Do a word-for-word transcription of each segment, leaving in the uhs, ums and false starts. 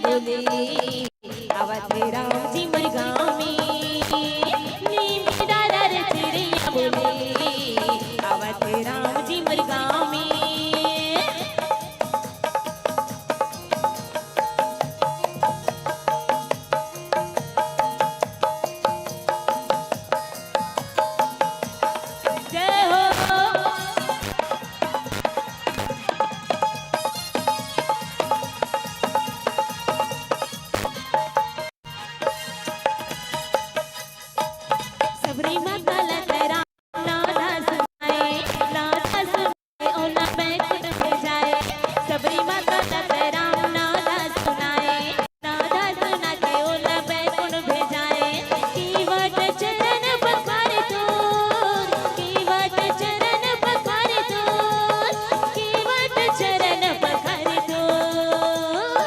बोले, आवत हे राम जी मोर गाँव में। नीम के डारा रे चिरैया बोले, आवत हे राम जी मोर गाँव में। जय हो। सबरी माता ला तेरा नादा सुनाए, नादा सुनाए, ओला बैकुंठ भेजाए। सबरी माता ला तेरा नादा सुनाए, नादा सुना के ओला बैकुंठ भेजाए। केवट चरण पखारे तोर, केवट चरण पखारे तोर, केवट चरण पखारे तोर।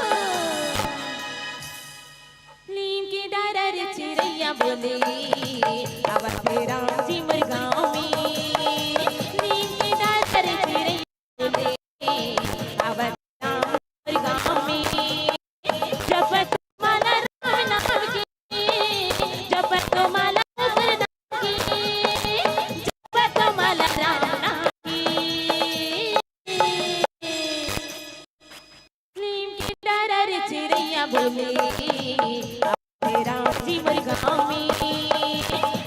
नीम के डारा रे चिरैया बोले, आवत हे राम जी मोर गाँव में। नीम के डारा रे चिरैया बोले, आवत हे राम मोर गाँव में। जपत माला राम नाम के, जपत माला राम नाम के, जपत माला राम नाम के। नीम के डारा रे चिरैया बोले, आवत हे राम जी मोर गाँव में।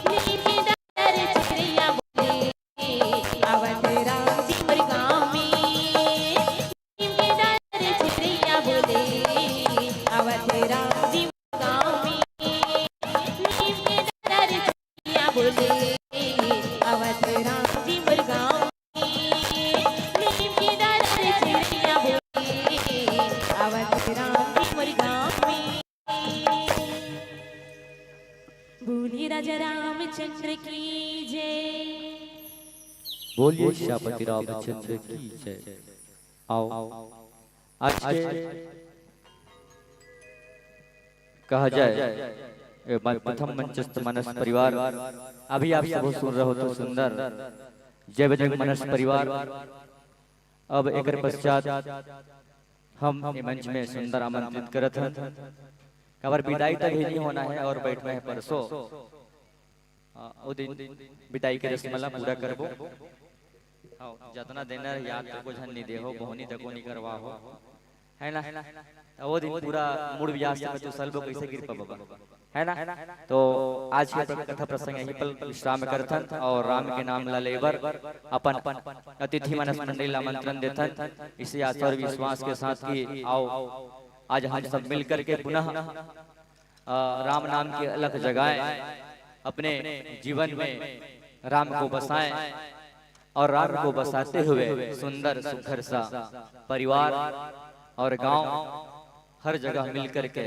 नीम के डारा रे चिरैया बोले, आवत हे राम जी मोर गाँव में। नीम के डारा रे चिरैया बोले, आवत हे राम जी मोर गाँव में। नीम के डारा रे चिरैया बोले, आवत हे राम जी मोर गाँव में। नीम के डारा रे चिरैया बोले, आवत हे राम जी मोर गाँव में। बोले राजा रामचंद्र की जय। बोलिए श्यामपति रामचंद्र की जय। आओ, आज के कहा जाए, ए, म-, प्रथम मंचस्थ मानस परिवार, अभी आप सब सुन रहे हो तो सुंदर जय बजरंग मानस परिवार। अब एकर पश्चात हम ए मंच में सुंदर आमंत्रित करत हन, काबर विदाई तभी नहीं होना है और बैठना है परसों। आ, ओ दिन विदाई के रस्म ला पूरा करबो। हाँ, जतना देना याद तको झन नहीं देहो, बोहनी तको नहीं करवा हो, है ना? त ओ दिन पूरा मूड़ ब्याज तक तू सलबो कैसे कृपा बाबा, है ना? तो आज के प्र-, कथा प्रसंग यहीं पर विश्राम करथन और राम के नाम ला लेबर अपन अतिथि मानस मंडली ला आमंत्रण देथन। इसी आशा और विश्वास के साथ कि आओ, आज हम सब मिल करके पुनः अ, राम नाम की अलख जगाएं, अपने जीवन में राम को बसाएं और राम को बसाते हुए सुंदर सुघर सा परिवार और गांव, हर जगह मिल करके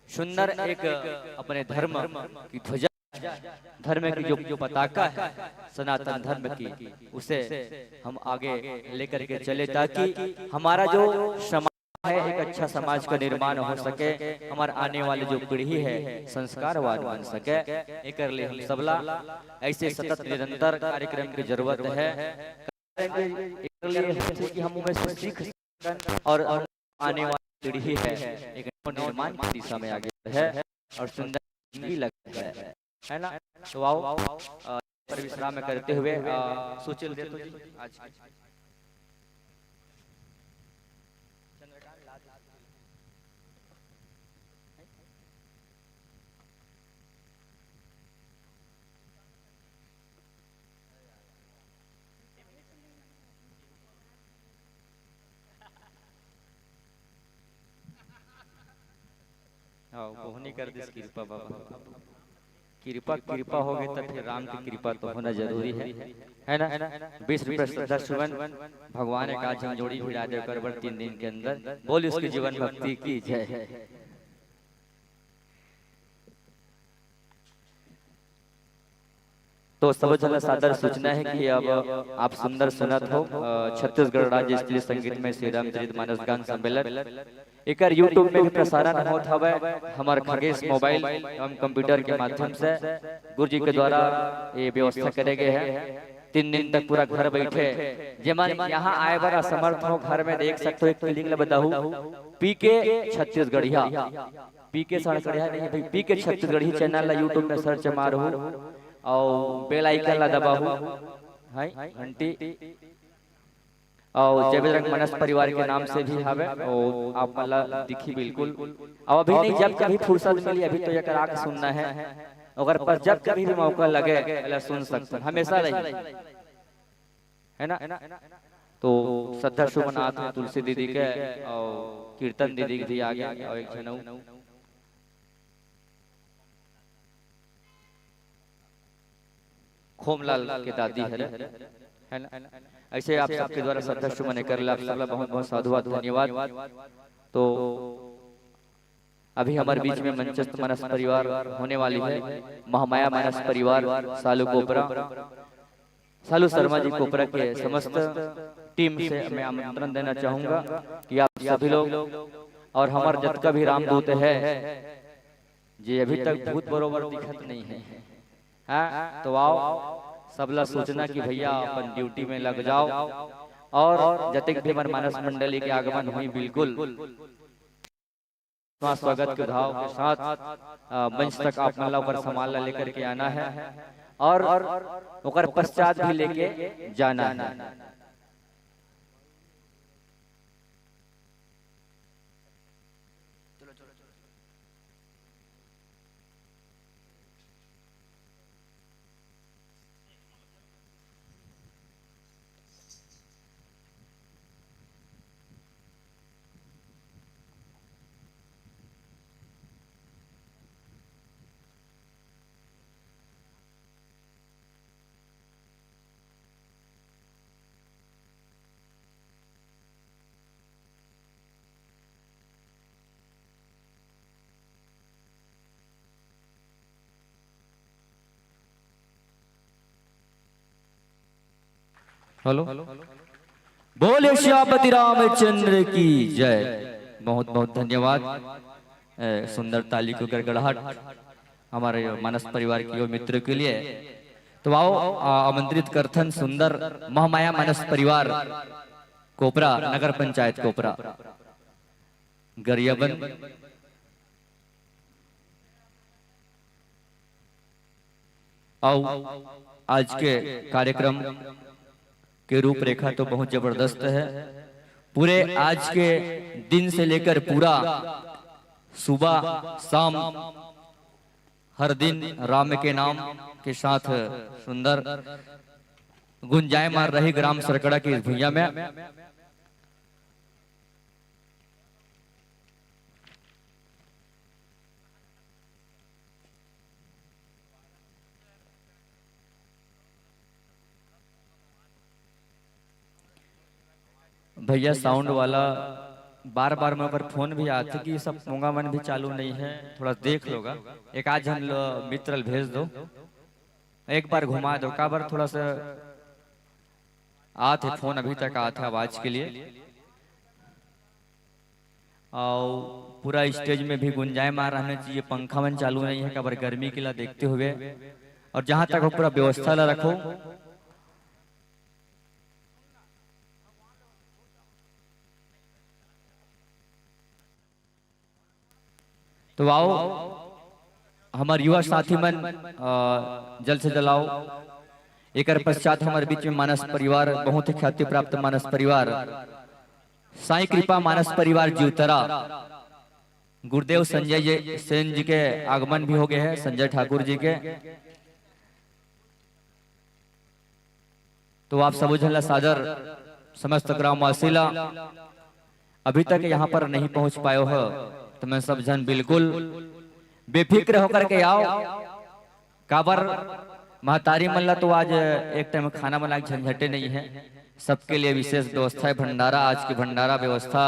सुंदर एक अपने धर्म की ध्वजा, धर्म की जो पताका है सनातन धर्म की, उसे हम आगे लेकर के चले, ताकि हमारा जो समाज है, एक अच्छा समाज का निर्माण हो सके, हमार आने वाली जो पीढ़ी है संस्कारवान बन सके। एकर लिए हम सबला ऐसे सतत निरंतर कार्यक्रम की जरूरत है। एकर लिए हम, कि हम उमें से सीख सकन और आने वाली पीढ़ी है एक नव निर्माण की दिशा में आगे बढ़े और सुंदर जिंदगी लगे, है ना? तो आओ, अ, पर विश्राम करते हुए, अ, सुशील दे तो जी आज की। हाँ, बोहनी कर दिस कृपा बाबा। कृपा, कृपा हो गई तो फिर राम की कृपा तो होना जरूरी है, है ना? बीस रुपए श्रद्धा सुमन, भगवान एक आज हम जोड़ी भिड़ा दे कर बर तीन दिन के अंदर। बोल उसकी जीवन भक्ति की जय। तो सब झन ला सादर सूचना है कि अब आप सुंदर सुनत हो, अ, छत्तीसगढ़ राज्य स्त्री संगीत में श्री रामचरित मानस गान सम्मेलन। एकर YouTube में भी प्रसारण होत हवय, हमर खगेश मोबाइल एवं कंप्यूटर के माध्यम से गुरु जी के द्वारा ये व्यवस्था करे गए है। तीन दिन तक पूरा घर बैठे, जेमन यहाँ आए बर असमर्थ हो, घर में देख सकते हो, एक clinic ल बताहू, पीके छत्तीसगढ़िया, पीके सड़कड़िया नहीं है भाई, पीके छत्तीसगढ़ी channel ला YouTube में search मारहू, और bell icon ला दबाहू, हाय घंटी, और जय बजरंग मानस परिवार के नाम से भी हवे, और आप मन ला दिखी बिल्कुल। और अभी नहीं, जब कभी फुर्सत मिली, अभी तो एकर आके सुनना है, ओकर पास जब कभी भी मौका लगे, एला सुन सकते हैं, हमेशा रही, है ना? तो श्रद्धा सुमन आत हे तुलसी दीदी के, और कीर्तन दीदी के भी आगे, और एक झन अउ खोमलाल के दादी हरे, है ना? ऐसे आप सबके द्वारा श्रद्धा सुमन एकर ला आप सबला बहुत बहुत साधुवाद, धन्यवाद। तो अभी हमारे बीच में मंचस्थ मानस परिवार होने वाली है, महामाया मानस परिवार सालू कोपरा, सालू शर्मा जी कोपरा के समस्त टीम से मैं आमंत्रण देना चाहूंगा कि आप सभी लोग और हमारे जतका भी रामदूत है, जे अभी तक भूत बरोबर दिखत नहीं है, हाँ, तो आओ, सबला सूचना कि भैया अपन ड्यूटी में लग जाओ, और जतेक भी हमारे मानस मंडली के आगमन हुई, बिल्कुल स्वागत के भाव के साथ, अ, मंच तक आप मन ला ओकर सामान ला लेकर के आना है, और ओकर पश्चात भी लेके जाना है। हेलो, बोले सियापति रामचंद्र की जय। बहुत बहुत धन्यवाद। ए, सुंदर ताली को गड़गड़ाहट हमारे मानस परिवार के युवा मित्र के लिए। तो आओ, आ, आमंत्रित करथन सुंदर महामाया मानस परिवार कोपरा, नगर पंचायत कोपरा, गरियाबंद। आओ, आज के कार्यक्रम के रूपरेखा तो बहुत जबरदस्त है। पूरे आज के दिन से लेकर पूरा सुबह शाम हर दिन राम के नाम के साथ सुंदर गुंजायमान रही ग्राम सरकड़ा की इस भुइयां में। भैया साउंड वाला, बार बार मैं ओकर फोन भी आथे कि सब पोंगा मन भी चालू नहीं है, थोड़ा देख लोगा, एक आध झन ल-, मित्र ल भेज दो, एक बार घुमा दो, काबर थोड़ा सा आथे फोन, अभी तक आथे आवाज के लिए। और पूरा स्टेज में भी गुंजायमान रहना चाहिए, पंखा मन चालू नहीं है, काबर गर्मी के ला देखते हुए। और जहां तक हो पूरा व्यवस्था ला रखो। तो आओ, हमार युवा साथी मन, अ, जल्द से जल्द आओ। एकर पश्चात हमारे बीच में मानस परिवार, बहुत ही ख्याति प्राप्त मानस परिवार, साईं कृपा मानस परिवार जीवतरा, गुरुदेव संजय जी, सेन जी के आगमन भी हो गए हैं, संजय ठाकुर जी के। तो आप सबो झन ला सादर, समस्त ग्रामवासी ला, अभी तक यहाँ पर नहीं पहुँच पायो हो, तो मैं सब झन बिल्कुल बेफिक्र होकर के आओ। काबर महतारी मन ला तो आज एक टाइम खाना बना के झंझटे नहीं है, सबके लिए विशेष व्यवस्था है। भंडारा, आज की भंडारा व्यवस्था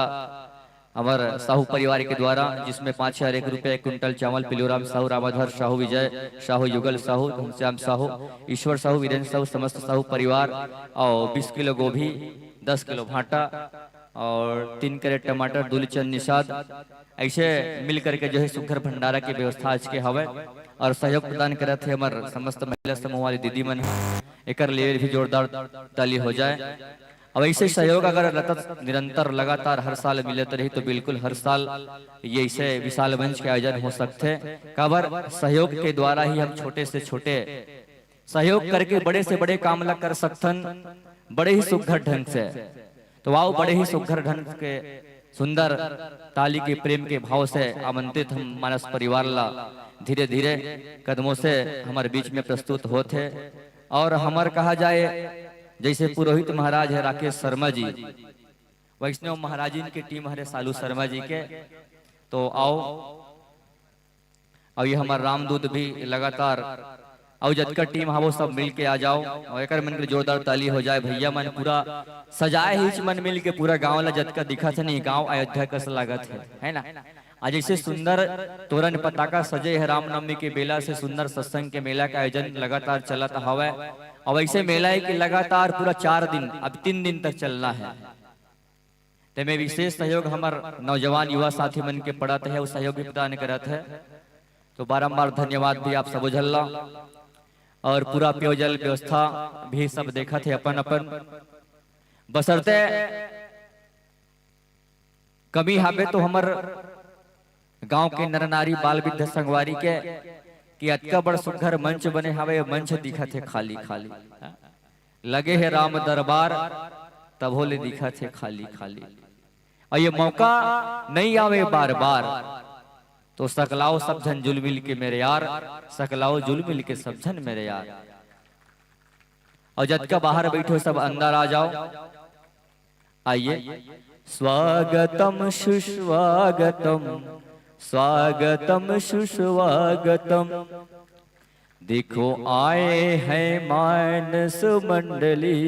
हमार साहू परिवार के द्वारा, जिसमें पाँच हजार एक रुपया एक कुंटल चावल, पिलूराम साहू, रामाधर साहू, विजय साहू, युगल साहू, घनश्याम साहू, ईश्वर साहू, वीरेंद्र साहू, समस्त साहू परिवार, और बीस किलो गोभी, दस किलो भाटा, और तीन कैरेट टमाटर, दू लीचन निषाद, ऐसे मिल करके जो है सुघर भंडारा के व्यवस्था आज के हवय। और सहयोग प्रदान करत हे हमर समस्त महिला समूह वाली दीदी मन, एकर लिए भी जोरदार ताली हो जाए। अब ऐसे सहयोग अगर लतत निरंतर लगातार हर साल मिलत रही तो बिल्कुल हर साल ये ऐसे विशाल मंच के आयोजन हो सकथे। काबर सहयोग के द्वारा ही हम छोटे से छोटे सहयोग करके बड़े से बड़े काम ला कर सकथन, बड़े ही सुघर ढंग से। तो आओ, बड़े ही सुघर ढंग के सुंदर ताली के प्रेम के भाव से आमंत्रित हम मानस परिवार ला धीरे धीरे कदमों से हमर बीच में प्रस्तुत होत हे। और हमर कहा जाए, जैसे पुरोहित महाराज है राकेश शर्मा जी, वैष्णव महाराजिन के टीम हरे सालू शर्मा जी के। तो आओ, अउ ये हमर रामदूत भी लगातार, अउ जतका टीम हा वो सब मिल के आ जाओ, अउ एकर मन के जोरदार ताली हो जाए। भैया मन पूरा सजाए हिच मन मिल के पूरा गांव ला, जतका दिखत हे नहीं, गांव अयोध्या कस लागत हे, है ना? आज ऐसे सुंदर तोरण पताका सजे हे, रामनवमी के बेला से सुंदर सत्संग के मेला का आयोजन लगातार चलत हवय। अब ऐसे मेला है कि लगातार पूरा चार दिन, अब तीन दिन तक चलना है। तेमे विशेष सहयोग हमर नौजवान युवा साथी मन के पड़त हे, अउ सहयोग भी प्रदान करत हे। तो बारंबार धन्यवाद भी आप सबो झन ला। और पूरा पेयजल व्यवस्था भी सब देखत हे अपन अपन, बसरते कमी हावे तो हमर गांव के नर नारी बाल वृद्ध संगवारी के कि अतका बड़ सुघर मंच बने हावे, मंच दिखत हे खाली खाली। लगे हे राम दरबार, तभो ले दिखत हे खाली खाली। अउ ये मौका नहीं आवे बार बार, तो सकलाओ सब झन जुल मिल के मेरे यार, सकलाओ जुल मिल के सब झन मेरे यार। अउ जतका बाहर बैठो सब अंदर आ जाओ। आइए। स्वागतम सुस्वागतम, स्वागतम सुस्वागतम। देखो आए हैं मानस मंडली,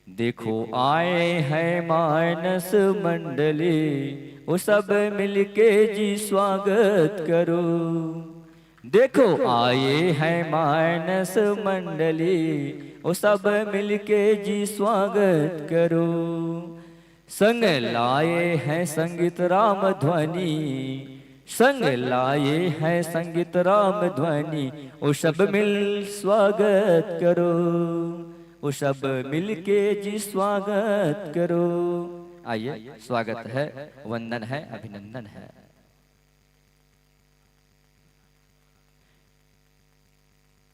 देखो आए हैं मानस मंडली, ओ सब मिलके जी स्वागत करो। देखो आए हैं मानस मंडली, ओ सब मिलके जी स्वागत करो। संग लाए हैं संगीत राम ध्वनि, संग लाए हैं संगीत राम ध्वनि, ओ सब मिल स्वागत करो, ओ सब मिलके जी स्वागत करो। आइए, स्वागत है, वंदन है, अभिनंदन है।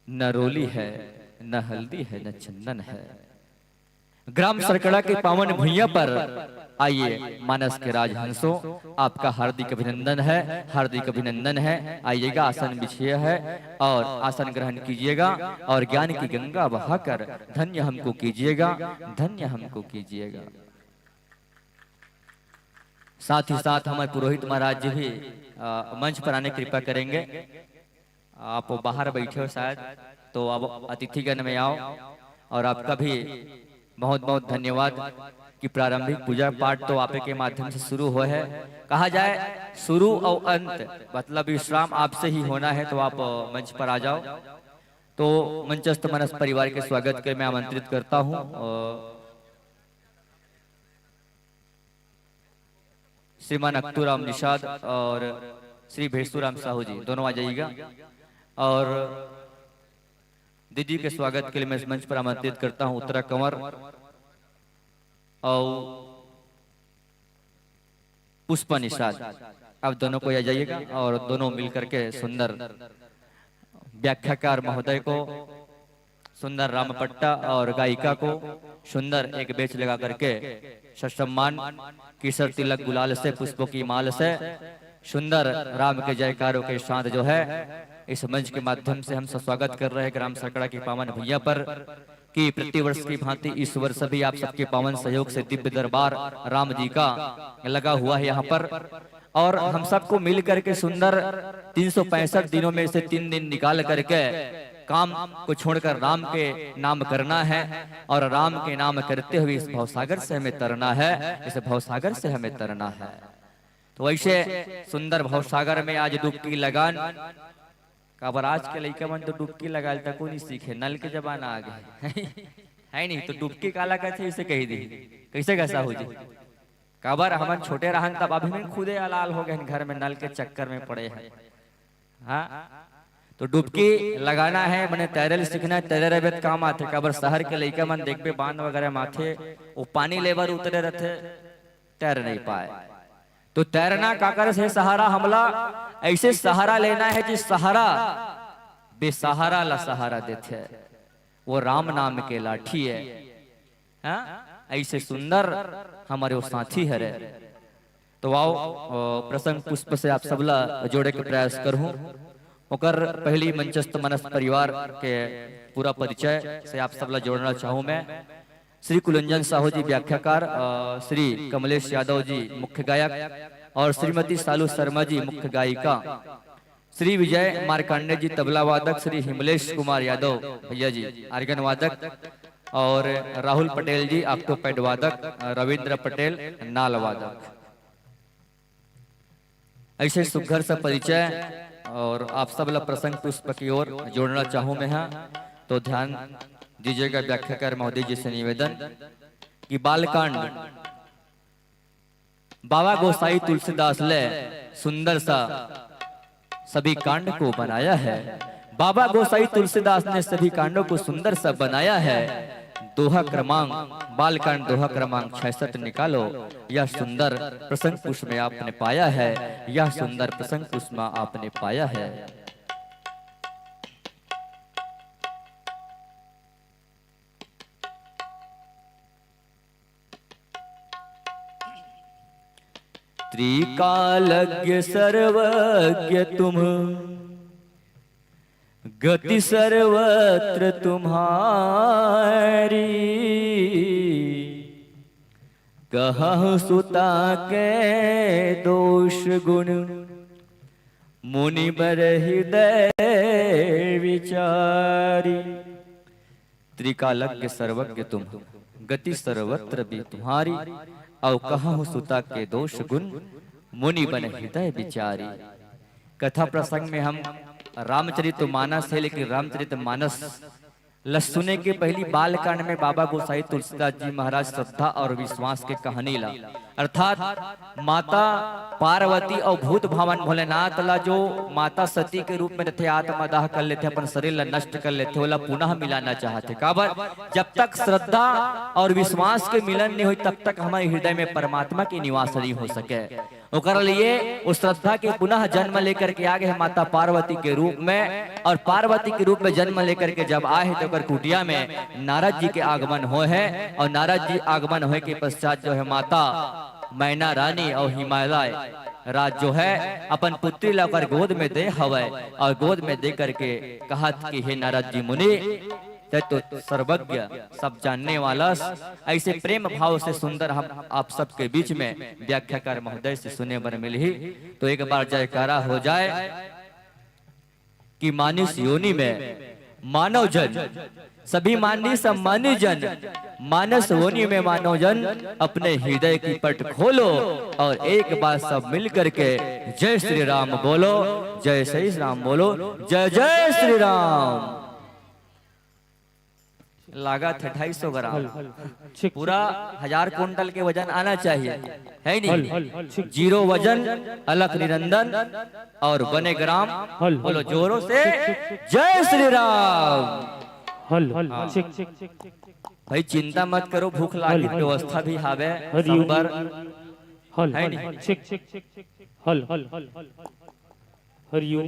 न रोली है, न हल्दी है, न चंदन है। ग्राम सरकड़ा के पावन भुइयां पर आइए, मानस के राजहंसों, आपका हार्दिक अभिनंदन है, हार्दिक अभिनंदन है। आइएगा, आसन बिछिए है और आसन ग्रहण कीजिएगा और ज्ञान की गंगा बहाकर धन्य हमको कीजिएगा, धन्य हमको कीजिएगा। साथ ही साथ हमारे पुरोहित महाराज जी भी, अ, मंच पर आने की कृपा करेंगे। आप बाहर बैठे हो शायद, तो अब अतिथिगण में आओ और आपका भी बहुत बहुत धन्यवाद कि प्रारंभिक पूजा पाठ तो आप के माध्यम से शुरू हो है। कहा जाए शुरू और अंत मतलब विश्राम आपसे ही होना है, तो आप, अ, मंच पर आ जाओ। तो मंचस्थ मानस परिवार के स्वागत के मैं आमंत्रित करता हूँ। अ, श्रीमान अक्तूराम निषाद और श्री भेसुराम साहू जी दोनों आ जाइएगा। और दीदी के स्वागत के लिए मैं इस मंच पर आमंत्रित करता हूं उत्तरा कंवर और पुष्पा निषाद। आप दोनों को आ जाइएगा और दोनों मिलकर के सुंदर व्याख्याकार महोदय को सुंदर रामपट्टा और गायिका को सुंदर एक बेच लगा करके ससम्मान केसर तिलक गुलाल से, पुष्पों की माल से सुंदर राम के जयकारों के साथ जो है इस मंच के माध्यम से हम सुस्वागत कर रहे हैं ग्राम सरकड़ा की पावन भुइयां पर कि प्रतिवर्ष की भांति इस वर्ष भी आप सबके पावन सहयोग से दिव्य दरबार राम जी का लगा हुआ है यहाँ पर। और हम सबको मिल करके सुंदर तीन सौ पैंसठ दिनों में से तीन दिन निकाल करके काम को छोड़कर राम के नाम करना है और राम के नाम करते हुए इस भवसागर से हमें तरना है, इस भवसागर से हमें तरना है। तो ऐसे सुंदर भवसागर में आज डुबकी लगान, काबर आज के लइका मन तो डुबकी लगाल तको नहीं सीखे, नल के जमाना आ गए। है नहीं तो डुबकी काला कथे, इसे कही दी। कैसे कैसा हो जी? काबर हमन छोटे रहन तब अभी में खुदे अलाल हो गए घर में, नल के चक्कर में पड़े हैं। हाँ, तो डुबकी लगाना है, मने तैरे ल सीखना है। तैरे रहबे त काम आथे, काबर शहर के लइका मन देखबे बांध वगैरह में आथे, वो पानी लेबर उतरे रहथे, तैर नहीं पाए। तो तैरना काकर से सहारा हमला, ऐसे सहारा लेना है जी, सहारा बेसहारा ला सहारा देथे। वो राम नाम के लाठी है। हाँ, ऐसे सुंदर हमारे वो साथी हरे। तो आओ, अ, प्रसंग पुष्प से आप सबला जोड़े के प्रयास करहूँ। ओकर पहली मंचस्थ मनस परिवार के पूरा परिचय से आप सबला जोड़ना चाहूँ मैं। श्री कुलंजन साहू जी व्याख्याकार, अ, श्री कमलेश यादव जी मुख्य गायक और श्रीमती सालू शर्मा जी मुख्य गायिका। श्री विजय मार्कंडे जी तबला वादक, श्री हिमलेश कुमार यादव भैया जी आर्गन वादक और राहुल पटेल जी ऑक्टोपैड वादक, रविंद्र पटेल नाल वादक। ऐसे सुघर सा परिचय और आप सब ला प्रसंग पुष्प की ओर जोड़ना चाहूँ मैं। हाँ, तो ध्यान दीजिएगा व्याख्याकार महोदय जी से निवेदन कि बालकांड बाबा गोसाई तुलसीदास ले सुंदर सा सभी कांड को बनाया है। बाबा गोसाई तुलसीदास ने सभी कांडों को सुंदर सा बनाया है। दोहा क्रमांक, बालकांड दोहा क्रमांक छियासठ निकालो। यह सुंदर प्रसंग पुष्प में आपने पाया है, यह सुंदर प्रसंग पुष्प में आपने पाया है। त्रिकालज्ञ सर्वज्ञ तुम, गति सर्वत्र तुम्हारी। कहहु सुता के दोष गुण, मुनि बर हृदय विचारी। त्रिकालज्ञ सर्वज्ञ तुम, गति सर्वत्र भी तुम्हारी। अउ कहहु सुता के दोष गुण, मुनि बर हृदय विचारी। कथा प्रसंग में हम रामचरित मानस है, लेकिन रामचरित मानस ल सुने के पहली बालकांड में बाबा गोसाई तुलसीदास जी महाराज श्रद्धा और विश्वास के कहानी ला, अर्थात माता पार्वती और भूत भावन भोलेनाथ ला, जो माता सती के रूप में रथे, आत्मदाह कर लेथे, अपन शरीर ला नष्ट कर लेथे, ओला पुनः मिलाना चाहथे। काबर? जब तक श्रद्धा और विश्वास के मिलन नहीं होई, तब तक हमारे हृदय में परमात्मा के निवास नहीं हो सके। ओकर लिए उस श्रद्धा के पुनः जन्म लेकर के आ गए हैं माता पार्वती के रूप में, और पार्वती के रूप में जन्म लेकर के जब आए हैं तो ओकर कुटिया में नारद जी के आगमन होए है, और नारद जी आगमन होए के पश्चात जो है माता मैना रानी और हिमालय राज जो है अपन पुत्री ला ओकर गोद में दे हवय, और गोद में दे करके कहत कि हे नारद जी मुनि, तै तो सर्वज्ञ, सब जानने वाला। ऐसे प्रेम भाव से सुंदर हम आप सबके बीच में व्याख्याकार महोदय से सुने बर मिलही। तो एक बार जयकारा हो जाए कि मानुष योनि में मानव जन, सभी माननीय सम्मानित जन, मानस योनि में मानव जन अपने हृदय की पट खोलो और एक बार सब मिल करके जय श्री राम बोलो, जय श्री राम बोलो, जय जय श्री राम। लागत है ढाई सौ ग्राम। हल, हल, ठीक, पूरा ठीक। हजार कुंटल के वजन आना चाहिए, है नहीं? हल, हल, ठीक। जीरो वजन, अलख निरंजन और बने ग्राम। हल, हल। बोलो जोरों से, ठीक, ठीक, ठीक। जय श्री राम। हल, हल, हाँ। ठीक, ठीक, ठीक, ठीक। भाई चिंता मत करो, भूख लागी, हल, हल। व्यवस्था भी हावे, हरि ओम। सांबर, हल, है हल, नहीं? ठीक, ठीक, ठीक, ठीक। हल, हल, हल, हल, हल। हरि ओम।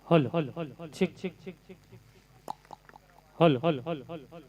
हल, हल, हल, ठीक, ठीक, ठीक, ठीक। हल, हल, हल, हल, हल।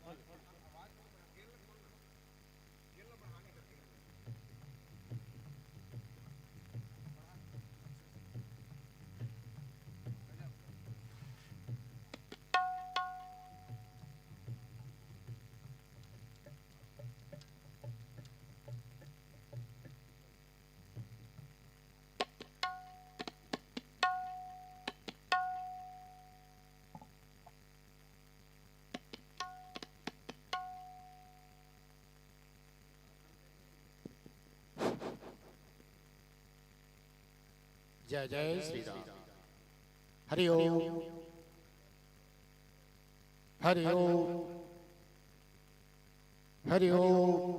जय जय श्री राम। हरि ओम। हरि ओम। हरि ओम।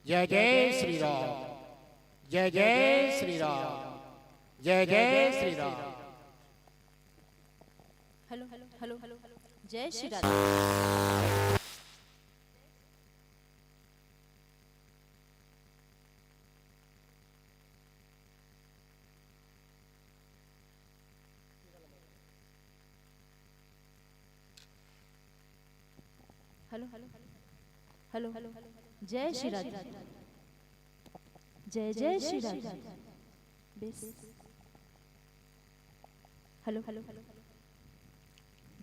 जय जय श्री राम। जय जय श्री राम। जय जय Shri Ram. Hello, hello, hello. जय Shri Radhe. Hello, hello, hello, hello. जय श्री राधे। जय जय श्री राधे। बेस। Hello, hello, hello.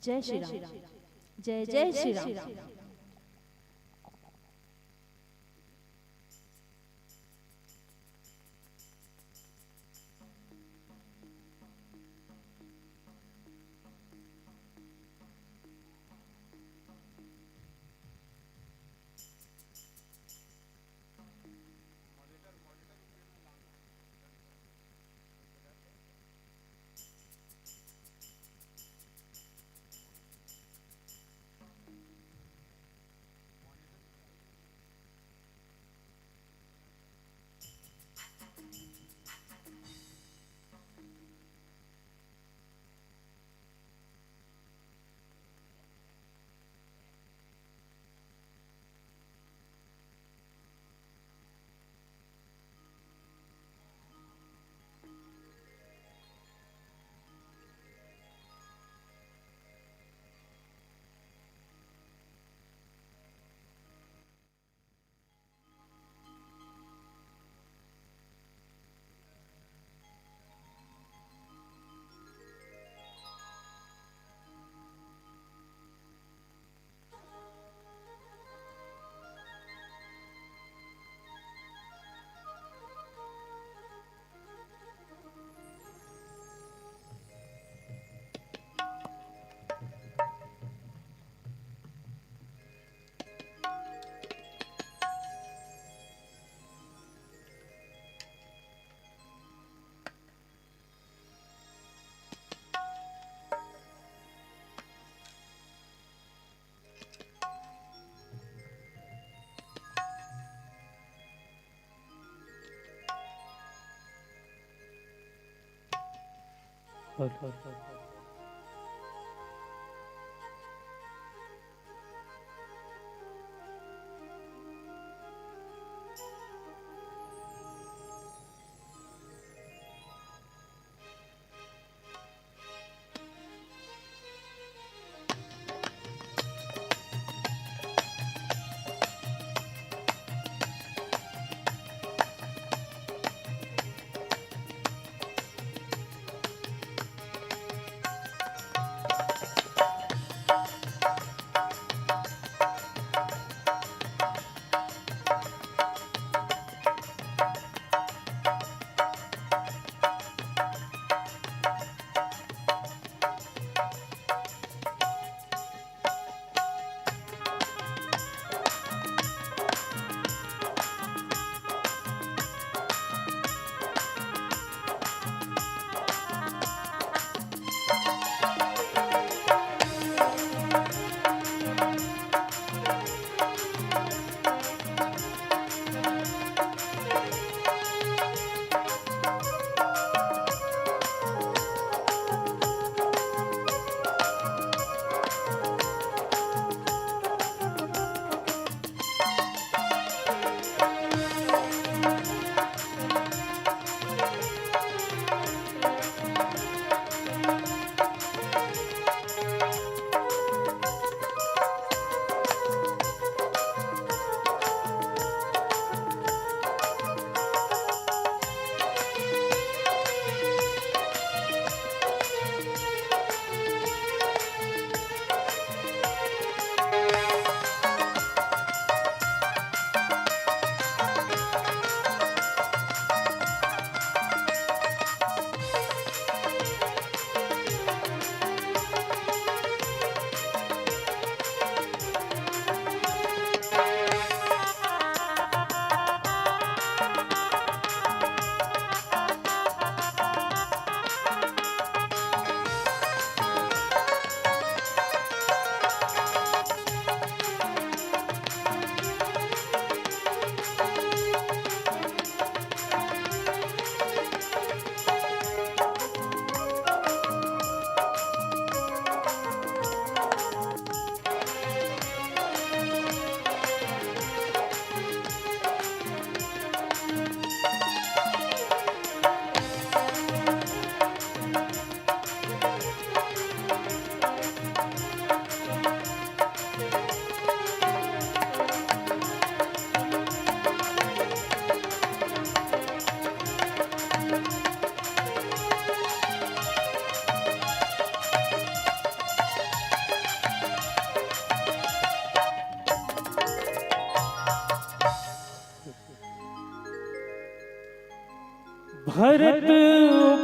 जय श्री राम। जय जय श्री राम। भरत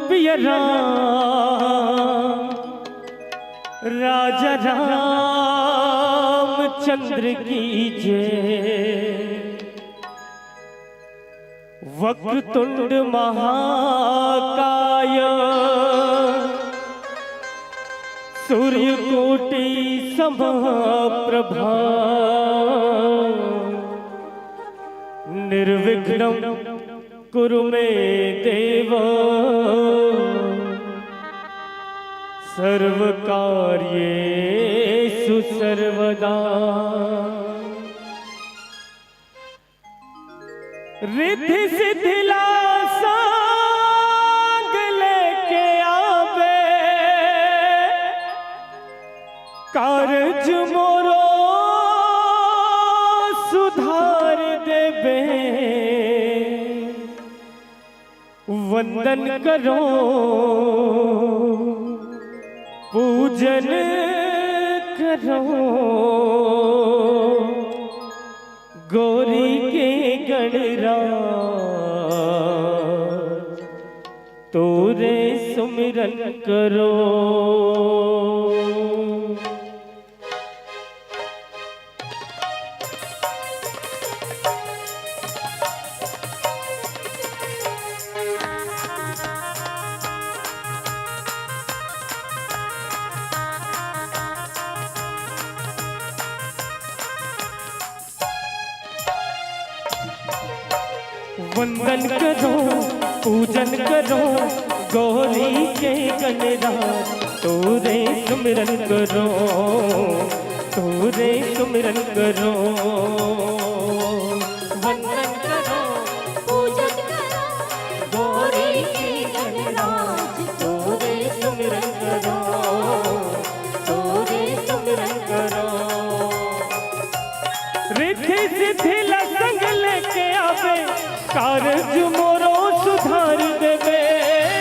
पिया राम, राजा रामचंद्र की जय। वक्रतुंड महाकाय, सूर्यकोटि समप्रभा, निर्विघ्नं कुरु मे देव, सर्वकार्येषु सर्वदा। रिद्धि सिद्धि ला संग लेके आवे, कारज मोरो सुधार देबे। वंदन करो, पूजन करो, गौरी के गणराज, तोरे सुमिरन करो। वंदन करो, पूजन करो, गौरी के गणराज, तोरे सुमिरन करो, तोरे सुमिरन करो। वंदन करो, पूजन करो, गौरी के गणराज, तोरे सुमिरन करो, तोरे सुमिरन करो। रिद्धि सिद्धि ला संग लेके आवे, कारज मोरो सुधार देबे।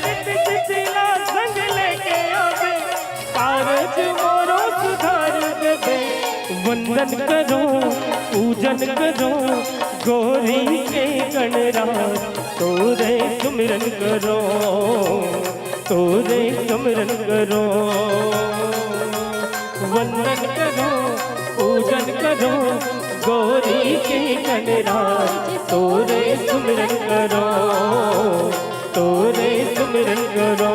रिद्धि सिद्धि ला संग लेके आवे, कारज मोरो सुधार देबे। वंदन करो, पूजन करो, गौरी के गणराज, तोरे सुमिरन करो, तोरे सुमिरन करो। वंदन करो, पूजन करो, गौरी के गणराज, तोरे सुमिरन करो, तोरे सुमिरन करो।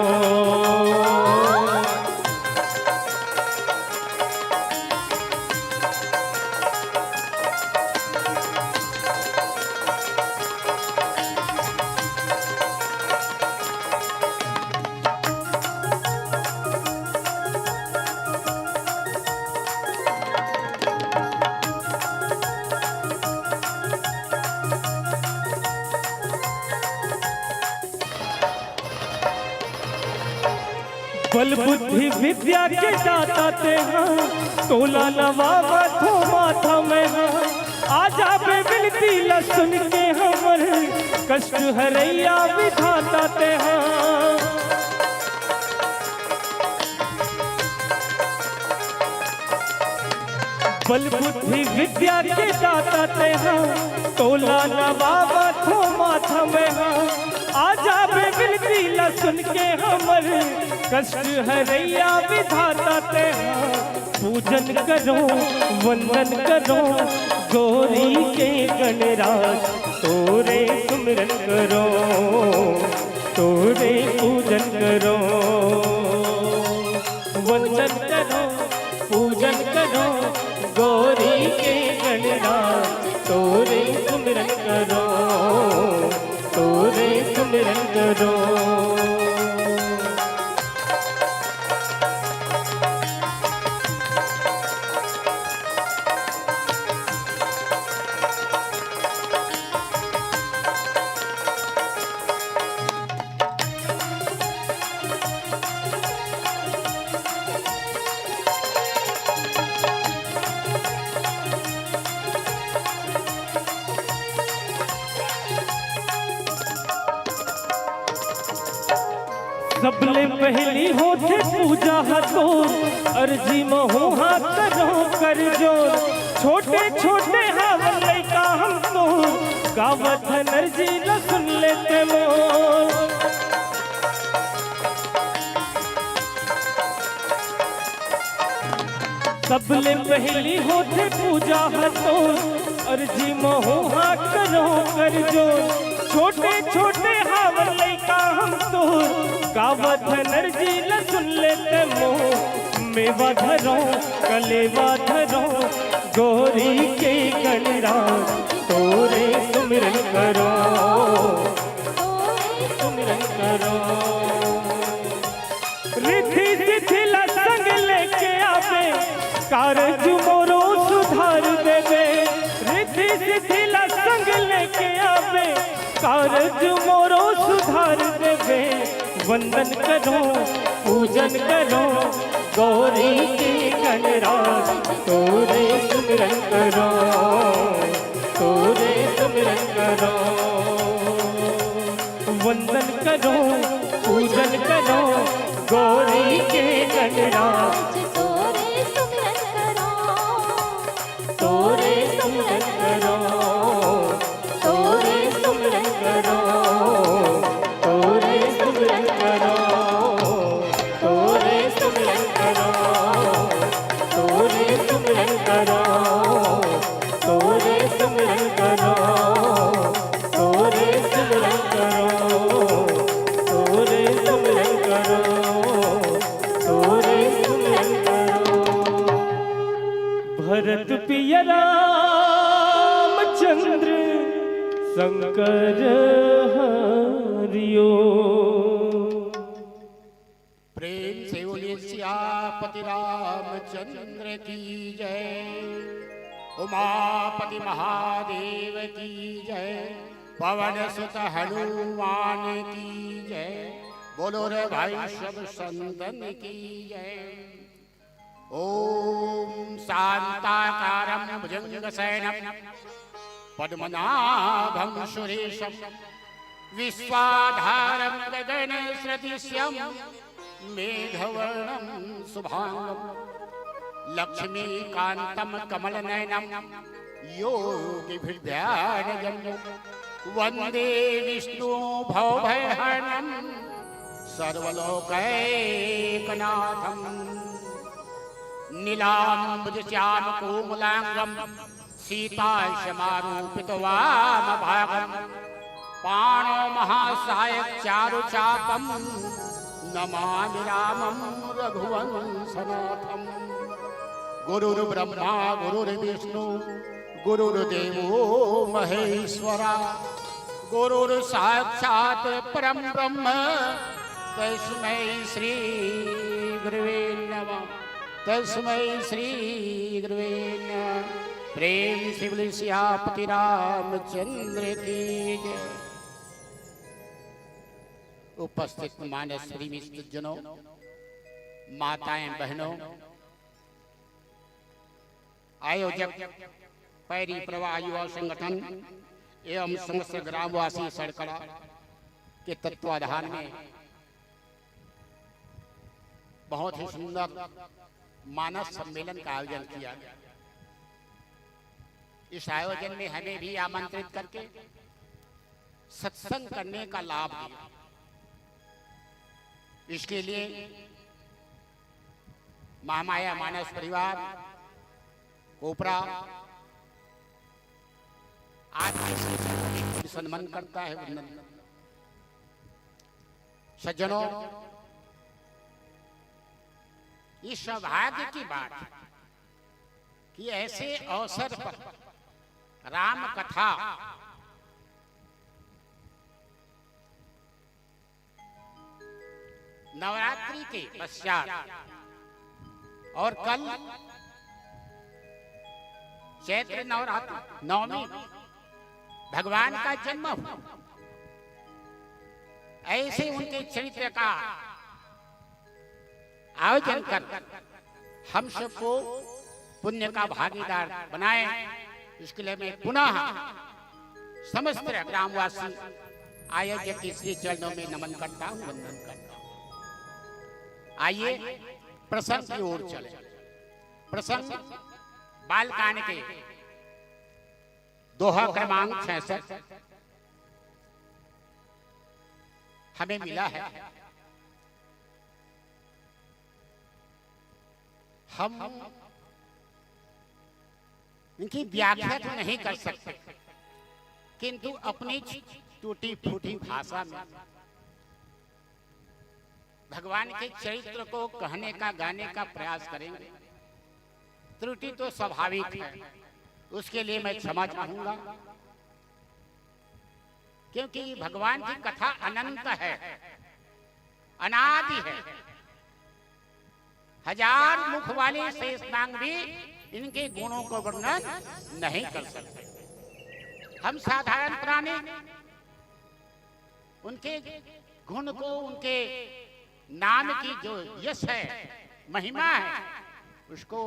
बल बुद्धि विद्या के दाता तेहा, तोला नवावत हों माथा मेहा। आ जाबे बिनती ला सुन के हमर, कष्ट हरैया विधाता तेहा। बल बुद्धि विद्या के दाता तेहा, तोला नवावत हों माथा मेहा। आ जाबे बिनती ला सुन के हमर, कष्ट हरैया विधाता तेहा। पूजन करो, वंदन करो, गौरी के गणराज, तोरे सुमिरन करो, तोरे पूजन करो। वंदन करो, पूजन करो, गौरी के गणराज, तोरे सुमिरन करो, तोरे सुमिरन करो। सबले पहिली होथे पूजा ह तोर, अरजी म हों हाथ करो कर जोर। छोटे छोटे हावन लइका हम तोर, गावत हन अरजी ल सुन ले ते मोर। सबले पहिली होथे पूजा ह तोर, अरजी महूं हा करो कर जोर। छोटे छोटे हावन लइका हम तोर, गावत हन अरजी ल सुन ले ते मोर। मेवा धरो, कलेवा धरो, गौरी के गणराज, तोरे सुमिरन करो, सुमिरन करो। रिद्धि सिद्धि ला संग लेके आबे, कारज मोरो सुधार देबे। रिद्धि सिद्धि ला संग लेके आबे, कारज मोरो सुधार देबे। वंदन करो, पूजन करो, गौरी के गणराज, तोरे सुमिरन करो, तोरे सुमिरन करो। वंदन करो, पूजन करो, गौरी के गणराज। तोरे सुमिरन करो, तोरे सुमिरन करो, तोरे सुमिरन करो, तोरे सुमिरन करो, तोरे सुमिरन करो, तोरे सुमिरन करो, तोरे सुमिरन करो, तोरे सुमिरन करो, तोरे सुमिरन करो, तोरे सुमिरन करो। भरत पिया रामचंद्र शंकर हरिओ। प्रेम से बोलिए सियापति रामचंद्र की जय, उमापति महादेव की जय, पवन सुत हनुमान की जय। बोलो रे भाई सब संतन की जय। ओम शांताकारं भुजंगशयनं पद्मनाभं सुरेशं विश्वाधारं गगनसदृशं मेघवर्णं शुभांगं लक्ष्मीकांतं कमलनयनं योगिभिर्ध्यानगम्यं वंदे विष्णु भवभयहरणं सर्वलोकैकनाथं। नीलांबुज श्याम कोमलांगं सीता समारूपित वाम भागम पाणो महासायक चारु चापम नमामि रामम रघुवंशनाथम। गुरुर्ब्रह्मा गुरुर्विष्णु गुरुर्देवो महेश्वरा गुरुर्साक्षात् परम ब्रह्म तस्मै श्री गुरुवे नमः। तस्मै श्री गुरुवे नमः। प्रेम से बोलिए सियापति रामचंद्र की जय। उपस्थित मानस प्रेमी सज्जनों, माताएं बहनों, आयोजक पैरी प्रवाह युवा संगठन एवं समस्त ग्रामवासी सड़कड़ा के तत्वाधान में बहुत ही सुंदर मानस सम्मेलन का आयोजन किया गया। इस आयोजन में हमें भी आमंत्रित करके सत्संग करने का लाभ दिया। इसके लिए महामाया मानस परिवार कोपरा आज के सम्मान करता है, वंदन। सज्जनों, ये सौभाग्य की बात है कि ऐसे अवसर पर राम कथा नवरात्रि के पश्चात और कल चैत्र नवरात्र नवमी भगवान का जन्म हुआ। ऐसे उनके चरित्र का आयोजन कर हम सबको पुण्य का भागीदार बनाए, इसके लिए मैं पुनः समस्त ग्रामवासी आयोजक के श्री चरणों में नमन करता हूँ, वंदन करता हूँ। आइए प्रसंग की ओर चले। प्रसंग बालकांड के दोहा क्रमांक छियासठ हमें मिला है। हम इनकी व्याख्या तो नहीं कर सकते, किंतु अपनी टूटी फूटी भाषा में भगवान के चरित्र को कहने का, गाने का प्रयास करेंगे। त्रुटि तो स्वाभाविक है, उसके लिए मैं क्षमा चाहूंगा, क्योंकि भगवान की कथा अनंत है, अनादि है। हजार मुख वाले शेषनाग भी इनके गुणों का वर्णन नहीं कर सकते। हम साधारण प्राणी उनके गुण को, उनके नाम की जो यश है, महिमा है, उसको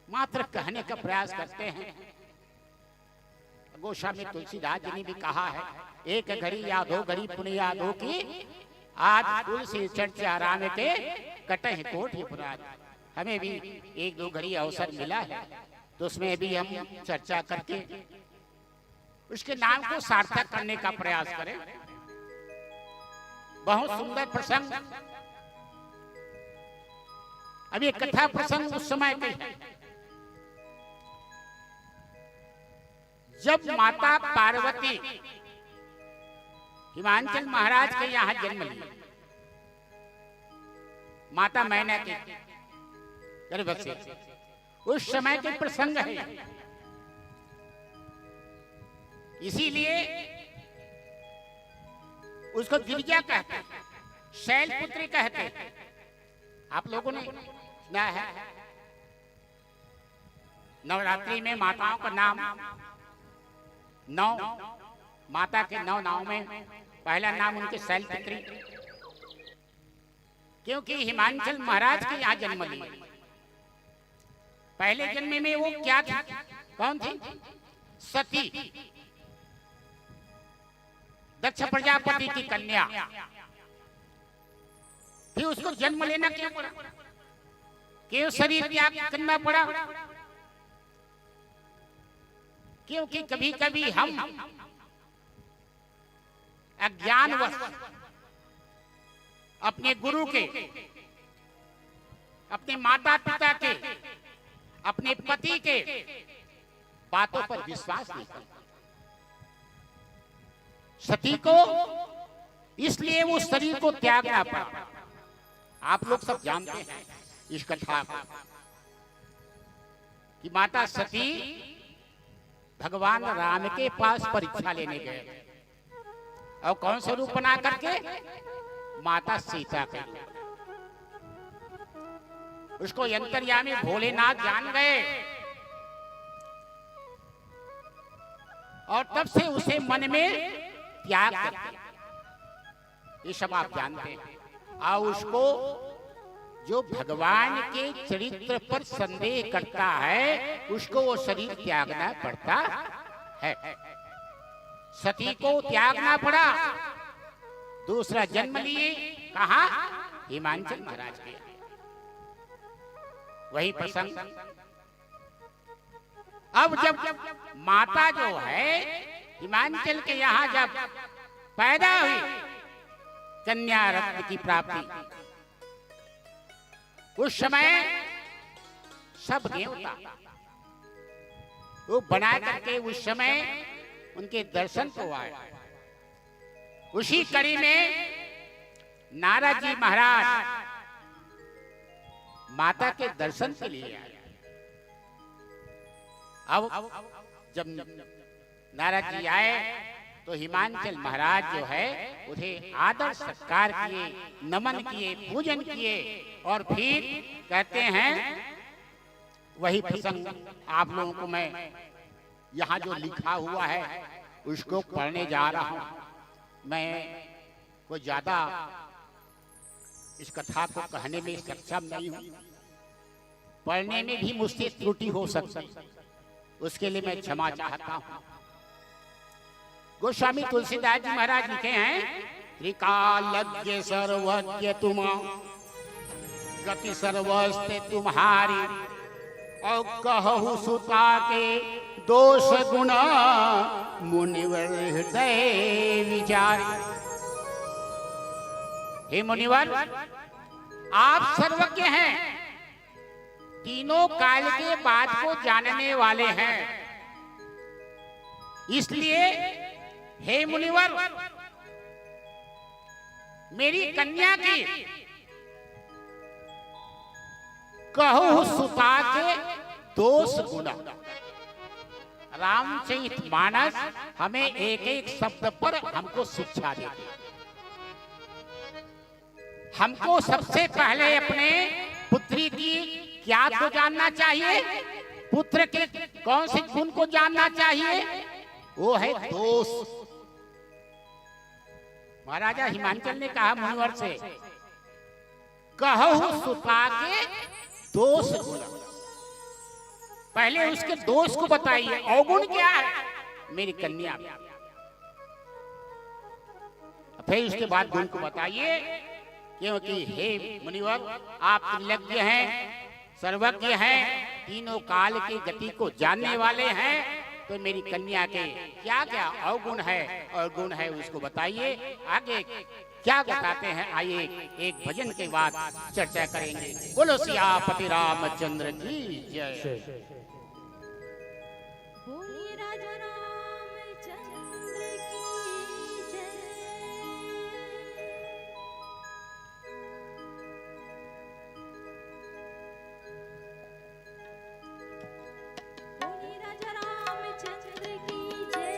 मात्र कहने का प्रयास करते हैं। गोस्वामी तुलसीदास जी ने भी कहा है, "एक घड़ी या दो घड़ी पुनि या धो की, आज तुलसी चर्चा राम के, कटहि कोटि अपराध।" हमें भी एक दो घड़ी अवसर मिला है, तो उसमें भी हम चर्चा करके उसके नाम को सार्थक करने का प्रयास करें। बहुत सुंदर प्रसंग। अब ये कथा प्रसंग उस समय के है, जब माता पार्वती हिमांचल महाराज के यहाँ जन्म ली, माता मैना के गर्भ से, उस समय के प्रसंग है। इसीलिए उसको गिरिजा कहते हैं, शैलपुत्री कहते हैं। आप लोगों ने सुना है, नवरात्रि में माताओं का नाम, नौ माता के नौ नामों में पहला नाम उनके शैलपुत्री, क्योंकि हिमांचल महाराज के यहाँ जन्म लिए। पहले जन्म में वो क्या थी, कौन थी? सती, दक्ष प्रजापति की कन्या। फिर उसको जन्म लेना क्यों पड़ा, क्यों शरीर त्याग करना पड़ा? क्योंकि कभी कभी हम अज्ञानवश अपने गुरु के, अपने माता पिता के, अपने पति के बातों पर विश्वास नहीं करते। सती को इसलिए वो शरीर को त्यागना पड़ा। आप लोग सब जानते हैं इस कथा को, कि माता सती भगवान राम के पास परीक्षा लेने गए, और कौन सा रूप बना करके? माता सीता के रूप। उसको अंतर्यामी भोलेनाथ जान गए, और तब से उसे मन में त्याग कर दिया। ये सब आप जानते हैं। और उसको, जो भगवान के चरित्र पर संदेह करता है, उसको वो शरीर त्यागना पड़ता है। सती को त्यागना पड़ा, दूसरा जन्म लिए। कहा? हिमांचल महाराज के। वही प्रसंग। अब जब माता जो है हिमांचल के यहाँ जब पैदा हुई, कन्या रत्न की प्राप्ति, उस समय सब देवता वो बना करके उस समय उनके दर्शन को आए। उसी कड़ी में नारद जी महाराज माता के दर्शन के लिए आए। अब जब नारद जी आए तो हिमांचल महाराज जो है उन्हें आदर सत्कार किए, नमन किए, पूजन किए, और फिर कहते हैं, वही प्रसंग आप लोगों को मैं यहाँ जो लिखा हुआ है उसको पढ़ने जा रहा हूँ। मैं कोई ज्यादा इस कथा को कहने में सक्षम नहीं हूँ, पढ़ने में भी मुझसे त्रुटि हो सकती है, उसके लिए मैं क्षमा चाहता हूँ। गोस्वामी तुलसीदास जी महाराज लिखे हैं, त्रिकालज्ञ सर्वज्ञ तुम, गति सर्वस्ते तुम्हारी, और कहु सुता के दोष गुण मुनिवर हृदय विचारी। हे मुनिवर, आप सर्वज्ञ हैं, तीनों काल के बात को जानने वाले हैं। इसलिए हे मुनिवर, मेरी कन्या की कहु सुता के दोष गुना। रामचरित मानस हमें एक एक शब्द पर हमको शिक्षा देती है। हमको सबसे पहले अपने पुत्री की क्या को जानना चाहिए, पुत्र के कौन से गुण को जानना चाहिए, वो है दोष। महाराजा हिमांचल ने कहा मुनिवर से, कहु सुता के दोष गुण। पहले उसके दोष को बताइए, अवगुण क्या है मेरी कन्या में। फिर उसके बाद गुण को बताइए, क्योंकि हे मुनिवर, आप त्रिलज्ञ हैं, सर्वज्ञ हैं, तीनों काल की गति को जानने वाले हैं, तो मेरी कन्या के क्या क्या अवगुण है और गुण है, उसको बताइए। आगे क्या बताते हैं, आइए एक भजन के बाद चर्चा करेंगे। बोलो सियापति रामचंद्र की जय। बोलिए राजा रामचंद्र की जय। बोलिए राजा रामचंद्र की जय।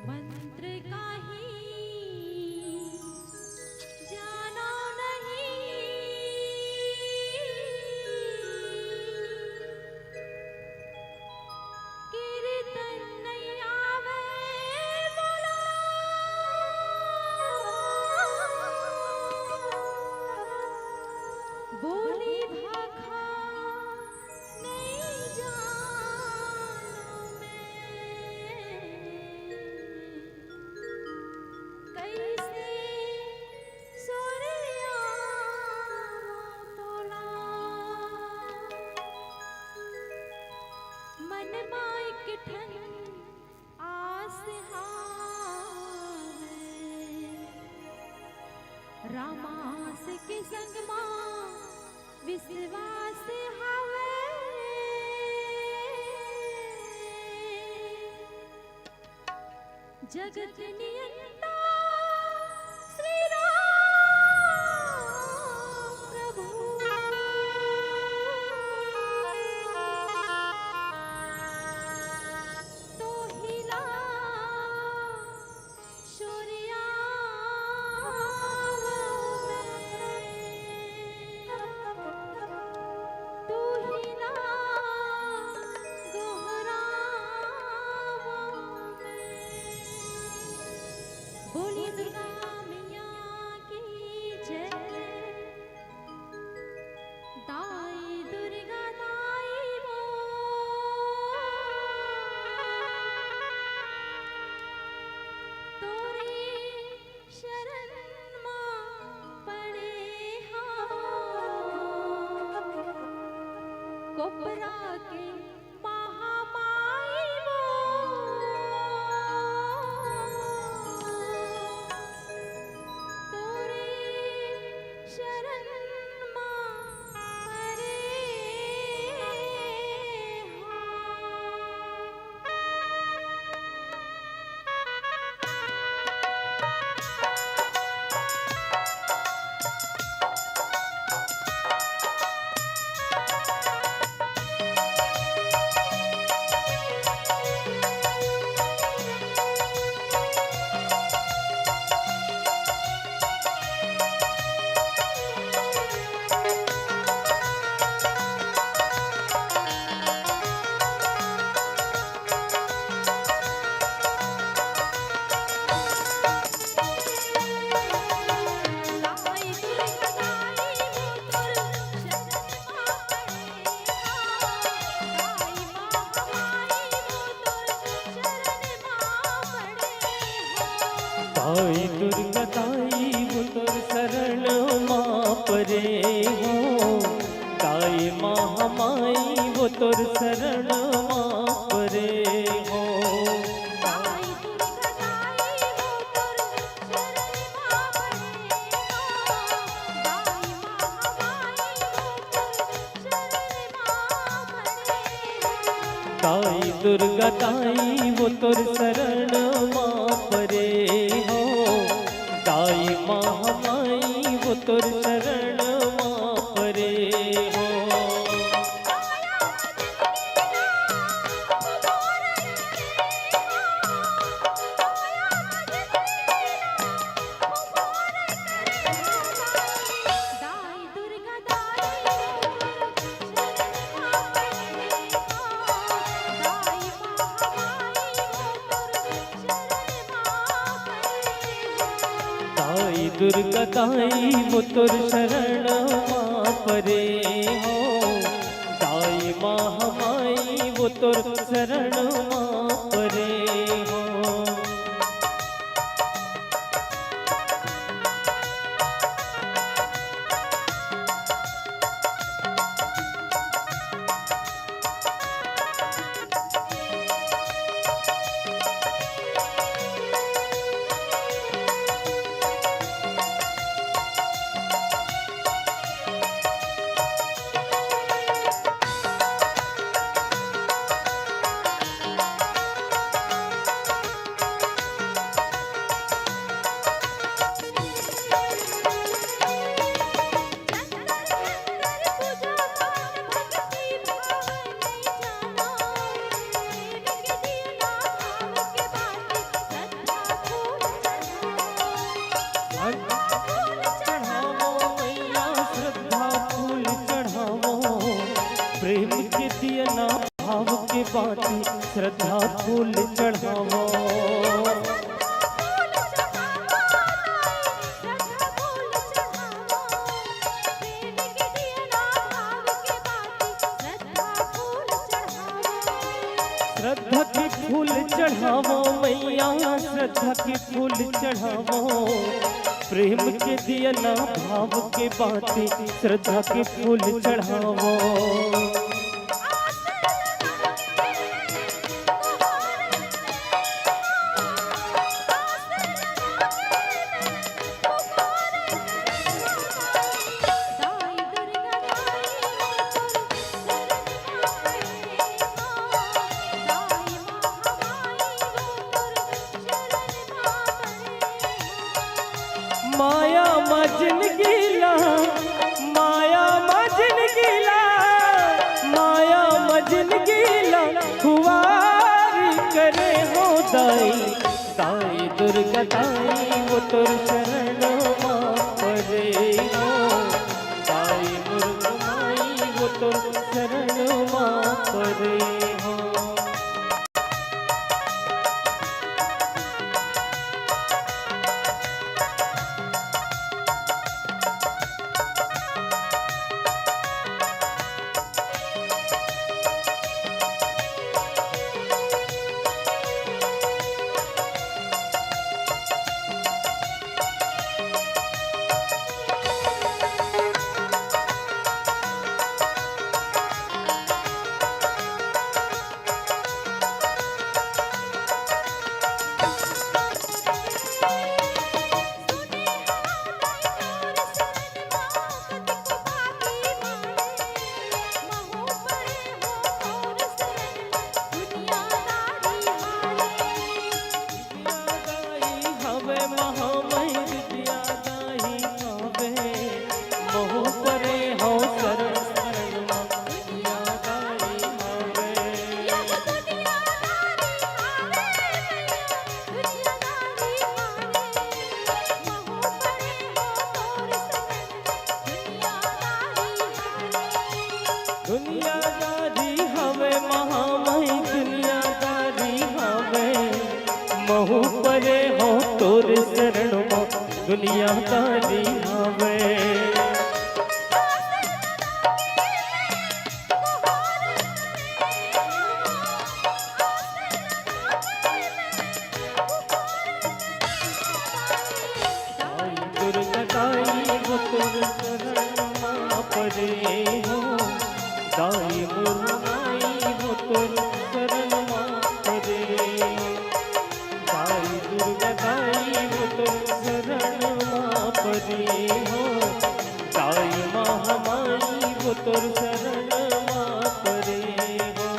मंत्र का ही जानो नहीं, कीर्तन नहीं आवे बोलो, बोली भाखा नहीं जानो मैं। कैसे सुरया तोला, मन मा एक ठन आस हावे, रामास के संग मा विश्वास हावे। जगत नियंता श्री राम प्रभु, तो हिला शौर्या तू ही ना गोहरावो मैं। बोली दुर्गा मैया की जय। दाई दुर्गा दाई वो तोरे शरण मा पड़े हौं। कोपरा के महामाई वो तोरे शरण मा पड़े हौं। ताई दुर्गा ताई वो तोर शरण मा परे हौं। ताई महामाई वो तोर शरण मा परे हौं। दुर्गा दाई वो तोर शरण मा परे हो, दाई महामाई वो तोर शरण मा परे हो। दाई दुर्गा दाई वो तोर शरण मा परे हो, दाई महामाई वो तोर शरण मा परे हो। श्रद्धा फूल चढ़ावो मैया, श्रद्धा फूल चढ़ावो, प्रेम के दिया ना भाव के बाती, श्रद्धा फूल चढ़ावो। श्रद्धा के फूल चढ़ावो मैया, श्रद्धा के फूल चढ़ावो, प्रेम के दिया ना भाव के बाती, श्रद्धा के फूल चढ़ावो। माया मा जिनगी ला, माया मा जिनगी ला, माया मा जिनगी ला, खुवारी करे हो दाई, दाई दुर्गा दाई वो तोर शरण मा परे हो, दाई दुर्गा दाई वो तोर शरण मा परे हो। दुनियादारी हवे महामाई, दुनियादारी हवे, महू परे हो तोर शरण मा, दुनियादारी हवे। दुर्गा दाई वो तोर शरण मा परे हो, दाई मोर माई वो तोर शरण मा परे हो, दाई दुर्गा दाई वो तोर शरण मा परे हो, दाई महामाई वो तोर शरण मा परे हो।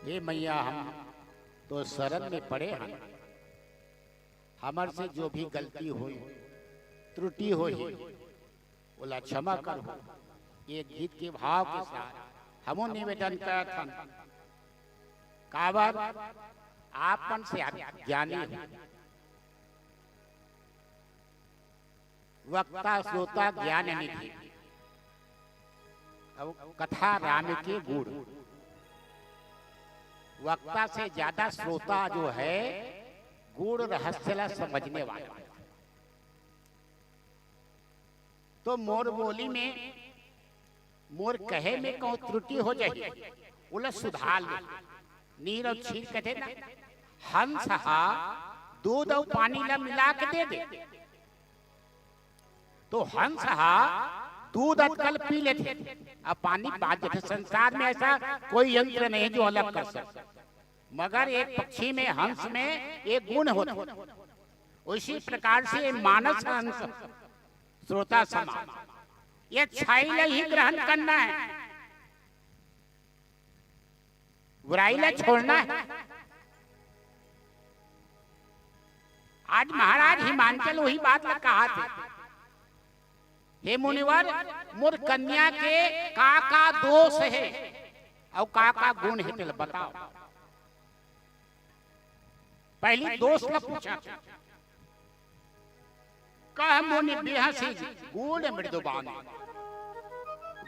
हे मैया, हम तो शरण में पड़े हन, हमर से जो भी गलती होई, त्रुटि होही, ओला क्षमा करहू। ये गीत के भाव के साथ हमो निवेदन करत हन, काबर आप मन से आप ज्ञानी हो। वक्ता श्रोता ज्ञान निधि, अब कथा राम के गुण। वक्ता से ज्यादा श्रोता जो है, गुण रहस्य ला समझने वाला। तो मोर बोली में, मोर कहे में कहूँ त्रुटि हो जाही, ओला सुधार ले। नीर अउ क्षीर कथे ना, हंस हा दूध अउ पानी ला मिला के दे दे, तो हंस हा दूध अतका ल पी लेथे, अब पानी बाँच जाथे। संसार में ऐसा कोई यंत्र नहीं जो अलग कर सके, मगर एक पक्षी में, हंस में एक गुण होथे। उसी प्रकार से ये मानस हंस श्रोता समान, ये अच्छाई ला ही ग्रहण करना है, बुराई ला छोड़ना है। आज महाराज हिमांचल वही बात ला कहा थे, हे मुनिवर, मोर कन्या के का का दोष हे अउ का का गुण हे, तेला बताओ। पहली दोष ला पूछा, कह मुनि बिहसी गूढ़ मृदुबानी।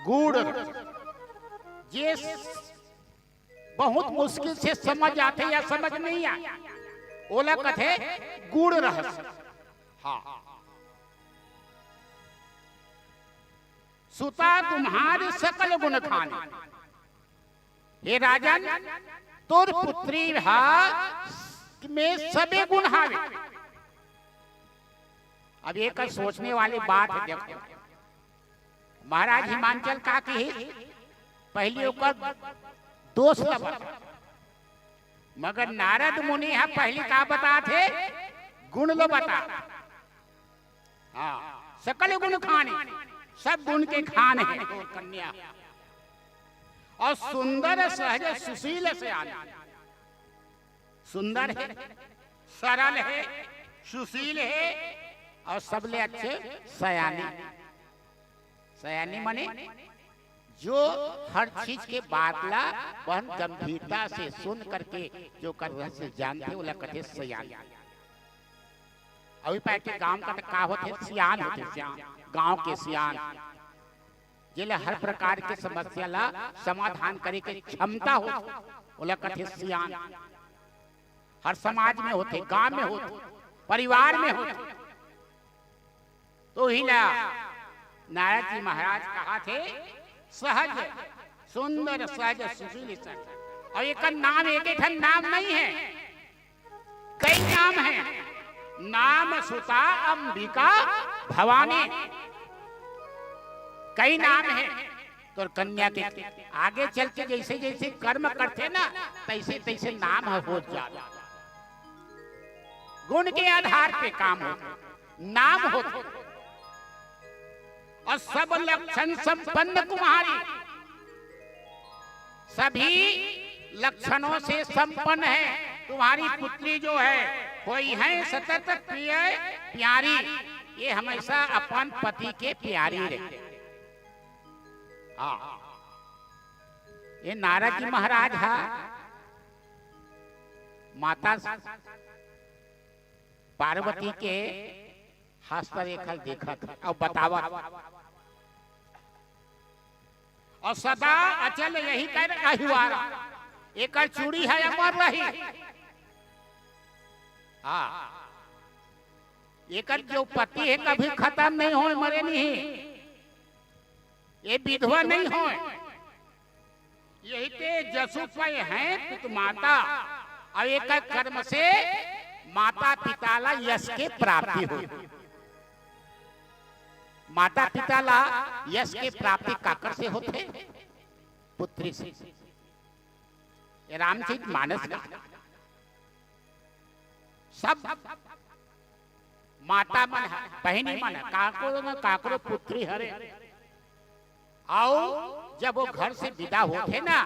गूढ़, जे बहुत मुश्किल से समझ आथे या समझ नहीं आए, ओला कथे गूढ़ रहस्य। हाँ, सुता तुम्हारी सकल गुण खानी। हे राजन, तोर पुत्री हा में सबे गुण हावे। अब एक सोचने वाली बात है, देखो, महाराज हिमांचल का कही, पहली ओकर दोष ल बता, मगर नारद मुनि हा पहली का बता थे, गुण ल बता। हाँ, सकल गुण खानी, सब गुण के खान है तोर कन्या। और सुंदर सहज सुशील सयानी, सुंदर है, सरल है, सुशील है और सबले अच्छे सयानी। सयानी माने जो हर चीज के बात ला बहन गंभीरता से सुन करके जो कर रहस्य जानथे, ओला कथे सयानी। अभी पाए के गांव का तो का होथे, सियान होथे, सियान, गांव के सियान, जेला हर प्रकार के समस्या ला समाधान करे के क्षमता हो, ओला कथे सियान। हर समाज में होथे, गांव में होथे, परिवार में होथे। तो ही ला नारद जी महाराज कहा थे, सहज सुंदर सहज सुशील सर। और एक नाम, एक ही ठन नाम नहीं है, कई नाम है। नाम सुता अंबिका भवानी, कई नाम है। तो कन्या के आगे चल के जैसे जैसे कर्म करथे ना, तैसे तैसे नाम ह होत जाथे। गुण के आधार पे काम होथे, नाम होथे। और सब लक्षण संपन्न तुम्हारी, सभी लक्षणों से संपन्न है तुम्हारी पुत्री जो है, होई है सतत प्रिय प्यारी, ये हमेशा अपन पति के प्यारी रहे। हाँ, ये नारद जी महाराज हा माता पार्वती के हस्तरेखा देखत अउ बतावत, और सदा अचल यही कर अहिवारा, एकर चूड़ी है अमर रही। हाँ, एकर जो पति है कभी खत्म नहीं होय, मरे नहीं, ये विधवा नहीं होय। यही ते जसु पै हैं पुत माता, अउ एक कर्म से माता पिता ला यश के प्राप्ति होय। माता पिता ला यश के प्राप्ति काकर से होथे? पुत्री से। ये रामचरित मानस का सब माता मन ह, बहिनी मन ह, काकरो न काकरो पुत्री हरे। अउ जब वो घर से विदा होथे ना,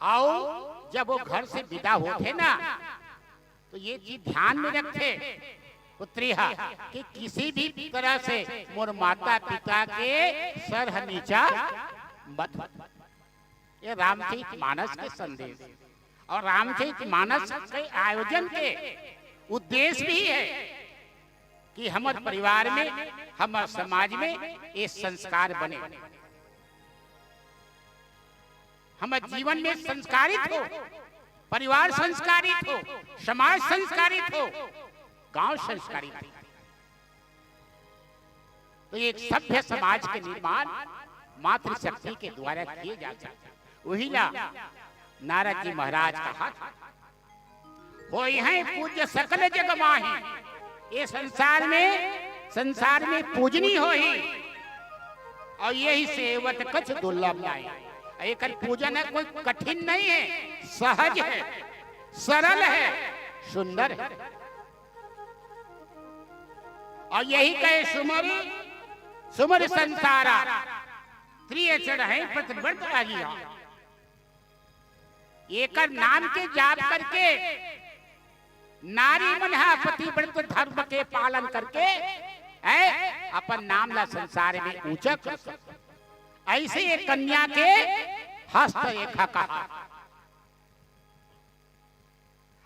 अउ जब वो घर से विदा होथे ना, तो ये चीज ध्यान में रखथे पुत्री हा कि किसी भी तरह से मोर माता पिता के सर ह नीचा मत हो। ये रामचरित मानस के संदेश। और रामचरित मानस के आयोजन के उद्देश्य भी है कि हमर परिवार में, हमर समाज में ये संस्कार बने, हमर जीवन में संस्कारित हो, परिवार संस्कारित हो, समाज संस्कारित हो, गांव संस्कारित हो। तो एक सभ्य समाज के निर्माण मातृशक्ति के द्वारा किए जा सकते। वही ला नारद जी महाराज कहा था, "होई है पूज्य सकल जग माही।" ये संसार में, संसार में पूजनी होई, और यही सेवत कछ दुर्लभ नाई। एकर पूजन है कोई कठिन नहीं है, सहज है, सरल है, सुंदर है। और यही कहे, "सुमर, सुमर संसारा, त्रिय चढ़े पतिव्रत आगिया।" एकर नाम के जाप करके नारी मन ह पतिव्रत धर्म के पालन करके, है, अपन नाम ला संसार में ऊंचा कर सकत। ऐसे ये कन्या के हस्त रेखा कहा।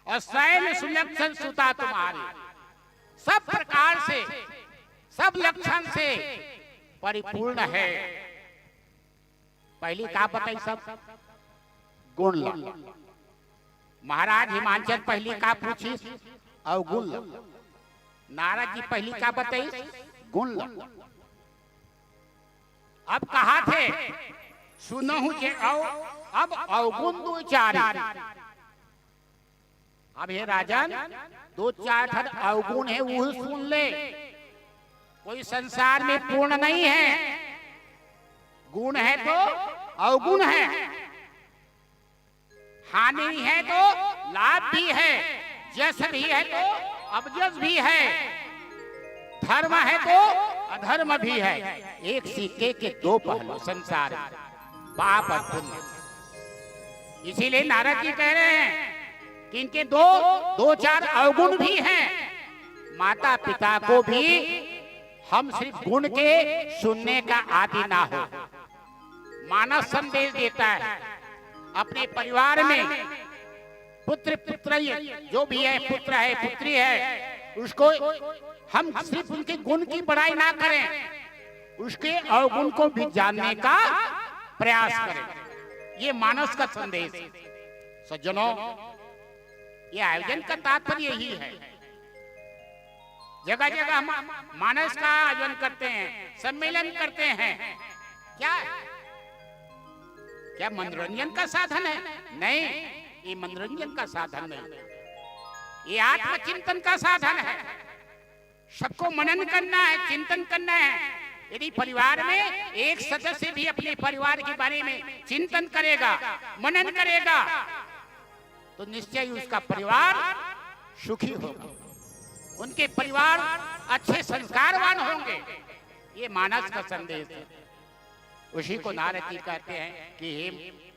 और सैल सुलक्षण सुता तुम्हारी, सब प्रकार से, सब लक्षण से परिपूर्ण है। पहली का बताई सब? गुण ला। महाराज हिमांचल पहली का पूछिस? अवगुण ला। नारद जी पहली का बताइस? गुण ला। अब कहा थे, "सुनहु जे अव, अब अवगुण दो चार।" अब हे राजन, दो चार ठन अवगुण है, वो सुन ले। कोई संसार में पूर्ण नहीं है। गुण है तो अवगुण है, हानि है तो लाभ भी है, जस भी है तो अवजस भी है, धर्म है तो अधर्म भी है। एक सिक्के के दो पहलू संसार में, पाप और पुण्य। इसीलिए नारद जी कह रहे हैं कि इनके दो, दो चार अवगुण भी हैं। माता पिता को भी हम सिर्फ गुण के सुनने का आदी ना हो। मानस संदेश देता है, अपने परिवार में पुत्र पुत्री जो भी है, पुत्र है पुत्री है, उसको हम सिर्फ उनके गुण की बड़ाई ना करें, उसके अवगुण को भी जानने का प्रयास करें। ये मानस का संदेश है। सज्जनों, ये आयोजन का तात्पर्य यही है। जगह जगह हम मानस का आयोजन करते हैं, सम्मेलन करते हैं। क्या है? क्या मनोरंजन का साधन है? नहीं, ये मनोरंजन का साधन नहीं, ये आत्मचिंतन का साधन है। सबको मनन करना है, चिंतन करना है। यदि परिवार में एक सदस्य भी अपने परिवार के बारे में चिंतन करेगा, मनन करेगा, तो निश्चय ही उसका परिवार सुखी होगा, उनके परिवार अच्छे संस्कारवान होंगे। ये मानस का संदेश है। उसी को नारद जी कहते हैं कि हे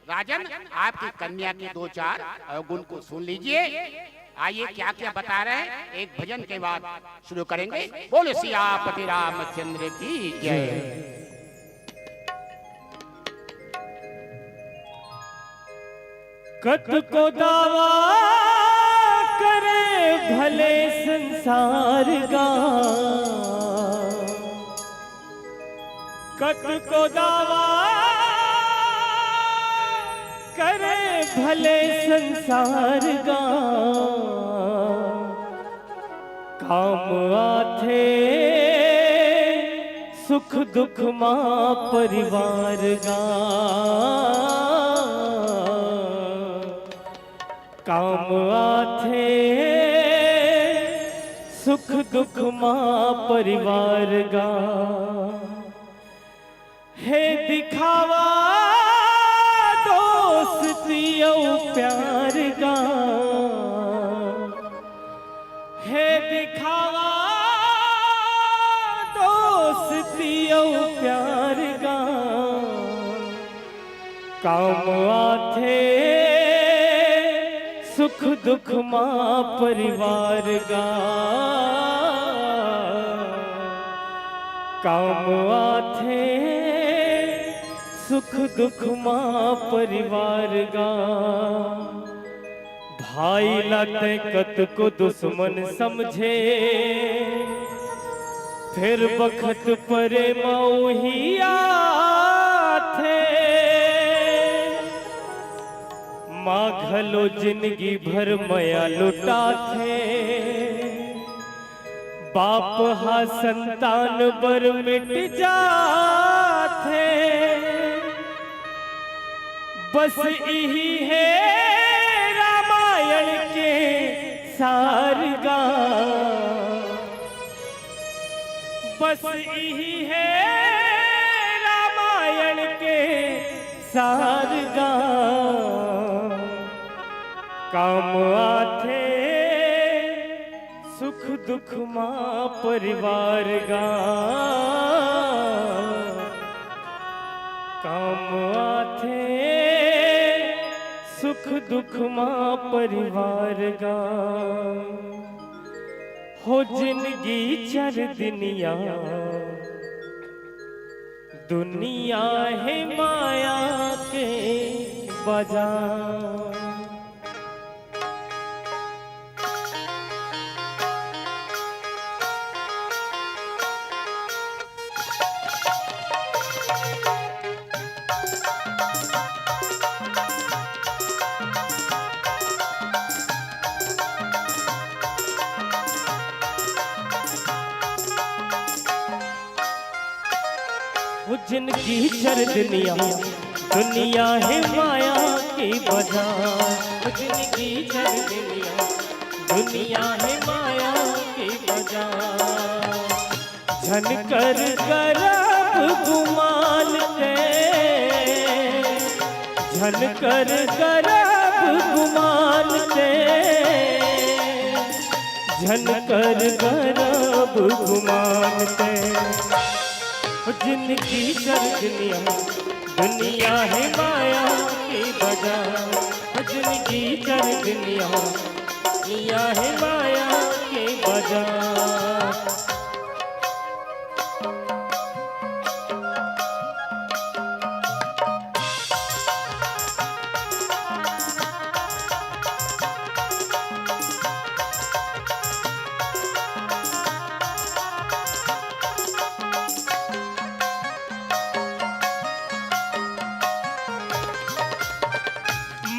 राजन, आपकी कन्या के दो चार अवगुण को सुन लीजिए। आइए, क्या क्या बता रहे हैं, एक भजन के बाद शुरू करेंगे। बोलो सियापति रामचंद्र की जय। कतको दावा करे भले संसार गा, कतको दावा करे भले संसार गा, काम आथे सुख दुख मा परिवार गा, काम आथे सुख दुख मा परिवार गा। हे दिखावा दोस्ती अउ प्यार गा, हे दिखावा दोस्ती अउ प्यार गा, काम आथे सुख दुख मा परिवार गा काम आथे, सुख दुख मा परिवार गा। भाई ला तैं कतको दुश्मन समझे, फेर बखत परे म उही आथे। माँ घलो जिनगी भर मया लुटाथे, बाप हा संतान बर मिट जाथे। बस इही हे रामायण के सार गा, बस इही हे रामायण के सार गा। काम आथे सुख दुख मा परिवार गा, काम आथे सुख दुख मा परिवार गा। हो जिनगी चर दिनिया, दुनिया हे माया के बाजार। ओ जिनगी चर दुनिया, दुनिया हे माया के बाजार। ओ जिनगी चर दुनिया, दुनिया हे माया के बाजार। झन कर करब गुमान ते, झन कर करब गुमान ते, झन कर करब गुमान ते। जिनगी चर दुनिया, दुनिया हे माया के बाजार। जिनगी चर दुनिया, दुनिया हे माया के बाजार।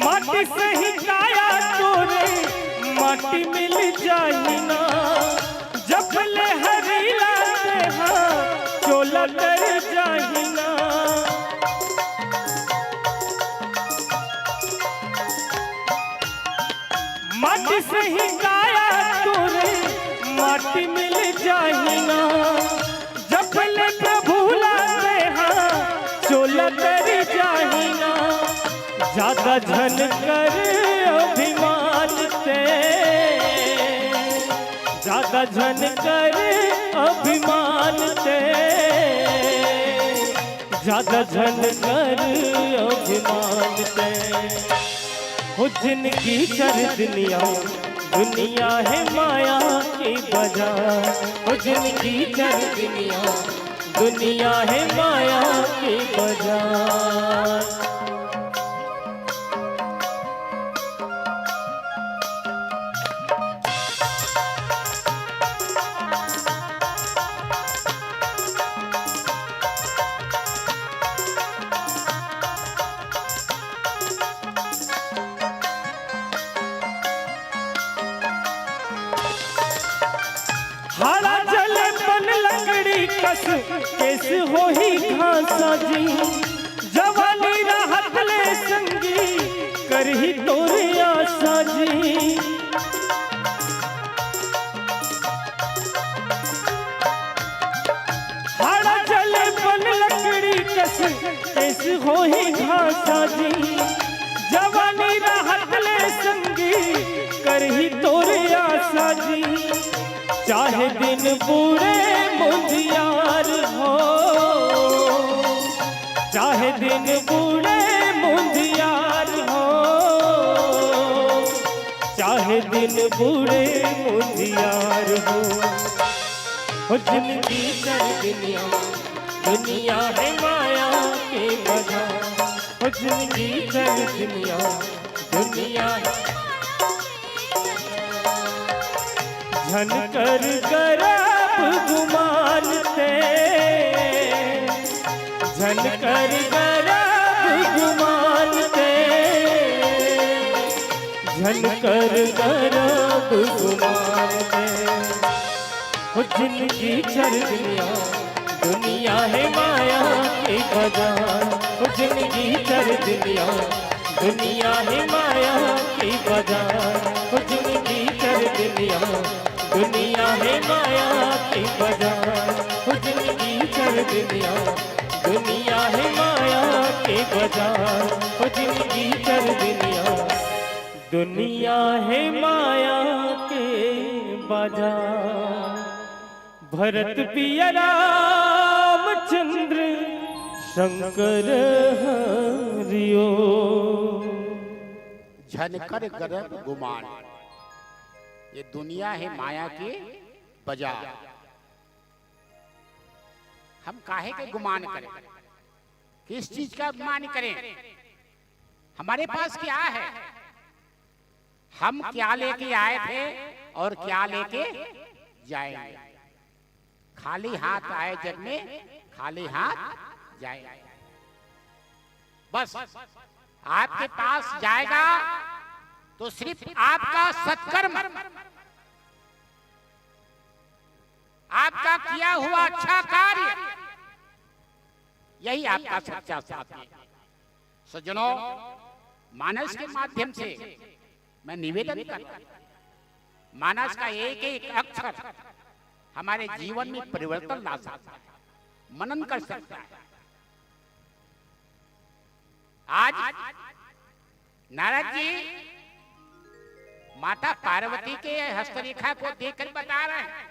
माटी सही काया तोरे, माटी मिल जाही ना। जब ले हरी लाते हाँ, चोला तर जाही ना। माटी सही काया तोरे, माटी मिल जाही ना। जब ले प्रभु ला तेहा, चोला तर जाही ना। ज्यादा झन कर अभिमान ते, ज्यादा झन कर अभिमान ते, ज्यादा झन कर अभिमान ते। हो जिनगी चर दुनिया, दुनिया हे माया के बाजार। हो जिनगी चर दुनिया, दुनिया हे माया के बाजार। हाड़ा जले बन लकड़ी कस, केस होही घासा जी। जवानी रहत ले संगी, करही तोरे आसा जी। हाड़ा जले बन लकड़ी कस, केस होही घासा जी। जवानी रहत ले संगी, करही तोरे आसा जी। चाहे दिन बूढ़े मुंदियार हो, चाहे दिन बूढ़े मुंदियार हो, दिन बूढ़े मुंधियार हो, हो जिंदगी चर दुनिया, दुनिया है माया के बाजार, हो जिंदगी चर दुनिया, दुनिया है झन कर गरब गुमान ते, झन कर गरब गुमान ते, झन कर गरब गुमान ते। हो जिंदगी चर दुनिया, दुनिया है माया के बाजार। हो जिंदगी चर दुनिया, दुनिया है माया के बाजार। हो जिंदगी चर दुनिया, दुनिया है माया के बाजार। हो जिंदगी चर दुनिया, दुनिया है माया के बाजार। हो जिंदगी चर दुनिया, दुनिया है माया के बाजार। भरत पिया रामचंद्र शंकर हरिओ। झन कर गरब गुमान, ये दुनिया है माया के बाजार। हम काहे के गुमान करें, किस चीज का अभिमान करें? हमारे पास क्या है? हम क्या लेके आए थे और क्या लेके जाएंगे? खाली हाथ आए जग में, खाली हाथ जाएंगे। बस, आपके पास जाएगा तो सिर्फ आपका सत्कर्म, आपका किया हुआ अच्छा कार्य, यही आपका सच्चा साथी है। सज्जनों, मानस के माध्यम से मैं निवेदन करता हूं, मानस का एक एक अक्षर हमारे जीवन में परिवर्तन ला सकता है, मनन कर सकता है। आज नारद जी माता पार्वती के हस्तरेखा को देखकर बता रहे हैं,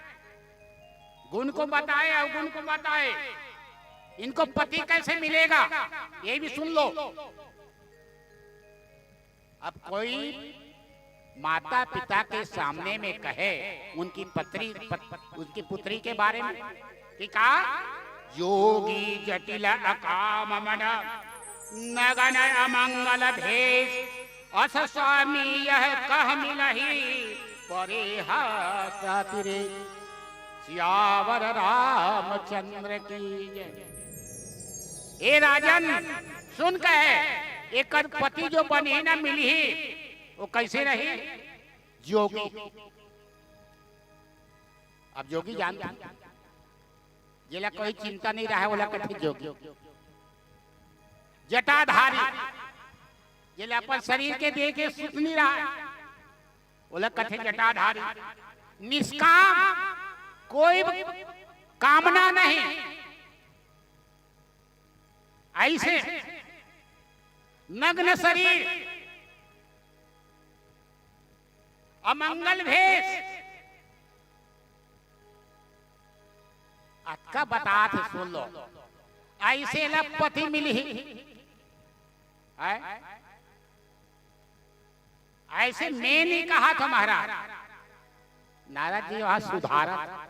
गुण को बताए, अवगुण को बताए, इनको पति कैसे मिलेगा, ये भी सुन लो। अब कोई माता पिता के सामने में कहे उनकी पत्री, पत-, उनकी पुत्री के बारे में कि का, जोगी जटिल अकाम मन, नगन अमंगल भेष, अस स्वामी यह कह मिलही, परे हस अतिरेक। सियावर रामचंद्र की जय। हे राजन, सुन कहे, एकर पति जो बनी न मिलही, वो कैसे रही? जोगी। अब जोगी जानता, जेला कोई चिंता नहीं रहा, ओला कथे जोगी। जटाधारी, जेला अपन शरीर के देख के सुख नहीं रहा, ओला कथे जटाधारी। निष्काम, कोई कामना नहीं, ऐसे नग्न शरीर, अमंगल भेष। अतका बतात हे, सुन लो, ऐसे ला पति मिलही। ऐ? ऐसे मैं नहीं कहा था महाराज, नारद जी वहां सुधारा था।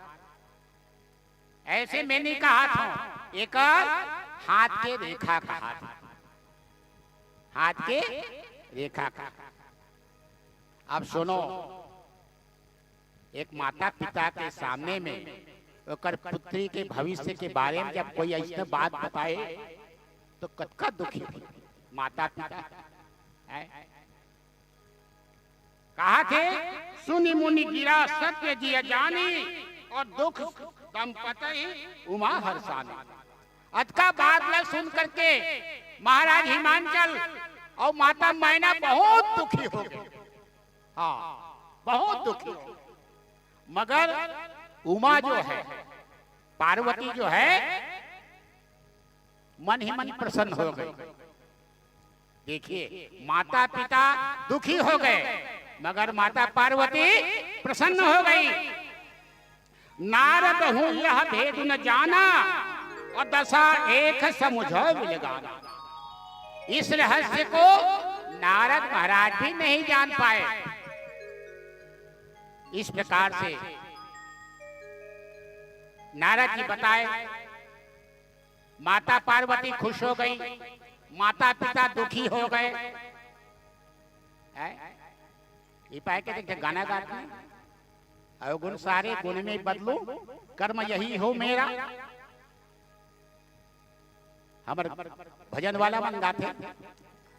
ऐसे मैं नहीं कहा था, एकर हाथ के रेखा कहा था, हाथ के रेखा कहा। अब सुनो, एक माता पिता के सामने में ओकर पुत्री के भविष्य के बारे में जब कोई ऐसे बात बताए तो कतका दुखी होही माता पिता। हैं? कहा थे, सुनि मुनि गिरा सत्य जिय जानी, और दुख दंपतहि उमा हरसानी। अतका बात ला सुन करके महाराज हिमांचल और माता मैना बहुत दुखी हो गए। हाँ, बहुत दुखी हो गए। मगर उमा जो है, पार्वती जो है, मन ही मन प्रसन्न हो गई। देखिए, माता पिता दुखी हो गए, मगर माता पार्वती प्रसन्न हो गई। नारद हूँ यह भेद न जाना, और दशा एक समुझो विलगाना। इस रहस्य को नारद महाराज भी नहीं जान पाए। इस प्रकार से नारद जी बताए, माता पार्वती खुश हो गई, माता पिता दुखी हो गए। हैं? ये पाए के देख गाना गाते हैं, अवगुण सारे गुण में बदलूं, कर्म यही हो मेरा। हमर भजन वाला मन गाथे,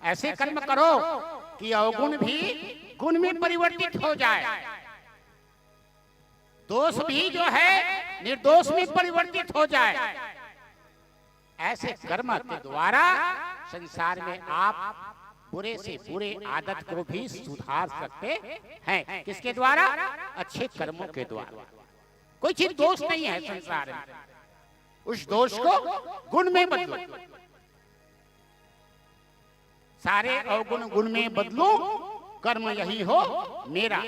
ऐसे कर्म करो कि अवगुण भी गुण में परिवर्तित हो जाए, दोष भी जो है निर्दोष में परिवर्तित हो जाए। ऐसे कर्म के द्वारा संसार में आप बुरे से बुरे आदत को भी सुधार सकते हैं। किसके द्वारा? अच्छे कर्मों के द्वारा। कोई चीज दोष नहीं है संसार में, उस दोष को गुण में बदलो। सारे अवगुण गुण में बदलो, कर्म यही हो मेरा।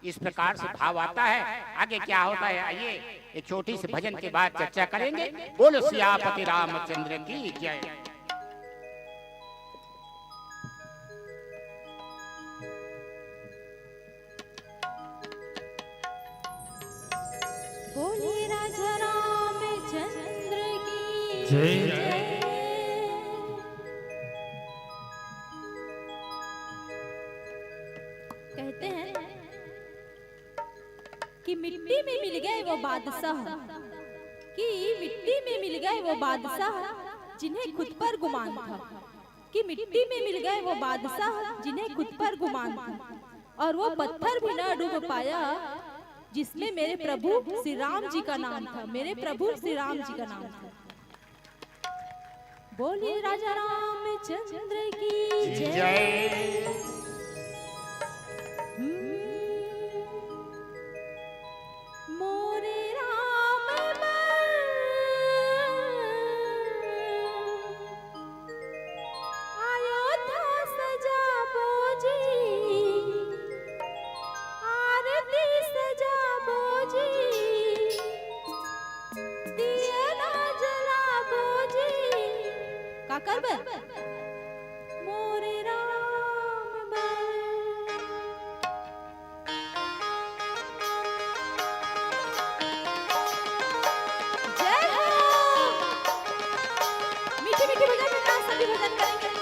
इस प्रकार से भाव आता है। आगे क्या होता है, आइए एक छोटी सी भजन के बाद चर्चा करेंगे। बोलो सियापति रामचंद्र की जय। बोले राजा रामचंद्र की जय। जय। कहते हैं कि मिट्टी में मिल गए वो बादशाह, कि मिट्टी में मिल गए वो बादशाह जिन्हें खुद पर गुमान था, कि मिट्टी में मिल गए वो बादशाह जिन्हें खुद पर गुमान था, और वो पत्थर भी ना डूब पाया जिसमें मेरे प्रभु श्री राम जी का नाम था, मेरे प्रभु श्री राम जी का नाम था। बोलिए राजा रामचंद्र की जय। जय। हम्म। मोरे राम बल अयोध्या सजाबो जी, आरती सजाबो जी, दिया ना जलाबो जी। का करबे? मोरे राम बल। जय हो। मीठे मीठे भजन में सभी भजन करेंगे।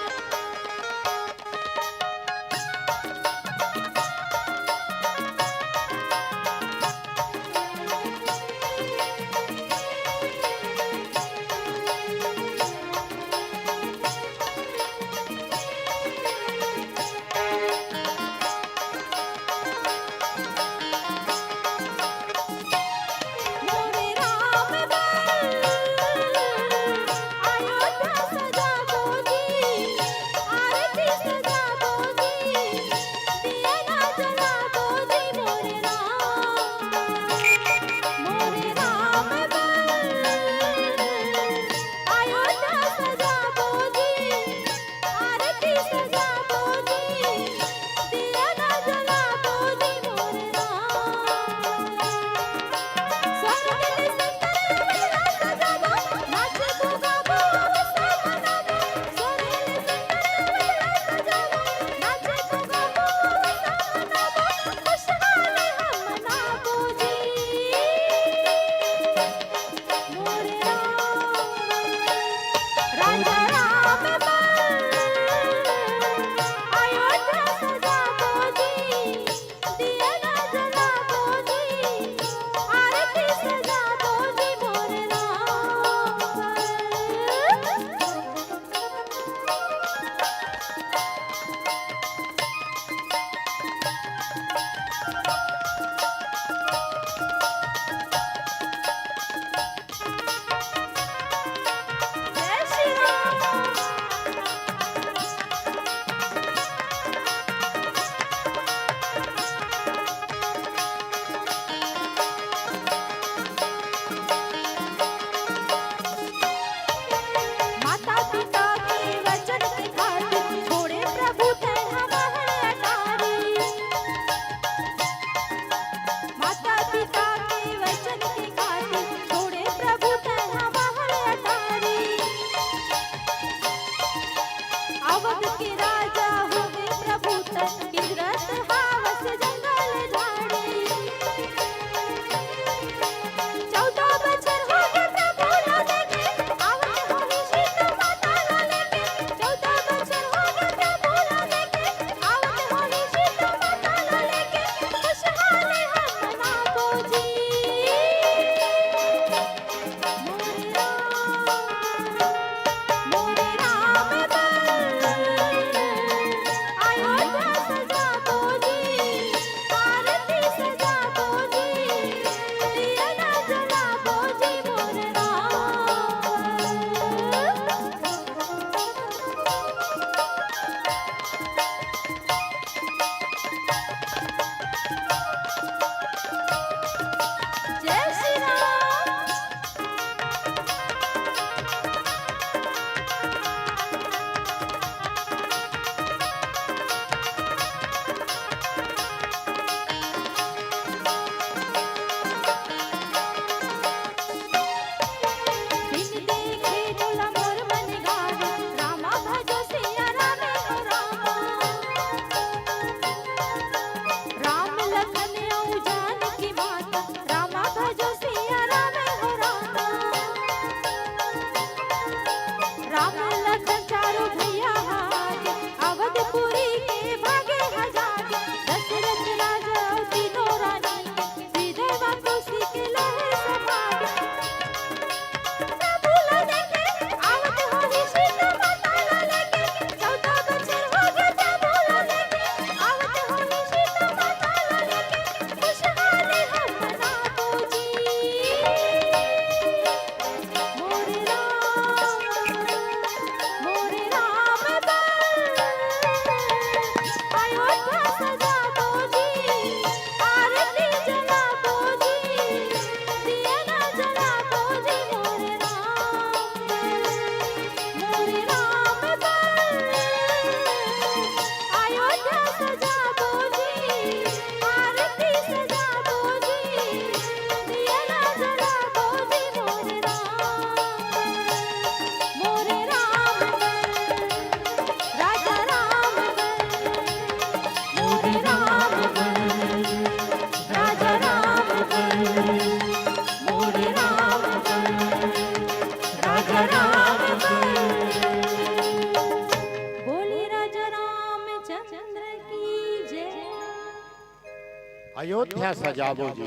अयोध्या सजावो जी।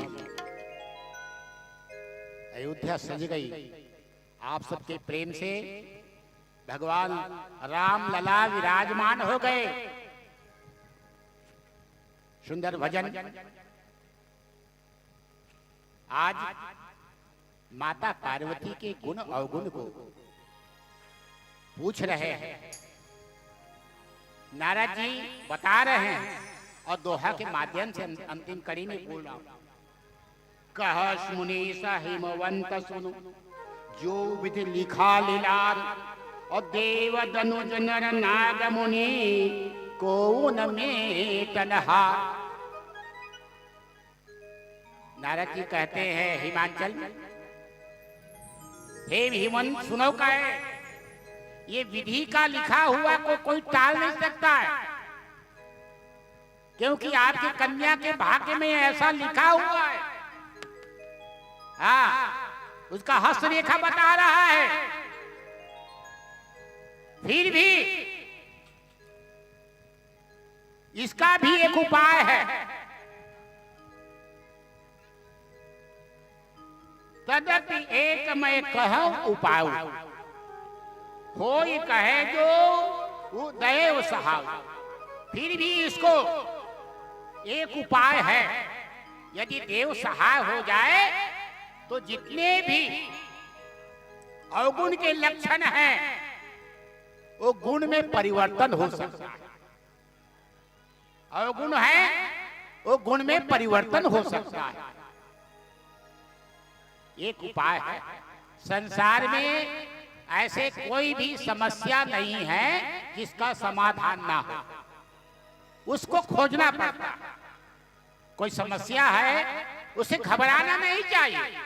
अयोध्या सज गई। आप सबके प्रेम से भगवान राम लला विराजमान हो गए। सुंदर भजन। आज माता पार्वती के गुण अवगुण को पूछ रहे हैं। नारद जी बता रहे हैं और दोहा के माध्यम से अंतिम कड़ी में बोल रहा हूं। कहस मुनीसा हिमवंत सुनु, जो विधि लिखा लीलार, और देव दनुज नर नाग मुनि को उनमें तनहार। नारद जी कहते हैं हिमांचल में, हे हिमवंत, सुनो का है, ये विधि का लिखा हुआ को कोई टाल नहीं सकता है, क्योंकि आपकी कन्या के भाग्य में ऐसा लिखा हुआ है। हाँ, उसका हस्तरेखा बता रहा है। फिर भी इसका भी एक उपाय है। तदपि एक मैं कहूं उपाय, होई कहे जो उ देव सहाय। फिर भी इसको एक उपाय है, यदि देव सहाय हो जाए तो जितने भी अवगुण के लक्षण हैं वो गुण में परिवर्तन हो सकता है। अवगुण है, वो गुण में परिवर्तन हो सकता है। एक उपाय है, संसार में ऐसे कोई भी समस्या नहीं है जिसका समाधान ना हो, उसको खोजना पड़ता है। कोई समस्या है, उसे घबराना नहीं चाहिए।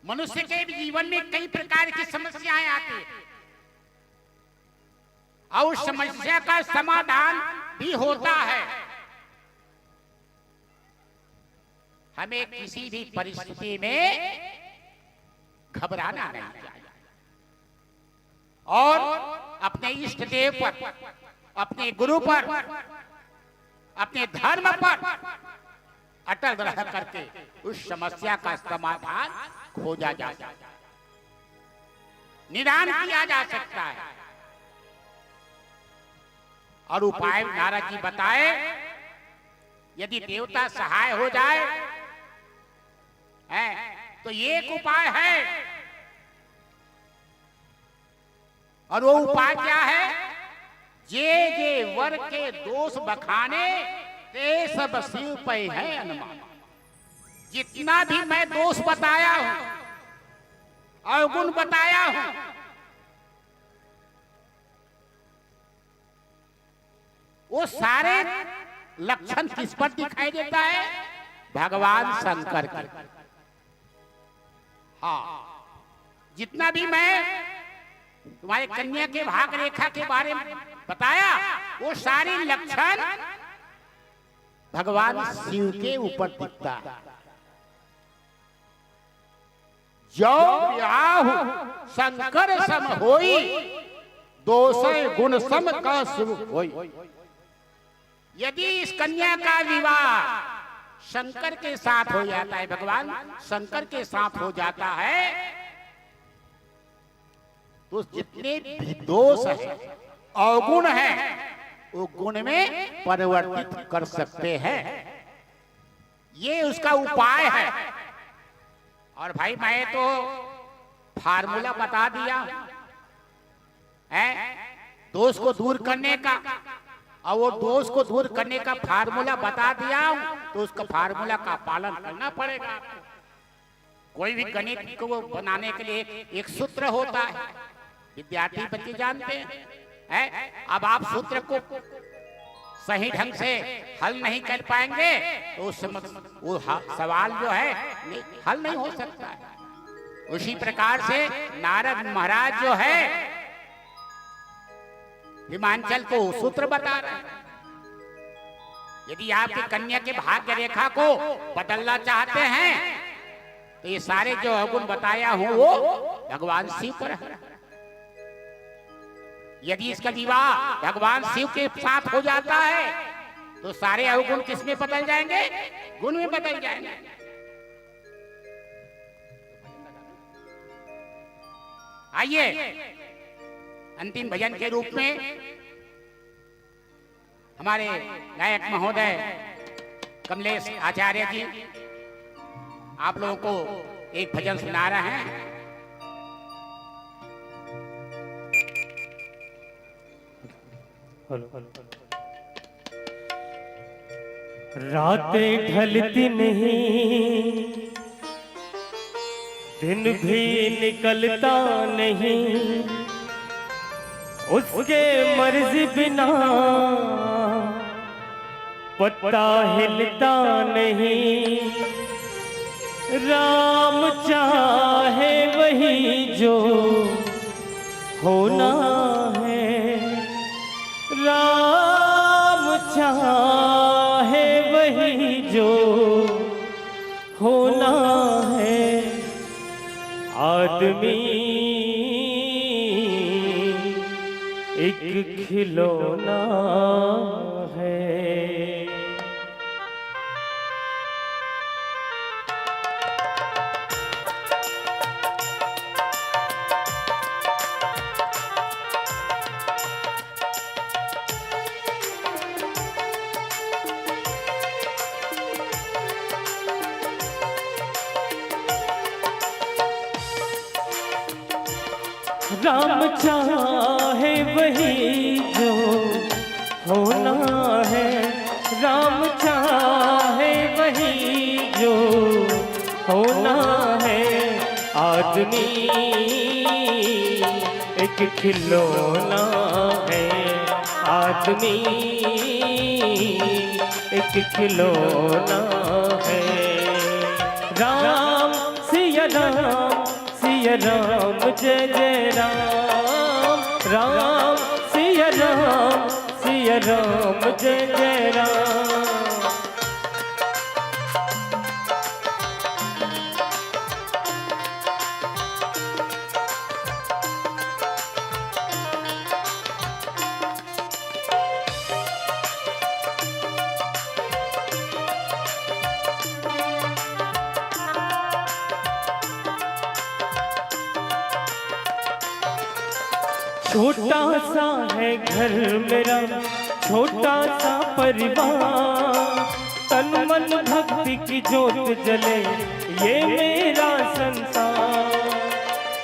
मनुष्य के जीवन में कई प्रकार की समस्याएं आती हैं और समस्या का समाधान भी होता है। हमें किसी भी परिस्थिति में घबराना नहीं चाहिए और अपने इष्ट देव पर, अपने गुरु पर, अपने धर्म पर अटल रह करके उस समस्या का समाधान खोजा जा सकता है, निदान किया जा सकता है। और उपाय नारद जी बताए, यदि देवता सहाय हो जाए, है, तो ये एक उपाय है। और वो उपाय क्या है? जे जे वर के दोष बखाने, ते सब शिव पै है अनुमान। जितना भी मैं दोष बताया हूं, अवगुण बताया हूं, वो सारे लक्षण किस पर दिखाई देता है? भगवान शंकर के। हाँ, जितना भी मैं तुम्हारे कन्या के भाग रेखा के बारे में बताया, वो सारे लक्षण भगवान शिव के ऊपर दिखता है। जो ब्याहु शंकर सम होई, दोसै गुण सम का सुख होई। यदि इस कन्या का विवाह शंकर के साथ हो जाता है, भगवान शंकर के साथ हो जाता है, तो जितने भी दोष हैं, अवगुण हैं, वो गुण में परिवर्तित कर सकते हैं। ये उसका उपाय है। और भाई, मैं तो फार्मूला बता दिया है दोष को दूर करने का, और वो दोष को दूर करने का फार्मूला बता दिया हूं, तो उसका फार्मूला का पालन करना पड़ेगा आपको। कोई भी गणित को बनाने के लिए एक सूत्र होता है, विद्यार्थी बच्चे जानते हैं, हैं? अब आप सूत्र को सही ढंग से हल नहीं कर पाएंगे तो उस समस-, वो ह-, सवाल जो है, नहीं, हल नहीं हो सकता है। उसी प्रकार से नारद महाराज जो है, हिमांचल को सूत्र बता रहे हैं। यदि आपकी कन्या के भाग्य रेखा को बदलना चाहते हैं, तो ये सारे जो अवगुण बताया हूं, वो भगवान शिव पर है। यदि इसका विवाह भगवान शिव के साथ हो जाता है, तो सारे अवगुण किस में बदल जाएंगे? गुण में बदल जाएंगे। आइए, अंतिम भजन के रूप में हमारे गायक महोदय कमलेश आचार्य जी आप लोगों को एक भजन सुना रहे हैं। रातें ढलती नहीं, दिन भी निकलता नहीं, उसके मर्जी बिना पत्ता हिलता नहीं। राम चाहे वही जो होना है, राम चाहे वही जो होना है। आदमी एक खिलौना है। राम चाहे वही जो होना है, राम चाहे वही जो होना है। आदमी एक खिलौना है, आदमी एक खिलौना है। राम सिया राम, सिया राम जय जय राम, राम सिया राम, सिया राम जय जय राम। छोटा सा है घर मेरा, छोटा सा परिवार, तन मन भक्ति की जोत जले ये मेरा संसार।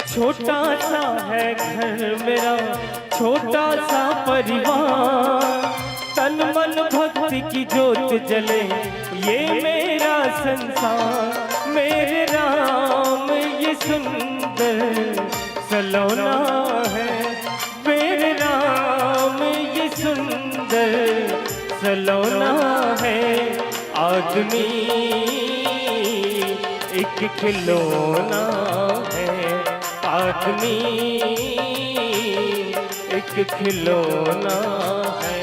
छोटा सा है घर मेरा, छोटा सा परिवार, तन मन भक्ति की जोत जले ये मेरा संसार। मेरे राम ये सुंदर सलोना है, मेरे राम ये सुंदर सलोना है। आदमी एक खिलौना है, आदमी एक खिलौना है।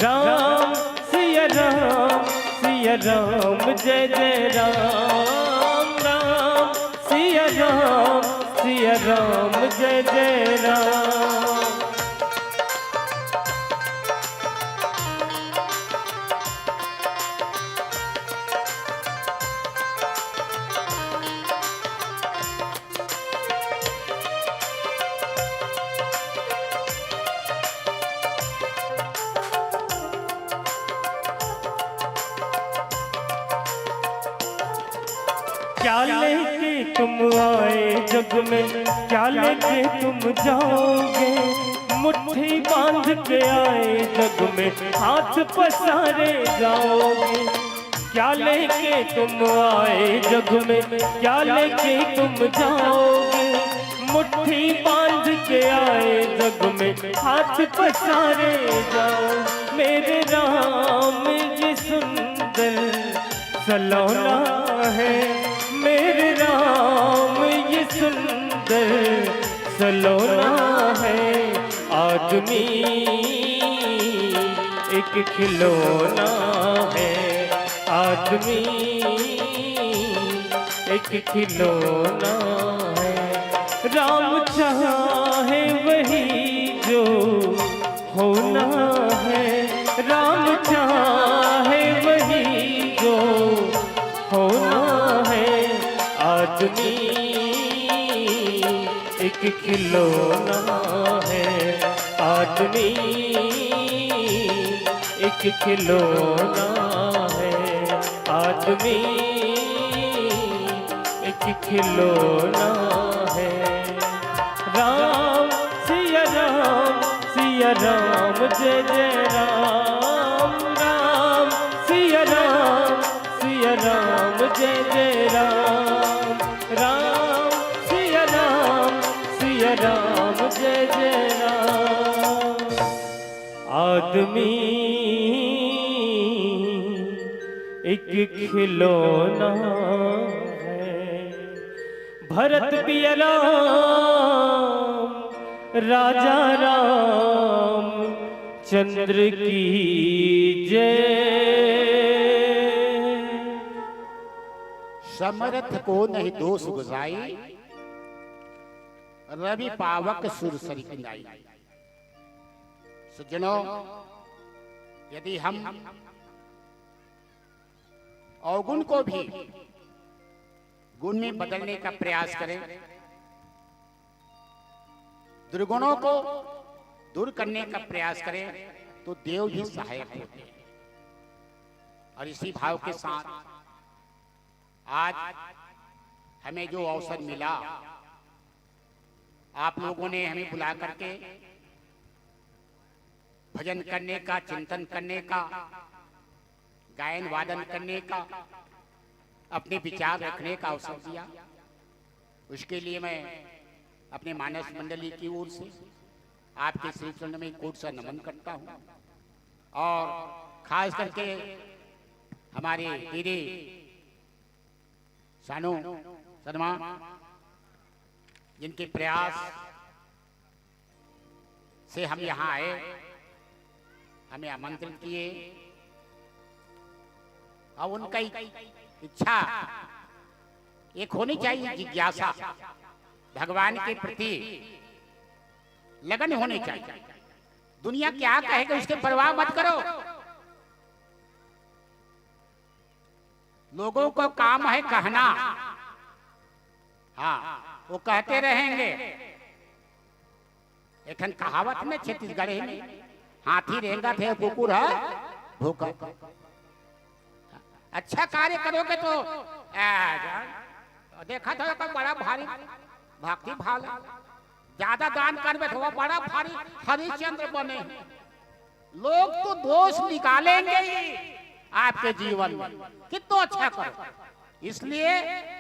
राम सिया राम, सिया राम जय जय राम, राम सिया राम, सिया राम जय जय राम। क्या लेके तुम आए जग में, क्या लेके तुम जाओगे? मुट्ठी बांध के आए जग में, हाथ पसारे जाओगे। क्या लेके तुम आए जग में, क्या लेके तुम जाओगे? मुट्ठी बांध के आए जग में, हाथ पसारे जाओ। मेरे राम ये सुंदर सलोना है, मेरे राम ये सुंदर सलोना है। आदमी एक खिलौना है, आदमी एक खिलौना है। राम चाहे वही जो होना है, राम चाहे एक खिलौना है आदमी, एक खिलौना है आदमी, एक खिलौना है। राम सिया राम, सिया राम जय जय राम। राम सिया राम, सिया राम जय जय राम। राम सिया राम, सिया राम जय जय राम। आदमी एक खिलौना है। भरत पिया राम, राजा राम चंद्र की जय। समरथ को नहीं दोष गुजाई, रवि पावक सुर सरिक नाई। सज्जनों, यदि हम अवगुण को भी गुण में बदलने का प्रयास करें, दुर्गुणों को दूर करने का प्रयास करें, तो देव भी सहायक होते हैं। और इसी भाव के साथ आज हमें जो अवसर मिला, आप लोगों ने हमें बुला करके भजन करने का, चिंतन करने का, गायन वादन करने का, अपने विचार रखने का अवसर दिया, उसके लिए मैं अपने मानस मंडली की ओर से आपके श्री चरण में कोट सा नमन करता हूँ। और खास करके हमारे दीदी सानू शर्मा, जिनके प्रयास से हम यहाँ आए, हमें आमंत्रित किए, और उनका इच्छा एक होनी चाहिए, जिज्ञासा, भगवान के प्रति लगन होनी चाहिए। दुनिया क्या कहेगी, उसके परवाह मत करो। लोगों को काम है कहना, हाँ, वो कहते रहेंगे। एक ठन कहावत में छत्तीसगढ़ी में, "हाथी रेंगथे, कुकुर है भूखा।" अच्छा कार्य करोगे तो, आ, देखा था, कोई बड़ा भारी भक्ति भाव, ज्यादा दान करबे तो वो बड़ा भारी हरिश्चंद्र बने। लोग तो दोष निकालेंगे ही आपके जीवन में, कितना अच्छा करो। इसलिए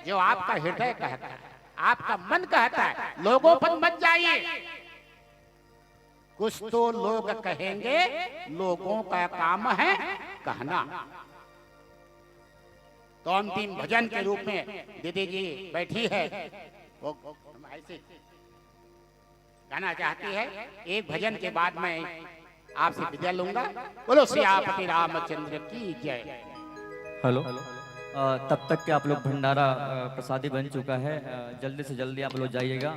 जो आपका हृदय कहता है, आपका मन कहता है, लोगों पर मत जाइए। कुछ तो लोग कहेंगे, लोगों का काम है कहना। तो अंतिम भजन के रूप में दीदी जी बैठी है, वो ऐसे कहना चाहती है। एक भजन के बाद मैं आपसे विदा लूंगा। बोलो सियापति रामचंद्र की जय। हेलो। अ, तब तक के आप लोग भंडारा, अ, प्रसादी बन चुका है। अ, जल्दी से जल्दी आप लोग जाइएगा।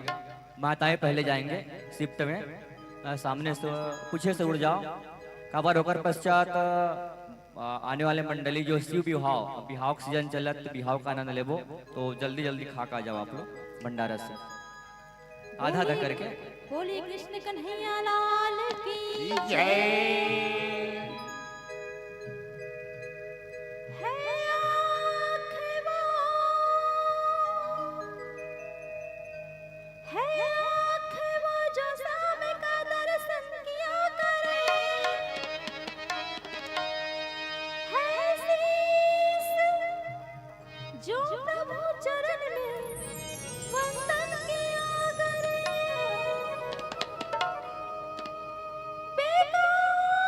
माताएं पहले जाएंगे शिफ्ट में। अ, सामने से पीछे से उड़ जाओ। काबर ओकर पश्चात, अ, आने वाले मंडली जो शिव बिहाव, बिहाव के सीजन चलत, तो बिहाव का आनंद लेबो। तो जल्दी जल्दी खा के आ जाओ आप लोग भंडारा से। आधा आधा करके। बोले कृष्ण कन्हैया लाल की जय। है आँख वो, है आँख वो जो शाम का दर्शन किया करे, है शीश जो प्रभु चरण में वंदन किया करे। बेकार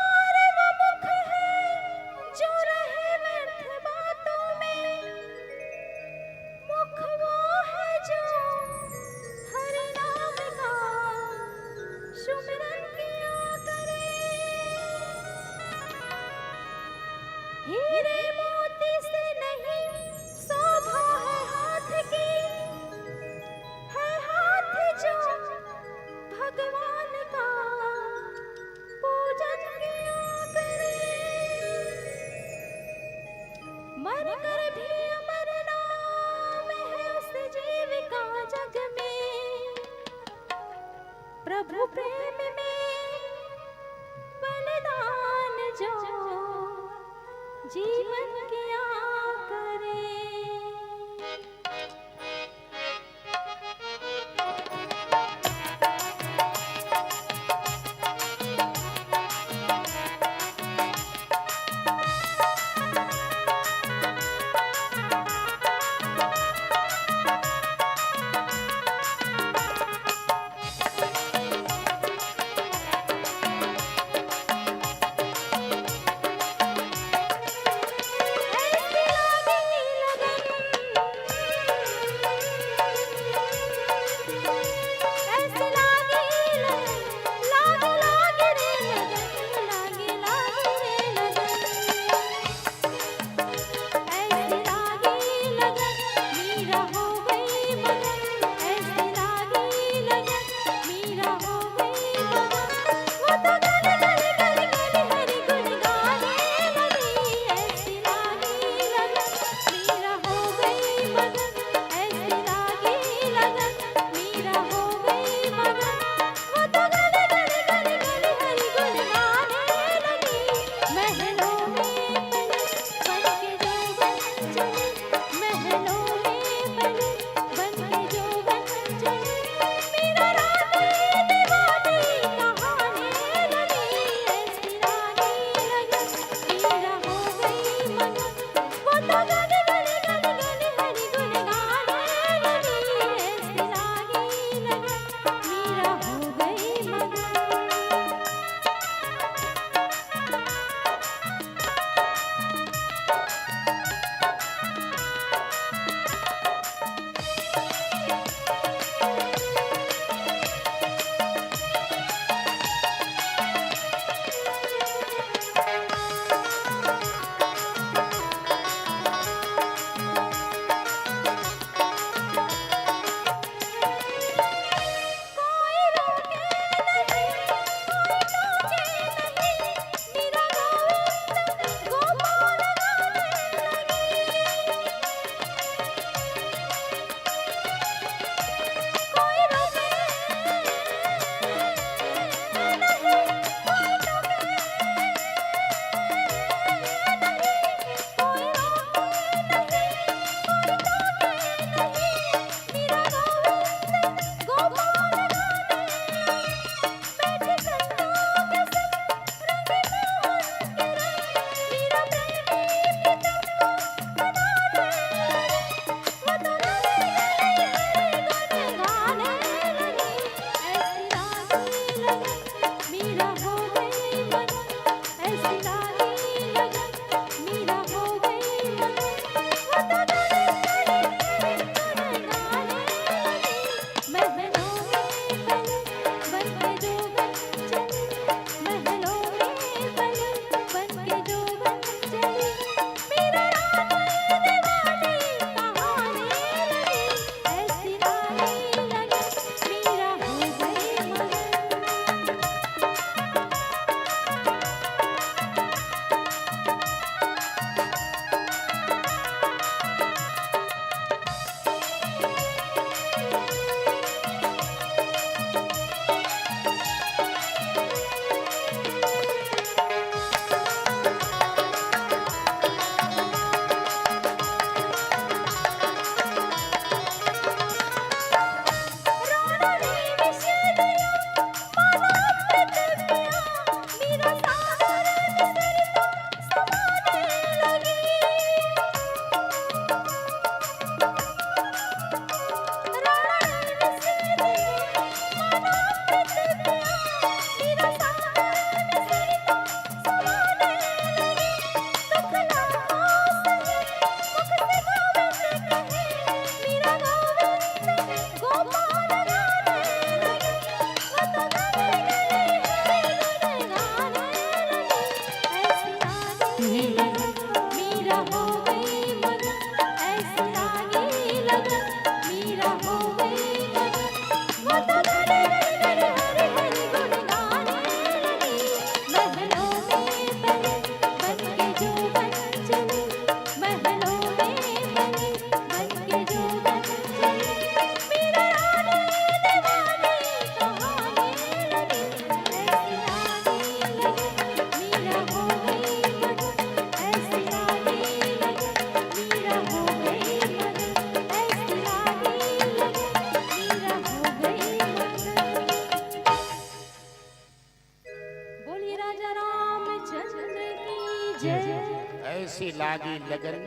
रामचंद्र की जय। ऐसी लागी लगन,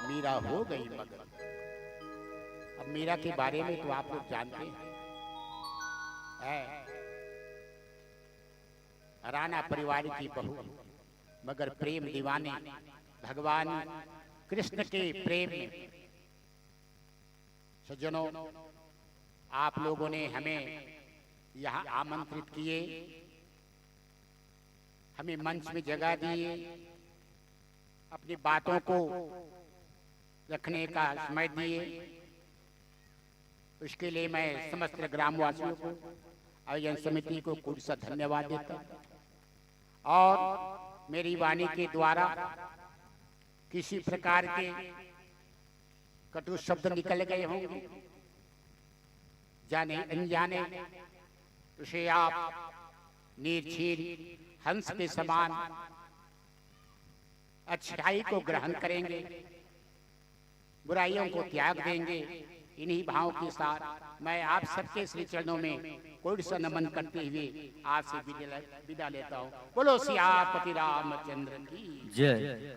मीरा हो गई मगन। अब मीरा के बारे में तो आप लोग जानते हैं, है राणा परिवार की बहू, मगर प्रेम दीवानी भगवान कृष्ण के प्रेम में। सज्जनों, आप लोगों ने हमें यहाँ आमंत्रित किए, हमें मंच में जगह दिए, अपनी बातों को रखने का समय दिए, उसके लिए मैं समस्त ग्रामवासियों को, आयोजन समिति को कोटि सा धन्यवाद देता हूँ। और मेरी वाणी के द्वारा किसी प्रकार के कटु शब्द निकल गए होंगे, जाने अनजाने, उसे आप निर्छीर हंस के समान अच्छाई को ग्रहण करेंगे, बुराइयों को त्याग देंगे। इन्हीं भाव के साथ मैं आप सबके श्री चरणों में कोटि सा नमन करते हुए आज से विदा ले-, विदा लेता हूँ। बोलो सियापति रामचंद्र की जय।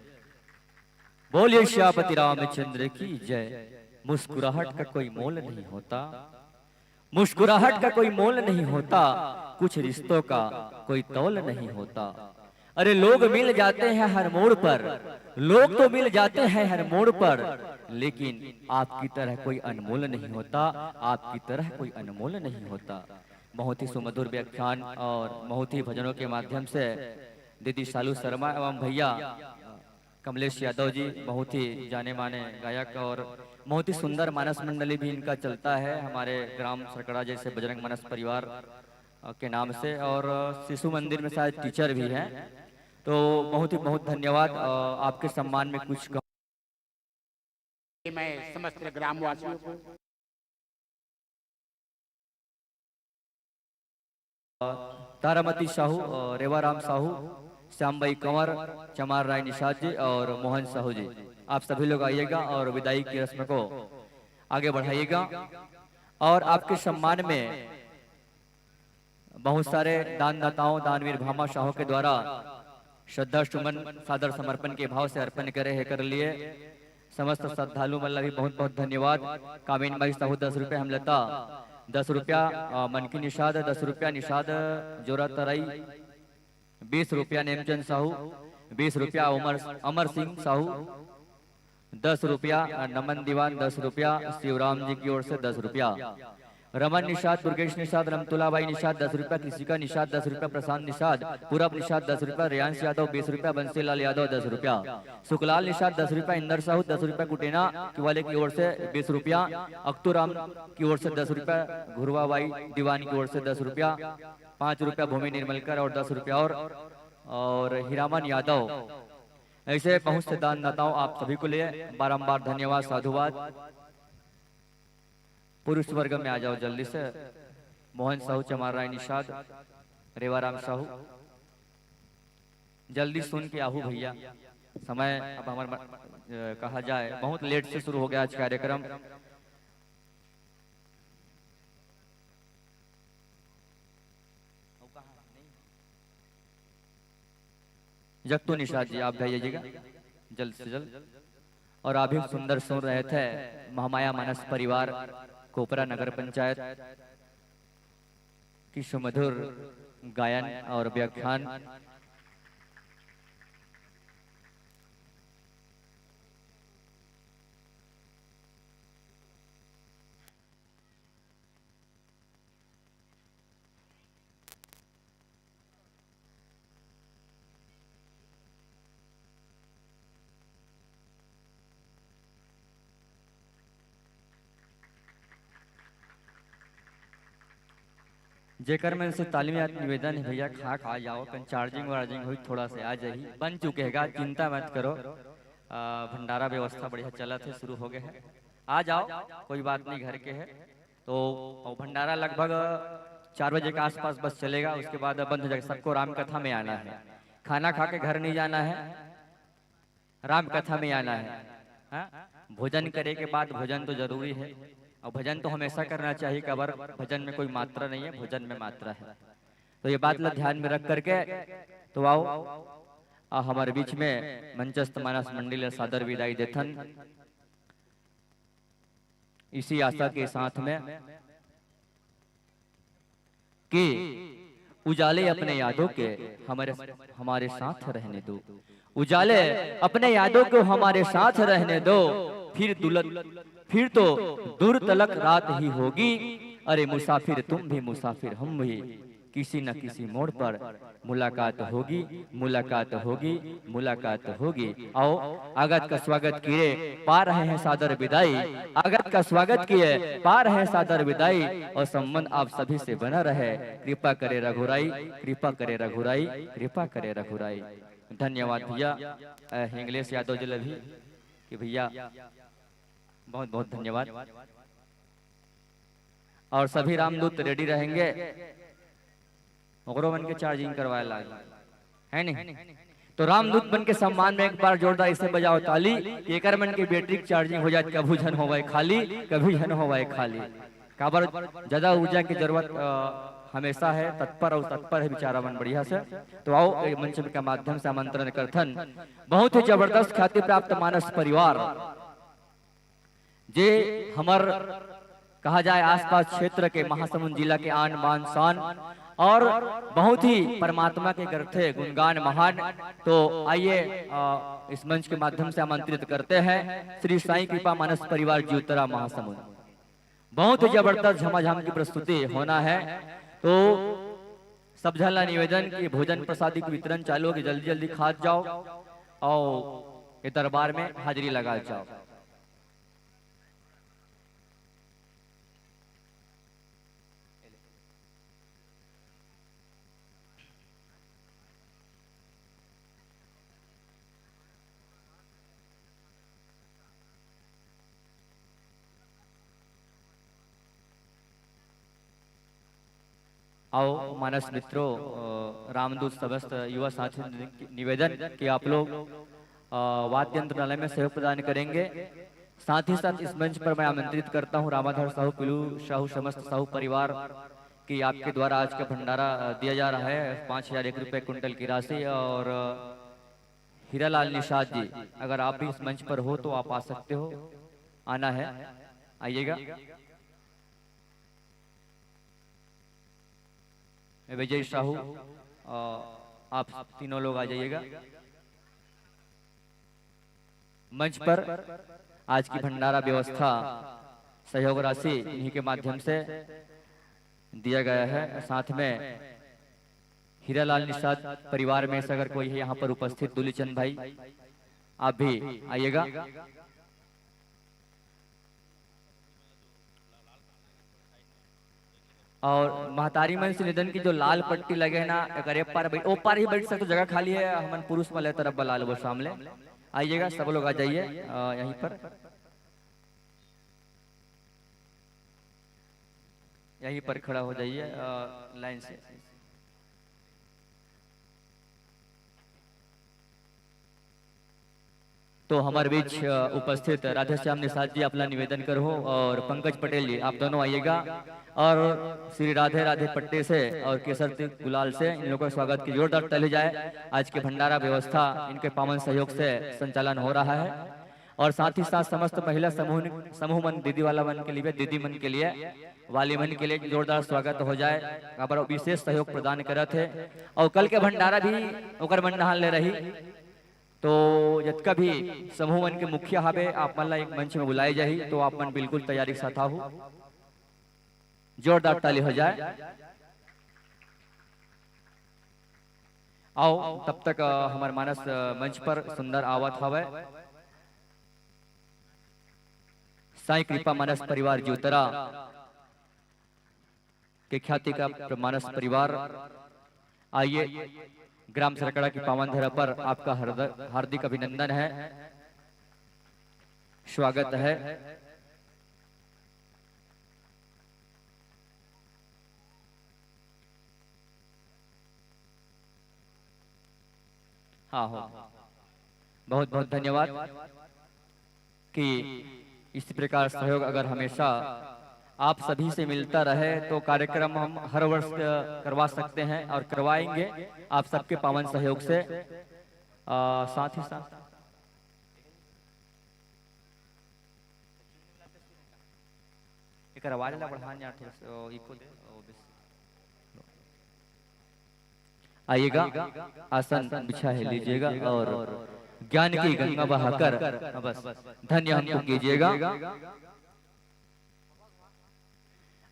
बोलिए सियापति रामचंद्र की जय। मुस्कुराहट का कोई मोल नहीं होता, मुस्कुराहट का कोई मोल नहीं होता, कुछ रिश्तों का कोई तौल नहीं होता। अरे, लोग मिल जाते हैं हर मोड़ पर, लोग तो मिल जाते हैं हर मोड़ पर, लेकिन आपकी तरह कोई अनमोल नहीं होता, आपकी तरह कोई अनमोल नहीं होता। बहुत ही सुमधुर व्याख्यान और बहुत ही भजनों के माध्यम से दीदी शालू शर्मा एवं भैया कमलेश यादव जी, बहुत ही जाने माने गायक और बहुत ही सुंदर मानस मंडली भी इनका चलता है हमारे ग्राम सरकड़ा जैसे बजरंग मानस परिवार, अ, के नाम से। और, अ, शिशु मंदिर में शायद टीचर भी हैं, तो बहुत ही बहुत धन्यवाद। अ, आपके सम्मान में कुछ कहूँ। मैं समस्त ग्रामवासियों को तारामती साहू, अ, रेवाराम साहू, श्यामबाई कंवर, चमार राय निषाद जी और मोहन साहू जी, आप सभी लोग आइएगा और विदाई की रस्म को आगे बढ़ाइएगा। और आपके सम्मान में बहुत सारे दानदाताओं, दानवीर भामा साहू के द्वारा श्रद्धा सुमन सादर समर्पण के भाव से अर्पण करे हे कर लिए समस्त श्रद्धालु मन ला भी बहुत बहुत धन्यवाद। कामिन बाई साहू दस रुपया, हेमलता दस रुपया, अ, मनकी निषाद दस रुपया, निषाद जोरा तराई बीस रुपया, नेमचंद साहू बीस रुपया, अमर, अमर सिंह साहू दस रुपया, अ, नमन दीवान दस रुपया, शिवराम जी की ओर से दस रुपया। रमन निषाद, दुर्गेश निषाद, रमतुलाबाई निषाद दस रुपया, कृषिका निषाद दस रुपया, प्रशांत निषाद, पूरब निषाद दस रुपया, रेयांश यादव बीस रुपया, बंसीलाल यादव दस रुपया, सुखलाल निषाद दस रुपया, इंदर साहू दस रुपया, कुटेना की वाले की ओर से बीस रुपया, अख्तुराम की ओर से दस रुपया, घुरवाबाई दीवान की ओर से दस रुपया, पाँच रुपया भूमि निर्मलकर और दस रुपया और, और हीरामन यादव। ऐसे बहुत से दानदाताओं, आप सभी को लिए बारंबार धन्यवाद, साधुवाद। पुरुष वर्ग में आ जाओ जल्दी से। मोहन साहू, चमार राय निषाद, रेवाराम साहू, जल्दी सुन के आहू भैया। समय अब हमार म-, अ, कहा जाए, बहुत लेट से शुरू हो गया आज कार्यक्रम। जगतो निषाद जी, आप भी आइएगा जल्द से जल्द। और आप भी सुंदर सुन रहे थे महामाया मानस परिवार कोपरा नगर पंचायत की सुमधुर गायन और व्याख्यान। जेकर मन से ताली में निवेदन हे भैया, खा खा जाओ, कन चार्जिंग वार्जिंग होई थोड़ा से आ जाही, बन चुके हे गा, चिंता मत करो। आ, भंडारा व्यवस्था बढ़िया चलत हे, शुरू हो गए हे, आ जाओ, कोई बात नहीं, घर के हे। तो और भंडारा लगभग चार बजे के आसपास बस चलेगा, उसके बाद बंद हो जाएगा। सबको राम कथा में आना है, खाना खा के घर नहीं जाना है, राम कथा में आना है। हाँ? भोजन करे के बाद, भोजन तो जरूरी है और भजन तो हमेशा करना चाहिए, काबर भजन में कोई मात्रा नहीं है, भोजन में मात्रा है। तो ये बात ला ध्यान में रख करके तो आओ, आ हमर बीच में मंचस्थ मानस मंडली ला सादर विदाई देथन, इसी आशा के साथ में कि उजाले अपने यादों के हमारे, हमारे साथ रहने दो। उजाले अपने यादों को हमारे साथ रहने दो, फिर दुलत, फिर तो दूर तलक रात ही होगी। अरे मुसाफिर, तुम भी मुसाफिर, हम भी, किसी न किसी मोड़ पर मुलाकात होगी, मुलाकात होगी, मुलाकात होगी। आओ, आगत का स्वागत किए, पा रहे हैं सादर विदाई। आगत का स्वागत किए, पा रहे हैं सादर विदाई। और संबंध आप सभी से बना रहे। कृपा करे रघुराई, कृपा करे रघुराई, कृपा करे रघुराई। धन्यवाद भैया, अ, हिंगलेश यादव जी ला भी कि भैया बहुत बहुत धन्यवाद। और सभी रामदूत रेडी रहेंगे, ओकरो मन के चार्जिंग करवाए लाग, है नहीं? तो रामदूत मन के सम्मान में एक बार जोरदार इसे बजाओ ताली कि एकर मन के बैटरी के चार्जिंग हो जाए, कभू झन होवय खाली, कभी झन होवय खाली। काबर ज्यादा ऊर्जा की जरूरत, अ, हमेशा है, तत्पर और तत्पर है बेचारा मन बढ़िया से। तो आओ, ए मंच के माध्यम से आमंत्रण करथन बहुत ही जबरदस्त ख्याति प्राप्त मानस परिवार, जे हमर कहा जाए आसपास क्षेत्र के महासमुंद जिला के आन बान शान और बहुत ही परमात्मा के गर्थे गुणगान महान। तो आइए, अ, इस मंच के माध्यम से आमंत्रित करते हैं श्री साईं कृपा मानस परिवार जिउतरा महासमुंद। बहुत ही जबरदस्त झमाझम की प्रस्तुति होना है। तो सब झन ला निवेदन कि भोजन प्रसादी के वितरण चालू हो कि जल्दी जल्दी खात जाओ और ये दरबार में हाजिरी लगा जाओ। आओ मानस मित्रों, अ, रामदूत समस्त युवा साथी निवेदन कि आप लोग, अ, वाद्य यंत्र नालय में सहयोग प्रदान करेंगे। साथ ही साथ इस मंच पर मैं आमंत्रित करता हूं रामाधर साहू, पीलू साहू, समस्त साहू परिवार कि आपके द्वारा आज का भंडारा, अ, दिया जा रहा है पाँच हज़ार एक रुपये कुंटल की राशि। और, अ, हीरालाल निषाद जी, अगर आप भी इस मंच पर हो तो आप आ सकते हो, आना है, आइएगा। विजय साहू, अ, आप तीनों लोग आ जाइएगा मंच पर। आज की भंडारा व्यवस्था सहयोग राशि इन्हीं के माध्यम से दिया गया है। साथ में हीरालाल निषाद परिवार में से अगर कोई है यहाँ पर उपस्थित, दुलीचंद भाई, आप भी आइएगा। और महतारी मन से निवेदन कि जो लाल पट्टी लगे हे ना, एकरे पार बैठ, ओ पार ही बैठ सकते, जगह खाली है, हमन पुरुष मन ले तरफ बला लेबो सामने। आइएगा, सब लोग आ जाइए, अ, यहीं पर, यहीं पर खड़ा हो जाइए, अ, लाइन से। तो हमारे बीच, अ, उपस्थित राधेश्याम निषाद जी, आप ला निवेदन करहूं, और पंकज पटेल जी, आप दोनों आइएगा। और श्री राधे राधे पट्टे से और केसर तिलक गुलाल से इन लोगों का स्वागत की जोरदार ताली जाए। आज की भंडारा व्यवस्था इनके पावन सहयोग से संचालन हो रहा है। और साथ ही साथ समस्त महिला समूह, समूह मन, दीदी वाला मन के लिए, दीदी मन के लिए, वाली मन के लिए जोरदार स्वागत हो जाए। काबर विशेष सहयोग प्रदान करत हे। और कल के भंडारा भी ओकर मन डहान ले रही। तो जतका भी समूह मन के मुखिया हावे, आप मन ला एक मंच में बुलाए जाही, तो आप मन बिल्कुल तैयारी के साथ आहू, जोरदार ताली हो जाए। आओ, तब तक, अ, हमर मानस, अ, मंच पर सुंदर आवत हवय। साईं कृपा मानस परिवार जिउतरा के ख्याति का मानस परिवार, आइए, ग्राम सरकड़ा की पावन धरा पर आपका हार्द-, हार्दिक अभिनंदन है, स्वागत है। हाँ हो, बहुत बहुत धन्यवाद कि इसी प्रकार सहयोग अगर हमेशा आप सभी से मिलता रहे, तो कार्यक्रम हम हर वर्ष, अ, करवा सकते हैं और करवाएंगे आप सबके पावन सहयोग से। अ, साथ ही साथ एकर आवाज ला बढ़ान यार, थोड़ा सा, ओ, इको दे, ओ, बस। आइएगा, आसन बिछा है लीजिएगा और ज्ञान की गंगा बहाकर बस धन्य हमको कीजिएगा।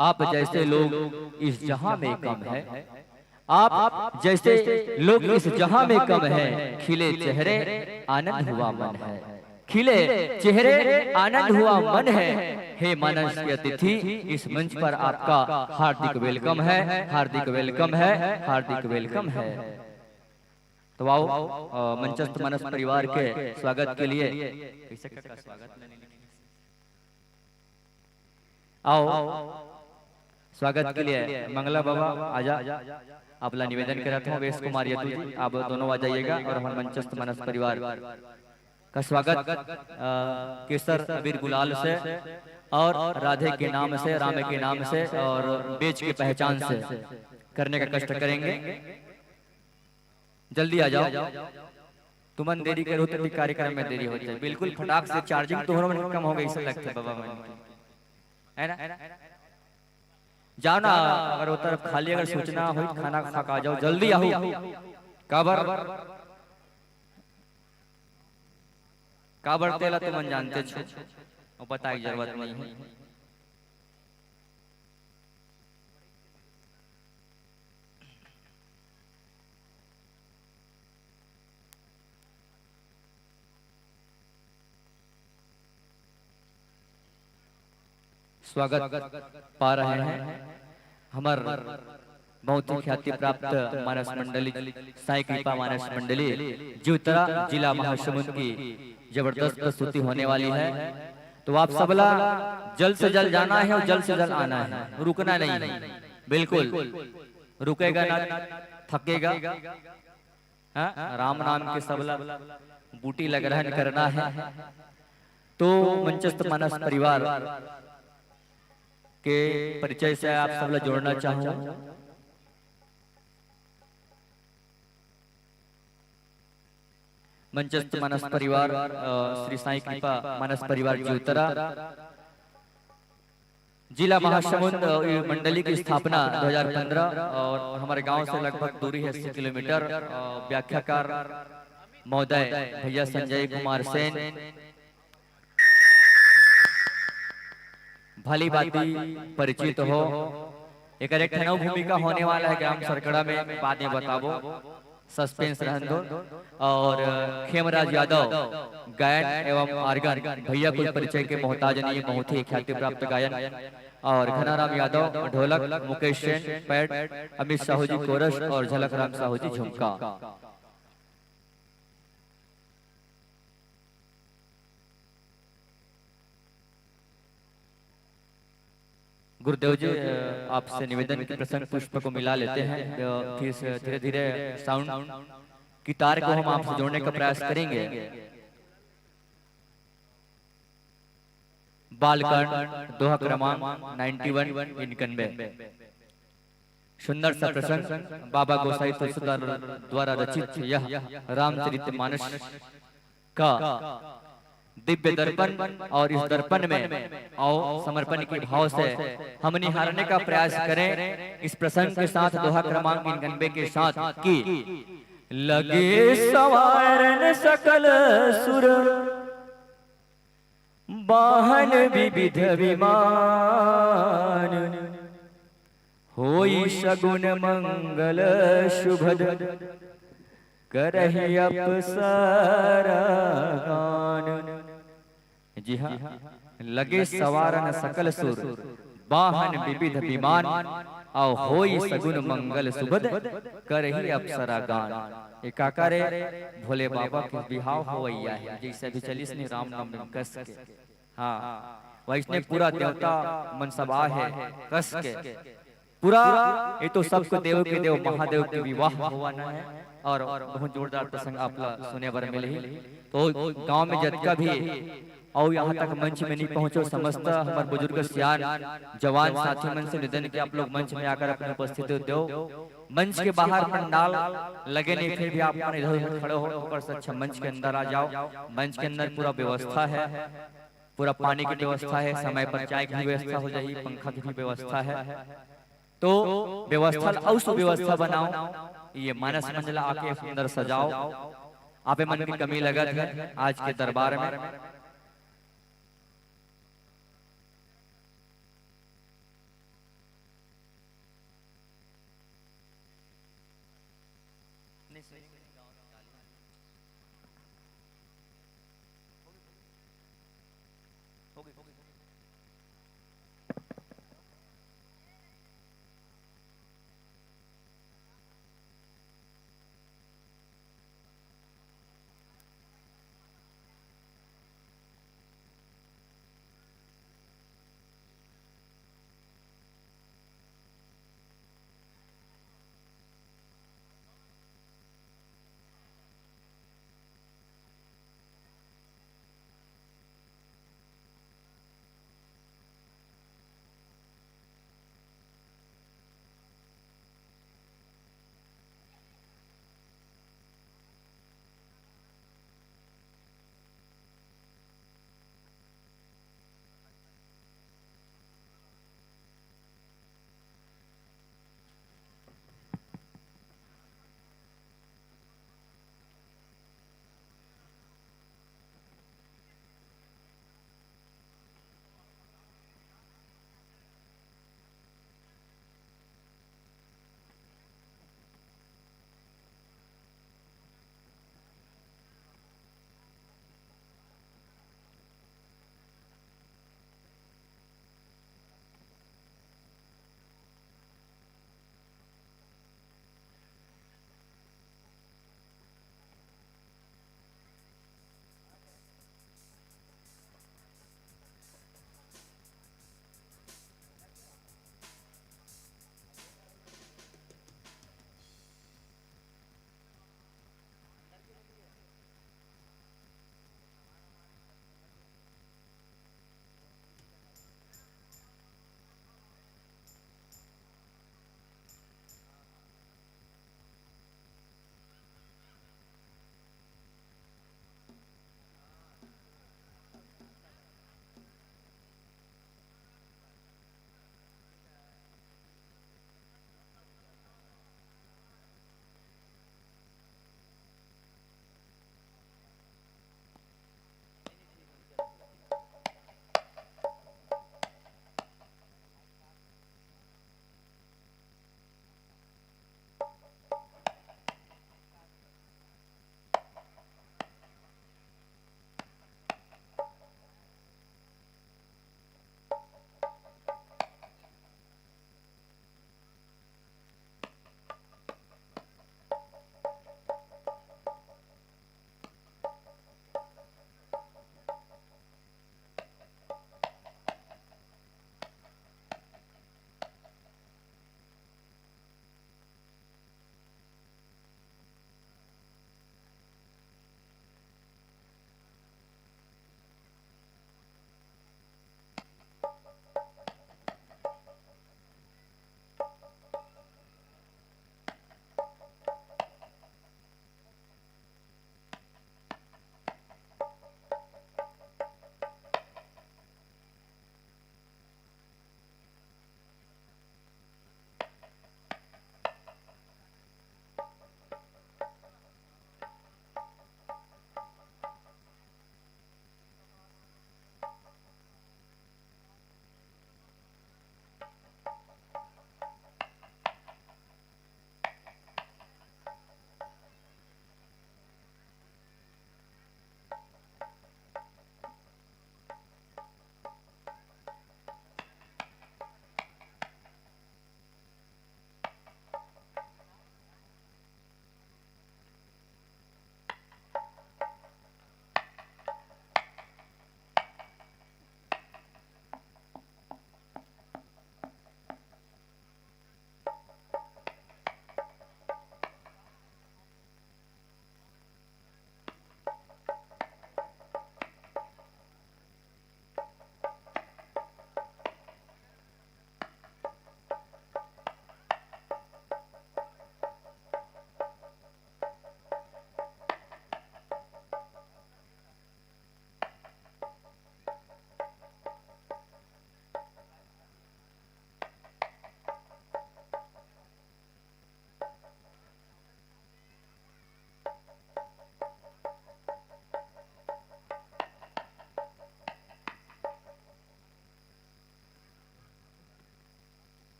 आप जैसे लोग इस जहां में कम है, आप जैसे लोग इस जहां में कम है, खिले चेहरे आनंद हुआ मन है, खिले चेहरे आनंद हुआ मन है। हे मानस के अतिथि, इस मंच पर आपका हार्दिक वेलकम है, हार्दिक वेलकम है, हार्दिक वेलकम है। तो आओ, अ, मंचस्थ मानस परिवार के स्वागत के लिए कैसे का स्वागत? आओ, स्वागत के लिए मंगला बाबा आजा। आप ला निवेदन करत हूँ, वेश कुमार यदु जी, आप दोनों आ जाइएगा और हमर मंचस्थ मानस परिवार का स्वागत, अ, केसर अबीर गुलाल से और राधे के नाम से, राम के नाम से और बेच के पहचान से करने का कष्ट करेंगे। जल्दी आ जाओ, तुमन देरी करो तो भी कार्यक्रम में देरी हो जाए। बिल्कुल फटाक से, charging तोहरो मन के कम हो गई से लगथे बाबा मन के, है ना? जाओ ना, अगर वो तरफ खाली अगर सोचना हो, खाना खा के आ जाओ, जल्दी आओ। काबर, काबर तेला तुमन जानते छो, वो बताए के जरूरत नहीं है। स्वागत पा रहे हैं हमर बहुत ही ख्याति प्राप्त मानस मंडली, साईं कृपा मानस मंडली, जिउतरा, जिला महासमुंद की जबरदस्त प्रस्तुति होने वाली है। तो आप सबला जल्द से जल्द जाना है और जल्द से जल्द आना है, रुकना नहीं है, बिल्कुल रुकेगा ना, थकेगा। हाँ, राम नाम के सबला बूटी ला ग्रहण करना है। तो मंचस्थ मानस परिवार के परिचय से आप सबला जोड़ना चाहूँ। मंचस्थ मानस परिवार, अ, श्री साईं कृपा मानस परिवार जिउतरा, जिला महासमुंद, अ, मंडली की स्थापना दो हज़ार पन्द्रह और हमारे गांव से लगभग दूरी है अस्सी किलोमीटर। अ, व्याख्याकार महोदय भैया संजय कुमार सेन, भली भांति परिचित हो। एकर एक ठन अउ भूमिका होने वाला है ग्राम सरकड़ा में, बाद में बताबो, suspense रहन दो। और खेमराज यादव गायन एवं organ, भैया कोई परिचय के मोहताज नहीं, बहुत ही ख्याति प्राप्त गायन। और घनाराम यादव ढोलक, मुकेश सेन पैड, अमित साहू जी कोरस और झलक राम साहू जी झुमका। गुरुदेव जी, अ, आपसे निवेदन कि प्रसंग पुष्प को मिला लेते हैं, अ, फिर से धीरे-धीरे sound की तार को हम आपसे जोड़ने का प्रयास करेंगे। बालकांड, दोहा क्रमांक इक्यानवे, इक्यानवे। सुंदर सा प्रसंग बाबा गोसाई तुलसीदास द्वारा रचित यह रामचरित मानस का दिव्य दर्पण, और इस दर्पण में आओ समर्पण के भाव से हम निहारने का प्रयास करें इस प्रसंग के साथ, दोहा क्रमांक इक्यानवे के साथ कि लगे संवारन सकल सुर, बाहन विविध विमान, होई सगुन मंगल सुभद, करहि अप्सरा गान। जी हाँ, लगे संवारन सकल सुर, बाहन विविध विमान, अउ होई सगुन मंगल सुभद, करहि अप्सरा गान। ए काका रे, भोले बाबा के बिहाव होवइया हे, जइसे अभी चलिस ने रामनवमी कस के। हाँ, वइसने पूरा देवता मन सब आहे कस के। पूरा ये तो सबके देव के देव महादेव के विवाह होवाना हे, और बहुत जोरदार प्रसंग आप ला सुने बर मिलही। तो गांव में जतका भी अउ यहाँ तक मंच में नहीं पहुंचो, समस्त हमर बुजुर्ग सियान जवान साथी मन से निवेदन कि आप लोग मंच में आकर अपनी उपस्थिति दो। मंच के बाहर पंडाल लगे नहीं, फिर भी आप मन इधर उधर खड़े हो, ओकर से अच्छा मंच के अंदर आ जाओ। मंच के अंदर पूरा व्यवस्था है, पूरा पानी की व्यवस्था है, समय पर चाय की व्यवस्था हो जाही, पंखा की भी व्यवस्था है। तो व्यवस्था अउ सुव्यवस्था बनाओ, ये मानस मंच ला आके सुंदर सजाओ। आप मन की कमी लगत है आज के दरबार में।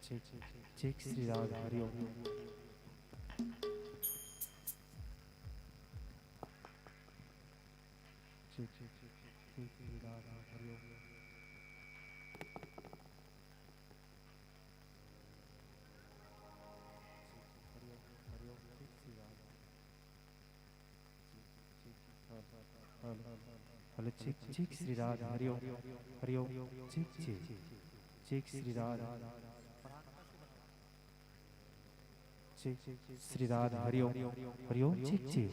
Cheque, check, Shri Raag, Hariom. Check, check, check, check, Shri Raag, Hariom. Hariom, Hariom, check, Shri Raag. Hello, check, check, Shri Raag, Hariom, Hariom, check, check, check, Shri Raag, check, Shri Raag, Hariom, Hariom, check, check,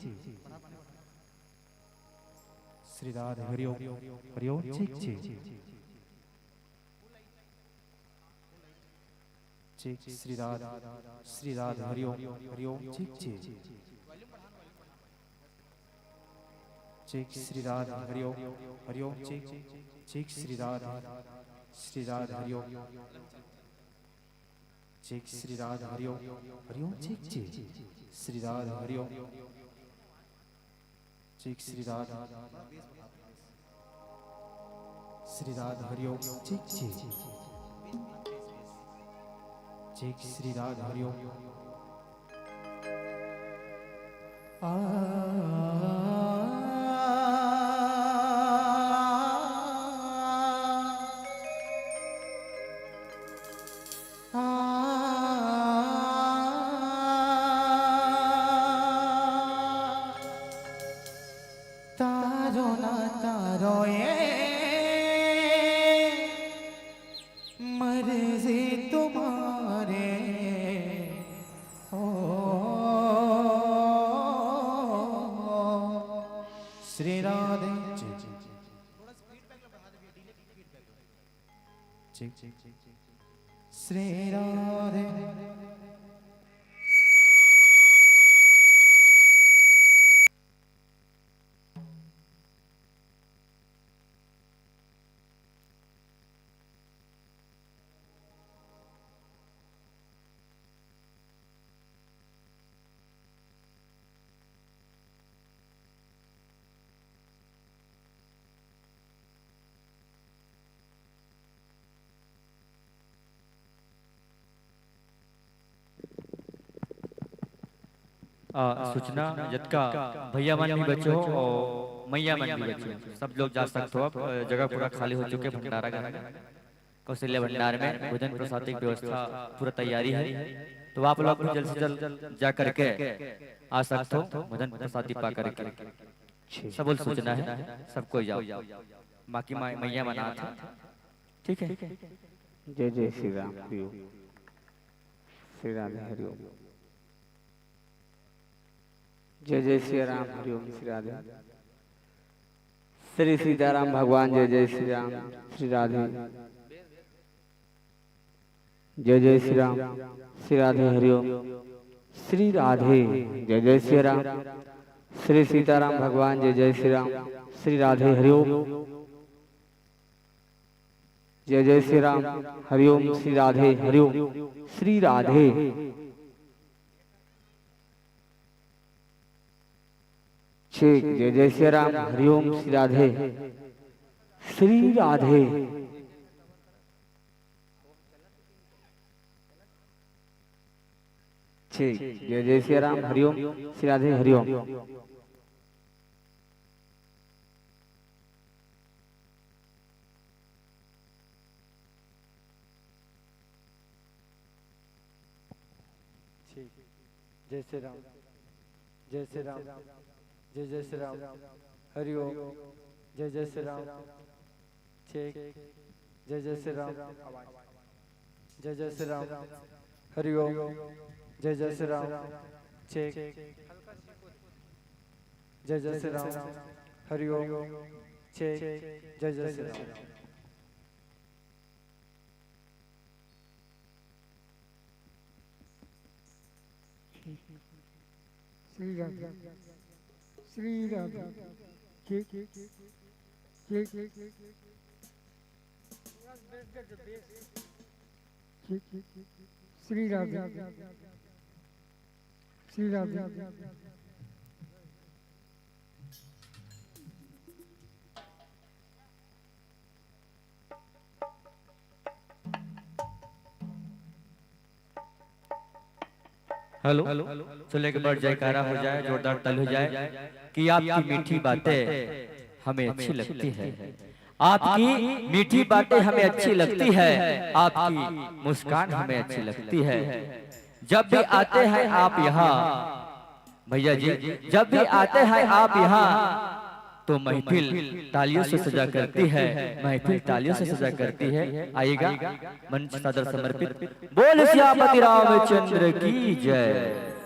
Shri Raag, Hariom, Hariom, check, check. Check, Shri Raag, Shri Raag, Hariom, Hariom, check, check. Check, Shri Raag, Hariom, Hariom, check, check, Shri Raag, Shri Raag, Hariom. Check, Shri Raag, Hariom, Hariom, check, check, Shri Raag, Hariom. Check, Shri Raag, Shri Raag, Hariom, check, check. Check, Shri Raag, Hariom. आ, आ, श्री राधे। आ, सूचना, जतका भैया मन भी बचे हो और मैया मन भी बचे हो, सब लोग जा सकते हो। अब, अ, जगह पूरा खाली हो चुके भंडारा घर में, कौशल्या भंडार में भोजन प्रसाद की व्यवस्था, पूरा तैयारी है, तो आप लोग भी जल्द से जल्द जा करके आ सकते हो भोजन प्रसाद पा करके। सबल सूचना है, सबको जाओ, बाकी मा-, मैया मन आत हे, ठीक है। जय जय श्री राम, हरिओम। श्री राधे, हरिओम। जय जय श्री राम, हरिओम, श्री राधे। श्री सीताराम भगवान, जय जय श्री राम, श्री राधे। जय जय श्री राम, श्री राधे, हरिओम, श्री राधे। जय जय श्री राम, श्री सीताराम भगवान, जय जय श्री राम, श्री राधे, हरिओम। जय जय श्री राम, हरिओम, श्री राधे, हरिओम, श्री राधे। ठीक, जय जय श्री राम, हरिओम, श्री राधे, श्री राधे। ठीक, जय जय श्री राम, हरिओम, श्री राधे, हरिओम। ठीक। जय श्री राम, जय श्री राम, जय जय श्री राम, हरिओम, जय जय श्री राम। ठीक। जय जय श्री राम, जय जय श्री राम, हरिओम, जय जय श्री राम। ठीक। जय जय श्री राम, हरिओम। ठीक। जय जय श्री राम। श्री राधे, श्री राधे। ठीक, ठीक, ठीक। श्री राधे, श्री राधे। हेलो, चलो एक बार जयकारा हो जाए, जोरदार ताली हो जाए कि आपकी मीठी बातें हमें अच्छी लगती है, आपकी मीठी बातें हमें अच्छी लगती है, आपकी मुस्कान हमें अच्छी लगती है। जब भी आते हैं आप यहाँ, भैया जी, जब भी आते हैं आप यहाँ, तो महफिल तालियों से सजा करती है, महफिल तालियों से सजा करती है। आइएगा, मंच सादर समर्पित। बोल सियापति रामचंद्र की जय।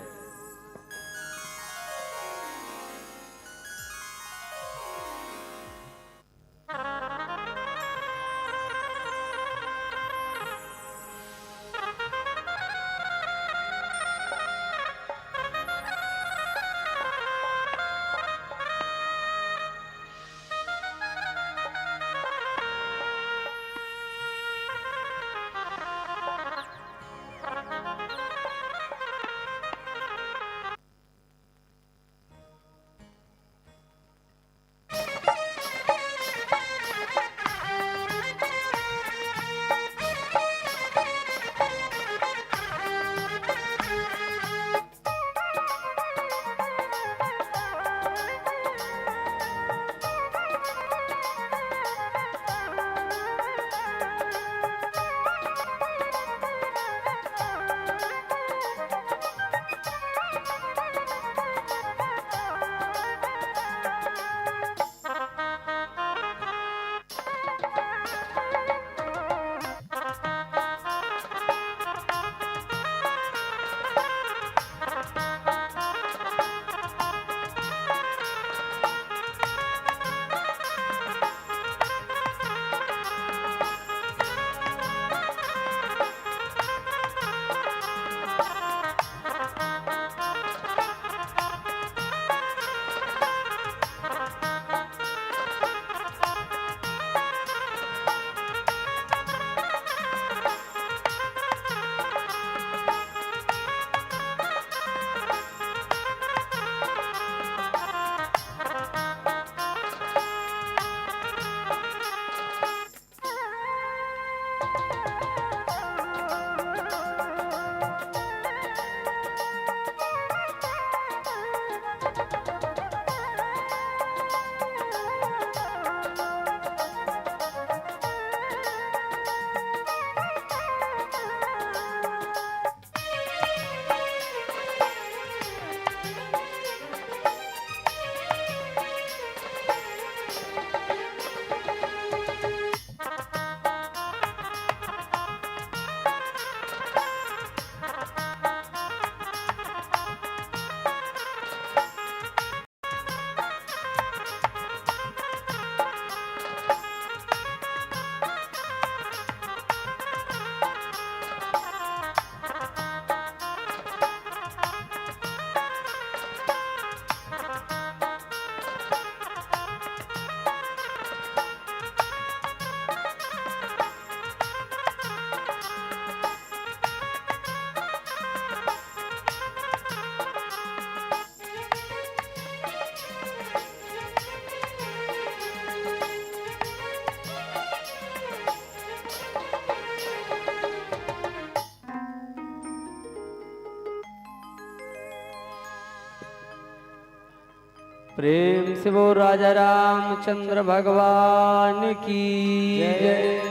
प्रेम से बोल राजा रामचंद्र भगवान की जय।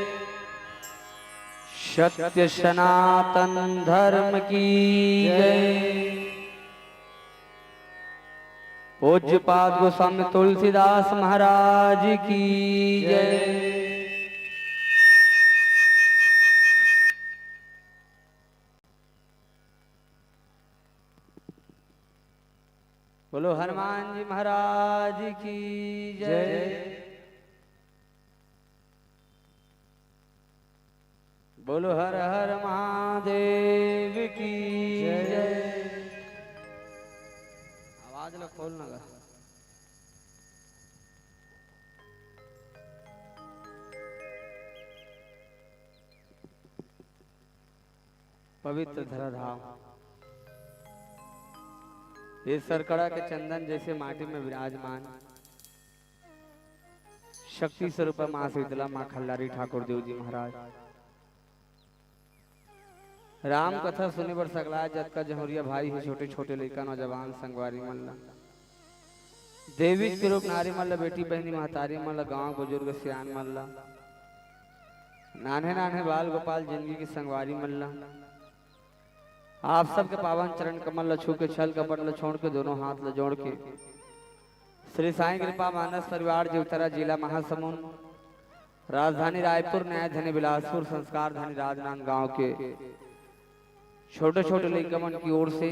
सत्य सनातन धर्म की जय। पूज्यपाद गोस्वामी तुलसीदास महाराज की जय। बोलो हनुमान जी महाराज की जय। बोलो हर हर महादेव की जय। आवाज ला खोल ना गा। पवित्र धराधाम, ये सरकड़ा के चंदन जैसे माटी में विराजमान शक्ति स्वरूप माँ शीतला, माँ खल्लारी ठाकुर देव जी महाराज, राम कथा सुने बर सकलाय जतका जहुरिया भाई हे, छोटे छोटे लइका, नौजवान, संगवारी मन ला, देवी के रूप नारी मन ला, बेटी बहिनी महतारी मन ला, गांव बुजुर्ग सियान मन ला, नान्हे नान्हे बाल गोपाल, जिंदगी के संगवारी मन ला, आप सबके पावन चरण कमल ला छू के, छल कपट ला छोड़ के, दोनों हाथ ला जोड़ के, श्री साईं कृपा मानस परिवार, जीवतरा, जिला महासमुंद, राजधानी रायपुर, न्याय धनी बिलासपुर, संस्कार धनी राजनांदगांव के छोटे छोटे लइका मन की ओर से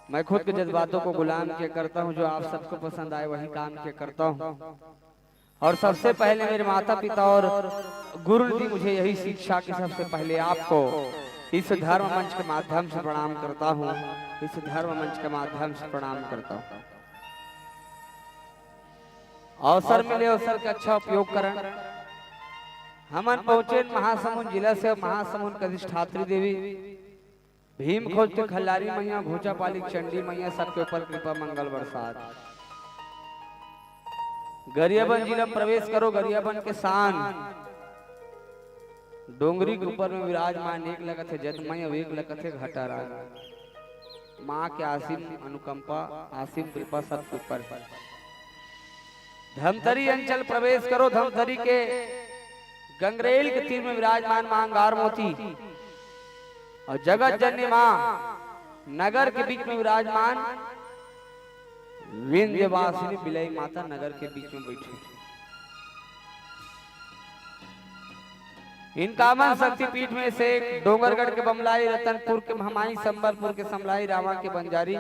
मैं खुद के जज्बातों को गुलाम किया करता हूँ, जो आप सबको पसंद आए वही काम किया करता हूँ। और सबसे पहले मेरे माता पिता और गुरु ने दी मुझे यही शिक्षा कि सबसे पहले आपको इस धर्म मंच के माध्यम से प्रणाम करता हूँ, इस धर्म मंच के माध्यम से प्रणाम करता हूँ। अवसर मिले, अवसर के अच्छा उपयोग करन। हमन पहुंचे महासमुंद जिला से, महासमुंद के अधिष्ठात्री देवी भीम खोज के खल्लारी मैया, घोचापाली चंडी मैया, सबके ऊपर कृपा मंगल बरसात। गरियाबंद जिला प्रवेश करो, गरियाबंद के शान डोंगरी के ऊपर में विराजमान एक लगत हे जतमय, अउ एक लगत हे घटाराज। माँ के असीम अनुकंपा, असीम कृपा सबके ऊपर हे। धमतरी अंचल प्रवेश करो, धमतरी के गंगरेल के तीर में विराजमान माँ अंगार मोती और जगत जननी माँ नगर के बीच में विराजमान विंध्यवासिनी बिलई माता नगर के बीच में बैठी। इनका मन शक्तिपीठ में से एक डोंगरगढ़ के बमलाई, रतनपुर के महमाई, संबलपुर के समलाई, रावा के बंजारी,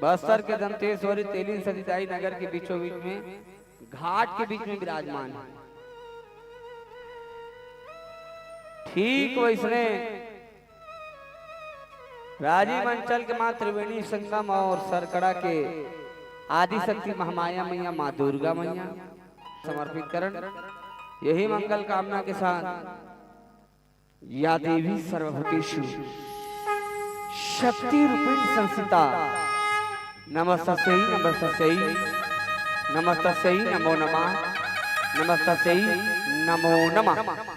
बस्तर के दंतेश्वरी, तेलिन सतीदाई नगर के बीचों बीच में घाट के बीच में विराजमान है। ठीक वैसने राजीव अंचल के माँ त्रिवेणी संगम और सरकड़ा के आदिशक्ति महामाया मैया, माँ दुर्गा मैया समर्पित करन। यही मंगल कामना के साथ या देवी सर्वभूतेषु शक्ति रूपेण संस्थिता। नमस्तस्यै, नमस्तस्यै, नमस्तस्यै नमो नमः, नमस्तस्यै नमो नमः।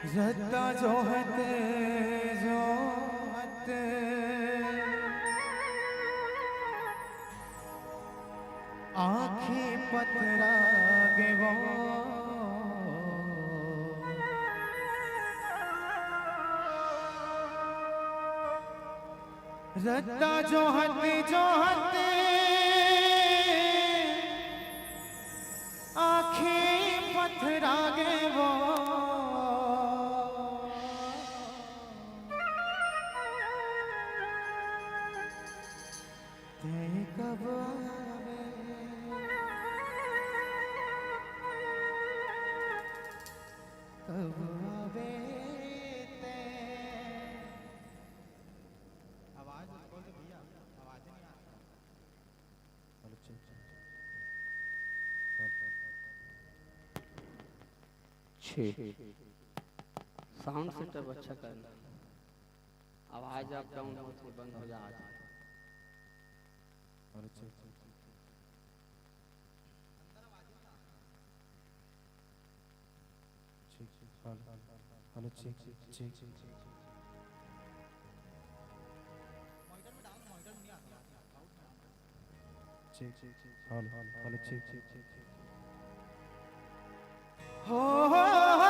रद्दा जोहत, जोहत, आँखी पथरा गे वो। रद्दा जोहत, जोहत, आँखी पथरा गे वो। तैं कब आवे, कब आवे तैं? आवाज खोल दे भैया, आवाज नहीं आ रहा। Hello, check, check, check. हाँ। छः। साउंड सेटअप अच्छा करना। आवाज अप डाउन होत हे, बंद हो जात हे। Hello, check, check, check. Check, check, hello, hello, check, check, check. Check, check, check, hello, hello, check, check, check, check. हो, हो, हो।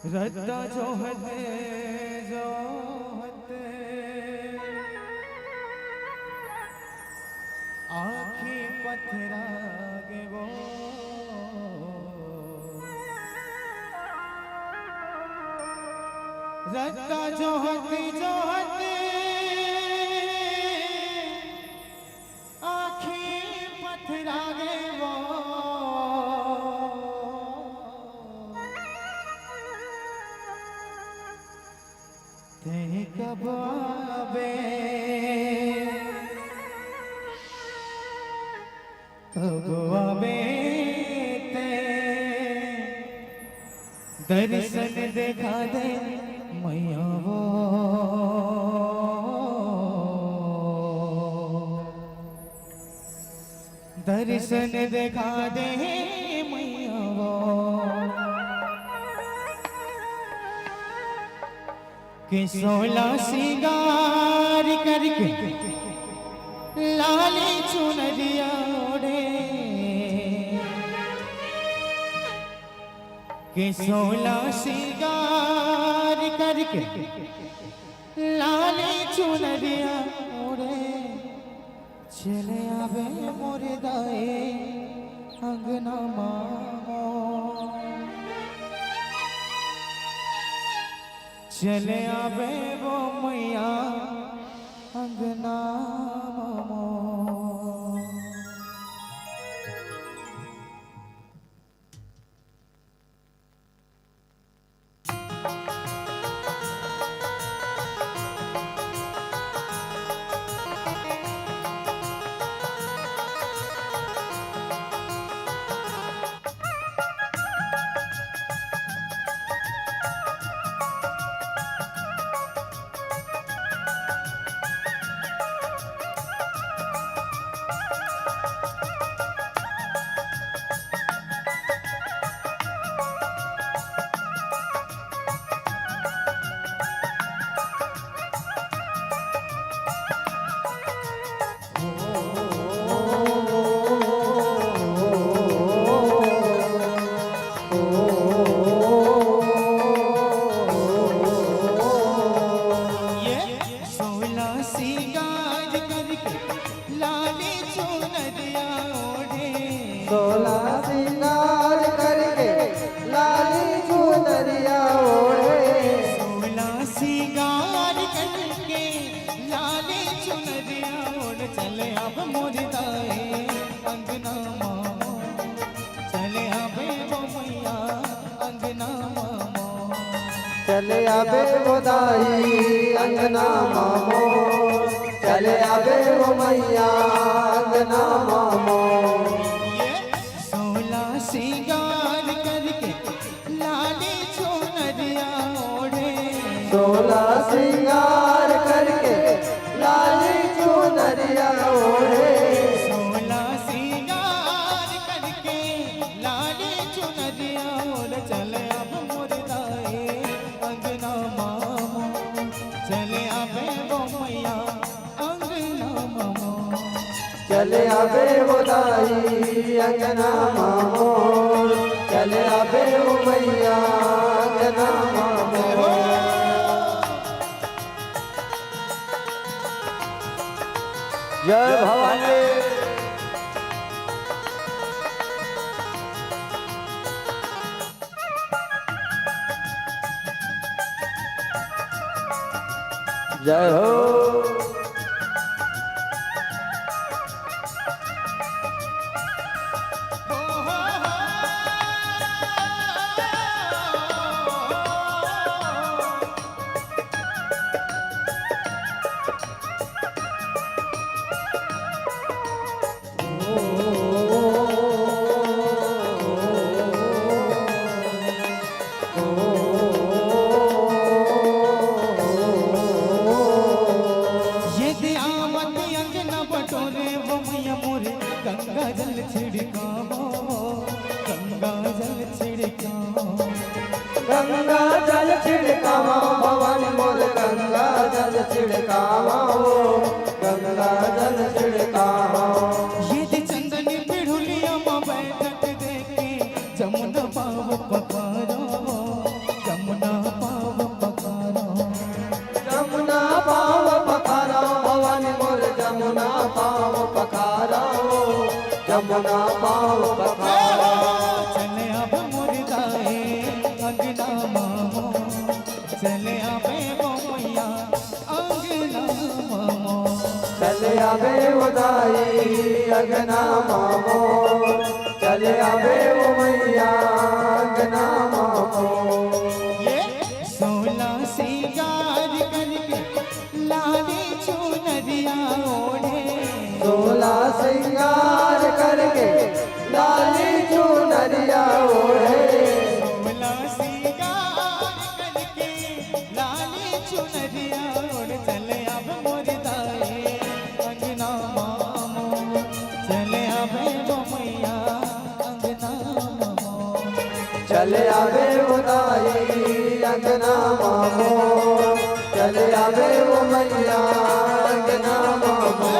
रद्दा जोहत, जोहत, आँखी पथरा गे वो। रद्दा जोहत, जोहत, आँखी पथरा गे वो। तैं कब आबे, कब आबे तैं? दर्शन देखा दे मैया वो, दर्शन देखा दे मैया वो। के सोला सिंगार करके लाली चुनरिया ओढ़े, के सोला सिंगार करके लाली चुनरिया ओढ़े, चले आबे मोर दाई अंगना मा मोर। चले आबे वो मैया अंगना मा मोर। ये सोला सिंगार करके लाली चुनरिया ओढ़े। सोला सिंगार करके लाली चुनरिया ओढ़े। सोला सिंगार करके लाली चुनरिया ओढ़े। चले आबे मोर दाई अंगना मा मोर। चले आबे वो मैया अंगना मा मोर। चले आबे वो दाई अंगना मा मोर। चले आबे वो मैया अंगना मा मोर। ये सोला सिंगार करके लाली चुनरिया ओढ़े। सोला सिंगार करके आबे वो मैया अंगना म मोर। चले आबे वो दाई अंगना म मोर। चले आबे वो मैया अंगना म मोर। जय भवानी। जय हो। ये दे आवत अंगना बटोरे वो मैया मोरे, गंगा जल छिड़कावो, गंगा जल छिड़कावो। गंगा जल छिड़कावो भवानी मोर, गंगा जल छिड़कावो, गंगा जल छिड़कावो। ये दे चंदनी पिढ़ुलिया मा बैठक देखे, जमुना पाव पखारो, जमुना पाव पखारो। जमुना पाव पखारो भवानी मोर, जमुना पाव पखारो, जमुना पाव पखारो। चले आबे मोर दाई अंगना म मोर, चले आबे वो मैया अंगना म मोर। चले आबे वो दाई अंगना म मोर, चले आबे वो मैया अंगना म मोर। ये सोला सिंगार करके लाली चुनरिया ओढ़े। सोला सिंगार करके लाली चुनरिया ओढ़े। सोला सिंगार करके लाली चुनरिया ओढ़े। चले आबे मोर दाई अंगना म मोर, चले आबे वो मैया अंगना म मोर। चले आबे वो दाई अंगना म मोर, चले आबे वो मैया अंगना म मोर।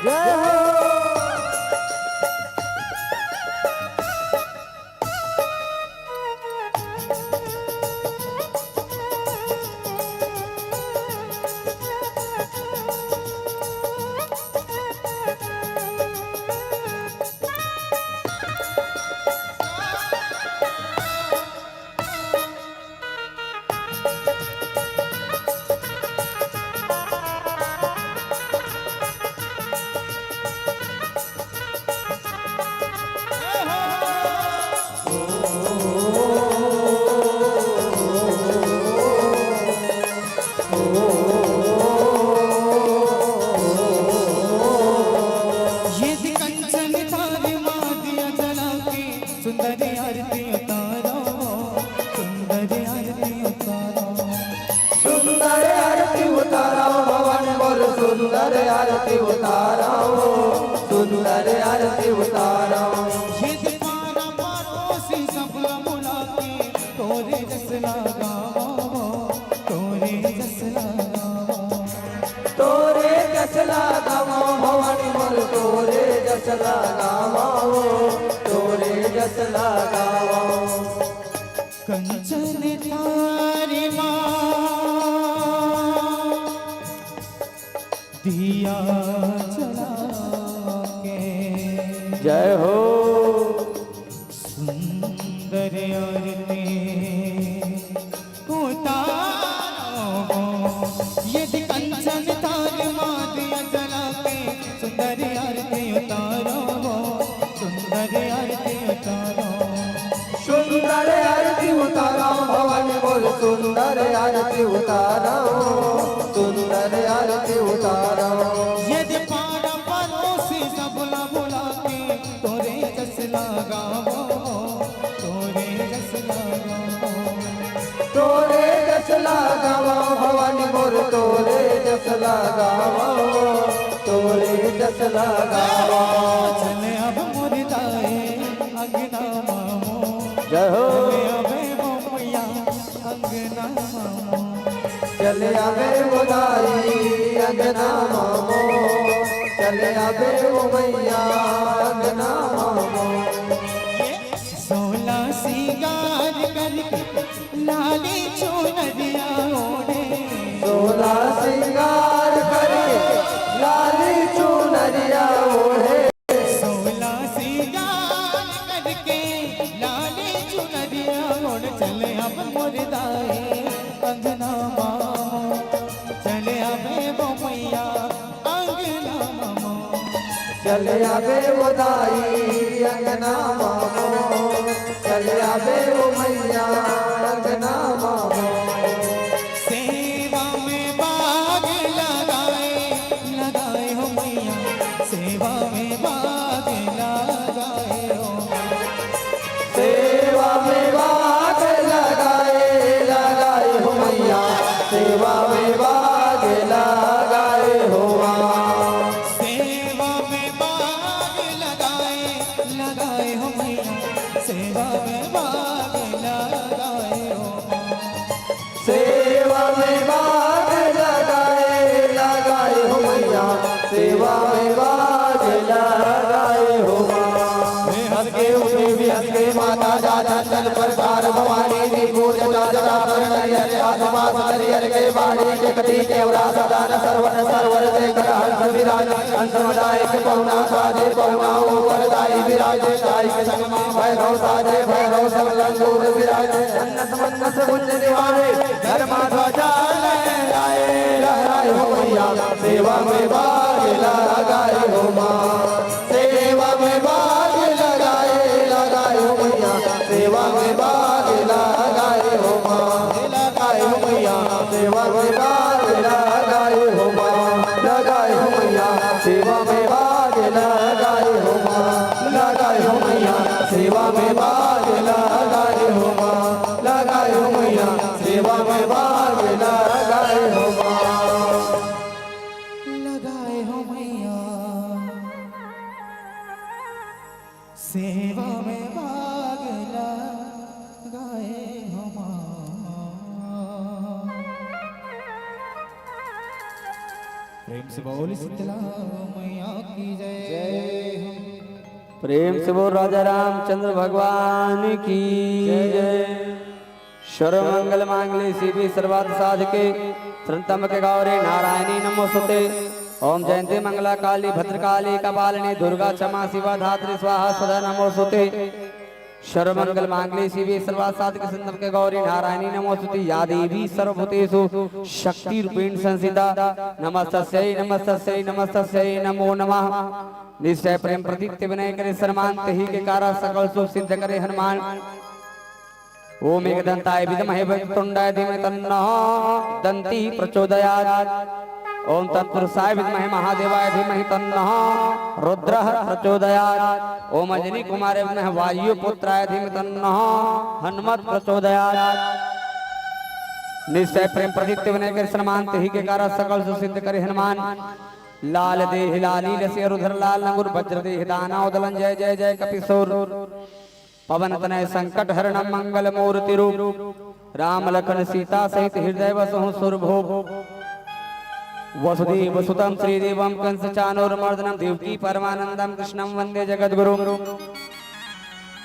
जय हो। ये दे कंचन थारी मा दिया जला के, सुंदर आरती उतारो, सुंदर आरती उतारो। सुंदर आरती उतारो भवानी मोर, सुंदर आरती उतारो, सुंदर आरती उतारो। ये दे पारा परोसी सबला बुला के, तोरे जस लगावो, तोरे जस लगावो। तोरे जस लगावो भवानी मोर, तोरे जस लगावो, तोरे जस लगावो। कंचन थारी मा दिया जला के। जय हो। सुंदर आरती उतारो। आरती उतारो, सुंदर आरती उतारो। यदि पारा पड़ोसी सबला बुला के तोरे जस लगावो, तोरे जस लगावो। तोरे जस लगावो भवानी मोर, तोरे जस लगावो, तोरे जस लगावो। चले अब मोर दाई अंगना मामो। जय हो। चले अबे वो मैया अंगना मामो। चले आवे वो दाई अंगना मामो, चले आवे वो मैया अंगना मामो। सोला सिंगार करके लाली चुनरिया ओढ़े। सोला सिंगार करके लाली चुनरिया ओढ़े। सोला सिंगार करके लाली चुनरिया ओढ़ चले अब मोर दाई अंगना मामो। चले आवे वो मैया अंगना मामो। चले आवे वो दाई अंगना मामो, चले आवे वो मैया अंगना मामो। सेवा में बाग लगाए, लगाए हो मैया, सेवा में बाग लगाए हो। सेवा में बाग लगाए, लगाए हो मैया, सेवा में बाग लगाए हो माँ। सेवा में बाग लगाए, लगाए हो मैया, सेवा में बाग लगाए हो। सेवा में बाग लगाए, लगाए हो मैया, सेवा में बाग लगाए हो माँ। हंस के उठे भी हंस के माता जा चंदन पर सार भवानी जी को जटा जटा पर नरियर आसपास नरियर के बाड़ी के कटी केवरा सदा न सरवन सरवर से कर हंस विराज। अंतरदायक पहुना साजे पहुना ऊपर दाई विराजे। दायक संग मा भैरव साजे भैरव संग लंगूर विराजे। अन्नस मन्नस गुंज निवारे धर्मा ध्वजा लहराए। लहराए हो मैया सेवा में बाग लगाए हो माँ। सेवा में बाग लगाए, लगाए हो मैया सेवा में बाग लगाए हो माँ। लगाए हो मैया सेवा में बाग लगाए हो माँ। लगाए हो मैया सेवा में बाग लगाए हो माँ। लगाए हो मैया सेवा में बाग लगाए हो माँ। लगाए हो मैया सेवा में बाग लगाए हो माँ। लगाए हो मैया सेवा में बाग लगाए हो माँ। प्रेम से बोल शीतला मैया की जय। प्रेम से बोल राजा रामचंद्र भगवान की जय। सर्वमंगल मांगल्ये शिवे सर्वार्थ साधके शरण्यं त्र्यंबके गौरी नारायणी नमोस्तुते। ओम जयंती मंगला काली भद्रकाली कपालिनी दुर्गा क्षमा शिवा धात्री स्वाहा सदा नमोस्तुते। सर्वमंगल मांगल्ये शिवे सर्वार्थ साधके शरण्यं त्र्यंबके गौरी नारायणी नमोस्तुते। या देवी सर्वभूतेषु शक्ति रूपेण संस्थिता नमस्तस्यै नमस्तस्यै नमस्तस्यै नमो नमः। निश्चय प्रेम प्रीति विनय करे सन्मान, तेहि के कारण सकल सुख सिद्ध करे हनुमान। ओम एकदंताय विद्महे वक्रतुंडाय धीमहि तन्नः दंती प्रचोदयात्। ओम तत्पुरुषाय विद्महे महादेवाय धीमहि तन्नः रुद्रः प्रचोदयात्। ओम अंजनी कुमाराय विद्महे वायुपुत्राय धीमहि तन्नः हनुमत् प्रचोदयात्। निश्चय प्रेम प्रीति विनय करे सन्मान, तेहि के कारण सकल सुख सिद्ध करे हनुमान। लाल देहि लाली लसि अरु धर लाल लंगूर, वज्र देहि दाना उदलन जय जय जय कपिसूर। पवन तनय संकट हरणं मंगल मूर्ति रूप। राम लखन सीता सहित हृदय बसहु सुरभूप। वसुदेव सुतं श्रीदेवं कंस चानूर मर्दनं देवकी परमानंदं कृष्णं वंदे जगत गुरु।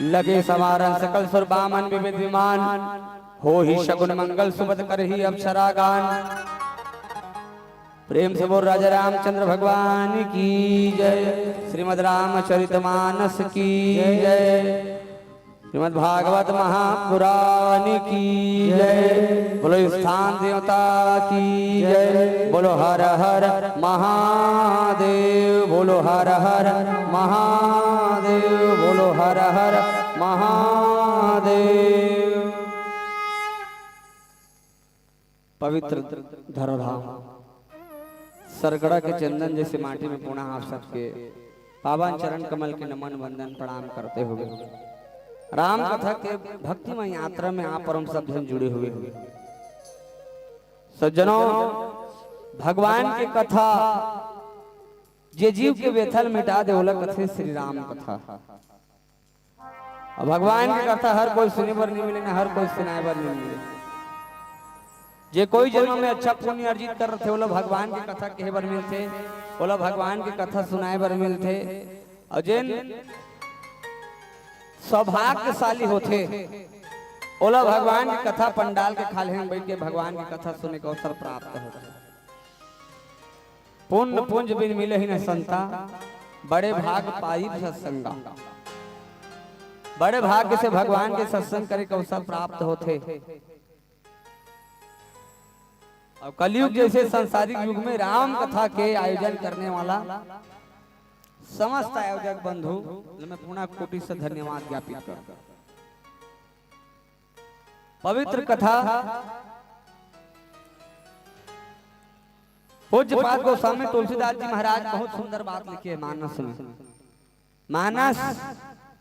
लगे समारन सकल सुर बामन विविध विमान। होहि सगुन मंगल सुभद करहि अप्सरा गान। प्रेम से बोल राजा रामचंद्र भगवान की जय। श्रीमद् रामचरितमानस की जय। श्रीमद् भागवत महापुराण की जय। बोलो स्थान देवता की जय। बोलो हर हर महादेव, बोलो हर हर महादेव, बोलो हर हर महादेव। पवित्र धरोधाम सरगड़ा के चंदन जैसे माटी में पुनः आप सबके पावन चरण कमल के नमन वंदन प्रणाम करते हुए राम कथा के भक्तिमय यात्रा में आप और हम सब जन जुड़े हुए हैं। सज्जनों, भगवान की कथा, जे जीव के व्यथा ल मिटा दे, ओला कथे श्री राम कथा। अब भगवान के कथा हर कोई सुने बर नहीं मिले, ना हर कोई सुनाए बर नहीं मिले। जे कोई जन्म में अच्छा पुण्य अर्जित कर रथे, ओला भगवान के कथा कहे बर मिलथे, ओला भगवान के कथा सुनाए बर मिलथे। और जेन सौभाग्यशाली होथे, ओला भगवान के कथा पंडाल के खाल्हे में बैठ के भगवान के कथा सुने के अवसर प्राप्त होथे। पुण्य पुंज बिन मिलही न संता, बड़े भाग पाई सत्संगा। बड़े भाग्य से भगवान के सत्संग करे के अवसर प्राप्त होथे। और कलयुग जैसे सांसारिक युग में राम कथा के आयोजन करने वाला समस्त आयोजक बंधु ल मैं पुनः कोटि से धन्यवाद ज्ञापित करता। पवित्र कथा पूज्यपाद गोस्वामी तुलसीदास जी महाराज बहुत सुंदर बात लिखे है मानस में। मानस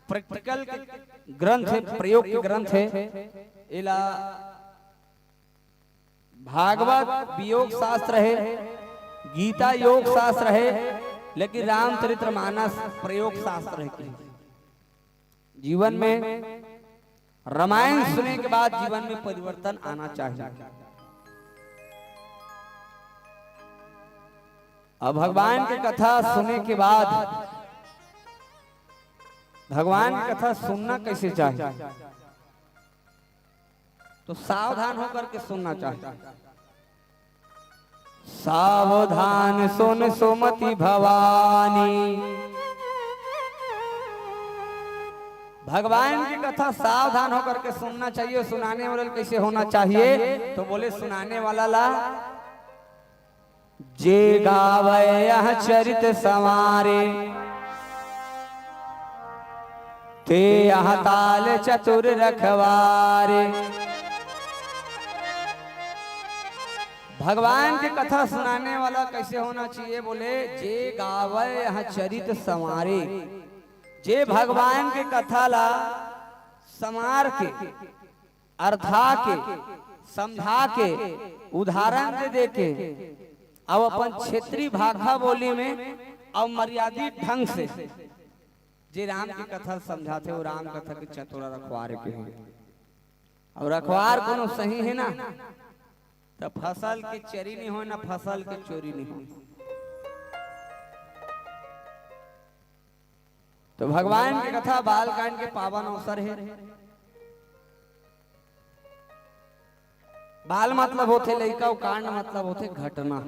प्रैक्टिकल के ग्रंथ है, प्रयोग के ग्रंथ है। एला भागवत वियोग शास्त्र है, गीता योग शास्त्र है, लेकिन रामचरित्र मानस प्रयोग शास्त्र है। जीवन में रामायण सुने के बाद जीवन में परिवर्तन आना चाहिए। अब भगवान की कथा सुने के बाद भगवान की कथा सुनना कैसे चाहिए? तो सावधान होकर के सुनना चाहिए। सावधान सुन सुमति भवानी। भगवान की कथा सावधान होकर के सुनना चाहिए। सुनाने वाला कैसे होना चाहिए? तो बोले, सुनाने वाला ला जे गावै यह चरित संवारे, ते यह ताल चतुर रखवारे। भगवान के कथा सुनाने वाला कैसे होना चाहिए? बोले, जे गावै यह चरित संवारे, जे भगवान के कथा ला संवार के, अर्था के, समझा के, उदाहरण दे दे के, अब अपन क्षेत्रीय भाखा बोली में और मर्यादित ढंग से जे राम की कथा समझाथे, वो राम कथा के चतुरा रखवार के हे। और रखवार कोनो सही है ना, तो फसल के चरी नहीं हो, ना फसल के चोरी नहीं हो। तो भगवान के कथा बालकांड के पावन अवसर है। बाल मतलब होथे लइका, अउ कांड मतलब होथे घटना।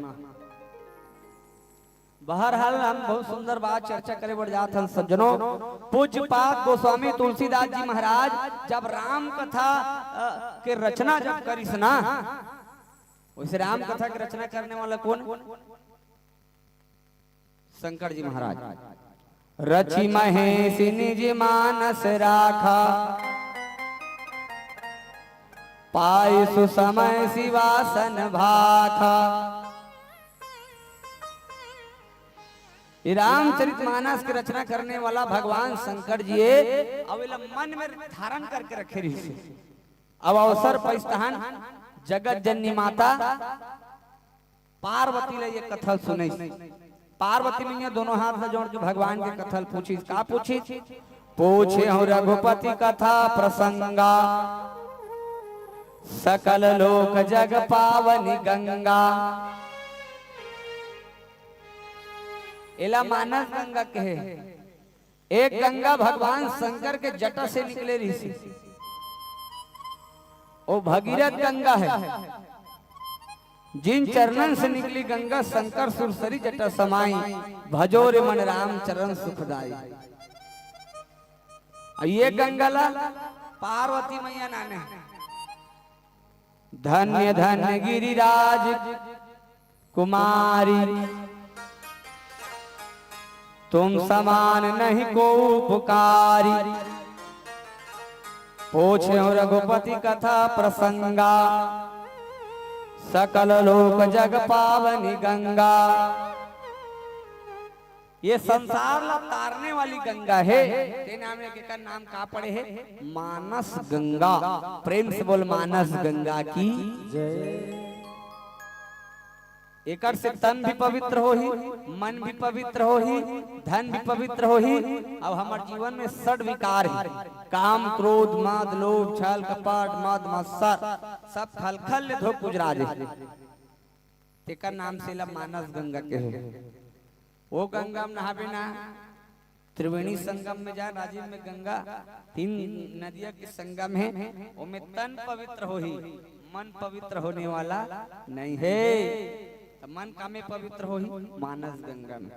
बहरहाल, हम बहुत सुंदर बात चर्चा करे बर जात हन सज्जनों। पूज्यपाद गोस्वामी तुलसीदास जी महाराज जब राम कथा, अ, के रचना जब करिस ना, वैसे राम कथा के रचना करने वाला कौन? शंकर जी महाराज। रचि महेसि निज मानस राखा, पाइ सुसमय सिवासन भाखा। ये रामचरित मानस के रचना करने वाला भगवान शंकर जी हे, अउ एला मन में धारण करके रखे रहिस हे। अब अवसर पाइस तहान जगत जननी माता पार्वती ल ये कथा ल सुनइस। पार्वती मैया दोनों हाथ ल जोड़ के भगवान के कथा ल पूछिस। का पूछिस? पूछेहु रघुपति कथा प्रसंगा, सकल लोक जग पावनी गंगा। एला मानस गंगा कहे। एक गंगा भगवान शंकर के जटा से निकले रहिस हे। ओ भगीरथ गंगा हे, जिन चरणन से निकली गंगा शंकर सुरसरी जटा समाई, भजो रे मन राम चरण सुखदाई। अउ ये गंगा ला पार्वती मैया नाने हे। धन्य धन्य गिरिराज कुमारी, तुम समान नहीं को उपकारी। पूछेहु रघुपति कथा प्रसंगा, सकल लोक जग पावनी गंगा। ये संसार ला तारने वाली गंगा हे। ते नाम ले एकर नाम का पड़े हे? मानस गंगा। प्रेम से बोल, मानस गंगा की। एकर से तन भी पवित्र होही, मन भी पवित्र होही, धन भी पवित्र होही। अब हमर जीवन में षड विकार हे, काम, क्रोध, मद, लोभ, छल, कपट, मद, मत्सर, सब खलखल ले धो कुजरा दे। तेकर नाम से ला मानस गंगा कहे। वो गंगा में नहाबे ना, त्रिवेणी संगम में जा, राजिम में गंगा, तीन नदिया के संगम हे, ओमे तन पवित्र होही, मन पवित्र होने वाला नहीं हे। त मन कामे पवित्र होही? मानस गंगा में।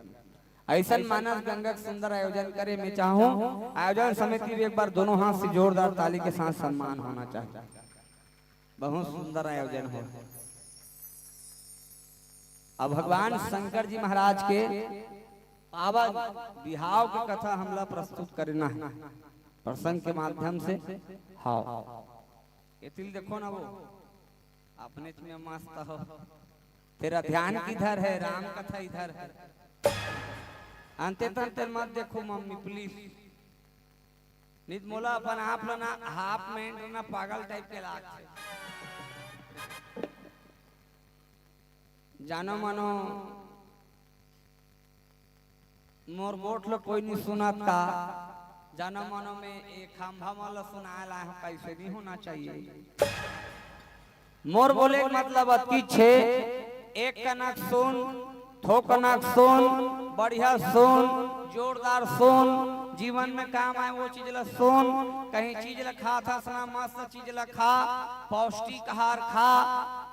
अइसन मानस गंगा के सुंदर आयोजन करे में चाहूं, आयोजन समिति भी एक बार दोनों हाथ से जोरदार ताली के साथ सम्मान होना चाहिए। बहुत सुंदर आयोजन हो। अब भगवान शंकर जी महाराज के पावन बिहाव के कथा हमला प्रस्तुत करना हे प्रसंग के माध्यम से। हाँ, ये तिल देखो ना, वो अपने में मस्त हो। तेरा ध्यान किधर है? राम कथा इधर है। अंते तंते मत देखो मम्मी, प्लीज। नित मोला अपन आप ला ना हाफ में ना पागल टाइप के लागथे। जानो मानो मोर गोठ ला कोई नहीं सुनत का। जानो मानो में एक खंभा मन ला सुनाए ला हूं, कैसे नहीं होना चाहिए। मोर बोले के मतलब अतकी छे, एक कनक सुन, थो कनक सुन, बढ़िया सुन, जोरदार सुन, जीवन में काम आए वो चीज ला सुन। कहीं चीज ला खात हस ना, मस्त चीज ला खा, पौष्टिक आहार खा,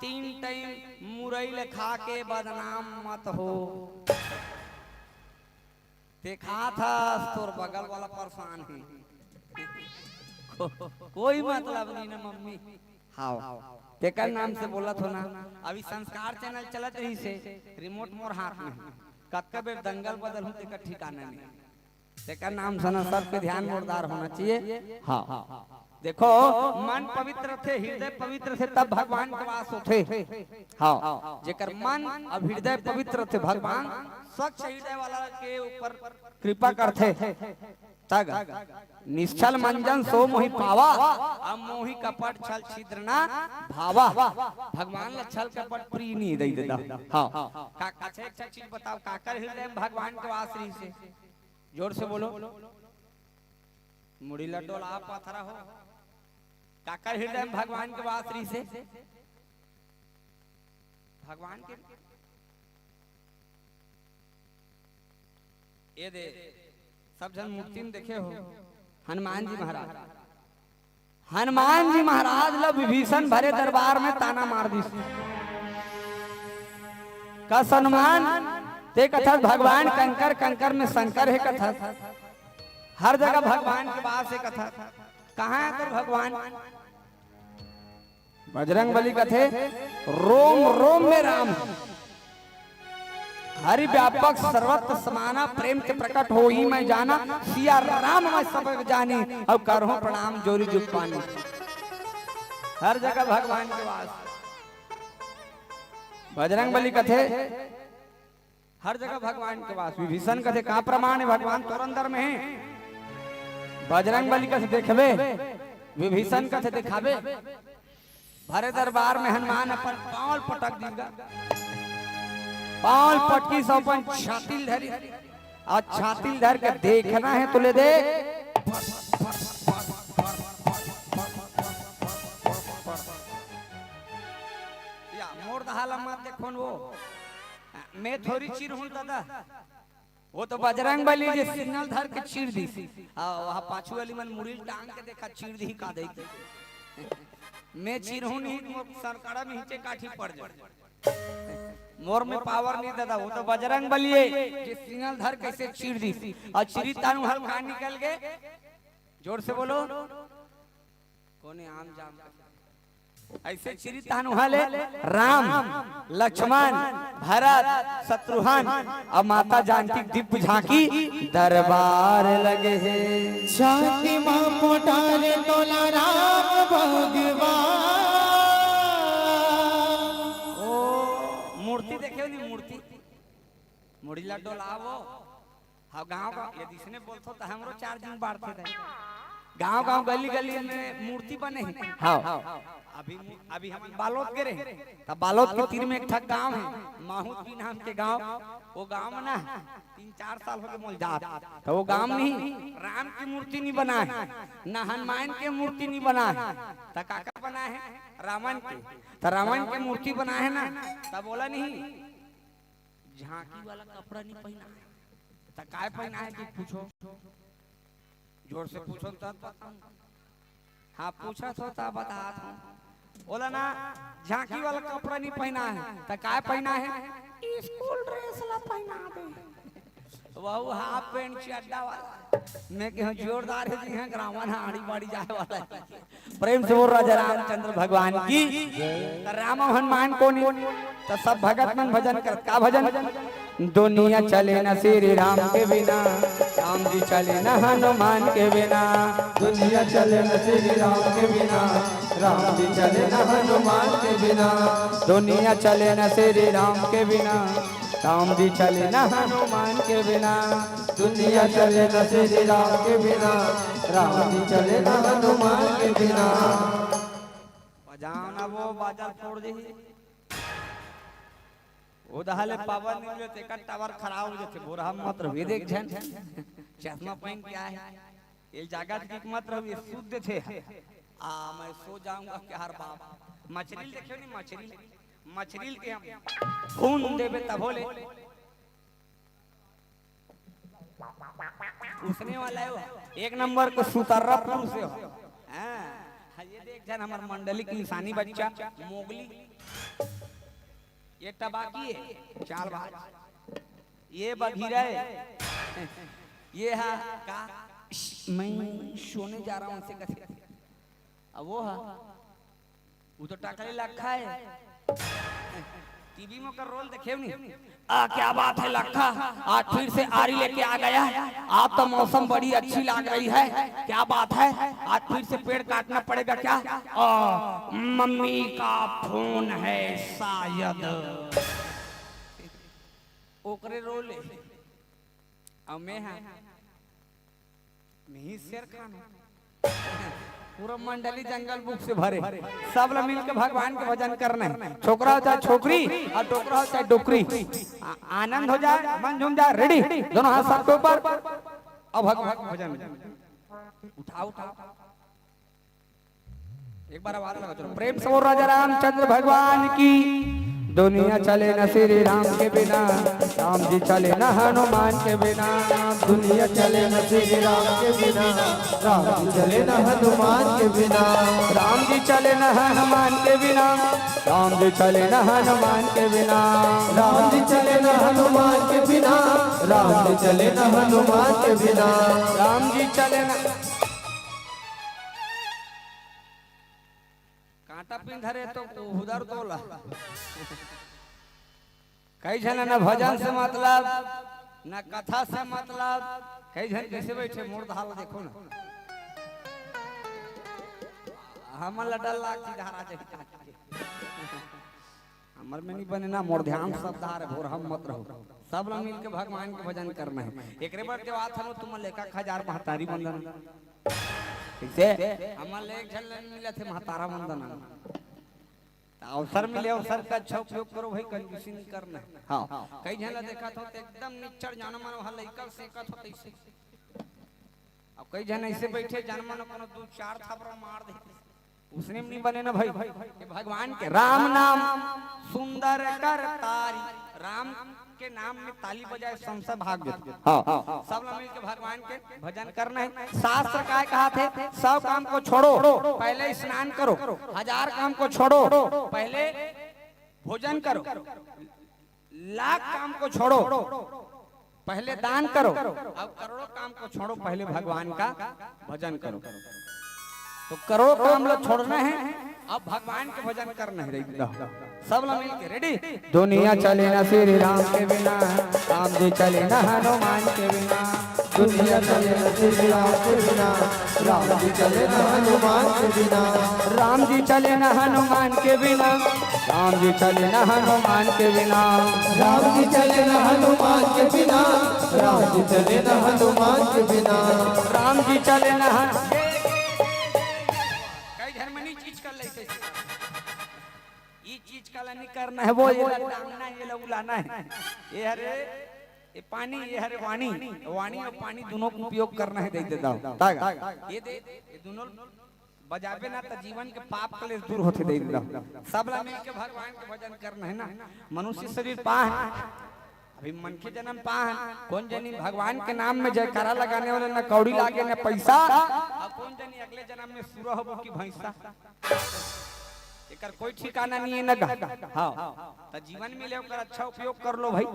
तीन टाइम मुरई ला खा के बदनाम मत हो। ते खात हस, तोर बगल वाला परेशान हे। को-, कोई मतलब नहीं ना मम्मी। हाव, तेकर नाम से बोलत हो ना। अभी संस्कार चैनल चलत रहिसे, रिमोट मोर हाथ में। कतका बेर दंगल बदल हूं, तेकर ठिकाना नहीं। तेकर नाम से ना सबके ध्यान जोरदार होना चाहिए। हाँ, देखो, मन पवित्र थे, हृदय पवित्र थे, तब भगवान के वास होथे। हाँ, जेकर मन अब हृदय पवित्र थे, भगवान स्वच्छ हृदय वाला के ऊपर कृपा करथे। तग निश्छल मंजन सो मोहि पावा, अब मोहि कपट छल छिद्र ना भावा। भगवान ला छल कपट प्रिय नहीं दई देता। हाँ, का, अच्छा एक चीज बताओ, काकर हृदय में भगवान के वास रहिसे? जोर से बोलो। मुड़ी ला डोला, पथरा हो। काकर हृदय में भगवान के वास रहिसे? भगवान के। ये दे, सब झन मूर्ति में देखे हो, हनुमान जी महाराज। हनुमान जी महाराज ला विभीषण भरे दरबार में ताना मार दिस। कस हनुमान, ते कथस भगवान कंकर, कंकर में शंकर हे कथस, हर जगह भगवान के वास हे कथस, कहाँ हे तोर भगवान? बजरंग बली कथे, रोम रोम में राम, हरि व्यापक सर्वत्र समाना, प्रेम के प्रकट होही मैं जाना, सिया राम मैं सबके जानी, अउ करहूं प्रणाम जोरी जुग पानी। हर जगह भगवान के वास। बजरंग बली कथे, हर जगह भगवान के वास। विभीषण कथे, का प्रमाण हे भगवान तोर अंदर में हे? बजरंग बली कथे, देखबे। विभीषण कथे, देखाबे। भरे दरबार में हनुमान अपन पांव ल पटक दिस गा। पांव ल पटकिस अउ अपन छाती ल धरिस। अउ छाती ल धर के देखना हे तो ले दे। या मोर दहा ल मत देखोन वो। मैं थोरी चिरहूं दादा। वो तो बजरंग बली जी सिंगल धर के चीर दिस। आ, वहाँ पाछू वाली मन मुड़ी टांग के देखा, चीर दी का दे। मैं चीरहूं नहीं, मोर सरकड़ा में हिचे काठी पड़ जाए। मोर में पावर नहीं दादा, वो तो बजरंग बली हे, जे सिंगल धर कैसे चीर दिस। अउ चिरी तानू हल्का निकल गए। जोर से बोलो। कोने आम जाम। ऐसे चिरी तान उहाँ ले राम, लक्ष्मण, भरत, शत्रुघ्न अउ माता जानकी के दिव्य झांकी दरबार लगे हे। छाती मा पोटारे तोला राम भगवान। मूर्ति देखे हो नी, मूर्ति, मुड़ी ला डोलावो। हाँ, गांव गांव ये दिसने बोलथो त हमरो चार दिन बाढ़थे दे। गांव गांव गली गली में मूर्ति बने हे। हाँ। अभी अभी हम बालोद गे रहे, त बालोद के तीर में एक ठक गांव हे, माहूत भी नाम के गांव। वो गांव में ना तीन चार साल हो गए मोल जात, त वो गांव में ही राम की मूर्ति नहीं बना हे, ना हनुमान के मूर्ति नहीं बना हे, त काकर बना हे? रावण के। त रावण के मूर्ति बना हे ना, त बोला नहीं, झांकी वाला कपड़ा नहीं पहना हे, त काय पहना हे कि पूछो, जोर से पूछो तब बताऊं। हाँ, पूछत हो त बतात हूँ। बोला ना, झांकी वाला कपड़ा नहीं पहना हे, त काय पहना हे? स्कूल ड्रेस ला पहना दे। वहू हाफ पैंट चड्डा वाला। मैं कहूँ जोरदार हे जी, यहाँ ग्रामन आड़ी बाड़ी जाए वाला हे। प्रेम से बोल राजा रामचंद्र भगवान की। त राम अउ हनुमान कोन हे? त सब भगत मन भजन करत, का भजन? दुनिया चले न श्री राम के बिना, राम जी चले न हनुमान के बिना। दुनिया चले न श्री राम के बिना, राम जी चले न हनुमान के बिना। दुनिया चले न श्री राम के बिना, राम जी चले न हनुमान के बिना। दुनिया चले न श्री राम के बिना, राम जी चले न हनुमान के बिना। बजाओ ना वो, बाजा फोड़ दे। वो दहाले पावर नहीं मिले, तेकर टावर खराब हो जाते। बोरा हम मत रहो, ये देख झन, चश्मा पहन के आए। ये जागत की मत रहो, ये शुद्ध थे। आ, मैं सो जाऊंगा क्या हर बाप। मछरील देखियो नहीं, मछरील, मछरील के हम खून देवे तब बोले। उसने वाला है वो। एक नंबर को सुतर्रा पुरुष है वो। हाँ, हाँ, ये देख झन हमार मंडली की इंसानी बच्चा, मोगली। ये टबाकी है, चालबाज। ये बघीरा है। ये हा का, मैं सोने जा रहा हूँ, ऐसे कथे। अब वो हा, वो तो टकले लखा है। टीवी में ओकर रोल देखे नहीं। आ, क्या बात है लखा, आज फिर से आरी लेके आ गया। आज तो मौसम बड़ी अच्छी लग रही है। क्या बात है, आज फिर से पेड़ काटना पड़ेगा क्या? आ, मम्मी का फोन है शायद। ओकरे रोल है। अउ मैं हा, मैं ही शेर खान हूँ। पूरा मंडली जंगल बुक से भरे। सब ला मिलके भगवान के भजन करना है। छोकरा हो चाहे छोकरी, अउ डोकरा हो चाहे डोकरी। आ-, आनंद हो जाए, मन झूम जाए। रेडी? दोनों हाथ सबके ऊपर। अब भगवान के भजन। उठाओ, उठाओ। एक बार आवाज लगा, चलो। प्रेम से बोल राजा रामचंद्र भगवान की। दुनिया चले न श्री राम के बिना, राम जी चले न हनुमान के बिना। दुनिया चले न श्री राम के बिना, राम जी चले न हनुमान के बिना। राम जी चले न हनुमान के बिना, राम जी चले न हनुमान के बिना। राम जी चले न हनुमान के बिना, राम जी चले न हनुमान के बिना। राम जी चले न कांटा पिंधरे तो उधर तोला। कई झन न भजन से मतलब, न कथा से मतलब। कई झन कैसे बैठे, मोर धाल देखो ना। हमन ला डर लागती धारा जाही। हमर में नहीं बने ना, मोर ध्यान सब धार है, भोर हम मत रहो। सब ला मिलके भगवान के भजन करना है। एकरे बर देवात हनो तुम लेका खजार महतारी वंदन। कैसे? हमर ले एक झन ले मिलत हे महतारा वंदन। त अवसर मिले, अवसर का अच्छा उपयोग करो भाई, कंजूसी नहीं करना है। हाँ, कई झन ला देखत हो त एकदम निच्चर जानो मानो हा लइका सेकत हो तैसे। अब कई झन ऐसे बैठे जानो मानो कोनो दू चार थपरा मार दे। उसने में नहीं बने ना भाई। ये भगवान के राम नाम सुंदर कर तारी, राम के नाम में ताली बजाए संसार भाग जाता। हाँ, सब लोग मिलके भगवान के भजन करना है। शास्त्र काय कहा थे? सौ काम को छोड़ो, पहले स्नान करो। हजार काम को छोड़ो, पहले भोजन करो। लाख काम को छोड़ो, पहले दान करो। अब करोड़ों काम को छोड़ो, पहले भगवान का भजन करो। तो करोड़ों काम ला छोड़ना है, अब भगवान के भजन करना है। रेडी? सब लोग मिलके, रेडी? दुनिया चले ना श्री राम के बिना, राम जी चले ना हनुमान के बिना। दुनिया चले ना श्री राम के बिना, राम जी चले ना हनुमान के बिना। राम जी चले ना हनुमान के बिना, राम जी चले न हनुमान के बिना। राम जी चले न हनुमान के बिना। राम जी चले न हनुमान के बिना। राम जी चले न हन-, कई झन मन ई चीज कर लेथे। ई चीज काला नहीं करना है, वो ये ला टांगना है, ये ला उलाना है। ये हरे, ये पानी, ये हरे वाणी। वाणी और पानी दोनों को उपयोग करना है, दे दे दाव। तागा। ये दे, ये दोनों बजाबे ना त जीवन के पाप कलेश दूर होथे, दे दे दाव। सब ला मिल के भगवान के भजन करना है ना। मनुष्य शरीर पाहन, अभी मनखे जन्म पाहन, कोन जनी भगवान के नाम में जयकारा लगाने वाला, ना कौड़ी लागे, ना पैसा, और कोन जनी अगले जन्म में सुरा होबो कि भैंसा। एकर कोई ठिकाना नहीं है ना गा। हाँ, त जीवन मिले ओकर अच्छा उपयोग कर लो भाई,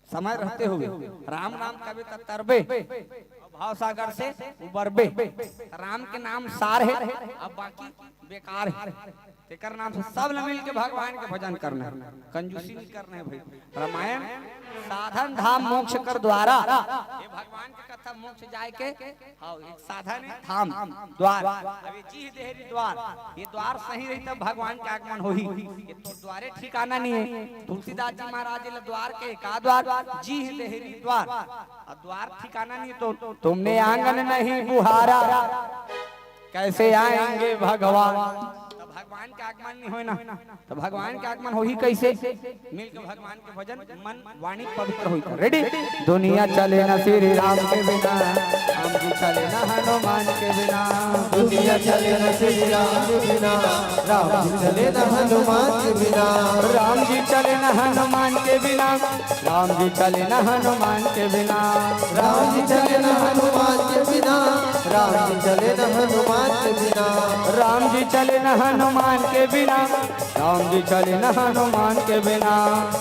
समय रहते हुए। राम नाम कबे त तरबे, भाव सागर से उबरबे। राम के नाम सार है, अब बाकी बेकार है। तेकर नाम से सब ल मिल के भगवान के भजन करना है, कंजूसी नहीं करना है भाई। रामायण साधन धाम मोक्ष कर द्वारा। ये भगवान के कथा, मोक्ष जाए के, हाँ, एक साधन है, धाम, द्वार। अब ये जीह देहरी द्वार, ये द्वार सही रही तब भगवान के आगमन होही। ये तो द्वारे ठिकाना नहीं है। तुलसीदास जी महाराज जी ल द्वार के का द्वार, जीह देहरी द्वार। अब द्वार ठिकाना नहीं तो तुमने आंगन नहीं बुहारा, कैसे आएंगे भगवान? तो भगवान के आगमन नहीं होए ना, तो भगवान के आगमन होही कैसे? मिलके भगवान के भजन, मन वाणी पवित्र होई। रेडी? दुनिया चले ना श्री राम के बिना, राम जी चले ना हनुमान के बिना। दुनिया चले ना श्री राम के बिना, राम जी चले ना हनुमान के बिना। राम जी चले ना हनुमान के बिना, राम जी चले ना हनुमान के बिना। राम जी चले ना हनुमान के बिना। राम जी चले ना हनुमान के बिना। राम जी चले ना हनुमान के बिना। राम जी चले ना हनुमान के बिना।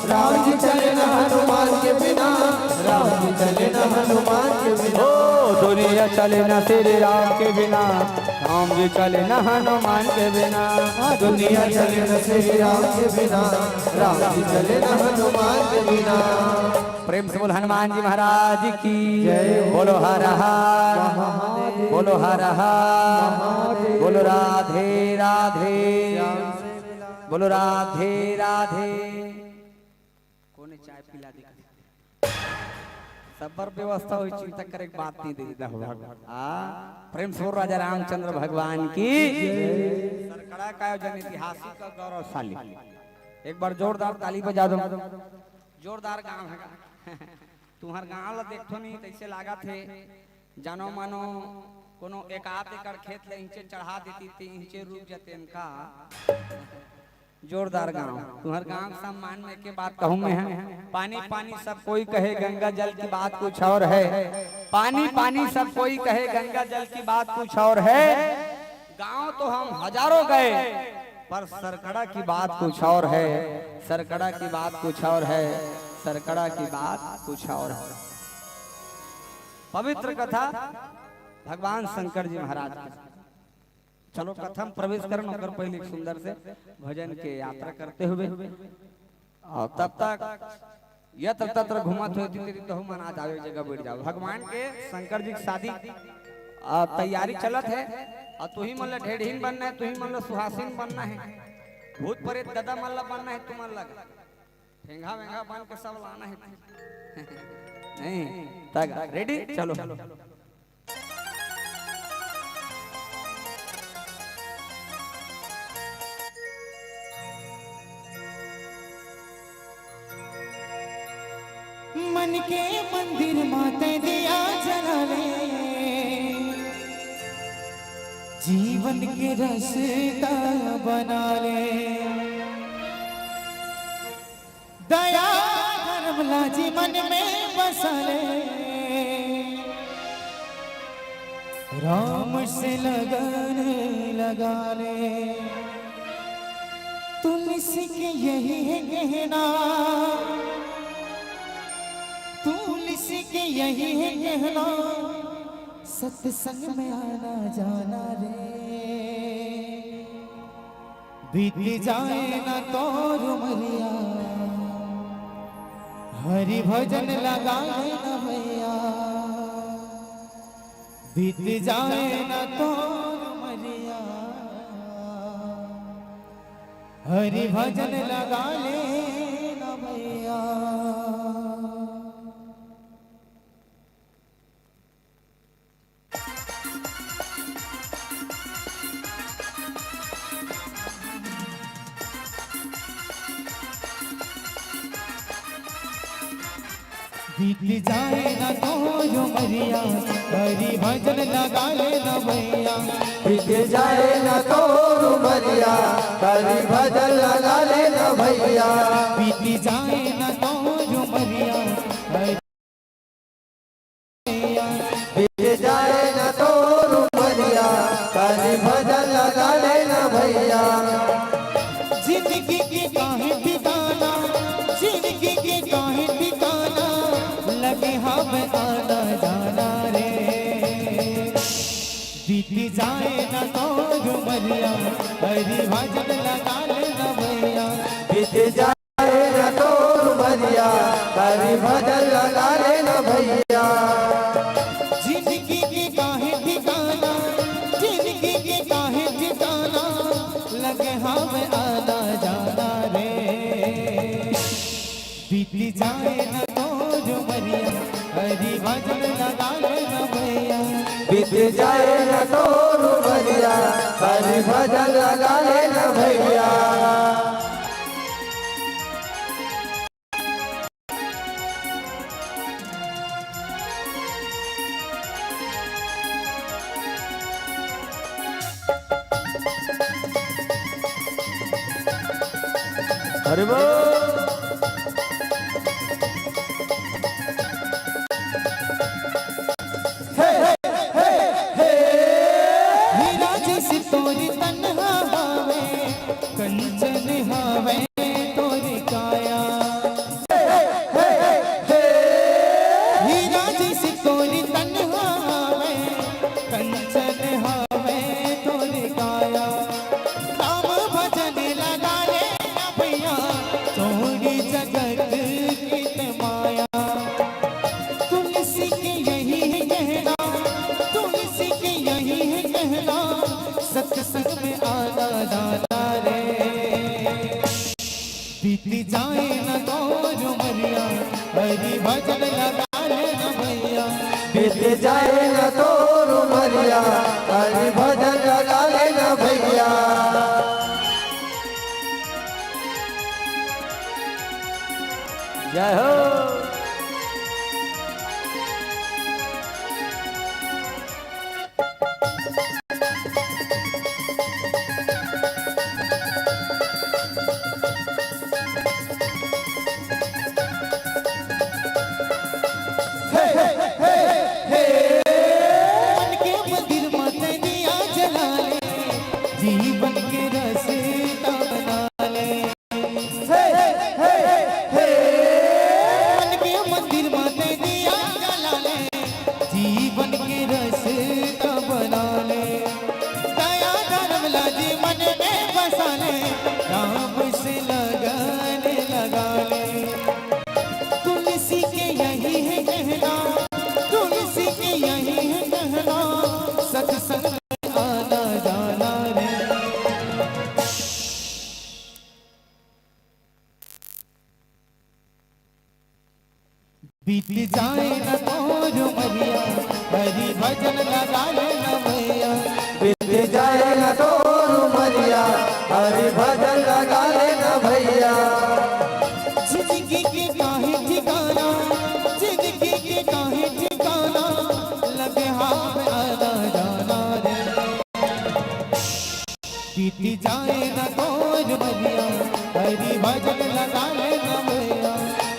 राम जी चले ना हनुमान के बिना। राम जी चले ना हनुमान के बिना। ओ दुनिया चले ना श्री राम के बिना। राम जी चले ना हनुमान के बिना। दुनिया चले ना श्री राम के बिना। राम जी चले ना हनुमान के बिना। प्रेम से बोल हनुमान जी महाराज की जय। बोलो हर हर महादेव। बोलो हर हर महादेव। बोलो राधे राधे। बोलो राधे राधे। कोने चाय पिला दे? सबर व्यवस्था होई, चिंता करे के बात नहीं दे दे भगवान। आ, प्रेम से बोल राजा रामचंद्र भगवान की। सरकड़ा का आयोजन ऐतिहासिक और गौरवशाली। एक बार जोरदार ताली बजा दो। जोरदार गांव है। तुम्हार गांव ला देखथो नहीं, तैसे लागत है जानो मानो कोनो एक आध एकड़ खेत ले इंचे चढ़ा देती ते इंचे रूक जाते इनका। जोरदार गांव। तुम्हार गांव के सम्मान में के बात कहूं मैं है। पानी पानी सब कोई कहे, गंगा जल की बात कुछ और है। पानी पानी सब कोई कहे, गंगा जल की बात कुछ और है। गांव तो हम हजारों गए, पर सरकड़ा की बात कुछ और है। सरकड़ा की बात कुछ और है। सरकड़ा की बात कुछ और है। पवित्र कथा भगवान शंकर जी महाराज की। चलो कथा में प्रवेश करन, ओकर पहले एक सुंदर से भजन के यात्रा करते हुए, और तब तक यत्र तत्र घूमत हो, तितरी तहु मन आ जावे, जगह बैठ जाओ। भगवान के शंकर जी की शादी, आ, तैयारी चलत है, और तुही मन ला ढेढ़ीन बनना है, तुही मन ला सुहासिन बनना है, भूत प्रेत ददा मन ला बनना है, तुमन लगा ठेंगा वेंगा बन के सब लाना है। नहीं, तक रेडी, चलो। मन के मंदिर माते दिया जला ले, जीवन के रास्ता बना ले। दया धर्म लाजी मन में बसा ले, राम से लगन लगा ले। तुलसी के यही है कहना, तुलसी के यही है कहना, सत्संग में आना जाना रे। बीत जाए ना तोर उमरिया, हरि भजन लगाए ना भैया। बीत जाए ना तोर उमरिया, हरि भजन लगा ले ना भैया। बीत जाए ना तोर उमरिया, हरि भजन लगा ले ना भैया। बीत जाए ना तोर उमरिया, हरि भजन लगा ले ना भैया। बीत जाए ना तोर उमरिया, हरि बीत जाए ना तोर उमरिया, हरि भजन लगा ले ना भैया। जिंदगी के काहे ठिकाना, जिंदगी के काहे ठिकाना, लगे हवे आना जाना रे। बीत जाए ना तोर उमरिया, हरि भजन लगा ले ना भैया। बीत जाए ना तोर उमरिया, हरि भजन लगा ले ना भैया। जिंदगी के काहे ठिकाना, जिंदगी के काहे ठिकाना, लगे हवे आना जाना रे। बीत जाए ना तोर उमरिया, हरि भजन लगा ले ना भैया। बीत जाए ना तोर उमरिया, हरि भजन लगा ले ना भैया। अरे वाह। हे, हे, हे, हे। हीरा जइसे तोर तन हवे, कंचन हवे तोर काया। हे, हे, हे, हे। हीरा जइसे तोर तन हवे, कंचन हवे तोर काया। राम भजन लगा ले ना भैया, छोड़ी जगत की माया। तुलसी के यही है कहना, तुलसी के यही है कहना, सत्संग में आना जाना रे। बीत जाए ना तोर उमरिया, हरि भजन लगा ले ना भैया। बीत जाए ना तोर उमरिया, हरि भजन लगा ले ना भैया। जय हो। हे, हे, हे, हे। मन के मंदिर में तैं दिया जला ले, जीवन के रस्ता बना ले। हे, हे, हे, हे। मन के मंदिर में तैं दिया जला ले, जीवन के रस्ता बना ले। दया धर्म ला जी मन में बसा ले, राम से लगन लगा ले। तुलसी के यही है कहना, तुलसी के यही है कहना, सत्संग में आना जाना रे। बीत जाए ना तोर उमरिया, हरि भजन लगा ले ना भैया। बीत जाए ना तोर उमरिया, हरि भजन लगा ले ना भैया। जिंदगी के काहे ठिकाना, जिंदगी के काहे ठिकाना, लगे हाथ आना जाना रे। बीत जाए ना तोर उमरिया, हरि भजन लगा ले ना भैया।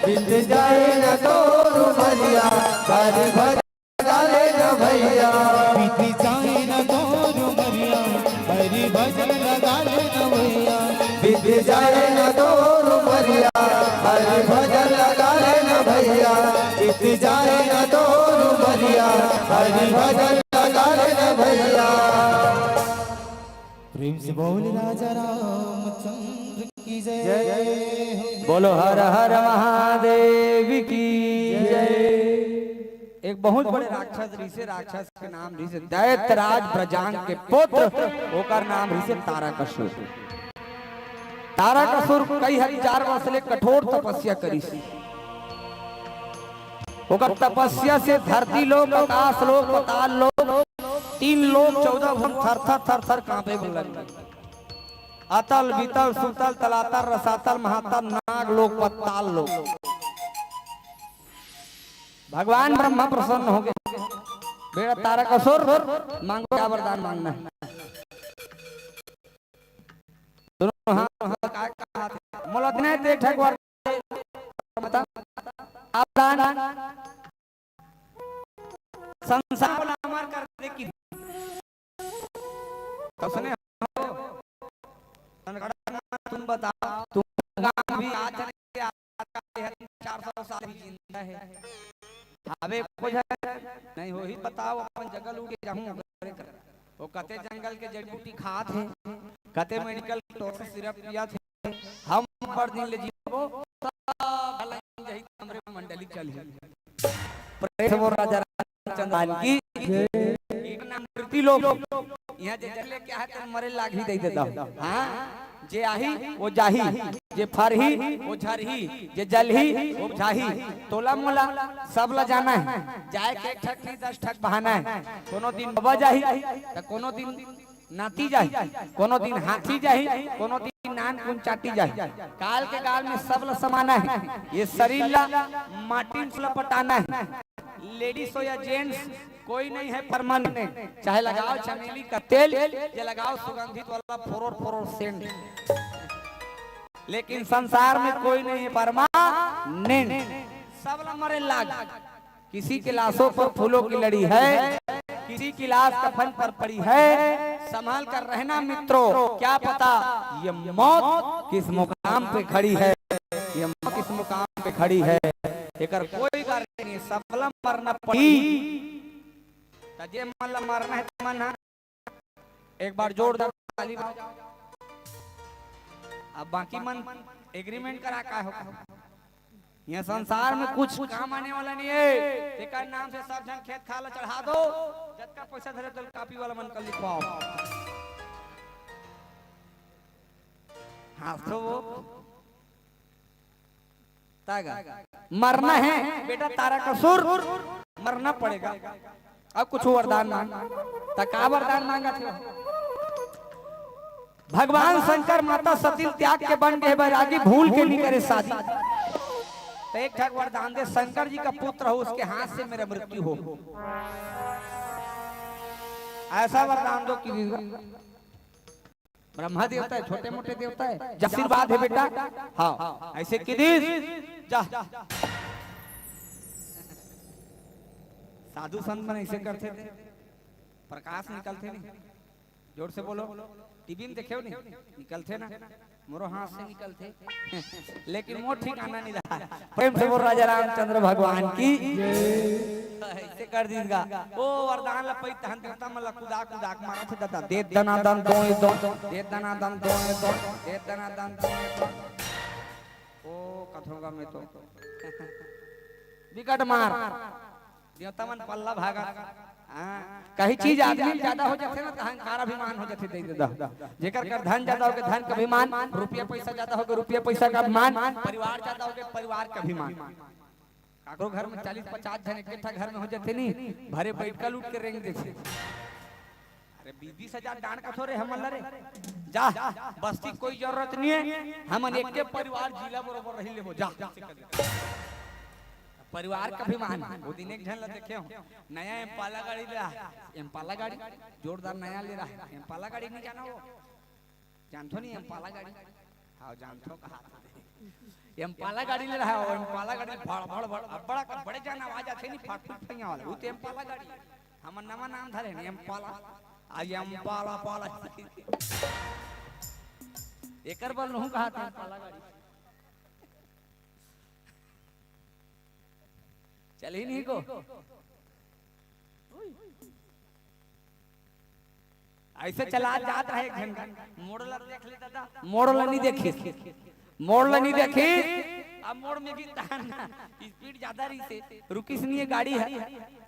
बीत जाए ना तोर उमरिया, हरि भजन लगा ले ना भैया। बीत जाए ना तोर उमरिया, हरि भजन लगा ले ना भैया। बीत जाए ना तोर उमरिया, हरि भजन लगा ले ना भैया। बीत जाए ना तोर उमरिया, हरि भजन लगा ले ना भैया। प्रेम से बोल राजा रामचंद्र की जय। बोलो हर हर महादेव की जय। एक बहुत बड़े राक्षस रहिसे, राक्षस के नाम रहिसे दैत्यराज ब्रजांग के पुत्र, ओकर नाम रहिसे तारकासुर। तारकासुर कई हजार वर्ष ले कठोर तपस्या करिस। ओकर तपस्या से धरती लोक, आकाश लोक, पाताल लोक, तीन लोक, चौदह भुवन थर थर थर थर कांपे बर लगे। अतल, वितल, सुतल, तलातल, रसातल, महातल, नाग लोक, पाताल लोक। भगवान ब्रह्मा प्रसन्न हो गए। बेटा तारकासुर, मांगो, क्या वरदान मांगना है? दोनों हाथ, हाथ, काय का हाथ है? मोला देना है, ते ठक वर बता। सावधान। संसार ला अमर कर दे कि तो सुने हो? संकट में तुम बताओ, तुम गांव भी आज चले गए, आज का यह चार सौ साल ही जिंदा है। हवे खोज है, नहीं हो ही बताओ, अपन जंगल उड़ के जाहूं, करे कर। वो कते जंगल के जड़ी बूटी खात हे, कते मेडिकल टॉक्स सिरप पियत हे। हम बड़ दिन ले जीवो, सब भला जही हमरे मंडली चलही। प्रेम से बोल राजा रामचंद्र भगवान की। जय। इतना मृत्यु लोक, यहाँ जे चले क्या है, तेन मरे लाग ही दे देता हूँ। हाँ, जे आही, वो जाही, जे फरही, वो झरही, जे जलही, वो बुझाही। तोला मोला सब ला जाना है, जाए के एक ठक नहीं, दस ठक बहाना है। कोनो दिन बाबा जाही, तो कोनो दिन नाती जाही, कोनो दिन हाथी जाही, कोनो दिन नान कुन चाटी जाही। काल के गाल में सब ला समाना है, ये शरीर ला माटी में लपटाना है। लेडीज हो या जेंट्स, कोई नहीं है परमानेंट। चाहे लगाओ चमेली का तेल, या लगाओ सुगंधित वाला फोरोर फोरोर सेंट, लेकिन संसार में कोई नहीं है परमानेंट। सब ला मरे लाग। किसी के लाशों पर फूलों की लड़ी है, किसी की लाश कफन पर पड़ी है। संभाल कर रहना मित्रों, क्या पता ये मौत किस मुकाम पे खड़ी है, ये मौत किस मुकाम पे खड़ी है। एकर कोई गारंटी नहीं, सब ला मरना पड़ी। त जे मन ला मरना है, त मन हा एक बार जोरदार ताली बजाओ। अब बाकी मन एग्रीमेंट करा का हो? ये संसार में कुछ काम आने वाला नहीं है। तेकर नाम से सब झन खेत खार ला चढ़ा दो, जतका पैसा धरे तल कापी वाला मन कर लिखवाओ। हाँ तो वो तागा मरना है बेटा तारकासुर, मरना पड़ेगा। अब कुछ वरदान मांग, त का वरदान मांगा थे? भगवान शंकर माता सती ल त्याग के बन गए बैरागी, भूल के नहीं करे शादी। तो एक ठक वरदान दे, शंकर जी का पुत्र हो, उसके हाथ से मेरा मृत्यु हो, ऐसा वरदान दो कि ब्रह्मा देवता है, छोटे मोटे देवता है, जा आशीर्वाद है बेटा। हाँ, ऐसे की दीस, जा। साधु संत मन ऐसे करते थे, प्रकाश निकलते नहीं। जोर से बोलो, टीवी में देखे हो नहीं, निकलते ना, मोरो हाथ से निकलते। लेकिन मोर ठिकाना नहीं रहा। प्रेम से बोल राजा रामचंद्र भगवान की। ऐसे कर दीस गा। ओ वरदान ला पई तहन देवता मन ला कुदा कुदा के मारत हे दादा। दे दना दन दोए दो, दे दना दन दोए दो, दे दना दन दोए दो। ओ कथों गा मैं तो। बिकट मार। देवता मन पल्ला भागा। हाँ, कहीं चीज आदमी में ज्यादा हो जाथे ना, तो अहंकार अभिमान हो जाथे, दे दे दो। जेकर कर धन ज्यादा होगे, धन का अभिमान, रुपया पैसा ज्यादा होगे, रुपया पैसा का अभिमान, परिवार ज्यादा होगे, परिवार का अभिमान। काकरो घर में चालीस पचास झन एक ठा घर में हो जाथे नी, भरे बैठका लूट के रेंग देथे। अरे बीस बीस हजार डांड़ कथो रे हमन ला रे, जा, बस्ती कोई जरूरत नहीं है, हमन एक के परिवार जिला बरोबर रही लेबो, जा। परिवार का अभिमान। वो दिन एक झन ला देखे हो, नया एम्पाला गाड़ी ला, एम्पाला गाड़ी, जोरदार नया ले रहा है, एम्पाला गाड़ी नहीं जाना वो, जानथो नहीं एम्पाला गाड़ी? हाँ, जानथो कहा। एम्पाला गाड़ी ले रहा है, वो एम्पाला गाड़ी भड़ भड़ भड़, अब बड़ा का बड़े जान आवाज आथे नहीं, फट फट फैया वाला, वो तो एम्पाला गाड़ी। हमन नवा नाम धरे नहीं, एम्पाला, आज एम्पाला पाला। एकर बल नहूं कहा था एम्पाला गाड़ी। चल ही नहीं को। ऐसे चला जात रहे एक झन, मोड़ ला देख ले दादा, मोड़ ला नहीं देखिस, मोड़ ला नहीं देखिस। अब मोड़ में भी तहन स्पीड ज्यादा रही से रुकिस नहीं है गाड़ी है,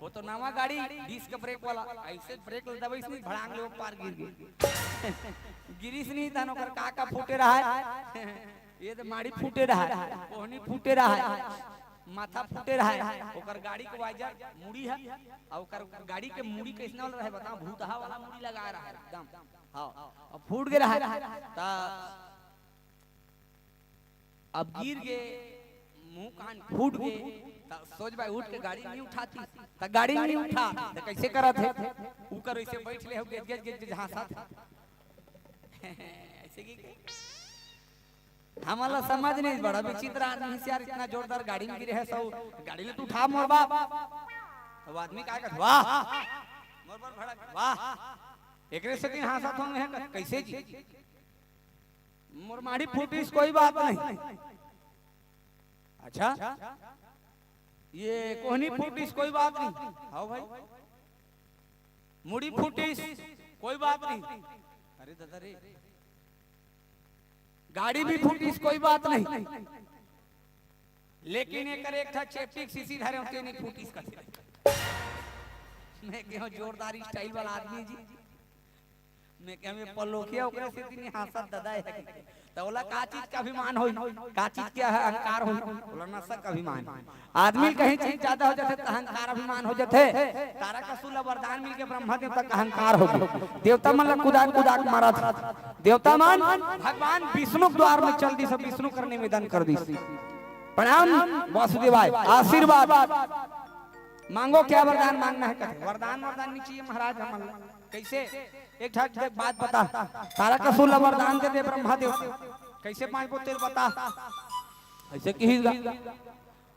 वो तो नवा गाड़ी डिस्क ब्रेक वाला, ऐसे ब्रेक ला दबाइस नहीं, भड़ांग ले वो पार गिर गए। गिरिस नहीं तहन ओकर का का फूटे रहय। ये तो माड़ी फूटे रहय, कोहनी फूटे रहय, माथा फूटे रहय, ओकर गाड़ी के वाइजर मुड़ी है, और ओकर गाड़ी के मुड़ी कैसने वाला रहय बताओ, भूतहा वाला मुड़ी लगा रहय एकदम। हाँ, अब फूट गे रहय, त अब गिर गे, मुंह कान फूट गे, त सोच भाई उठ के गाड़ी नहीं उठाती, त गाड़ी नहीं उठा, त कैसे करत हे? ऊ कर ऐसे बैठ ले हो, गेज गेज गेज गेज हाँसत। ऐसे की हमला समझ नहीं, बड़ा विचित्र आदमी से यार, इतना जोरदार गाड़ी में गिरे है सब, गाड़ी ले तो उठा मोर बाप। अब आदमी का कहत, "वाह, मोर बर भड़क, वाह।" एकरे से दिन हाँसत होंगे, कैसे जी? मोर माड़ी फूटिस, कोई बात नहीं। अच्छा, ये कोहनी फूटिस, कोई बात नहीं। हाँ भाई, मुड़ी फूटिस, कोई बात नहीं। अरे दादा रे, गाड़ी भी फूटिस, कोई बात नहीं, लेकिन एकर एक ठा चेपटी के शीशी धरे होते नहीं फूटिस कथे। मैं कहो जोरदार स्टाइल वाला आदमी जी, मैं कहे में पलोकिया ओकरे से दिन हाँसत दादा है। त ओला का चीज का अभिमान होई? का चीज के अहंकार होई? ओला नशा का अभिमान। आदमी कहीं चीज ज्यादा हो जाथे त अहंकार अभिमान हो जाथे। तारकासुर ला वरदान मिल के ब्रह्मा देवता का अहंकार हो गए, देवता मन ला कुदाक कुदाक मारत। देवता मन भगवान विष्णु के द्वार में चल दिस, विष्णु कर निवेदन कर दिस। प्रणाम वासुदेवाय, आशीर्वाद मांगो, क्या वरदान मांगना है कथे। वरदान वरदान नहीं चाहिए महाराज हमन ला। कैसे? एक ठा देख बात बता, तारकासुर ला वरदान दे दे ब्रह्मा देव। कैसे पांच बोतल बता? ऐसे किहिस गा।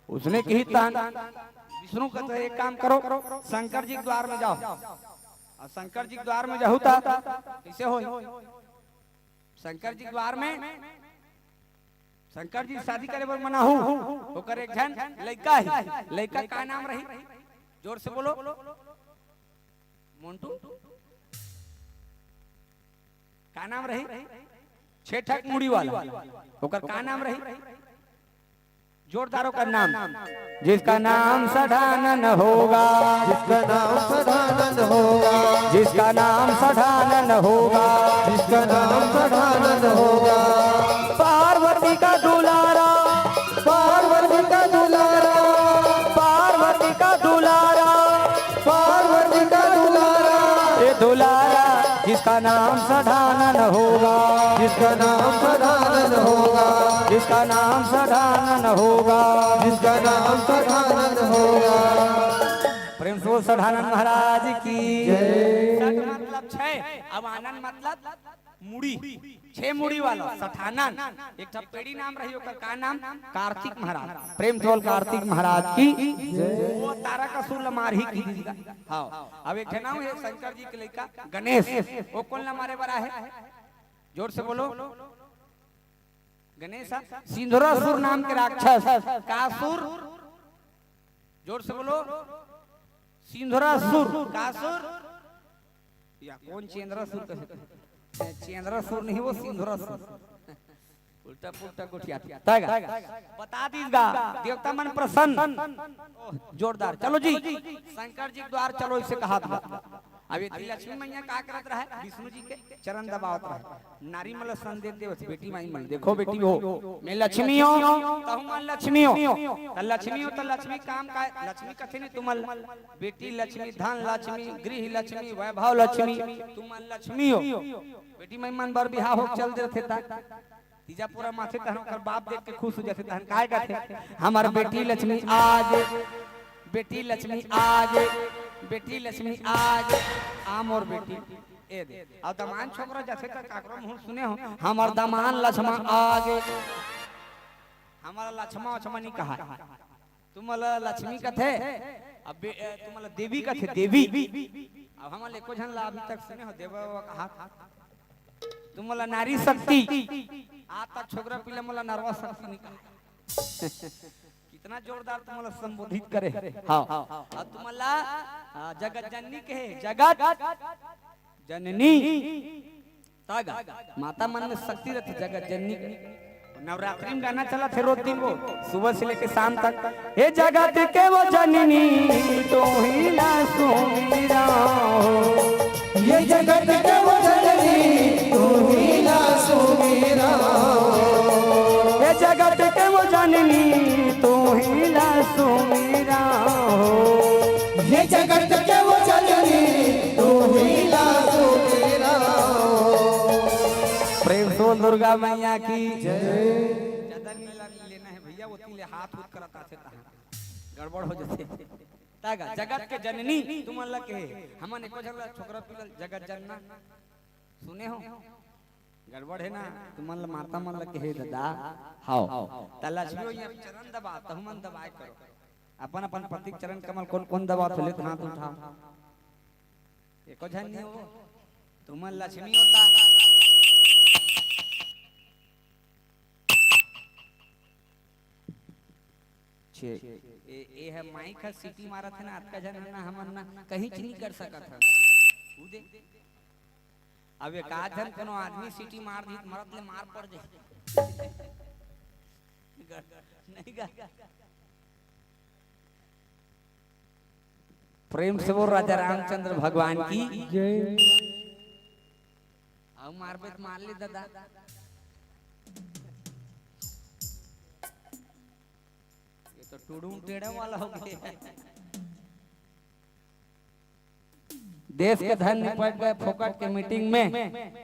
उसने किहिस तहन विष्णु कहते, "एक काम करो, शंकर जी के द्वार में जाओ।" और शंकर जी के द्वार में जाहू त कैसे होई? शंकर जी के द्वार में, शंकर जी शादी करे बर मना हूँ, ओकर एक झन लइका है। लइका का नाम रही? जोर से बोलो। मोंटू। का नाम रही? छे ठक मुड़ी वाला। ओकर का नाम रही? जोरदार ओकर नाम। जिसका नाम सदानंद होगा, जिसका नाम सदानंद होगा, जिसका नाम सदानंद होगा, जिसका नाम सदानंद होगा। पार्वती का दुलारा, पार्वती का दुलारा, पार्वती का दुलारा, पार्वती का दुलारा, ये दुलारा, जिसका नाम सदानंद होगा, जिसका नाम सदानंद होगा, जिसका नाम सदानंद होगा, जिसका नाम सदानंद होगा। प्रेम से बोल सदानंद महाराज की जय। सद मतलब छह, अब आनंद मतलब मुड़ी, छह मुड़ी वाला सठानन। एक ठा पेड़ी नाम रही, ओकर का नाम? कार्तिक महाराज। प्रेम से बोल कार्तिक महाराज की। वो तारकासुर ला मारही की। हाँ, अब एक ठा नाम है शंकर जी के लइका गणेश, वो कोन ला मारे बर आहे? जोर से बोलो। गणेश, सिंधुरासुर नाम के राक्षस। का सुर? जोर से बोलो। सिंधुरासुर। का सुर? या कोन चेंद्रासुर कहे? चेंद्रासुर नहीं, वो सिंधुरासुर। उल्टा पुल्टा गोठिया। तैगा। बता दीस गा, देवता मन प्रसन्न। ओह, जोरदार। चलो जी, शंकर जी के द्वार चलो, इसे कहा था। अब ये लक्ष्मी मैया का करत रहे? विष्णु जी के चरण दबावत रहे। नारी मन ला संदेश देवत, बेटी माई मन, देखो बेटी हो, मैं लक्ष्मी हूँ, तहु मन लक्ष्मी हो। त लक्ष्मी हो त लक्ष्मी काम का, लक्ष्मी कथे नहीं तुमन ला? बेटी लक्ष्मी, धन लक्ष्मी, गृह लक्ष्मी, वैभव लक्ष्मी, तुमन लक्ष्मी हो। बेटी माई मन बर बिहाव हो चल देथे त तीजा पूरा माथे तहन ओकर बाप देख के खुश हो जाथे, तहन काय कथे? हमर बेटी लक्ष्मी आ गे, बेटी लक्ष्मी आ गे, बेटी लक्ष्मी आ गे, आ मोर बेटी। ए दे। अब दमान छोकरा जाथे त काकरो मुंह सुने हो, हमर दमान लक्ष्मा आ गे। हमर लक्ष्मा उक्ष्मा नहीं कहा। तुमन ला लक्ष्मी कथे, अब बे-, ए, तुमन ला देवी कथे, देवी। अब हमन ला एको झन ला अभी तक सुने हो देवा कहा। तुमन ला नारी शक्ति, आज तक छोकरा पीला मन ला नरवा शक्ति नहीं कहा। कितना जोरदार तुमन ला संबोधित करे। हाँ। अब तुमन ला, आ, जगत जननी कहे, जगत जननी। तैगा, माता मन में शक्ति रहिथे जगत जननी के। नवरात्रि में गाना चलत हे रोज दिन वो, सुबह से लेके शाम तक। हे जगत के वो जननी, तू ही ना सुमिरा हो। ये जगत के वो जननी, जननी तू ही ला सुमिरा हो। ये जगत के वो जननी तू ही ला सुमिरा हो। प्रेम से बोल दुर्गा मैया की जय। ज्यादा नहीं लेना है भैया, वो तीन ले हाथ उठ करत आथे तहाँ गड़बड़ हो जाथे। तागा जगत के जननी तुमन ला कहे, हमन एको झन ला छोकरा पिला जगत जनना सुने हो? गड़बड़ है ना? तुमन ला माता मन ला कहे ददा। हाव। त लक्ष्मी हो, यहाँ चरण दबा, तहु मन दबाए करो। अपन अपन पति के चरण कमल कोन कोन दबा, तो लेत हाथ उठा। एको झन नहीं हो, तुमन लक्ष्मी होता। छे। ए, ए ह माइक ह सीटी मारत हे ना, अतका झन ह ना, हमन ना कहीं च नहीं कर सकत हन। उ दे। अब एक आध झन कोनो आदमी सीटी मार दी, मरत ले मार पड़ जाए। नहीं गा। प्रेम से बोल राजा रामचंद्र भगवान की जय। अउ मारबे त मार ले ददा। ये तो टुडुम टेढ़े वाला हो गया। देश के धन निपट गए फोकट के मीटिंग में,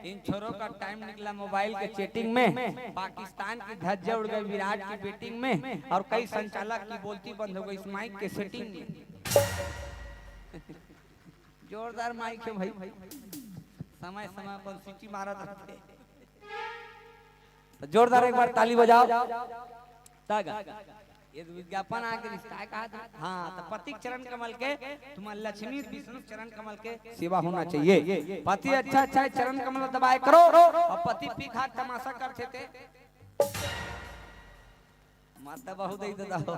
इन छोरों का टाइम निकला मोबाइल के चैटिंग में, पाकिस्तान की धज्जे उड़ गई विराट की बैटिंग में, और कई संचालक की बोलती बंद हो गई इस माइक के सेटिंग में। जोरदार माइक है भाई, समय समय पर सीटी मारत रहते। तो जोरदार एक बार ताली बजाओ। तागा। ये तो विज्ञापन आके रिश्ता है, कहा था? हाँ, तो पति के चरण कमल के तुम्हारे लक्ष्मी विष्णु चरण कमल के सेवा होना चाहिए। पति अच्छा अच्छा है, चरण कमल दबाए करो, और पति पी खा तमाशा करते थे। मत बहुत दे देता हो।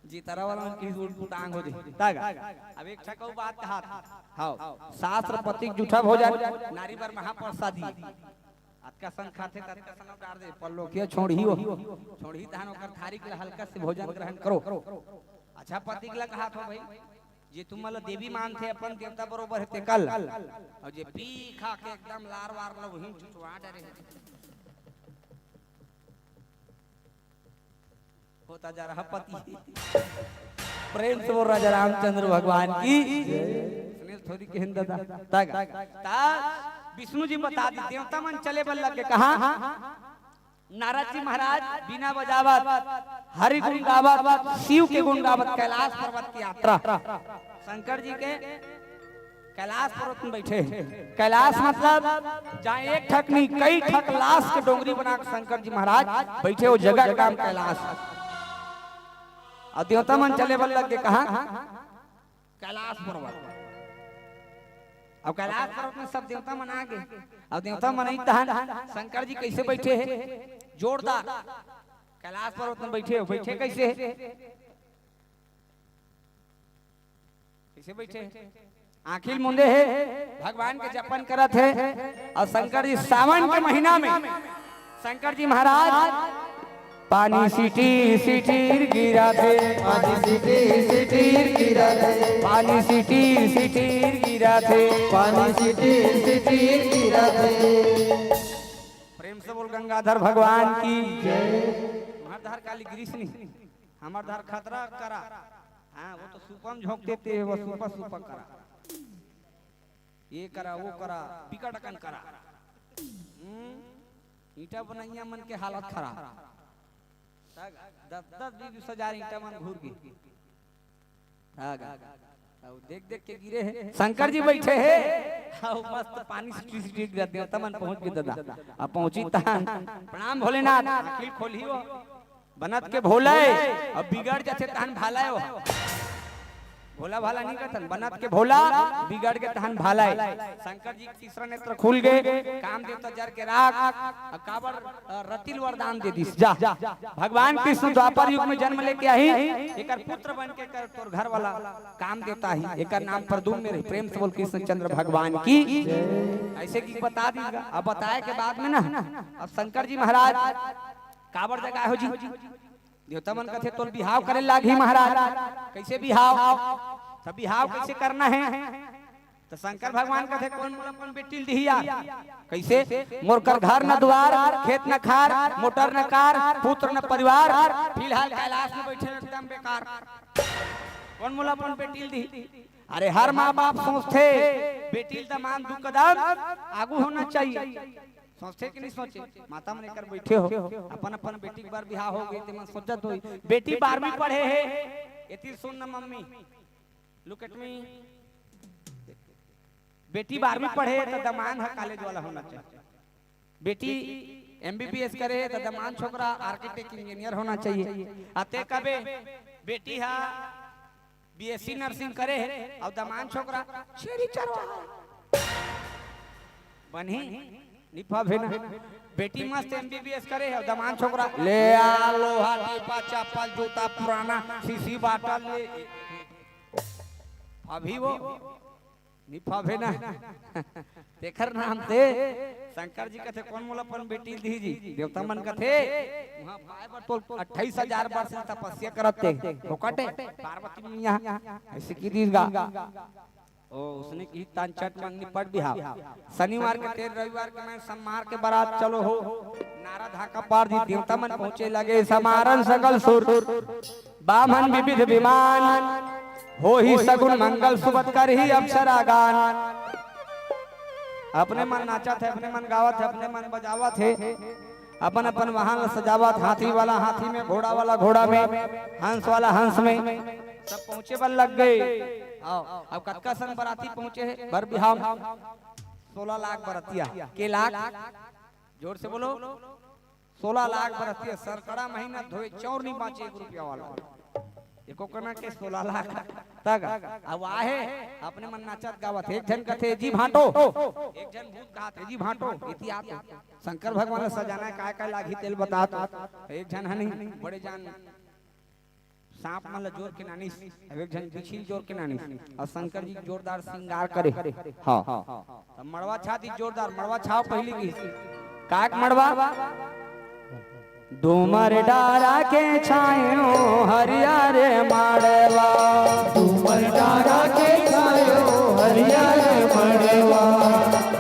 जितरा वाला की उठ टांग हो जाए। तागा। अब एक ठक अउ बात कहा था। हाँ, सास और पति के जूठा भोजन, नारी बर महाप्रसादी। अतका सन खाथे, ततका सन डार दे, पल्लोकिया छोड़ही हो। छोड़ही तहन ओकर थारी के हल्का से भोजन ग्रहण करो। अच्छा, पति के ला कहा थो भाई, जे तुम ला देवी मानथे, अपन देवता बरोबर है, ते कल। और जे पी खा के एकदम लार वार ला वहीं चुचवा डरे है। होता जा रहा पति। प्रेम से बोल राजा रामचंद्र भगवान की। सुनील थोड़ी कहन दादा। तागा। ता विष्णु जी बता दी, देवता मन चले बल लग के कहा? नारद जी महाराज बीना बजावत, हरि गुण गावत, शिव के गुण गावत, कैलाश पर्वत की यात्रा। शंकर जी के कैलाश पर्वत में बैठे हैं। कैलाश मतलब जहाँ एक ठक नहीं, कई ठक लाश के डोंगरी बना के शंकर जी महाराज बैठे हो, जगह का नाम कैलाश। और देवता मन चले बल लग के कहा? कैलाश पर्वत। अब कैलाश पर्वत में सब देवता मन आ गए। अब देवता मन आई तहन शंकर जी कैसे बैठे हैं? जोरदार। कैलाश पर्वत में बैठे हो, बैठे कैसे है? कैसे बैठे? आंखिल मुंदे है, भगवान के जपन करत है। और शंकर जी सावन के महीना में शंकर जी महाराज पानी सिटी सिटी गिरा थे। पानी सिटी सिटी गिरा थे। पानी सिटी सिटी गिरा थे। पानी सिटी सिटी गिरा थे। प्रेम से बोल गंगाधर भगवान की जय। तुम्हार धार काली गिरीश नहीं, हमार धार खतरा करा। हाँ, वो तो सुपम झोंक देते हैं, वो सुपा सुपा करा, ये करा, वो करा, बिकट अकन करा। हम्म, ईंटा बनैया मन के हालत खराब। दस दस बीस बीस हजार ईंटा मन घूर गे। अब देख देख के गिरे है, शंकर जी बैठे है। हाँ, मस्त पानी सिटी सिटी गिरा, देवता मन पहुंच गए दादा। अब पहुंची तहन प्रणाम भोलेनाथ, आंखिल खोलही हो। बनत के भोला है, अब बिगड़ जाथे तहन भाला है वो। भोला भाला नहीं कहतन, बनत के भोला, बिगड़ के तहन भाला है। शंकर जी के तीसरा नेत्र खुल गए, काम देवता जर के राख, अब काबर, अ, रतिल वरदान दे दिस। जा, भगवान कृष्ण द्वापर युग में जन्म लेके आही, एकर पुत्र बन के कर तोर घर वाला काम देवता ही, एकर नाम प्रद्युम्न रही। प्रेम से बोल कृष्ण चंद्र भगवान की। ऐसे की बता दी, अब बताए के बाद में ना, अब शंकर जी महाराज काबर जगाए हो जी? देवता मन कथे, "तोल बिहाव करे लागही महाराज।" कैसे बिहाव? तब बिहाव कैसे करना है? त शंकर भगवान कथे, "कोन मोला अपन बेटी ल दिही यार?" कइसे? "मोर कर घर न दुवार, खेत न खार, मोटर न कार, पुत्र न परिवार, फिलहाल कैलाश में बइठे हंव एकदम बेकार। कोन मोला अपन बेटी ल दिही?" अरे, हर माँ बाप सोचथे, बेटी ल दमांद दू कदम आगू होना चाहिए। सोचथे कि नहीं सोचे? माता मन एकर बइठे हो, अपन अपन बेटी के बर बिहाव हो गे, ते मन सोचत होही, बेटी बारहवीं पढ़े हे, एती सुन न मम्मी, look at me, बेटी बारहवीं पढ़े हे त दमांद ह कॉलेज वाला होना चाहिए, बेटी एमबीबीएस करे हे त दमांद छोकरा आर्किटेक्ट इंजीनियर होना चाहिए। अते कबे बेटी हा बीएससी नर्सिंग करे हे अउ दमांद छोकरा छेरी चरवाहा हे। बनही? निफा भेना। बेटी मस्त एमबीबीएस करे हे अउ दमांद छोकरा ले आ लोहा टीपा चप्पल जूता पुराना सीसी बाटल ले। अभी वो निफा भेना। तेखर नाम ते शंकर जी कथे, "कोन मोला अपन बेटी ल दिही जी?" देवता मन कथे, "उहाँ पाए बर तोल अट्ठाईस हजार वर्ष ले तपस्या करत ते, फोकट हे, पार्वती मैया अइसे कहि दिस गा।" ओ, उसने कही तान चट मंगनी पट बिहाव। शनिवार के तेल रविवार के मैं सम्मार के बारात चलो हो। नारा धाका पार दी देवता मन पहुंचे लगे समारन सकल सुर। बामन विविध विमान होही सगुन मंगल सुबत करही अप्सरा गान। अपने मन नाचत हे, अपने मन गावत हे, अपने मन बजावत हे, अपन अपन वाहन ल सजावत, हाथी वाला हाथी में, घोड़ा वाला घोड़ा में, हंस वाला हंस में, सब पहुंचे बर लग गे। आओ, अब कतका संग बराती पहुंचे हे बर बिहाव? सोलह लाख बरतिया। के लाख? जोर से बोलो। सोलह लाख बरतिया। सरकड़ा महीना धोए चौर नहीं बांचे एक रुपया वाला। एको कना के सोलह लाख तक। अब आहे, अपने मन नाचत गावत। एक झन कथे, "जी भांटो।" एक झन भूत कहात हे, "जी भांटो।" इतिहास शंकर भगवान ल सजाना हे, काय काय लागही तेल बतात। एक झन हनी बड़े जान सांप मन ल जोर के नानिस, अब एक झन बिछी ल जोर के नानिस, अउ शंकर जी जोरदार श्रृंगार करे। हाँ, तब मड़वा छा दी जोरदार, मड़वा छाव पहिली की। काक मड़वा? डूमर डारा के छायो हरियर मड़वा। डूमर डारा के छायो हरियर मड़वा।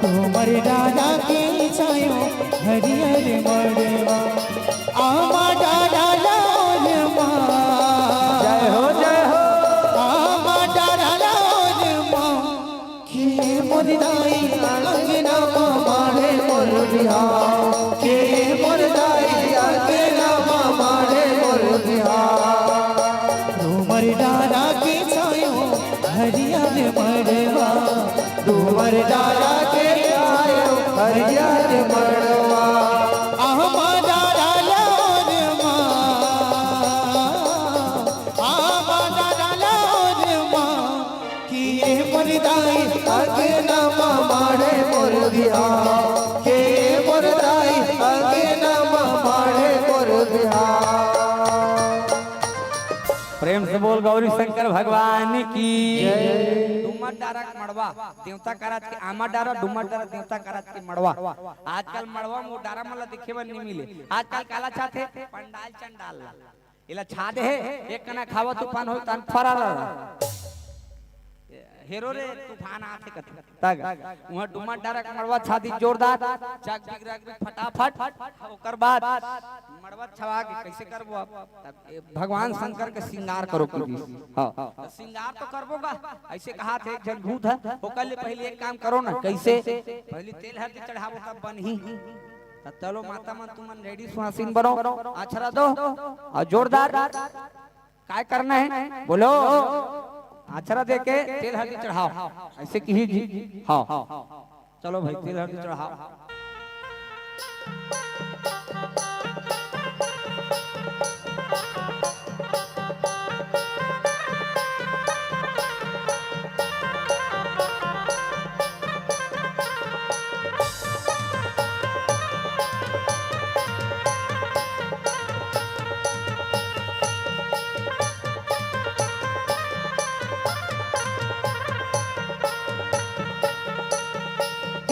डूमर डारा के छायो हरियर मड़वा। आमा डारा लाल मा। जय हो, जय हो। आमा डारा लाल मा। के मोर दाई अंगना मा माढ़े मोर बिहाव। के मोर दाई अंगना मा माढ़े मोर बिहाव। डूमर डारा के छायो हरियर मड़वा। डूमर डारा के छायो हरियर मड़वा। आमा डारा लाल मा। आमा डारा लाल मा। के मोर दाई अंगना मा माढ़े मोर बिहाव। के मोर दाई अंगना मा माढ़े मोर बिहाव। प्रेम से बोल गौरी शंकर भगवान की। डूमर डारा के मड़वा, देवता कराज के आमा डारा, डूमर डारा देवता कराज के मड़वा। आजकल मड़वा म डारा मन ला देखे बर नइ मिले। आजकल काला छाथे पंडाल चंडाल ला। एला छा दे हे, एक कना हवा तूफान होय तहन फरार। हेरो रे तूफान आथे कथे। तग उहाँ डूमर डारा के मड़वा छा दी जोरदार, चक बिग रग बिग फटाफट। ओकर बाद मड़वा छवा के कइसे करबो अब? तब ए भगवान शंकर के श्रृंगार करो करो। हाँ, त श्रृंगार तो करबो गा, अइसे कहात हे एक झन भूत हे, ओकर ले पहिली एक काम करो ना, कइसे? पहिली तेल हरदी चढ़ाबो तब बनही। त चलो माता मन तुमन रेडी सुहासिन बनो, आछरा दो अउ जोरदार काय करना हे बोलो, आछरा देके तेल हरदी चढ़ाव, अइसे किही जी। हाँ, चलो भाई तेल हरदी चढ़ाव।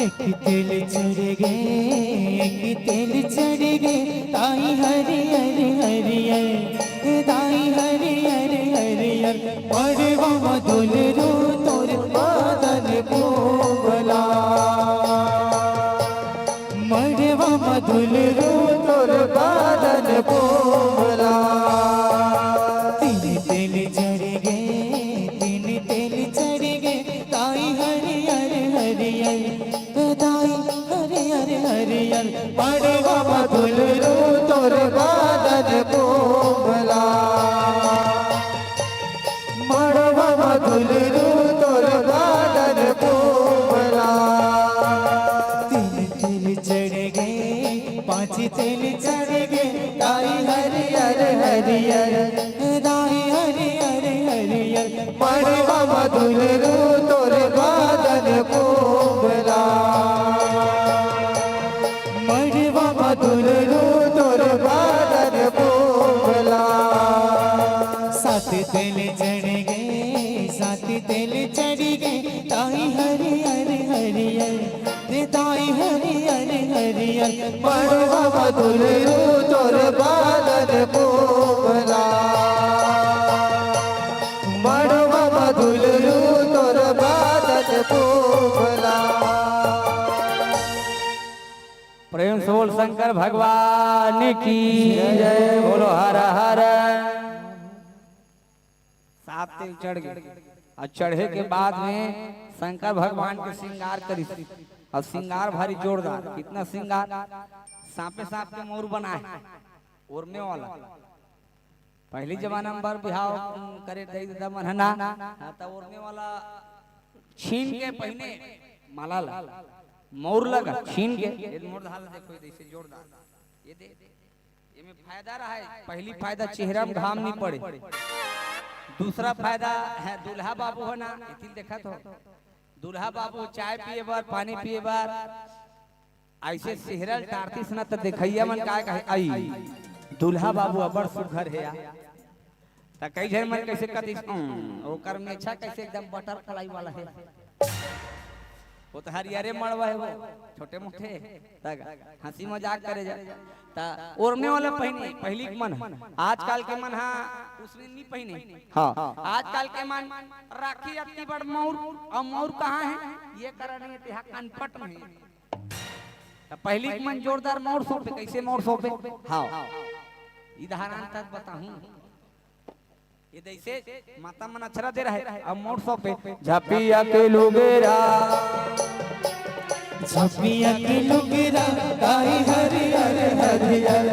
एक तेल चढ़ गे, एक तेल चढ़ गे, ताई हरियर हरियर, ताई हरियर हरियर, मड़वा म दुलरू तोर मदन हरियर, दाई हरियर हरियर, मड़वा म दुलरू तोर बादन कोमला। मड़वा म दुलरू तोर बादन कोमला। सात तेल चढ़ गे, सात तेल चढ़ गे, दाई हरियर हरियर, रे दाई हरियर हरियर, मड़वा म दुलरू तोर बादन कोमला। मड़वा म दुलरू तोर बादन कोमला। प्रेम से बोल शंकर भगवान की जय। बोलो हर हर। सात तेल चढ़ गे। अउ चढ़े के बाद में शंकर भगवान के श्रृंगार करिस। अउ श्रृंगार भारी जोरदार। कितना श्रृंगार? सांपे सांप के मउर बनाए, ओरमे वाला। पहली जमाना में बर बिहाव, उम, करे दई ददा मन ह ना, हाँ, त ओरमे वाला छीन के पहिने माला ला, मउर लगा छीन के। ये मोर धाल देखो, ये जैसे जोरदार। ये दे, एमे फायदा रहा है। पहली फायदा, चेहरा में घाम नहीं पड़े। दूसरा फायदा है, दूल्हा बाबू है ना, इतिल देखत हो, दूल्हा बाबू चाय पिए बर, पानी पिए बर, ऐसे सेहरा ल टारतिस ना, त देखइया मन काय कहे, "आई, दूल्हा बाबू अब्बड़ सुघर हे यार।" त कई झन मन कइसे कतिस, "उम, ओकर मेछा कइसे एकदम बटरफ्लाई वाला हे।" वो तो हरियरे मड़वा हे वो, छोटे मोटे। त हंसी मजाक करे जा। त ओरमे वाला पहिने, पहिली के मन ह। आजकल के मन ह उसने नहीं पहिने। हाँ। आजकल के मन राखी अतनी बड़ मउर, अउ मउर कहाँ हे? ये करा नहीं, तेहा कनपट में हे। त पहिली के मन जोरदार मउर सौंपे, कइसे मउर सौंपे? हाँ। इधार अंत बताहूँ। ये जैसे माता मन अक्षरा दे रहे, अब मउर सौंपे। झपिया के लुगरा, झपिया के लुगरा, दाई हरियर हरियर,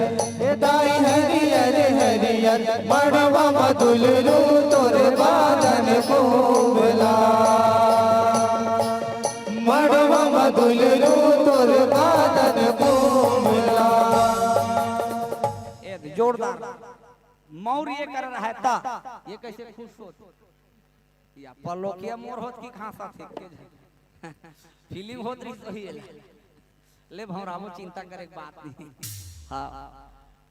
ए दाई हरियर हरियर, मड़वा म दुलरू तोर बादन कोमला। मड़वा म दुलरू तोर बादन कोमला। ए जोरदार। मउर ये कर रहा है ता, ये कइसे खुश होत? या पलोकिया मोर होत कि खांसा थे के? फीलिंग होत रही सही है। ले भौरामो, चिंता करे के बात नहीं। हाँ।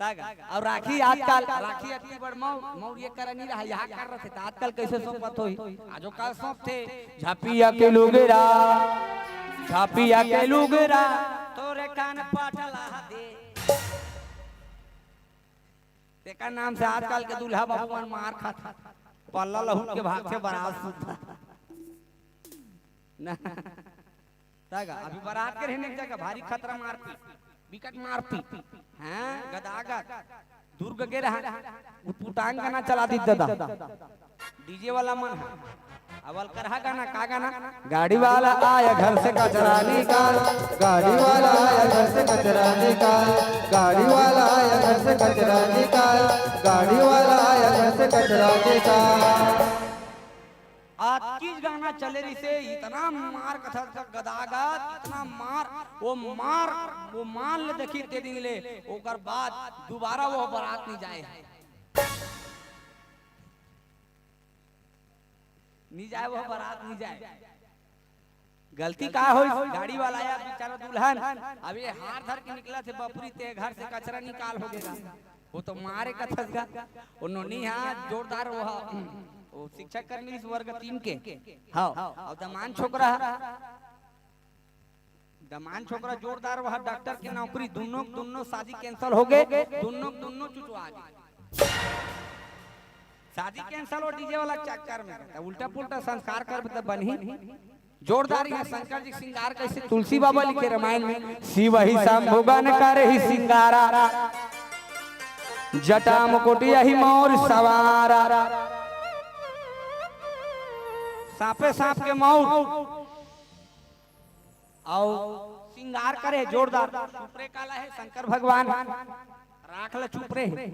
तग, अउ राखी आजकल, राखी अतनी बड़ मउर, मउर ये कर नहीं रहा, यहाँ कर रहे थे, त आजकल कइसे सौंपत होही? आजो काल सौंपथे, झपिया के लुगरा, झपिया के लुगरा, तोरे कान पाटला दे। तेकर नाम से आजकल के दूल्हा बाबू मन मार खात हे। पल्ला लहुट के भागथे बरात सुद्धा। ना। तगा, अभी बरात के रहने की जगह भारी खतरा मारपीट, बिकट मारपीट। हाँ, गदागद। दुर्ग के रहा, उटपुटांग गाना चला दी दादा। डीजे वाला मन ह। अवल करहा गाना, का गाना? गाड़ी वाला आया घर से कचरा निकाल, गाड़ी वाला आया घर से कचरा निकाल, गाड़ी वाला आया घर से कचरा निकाल, गाड़ी वाला आया घर से कचरा निकाल। अतकीच गाना चले रहिसे, इतना मार कथा गदागद, इतना मार, वो मार, वो मार ले देखी ते दिन ले, ओकर बाद दोबारा वो बरात नहीं जाए। नी जाए, वो बरात नी जाए। गलती का होइस? गाड़ी वाला आया बेचारा दुल्हन, अब ये हार धर के निकलथे, बपुरी ते घर से कचरा निकाल हो गेगा। वो तो मारे का थसगा। वो नोनी हा जोरदार, वो हा, वो शिक्षक कर्मी इस वर्ग तीन के। हाँ, अब दमान छोकरा हा। दमान छोकरा जोरदार, वह डॉक्टर के नौकरी, दुनो, दुनो शादी cancel हो गे, दुनो, दुनो चुचवा गे। शादी cancel हो डीजे वाला चक्कर में, त उल्टा पुल्टा संस्कार करबे त बनही। जोरदार हे शंकर जी श्रृंगार कइसे तुलसी बाबा लिखे रामायण में, "शिव ही शंभु गण करहि सिंगारा, जटा मुकुट यहि मौर सवारा।" सांपे सांप के मौर। अउ श्रृंगार करे जोरदार। चुपरे काला हे शंकर भगवान, राख ल चुपरे हे।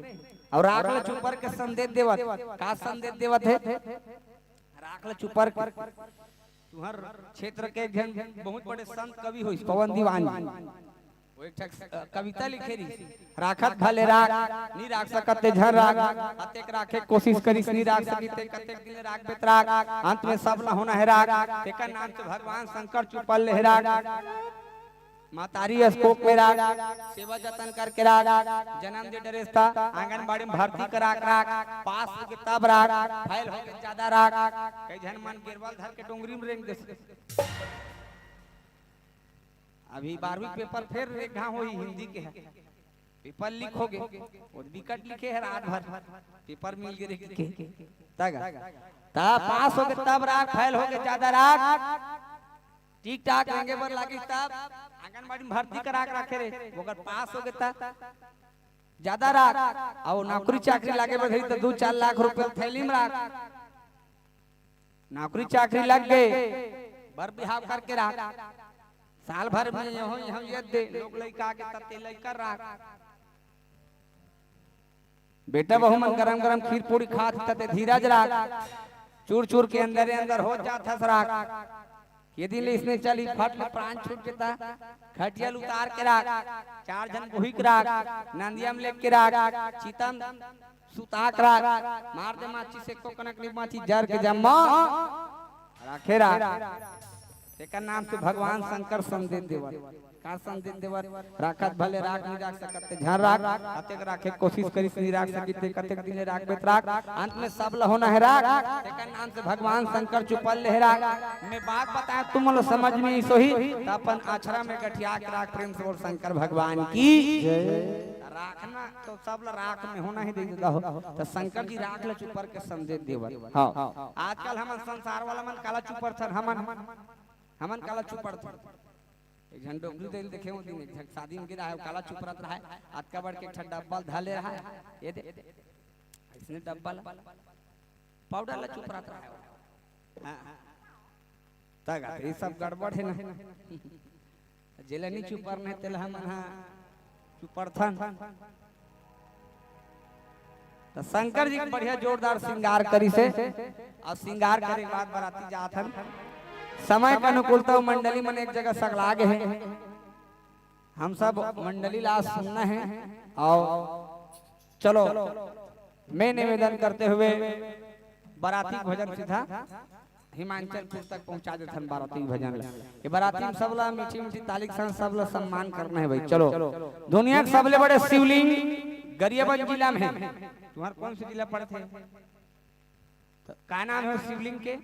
अउ राख ल चुपर के संदेश देवत, का संदेश देवत हे? राख ल चुपर के। तुहर क्षेत्र के एक झन बहुत बड़े संत कवि होइस, पवन दीवान जी। वो एक ठक, अ, कविता लिखे रहिस, राखत भले राख, नी राख सकत ते झन राख, अतेक राखे कोशिश करिस, नी राख सकिस ते कतेक दिन राख बेत राख, अंत में सब ला होना हे राख, तेकर नाम से भगवान शंकर चुपल ले हे राख। महतारी अस कोख में राख, सेवा जतन करके राख, जन्म दे डरेस त आंगनबाड़ी में भर्ती कराक राख, पास होगे तब राख, फेल होगे ज्यादा राख। कई झन मन गेरवा ल धर के डोंगरी में रेंग देस। अभी बारहवीं के पेपर फेर एक घांव होही, हिंदी के हे, पेपर लीक होगे, वो बिकट लिखे हे रात भर, पेपर मिल गे रहिके। तगा, त पास होगे तब राख, फेल होगे ज्यादा राख। ठीक ठाक रेंगे बर लागिस तब आंगनबाड़ी में भर्ती कराक राखे रहे, ओकर पास होगे त ज्यादा राख, अउ नौकरी चाकरी लागे बर धरी त दू चार लाख रुपया थैली में राख। नौकरी चाकरी लग गे, बर बिहाव करके राख, साल भर में यहूं यहूं ये दे, लोग लइका आगे त ते लइका राख। बेटा बहू मन गरम गरम खीर पूड़ी खात त ते धीरज राख, चूर चूर के अंदरे अंदर हो जात हस राख। यदि ले इसने चली फट ले प्राण छूट के त खटिया ल उतार के राख, चार झन बोहिक राख, नंदिया में लेके राख, चिता म सुताक राख, मार दे माचिस एको कनक नी बांची, जर के जम्मा राखे राख। तेकर नाम से भगवान शंकर संदेश देवत। का संदेश देवत? राखत भले राख, नी राख सकत ते झन राख, अतेक राखे कोशिश करिस, नी राख सकिस ते कतेक दिन ले राख बेत राख, अंत में सब ल होना हे राख। तेकर नाम से भगवान शंकर चुपल ले हे राख। मैं बात बताएं तुम लोग समझ में आइस होही, त अपन अछरा में गठिया के राख, प्रेम से बोल शंकर भगवान की। राखना तो सब ल राख में होना ही दे देता हो, त शंकर जी राख ल चुपर के संदेश देवत। हाँ, आजकल हमन संसार वाला मन काला चुपरथन, हमन, हमन काला चुपरथन। एक झन डोकरी दे ल देखे हों दिन, एक झन शादी में गे रहा हे, काला चुपरत रहा हे, अतका बड़ के एक ठन डब्बा ल धर ले रहा हे, ये दे, अइसने डब्बा ल, पाउडर ल चुपरत रहा हे। हाँ, हाँ। तगा, ये सब गड़बड़ हे ना। जेला नी चुपरना हे, तेला हमन हा चुपरथन। त शंकर जी के बढ़िया जोरदार श्रृंगार करिस हे, अउ श्रृंगार करे के बाद बराती जात हन। समय के अनुकूलता अउ मंडली मन एक जगह सकला गे हे। हम सब मंडली ला सुनना हे, अउ चलो, मैं निवेदन करते हुए बराती भजन सीधा हिमांचलपुर तक पहुंचा देथन बराती भजन ला। ये बराती में सबला मीठी मीठी ताली के संग सबला सम्मान करना हे भाई। चलो, दुनिया के सबले बड़े शिवलिंग गरियाबंद जिला में हे। तुम्हार कौन से जिला पड़थे? त का नाम हे शिवलिंग के?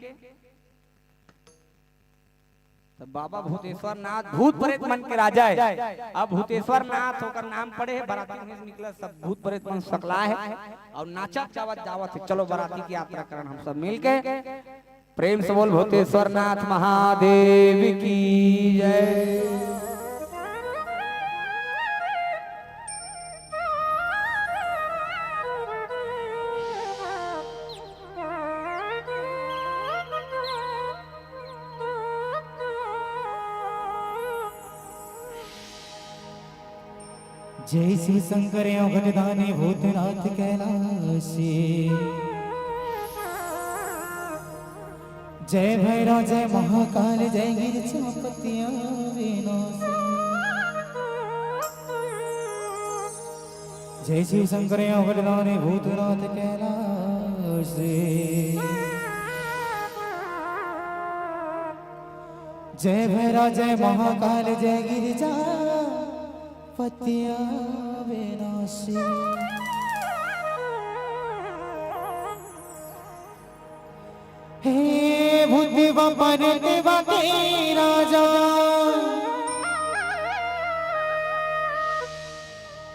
त बाबा भूतेश्वर नाथ भूत प्रेत मन के राजा हे। अब भूतेश्वर नाथ ओकर नाम पड़े हे, बराती में निकला सब भूत प्रेत मन सकला हे अउ नाचत गावत जावत हे। चलो बराती के यात्रा करन हम सब मिलके। प्रेम से बोल भूतेश्वर नाथ महादेव की जय। जय शिव शंकर औघड़दानी भूतनाथ कैलाशी। जय भैरव जय महाकाल जय गिरिजापति अविनाशी। जय शिव शंकर औघड़दानी भूतनाथ कैलाशी। जय भैरव जय महाकाल जय गिरिजा पति अविनाशी। हे भूतवा परतवा के राजा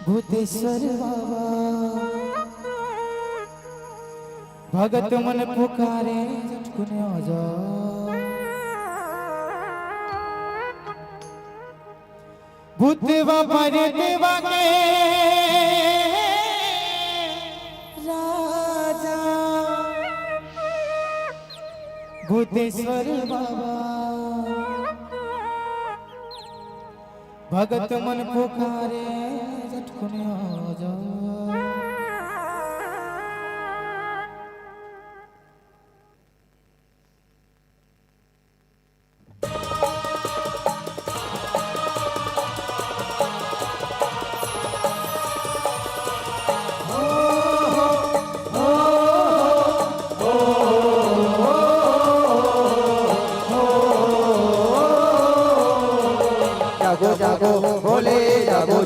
भूतेश्वर बाबा, भगत मन पुकारे झटकुन आजा। भूतवा परतवा के राजा भूतेश्वर बाबा, भगत मन पुकारे झटकुन आजा।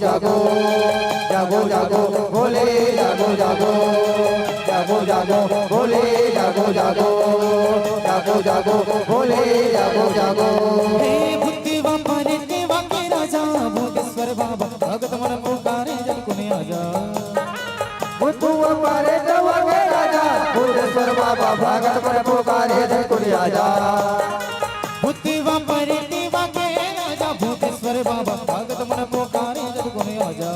जागो, जागो, जागो, भोले, जागो, जागो, जागो, जागो, भोले, जागो, जागो, जागो, जागो, भोले, जागो, जागो। हे भूतवा परेतवा के राजा, भूतेश्वर बाबा, भगत मन पुकारे, जन कुने आजा। भूतवा परेतवा के राजा, भूतेश्वर बाबा, भगत मन पुकारे, जन कुने आजा। भूतवा परेतवा के राजा, भूतेश्वर बाबा, भगत मन पुकारे, जन कुने आजा।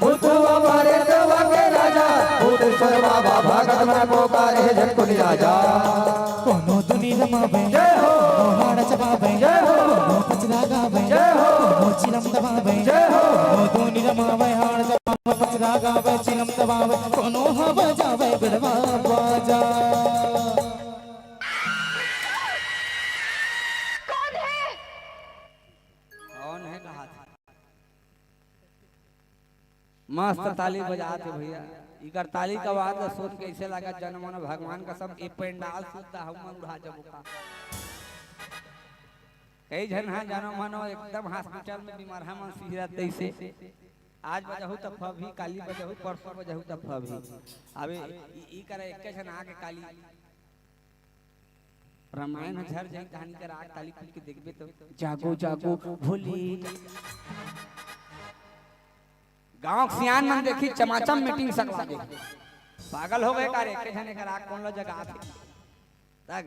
भूतवा परेतवा के राजा, भूतेश्वर बाबा, भगत मन पुकारे, जन कुने आजा। कोनो दुनी रमावे, जय हो। कोनो हाड़ चबावे, जय हो। कोनो पचरा गावे, जय हो। कोनो चिलम दबावे, जय हो। कोनो दुनी रमावे, हाड़ चबावे, पचरा गावे, चिलम दबावे, कोनो हवा जावे, गड़वा बाजा। कौन है? कौन है कहा था? मस्त ताली बजात हे भैया। इकर ताली का आवाज ला सोच के ऐसे लगा, जन मन भगवान का सब ए पंडाल सुद्धा हम उड़ा जबो का। कई झन हा जन मन एकदम हॉस्पिटल में बीमार हा मन सिहरत तैसे। आज बजाहू त फबही, काली बजाहू, परसों बजाहू त फबही। अबे ई, ई करा एक झन आके काली रामायण ह झर जाई, कहानी के राग ताली पीट के देखबे तो जागो जागो भोले। गांव के सियान मन देखी चमाचम मीटिंग सकवा दे। पागल हो गए का रे? के झने का राग कौन लो जगह आथे? तग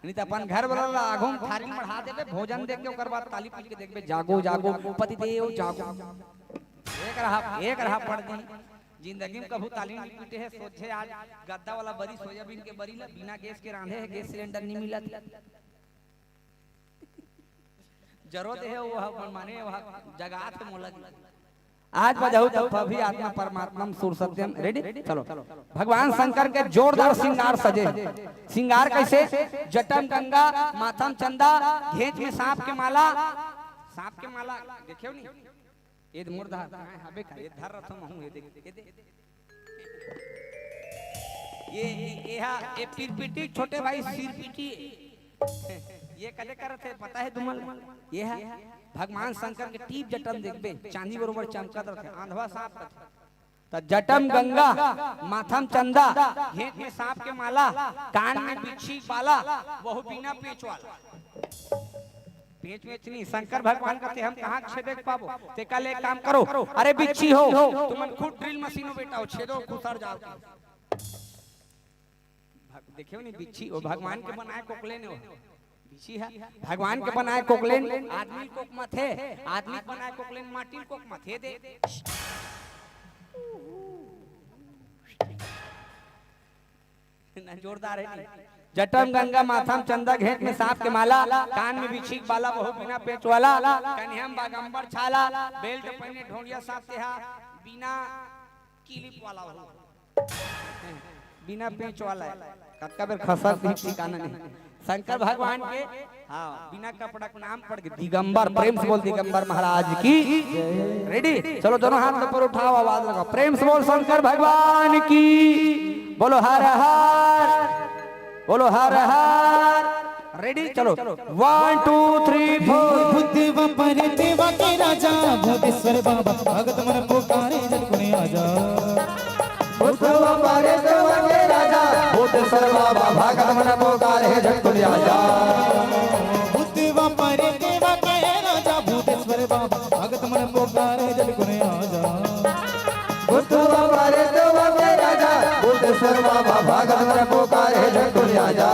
नहीं तो अपन घर वाला ला आघू में थारी में बढ़ा देबे, भोजन दे के ओकर बाद ताली पीट के देखबे जागो जागो पति देव जागो। एक रहा, एक रहा पड़ दी। जिंदगी में कभू ताली नहीं पीटे है, सोचे आज गद्दा वाला बरी, सोयाबीन के बरी ला बिना गैस के रांधे है, गैस सिलेंडर नहीं मिलत। जरो दे है वो ह-, माने वह जगात है मोला। आज बजाऊ तब भी आत्मा परमात्मा में सुर सत्यम। रेडी, चलो। भगवान शंकर के जोरदार श्रृंगार सजे। श्रृंगार कैसे? जटम गंगा, माथम चंदा, घेंच में सांप के माला। सांप के माला देखे हो नहीं? ये मोर धर, हाँ, हबे का, ये धर रथो महू, ये देख, ये देख। ये, ये, ये हा, ये पिरपिटी, छोटे भाई सिरपिटी। ये कदे करत है, पता है तुमन? ये हा, भगवान शंकर के टीप जटम देखबे, चांदी बरोबर चमकत रथे, आंधवा सांप कथे। त जटम गंगा, माथम चंदा, घेंच में सांप के माला, कान में बिच्छी बाला, वहू बिना पेंच वाला। पेंच वेंच नहीं, शंकर भगवान कहते हम कहाँ छेदे के पाबो? ते कल एक काम करो, अरे बिच्छी हो, तुमन खुद ड्रिल मशीन हो बेटा, हो छेदो खुसर जाओ। भग-, देखियो नहीं बिच्छी, वो भगवान के बनाए कोकलेन हो। बिच्छी है, भगवान के बनाए कोकलेन, आदमी कोक मत है, आदमी के बनाए कोकलेन माटी कोक मत है दे। ना जोरदार है नहीं। जटम गंगा माथम चंदा घेंच में सांप के माला, कान में बिच्छी के बाला, वहू बिना पेंच वाला, कनिहम बागंबर छाला, बेल्ट पहने ढोंगिया सांप तेहा, बिना किलिप वाला वहू। बिना पेंच वाला है। कतका बेर खसक भी ठिकाना नहीं। शंकर भगवान के, हाँ, बिना कपड़ा के नाम पड़ के दिगंबर, प्रेम से बोल दिगंबर महाराज की। रेडी? चलो दोनों हाथ ऊपर उठाओ, आवाज लगाओ, प्रेम से बोल शंकर भगवान की। बोलो हर हर, बोलो हर हर। रेडी? चलो, वन टू थ्री फोर। भूतवा परेतवा के राजा, भूतेश्वर बाबा, भगत मन पुकारे, जन कुने आजा। भूतवा परेतवा के राजा, भूतेश्वर बाबा, भगत मन पुकारे, जन कुने आजा। भूतवा परेतवा के राजा, भूतेश्वर बाबा, भगत मन पुकारे, जन कुने आजा। भूतवा परेतवा के राजा, भूतेश्वर बाबा, भगत मन पुकारे, जन कुने आजा।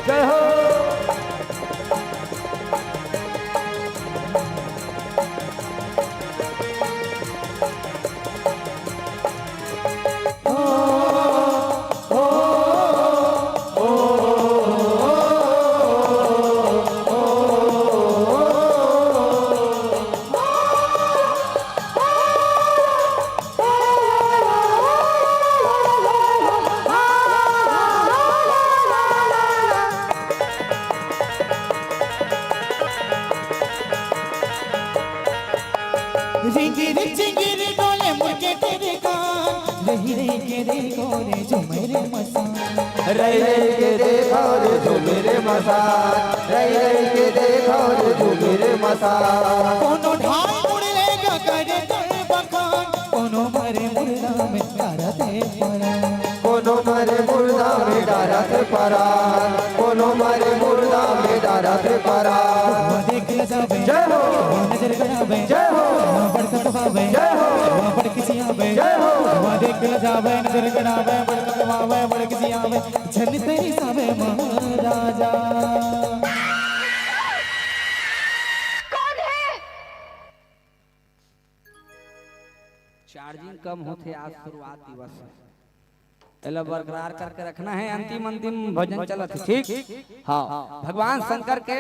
जय हो। रिगिर चिगिर डोले मुर्गे तेरे कान, रही रही के देखो रे झूमे रे मसान। रही रही के देखो रे झूमे रे मसान, रही रही के देखो रे तू मेरे मसान। कोनो ढाई मुड़ लेगा करे कर बखान, कोनो मरे मुर्दा में डारत हे परान। कोनो मरे मुर्दा में डारत हे परान, कोनो मरे मुर्दा में डारत हे परान। वो देख ले जावे, जय हो। वो नजर गड़ावे, जय हो। वो बड़ कटवावे, जय हो। वो बड़ किसियावे, जय हो। वो देख ले जावे, नजर गड़ावे, बड़ कटवावे, बड़ किसियावे, झन तेरी सावे महाराजा। कौन है? चार्जिंग कम होथे, आज शुरुआत दिवस हे, एला बरकरार करके रखना हे। अंतिम अंतिम भजन चलत हे, ठीक? हाँ, भगवान शंकर के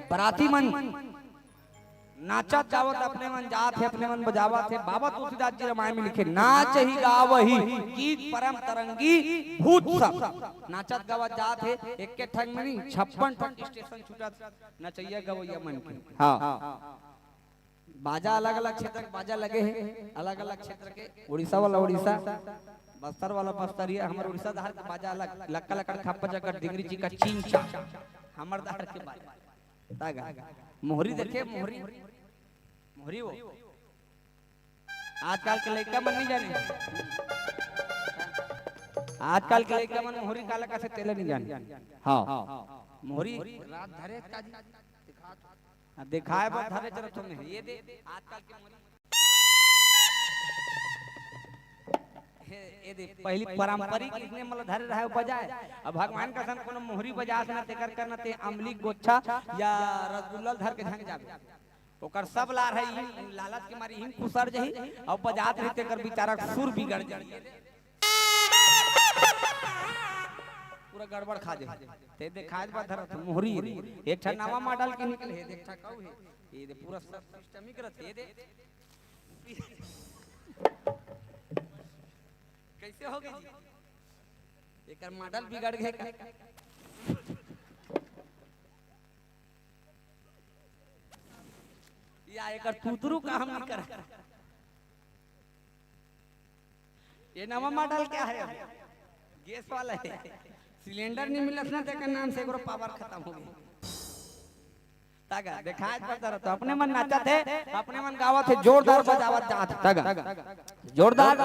बराती मन नाचत गावत अपने मन जात हे, अपने मन बजावत हे। बाबा तुलसीदास जी रामायण में लिखे, नाच ही गाव ही गीत परम तरंगी भूत सब। नाचत गावत जात हे, एक के ठंग में नहीं, छप्पन ठन स्टेशन छूटत नचैया गवैया मन के। हाँ, बाजा अलग-अलग क्षेत्र के बाजा लगे हे, अलग-अलग क्षेत्र के, उड़ीसा वाला उड़ीसा, बस्तर वाला बस्तरिया, हमर उड़ीसा धार के बाजा अलग, लक्का लक्कड़ खप्पा जगत डिंगरी जी का चींचा, हमर धार के बाजा। तागा, मोहरी देखे, मोहरी, मोहरी वो। आजकल के लइका मन नहीं जाने, आजकल के लइका मन मोहरी काला कथे तेला नहीं जाने। हाँ, मोहरी रात धरे का जी, दिखा अब देखाए बर धरे चलत हमें। ये दे, आजकल के मोरी। हे, ये दे, पहली पारंपरिक इसने मतलब धरे रहे बजाए। अब भगवान का सन कोनो मोहरी बजास ना तेकर करना ते अमली गोच्छा या रसगुल्ला धर के झंग जाबे। ओकर सब लार है, इही लालच के मारी इही खुसर जही। अब बजात रही तेकर बेचारा सुर बिगड़ जाही। पूरा गड़बड़ खा जाए। ते देखाए बर धरत मोहरी रे। एक ठा नवा मॉडल के निकले हे, एक ठा कऊ हे। ये दे पूरा सब सिस्टमिक रहते, ये दे। कैसे हो गई जी? एकर मॉडल बिगड़ गए का? या एकर तुतरू काम नहीं करे। ये नवा मॉडल क्या है? गैस वाला है। सिलेंडर नहीं मिलत ना, तेकर नाम से एकरो पावर खत्म हो गई। तागा, देखाए पड़ता रहता। अपने मन नाचत हे, अपने मन गावत हे, जोरदार बजावत जात हे। तागा, जोरदार।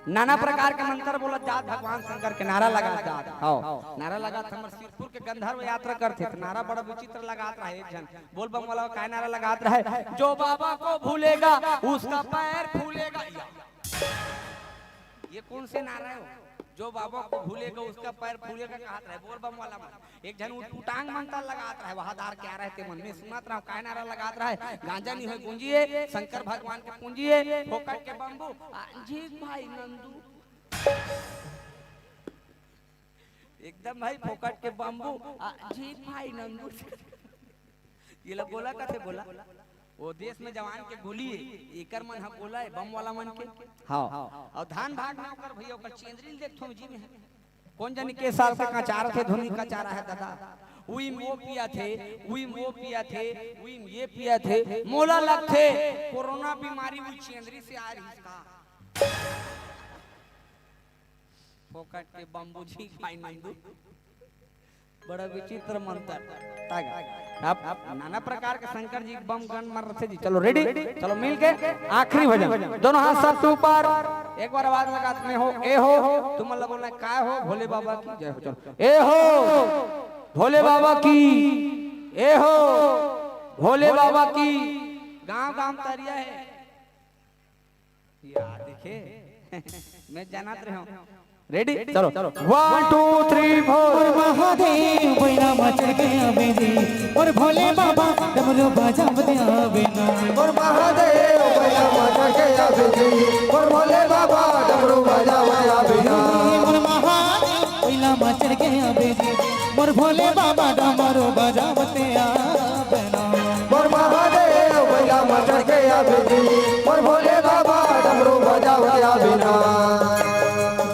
नाना प्रकार के मंत्र बोलत जात, भगवान शंकर के नारा लगात जात। हाँ, नारा लगात। हमर सिरपुर के गंधर्व यात्रा करथे, त नारा बड़ा विचित्र लगात रहे। एक झन बोल बम वाला काय नारा लगात रहे, जो बाबा को भूलेगा उसका पैर फूलेगा। या। ये कौन से नारा है हो? जो बाबा को भूलेगा उसका पैर फूलेगा कहत रहे बोल बम वाला मन। एक झन उटपुटांग मंत्र लगात रहे, वहादार क्या रहते मन में सुनत रहो, काय नारा लगात रहे, गांजा नहीं होय गूंजिए, शंकर भगवान के पूंजिए, फोकट के बम्बू, आ, जी भाई नंदू। एकदम भाई फोकट के बम्बू, आ, जी भाई नंदू। ये ला गोला कथे गोला। वो देश में जवान के गोली हे, एकर मन ह गोला हे, बम वाला मन के। हाँ। अउ धान भाग में ओकर भैया, ओकर चेंदरी ल देखथो जी में। कोन जनी के साल के कचारा थे, धुनी कचारा हे दादा। उही में वो पिया थे, उही में वो पिया थे, उही में ये पिया थे। मोला लगथे, कोरोना बीमारी उही चेंदरी से आ रहिस का। फोकट के बम्बू जी भाई नंदू। बड़ा विचित्र मंत्र। तागा। अब, अब नाना प्रकार के शंकर जी बम गन मर रथे जी। चलो रेडी, चलो मिल के आखिरी भजन। दोनों हाथ सबके ऊपर, एक बार आवाज लगा में हो, ए हो, तुम मतलब बोलना है, काय हो, भोले बाबा की जय हो। चलो, ए हो, भोले बाबा की, ए हो, भोले बाबा की। गांव गांव तरिया है। या देखे, मैं जानत रहे हूँ। रेडी? चलो। One, two, three, four। और महादेव बैला मा चढ़ के आवे जी, और भोले बाबा डमरू बजावत आवे ना। और महादेव बैला मा चढ़ के आवे जी, और भोले बाबा डमरू बजावत आवे ना। और महादेव बैला मा चढ़ के आवे जी, और भोले बाबा डमरू बजावत आवे ना। मोर महादेव बैला मा चढ़ के आवे जी, मोर भोले बाबा डमरू बजावत आवे ना।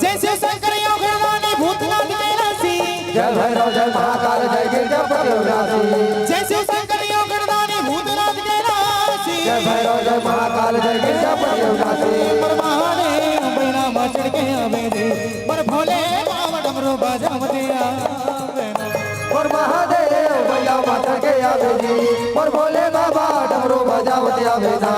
जय शिव शंकर योगदानी भूतनाथ कैलासी। जय भैरव जय महाकाल जय गिरजापति उदासी। जय शिव शंकर योगदानी भूतनाथ कैलासी। जय भैरव जय महाकाल जय गिरजापति उदासी। मोर महादेव बैला मा चढ़ के आवे जी, मोर भोले बाबा डमरू बजावत आवे ना। मोर महादेव बैला मा चढ़ के आवे जी, मोर भोले बाबा डमरू बजावत आवे ना।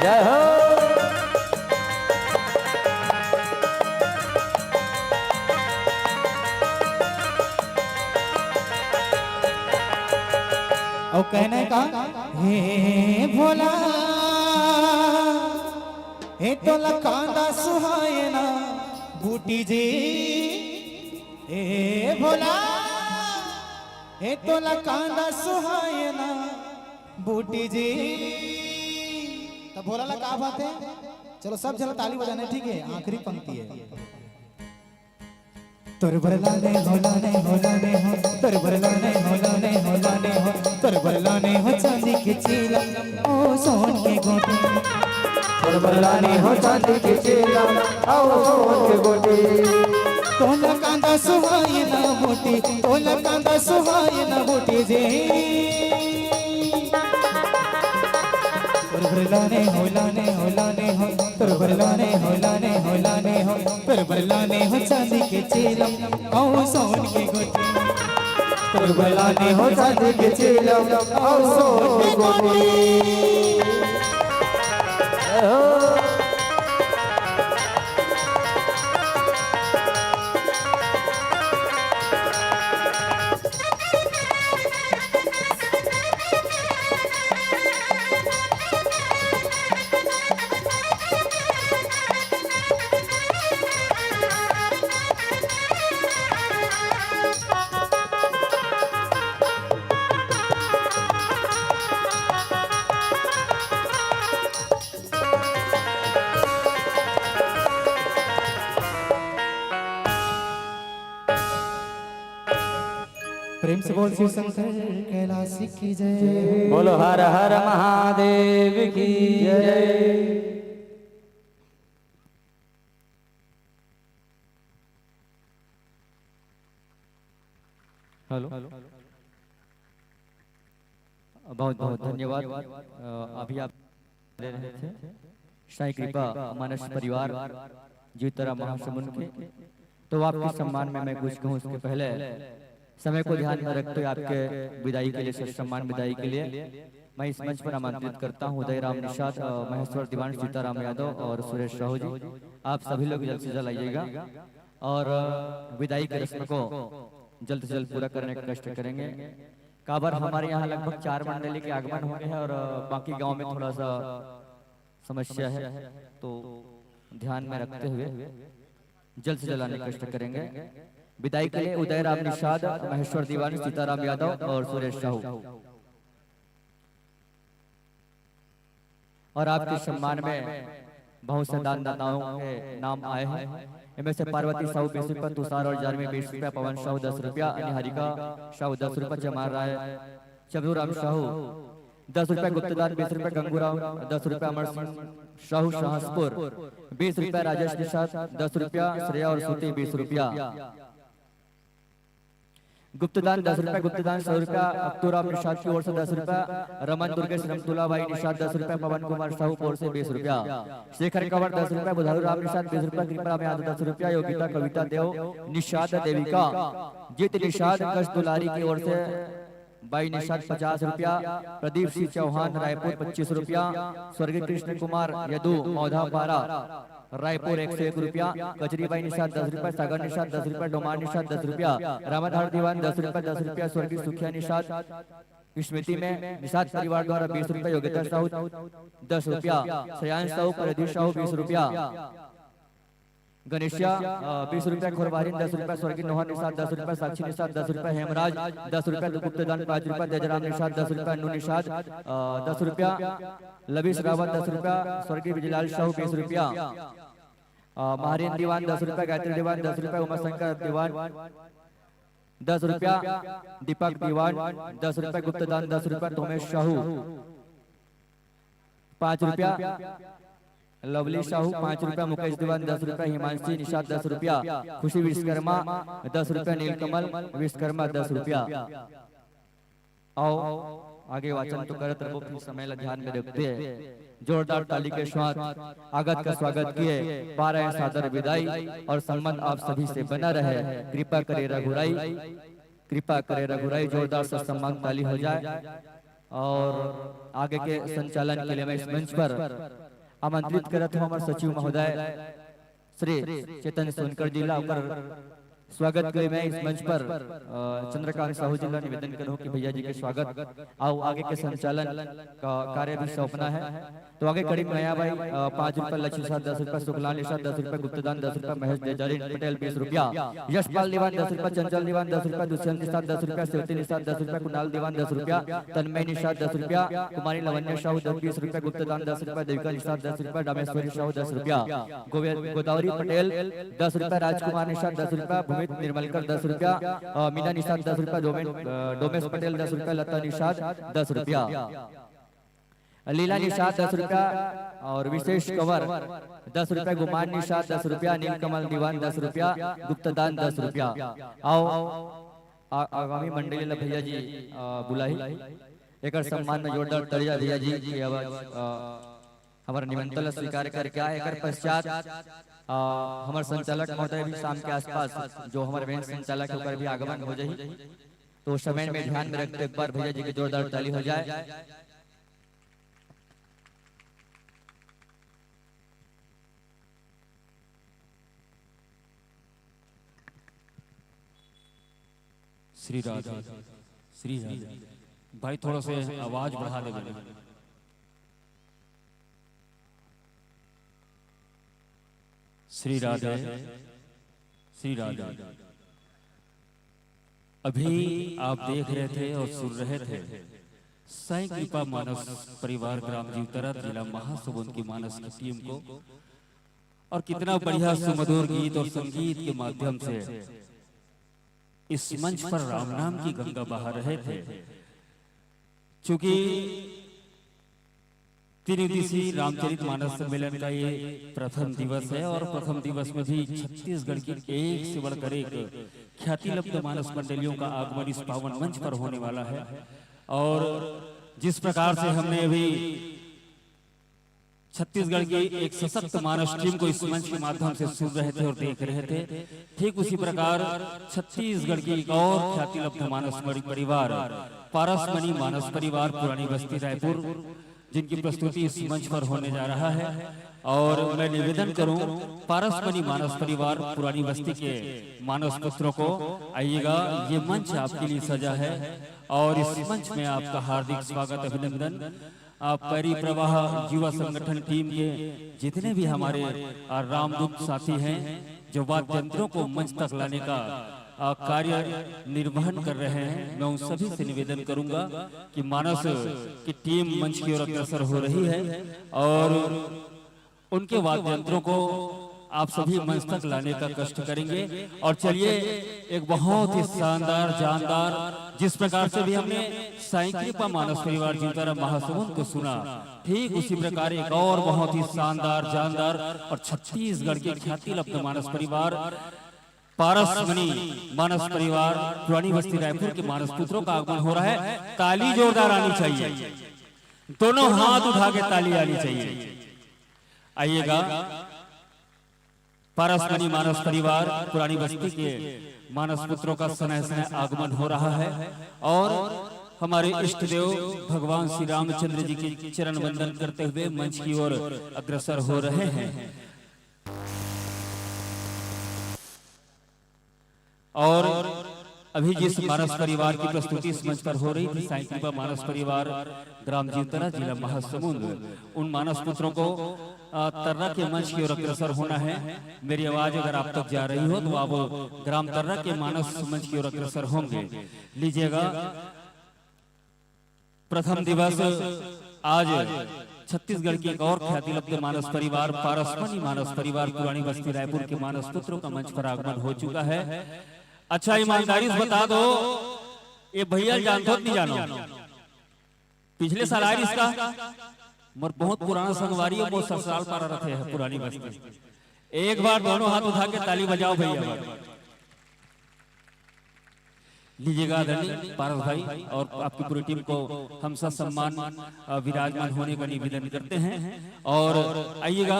जय हो। अउ कहने का, हे भोला, हे तोला कांदा सुहाए ना बूटी जी, हे भोला, हे तोला कांदा सुहाए ना बूटी जी। तो भोला ला का बात है? चलो सब जन ताली बजाना, ठीक है? आखिरी पंक्ति है। तोर बर लाने हो, लाने हो, लाने हो, तोर बर लाने हो, लाने हो, लाने हो, तोर बर लाने हो चांदी के चीला, ओ सोन के गोटी। तोर बर लाने हो चांदी के चीला, ओ सोन के गोटी। तोला कांदा सुहाए ना बूटी, तोला कांदा सुहाए ना बूटी जी। तोर बर लाने हो, लाने हो, लाने हो, तोर बर लाने हो, लाने हो, लाने हो, तोर बर लाने हो चांदी के चीलम, अउ सोन के गोटी। तोर बर लाने हो चांदी के चीलम, अउ सोन के गोटी। प्रेम से बोल शिव शंकर कैलाशी की जय। बोलो हर हर महादेव की जय। हेलो, बहुत बहुत धन्यवाद। अ, अभी आप दे रहे थे साईं कृपा मानस परिवार जीवताराम महासमुंद के। तो आपके सम्मान में मैं कुछ कहूँ, उसके पहले समय को ध्यान में रखते हुए आपके विदाई के लिए, सत्सम्मान विदाई के लिए मैं इस मंच पर आमंत्रित करता हूँ उदय राम निषाद, अ, महेश्वर दीवान, सीताराम यादव और सुरेश साहू जी। आप सभी लोग जल्द से जल्द आइएगा और, अ, विदाई की रस्म को जल्द से जल्द पूरा करने का कष्ट करेंगे। काबर हमारे यहाँ लगभग चार मंडली के आगमन हो गए हैं और, अ, बाकी गांव में थोड़ा सा समस्या है, तो ध्यान में रखते हुए जल्द से जल्द आने का कष्ट करेंगे। विदाई के लिए उदय राम निषाद, महेश्वर दीवान, सीताराम यादव और सुरेश साहू। और आपके सम्मान में बहुत से दानदाताओं के नाम आए हैं। इनमें से पार्वती साहू बीस रुपया, तुषार और जानवी बीस रुपया, पवन साहू दस रुपया, निहारिका साहू दस रुपया, चमार राय, चबरू राम साहू दस रुपया, गुप्तदान बीस रुपया, गंगूराम दस रुपया, अमर सिंह साहू शाहसपुर बीस रुपया, राजेश निषाद दस रुपया, श्रेया और श्रुति बीस रुपया। गुप्तदान दस रुपया, गुप्तदान सौ रुपया, अक्तूराम निषाद की ओर से दस रुपया, रमन दुर्गेश रमतुला बाई निषाद दस रुपया, पवन कुमार साहू की ओर से बीस रुपया, शेखर कंवर दस रुपया, बुधारू राम निषाद बीस रुपया, कृपा राम यादव दस रुपया, योगिता कविता देव निषाद देविका जीत निषाद कश दुलारी की ओर से बाई निषाद पचास रुपया, प्रदीप सिंह चौहान रायपुर पच्चीस रुपया, स्वर्गीय कृष्ण कुमार यदु मौधापारा रायपुर एक सौ एक रुपया, कजरीबाई निषाद दस रुपया, सागर निषाद दस रुपया, डोमार निषाद दस रुपया, रामाधार दीवान दस रुपया, दस रुपया, स्वर्गीय सुखिया निषाद स्मृति में निषाद परिवार द्वारा बीस रुपया, योगिता साहू दस रुपया, श्रेयांश साहू, प्रदीप साहू बीस रुपया, गणेशिया, अ, बीस रुपया, खोरबारिन दस रुपया, स्वर्गीय नोहर निषाद दस रुपया, साक्षी निषाद दस रुपया, हेमराज दस रुपया, गुप्तदान पाँच रुपया, तेजराम निषाद दस रुपया, अन्नू निषाद, अ, दस रुपया, लवीश रावत दस रुपया, स्वर्गीय विजयलाल साहू बीस रुपया, अ, महारेन दीवान दस रुपया, गायत्री दीवान दस रुपया, उमाशंकर दीवान दस रुपया, दीपक दीवान दस रुपया, गुप्तदान दस रुपया, तोमेश साहू पाँच रुपया, लवली साहू पाँच रुपया, मुकेश दीवान दस रुपया, हिमांशी निषाद दस रुपया, खुशी विश्वकर्मा दस रुपया, नीलकमल विश्वकर्मा दस रुपया। आओ, आगे वाचन तो करत रहो, फिर समय ला ध्यान में रखते हैं। जोरदार ताली के साथ आगत का स्वागत किए, पा रहे हैं सादर विदाई और संबंध आप सभी से बना रहे। कृपा करे रघुराई, कृपा करे रघुराई, जोरदार से सम्मान ताली हो जाए। और आगे के संचालन के लिए मैं इस मंच पर आमंत्रित करत हूँ हमारे सचिव महोदय श्री चेतन सोनकर जी ला, ओकर स्वागत के लिए मैं इस मंच पर, अ, चंद्रकांत साहू जी ला निवेदन करूँ कि भैया जी के स्वागत, आओ आगे के संचालन का कार्य भी सौंपना है। तो आगे कड़ी मया बाई, अ, पाँच रुपया, लक्ष्मी निषाद दस रुपया, सुखलाल निषाद दस रुपया, गुप्तदान दस रुपया, महेश देजारिन पटेल बीस रुपया, यशपाल दीवान दस रुपया, चंचल दीवान दस रुपया, दुष्यंत निषाद दस रुपया, सेवती निषाद दस रुपया, कुणाल दीवान दस रुपया, तन्मय निषाद दस रुपया, कुमारी लावण्य साहू दस, बीस रुपया, गुप्तदान दस रुपया, देविका निषाद दस रुपया, रामेश्वरी साहू दस रुपया, गोवे-, गोदावरी पटेल दस रुपया, राजकुमार निषाद दस रुपया, भूमित निर्मलकर दस रुपया, अ, मीना निषाद दस रुपया, डोमे-, अ, डोमेश पटेल दस रुपया, लता निषाद दस रुपया, लीला निषाद दस रुपया और विशेष कवर दस रुपया, गुमान निषाद दस रुपया, नीलकमल दीवान दस रुपया, गुप्तदान दस रुपया। आओ, आ-, आगामी मंडली ला भैया जी, अ, बुलाही। एकर सम्मान में जोरदार तालियां भैया जी के आवाज, अ, हमारा निमंत्रण ला स्वीकार करके आए। एकर पश्चात, अ, हमारे संचालक महोदय भी शाम के आसपास, जो हमारे मेन संचालक है, ओकर भी आगमन हो जाही। तो समय में ध्यान में रखते एक बार भैया जी के जोरदार ताली हो जाए। श्री राधे, श्री राधे। भाई, थोड़ा से आवाज बढ़ा दे बेटा। श्री राधे, श्री राधे। अभी आप देख रहे थे और सुन रहे थे साईं कृपा मानस परिवार ग्राम जीवतरा, जिला महासमुंद की मानस की टीम को, और कितना बढ़िया सुमधुर गीत और संगीत के माध्यम से इस मंच पर राम नाम की गंगा बहा रहे थे। चूंकि तीन दिवसीय रामचरित मानस सम्मेलन का ये प्रथम दिवस है और प्रथम दिवस में भी छत्तीसगढ़ की एक से बढ़कर एक ख्याति लब्ध मानस मंडलियों का आगमन इस पावन मंच पर होने वाला है। और जिस प्रकार से हमने अभी छत्तीसगढ़ की एक सशक्त मानस टीम को इस मंच के माध्यम से सुन रहे थे और देख रहे थे, ठीक उसी प्रकार छत्तीसगढ़ की एक और ख्याति लब्ध मानस मणि परिवार, पारसमणि मानस परिवार पुरानी बस्ती रायपुर, जिनकी प्रस्तुति इस मंच पर होने जा रहा है। और मैं निवेदन करूं, पारसमणि मानस परिवार पुरानी बस्ती के मानस पुत्रों को, आइएगा, ये मंच आपके लिए सजा है और इस मंच में आपका हार्दिक स्वागत, अभिनंदन। आ, पैरी प्रवाह युवा संगठन टीम के जितने भी हमारे, आ, रामदूत साथी हैं, जो वाद्य यंत्रों को मंच तक लाने का, आ, कार्य निर्वहन कर रहे हैं, मैं उन सभी से निवेदन करूंगा कि मानस की टीम मंच की ओर अग्रसर हो रही है और उनके वाद्य यंत्रों को आप सभी मंच तक लाने का कष्ट करेंगे। और चलिए, एक बहुत ही शानदार, जानदार, जिस प्रकार से भी हमने साईं कृपा मानस परिवार जीवतारा महासमुंद को सुना, ठीक उसी प्रकार एक और बहुत ही शानदार, जानदार और छत्तीसगढ़ के ख्याति लब्ध मानस परिवार पारसमणि मानस परिवार पुरानी बस्ती रायपुर के मानस पुत्रों का आगमन हो रहा है। ताली जोरदार आनी चाहिए, दोनों हाथ उठा के ताली आनी चाहिए। आइएगा, पारसमणि मानस परिवार पुरानी बस्ती के मानस पुत्रों का सनह सनह आगमन हो रहा है और हमारे इष्ट देव भगवान श्री रामचंद्र जी के चरण वंदन करते हुए मंच की ओर अग्रसर हो रहे हैं। और अभी जिस मानस परिवार की प्रस्तुति इस मंच पर हो रही थी, साईं कृपा मानस परिवार, ग्राम जीवतरा, जिला महासमुंद, उन मानस पुत्रों को, आ, तर्रा के मंच की ओर अग्रसर होना है। मेरी आवाज अगर आप तक जा रही हो तो आप ग्राम तर्रा के मानस मंच की ओर अग्रसर होंगे। लीजिएगा, प्रथम दिवस आज छत्तीसगढ़ की एक और ख्याति लब्ध मानस परिवार, पारसमणि मानस परिवार, पुरानी बस्ती रायपुर के मानस पुत्रों का मंच पर आगमन हो चुका है। अच्छा, ईमानदारी से बता दो, ये भैया जानत हो कि नहीं जानो? पिछले साल आय रिहिस का, मोर बहुत पुराना संगवारी हे, मोर ससुराल पारा रथे हे पुरानी बस्ती। एक बार दोनों हाथ उठा के ताली बजाओ भैया। लीजिएगा आदरणीय पारस भाई और आपकी पूरी टीम को हम ससम्मान, अ, विराजमान होने का निवेदन करते हैं। और आइएगा,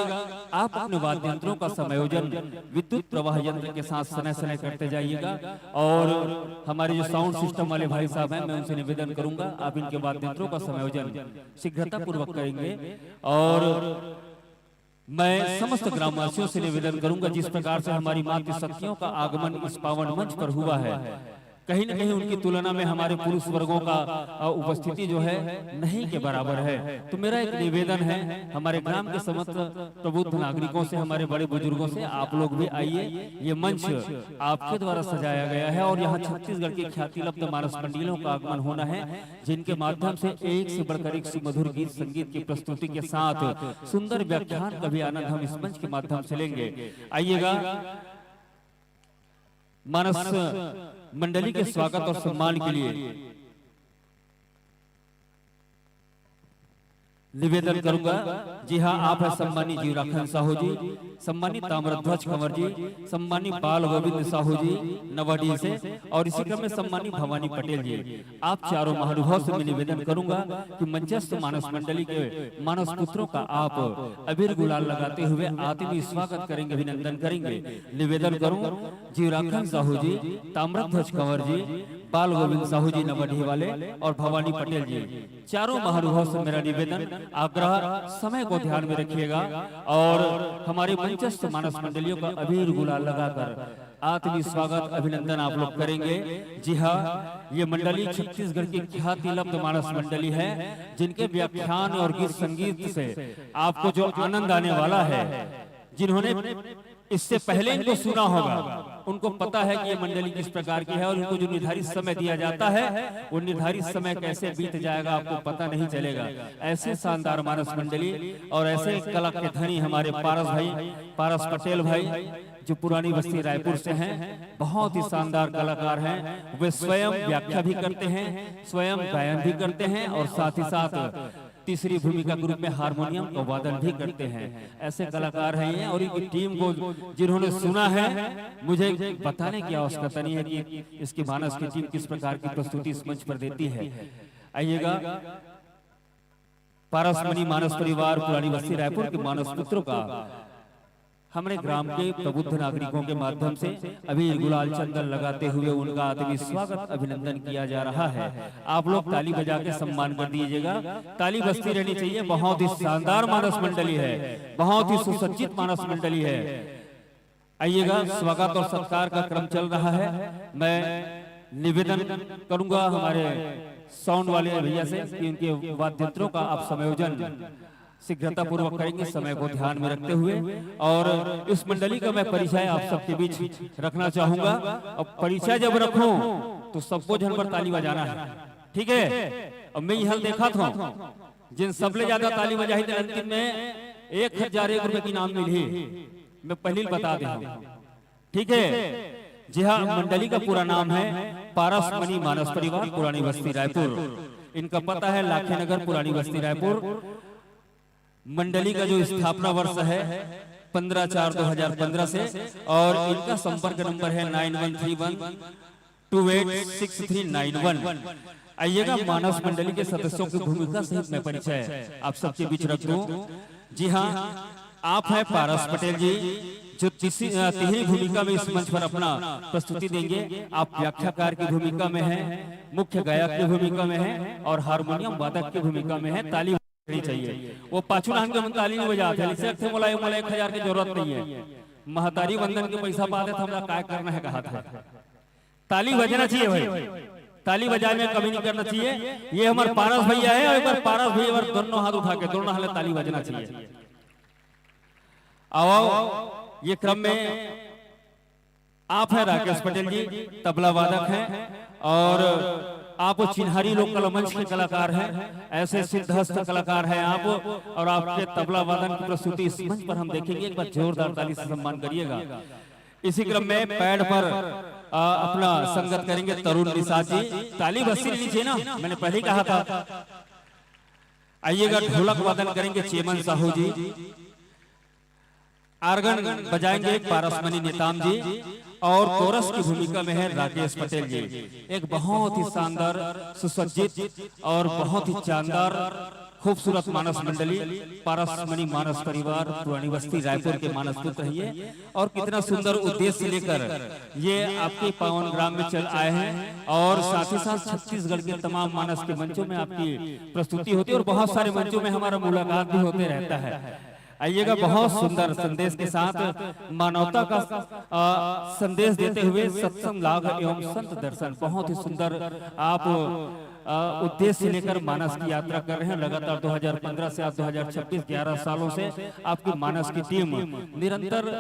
आप अपने वाद्य यंत्रों का समायोजन विद्युत प्रवाह यंत्र के साथ सनय सनय करते जाइएगा। और हमारे जो साउंड सिस्टम वाले भाई साहब हैं, मैं उनसे निवेदन करूंगा, आप इनके वाद्य यंत्रों का समायोजन शीघ्रतापूर्वक करेंगे। और मैं समस्त ग्रामवासियों से निवेदन करूंगा, जिस प्रकार से हमारी मातृ शक्तियों का आगमन इस पावन मंच पर हुआ है, कहीं न कहीं उनकी तुलना में हमारे पुरुष वर्गों का, अ, उपस्थिति जो है, नहीं के बराबर है। तो मेरा एक निवेदन है हमारे ग्राम के समस्त प्रबुद्ध नागरिकों से, हमारे बड़े बुजुर्गों से, आप लोग भी आइए। ये मंच आपके द्वारा सजाया गया है और यहाँ छत्तीसगढ़ के ख्याति लब्ध मानस मंडलियों का आगमन होना है, जिनके माध्यम से एक से बढ़कर एक सुमधुर गीत संगीत की प्रस्तुति के साथ सुंदर व्याख्यान का भी आनंद हम इस मंच के माध्यम से लेंगे। आइएगा, मानस मंडली के स्वागत और सम्मान के लिए निवेदन करूंगा। जी हाँ, आप हैं सम्मानित जीवराखन साहू जी, सम्मानित ताम्रध्वज कंवर जी, सम्मानित बाल गोविंद साहू जी नवाडीह से, और इसी क्रम में सम्मानित भवानी पटेल जी। आप चारों महानुभाव से मैं निवेदन करूंगा कि मंचस्थ मानस मंडली के मानस पुत्रों का आप अबीर गुलाल लगाते हुए आत्मीय स्वागत करेंगे, अभिनंदन करेंगे। निवेदन करूं, जीवराखन साहू जी, ताम्रध्वज कंवर जी, बाल गोविंद साहू जी नवाडीह वाले और भवानी पटेल जी, चारों महानुभाव से मेरा निवेदन, आग्रह, समय को ध्यान में रखिएगा और हमारे मंचस्थ मानस मंडलियों का अबीर गुलाल लगाकर आत्मीय स्वागत, अभिनंदन आप लोग करेंगे। जी हाँ, ये मंडली छत्तीसगढ़ की ख्याति लब्ध मानस मंडली है, जिनके व्याख्यान और गीत संगीत से आपको जो आनंद आने वाला है, जिन्होंने इससे पहले इनको सुना होगा, उनको पता है कि ये मंडली किस प्रकार की है और इनको जो निर्धारित समय दिया जाता है, वो निर्धारित समय कैसे बीत जाएगा, आपको पता नहीं चलेगा। ऐसे शानदार मानस मंडली और ऐसे कला के धनी हमारे पारस भाई, पारस पटेल भाई, जो पुरानी बस्ती रायपुर से हैं, बहुत ही शानदार कलाकार हैं। वे स्वयं व्याख्या भी करते हैं, स्वयं गायन भी करते हैं और साथ ही साथ तीसरी भूमिका के रूप में हारमोनियम का वादन भी करते हैं। ऐसे कलाकार हैं ये, और इनकी टीम को जिन्होंने सुना है, मुझे बताने की आवश्यकता नहीं है कि इसकी मानस की टीम किस प्रकार की प्रस्तुति इस मंच पर देती है। आइएगा, पारसमणि मानस परिवार पुरानी बस्ती रायपुर के मानस पुत्रों का हमरे ग्राम के प्रबुद्ध नागरिकों के माध्यम से अबीर गुलाल चंदन लगाते हुए उनका आत्मीय स्वागत अभिनंदन किया जा रहा है। आप लोग ताली बजा के सम्मान कर दीजिएगा। ताली बजती रहनी चाहिए। बहुत ही शानदार मानस मंडली है, बहुत ही सुसज्जित मानस मंडली है। आइएगा, स्वागत और सत्कार का क्रम चल रहा है। मैं निवेदन करूंगा हमारे साउंड वाले भैया से कि उनके वाद्य यंत्रों का आप समायोजन शीघ्रतापूर्वक करेंगे, समय को ध्यान में रखते हुए। और इस मंडली का मैं परिचय आप सबके बीच रखना चाहूंगा। अब परिचय जब रखूं, तो सबको झन पर ताली बजाना है, ठीक है? अब मैं यहाँ देखा था, जिन सबले ज्यादा ताली बजाही, तो अंतिम में एक हजार एक रुपए की इनाम मिली। मैं पहले ही बता दे हूँ, ठीक है? जी हाँ, मंडली का पूरा नाम है पारसमणि मानस परिवार, पुरानी बस्ती रायपुर। इनका पता है लाखे नगर, पुरानी बस्ती रायपुर। मंडली का जो स्थापना वर्ष है, पन्द्रह चार दो हजार पन्द्रह से, और इनका संपर्क नंबर है nine one three one two eight six three nine one. आइएगा, मानस मंडली के सदस्यों की भूमिका सहित मैं परिचय आप सबके बीच रख दूं। जी हाँ, आप हैं पारस पटेल जी, जो तीसरी, अ, तिहरी भूमिका में इस मंच पर अपना प्रस्तुति देंगे। आप व्याख्याकार की भूमिका में हैं, मुख्य गायक की भूमिका में हैं और हारमोनियम वादक की भूमिका में हैं। ताली बजनी चाहिए। वो पाछू नाम के हम ताली नहीं बजाते, इसे रखते मोला, मोला एक हजार की जरूरत नहीं है। महतारी वंदन के पैसा पाते तो हमला काय करना है, कहा था। ताली बजना चाहिए भाई, ताली बजाए में कमी नहीं करना चाहिए। ये हमारे पारस भैया है और एक बार पारस भैया, एक बार दोनों हाथ उठा के, दोनों हाथ ताली बजना चाहिए। आओ, आओ, ये क्रम में आप हैं राकेश पटेल जी, तबला वादक हैं और आप चिन्हारी लोक कला मंच के कलाकार हैं, ऐसे सिद्धहस्त कलाकार हैं आप, और आपके तबला वादन की प्रस्तुति इस मंच पर हम देखेंगे। एक बार जोरदार ताली से सम्मान करिएगा। इसी क्रम में पैड पर, आ, अपना संगत करेंगे तरुण निषाद जी। ताली बजती रहनी चाहिए ना, मैंने पहले ही कहा था। आइएगा, ढोलक वादन करेंगे चेमन साहू जी, आर्गन बजाएंगे पारसमणि नेताम जी, और कोरस की भूमिका में है राकेश पटेल जी। एक बहुत ही शानदार, सुसज्जित और बहुत ही जानदार, खूबसूरत मानस मंडली, पारस मणि मानस परिवार, पुरानी बस्ती, रायपुर के मानस पुत्र हैं ये। और कितना सुंदर उद्देश्य लेकर ये आपके पावन ग्राम में चल आए हैं और साथ ही साथ छत्तीसगढ़ के तमाम मानस के मंचों में आपकी प्रस्तुति होती है और बहुत सारे मंचों में हमारा मुलाकात भी होते रहता है। आइएगा, बहुत सुंदर संदेश के साथ मानवता का, आ, संदेश देते हुए सत्संग लाभ एवं संत दर्शन। बहुत ही सुंदर आप, आ, उद्देश्य लेकर मानस की यात्रा कर रहे हैं। लगातार दो हज़ार पन्द्रह से आज दो हज़ार छब्बीस, ग्यारह सालों से आपकी मानस की टीम निरंतर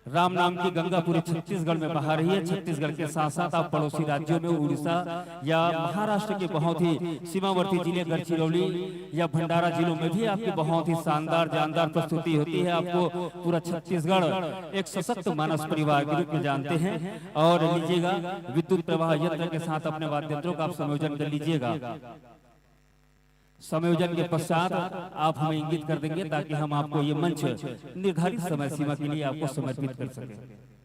राम नाम की गंगा पूरे छत्तीसगढ़ में बहा रही है। छत्तीसगढ़ के साथ साथ आप पड़ोसी राज्यों में, उड़ीसा या महाराष्ट्र के बहुत ही सीमावर्ती जिले, गढ़चिरौली या भंडारा जिलों में भी आपकी बहुत ही शानदार, जानदार प्रस्तुति होती है। आपको पूरा छत्तीसगढ़ एक सशक्त मानस परिवार के रूप में जानते हैं। और लीजिएगा, विद्युत प्रवाह यंत्र के साथ अपने वाद्य यंत्रों का आप संयोजन कर लीजिएगा। संयोजन के पश्चात आप हमें इंगित कर देंगे, ताकि हम आपको ये मंच निर्धारित समय सीमा के लिए आपको समर्पित कर सकें।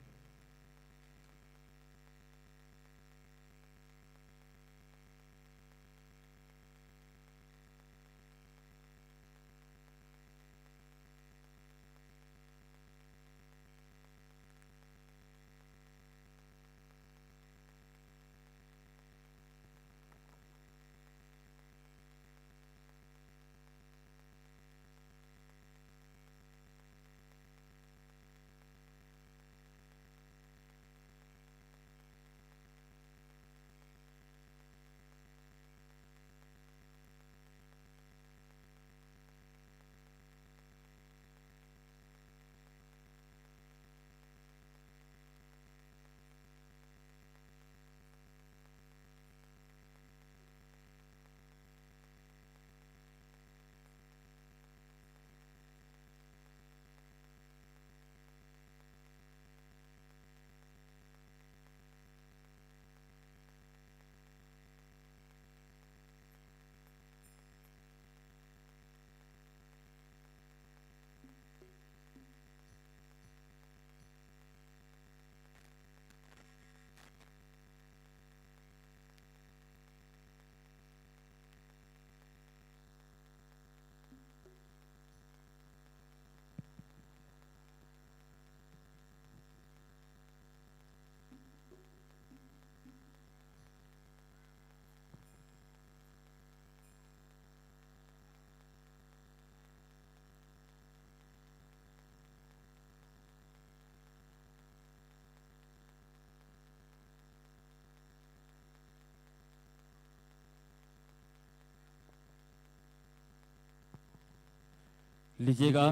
लीजिएगा,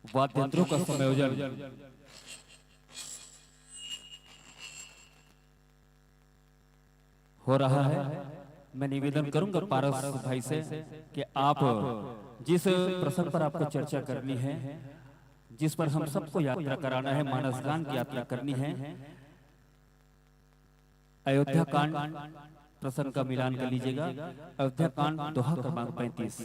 वाद्य यंत्रों का संयोजन हो रहा है। मैं निवेदन करूंगा पारस भाई से कि आप जिस प्रसंग पर आपको चर्चा करनी है, जिस पर हम सबको यात्रा कराना है, मानसगान की यात्रा करनी है, अयोध्या कांड प्रसंग का मिलान कर लीजिएगा। अयोध्या कांड दोहा क्रमांक पैंतीस।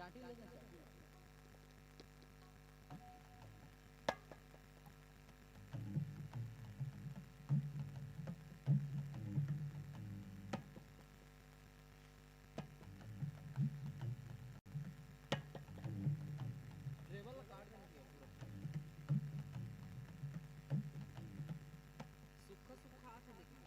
काटी लेना चाहिए। ट्रेबल ला काट देना चाहिए पूरा। सूखा सूखा आथे लेकिन।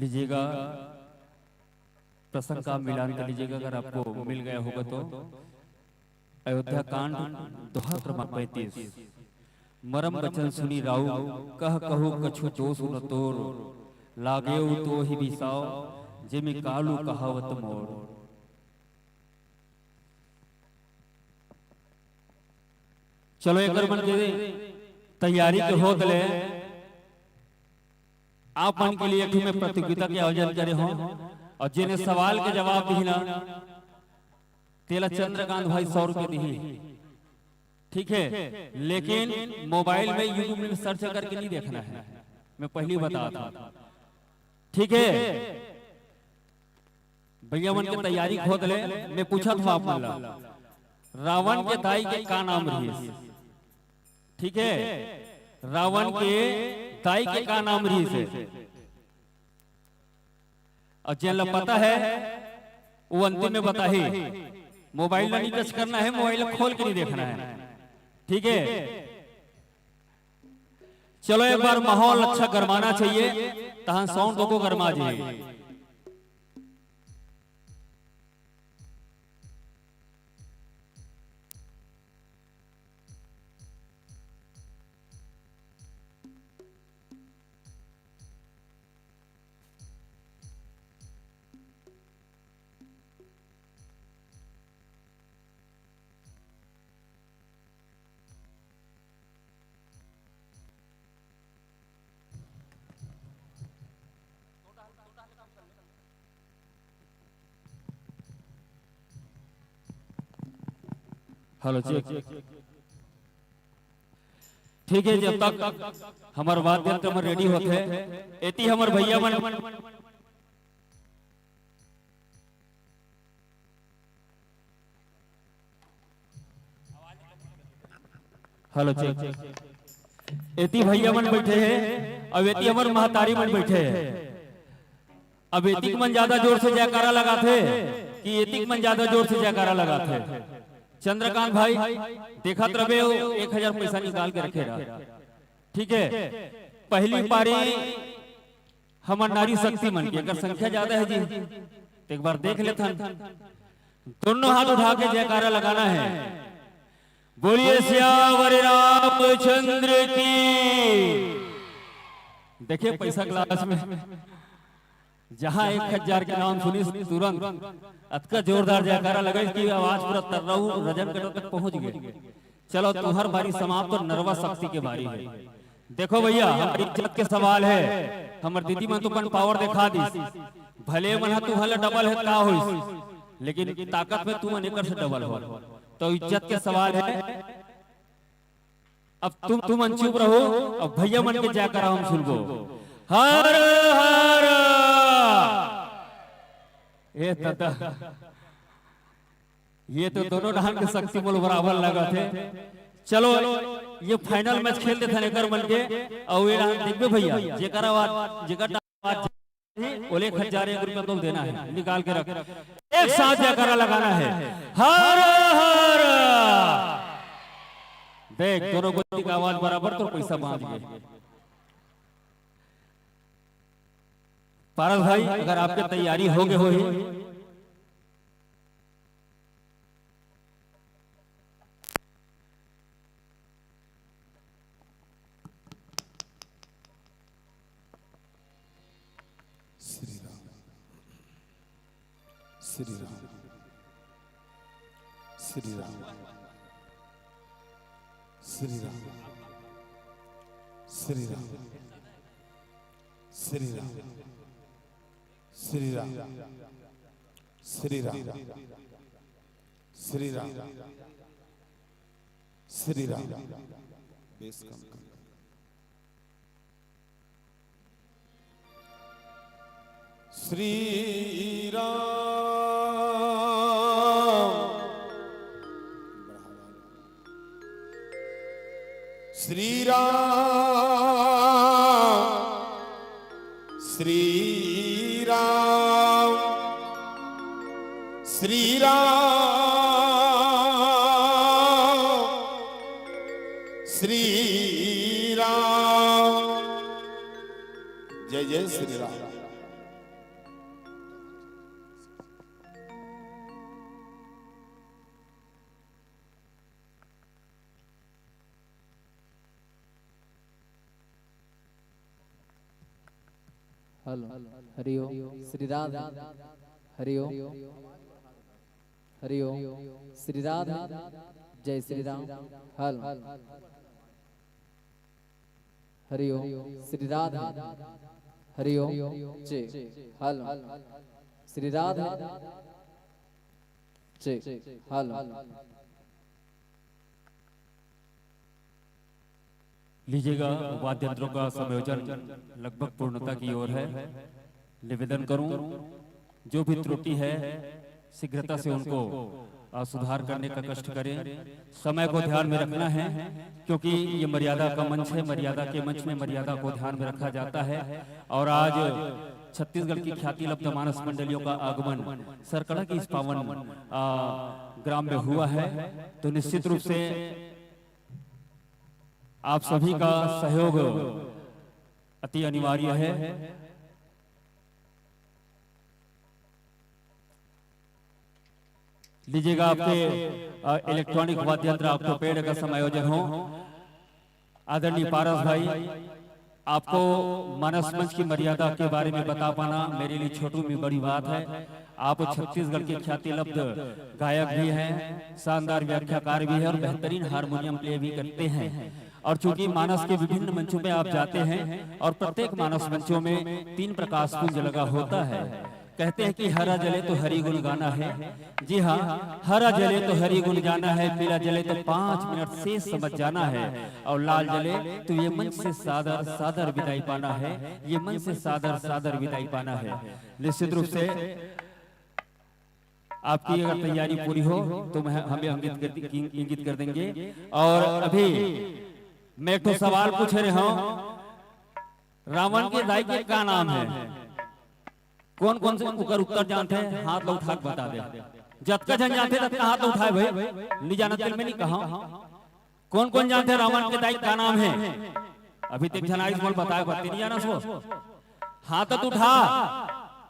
लीजिएगा, प्रसंग का मिलान कर लीजिएगा अगर आपको मिल गया होगा तो। अयोध्या कांड, दोहा क्रमांक पैंतीस। मरम बचन सुनि राउर, कह कहु कछु दोष न तोर, लागेउ तोहि बिसाव, जेमे कालू कहावत मोर। चलो, एकर मन के तैयारी के होत ले आप मन के लिए एक ठो मैं प्रतियोगिता के आयोजन करे हों, अउ जेने सवाल के जवाब दिही ना, तेला चंद्रकांत भाई सौ रुपये दिही, ठीक है? लेकिन मोबाइल में, YouTube में सर्च करके नहीं देखना है, मैं पहली बता दूं, ठीक है? भैया मन के तैयारी खोद ले, मैं पूछत हूँ आप मन ला, रावण के दाई के का नाम रहिस? ठीक है, रावण के दाई के का नाम रहिस है? और जेन ला पता है, वो अंतिम में बताही। मोबाइल ला नहीं टच करना है, मोबाइल ला खोल के नहीं देखना है, ठीक है? चलो, एक बार माहौल अच्छा गरमाना चाहिए, तहां साउंड को गरमा जाए। Hello, check. ठीक है, जब तक हमर वाद्य यंत्र में रेडी होते, एती हमर भैया मन। Hello, check. एती भैया मन बैठे हैं, अब एती हमर महतारी मन बैठे हैं। अब एतिक मन ज्यादा जोर से जयकारा लगाथे कि एतिक मन ज्यादा जोर से जयकारा लगाथे? चंद्रकांत भाई, देखत रहे हो, एक हजार पैसा निकाल के रखे रहा। ठीक है, पहली पारी हमर नारी शक्ति मन के, अगर संख्या ज्यादा है जी, तो एक बार देख लेथन। दोनों हाथ उठा के जयकारा लगाना है। बोलिए सियावर रामचंद्र की। देखिए पैसा ग्लास में, जहां एक हजार के नाम सुनिस, तुरंत अतका जोरदार जयकारा लगे कि आवाज पूरा तर्राऊ रजन कटा तक पहुंच गए। चलो, तुहर बारी समाप्त और नरवा शक्ति के बारी है। देखो भैया, हमर इज्जत के सवाल है। हमर दीदी मन तो अपन पावर दिखा दिस, भले मन ह तुहर ले डबल है, का होइस, लेकिन ताकत में तुमन एकर से डबल हो। तो इज्जत के सवाल है। अब तुम, तुमन चुप रहो, अब भैया मन के जयकारा हम सुनबो। हर हर। ए दादा, ये तो दोनों डहान के शक्ति मोल बराबर लगत हे। चलो, ये फाइनल मैच खेल देथन एकर मन के, अउ ये डहान देखबे भैया, जेकर आवाज, जेकर आवाज ओले एक हजार एक रुपया तो देना है, निकाल के रख। एक साथ जयकारा लगाना है, हर हर। देख, दोनों गोटी का आवाज बराबर, तो पैसा बांध गए। पारस भाई, अगर आपके तैयारी हो गए हो ही, श्री राम, श्री राम, श्री राम, श्री राम, श्री राम, श्री राम, श्री राम, श्री राम, श्री राम, श्री राम। बेस कम कर। श्री राम, श्री राम, श्री राम, श्री राम, श्री राम। जय जय श्री राम। हेलो। हरिओम। श्री राधे। हरिओम। हरिओम। श्री राधे। जय श्री राम। हेलो। हरिओम। श्री राधे। हरिओम। जय। हेलो। श्री राधे। जय। हेलो। लीजिएगा, वाद्य यंत्रों का समायोजन लगभग पूर्णता की ओर है। निवेदन करूं, जो भी त्रुटि है, शीघ्रता से उनको, आ, सुधार करने का कष्ट करें। समय को ध्यान में रखना है, क्योंकि ये मर्यादा का मंच है, मर्यादा के मंच में मर्यादा को ध्यान में रखा जाता है। और आज छत्तीसगढ़ की ख्याति लब्ध मानस मंडलियों का आगमन सरकड़ा की इस पावन, आ, ग्राम में हुआ है, तो निश्चित रूप से आप सभी का सहयोग अति अनिवार्य है। लीजिएगा, आपके, अ, इलेक्ट्रॉनिक वाद्य यंत्र, आपको पेड़ का समायोजन हो। आदरणीय पारस भाई, आपको मानस मंच की मर्यादा के बारे में बता पाना मेरे लिए छोटी में बड़ी बात है। आप छत्तीसगढ़ के ख्याति लब्ध गायक भी हैं, शानदार व्याख्याकार भी हैं और बेहतरीन हारमोनियम प्ले भी करते हैं। और चूंकि मानस के विभिन्न मंचों में आप जाते हैं और प्रत्येक मानस मंचों में तीन प्रकाश पुंज लगा होता है। कहते हैं कि हरा जले तो हरि गुण गाना है। जी हाँ, हरा जले तो हरि गुण गाना है, पीला जले तो पाँच मिनट से समझ जाना है, और लाल जले तो ये मंच से सादर सादर विदाई पाना है, ये मंच से सादर सादर विदाई पाना है। निश्चित रूप से आपकी अगर तैयारी पूरी हो तो मैं, हमें इंगित कर, इंगित कर देंगे। और अभी मैं एक ठो सवाल पूछ रहे हूँ, रावण के दाई के का नाम है? कौन कौन से ओकर उत्तर जानथे, हाथ ला उठा के बता दे। जतका झन जानथे ततका हाथ ला उठाए भाई, नहीं जानत तेला मैं नहीं कहा। कौन कौन जानथे रावण के दाई का नाम है? अभी तक झन आइस मोला बताए बर, ते नहीं जानस वो। हाथ तो उठा।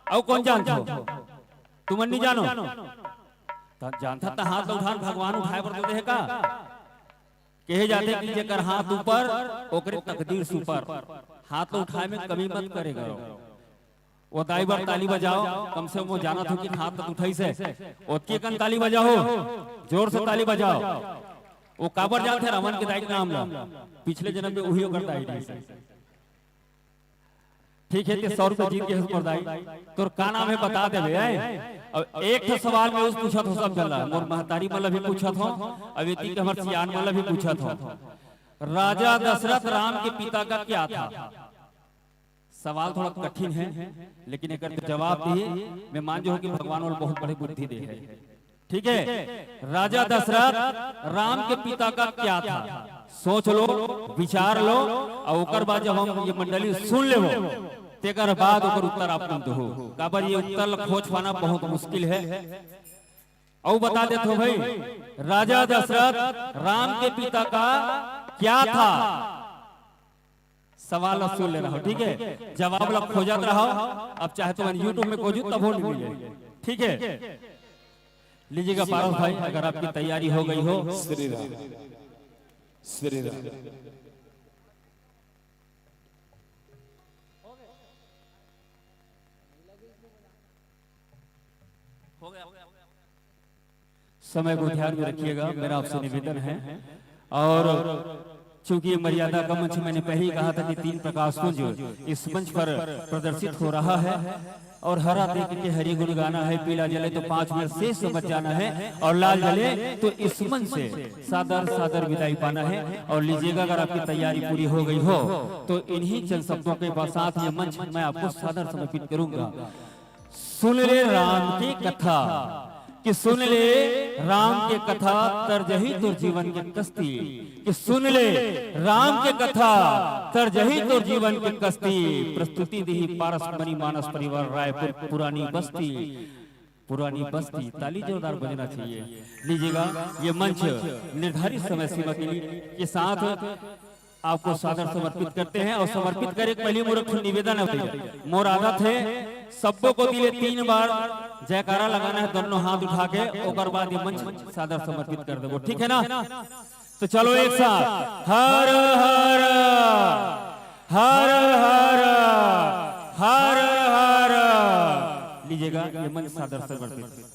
अउ कौन जानथो? तुमन नहीं जानो? त जानथा त हाथ ला उठा, भगवान उठाए बर तो देहे का। कहे जाथे कि जेकर हाथ ऊपर, ओकरे तकदीर सुपर। हाथ ला उठाए में कमी मत करे करो। वो दाई बर ताली बजाओ, कम से कम वो जानत हो कि हाथ तो उठाइस हे। ओतकी कन ताली बजाओ, जोर से ताली बजाओ। वो काबर जानथे रावण के दाई के नाम ला? पिछले जन्म में उही ओकर दाई रहिस हे। ठीक है, ते सौ रुपये जीत गे हस मोर दाई। तोर का नाम है बता देबे, हैं? अब एक ठो सवाल मैं उस पूछत हो सब जला, मोर महतारी मन ला भी पूछत हो, अब एती के हमर सियान मन ला भी पूछत हो। राजा दशरथ राम के पिता का क्या था? सवाल थोड़ा कठिन है, लेकिन एकर जवाब दिए, मैं मान जो हूं कि भगवान मोला बहुत बड़े बुद्धि दे है। ठीक है, राजा दशरथ राम के पिता का क्या था? सोच लो, विचार लो, और ओकर बाद जब हम ये मंडली सुन लेबो, तेकर बाद ओकर उत्तर आप तुम दो। काबर ये उत्तर ला खोज पाना बहुत मुश्किल है। अउ बता देत हो भाई, राजा दशरथ राम के पिता का क्या था? सवाल ला सुन ले रहो, ठीक है? जवाब ला खोजत रहो। अब चाहे तुमन YouTube में खोजू, तभो नहीं मिले, ठीक है? लीजिएगा पारस भाई, अगर आपकी तैयारी हो गई हो। श्री राम, श्री राम। समय को ध्यान में रखिएगा, मेरा आपसे निवेदन है। और चूंकि ये मर्यादा का मंच, मैंने पहले ही कहा था कि तीन प्रकाश पुंज इस मंच पर प्रदर्शित हो रहा है, और हरा देख के हरि गुण गाना है, पीला जले तो पांच मिनट से समझ जाना है, और लाल जले तो इस मंच से सादर सादर विदाई पाना है। और लीजिएगा, अगर आपकी तैयारी पूरी हो गई हो तो इन्हीं चंद शब्दों के साथ ये मंच मैं आपको सादर समर्पित करूंगा। सुन ले राम की कथा, कि सुन ले राम के कथा, तर जही तोर जीवन के कस्ती, कि सुन ले राम के कथा, तर जही तोर जीवन के कस्ती। प्रस्तुति दिही पारस मणि मानस परिवार रायपुर पुरानी बस्ती। पुरानी बस्ती, ताली जोरदार बजना चाहिए। लीजिएगा, ये मंच निर्धारित समय सीमा के लिए, के साथ आपको सादर समर्पित करते हैं। और समर्पित करे के पहले मोर एक ठो निवेदन है भैया, मोर आदत है, सबको को दिले तीन बार जयकारा लगाना है, दोनों हाथ उठा के, ओकर बाद ये मंच सादर समर्पित कर देबो, ठीक है ना? तो चलो एक साथ, हर हर, हर हर, हर ये मंच सादर समर्पित।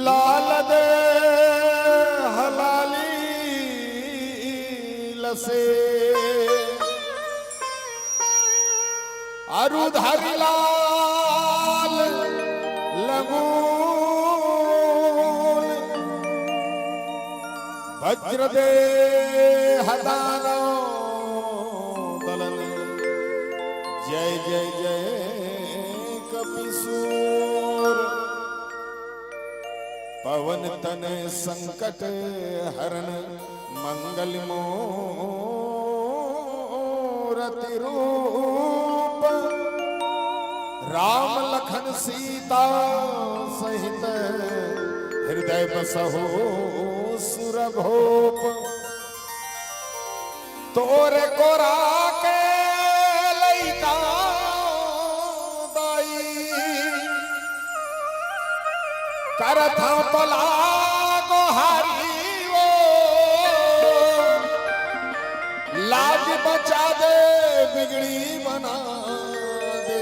लाल दे हलाली लसे अरु धरि लाल लगुन वज्र दे हदानो दलन। जय जय जय कपिसूर पवन तनय संकट हरण मंगल मोर। मूरति रूप, राम लखन सीता सहित, हृदय बसहु सुरभूप। तोरे कोरा के लइका दाई, करथंव तोला गोहारी वो, लाज बचा दे, बिगड़ी बना दे।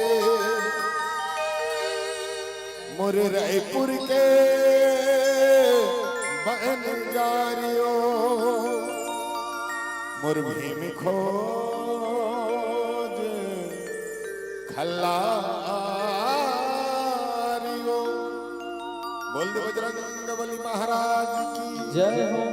मोर रायपुर के बनजारियो, मोर भीम खोज खल्लारियो। बोल दे बजरंग बली महाराज की जय हो।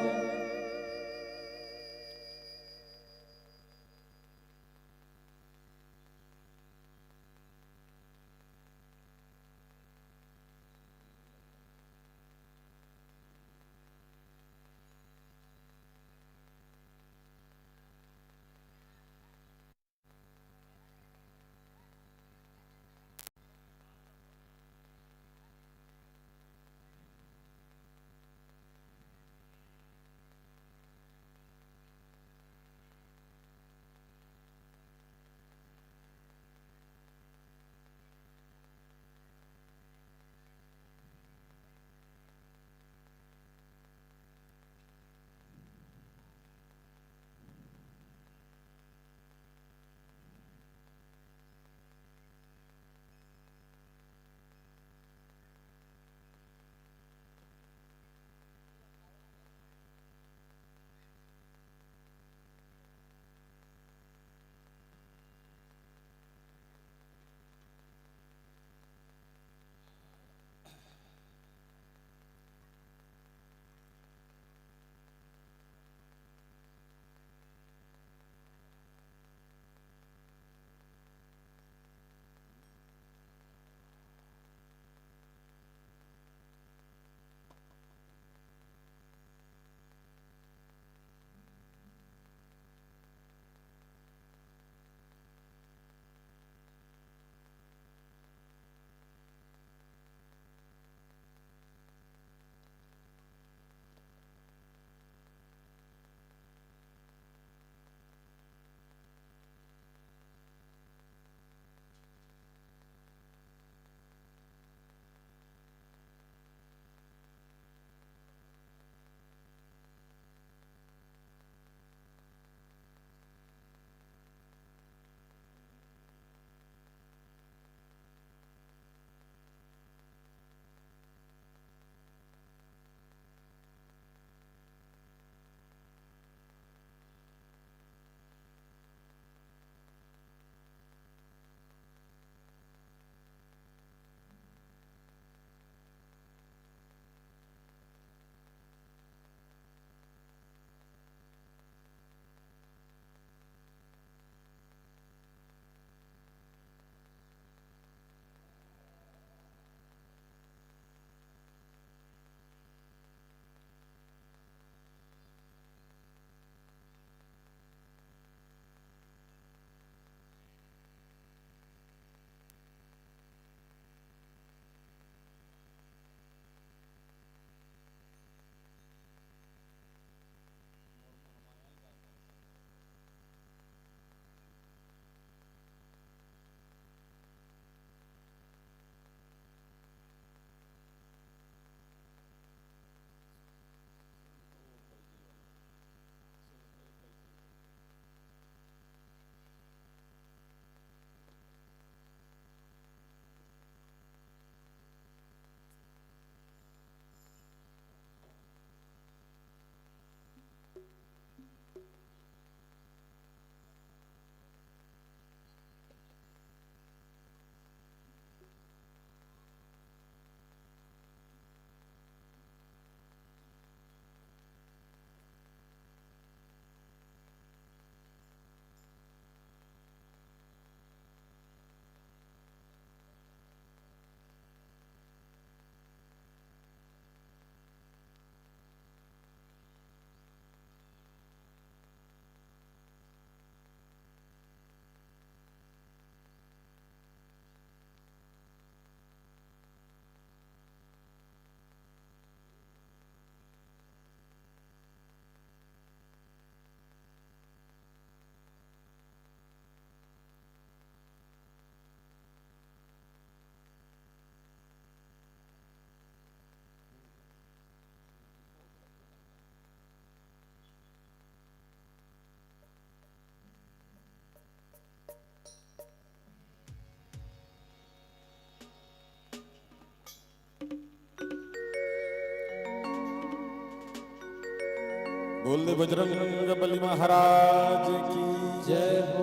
बोल बजरंग बली महाराज की जय हो।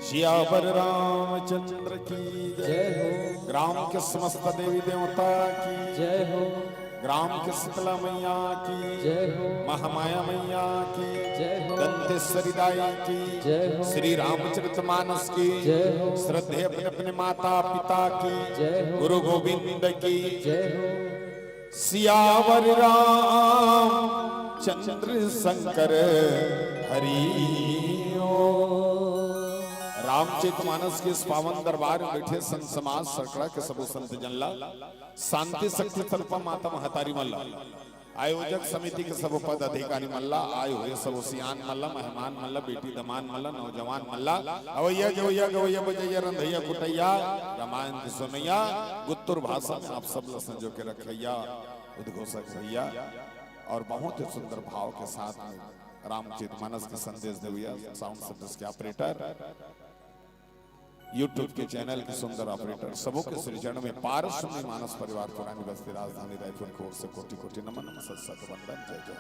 सियावर रामचंद्र की जय हो। ग्राम के समस्त देवी देवता की जय हो। ग्राम के शीतला मैया की जय हो। महामाया मैया की जय हो। दंतेश्वरी दाई की जय हो। श्री रामचरित मानस की जय हो। श्रद्धे अपने अपने माता पिता की जय हो। गुरु गोविंद की जय हो। सियावर राम चंद्र शंकर हरि ओम। रामचरित मानस के इस पावन दरबार में बैठे संत समाज सखड़ा के सबो संत जन ला, शांति शक्ति तत्व माता महतारी मन ला, आयोजक समिति के सबो पदाधिकारी मन ला, आए हुए सबो सियान मन ला, मेहमान मन ला, बेटी दमान मन ला, नौजवान मन ला, अवैया जवैया गवैया बजैया रंधैया कुटैया, रामायण के सुनैया, गुत्तुर भाषा में आप सब ला संजो के रखैया उद्घोषक भैया, और बहुत ही सुंदर भाव के साथ में रामचरित मानस के संदेश देवैया, साउंड सर्विस के ऑपरेटर, YouTube के चैनल के सुंदर ऑपरेटर, सबों के श्री चरण में पारस सुननी मानस परिवार पुरानी बस्ती राजधानी रायपुर की ओर से कोटि कोटि नमन, सत सत वंदन, जय जय।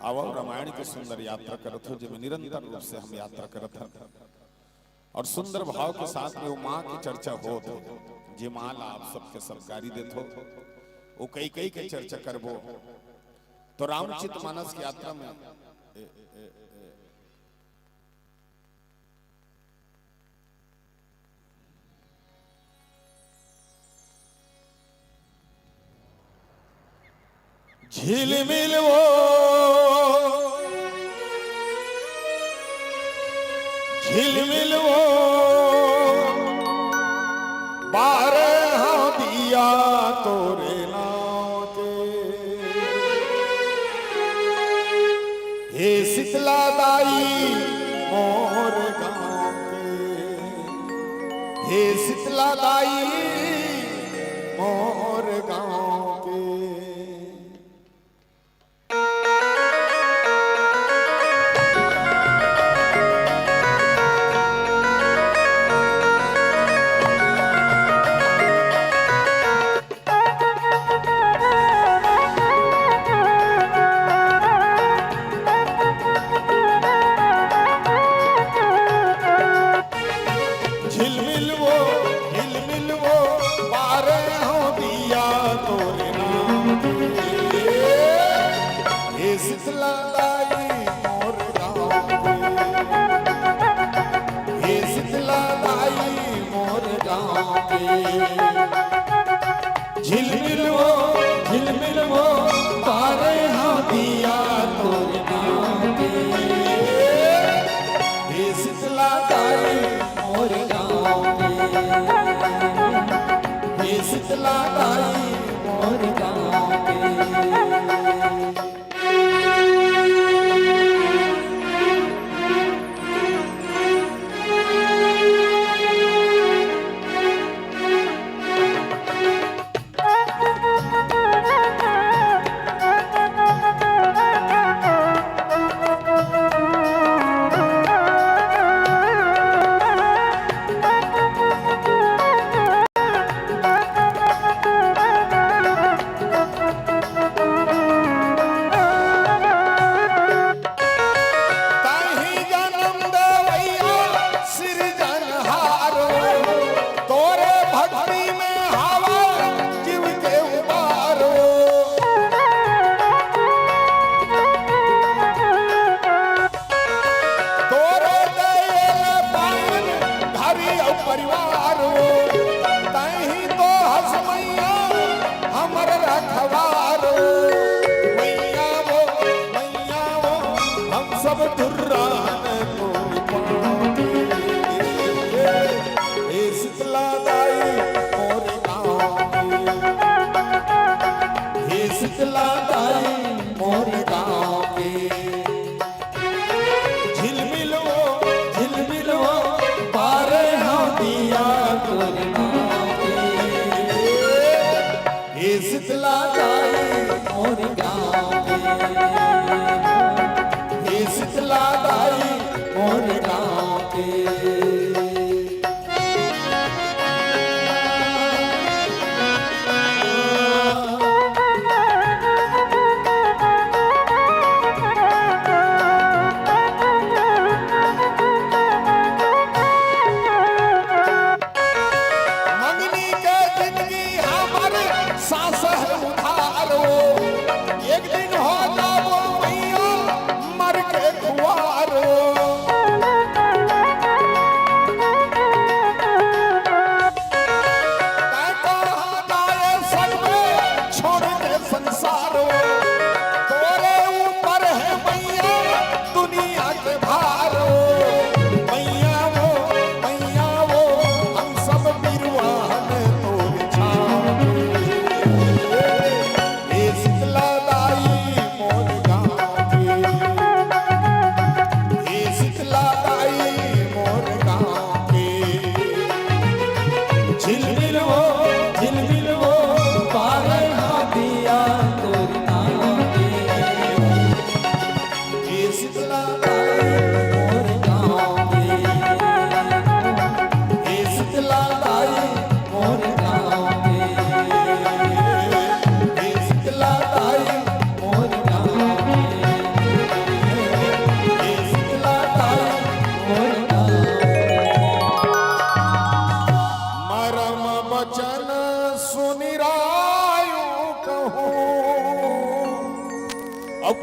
आवो रामायण के सुंदर यात्रा करत हो, जेमे निरंतर रूप से हम यात्रा करत हन और सुंदर भाव के साथ में वो माँ की चर्चा होत हो, जे माँ ला आप सबके सब गारी देत हो, वो कई कई के चर्चा करबो। तो रामचरित मानस की यात्रा में ए, ए, ए, झिलमिल वो, झिलमिल वो, बारे हाँ दिया तोरे नाम के। हे शीतला दाई मोर गाँव के, हे शीतला दाई मोर गाँव के। झिलमिल वो, झिलमिल वो, बारे हो दिया तोरे नाम के। हे शीतला दाई मोर गाँव के, हे शीतला दाई मोर गाँव के। झिलमिल वो, झिलमिल वो, बारे हाँ दिया तोर नाम के। हे शीतला दाई मोर गाँव के, हे शीतला दाई मोर गाँव के। तहीं जनम देवैया सिरजनहारो, तोरे भक्ति में हवा जीव के उबारो। तोरे दया ले पावन घर अउ परिवार हो, तहीं तो हस मैया हमर रखवार हो। मैया वो, मैया वो, हम सब दुर्रान तोर पाँव के। हे शीतला दाई मोर गाँव के, हे शीतला दाई मोर गाँव के। झिलमिल वो, झिलमिल वो, बारे हाँ दिया तोर नाम के। हे शीतला दाई मोर गाँव के, हे शीतला दाई मोर गाँव के।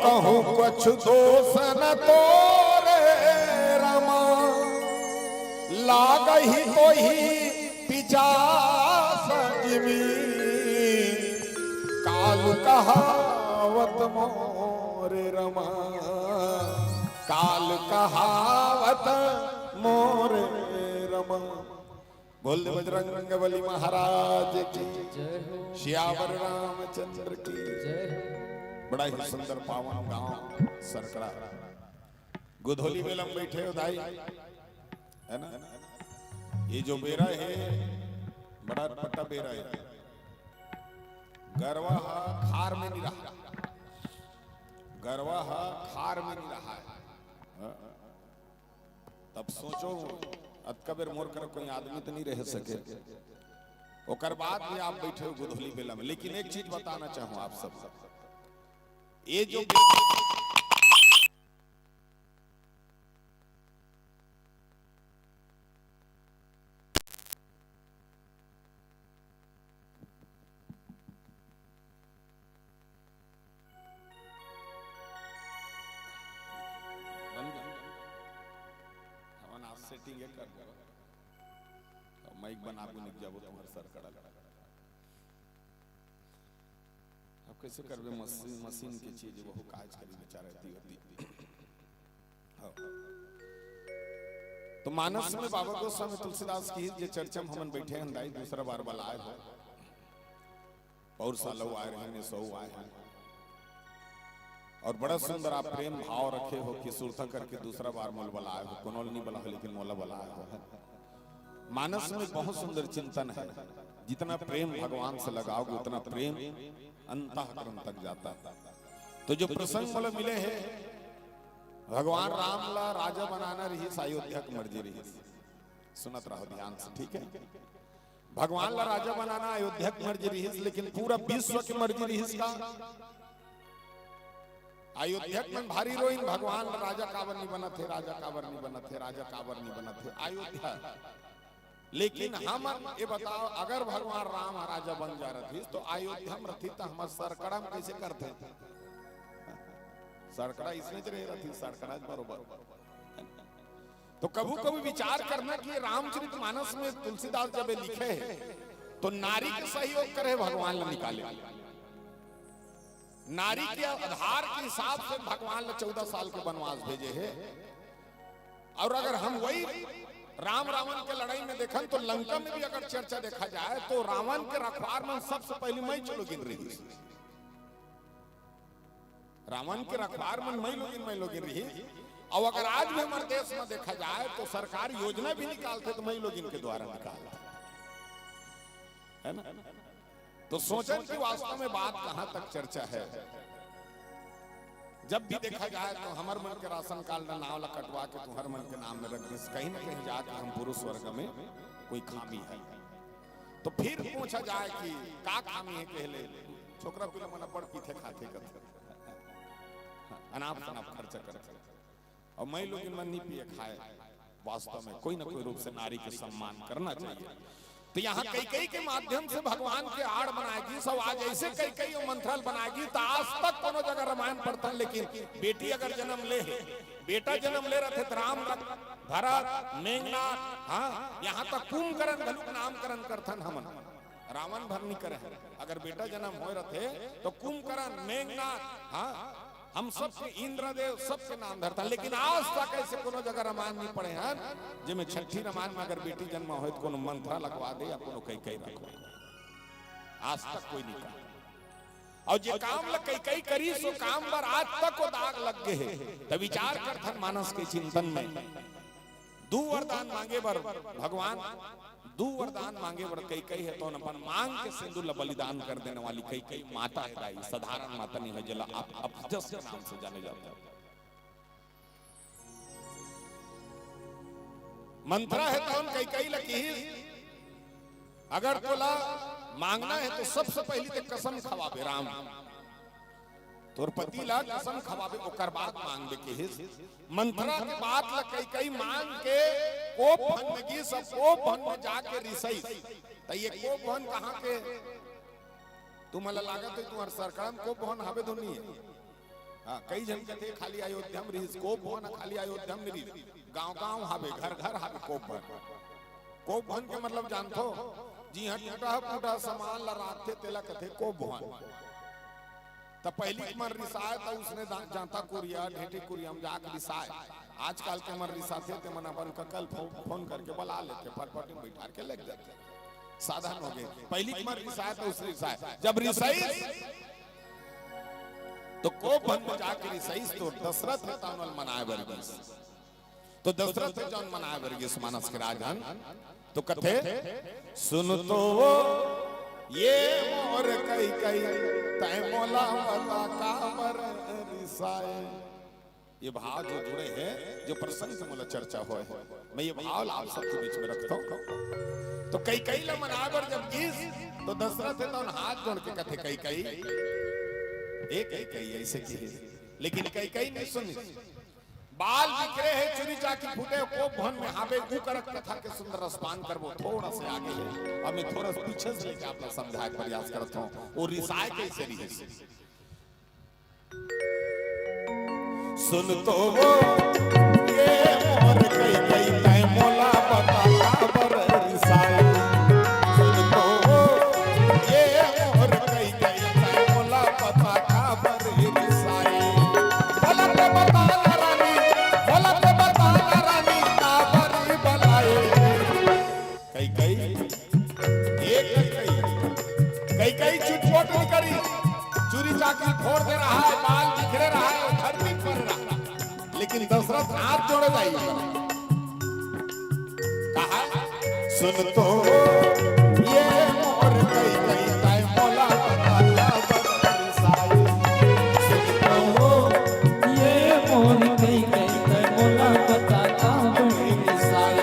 कहूँ कुछ दोष न तोरे रमा, लागही तोहि पिचास जिमि। काल कहावत मोरे रमा, काल कहावत मोरे रमा। बोल दे बजरंग बली महाराज की, जय हो। सियावर रामचंद्र की। जय हो। बड़ा ही सुंदर पावन गांव सरकड़ा। गोधौली मेला में बैठे हो दाई, है ना? ये जो बेरा है, बड़ा पट्टा बेरा है। गरवा हा खार में नहीं रहा, गरवा हा खार में नहीं रहा है। हाँ? तब सोचो, अतका बेर मोर कर कोई आदमी तो नहीं रह सके। ओकर बाद में आप बैठे हो गोधौली मेला में। लेकिन एक चीज बताना चाहूँ आप सब, ये जो बन गया। हमन आज सेटिंग ये कर देबो। अब माइक बनाबो, निक जाबो तुम्हार सरकड़ा। अब कैसे करबे? मशीन, मशीन के चीज, वो काज करी बेचारा दी होती। हाँ। तो मानस में बाबा गोस्वामी तुलसीदास की जे चर्चा में हमन बैठे हैं दाई, दूसरा बार बलाए हो। पौर सालव आए रहे, ने सौ आए हैं। और बड़ा सुंदर आप प्रेम भाव रखे हो कि सुरता करके दूसरा बार मोल बलाए हो, कोनो नहीं बला हो, लेकिन मोला बलाए हो। मानस में बहुत सुंदर चिंतन है, जितना प्रेम भगवान से लगाओगे, उतना प्रेम अंतःकरण तक जाता है। तो जो प्रसंग मोला मिले हैं, भगवान राम ला राजा बनाना रहिस, अयोध्या के मर्जी रहिस। सुनत रहो ध्यान से, ठीक है? भगवान ला राजा बनाना अयोध्या के मर्जी रहिस, लेकिन पूरा विश्व के मर्जी रहिस का? अयोध्या के मन भारी रोइन, भगवान ला राजा काबर नहीं बनत हे, राजा काबर नहीं बनत हे, राजा काबर नहीं बनत हे, अयोध्या। लेकिन हम ये बताओ, अगर भगवान राम राजा बन जा रहिस, तो अयोध्या में रहिस, तो हमर सरकड़ा में कैसे करते? सरकड़ा इसने च रहे रहिस, सरकड़ा बरोबर। तो कभू कभू विचार करना कि रामचरित मानस में तुलसीदास जब ये लिखे हैं, तो नारी के सहयोग करे भगवान ला निकाले। नारी के आधार के हिसाब से भगवान ला चौदह साल के वनवास भेजे हैं। और अगर हम वही राम रावण के लड़ाई में देखन, तो लंका में भी अगर चर्चा देखा जाए, तो रावण के रखवार मन सबसे पहली मइलोगिन रहिस। रावण के रखवार मन मइलोगिन, मइलोगिन रहिस। और अगर आज भी हमर देश में देखा जाए, तो सरकार योजना भी निकालथे, तो मइलोगिन के द्वारा निकालथे, है ना? तो सोचन कि वास्तव में बात कहाँ तक चर्चा है। जब भी देखा जाए, तो हमर मन के राशन कार्ड ला, नाव ला कटवा के तुम्हर मन के नाम में रख दिस, कहीं ना कहीं जाके हम पुरुष वर्ग में कोई खामी है। तो फिर पूछा जाए कि का खामी है, कहले छोकरा पिला मन बड़ पीथे खाथे कथे, अनाप शनाप खर्चा करथे, और मइलोगिन मन नहीं पिए खाए। वास्तव में कोई ना कोई रूप से नारी के सम्मान करना चाहिए। तो यहाँ कैकेयी के माध्यम से भगवान के आड़ बनाएगी सब। आज ऐसे कैकेयी और मंथरा बनाएगी, तो आज तक कोनो जगह रामायण पढ़थन, लेकिन बेटी अगर जन्म ले है, बेटा जन्म ले रहिथे, तो राम, भरत, मेघनाथ, हाँ, यहाँ तक कुंभकर्ण घलुक नामकरण करथन हमन। रावण भर नहीं करे हैं। अगर बेटा जन्म होए रहिथे, तो कुंभकर्ण, मेघनाथ, हाँ, हम सबके, इंद्रदेव, सबके नाम धरथन। लेकिन आज तक ऐसे कोनो जगह रामायण नहीं पढ़े हैं, जेमे छठी रामायण में अगर बेटी जन्म होए, तो कोनो मंथरा लगवा दे या कोनो कैकेयी रखवा दे। आज तक कोई नहीं कहा। और जे काम ला कैकेयी करिस, वो काम बर आज तक वो दाग लग गए है। तो विचार करथन मानस के चिंतन में। दू वरदान मांगे बर भगवान, दू वरदान मांगे बर कैकेयी हे, तो अपन मांग के सिंदूर ला बलिदान कर देने वाली कैकेयी माता हे दाई, साधारण माता नहीं हे, जेला आप अपजस के नाम से जाने जाते हो। मंथरा हे, तो कैकेयी ला किहिस, अगर तोला मांगना हे, तो सबसे पहली ते कसम खवाबे राम। तोर पति ला कसम खवाबे, ओकर बाद मांगबे किहिस। मंथरा के बात ला कैकेयी मान के कोप भवन में गिस, अब कोप भवन में जाके रिसइस। त ये कोप भवन कहाँ के? तुमन ला लागत हे तुम्हर सरकड़ा में कोप भवन हवे धुन नहीं हे? हाँ, कई झन कथे खाली अयोध्या म रिहिस, कोप भवन खाली अयोध्या म नइ रिहिस, गांव-गांव हावे, घर-घर हावे कोप भवन। कोप भवन के मतलब जानथो, जिहां टूटा फूटा सामान ला राखथे, तेला कथे कोप भवन। त पहिली के मन रिसाय, त उसने दा-, जांता कुरिया, ढेंटी कुरिया म जाके रिसाय। आजकाल के मन रिसाथे, ते मन अपन कका ल फोन, फोन करके बला लेथे, फटफटी म बइठार के लेग जाथे। साधन हो गे। पहिली के मन रिसाय, त उसने रिसाय। जब रिसाइस, त कोप भवन म जाके रिसाइस, त दसरथ हे, त ओला मनाय बर गिस। त दसरथ हे, जउन मनाय बर गिस मानस के राजन, त कथे, "सुन तो वो, ये मोर कइकई, तैं मोला बता काबर रिसाय।" ये भाव जो जुड़े हे, जो प्रसंग से मोला चर्चा होय हे, मैं ये भाव ला आप सबके बीच में रखथंव। त कइकई ला मनाय बर जब गिस, त दसरथ हे, त हाथ जोड़ के कथे, "कइकई, ए कइकई," अइसे किहिस। लेकिन कइकई नइ सुनिस। बाल बिखरे हे, चुरी चाकी फूटे, कोप भवन म हावे, ऊ करक कथा के सुंदर रसपान करबो, थोड़ा से आगे हे। अब मैं थोड़ा से पीछे से लेके आप ला समझाय के प्रयास करथंव। ओ रिसाय कइसे रिहिस। सुन तो वो, ये मोर कइकई, तैं मोला बता काबर रिसाय। सुन तो वो, ये मोर कइकई, तैं मोला बता काबर रिसाय। मोला तैं बता ना रानी, मोला तैं बता ना रानी, काबर बलाय। कइकई, ए कइकई, कइकई चुटपुट नइ करिस, चुरी चाकी फोर दे रहय, बाल बिखरे रहय, धरती पर रहय। लेकिन दसरथ हाथ जोड़े दाई कहा, सुन तो ये मोर कइकई, तैं मोला बता काबर रिसाय। सुन तो ये मोर कइकई, तैं मोला बता काबर रिसाय।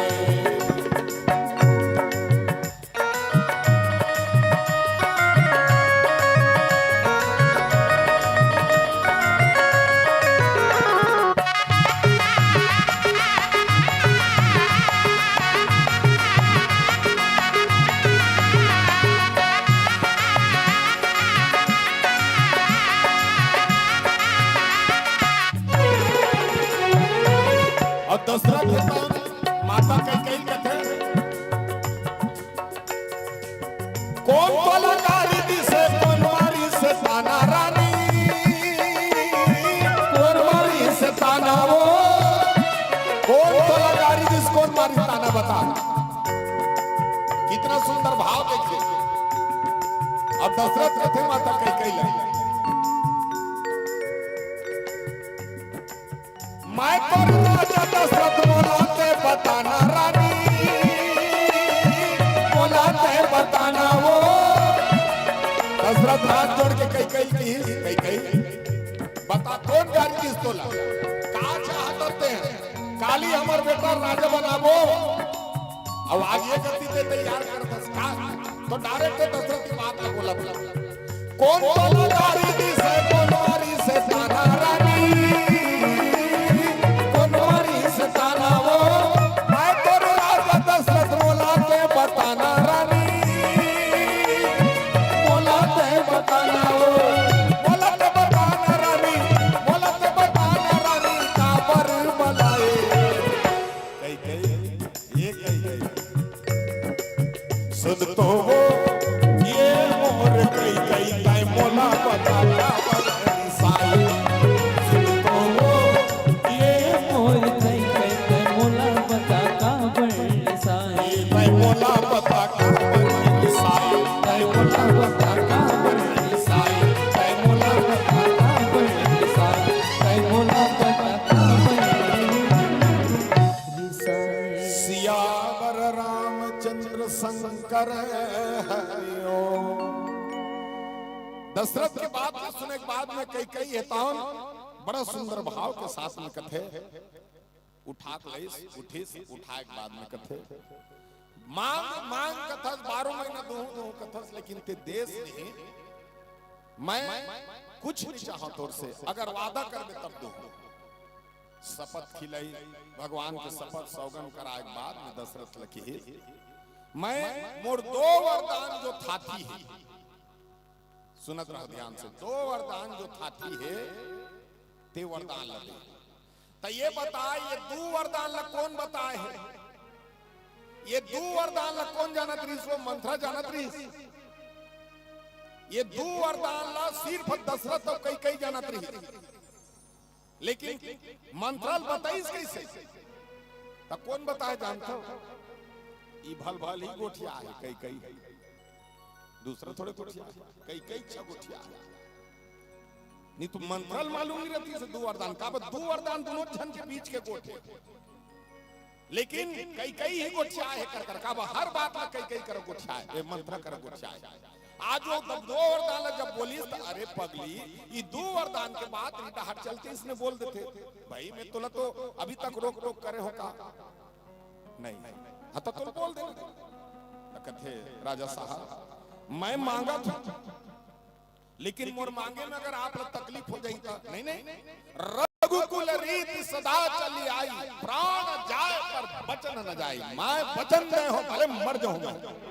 अउ दसरथ हे त माता कइकई कथे, कोन तोला गारी दिसे, कोन मारिस ताना रानी, कोन मारिस ताना वो, कोन तोला गारी दिस, कोन मारिस ताना बता। कितना सुंदर भाव देखिए। अब दसरथ कथे माता कइकई ला, मैं तोर राजा दसरथ, मोला तैं बता ना रानी, मोला तैं बता ना वो। दसरथ हाथ जोड़ के कइकई ल किहिस, कइकई, बता कोन गारी दिस तोला, का चाहत हस तैं? काली हमर बेटा राजा बनाबो। अब आगे कति तैं तैयार करथस का? त direct दसरथ के बात ला बोलत हे। कोन तोला गारी दिसे, कोन मारिस ताना रानी, कोन मारिस ताना वो, मैं तोर राजा दसरथ, मोला तैं बता ना रानी, मोला तैं बता ना वो, मोला तैं बता ना रानी, मोला तैं बता ना रानी, काबर बलाय। कइकई, ए कइकई। सुन तो वो, ए मोर कइकई, तैं मोला बता काबर रिसाय। सुन तो वो, ए मोर कइकई, तैं मोला बता काबर रिसाय। तैं मोला बता काबर रिसाय। तैं मोला बता काबर रिसाय। तैं मोला बता काबर रिसाय। तैं मोला बता काबर रिसाय। सियावर रामचंद्र शंकर हरि ओम। दसरथ के बात ला सुने के बाद में कइकई हे तउन बड़ा सुंदर भाव के साथ में कथे, उठा के लइस, उठिस, उठाय के बाद में कथे, मांग, मांग कथस, बारह महीना दूहूं, दूहूं कथस, लेकिन तैं देस नहीं, मैं कुछ नहीं चाहंव तोर से, अगर वादा करबे तब दूहूं। शपथ खिलई, भगवान के शपथ सौगन कराय के बाद में दसरथ ल किहिस, मैं मोर दो वरदान जो थाती हे, सुनत रहो ध्यान से, दो वरदान जो थाती हे, ते वरदान ला दे। त ये बता, ये दू वरदान ला कोन बताय हे? ये दू वरदान ला कोन जानत रहिस? वो मंथरा जानत रहिस। ये दू वरदान ला सिर्फ दशरथ अउ कैकई जानत रहिस, लेकिन मंथरा ल बताइस कइसे? त कोन बताय जानथव? ई भल भल ही गोठिया हे कैकई, दूसरा थोड़े गोठिया हे। कैकई अच्छा गोठिया हे। नहीं तो मंथरा ल मालूम नहीं रहतिस दू वरदान। काबर दू वरदान दूनों झन के बीच के गोठ हे। लेकिन कैकई ही गोठिया हे कर कर, काबर हर बात ला कैकई कर गोठिया हे, ए मंथरा कर गोठिया हे। आज वो दू वरदान ला जब बोलिस त, अरे पगली, ई दू वरदान के बात री डहर चलतिस ने बोल देते, भाई मैं तोला तो अभी तक रोक टोक करे हों का? नहीं। हाँ त तोला बोल देना। त कथे, राजा साहब, मैं मांगत हों, लेकिन मोर मांगे में अगर आप ला तकलीफ हो जाही त, नहीं, नहीं, रघुकुल रीति सदा चली आई, प्राण जाए पर वचन न जाई, मैं वचन दे हों भले मर जाहूं मैं।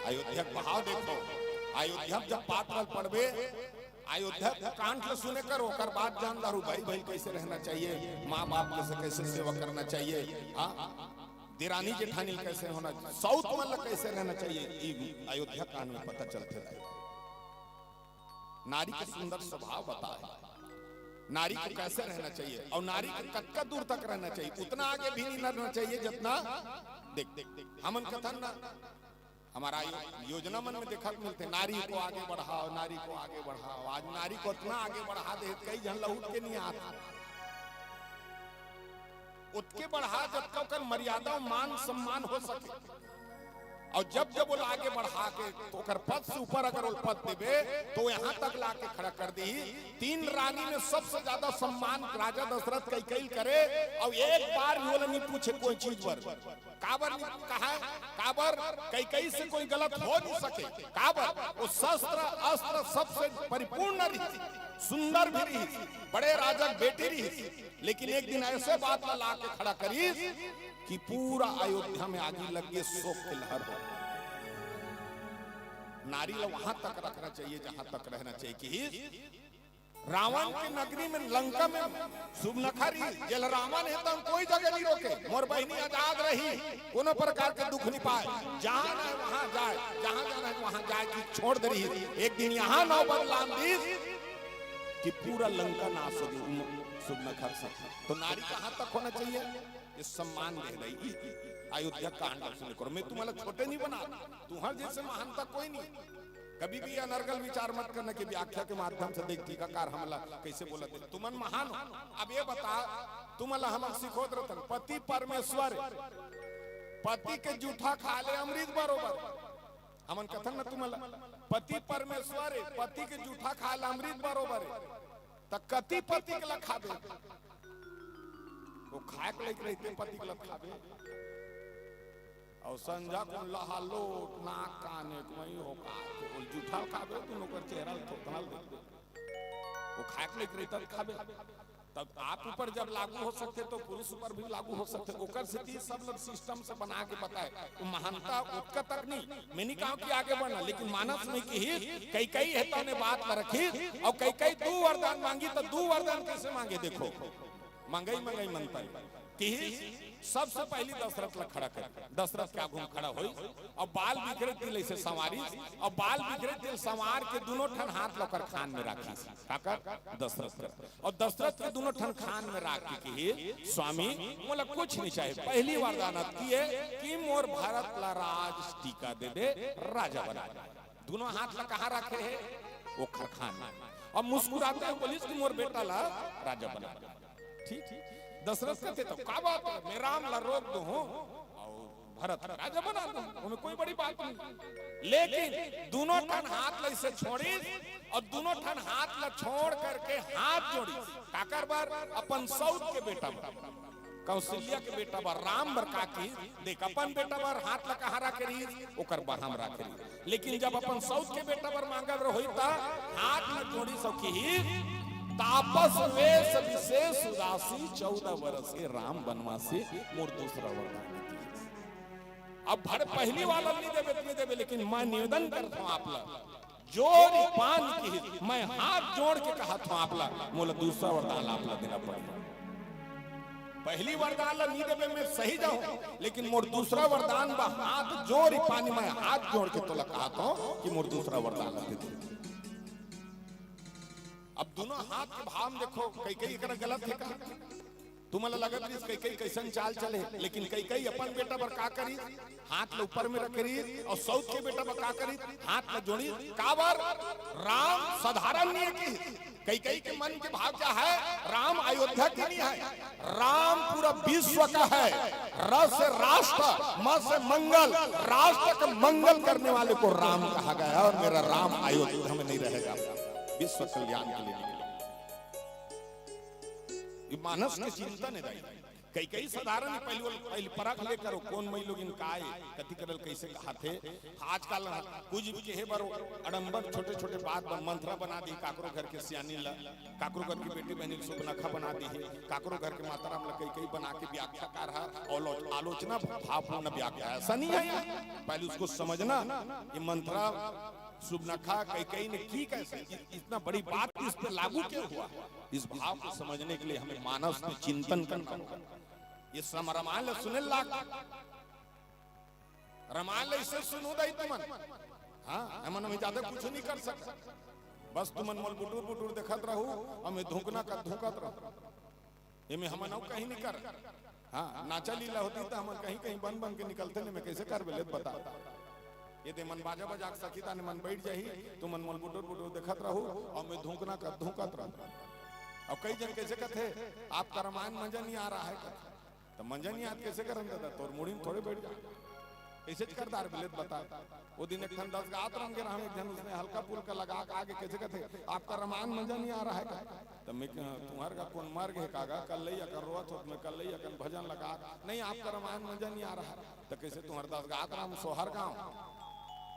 अयोध्या के भाव देखो, अयोध्या में जब पाठ में पढ़बे, अयोध्या कांड ला सुने कर, ओकर बाद जान डारहू भाई भाई कैसे रहना चाहिए, माँ बाप के से कैसे सेवा करना चाहिए, हाँ, देरानी जेठानी कैसे होना, सौत मन ला कैसे रहना चाहिए, ई अयोध्या कांड में पता चलथे। नारी के सुंदर स्वभाव बताय, नारी को कैसे रहना चाहिए अउ नारी को कतका दूर तक रहना चाहिए, उतना आगे भी नहीं रहना चाहिए जितना, देख, देख, देख, हमन कथन ना, हमर यो-, योजना मन में देखत मिलथे, नारी को आगे बढ़ाओ, नारी को आगे बढ़ाओ। आज नारी को अतना आगे बढ़ा दे, कई झन ला उठ के नहीं आत। ओतके बढ़ा, जतका ओकर मर्यादा अउ मान सम्मान हो सके। अउ जब जब ओला आगे बढ़ा के, त ओकर पद से ऊपर अगर ओला पद देबे, त ओ यहाँ तक ला के खड़ा कर दिही। तीन रानी में सबसे ज्यादा सम्मान राजा दशरथ कैकई ल करे, अउ एक बार भी ओला नहीं पूछे कोई चीज बर। काबर नहीं कहा? काबर कैकई से कोई गलत हो नहीं सके। काबर वो शस्त्र अस्त्र सबसे परिपूर्ण रहिस, सुंदर भी रहिस, बड़े राजा के बेटी रहिस, लेकिन एक दिन ऐसे बात ला, ला के खड़ा करिस कि पूरा अयोध्या में आगी लग गे, शोक के लहर हो। नारी ला वहां तक रखना चाहिए जहां तक रहना चाहिए। कि रावण के नगरी में, लंका में सुबनखा रहिस, जेला रावण हे त कोई जगह नहीं रोके, मोर बहिनी आजाद रही, कोनो प्रकार के दुख नहीं पाए, जहां जाए वहां जाए, जहां जाना हे वहां जाए कि छोड़ दे रहिस। एक दिन यहाँ नौबत लान दिस कि पूरा लंका नाश हो गई, उम, सुबनखा से। तो नारी कहां तक होना चाहिए? ये सम्मान दे रही। अयोध्या कांड सुने करो, मैं तुम्हारा छोटे नहीं बना, तुम्हारे जैसे महानता कोई नहीं। कभी भी अनर्गल विचार मत करना कि व्याख्या के माध्यम से देख टीकाकार हमला कैसे बोलत हे। तुमन महान हो। अब ये बता, तुमला हमन सिखोत रतन, पति परमेश्वर, पति के जूठा खा ले अमृत बरोबर। हमन कथन न तुमला, पति परमेश्वर हे, पति के जूठा खा ले अमृत बरोबर हे। त कति पति के ला खाबे? वो खाए के लइक रहिथे पति के ला खाबे। अउ संझा कुन लहालोट, नाक कान एक मई हो का, तो बोल जूठा खाबे, तुम ओकर चेहरा ल थोथना ल देखबे। वो खाए के लइक रहिथे त खाबे। तब आप ऊपर जब लागू हो सकथे, तो पुरुष ऊपर भी लागू हो सकथे। ओकर सेती सब लोग सिस्टम से बना के बताए। वो महानता ओतका तक नहीं, मैं नहीं कहूँ कि आगे बढ़ना, लेकिन मानस में किहिस, कैकई हे तौने बात ला रखिस, अउ कैकई दू वरदान मांगी, त दू वरदान कैसे मांगे? देखो, मंगई मंगई मंतर किहिस, सबसे पहली दशरथ ला खड़ा कर, दशरथ के आगू में खड़ा होई, अउ बाल बिखरे तिल अइसे संवारिस, अउ बाल बिखरे तिल संवार के दूनों ठन हाथ ला ओकर खान में राखिस। काकर? दशरथ कर। अउ दशरथ के दूनों ठन खान में राख के किहिस, स्वामी, मोला कुछ नहीं चाहिए, पहली वरदान अतकी हे कि मोर भरत ला राज टीका दे दे, राजा बना दे। दूनों हाथ ला कहाँ राखे हे? ओखर खान में। अउ मुस्कुराते हुए बोलिस कि मोर बेटा ला राजा बना दे। ठीक, ठीक। दशरथ कथे, "त का बात हे, मैं राम ला रोक दूहूं अउ भरत ला राजा बना दूहूं, ओमे कोई बड़ी बात नहीं।" लेकिन दूनों ठन हाथ ला अइसे छोड़िस अउ दूनों ठन हाथ ला छोड़ करके हाथ जोड़िस। काकर बर? अपन सौत के बेटा बर, कौशल्या के बेटा बर, राम बर। का किहिस? देख, अपन बेटा बर हाथ ला कहाँ राखे रहिस? ओकर बाहां में राखे रहिस। लेकिन जब अपन सौत के बेटा बर मांगे बर होई, त हाथ ला जोड़िस अउ किहिस, "तापस वेश विशेष उदासी, चौदह वर्ष हे राम बनवासी, मोर दूसरा वरदान दे।" अब भर पहली वाला नहीं देबे, नहीं देबे, लेकिन मैं निवेदन करता हूं आप ला, जोर पान किहिस, मैं हाथ जोड़ के कहत हूं आप ला, मोला दूसरा वरदान आप ला देना पड़ही। पहली वरदान ला नी देबे, मैं सही जाहूं, लेकिन मोर दूसरा वरदान बा हाथ जोर पानी, मैं हाथ जोड़ के तोला कहत हूं कि मोर दूसरा वरदान ला दे दे। अब दोनों हाथ के भाव में देखो, कैकेयी एकरा गलत हे का? तुमन ला लगत रहिस कैकेयी कैसन चाल चले, लेकिन कैकेयी अपन बेटा बर का करिस? हाथ ला ऊपर में रखे रहिस, अउ सौत के बेटा बर का करिस? हाथ ला जोड़िस। काबर? राम साधारण नहीं हे कि कैकेयी के मन के भाव क्या है? राम अयोध्या के नहीं है, राम पूरा विश्व का है। र से राष्ट्र, म से मंगल, राष्ट्र का मंगल करने वाले को राम कहा गया है। और मेरा राम अयोध्या में नहीं रहेगा, विश्व कल्याण के लिए निकलेगा। ये मानस के चिंतन हे दाई। कैकेयी साधारण हे, पहली ओला, पहली परख ले करो, कोन मई लोगिन काय, कथी करल, कैसे कहाथे। आजकल कुछ भी कहे बर आडंबर, छोटे-छोटे बात बर मंथरा बना दी, काकरो घर के सियानी ला, काकरो घर के बेटी बहनी ला सुबनखा बना दी, काकरो घर के माता राम ला कैकेयी बना के व्याख्याकार हा, आलो-, आलोचना भावपूर्ण व्याख्या है, ऐसा नहीं है। पहले उसको समझना, ये मंथरा, सुबनखा, कैकेयी ने की कैसे, इ-, इतना बड़ी बात इस पे लागू क्यों हुआ? इस भाव को समझने के लिए हमें मानस में चिंतन करना होगा। ये सम-, रामायण ला सुने लाग, रामायण ला इसे सुनो दाई तुमन। हाँ, हमन हमें ज्यादा कुछ नहीं कर सकते। बस तुमन मोल बुटुर बुटुर देखत रहू, हमें धुकना का धुकत रहू। एमे हमन अउ कहीं नहीं कर। हाँ, नाचा लीला होती त हमन कहीं कहीं बन बन के निकलते, ने मैं कैसे करबे, ले बता। ये दे मन बाजा बजा के सखी ताने मन बैठ जाही, तुमन मोल बुटुर बुटुर देखत रहू, अउ मैं धुकना का धुकत रहू। अउ कई जन कैसे कथे, "आपका रामायण मजा नहीं आ रहा है," कथे। त मजा नहीं आत कैसे करन दादा, तोर मुड़ी में थोड़े बैठ जा। कैसे कर दार बिलेत बता। वो दिन एक ठन दस गात रंग के रहम, एक जन उसने हल्का फुल्का लगा के आगे कैसे कथे, "आपका रामायण मजा नहीं आ रहा है का?" त मैं कहा, "तुम्हार का कौन मर गए कागा, कल्लैया कर रोत हो, मैं कल्लैया कन भजन लगा, नहीं, आपका रामायण मजा नहीं आ रहा है।" त कैसे तुम्हार दस गात राम सोहर गाँव,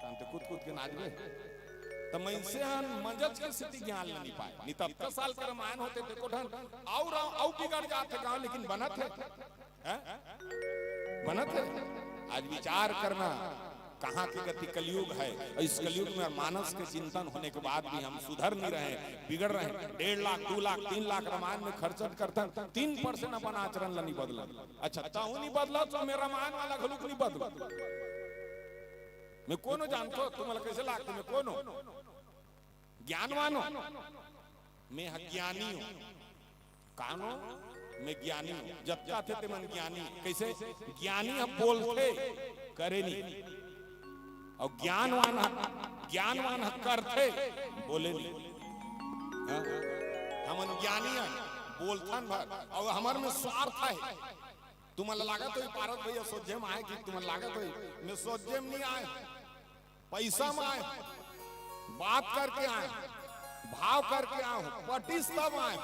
तन ते कूद कूद के नाचबे। त मइनसे हन मजच के सेती ज्ञान ल नी पाए। नी त अतका साल के रामायण होते, ते को ठन अउ रा-, अउ बिगड़ जात हे गाँव, लेकिन बनत हे। हैं? बनत हे। आज विचार करना, कहाँ की गति कलयुग है, और इस कलयुग में मानस के चिंतन होने के बाद भी हम सुधर नहीं रहे, बिगड़ रहे हैं। डेढ़ लाख, दो लाख, तीन लाख रामायण में खर्चत करथन, तीन percent अपन आचरण ला नहीं बदलन। अच्छा, तहूँ नहीं बदला तो मैं रामायण वाला घलुक नहीं बदलू। मैं कोनो जानथो, तुमला कैसे लागथे, मैं कोनो ज्ञानवान हो, मैं ह ज्ञानी हूँ। कानो, मैं ज्ञानी हूँ। जतका थे ते मन ज्ञानी। कैसे? ज्ञानी ह बोलथे, करे नहीं। अउ ज्ञानवान ह, ज्ञानवान ह करथे, बोले नहीं। हाँ? हमन ज्ञानी हन, बोलथन भर, अउ हमर में स्वार्थ हे। तुमन ला लागत होही पारस भैया सोझे में आए कि तुमन ला लागत होही, मैं सोझे में नहीं आए, पैसा में आए, बात करके आए, भाव करके आए हूँ, पटिस तब आए।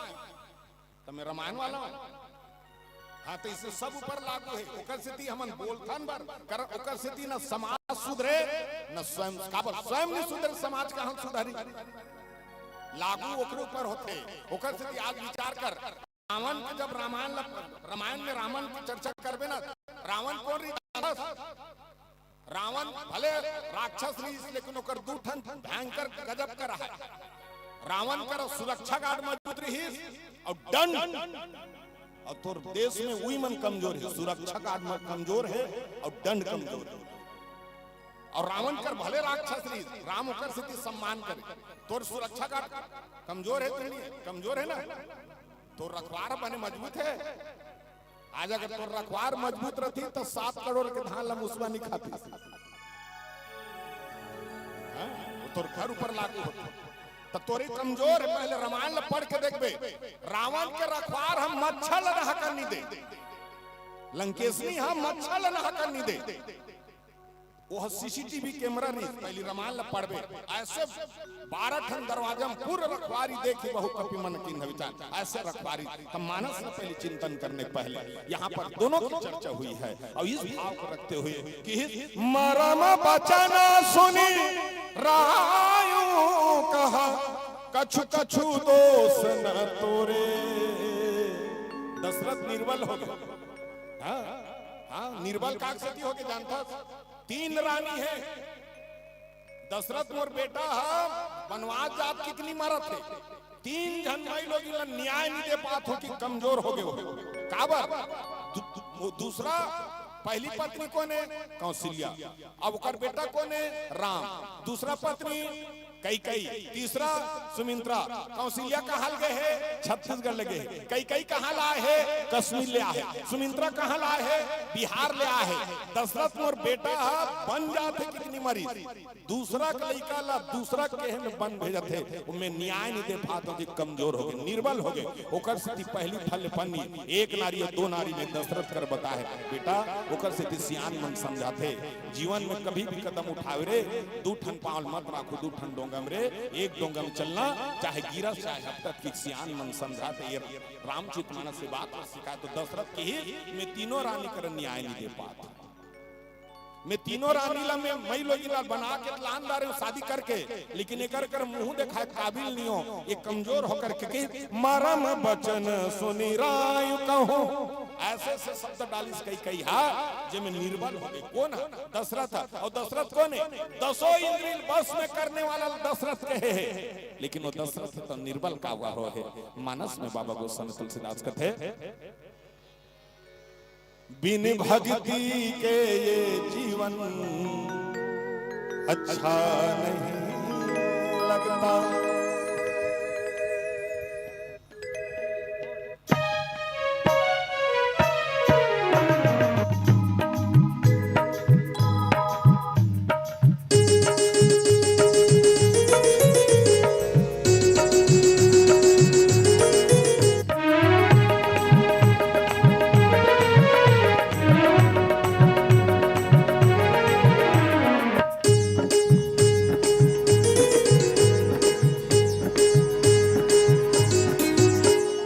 त मैं रामायण वाला हूँ। हाँ, त इसे सब ऊपर लागू हे। ओकर सेती हमन बोलथन बर, कर ओकर सेती न समाज सुधरे, न स्वयं, काबर स्वयं नहीं सुधरे, समाज कहाँ सुधरी? लागू ओकरे ऊपर होथे। ओकर सेती आज विचार कर, रावण के जब रामायण ल-, रामायण में रावण की चर्चा करबे ना, रावण कौन रही जानथस? रावण भले राक्षस रहिस, लेकिन ओकर दू ठन भयंकर गजब कर हे। रावण कर सुरक्षा गार्ड मजबूत रहिस अउ दंड, अउ तोर देश में उही मन कमजोर हे, सुरक्षा गार्ड म कमजोर हे अउ दंड कमजोर हे। अउ रावण कर भले राक्षस रहिस, राम ओकर सेती सम्मान करे, तोर सुरक्षा गार्ड कमजोर हे, तो नहीं, कमजोर हे ना, तोर रखवार बने मजबूत हे। आज अगर तोर रखवार मजबूत रहती त सात करोड़ के धान ला मुसवा नहीं खाती। हाँ? वो तोर घर ऊपर लागू होता। त तोरे कमजोर हे, पहले रामायण ला पढ़ के देखबे। रावण के रखवार ह मच्छर ला नहाकन नहीं दे। लंकेशनी ह मच्छर ला नहाकन नहीं दे। वो ह CCTV camera रहिस, पहली रामायण ला पढ़बे, ऐसे बारह ठन दरवाजा में पूरा रखवारी देखी, बहु कपि मन कीन्ह विचार, ऐसे रखवारी। त मानस ला पहले चिंतन करने पहले यहाँ पर दोनों की चर्चा हुई है, अउ इस भाव को रखते हुए कि मरम बचन सुनि रायु कहा, कछु कछु दोष न तोरे। दशरथ निर्बल हो गए। हाँ, हाँ, निर्बल काग सेती हो के जानथस? तीन रानी हे, दशरथ मोर बेटा ह बनवास जात कितनी मरत हे, तीन झन माई लोगिन ला न्याय नहीं दे पात हो कि कमजोर हो गए हो। काबर? दू-, दू-, दूसरा, पहली पत्नी कोन हे? कौशल्या। अब ओकर बेटा कोन हे? राम। दूसरा पत्नी कैकई, तीसरा सुमित्रा। कौशल्या कहाँ ले गे हे? छत्तीसगढ़ ले गे हे। कैकई कहाँ लाए हे? कश्मीर ले आए हे। सुमित्रा कहाँ लाए हे? बिहार ले आए हे। दशरथ मोर बेटा ह बन जात हे कितनी मरी, दूसरा के लइका ला दूसरा के कहे में बन भेजत हे, ओमे न्याय नहीं दे पात हो कि कमजोर हो गए, निर्बल हो गए। ओकर सेती पहली फल पन्नी एक नारी अउ दो नारी में दशरथ कर बताए, बेटा, ओकर सेती सियान मन समझाथे, जीवन में कभी भी कदम उठावे रे, दू ठन पाँव मत राखो, दू ठन डोंगा में रे, एक डोंगा में चलना, चाहे गिरस चाहे हपटत, कि सियान मन समझाथे। ये रामचरित मानस से बात सिखाए तो दशरथ के ही में तीनों रानी कर न्याय नहीं दे पात। में तीनों रानी ला में मई लोगिन ला बना के लान डारे हूँ शादी करके, लेकिन एकर कर मुंह देखाए काबिल नहीं हो, ये कमजोर होकर के कही, "मरम बचन सुनि राय कहूँ।" ऐसे से शब्द डालिस कैकई हा, जे में निर्बल हो गए। कोन हा? दशरथ हा। अउ दशरथ कोन हे? दसों इंद्री बस में करने वाला दशरथ कहे हे, लेकिन वो दशरथ तो निर्बल का हुआ हो हे। मानस में बाबा गोस्वामी तुलसीदास कथे, बिन भक्ति के ये जीवन अच्छा नहीं लगता।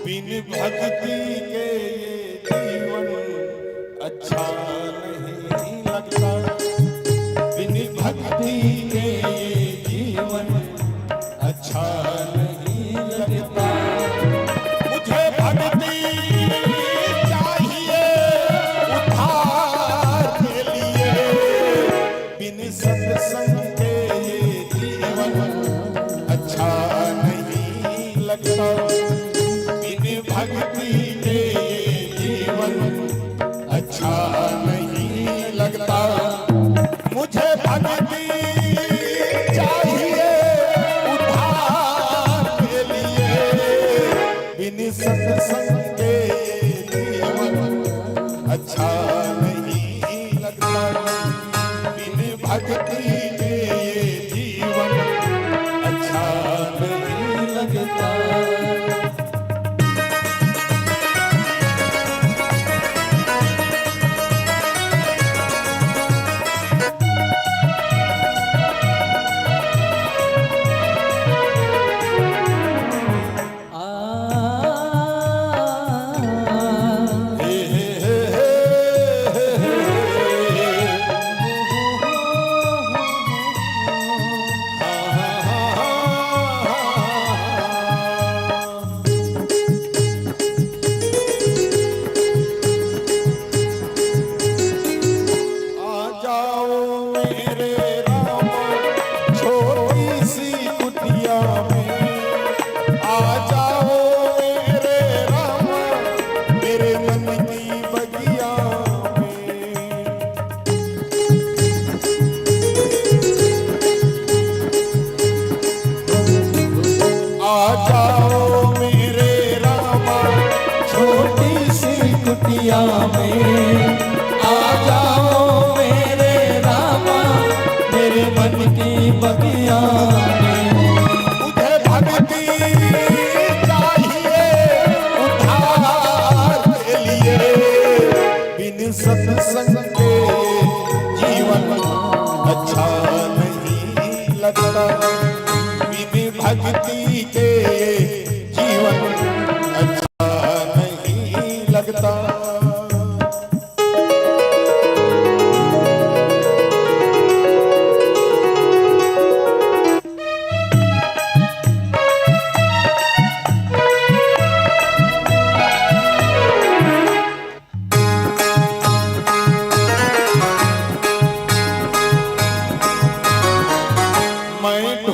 बिन भक्ति के ये जीवन अच्छा नहीं लगता। बिन भक्ति के ये जीवन अच्छा नहीं लगता। मुझे भक्ति चाहिए उद्धार के लिए। बिन सत्संग के ये जीवन अच्छा नहीं लगता। बिन भक्ति के ये जीवन अच्छा नहीं लगता। मुझे भक्ति चाहिए उद्धार के लिए। बिन सत्संग के ये जीवन अच्छा नहीं लगता। बिन भक्ति के ये जीवन अच्छा नहीं लगता।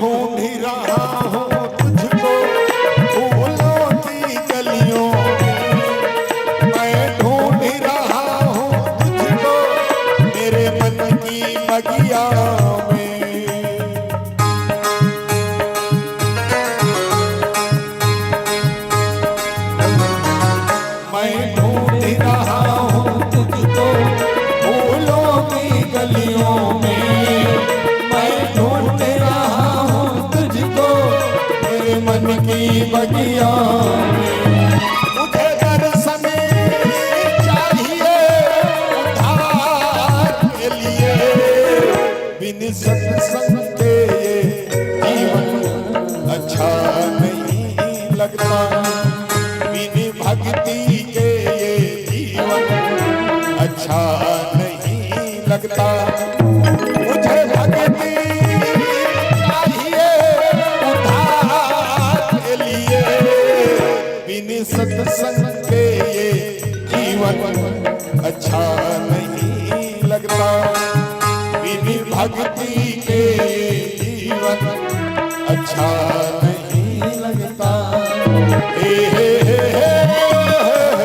ढूंढ रहा हूँ तुझको फूलों की गलियों में, मैं ढूंढ रहा हूँ तुझको मेरे मन की बगिया में। मैं ढूंढ रहा हूँ तुझको फूलों की गलियों में, मैं ढूंढ रहा हूँ तुझको मेरे मन की बगिया में। मुझे दर्शन चाहिए उद्धार के लिए, बिन सत्संग के ये जीवन अच्छा नहीं लगता, बिन भक्ति के ये जीवन अच्छा नहीं लगता। मुझे भक्ति चाहिए उद्धार के लिए, बिन सत्संग के ये जीवन अच्छा नहीं लगता, बिन भक्ति के जीवन अच्छा नहीं लगता। हे, हे, हे, हे, हे, हे।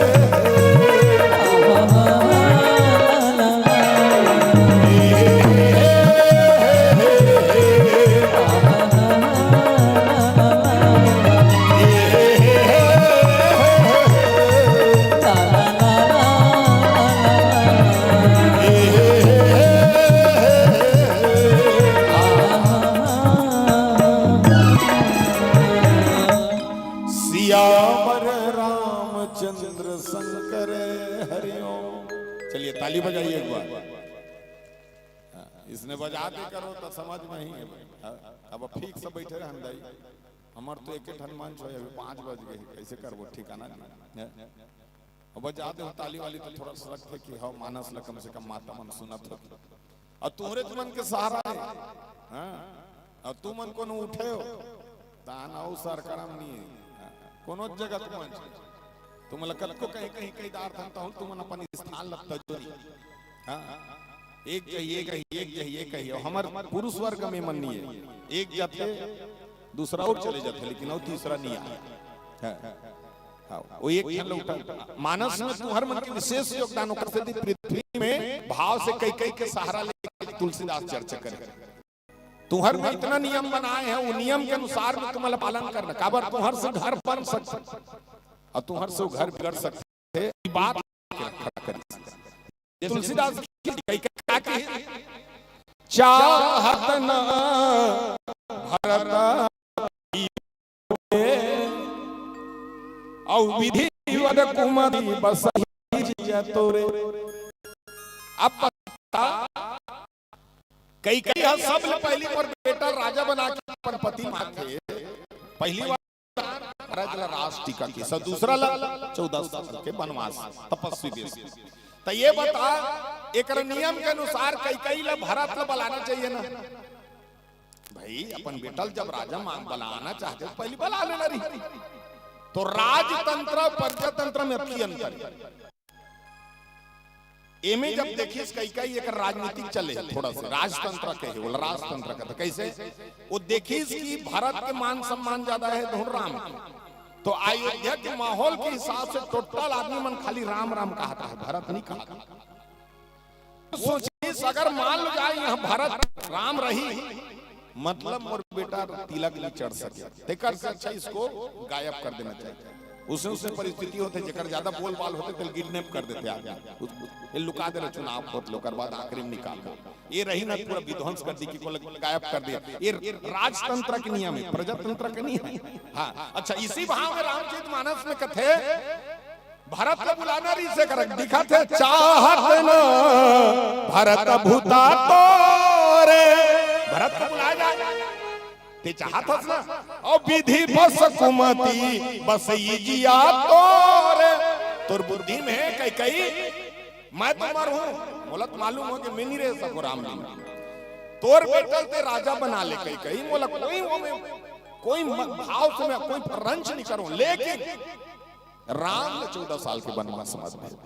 सियावर रामचंद्र शंकर हरिओम। चलिए, ताली बजाइए एक बार। हाँ, इसने बजा के करो तो समझ में ही है भाई। हाँ, अब ठीक से बैठे रहन दाई। हमर तो एक ठन मंच होय, अभी पाँच बज गए, कैसे करबो, ठिकाना नहीं। हाँ। अब बजा दे ताली वाली तो थोड़ा सा लगथे कि हाँ, मानस ला कम से कम माता मन सुनत हो। अउ तुंहरे तुमन के सहारा हे। हाँ। अउ तुमन कोनो उठे हो, तान अउ सरकड़म नहीं है। हाँ। कोनो जगह तुमन, तुमन ला कतको कहीं, कहीं, कहीं दार थन, तहु तुमन अपन स्थान ला तजो नहीं। हाँ। एक जही, एक जही, एक जही, एक जही। अउ हमर पुरुष वर्ग में मन नहीं है। एक जाथे, दूसरा अउ चले जाथे, लेकिन अउ तीसरा नहीं आए। हाँ। हाँ, वो एक ठन लौटा। मानस में तुंहर मन के विशेष योगदान, ओकर सेती पृथ्वी में भाव से कई कई के सहारा लेके तुलसीदास चर्चा करे। तुंहर में इतना नियम बनाए हैं, वो नियम के अनुसार में तुमन ला पालन करना। काबर तुंहर से घर बन सकथे अउ तुंहर से वो घर बिगड़ सकथे। ये बात के रक्षा करिस। तुलसीदास की कई कई का की चाहत न भरत अउ विधिवत कुमति बसहि जिया तोरे। अब बता, कई कई ह सब ले पहली पर बेटा राजा बना के अपन पति माथे, पहली बार भरत ला राज टीका के, स दूसरा ला चौदह साल के वनवास, तपस्वी वेश। त ये बता, एकर नियम के अनुसार कई कई ला भरत ला बलाना चाहिए ना? भाई, अपन बेटा ल जब राजा मान बनाना चाहते, तो पहली बला लेना रही। तो राजतंत्र, प्रजातंत्र में अतकी अंतर हे। एमे जब देखिस कई कई एकर राजनीतिक चले हे, थोड़ा सा राजतंत्र कहे, बोला राजतंत्र का, तो कैसे? वो देखिस कि भरत के मान सम्मान ज्यादा हे धुन राम के। तो अयोध्या के माहौल के हिसाब से टोटल आदमी मन खाली राम राम कहत हे, भरत नहीं कहत हे। सोचिस, अगर मान लो जाए यहाँ भरत राम रही, मतलब मोर बेटा तिलक नहीं चढ़ सके, तेकर से अच्छा इसको गायब कर देना चाहिए। उसने, उसने परिस्थिति होथे, जेकर ज्यादा बोलबाल होथे, तेल किडनैप कर देथे आदमी। उस, उस, ये लुका देना, चुनाव होत ले, ओकर बाद आखिरी में निकाल दो। ये रही ना, पूरा विध्वंस कर दी, कि को गायब कर दिया। ये राजतंत्र के नियम हे, प्रजातंत्र के नहीं हे। हाँ, अच्छा, इसी भाव में रामचरित मानस में कथे, भरत ला बुलाना रहिस, एकर दिखत हे चाहत न भरत भूता तोरे। भरत ला बुलाए जाए, ते चाहत हस ना? अउ विधि बस कुमति बसई जिया तोरे। तोर बुद्धि में हे कई कई, मैं तो मरहूं, मोला तो मालूम हो कि मैं नहीं रह सकूं राम जी। तोर बेटा ल ते राजा बना ले कई कई, मोला कोई वो में, कोई म-, भाव से मैं कोई रंज नहीं करूं, लेकिन राम ल चौदह साल के वनवास मत दे।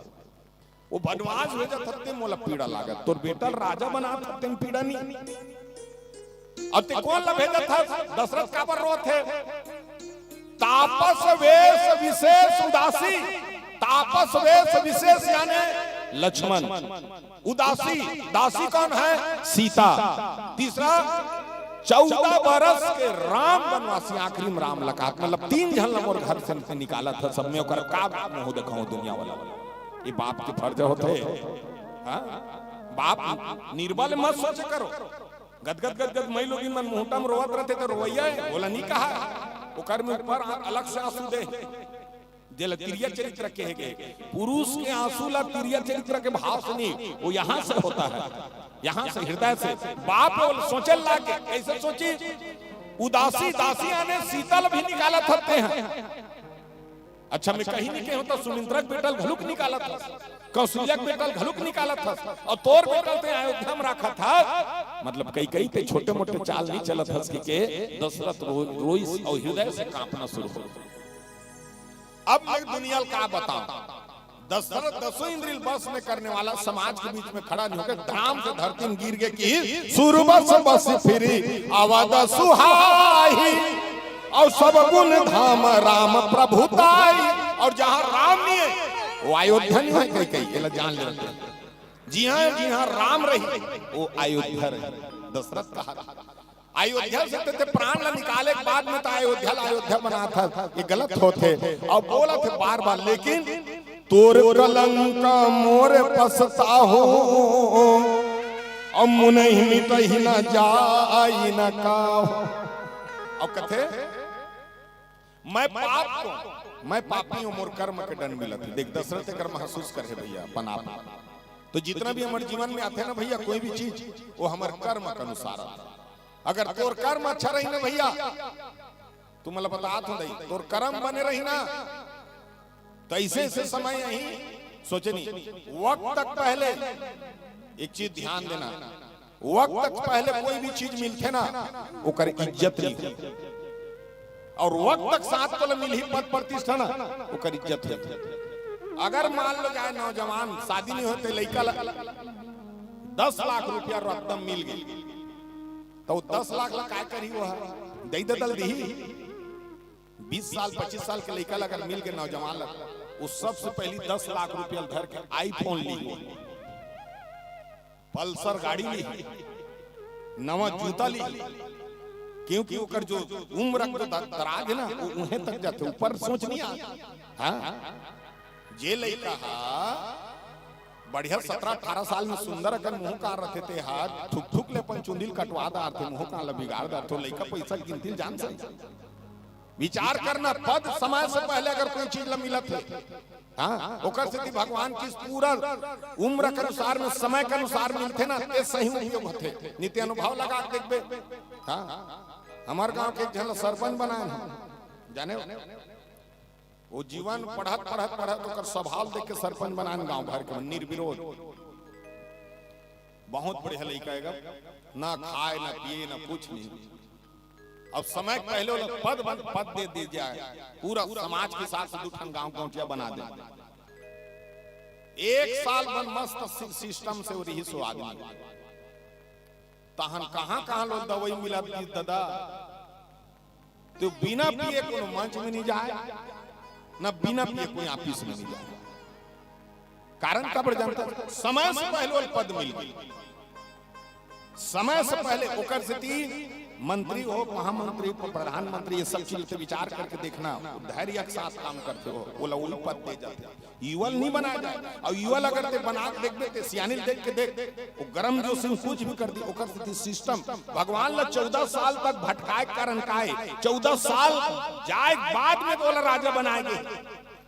वो वनवास हो जात हे, मोला पीड़ा लागत। तोर बेटा ल राजा बनात हे, तेन पीड़ा नहीं। अब ते कोन ला भेजत हस? दशरथ काबर रोत हे? तापस वेश विशेष उदासी। तापस वेश विशेष याने लक्ष्मण। उदासी, दासी कौन है? सीता। तीसरा, चौदह बरस के राम बनवासी, आखिरी में राम लकात, मतलब तीन झन ला मोर घर से निकालत हे, सब में ओकर का मुंह देखाऊं दुनिया वाला? ये बाप के फर्ज होथे। हाँ? बाप निर्बल मत सोचे करो। गदगद गदगद मई लोगिन मन मुहूटा में रोवत रहते तो रोवैया है, बोला नहीं कहा। ओकर में ऊपर अलग से आंसू दे, जेला तिरिया चरित्र कहे गए। पुरुष के आंसू ला तिरिया चरित्र के भाव से नहीं, वो यहाँ से होता है, यहाँ से, हृदय से। बाप वो सोचे लागे, कैसे सोची? उदासी, दासी आने सीता ला भी निकालत हते हैं। अच्छा, मैं कहीं नहीं कहूं तो सुमित्रा के बेटा ल घलुक निकालत हस, कौशल्या के बेटा ल घलुक निकालत हस, और तोर बेटा ल ते अयोध्या में राखत हस। मतलब, कई कई ते छोटे मोटे चाल नहीं चलत हस कि के दशरथ रो-, रोइस और हृदय से कांपना शुरू हो। अब मैं दुनिया ल का बताऊं, दशरथ दसों इंद्रिय ल बस में करने वाला समाज के बीच में खड़ा नहीं होकर धाम से धरती में गिर गए कि सुरबस बस फिरी अवध सुहाई, और सब गुण धाम राम प्रभु ताई। और जहां राम नहीं है, वो अयोध्या नहीं है। कई कई एला जान ले, जिहां जिहां राम रही, वो अयोध्या रही। दशरथ कहा, अयोध्या से ते, ते प्राण ला निकाले के बाद में तो अयोध्या ला अयोध्या बनात हस, ये गलत होथे। और बोलत हे बार बार, लेकिन तोर कलंक मोर पछताहो, और मुनहि मिटहि न जाई न काहो। और कथे, मैं पाप को, मैं पापी हूं, मोर कर्म के दंड मिलत हे। देख, दशरथ एकर महसूस करे भैया अपन आप। तो जितना भी हमर जीवन में आथे ना भैया, कोई भी चीज, वो हमर कर्म के अनुसार आथे। अगर तोर कर्म अच्छा रही ना भैया, तुम ला बतात हूं दाई, तोर कर्म बने रही ना, तो ऐसे ऐसे समय यही सोचे नहीं। वक्त तक पहले एक चीज ध्यान देना, वक्त तक पहले कोई भी चीज मिलथे ना, ओकर इज्जत नहीं हो। और वक्त तक साथ तोला मिलही पद प्रतिष्ठा ना, ओकर इज्जत हो। अगर मान लो जाए नौजवान शादी नहीं होते, लइका ला दस लाख रुपया रकम मिल गई, तो वो दस लाख ला काय करही? वो दे दे दल दीही। बीस साल, पच्चीस साल के लइका ला अगर मिल गए नौजवान ला, वो सबसे पहली दस लाख रुपया धर के iPhone ली, पल्सर गाड़ी ली, नवा जूता ली, क्योंकि ओकर जो उम्र के द-, दराज है ना, वो उहें तक जाथे, ऊपर सोच नहीं आ। हाँ, जे लइका हा बढ़िया सत्रह अठारह साल में सुंदर अकन मुंह कान रथे, ते हा ठुक ठुक ले अपन चुंदी ल कटवा डारथे, मुंह कान ला बिगाड़ डारथे, लइका पैसा के गिनती ल जान सकथे। विचार करना, पद समय से पहले अगर कोई चीज ला मिलत हे, हाँ, ओकर सेती भगवान किस पूरा उम्र के अनुसार में, समय के अनुसार मिलथे ना, ते सही उपयोग होथे। नित्य अनुभव लगा के देखबे। हाँ, हमार गांव के एक झन ला सरपंच बनाए ना, जाने हो? वो जीवन पढ़त, पढ़त, पढ़त ओकर स्वभाव देख के सरपंच बनाए गांव भर के निर्विरोध। बहुत बढ़िया लइका हे गा, ना खाए, ना पिए, ना कुछ नहीं। अब समय के पहले वो लोग पद बन, पद दे दी जाए, पूरा समाज के हिसाब से दू ठन गांव गौंटिया बना दे। एक साल बन मस्त सि-, सिस्टम से वो रही सो आदमी। तहन कहां कहां लोग दवाई मिला दी दादा, तो बिना पिए कोनो मंच में नहीं जाए, ना बिना पिए कोई ऑफिस में नहीं जाए। कारण काबर जानता? समय से पहले वो पद मिल गई। समय से पहले ओकर सेती मंत्री हो, महामंत्री, प्रधानमंत्री, ये सब चीज पे विचार करके देखना, वो धैर्य के साथ काम करथे हो, वो ला वही पद दे जाथे। युवा ल नहीं बनाया जाए, और युवा ल अगर ते बना के देखबे, ते सियानी ल देख के देख, वो गरम जोशी में कुछ भी कर दी, ओकर सेती सिस्टम। भगवान ला चौदह साल तक भटकाए के कारण का हे? चौदह साल जाए के बाद में ओला राजा बनाए गे।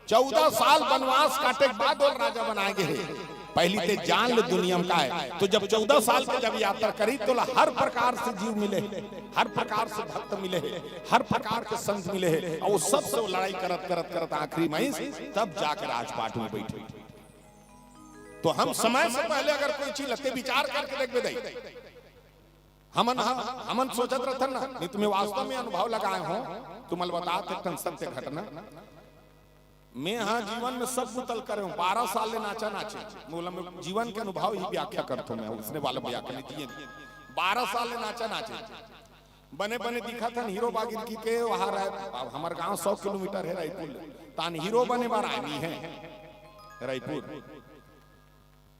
चौदह साल वनवास काटे के बाद ओला राजा बनाए गे हे। पहली ते जान ले दुनिया में का हे। तो जब चौदह साल के जब यात्रा करी, तो ओला हर प्रकार से जीव मिले हे, हर प्रकार से भक्त मिले हे, हर प्रकार के संत मिले हे, और वो सबसे वो लड़ाई करत, करत, करत आखिरी में आइस, तब जाके राजपाट में बैठे। तो हम समय से पहले अगर कोई चीज ल ते विचार करके देखबे दाई, हमन ह-, हमन सोचत रहथन ना, नहीं तो मैं वास्तव में अनुभव लगाए हों, तुमन ल बतात एक ठन सत्य घटना। मैं हा जीवन में सब बुता ल करे हों, बारह साल ले नाचा नाचे, मोला मैं जीवन के अनुभव ही व्याख्या करथों, मैं उसने वाला व्याख्या नहीं दिए। बारह साल ले नाचा नाचे, बने बने दिखत हन हीरो बागिर की के वहां रह, अब हमर गांव सौ किलोमीटर हे रायपुर ले। तान हीरो बने बर आए नी हे रायपुर।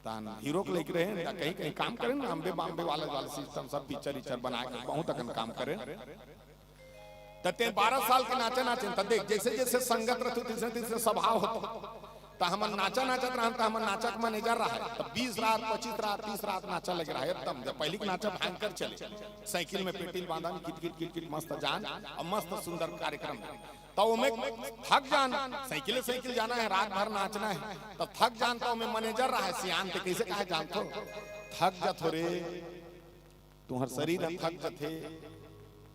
तान हीरो के लेके रहे, या कहीं कहीं काम करे ना, अम्बे बाम्बे वाला वाला सिस्टम, सब पिक्चर इक्चर बना के बहुत अकन काम करे। त ते बारह साल के नाचा नाचे, त देख, जैसे जैसे संगत रहतू, तैसे तैसे स्वभाव होतो। त हमन नाचा नाचत रहन, त हमन नाचा के मैनेजर रहे, त बीस रात, पच्चीस रात, तीस रात नाचा लगे रहे एकदम। जब पहली के नाचा भयंकर चले, साइकिल में पेटी ल बांधन, किट किट किट किट मस्त जान, और मस्त सुंदर कार्यक्रम। त ओमे थक जान, साइकिल साइकिल जाना है, रात भर नाचना है, त थक जान, त ओमे मैनेजर रहे सियान, ते कैसे कहे जानथो, थक जाथो रे, तुम्हर शरीर ह थक जथे,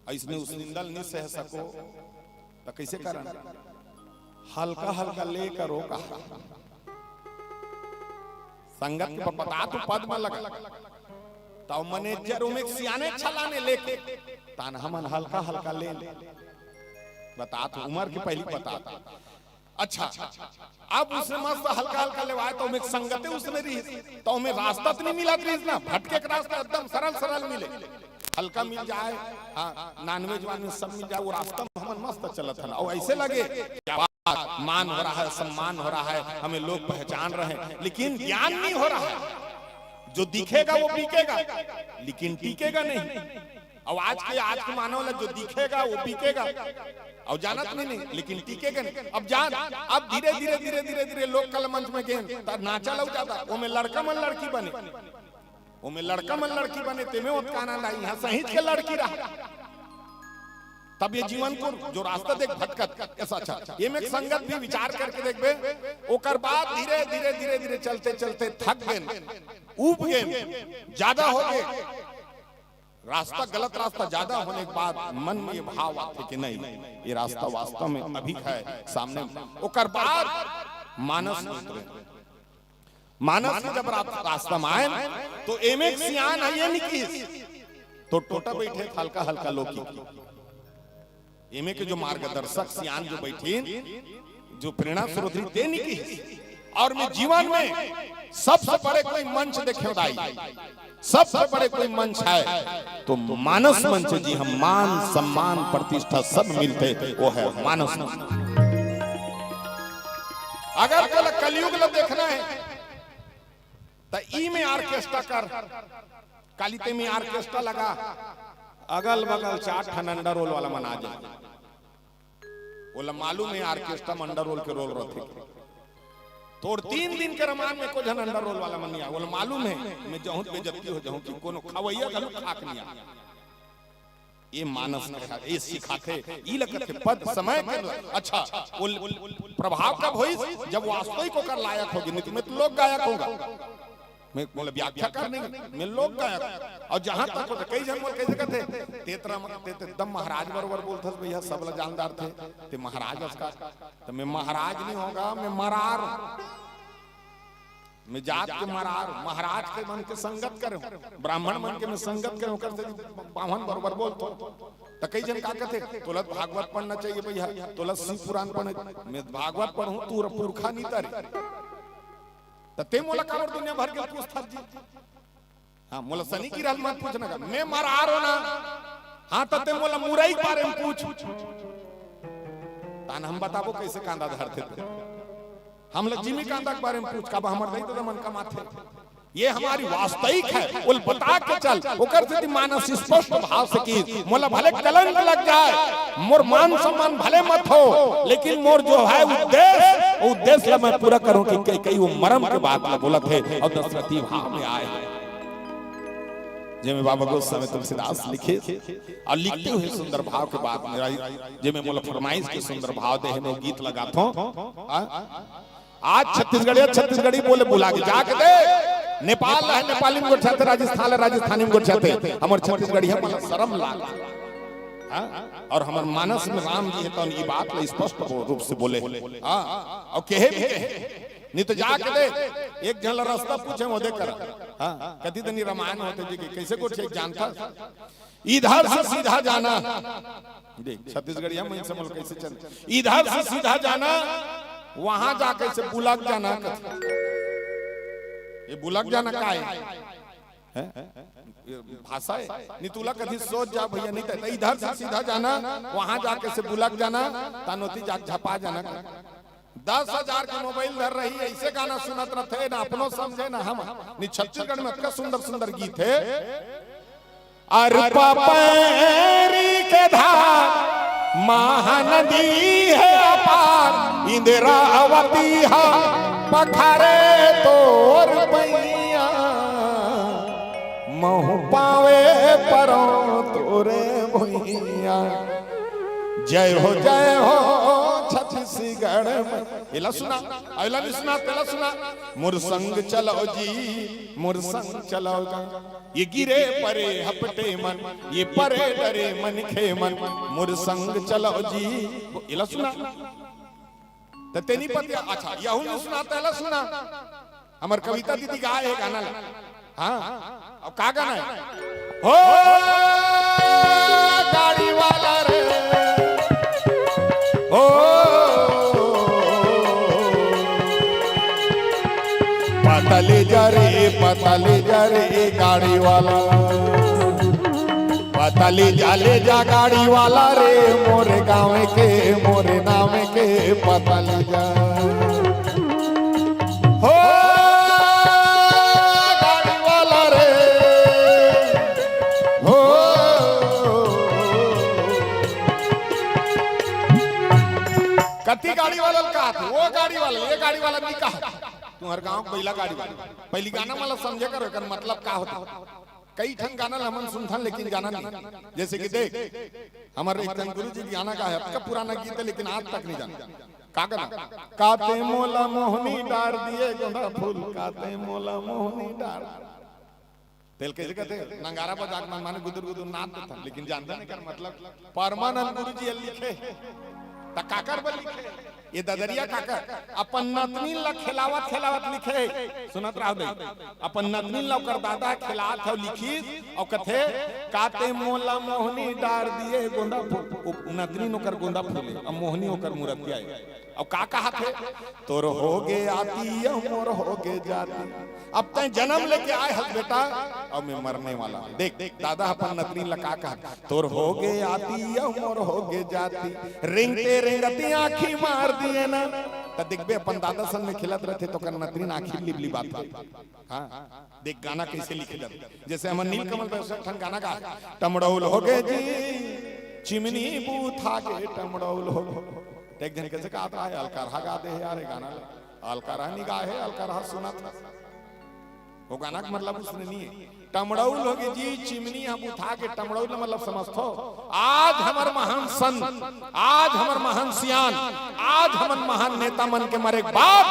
अइसने उस निंदल नि सह सको, त कइसे करन? हल्का हल्का ले करो कहा। संगत के बता तू पद में लगा। तब मैनेजर ओमे सियाने छलाने लेके, तान हमन हल्का हल्का ले ले। बता तू उम्र की पहली बता। अच्छा, अब उसने मस्त हल्का हल्का लेवाए, त ओमे संगते उसने रही, त ओमे रास्ता त नहीं मिलत रही ना, भटके के रास्ता एकदम सरल सरल मिले, हल्का मिल जाए, हाँ, नॉनवेज वानवेज सब मिल जाए, वो रास्ता में हमन मस्त चलत हन। और ऐसे लगे, क्या बात, मान हो रहा है, सम्मान हो रहा है, हमें लोग पहचान रहे हैं, लेकिन ज्ञान नहीं हो रहा है। जो दिखेगा वो बिकेगा, लेकिन टिकेगा नहीं। अब आज के, आज के मानव ला जो दिखेगा वो बिकेगा, और जानत नहीं, नहीं, लेकिन टिकेगा नहीं। अब जान, अब धीरे धीरे धीरे धीरे धीरे लोग कला मंच में गेन, त नाचा लग जाता, ओमे लड़का मन लड़की बने, ओमे लड़का मन लड़की बने, तेमे ओतका आनंद आई, यहाँ सहित के लड़की रहा। तब ये जीवन को जो रास्ता देख भटकत, ऐसा अच्छा, ये में एक संगत भी विचार करके देखबे, ओकर बाद धीरे धीरे धीरे धीरे चलते चलते थक गेन, उब गेन, ज्यादा हो गए, रास्ता, गलत रास्ता ज्यादा होने के बाद मन में ये भाव आथे कि नहीं, ये रास्ता वास्तव में अभी है सामने। ओकर बाद मानस में उतरे। मानस में जब रा-, रास्ता में आए, तो एमे एक सियान है ये निकिस, तो टोटा बैठे हल्का हल्का लोकी। एमे के जो मार्गदर्शक सियान जो बैठीन, जो प्रेरणा स्रोत रही, ते निकिस। और मैं जीवन में सबसे बड़े कोई मंच देखे दाई, सबसे बड़े कोई मंच है, तो मानस मंच जी, हम मान सम्मान प्रतिष्ठा सब मिलते, वो है मानस मंच। अगर कल कलयुग ला देखना है, त ई में ऑर्केस्ट्रा कर, काली ते में ऑर्केस्ट्रा लगा, अगल बगल चार ठन अंडरवर्ल्ड वाला मन आ जाए। ओला मालूम है ऑर्केस्ट्रा में अंडरवर्ल्ड के रोल रथे। तोर तीन दिन के रमान में को झन अंडरवर्ल्ड वाला मन नहीं आ, ओला मालूम है, मैं जहूं बेइज्जती हो जहूं कि कोनो खवैया घलो खाक नहीं आ। ये मानस कथा, ये सिखाथे, ई लगथे पद समय के। अच्छा, वो प्रभाव कब होइस? जब वास्तविक ओकर लायक होगे, नहीं तो मैं तो लोक गायक होगा। मैं बोले व्याख्या करने, मैं लोक गायक। और जहां तक होथे, कई झन मोला कइसे कथे, "ते तरा म-, ते, ते एकदम महाराज बरोबर बोलथस भैया, सब ला जानदार थे, ते महाराज अस का।" तो मैं महाराज नहीं होगा, मैं मरार हूं। मैं जात के मरार हूं, महाराज के मन के संगत करे हूं, ब्राह्मण मन के मैं संगत करे हूं, ओकर से बाभन बरोबर बोलथों। तो कई झन का कथे, "तोला भागवत पढ़ना चाहिए भैया, तोला शिव पुराण पढ़ना।" मैं भागवत पढ़ूं, तू पुरखा नहीं तरे। त ते मोला काबर दुनिया भर के पूछथस जी? हाँ, मोला सनी किरन मत पूछना का, मैं मरार हूं ना। हाँ, त ते मोला मुरई के बारे में पूछ। तान हम बताबो कइसे कांदा धरथे ते। हमला जिमी कांदा के बारे में पूछ, काबर हमर दई ददा मन कमाथे। ये हमारी वास्तविक है, ओला बता के चल, ओकर सेती मानस स्पष्ट भाव से कि मोला भले कलंक लग जाए, मोर मान सम्मान भले मत हो, लेकिन मोर जो है उद्देश्य, वो उद्देश्य ला मैं पूरा करूं कि कई, कई वो मरम के बात ला बोलत हे और दशरथी भाव में आए। जेमे बाबा गोस्वामी तुलसीदास लिखे और लिखते हुए सुंदर भाव के बात मेरा, जेमे मोला फरमाइश के सुंदर भाव दे हे, मैं गीत लगाथों। हाँ? आज छत्तीसगढ़िया छत्तीसगढ़ी बोले भुला गे, जाके दे। नेपाल ल नेपाली में गोठियाथे, राजस्थान ल राजस्थानी में गोठियाथे, हमर छत्तीसगढ़िया मन ल शरम लाग। हाँ? और हमर मानस में राम जी हे, तो ई बात ल स्पष्ट रूप से बोले। हाँ? और कहे भी कहे, नहीं तो जाके दे, एक झन ल रास्ता पूछे, वो दे कर। हाँ? कति दनी रामायण होथे जी कि कइसे गोठिया जानथस? इधर से सीधा जाना। देख, छत्तीसगढ़िया मन से बोल कइसे चल। इधर से सीधा जाना, वहां जाके से बुलक जाना। ये बुलक जाना का है? हैं? ये भाषा है। नहीं, तुला कभी सोच जा भैया, नहीं तो इधर से सीधा जाना, वहां जाके से बुलक जाना, तानोती जाके झपा जाना। दस हजार के मोबाइल धर रही, ऐसे गाना सुनत रथे, ना अपनो समझे, ना हम। नहीं, छत्तीसगढ़ में अतका सुंदर सुंदर गीत है। अरपा पैरी के धार, महानदी है अपार, इंद्रावती हा पखारे तोर पैया, महू पावे परो तोरे भुइया। जय हो, जय हो छत्तीसगढ़ में। एला सुना, अइला नहीं सुना, तेला सुना। मोर संग चलो जी, मोर संग चलो गा। ये गिरे परे हपटे मन, ये परे डरे मनखे मन, मोर संग चलो जी। एला सुना। त तेनी पतिया, अच्छा, यहू नहीं सुना, तेला सुना। हमर कविता दीदी गाए हे गाना ला। हाँ, अब का गाना है? हो गाड़ी वाला रे, हो पतली जा रे, पतली जा रे गाड़ी वाला, पतली जा ले जा गाड़ी वाला रे, मोरे गाँव के मोरे नाम के पतली जा। हो गाड़ी वाला रे, हो कति गाड़ी वाला का, वो गाड़ी वाला, ये गाड़ी वाला नहीं कहा। तुम्हारे गांव के पहिला गाड़ी वाला। पहली गाना मतलब समझे करो, एकर मतलब का होता। कई ठन गाना ल हमन सुनथन, लेकिन जाना नहीं। जैसे कि देख, हमर एक जन गुरु जी गाना का है, अतका पुराना गीत है, लेकिन आज तक नहीं जाना। का गाना? काते मोला मोहनी डार दिए गोंदा फूल, काते मोला मोहनी डार। तेल कैसे कहते? नंगारा बजा के मन माने गुदुर गुदुर नाच देथन, लेकिन जानता नहीं कर मतलब परमानंद गुरु जी लिखे, त काकर बर लिखे? ये ददरिया काकर अपन नतनीन ला खेलावत खेलावत लिखे। सुनत रहो दे, अपन नतनीन ला ओकर दादा खेलात हव लिखिस, अउ कथे, काते मोला मोहनी डार दिए गोंदा फूल। उ नतनीन ओकर गोंदा फूले, अब मोहनी ओकर मूरतिया है। अब का कहा थे? तोर हो गे आती, अब मोर हो गे जाती। अब तैं जन्म लेके आए हस बेटा, अब मैं मरने वाला हूँ। देख, देख, दादा अपन नतनीन ला का कहा, तोर हो गे आती, अब मोर हो गे जाती। रेंगते रेंगती आँखी मार दिए ना। त देखबे अपन दादा संग में खेलत रहथे त ओकर नतनीन आँखी लिबलिबात हे। हाँ, देख गाना कैसे लिखे जाथे। जैसे हमर नीलकमल बैसठ ठन गाना गा, टमड़ौल हो गे जी, चिमनी बूथा गे टमड़ौल हो गे। त एक झन कैसे कहा था, अलकरहा गा दे हे यार ये गाना ला। अलकरहा नहीं गा हे, अलकरहा सुना था। वो गाना का मतलब उसने नहीं है। टमड़ौल हो गे जी, चिमनी हम उठा के टमड़ौल मतलब समझथो। आज हमर महान संत, आज हमर महान सियान, आज हमर महान नेता मन के मरे के बाद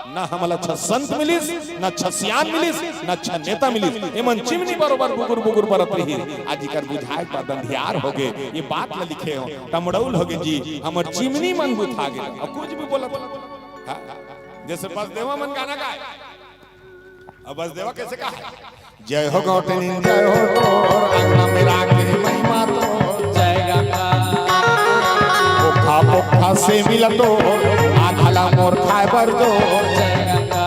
न हमला अच्छा संत मिलिस, न अच्छा सियान मिलिस, न अच्छा नेता मिलिस। एमन चिमनी बरोबर बुगुर बुगुर बरत रही। आज इकर बुझाए के बाद अंधियार हो गे। ये बात ल लिखे हो, टमड़ौल हो गे जी, हमर चिमनी मन बुझा गे। अब कुछ भी बोलत, हाँ? जैसे बसदेवा मन गाना गाए, अब बसदेवा कैसे कहा है? जय हो गौटनी, जय हो तोर, अंगना में राखे महिमा तोर। जय गंगा। पोखा पोखा से मिला तोर, आधा ला मोर खाए बर जोर। जय गंगा।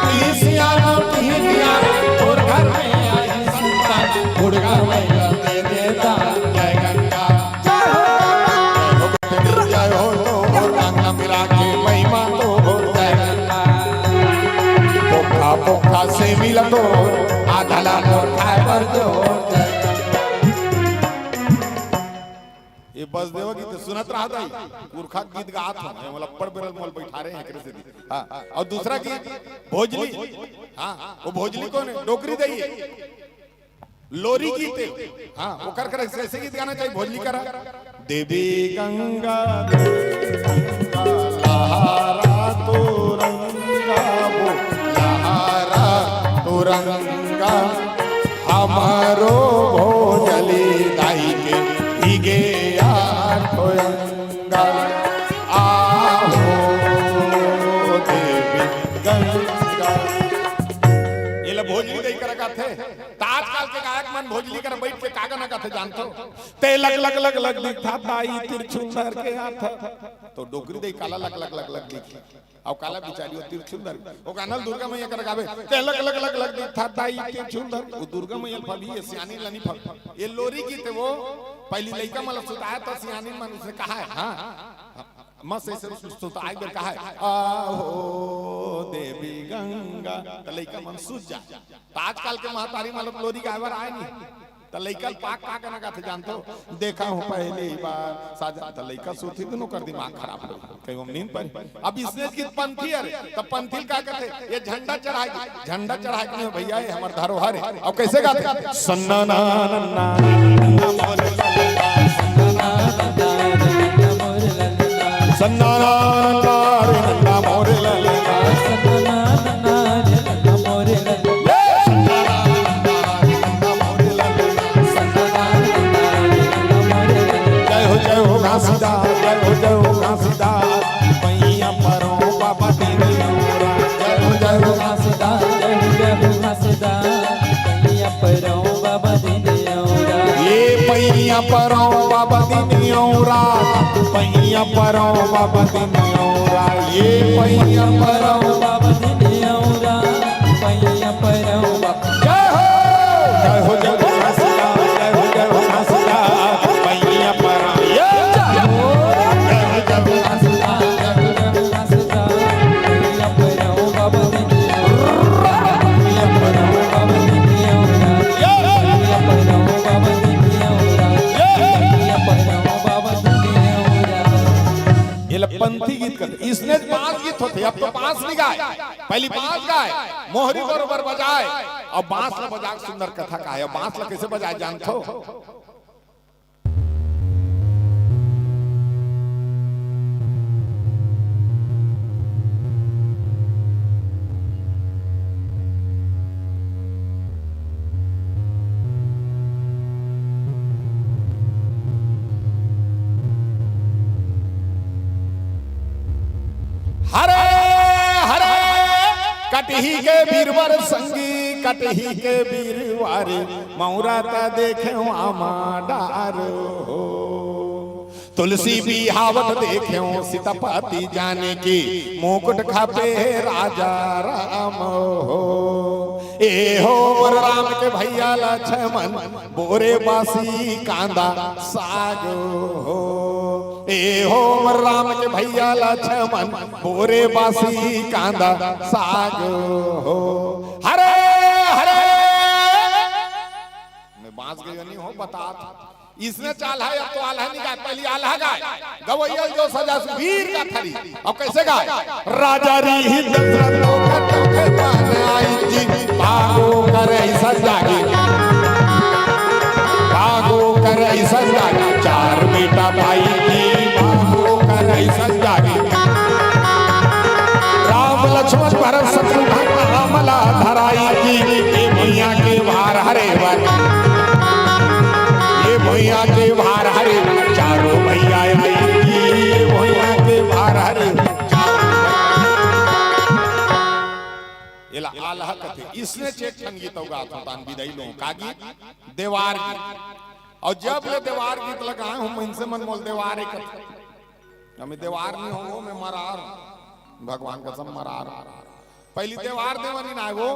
तीसिया लो तीनिया, तोर घर में आई संतान, गुड़गा मैया दे दे दान। जय गंगा। जय हो। जय हो तो, अंगना में राखे महिमा तो, जय। पोखा पोखा से मिला तो, आधा ला मोर खाए बर दो, जय। ये बसदेवा गीत सुनत रहा था, पुरखा गीत गात हो, ये मतलब बड़ बेरल मोल बैठा रहे हैं, एकरे से दी। हाँ, और दूसरा गीत भोजली। हाँ, वो भोजली कौन है? डोकरी दई है। लोरी गीत हे। हाँ, ओकर करा से, से गीत गाना चाहिए, भोजली करा। देवी गंगा, देवी गंगा, लहरा तुरंगा वो, लहरा तुरंगा, हमारो भोजली दाई के भीगे आठो अंगा। आहो देवी गंगा। ये ला भोजली दई करा का थे। त आजकल के गायक मन भोजली कर बैठ के का गाना गाथे जानथो? ते लग लग लग लग दिखथा दाई तिरछुल धर के आथा। तो डोकरी दई काला लग लग लग लग दिखी। अउ काला बिचारी वो तिरछुल धर। वो गाना ल दुर्गा मैया कर गावे। ते लग लग लग लग दिखथा दाई तिरछुल धर। वो दुर्गा मैया ल फबही, ये सियानी ल नी फबही। ये लोरी गीत हे वो। पहिली लइका मन ल सुताय त सियानी मन से कहाय, हाँ। मस्त ऐसे सुताय बर कहाय, आहो देवी गंगा। त लइका मन सुत जाय। त आजकल के महतारी मन ल लोरी गाय बर आय नी। त लइका ल पाक का गाना गाथे जानथो? देखा हूँ पहली बार साजन। त लइका सुतही, दूनों कर दिमाग खराब हो, कहीं हम नींद पर। अब इसने की पंथी, अरे त पंथी ल का कथे? ये झंडा चढ़ाय के, झंडा चढ़ाय के नहीं हो भैया, ये हमर धरोहर हे। अब कैसे गाथे? सन्ना ना नन्ना सन्ना ना नन्ना रे नन्ना मोरे ललना। जय हो, जय हो घासीदास, जय हो, जय हो घासीदास। पैया परो बाबा दीन औरा। जय हो, जय हो घासीदास, जय हो, जय हो घासीदास। पैया परो बाबा दीन औरा। ये पैया परो बाबा दीन औरा। पैया परो बाबा दीन औरा। ये पैया परो बाबा दीन औरा। पैया परो बाबा जय हो, जय हो, जय हो घासीदास, जय हो, जय हो घासीदास। पैया परो, ये जय हो, जय हो, जय हो घासीदास, जय हो, जय हो घासीदास। पैया परो बाबा दीन औरा। पैया परो बाबा दीन औरा। पैया परो बाबा दीन औरा। पैया परो बाबा दीन औरा। ये ल पंथी गीत कथे। इसने बांस गीत होथे, अब तो बांस नहीं गाय। पहिली बांस गाय, मोहरी बरोबर बजाय, अउ बांस ल बजा के सुंदर कथा कहाय। अउ बांस ल कैसे बजाय जानथो? हरे हरे कटही के बीरवर संगी, कटही के बीरवारी, मौरा त देखेंव आमा डार हो। तुलसी बिहावत देखेंव सीतापति जानकी, मुकुट खपे राजा राम हो। ए हो मोर राम के भैया लक्ष्मण, बोरे बासी कांदा साग हो। ए हो मोर राम के भैया लक्ष्मण, बोरे बासी कांदा साग हो। हरे हरे। मैं बांस गयो नहीं हो बतात। इसने चाल है, अब तो आल्हा नहीं गाय, पहिली आल्हा गाय। गवैया जो सजा सुवीर का थरी। अब कैसे गाय? राजा रीहि दशरथ लोक टोके पान आई जी, पागो करे संजागी, पागो करे संजागी, चार बेटा पाई जी, पागो करे संजागी। राम लक्ष्मण भरत शत्रुघ्न अमला धराई की, ए भुइयां के भार हरे बर, ए भुइयां के भार हरे, चारों भैया आई की, ए भुइयां के भार हरे। एला आल्हा कथे। इसने चेक ठन गीत अउ गात हों, तान बिदाई लो का गीत? देवार गीत। अउ जब ले देवार गीत ल गाय हों, मनसे मन मोल देवार एक कथे। मैं देवार नहीं हों, मैं मरार हों। भगवान कसम मरार हों। पहिली देवार देवानी ना आय वो,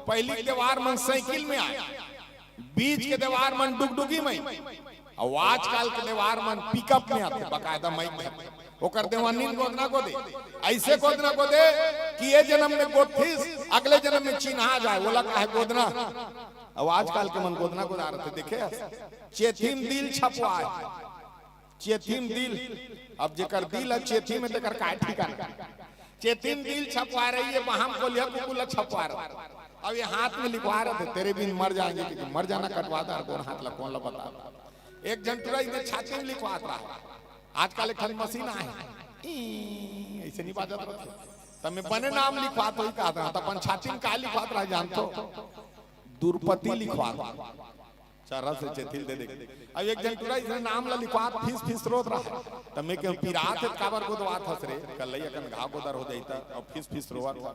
पहिली देवार मन साइकिल में आय, बीच के देवार मन डुगडुगी में, अउ आजकल के देवार मन पिकअप में आथे, बकायदा माइक में। ओकर देवानी गोदना गोदे, ऐसे गोदना गोदे कि ये जन्म में गोदथिस, अगले जन्म में चिन्हा जाय, ओला काहे गोदना। अउ आजकल के मन गोदना गोदा रथे, देखे हस? चेथी म दिल छपवाय। चेथी म दिल, अब जेकर दिल हे चेथी में, तेकर काय ठिकाना। चेथी म दिल छपवा रही है, वहां कोलिया कुकुर ला छपवा रहा। अब ये हाथ में लिखवा रहे थे, तेरे बिन मर जाएंगे, क्योंकि मर जाना कटवा दे, कोन हाथ ला, कोन ला बता। एक झन टुरा इधर छाती में लिखवात रहा। आजकल एक ठन मशीन आय हे, ई, ऐसे नहीं बाजत रहते। तब मैं बने नाम लिखवात होही कहत रहा, त अपन छाती में का लिखवात रहा जानथो? दुर्पति लिखवात। तरस से चेथिल दे दे। अब एक झन टूरा इसने नाम ला लिखवात फिस फिस रोत रहा। त मैं कहूँ, "पिरात हे त काबर गोदवात हस रे? कल्लई अकन घाव गोदर हो जाही त, अउ फिस फिस रोवत ह।"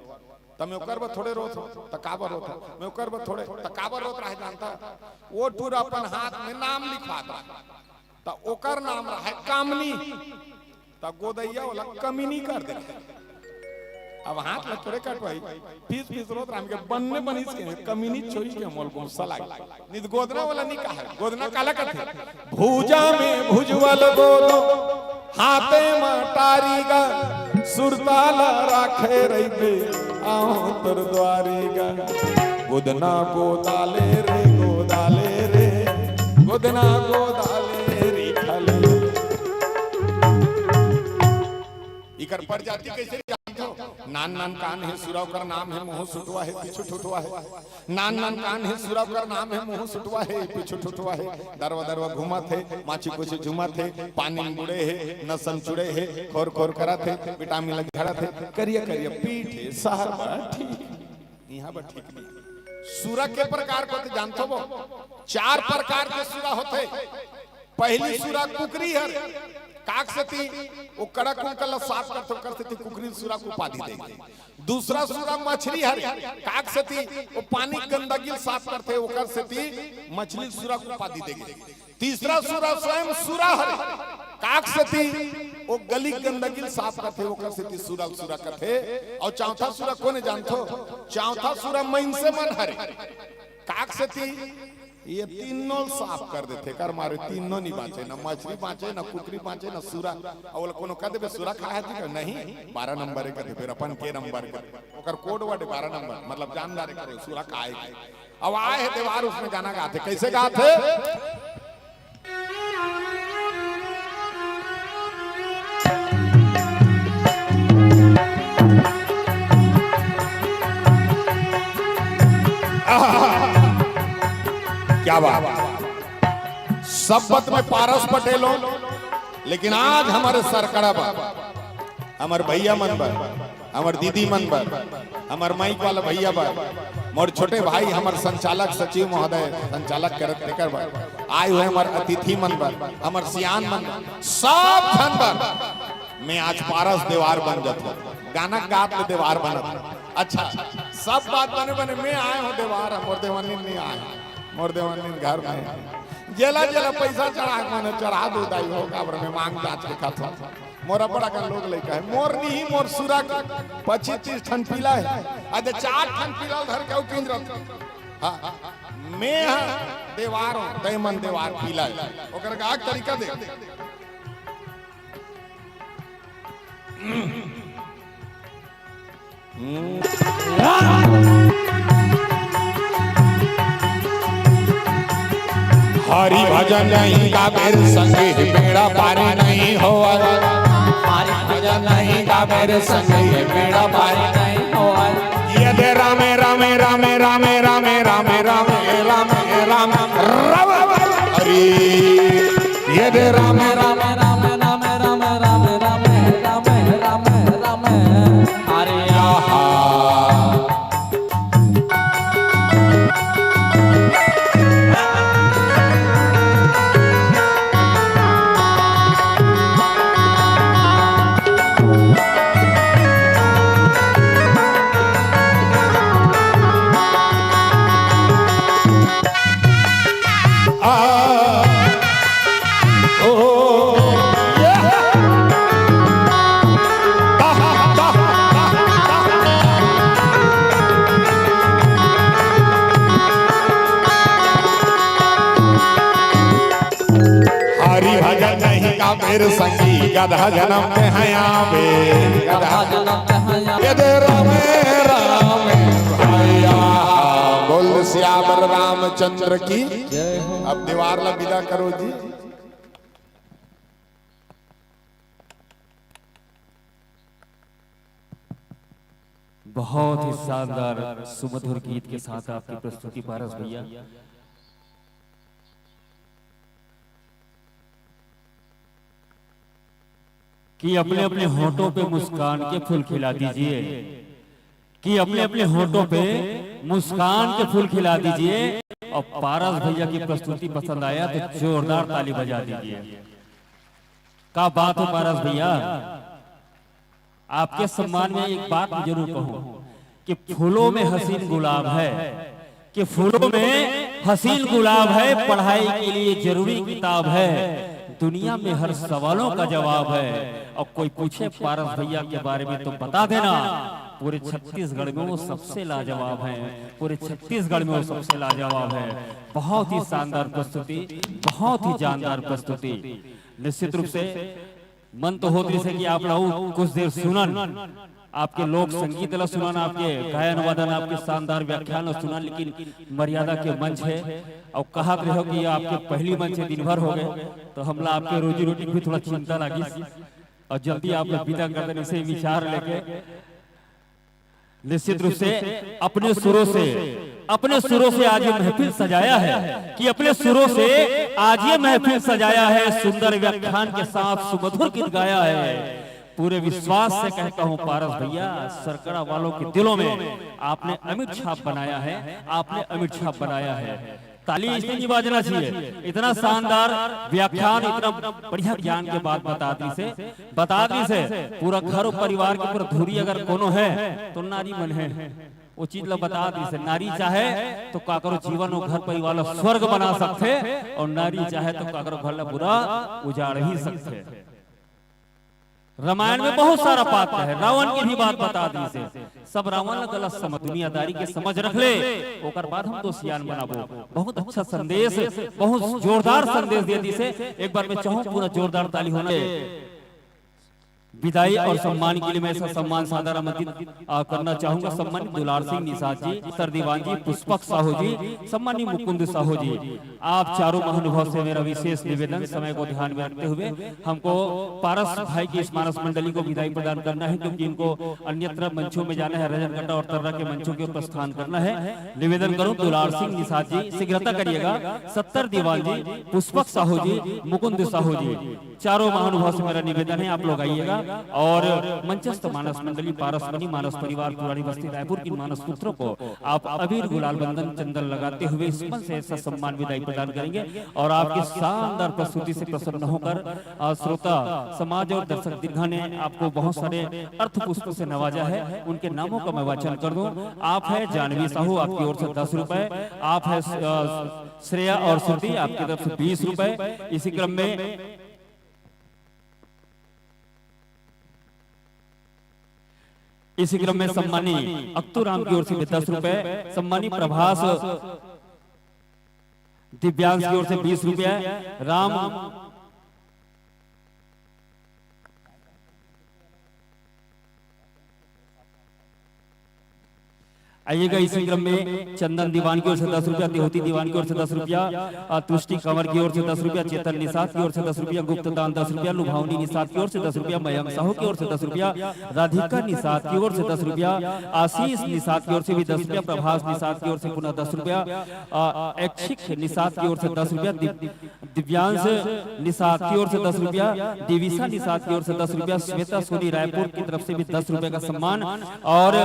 त मैं ओकर बर थोड़े रोत हूँ, त काबर रोत हस? मैं ओकर बर थोड़े, त काबर रोत रहा हे जानथस? वो टूरा अपन हाथ में नाम लिखवात रहा, त ओकर नाम रहा हे कामनी। त गोदइया वाला कमीनी कर दे। अब हाथ ला थोड़े कटवाही, फिस फिस रोत रहा हे, बन्ने बनिस के कमीनी छोई के मोला गुस्सा लागे। नित गोदना वाला नी कहे, गोदना काला कथे? भुजा में भुजवल गोदो, हाथे म टारी गा, सुरता ला राखे रहिबे, आऊं तोर दुआरी गा। गोदना गोदाले रे, गोदाले रे, गोदना गोदाले रे, खाले। इकर प्रजाति कइसे जानथो? नान नान कान हे, सुरा ओकर नाम हे, मुंह सुटवा हे, पीछू ठुठवा हे। नान नान कान हे, सुरा ओकर नाम हे, मुंह सुटवा हे, पीछू ठुठवा हे। दरवा दरवा घूमत हे, माछी कुछी झूमत हे, पानी में बुड़े हे, नसन चुड़े हे, खोर खोर करत हे, विटामिन लग झड़त हे, करिया करिया पीठ हे, सहर बर ठीक, इहां बर ठीक नहीं। सुरा के प्रकार को तो जानथो वो? चार प्रकार के सुरा होथे। पहली सुरा कुकरी हर, काक सेती वो कड़ा कुंकल ला साफ करथे, ओकर सेती कुकरी सुरा के उपाधि दे। दूसरा सुरा मछली हर, काक सेती वो पानी गंदगी ला साफ करथे, ओकर सेती मछली सुरा के उपाधि दे। तीसरा सुरा स्वयं सुरा हर, काक सेती वो गली गंदगी ला साफ करथे, ओकर सेती सुरा सुरा कथे। अउ चौथा सुरा कोने जानथो? चौथा सुरा मइनसे मन हरे, काक सेती ये तीनों साफ कर देथे, कर मारे तीनों नी बांचे, ना मछली बांचे, ना कुकरी बांचे, ना सुरा। अउ ओला कोनो कह देबे, "सुरा खाए हस?" नहीं, बारह नंबर के कथे, फेर अपन के नंबर के, ओकर कोड वर्ड बारह नंबर, मतलब जानदार करो, सुरा खाए के। अब आए हे देवार, उसमें गाना गाथे, कइसे गाथे? आहा! क्या बात। सब बात में पारस पटेल हो, लेकिन आज हमर सरकड़ा बर, हमर भैया मन बर, हमर दीदी मन बर, हमर माइक वाला भैया बर, मोर छोटे भाई, हमर संचालक सचिव महोदय, संचालक करत तेकर बर, आए हुए हमर अतिथि मन बर, हमर सियान मन बर, सब झन बर मैं आज पारस देवार बन जाथों। गाना गात ले देवार बनत। अच्छा, सब बात बने बने, मैं आए हों देवार, मोर देवानिन नहीं आए, मोर देवानिन घर में हे। जेला जेला पैसा चढ़ा के मने चढ़ा दो दाई हो, काबर मैं मांग जांच के खाथों। मोर अब्बड़ अकन लोग लइका हे, मोर नहीं, मोर सुरा के पच्चीस तीस ठन पीला हे, अदे चार ठन पीला धर के अउ किंजरत। हाँ, मैं हा देवार हों, तैं मन देवार पीला हे। ओकर गाय के तरीका देख। हरि भजन नहीं गाबे रे संगी, बेड़ा पार नहीं होवय। हरि भजन नहीं गाबे रे संगी, बेड़ा पार नहीं होवय। यदे रामे, रामे, रामे, रामे, राम, हरि। यदे रामे, रामे, रामे, रामे, रामे, रामे, रामे, रामे, रामे, रामे, रामे, रामे, हरि। आहा। हरि भजन नहीं गाबे रे संगी, गधा जनम में है आवे। गधा जनम में है आवे। यदे रामे रामे भैया। बोल सियावर रामचंद्र की। जय हो। अब देवार ला विदा करो जी। बहुत ही शानदार सुमधुर गीत के साथ आपकी प्रस्तुति पारस भैया। कि अपने अपने होठों पे मुस्कान के फूल खिला दीजिए, कि अपने अपने होठों पे मुस्कान के फूल खिला दीजिए। और पारस भैया की प्रस्तुति पसंद आया तो जोरदार ताली बजा दीजिए। क्या बात है पारस भैया, आपके सम्मान में एक बात जरूर कहूं कि फूलों में हसीन गुलाब है, कि फूलों में हसीन गुलाब है, पढ़ाई के लिए जरूरी किताब है, दुनिया में हर सवालों का जवाब है। और कोई पूछे पारस भैया के बारे में तो बता देना, पूरे छत्तीसगढ़ में वो सबसे लाजवाब है, पूरे छत्तीसगढ़ में वो सबसे लाजवाब है। बहुत ही शानदार प्रस्तुति, बहुत ही जानदार प्रस्तुति। निश्चित रूप से मन तो होत रहिसे कि आप ला कुछ देर सुनन, आपके लोक संगीत ला सुनन, आपके गायन वादन, आपके शानदार व्याख्यान ला सुनन, लेकिन मर्यादा के मंच है और कहत रहे हो कि ये आपके पहली मंच है, दिन भर हो गए, तो हमला आपके रोजी रोटी की भी थोड़ा चिंता लागिस और जल्दी आप लोग विदा कर देने से विचार लेके निश्चित रूप से अपने सुरों से, अपने सुरों से आज ये महफिल सजाया है, कि अपने सुरों से आज ये महफिल सजाया है, सुंदर व्याख्यान के साथ सुमधुर गीत गाया है। पूरे विश्वास से कहता हूँ पारस भैया, सरकड़ा वालों के दिलों में आपने अमिट छाप बनाया है, आपने अमिट छाप बनाया है। ताली इसलिए नहीं बाजना चाहिए, इतना शानदार व्याख्यान, इतना बढ़िया ज्ञान के बात बता दिसे, बता दिसे। पूरा घर और परिवार के ऊपर धुरी अगर कोनो है तो नारी मन है, वो चीज ला बता दिसे। नारी चाहे तो काकरो जीवन और घर परिवार ला स्वर्ग बना सकथे, और नारी चाहे तो काकरो घर ला पूरा उजाड़ ही सकथे। रामायण में बहुत सारा पात्र है, रावण की भी बात बता दिसे। सब रावण ला गलत समझ, दुनियादारी के समझ रख ले, ओकर बाद हम तो सियान बनाबो। बहुत अच्छा संदेश, बहुत जोरदार संदेश दे दिसे। एक बार मैं चाहूँ पूरा जोरदार ताली होना। विदाई और सम्मान के लिए मैं ऐसा सम्मान सादर आमंत्रित, आ, करना चाहूंगा। सम्मानित दुलार सिंह निषाद जी, सर दीवान जी, पुष्पक साहू जी, सम्मानित मुकुंद साहू जी, आप चारों महानुभाव से मेरा विशेष निवेदन, समय को ध्यान में रखते हुए हमको पारस भाई की इस मानस मंडली को विदाई प्रदान करना है, क्योंकि इनको अन्यत्र मंचों में जाना है, रजरकटा और तर्रा के मंचों के ऊपर स्थान करना है। निवेदन करूं दुलार सिंह निषाद जी, शीघ्रता करिएगा। सत्तर दीवान जी, पुष्पक साहू जी, मुकुंद साहू जी, चारों महानुभाव से मेरा निवेदन है, आप लोग आइएगा और मंचस्थ मानस मंडली, पारस मणि, मानस परिवार, पुरानी बस्ती रायपुर की मानस पुत्रों को आप अबीर गुलाल बंदन चंदन लगाते हुए इस मंच से ऐसा सम्मान विदाई प्रदान करेंगे। और आपकी शानदार प्रस्तुति से प्रसन्न होकर, आ, श्रोता समाज और दर्शक दीर्घा ने आपको बहुत सारे अर्थ पुष्प से नवाजा है, उनके नामों का मैं वाचन कर दूं। आप है जानवी साहू, आपकी ओर से दस रुपए। आप है, आ, श्रेया और श्रुति, आपकी तरफ से बीस रुपए। इसी क्रम में इसी क्रम में सम्मानी अक्तू राम की ओर से भी दस रुपए, सम्मानी प्रभास दिव्यांश की ओर से बीस रुपए, राम आइएगा। इसी क्रम में चंदन दीवान की ओर से दस रुपया, देहोती दीवान की ओर से दस रुपया, अ, तुष्टि कंवर की ओर से दस रुपया, चेतन निषाद की ओर से दस रुपया, गुप्त दान दस रुपया, लुभावनी निषाद की ओर से दस रुपया, मयंक साहू की ओर से दस रुपया, राधिका निषाद की ओर से दस रुपया, आशीष निषाद की ओर से भी दस रुपया, प्रभास निषाद की ओर से पुनः दस रुपया, अ, ऐच्छिक निषाद की ओर से दस रुपया, दिव-, दिव्यांश निषाद की ओर से दस रुपया, दिविशा निषाद की ओर से दस रुपया, श्वेता सोनी रायपुर की तरफ से भी दस रुपए का सम्मान। और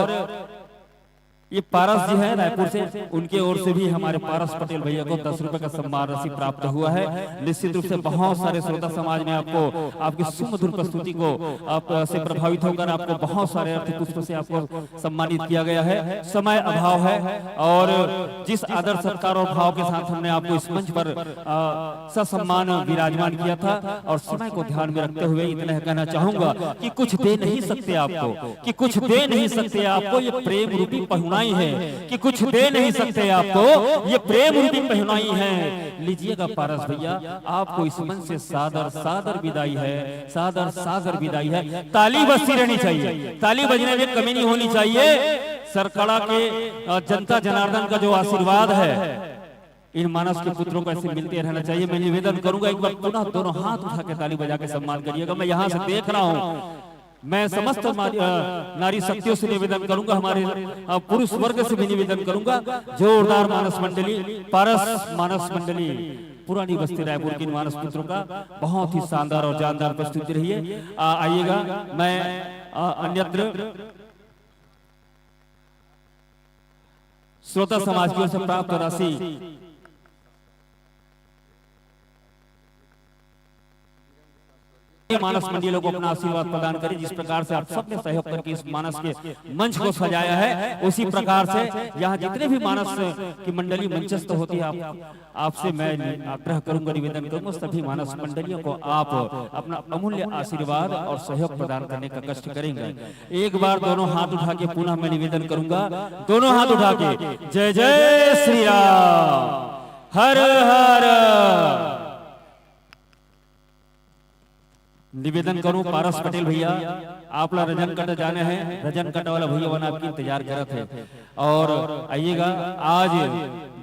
ये पारस जी हैं रायपुर से, उनके ओर से भी हमारे पारस पटेल भैया को दस रुपए का सम्मान राशि प्राप्त हुआ है। निश्चित रूप से बहुत सारे श्रोता समाज ने आपको, आपकी सुमधुर प्रस्तुति को, आप से प्रभावित होकर आपको बहुत सारे अर्थ पुष्प से आपको सम्मानित किया गया है। समय अभाव है और जिस आदर सत्कार और भाव के साथ हमने आपको इस मंच पर, अ, ससम्मान विराजमान किया था और समय को ध्यान में रखते हुए इतना कहना चाहूंगा कि कुछ दे नहीं सकते आपको, कि कुछ दे नहीं सकते आपको, ये प्रेम रूपी पहुनाई है, कि कुछ दे नहीं सकते आपको, ये प्रेम रूपी पहुनाई है। लीजिएगा पारस भैया, आपको इस मंच से सादर, सादर विदाई है, सादर, सादर विदाई है। ताली बजती रहनी चाहिए, ताली बजने में कमी नहीं होनी चाहिए। सरकड़ा के, अ, जनता जनार्दन का जो आशीर्वाद है, इन मानस के पुत्रों को ऐसे मिलते रहना चाहिए। मैं निवेदन करूंगा, एक बार पुनः दोनों हाथ उठा के ताली बजा के सम्मान करिएगा। मैं यहां से देख रहा हूं, मैं समस्त नारी, अ, नारी शक्तियों से निवेदन करूंगा, हमारे, अ, पुरुष वर्ग से भी निवेदन करूंगा, जोरदार मानस मंडली, पारस मानस मंडली, पुरानी बस्ती रायपुर की मानस पुत्रों का बहुत ही शानदार और जानदार प्रस्तुति रही है। आ, आइएगा, मैं, अ, अन्यत्र श्रोता समाज की ओर से प्राप्त राशि करके मानस मंडलियों को अपना आशीर्वाद प्रदान करें। जिस प्रकार से आप सबने सहयोग करके इस मानस के मंच को सजाया है, उसी प्रकार से यहाँ जितने भी मानस की मंडली मंचस्थ होती है, आप, आपसे मैं आग्रह करूंगा, निवेदन करूंगा, सभी मानस मंडलियों को आप अपना अमूल्य आशीर्वाद और सहयोग प्रदान करने का कष्ट करेंगे। एक बार दोनों हाथ उठा के पुनः मैं निवेदन करूंगा, दोनों हाथ उठा के, जय जय श्री राम, हर हर। निवेदन करूं पारस पटेल भैया, आप ला रजन कट जाने हैं, रजन कट वाला भैया मन आपकी इंतजार करत है। और आइएगा, आज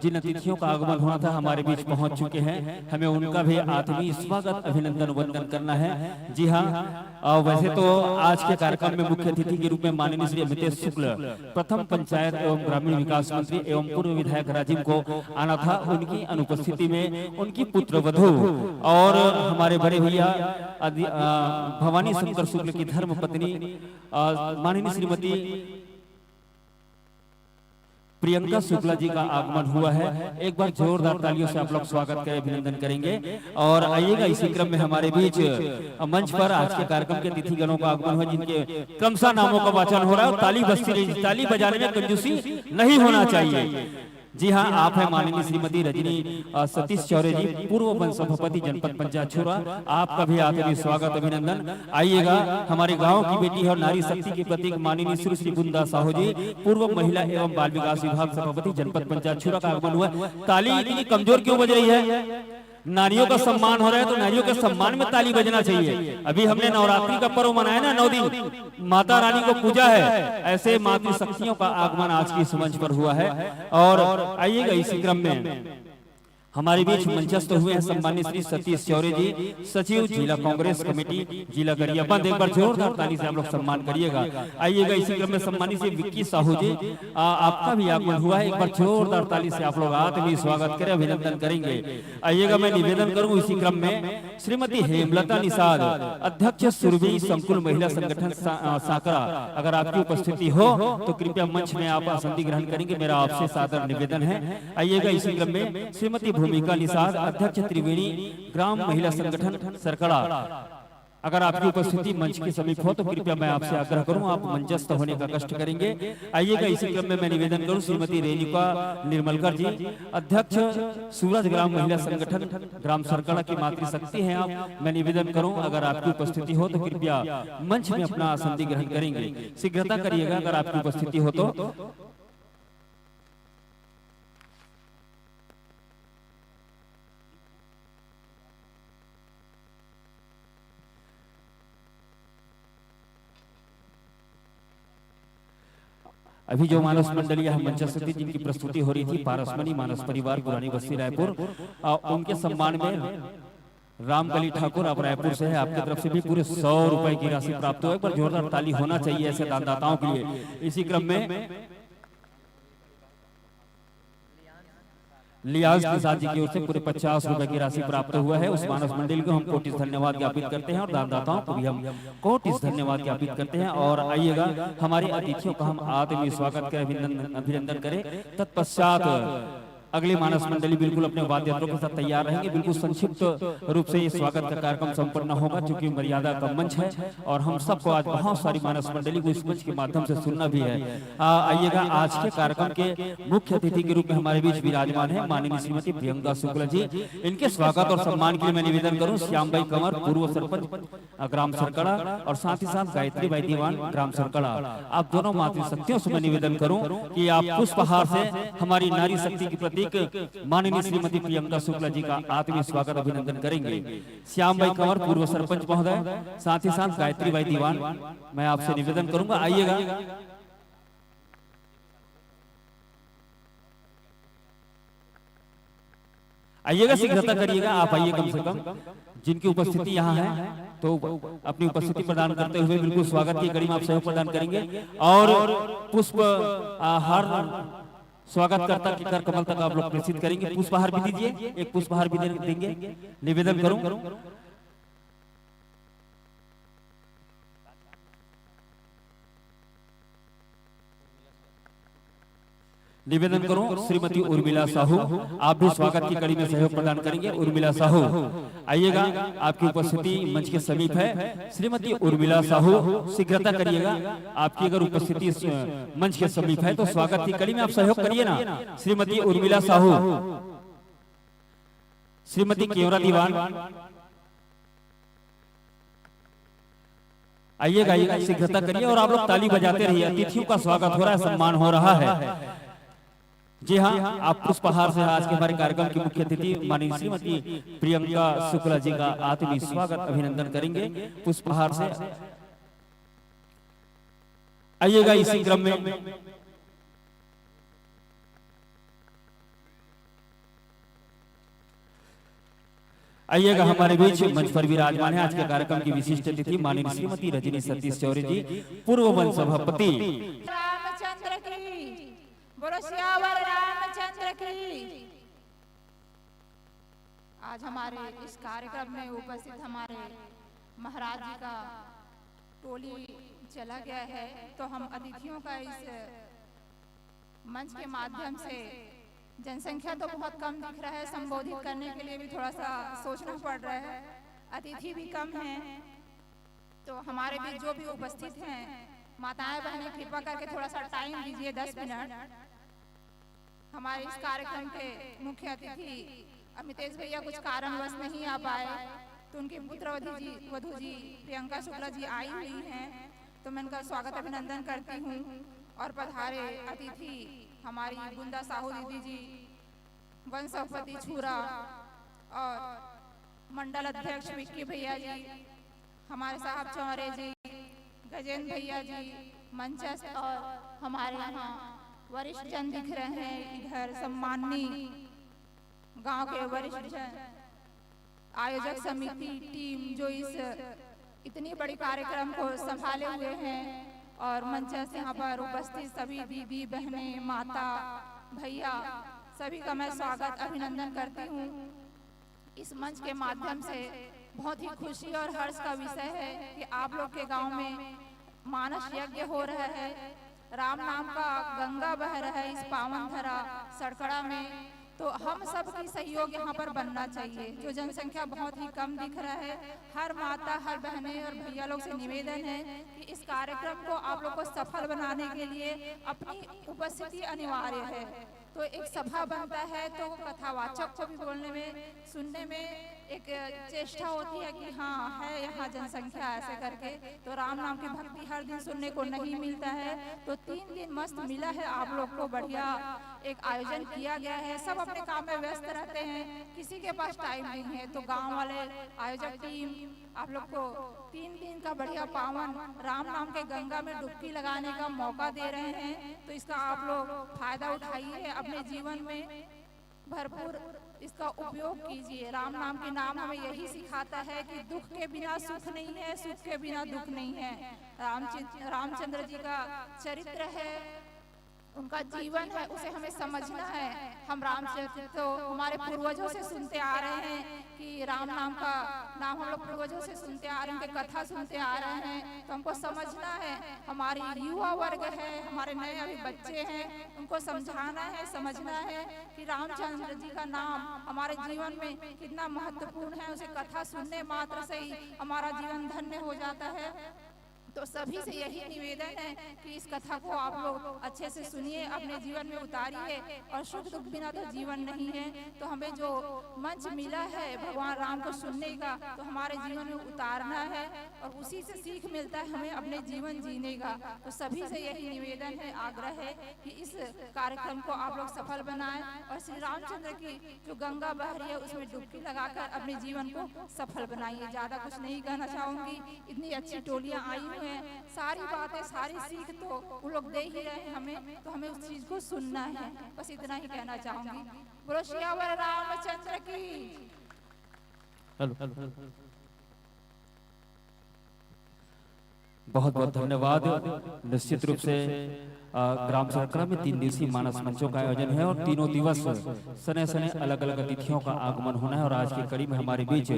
जिन अतिथियों का आगमन होना था हमारे बीच पहुंच चुके हैं, हमें उनका भी आत्मीय स्वागत, अभिनंदन, वंदन करना है। जी हाँ, अ, वैसे तो आज के कार्यक्रम में मुख्य अतिथि के रूप में माननीय श्री अमितेश शुक्ल, प्रथम पंचायत एवं ग्रामीण विकास मंत्री एवं पूर्व विधायक राजिम को आना था, उनकी अनुपस्थिति में उनकी पुत्र वधु और हमारे बड़े भैया अदि-, अ, भवानी शंकर शुक्ल की धर्म पत्नी, अ, माननीय श्रीमती प्रियंका शुक्ला जी का आगमन हुआ है। एक बार जोरदार तालियों से आप लोग स्वागत करें, अभिनंदन करेंगे। और आइएगा, इसी क्रम में हमारे बीच, अ, मंच पर आज के कार्यक्रम के अतिथिगणों का आगमन हुआ, जिनके क्रमशः नामों का वाचन हो रहा है। ताली बजती रही, ताली बजाने में कंजूसी नहीं होना चाहिए। जी हाँ, आप हैं माननीय श्रीमती रजनी, अ, सतीश चौरे जी, पूर्व वन सभापति जनपद पंचायत छुरा। आपका भी आदरणीय स्वागत, अभिनंदन। आइएगा, हमारे गांव की बेटी है और नारी शक्ति के प्रतीक माननीय श्री श्री बुंदा साहू जी, पूर्व महिला एवं बाल विकास विभाग सभापति जनपद पंचायत छुरा का आगमन हुआ। ताली इतनी कमजोर क्यों बज रही है? नारियों का सम्मान हो रहा है तो नारियों के सम्मान में ताली बजना चाहिए। अभी हमने नवरात्रि का पर्व मनाया ना, नौ दिन माता रानी को पूजा है, ऐसे मातृ शक्तियों का आगमन आज के इस मंच पर हुआ है। और आइएगा, इसी क्रम में हमारे बीच मंचस्थ हुए हैं सम्मानित श्री सतीश चौरे जी, सचिव जिला कांग्रेस कमेटी जिला गरियाबंद। एक बार जोरदार ताली से आप लोग सम्मान करिएगा। आइएगा, इसी क्रम में सम्मानित श्री विक्की साहू जी, आ, आपका भी आगमन हुआ है, एक बार जोरदार ताली से आप लोग आत्मीय स्वागत करें, अभिनंदन करेंगे। आइएगा, मैं निवेदन करूं इसी क्रम में श्रीमती हेमलता निषाद, अध्यक्ष सुरभि संकुल महिला संगठन सा-, अ, सांकरा, अगर आपकी उपस्थिति हो तो कृपया मंच में आप आसंदी ग्रहण करेंगे, मेरा आपसे सादर निवेदन है। आइएगा, इसी क्रम में श्रीमती भूमिका निषाद, अध्यक्ष त्रिवेणी ग्राम महिला संगठन सरकड़ा, अगर आपकी उपस्थिति मंच के समीप हो तो कृपया मैं आपसे आग्रह करूं, आप मंचस्थ होने का कष्ट करेंगे। आइएगा, इसी क्रम में मैं निवेदन करूं श्रीमती रेणुका निर्मलकर जी, अध्यक्ष सूरज ग्राम महिला संगठन ग्राम सरकड़ा की मातृशक्ति हैं आप, मैं निवेदन करूं अगर आपकी उपस्थिति हो तो कृपया मंच में अपना आसंदी ग्रहण करेंगे। शीघ्रता करिएगा अगर आपकी उपस्थिति हो तो। अभी जो मानस मंडली यहाँ मंचस्थ थी, जिनकी प्रस्तुति हो रही थी, पारसमणि मानस परिवार, पुरानी बस्ती, रायपुर, आ, उनके सम्मान में रामकली ठाकुर, आप रायपुर से हैं, आपकी तरफ से भी पूरे सौ रुपए की राशि प्राप्त हो। एक बार जोरदार ताली होना चाहिए ऐसे दानदाताओं के लिए। इसी क्रम में लियाज निषाद जी की ओर से पूरे पचास रुपए की राशि प्राप्त हुआ है। उस मानस मंडली को हम कोटि धन्यवाद ज्ञापित करते हैं और दानदाताओं को भी हम कोटि धन्यवाद ज्ञापित करते हैं। और आइएगा, हमारे अतिथियों का हम आत्मीय स्वागत करें, अभिनंदन, अभिनंदन करें। तत्पश्चात अगली मानस मंडली बिल्कुल अपने वाद्य यंत्रों के साथ तैयार रहेंगे। बिल्कुल संक्षिप्त रूप से ये स्वागत का कार्यक्रम संपन्न होगा, क्योंकि मर्यादा का मंच है और हम सबको आज बहुत सारी मानस मंडली को इस मंच के माध्यम से सुनना भी है। आ, आइएगा, आज के कार्यक्रम के मुख्य अतिथि के रूप में हमारे बीच विराजमान है माननीय श्रीमती प्रियंका शुक्ला जी। इनके स्वागत और सम्मान के लिए मैं निवेदन करूं श्याम भाई कंवर, पूर्व सरपंच अ, ग्राम सरकड़ा और साथ ही साथ गायत्री बाई दीवान, ग्राम सरकड़ा। आप दोनों मातृशक्तियों से मैं निवेदन करूं कि आप पुष्पहार से हमारी नारी शक्ति की प्रतीक माननीय श्रीमती प्रियंका शुक्ला जी का आत्मीय स्वागत, अभिनंदन करेंगे। श्याम भाई कंवर, पूर्व सरपंच महोदय, साथ ही साथ गायत्री बाई दीवान, मैं आपसे निवेदन करूंगा, आइएगा। आइएगा, शीघ्रता करिएगा, आप आइए कम से कम। जिनकी उपस्थिति यहाँ है तो अपनी उपस्थिति प्रदान करते हुए बिल्कुल स्वागत की कड़ी में आप सहयोग प्रदान करेंगे। और पुष्प, आ, हार स्वागतकर्ता के कर कमल तक आप लोग प्रेषित करेंगे। पुष्पहार भी दीजिए, एक पुष्पहार भी दे-, देंगे, निवेदन करूं। निवेदन करूं, श्रीमती उर्मिला साहू, आप भी स्वागत की कड़ी में सहयोग प्रदान करेंगे। उर्मिला साहू, आइएगा, आपकी उपस्थिति मंच के समीप है। श्रीमती उर्मिला साहू, शीघ्रता करिएगा, आपकी अगर उपस्थिति इस, अ, मंच के समीप है तो स्वागत की कड़ी में आप सहयोग करिए ना। श्रीमती उर्मिला साहू, श्रीमती केवरा दीवान, आइएगा, आइएगा, शीघ्रता करिए और आप लोग ताली बजाते रहिए। अतिथियों का स्वागत हो रहा है, सम्मान हो रहा है। जी हाँ, आप पुष्पहार से आज के हमारे कार्यक्रम की मुख्य अतिथि माननीय श्रीमती प्रियंका शुक्ला जी का आत्मीय स्वागत, अभिनंदन करेंगे पुष्पहार से। आइएगा, इसी क्रम में आइएगा, हमारे बीच मंच पर विराजमान है आज के कार्यक्रम की विशिष्ट अतिथि माननीय श्रीमती रजनी सतीश चौरे जी, पूर्व वन सभापति। रामचंद्र की, बोलो सियावर रामचंद्र की। आज हमारे इस कार्यक्रम में उपस्थित हमारे महाराज जी का टोली चला गया है, तो हम अतिथियों का इस मंच के माध्यम से, जनसंख्या तो बहुत कम दिख रहा है, संबोधित करने के लिए भी थोड़ा सा सोचना पड़ रहा है, अतिथि भी कम हैं, तो हमारे बीच जो भी उपस्थित हैं, माताएं बहनें, कृपा करके थोड़ा सा टाइम दीजिए, दस मिनट। हमारे इस कार्यक्रम के मुख्य अतिथि अमितेश भैया कुछ कारणवश नहीं आ पाए, तो उनकी पुत्रवधु जी, वधु जी प्रियंका शुक्ला जी आई हुई हैं, तो मैं उनका स्वागत अभिनंदन करती हूँ। और पधारे अतिथि हमारी बुंदा साहू दीदी जी, वन सभापति छुरा और मंडल अध्यक्ष विक्की भैया जी, हमारे साहब चौरे जी, गजेंद्र भैया जी, मंचस्थ और हमारे यहाँ वरिष्ठ जन दिख रहे हैं, इधर सम्माननीय गांव के वरिष्ठ जन, आयोजक समिति टीम जो इस इतनी बड़ी कार्यक्रम को संभाले हुए हैं और मंचस्थ यहाँ पर उपस्थित सभी दीदी, बहनें, माता, भैया, सभी का मैं स्वागत, अभिनंदन करती हूँ। इस मंच के माध्यम से बहुत ही खुशी और हर्ष का विषय है कि आप लोग के गांव में मानस यज्ञ हो रहा है, राम नाम का गंगा बह रहा है इस पावन धरा सड़कड़ा में, तो हम सब की सहयोग यहाँ पर बनना चाहिए। जो जनसंख्या बहुत ही कम दिख रहा है, हर माता, हर बहनें और भैया लोग से निवेदन है कि इस कार्यक्रम को आप लोग को सफल बनाने के लिए अपनी उपस्थिति अनिवार्य है। तो एक सभा बनता है तो कथावाचक को भी बोलने में, सुनने में एक चेष्टा होती है कि हाँ, है यहाँ जनसंख्या ऐसे करके। तो राम नाम की भक्ति हर दिन सुनने को नहीं मिलता है, तो तीन दिन मस्त मिला है आप लोग को, बढ़िया एक आयोजन किया गया है। सब अपने काम में व्यस्त रहते हैं, किसी के पास टाइम नहीं है, तो गांव वाले, आयोजक टीम, आप लोग को तीन दिन का बढ़िया पावन राम नाम के गंगा में डुबकी लगाने का मौका दे रहे हैं, तो इसका आप लोग फायदा उठाइए, अपने जीवन में भरपूर इसका उपयोग कीजिए। राम नाम के नाम हमें यही सिखाता है कि दुख के बिना सुख नहीं है, सुख के बिना दुख नहीं है। रामचंद्र, रामचंद्र जी का चरित्र है, उनका जीवन है, उसे हमें समझना है। हम रामचरित तो हमारे पूर्वजों से सुनते आ रहे हैं कि राम नाम का नाम हम लोग पूर्वजों से सुनते आ रहे हैं, उनकी कथा सुनते आ रहे हैं, तो हमको समझना है। हमारी युवा वर्ग है, हमारे नए अभी बच्चे हैं, उनको समझाना है, समझना है कि रामचंद्र जी का नाम हमारे जीवन में कितना महत्वपूर्ण है। उसे कथा सुनने मात्र से ही हमारा जीवन धन्य हो जाता है। तो सभी से यही निवेदन है कि इस कथा को आप लोग अच्छे से सुनिए, अपने जीवन में उतारिए। और सुख दुख बिना तो जीवन नहीं है, तो हमें जो मंच मिला है भगवान राम को सुनने का, तो हमारे जीवन में उतारना है और उसी से सीख मिलता है हमें अपने जीवन जीने का। तो सभी से यही निवेदन है, आग्रह है कि इस कार्यक्रम को आप लोग सफल बनाएं और श्री रामचंद्र की जो गंगा बह रही है उसमें डुबकी लगाकर अपने जीवन को सफल बनाइए। ज्यादा कुछ नहीं कहना चाहूंगी, इतनी अच्छी टोलियां आई हुई हैं, सारी बातें, सारी सीख तो वो लोग दे ही रहे हैं हमें, तो हमें उस चीज को सुनना है। बस इतना ही कहना चाहूंगी। बोलो सियावर रामचंद्र की। हेलो। बहुत बहुत धन्यवाद। निश्चित रूप से, अ, ग्राम सड़कड़ा में तीन दिवसीय मानस मंचों का आयोजन है और तीनों दिवस सने सने अलग अलग अतिथियों का आगमन होना है और आज की कड़ी में हमारे बीच, अ,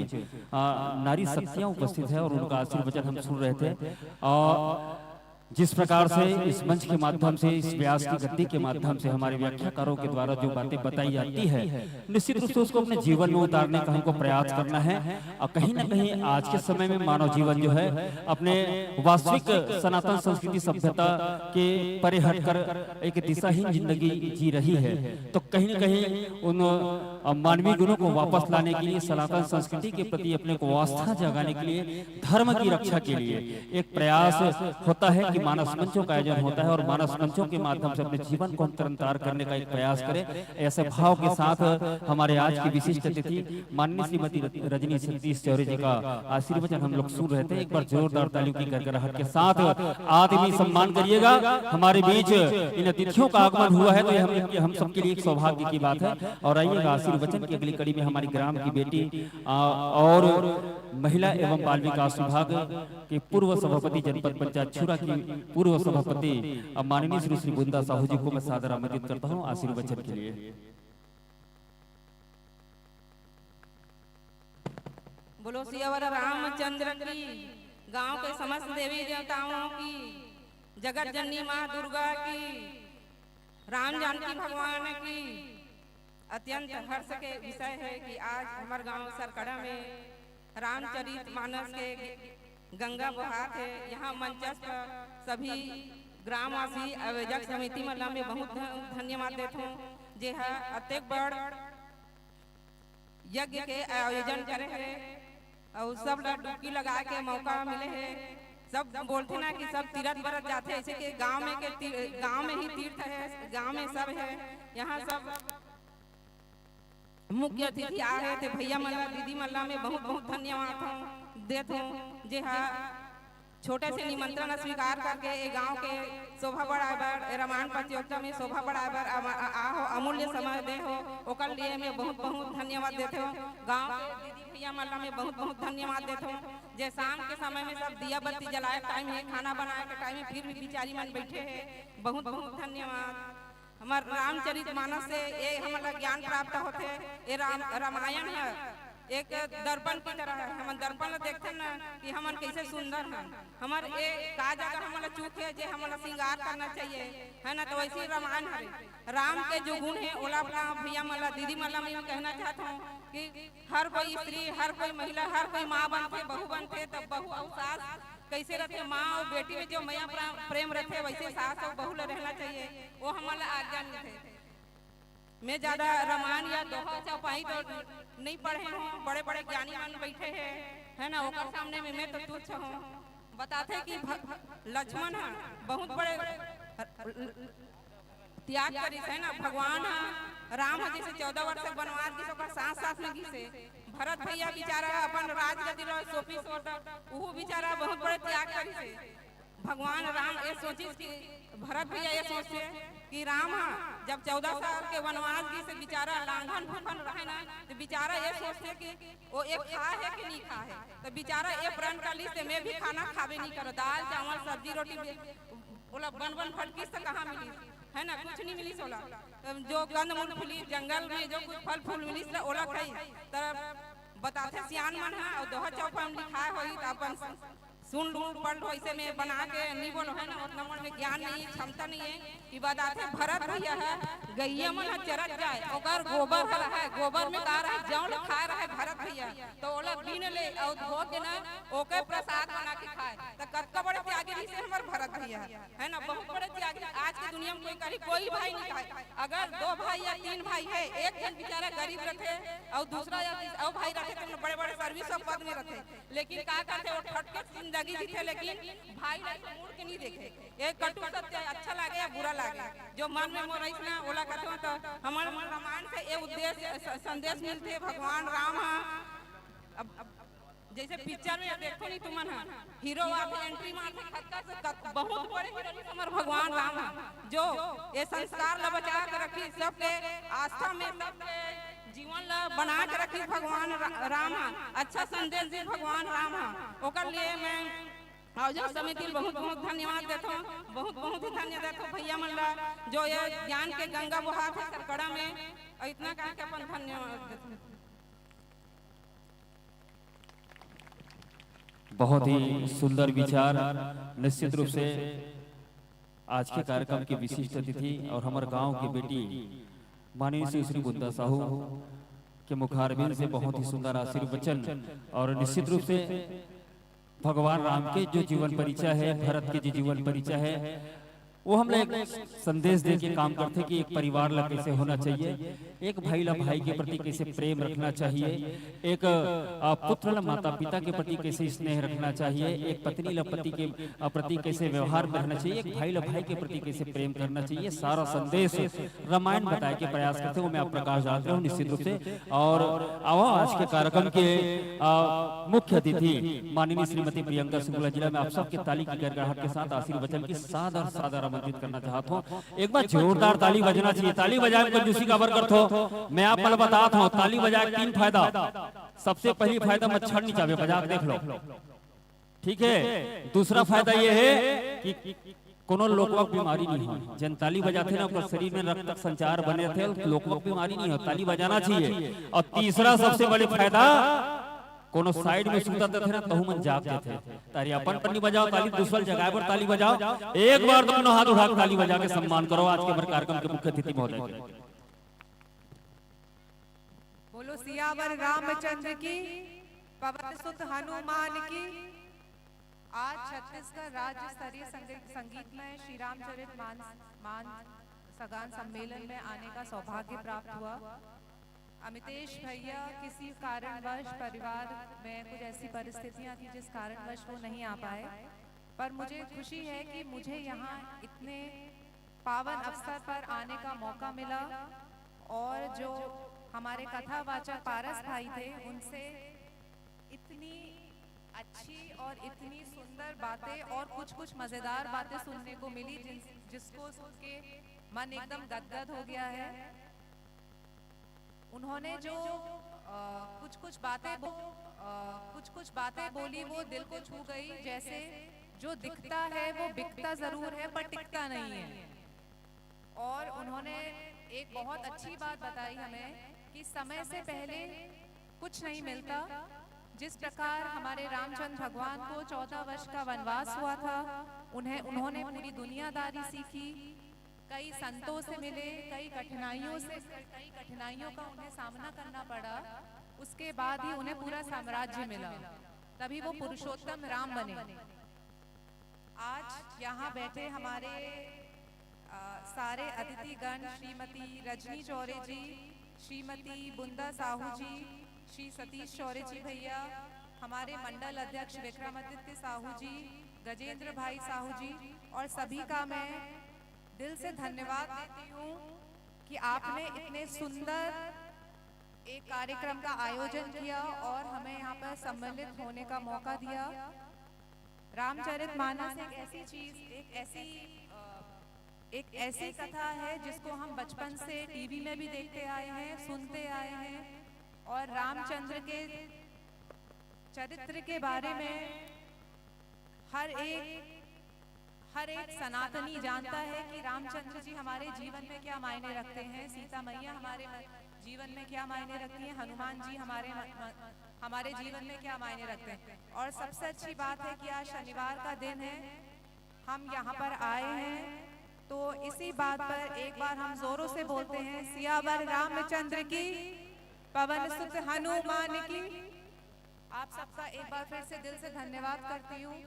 नारी शक्तियां उपस्थित है और उनका आशीर्वचन हम सुन रहे थे। और जिस प्रकार से इस मंच के माध्यम से, इस व्यास की गद्दी के माध्यम से हमारे व्याख्याकारों के द्वारा जो बातें बताई जाती है, निश्चित रूप से उसको अपने जीवन में उतारने का हमको प्रयास करना है। और कहीं ना कहीं आज के समय में मानव जीवन जो है, अपने वास्तविक सनातन संस्कृति सभ्यता के परे हटकर एक दिशाहीन जिंदगी जी रही है। तो कहीं ना कहीं उन, अ, मानवीय गुणों को वापस लाने के लिए, सनातन संस्कृति के प्रति अपने को आस्था जगाने के लिए, धर्म की रक्षा के लिए एक प्रयास होता है कि मानस मंचों का आयोजन होता है और मानस मंचों के माध्यम से अपने जीवन को हम तरनतार करने का एक प्रयास करें। ऐसे भाव के साथ हमारे आज की विशिष्ट अतिथि माननीय श्रीमती रत-, रजनी सतीश चौरे जी का आशीर्वचन हम लोग सुन रहे थे। एक बार जोरदार तालियों की गड़गड़ाहट के साथ आत्मीय सम्मान करिएगा। हमारे बीच इन अतिथियों का आगमन हुआ है, तो ये हम, ये हम सबके लिए एक सौभाग्य की बात है। और आइएगा, आशीर्वचन की अगली कड़ी में हमारी ग्राम की बेटी, आ, और महिला एवं बाल विकास विभाग के पूर्व सभापति, जनपद पंचायत छुरा की पूर्व सभापति, अब माननीय श्री श्री बुंदा साहू जी को मैं सादर आमंत्रित करता हूँ आशीर्वचन के लिए। बोलो सियावर रामचंद्र की, गांव के समस्त देवी देवताओं की, जगत जननी माँ दुर्गा की, राम जानकी भगवान की। अत्यंत हर्ष के विषय है कि आज हमर गांव सरकड़ा में रामचरित मानस के गंगा बोहात है। यहाँ मंचस्थ सभी ग्रामवासी आयोजक समिति मन ला मैं बहुत ध-, धन्यवाद देथों, जे ह अतेक बड़ यज्ञ के आयोजन करे हे अउ सब ला डुबकी लगाए के मौका मिले हे। सब बोलथे ना कि सब तीरथ बरत जाथे, ऐसे के गांव में के ती-, गांव में ही तीर्थ है, गांव में सब है। यहाँ सब मुख्य अतिथि आए हे, ते भैया मन ला, दीदी मन ला मैं बहुत बहुत धन्यवाद हूँ, देत हूँ, जे हा छोटे से निमंत्रण स्वीकार करके ए गांव के शोभा बढ़ाए बर, ए रामायण प्रतियोगिता में शोभा बढ़ाए बर अम-, आ, आ हो, अमूल्य समय दे हो, ओकर लिए मैं बहुत बहुत धन्यवाद देते हो। गांव के दीदी भैया मन ला मैं बहुत बहुत धन्यवाद देते हो, जे शाम के समय में सब दिया बत्ती जलाए टाइम है, खाना बनाए के टाइम है, फिर भी बिचारी मन बैठे हैं। बहुत बहुत धन्यवाद। हमर रामचरित मानस से ये हमन ला ज्ञान प्राप्त होथे। ये राम, रामायण है, एक दर्पण की तरह है। हमन दर्पण ला देखथन ना कि हमन कैसे सुंदर हन। हमर ये का जगह हमन ला चूक है, जे हमन ला श्रृंगार करना चाहिए, है ना? तो वैसे ही रामायण हरे। राम के जो गुण है, ओला अपना भैया मन ला, दीदी मन ला मैं कहना चाहत हूँ कि हर कोई स्त्री, हर कोई महिला, हर कोई माँ बनथे, बहू बनथे, तब बहू अउ सास कैसे रथे, माँ अउ बेटी में जो मया प्रा-, प्रेम रथे, वैसे सास अउ बहू ला रहना चाहिए। वो हमन ला आज्ञा मिलथे। मैं ज्यादा रामायण या दोहा चौपाई तो नहीं पढ़े हूँ, बड़े बड़े ज्ञानी मन बैठे हैं, है ना, ओकर सामने में मैं तो तुच्छ हूँ। बताथे कि भ-, लक्ष्मण ह बहुत बड़े त्याग करिस, है ना। भगवान ह, राम ह जैसे चौदह वर्ष तक वनवास गिस, ओकर साथ साथ में गिस हे। भरत भैया बेचारा अपन राजगद्दी ला सौंपिस, ओकर उहू बेचारा बहुत बड़े त्याग करिस हे। भगवान राम ये सोचिस कि भरत भैया ये सोचथे कि राम ह जब चौदह साल के वनवास गिस हे, बेचारा लांघन भूखन रहे ना, तो बेचारा ये सोचथे कि वो एक खा है कि नहीं खा है, तो बेचारा ये प्रण कर लिस, मैं भी खाना खाबे नहीं करो, दाल चावल सब्जी रोटी भी ओला बन बन भटकिस त कहाँ मिलिस, है ना, कुछ नहीं मिलिस ओला। तब जो कंद मूल फुलिस, जंगल में जो कुछ फल फूल मिलिस त ओला खाई। तब बताथे सियान मन ह, अउ दोहा चौपा में लिखाए होही त अपन सुन लू, पढ़ लो, ऐसे में बना के नहीं बोलो, है ना, उतना मन में ज्ञान नहीं, क्षमता नहीं है। कि बताथे भरत भैया ह, गैया मन ह चरत जाए, ओकर गोबर ह रहे, गोबर में का रहे, जौन खाए रहे भरत भैया, तो ओला बीन ले अउ धो के ना ओकर प्रसाद बना के खाए। त कतका बड़े त्यागी रहिसे हमर भरत भैया, है ना, बहुत बड़े त्यागी। आज के दुनिया में कोई करी, कोई भाई नहीं खाए। अगर दो भाई या तीन भाई है, एक जन बेचारा गरीब रथे अउ दूसरा या तीस-, अउ भाई रथे, तो बड़े बड़े सर्विस पद में रथे, लेकिन का करथे, वो ठटके जिंदगी जीथे, लेकिन भाई ला मुड़ के नहीं देखे। एक कटु सत्य, अच्छा लागे या बुरा लागे, जो मन में मोर रहिस ना, ओला कथों तो हमर रामायण से ये उद्देश्य, स-, संदेश मिलथे। भगवान राम ह, अब, अब जैसे पिक्चर में देखो नहीं तुमन ह, हीरो आथे, एंट्री मारथे, खतका से खत-, बहुत बड़े हीरो हमर भगवान राम ह, जो ये संस्कार ला बचा के रखी, सबके आस्था में, सबके जीवन ला बना के रखी भगवान रा-, राम ह। अच्छा संदेश दे भगवान राम ह, ओकर लिए मैं आयोजक समिति ल बहुत बहुत धन्यवाद देथों, बहुत बहुत ही धन्यवाद देथों भैया मन ला, जो ये ज्ञान के गंगा बोहात हे सरकड़ा में, अउ इतना कह के अपन धन्यवाद देथों। बहुत ही सुंदर विचार। निश्चित रूप से आज के कार्यक्रम के विशिष्ट अतिथि और हमर गांव के बेटी माननीय श्री श्री बुंदा साहू के मुखारबिंद से बहुत ही सुंदर आशीर्वचन और निश्चित रूप से भगवान राम के जो जीवन परिचय है, भरत के जो जीवन परिचय है, वो हमला एक संदेश दे के काम करथे कि एक परिवार ला कैसे होना चाहिए, एक भाई ला भाई के प्रति कैसे प्रेम रखना चाहिए, एक अ, पुत्र ला माता पिता के प्रति कैसे स्नेह रखना चाहिए, एक पत्नी ला पति के अ, प्रति कैसे व्यवहार में रहना चाहिए, एक भाई ला भाई के प्रति कैसे प्रेम करना चाहिए, सारा संदेश रामायण बताए के प्रयास करथे। वो मैं आप प्रकाश डालत रहूं निश्चित रूप से। और आवा आज के कार्यक्रम के अ, मुख्य अतिथि माननीय श्रीमती प्रियंका शुक्ला जी ला मैं आप सबके ताली की गड़गड़ाहट के साथ आशीर्वचन की सादर सादर आमंत्रित करना चाहत हूं। एक बार जोरदार ताली बजना चाहिए। ताली बजाए में कंजूसी काबर करथो, मैं आप मन ल बतात हूं। ताली बजाए के तीन फायदा। सबसे पहली फायदा, मच्छर नहीं चाबे, बजा के देख लो, ठीक है। दूसरा फायदा ये है कि कोनो लोकवक बीमारी नहीं हो। जन ताली बजाथे ना, ओकर शरीर में रक्त संचार बने रहथे, लोकवक बीमारी नहीं हो। ताली बजाना चाहिए। और तीसरा सबसे बड़े फायदा, कोनो साइड में सुतत रथे ना, तहू मन जाग जाथे। ताली अपन पर नहीं बजाओ, ताली दूसरा जगह पर ताली बजाओ। एक बार दोनों हाथ उठा के ताली बजा के सम्मान करो आज के हमर कार्यक्रम के मुख्य अतिथि महोदय के। बोलो सियावर रामचंद्र की, पवन सुत हनुमान की। आज छत्तीसगढ़ राज्य स्तरीय संगीत, संगीत में श्री रामचरित मानस, मान सगान सम्मेलन में आने का सौभाग्य प्राप्त हुआ। अमितेश भैया किसी कारणवश परिवार में कुछ ऐसी परिस्थितियां थी जिस कारणवश वो नहीं आ पाए, पर मुझे खुशी है कि मुझे यहाँ इतने पावन अवसर पर आने का मौका मिला और जो हमारे कथावाचक पारस भाई थे उनसे इतनी अच्छी और इतनी सुंदर बातें और कुछ कुछ मज़ेदार बातें सुनने को मिली जिन जिसको सुन के मन एकदम गदगद हो गया है। उन्होंने जो अ, कुछ कुछ बातें बो, अ, कुछ कुछ बातें बोली वो दिल को छू गई। जैसे जो दिखता है वो बिकता ज़रूर है पर टिकता नहीं है। और उन्होंने एक बहुत अच्छी बात बताई हमें कि समय से पहले कुछ नहीं मिलता। जिस प्रकार हमारे रामचंद्र भगवान को चौदह वर्ष का वनवास हुआ था, उन्हें उन्होंने पूरी दुनियादारी सीखी, कई संतों से मिले, कई कठिनाइयों से कई कठिनाइयों का उन्हें सामना करना पड़ा। उसके बाद ही उन्हें पूरा साम्राज्य मिला, तभी वो पुरुषोत्तम राम बने। आज यहाँ बैठे हमारे अ, सारे अतिथिगण, श्रीमती रजनी चौरे जी, श्रीमती बुंदा साहू जी, श्री सतीश चौरे जी भैया, हमारे मंडल अध्यक्ष विक्रमादित्य साहू जी, गजेंद्र भाई साहू जी, और सभी का मैं दिल से धन्यवाद देती हूँ कि आपने इतने सुंदर एक कार्यक्रम का आयोजन किया और हमें यहाँ पर सम्मिलित होने का मौका दिया। रामचरित मानस एक ऐसी चीज, एक ऐसी अ, एक ऐसी कथा है जिसको हम बचपन से टीवी में भी देखते आए हैं, सुनते आए हैं, और रामचंद्र के चरित्र के बारे में हर एक हर एक सनातनी जानता है कि रामचंद्र जी हमारे जीवन में क्या मायने रखते हैं, सीता मैया हमारे म- जीवन में क्या मायने रखती हैं, हनुमान जी हमारे म- म- हमारे जीवन में क्या मायने रखते हैं। और सबसे अच्छी बात है कि आज शनिवार का दिन है, हम यहाँ पर आए हैं, तो इसी बात पर एक बार हम जोरों से बोलते हैं, सियावर रामचंद्र की, पवन सुत हनुमान की। आप सबका एक बार फिर से दिल से धन्यवाद करती हूँ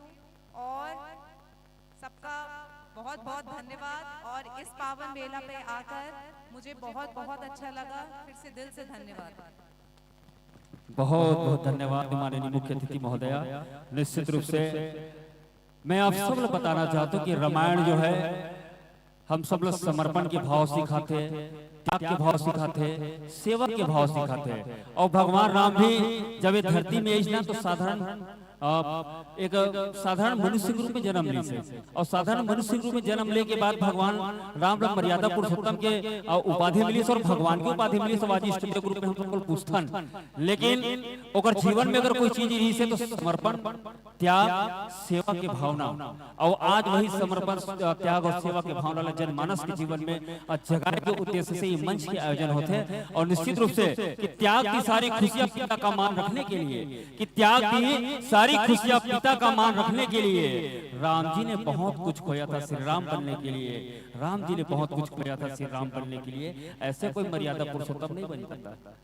और सबका बहुत बहुत धन्यवाद। और इस पावन मेला पे आकर मुझे बहुत बहुत अच्छा लगा। फिर से दिल से धन्यवाद। बहुत बहुत धन्यवाद माननीय मुख्य अतिथि महोदया। निश्चित रूप से मैं आप सब ला बताना चाहता हूँ कि रामायण जो है, हम सब ला समर्पण के भाव सिखाथे, त्याग के भाव सिखाथे, सेवा के भाव सिखाथे। और भगवान राम भी जब ये धरती में आइस ना, तो साधारण अ, एक साधारण मनुष्य के रूप में जन्म लीस हे। और साधारण मनुष्य के रूप में जन्म ले के बाद भगवान राम ला मर्यादा पुरुषोत्तम के अ, उपाधि मिलिस और भगवान के उपाधि मिलिस, तो आज इष्ट देव के रूप में हम सबको पूछथन। लेकिन ओकर जीवन में अगर कोई चीज रहिस हे तो समर्पण, त्याग, सेवा के भावना। और आज वही समर्पण, अ, त्याग और सेवा के भावना ला जनमानस के जीवन में अ, जगाए के उद्देश्य से ये मंच के आयोजन होथे। और निश्चित रूप से कि त्याग की सारी खुशियां, पिता का मान रखने के लिए, कि त्याग की सारी खुशियां पिता का मान रखने के लिए राम जी ने बहुत कुछ खोया था श्री राम बनने के लिए। राम जी ने बहुत कुछ खोया था श्री राम बनने के लिए। ऐसे कोई मर्यादा पुरुषोत्तम नहीं बन सकता।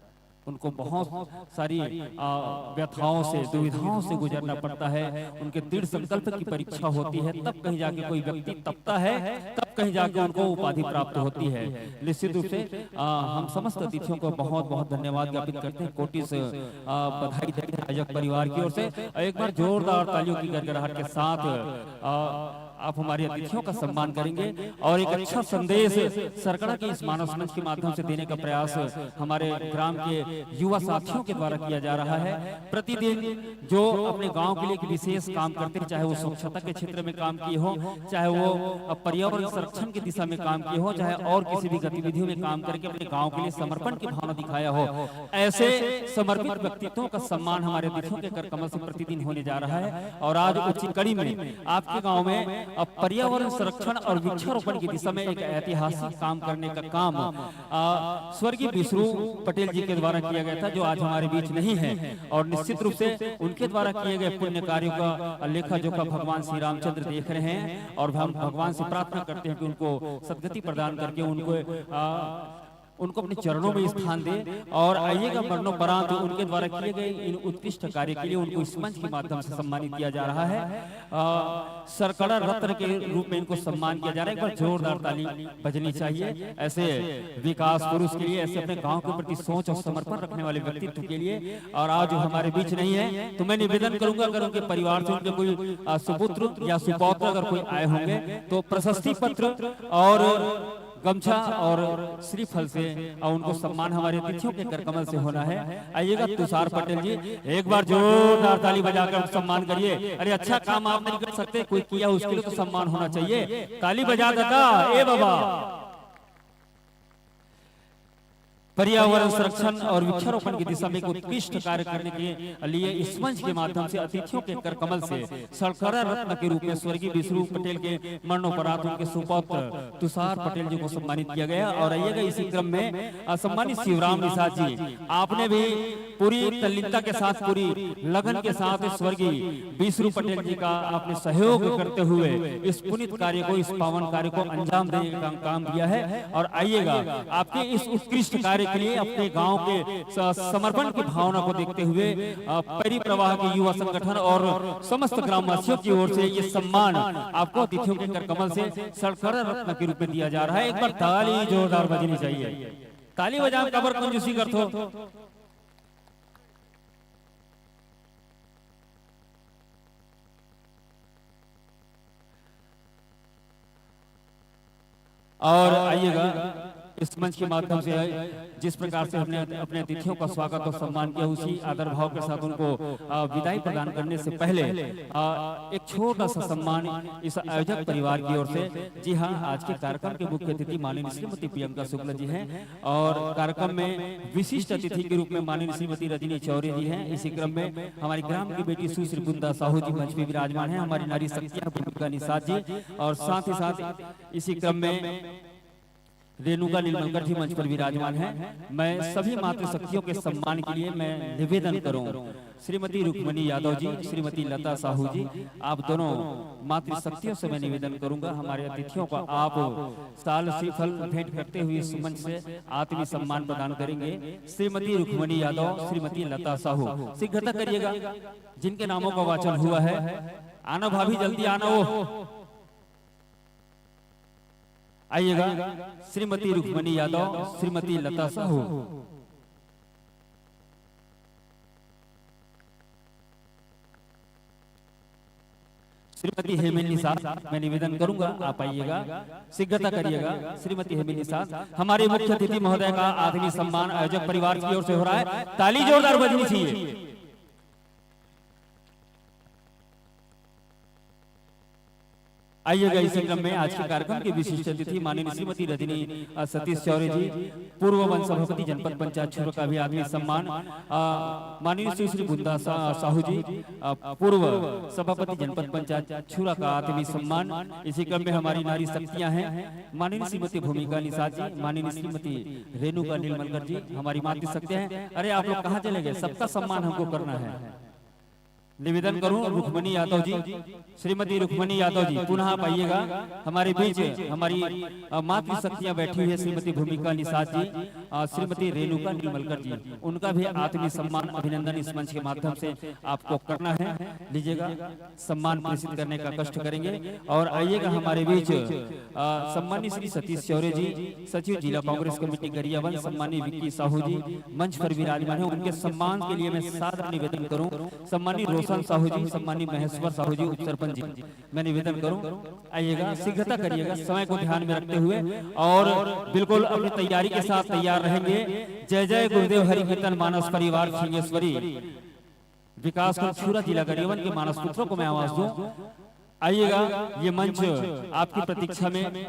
उनको बहुत सारी, आ, व्यथाओं से, दुविधाओं से गुजरना पड़ता है। उनके दृढ़ संकल्प की परीक्षा होती है, तब कहीं जाके कोई व्यक्ति तपता है, तब कहीं जाके उनको उपाधि प्राप्त होती है। निश्चित रूप से, आ, हम समस्त अतिथियों को बहुत बहुत धन्यवाद ज्ञापित करते हैं, कोटि से, आ, बधाई देते हैं आयोजक परिवार की ओर से। एक बार जोरदार तालियों की गड़गड़ाहट के साथ, आ, आप हमारे अतिथियों का सम्मान करेंगे और एक अच्छा संदेश सरकड़ा के इस मानस मंच के माध्यम से देने का प्रयास हमारे ग्राम के युवा साथियों के द्वारा किया जा रहा है। प्रतिदिन जो अपने गांव के लिए एक विशेष काम करते हैं, चाहे वो स्वच्छता के क्षेत्र में काम किए हो, चाहे वो पर्यावरण संरक्षण की दिशा में काम किए हो, चाहे और किसी भी गतिविधियों में काम करके अपने गांव के लिए समर्पण की भावना दिखाया हो, ऐसे समर्पित व्यक्तित्वों का सम्मान हमारे अतिथियों के कर कमल से प्रतिदिन होने जा रहा है। और आज उसी कड़ी में आपके गांव में अब पर्यावरण संरक्षण और वृक्षारोपण की दिशा में एक ऐतिहासिक काम करने का काम, आ, स्वर्गीय विष्णु पटेल जी के द्वारा किया गया था, जो आज हमारे बीच नहीं है। और निश्चित रूप से उनके द्वारा किए गए पुण्य कार्यों का लेखा जोखा भगवान श्री रामचंद्र देख रहे हैं और हम भगवान से प्रार्थना करते हैं कि उनको सदगति प्रदान करके उनको, आ, उनको अपने चरणों में स्थान दे। और आइएगा, मरणोपरांत उनके द्वारा किए गए इन उत्कृष्ट कार्य के लिए उनको इस मंच के माध्यम से सम्मानित किया जा रहा है। आ, सरकड़ा रत्न के रूप में इनको सम्मान किया जा रहा है। एक बार जोरदार ताली बजनी चाहिए ऐसे विकास पुरुष के लिए, ऐसे अपने गांव के प्रति सोच और समर्पण रखने वाले व्यक्तित्व के लिए। और आज वो हमारे बीच नहीं है, तो मैं निवेदन करूंगा, अगर उनके परिवार से उनके कोई, आ, सुपुत्र या सुपौत्र अगर कोई आए होंगे, तो प्रशस्ति पत्र और गमछा और श्रीफल से, और उनको सम्मान हमारे अतिथियों के कर कमल से होना है। आइएगा तुषार पटेल जी, एक बार जोरदार ताली बजाकर उनका सम्मान करिए। अरे, अच्छा काम आप नहीं कर सकते, कोई किया, उसके लिए तो सम्मान होना चाहिए। ताली बजा दादा, ए बाबा। पर्यावरण संरक्षण और वृक्षारोपण की दिशा में एक उत्कृष्ट कार्य करने के लिए इस मंच के माध्यम से अतिथियों के कर कमल से सरकड़ा रत्न के रूप में स्वर्गीय विष्णु पटेल के मरणोपरांत उनके सुपौत्र तुषार पटेल जी को सम्मानित किया गया। और आइएगा, इसी क्रम में, आ, सम्मानित शिवराम निषाद जी, आपने भी पूरी तल्लीनता के साथ, पूरी लगन के साथ स्वर्गीय विष्णु पटेल जी का आपने सहयोग करते हुए इस पुनीत कार्य को, इस पावन कार्य को अंजाम देने का काम किया है। और आइएगा, आपके इस उत्कृष्ट कार्य के लिए, अपने गांव के स-, समर्पण की भावना को देखते हुए, अ, पैरी प्रवाह के युवा संगठन और समस्त ग्रामवासियों की ओर से ये सम्मान आपको अतिथियों के कर कमल से सरकड़ा रत्न के रूप में दिया जा रहा है। एक बार ताली जोरदार बजनी चाहिए। ताली बजाम काबर कंजूसी करथो। और आइएगा, इस मंच के माध्यम से जिस प्रकार से हमने अपने अतिथियों का स्वागत और सम्मान किया, उसी आदर भाव के साथ उनको, आ, विदाई प्रदान करने से पहले, आ, एक छोटा सा सम्मान इस आयोजक परिवार की ओर से। जी हाँ, आज के कार्यक्रम के मुख्य अतिथि माननीय श्रीमती प्रियंका शुक्ला जी हैं और कार्यक्रम में विशिष्ट अतिथि के रूप में माननीय श्रीमती रजनी चौरे जी हैं। इसी क्रम में हमारे ग्राम की बेटी सुश्री बुंदा साहू जी मंच पर विराजमान हैं, हमारी नारी शक्तियां भूमिका निषाद जी, और साथ ही साथ इसी क्रम में रेणुका नीलमलकर जी मंच पर विराजमान हैं। मैं सभी मातृशक्तियों के सम्मान के लिए मैं निवेदन करूं, श्रीमती रुक्मणी यादव जी, श्रीमती लता साहू जी, आप दोनों मातृशक्तियों से मैं निवेदन करूंगा, हमारे अतिथियों को आप साल श्रीफल भेंट करते हुए इस मंच से आत्मीय सम्मान प्रदान करेंगे। श्रीमती रुक्मणी यादव, श्रीमती लता साहू, शीघ्रता करिएगा, जिनके नामों का वाचन हुआ है। आना भाभी, जल्दी आना। वो आइएगा, श्रीमती रुक्मणी यादव, श्रीमती लता साहू। श्रीमती हेमिन निषाद, मैं निवेदन करूंगा, आप आइएगा, शीघ्रता करिएगा। श्रीमती हेमिन निषाद, हमारे मुख्य अतिथि महोदय का आत्मीय सम्मान आयोजक परिवार की ओर से हो रहा है, ताली जोरदार बजनी चाहिए। आइएगा, इसी क्रम में आज के कार्यक्रम के विशिष्ट अतिथि माननीय श्रीमती रजनी, अ, सतीश चौरे जी, पूर्व वन सभापति जनपद पंचायत छुरा का भी आत्मीय सम्मान, अ, माननीय श्री श्री बुंदा सा-, साहू जी, अ, पूर्व सभापति जनपद पंचायत छुरा का आत्मीय सम्मान। इसी क्रम में हमारी नारी शक्तियां हैं, माननीय श्रीमती भूमिका निषाद जी, माननीय श्रीमती रेणुका नीलमलकर जी, हमारी मातृ शक्तियां हैं। अरे, आप लोग कहाँ चले गए? सबका सम्मान हमको करना है। निवेदन करूं, रुक्मणी यादव जी, श्रीमती रुक्मणी यादव जी, पुनः आप आइएगा हमारे बीच। हमारी, अ, मातृशक्तियां बैठी हुई है, श्रीमती भूमिका निषाद जी, अ, श्रीमती रेणुका निर्मलकर जी, उनका भी आत्मीय सम्मान अभिनंदन इस मंच के माध्यम से आपको करना है। लीजिएगा, सम्मान प्रेषित करने का कष्ट करेंगे। और आइएगा हमारे बीच, अ, सम्मानित श्री सतीश शौर्य जी, सचिव जिला कांग्रेस कमेटी गरियाबंद, सम्मानित विक्की साहू जी मंच पर विराजमान हैं, उनके सम्मान के लिए मैं सादर निवेदन करूं, सम्मानित रोशन साहू जी, सम्मानित महेश्वर साहू जी, उपसरपंच जी, मैं निवेदन करूं, आइएगा, शीघ्रता करिएगा, समय को ध्यान में रखते हुए, और बिल्कुल अपनी तैयारी के साथ तैयार रहेंगे। जय जय गुरुदेव हरि कीर्तन मानस परिवार सिंहेश्वरी, विकासखंड छुरा, जिला गरियाबंद के मानस पुत्रों को मैं आवाज दूं, आइएगा, ये मंच आपकी प्रतीक्षा में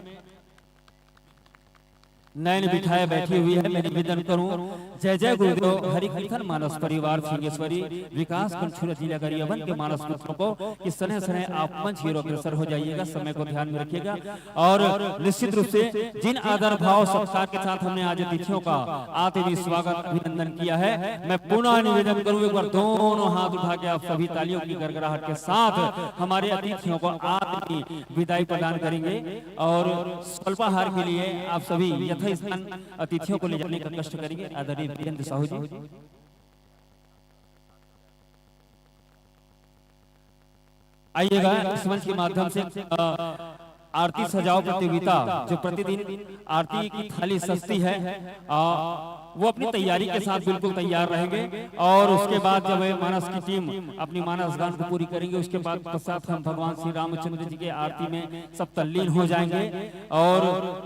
नैन बिछाए बैठी हुई है। मैं निवेदन करूं, जय जय गुरुदेव हरि कीर्तन मानस परिवार सिंहेश्वरी, विकासखंड छुरा, जिला गरियाबंद के मानस पुत्रों को कि सने सने आप मंच की ओर अग्रसर हो जाइएगा, समय को ध्यान में रखिएगा। और निश्चित रूप से जिन आदर भाव सत्कार के साथ हमने आज अतिथियों का आत्मीय स्वागत अभिनंदन किया है, मैं पुनः निवेदन करूं, एक बार दोनों हाथ उठा के आप सभी तालियों की गड़गड़ाहट के साथ हमारे अतिथियों को आत्मीय विदाई प्रदान करेंगे। और स्वल्पाहार के लिए आप सभी यथास्थान अतिथियों को ले जाने का कष्ट करेंगे। आदरणीय वीरेंद्र साहू जी, आइएगा, इस मंच के माध्यम से, अ, आरती सजाओ प्रतियोगिता, जो प्रतिदिन आरती की थाली सजती है, अ, वो अपनी तैयारी के साथ बिल्कुल तैयार रहेंगे। और उसके बाद जब ये मानस की टीम अपनी मानस गान को पूरी करेंगे, उसके बाद पश्चात हम भगवान श्री रामचंद्र जी के आरती में सब तल्लीन हो जाएंगे। और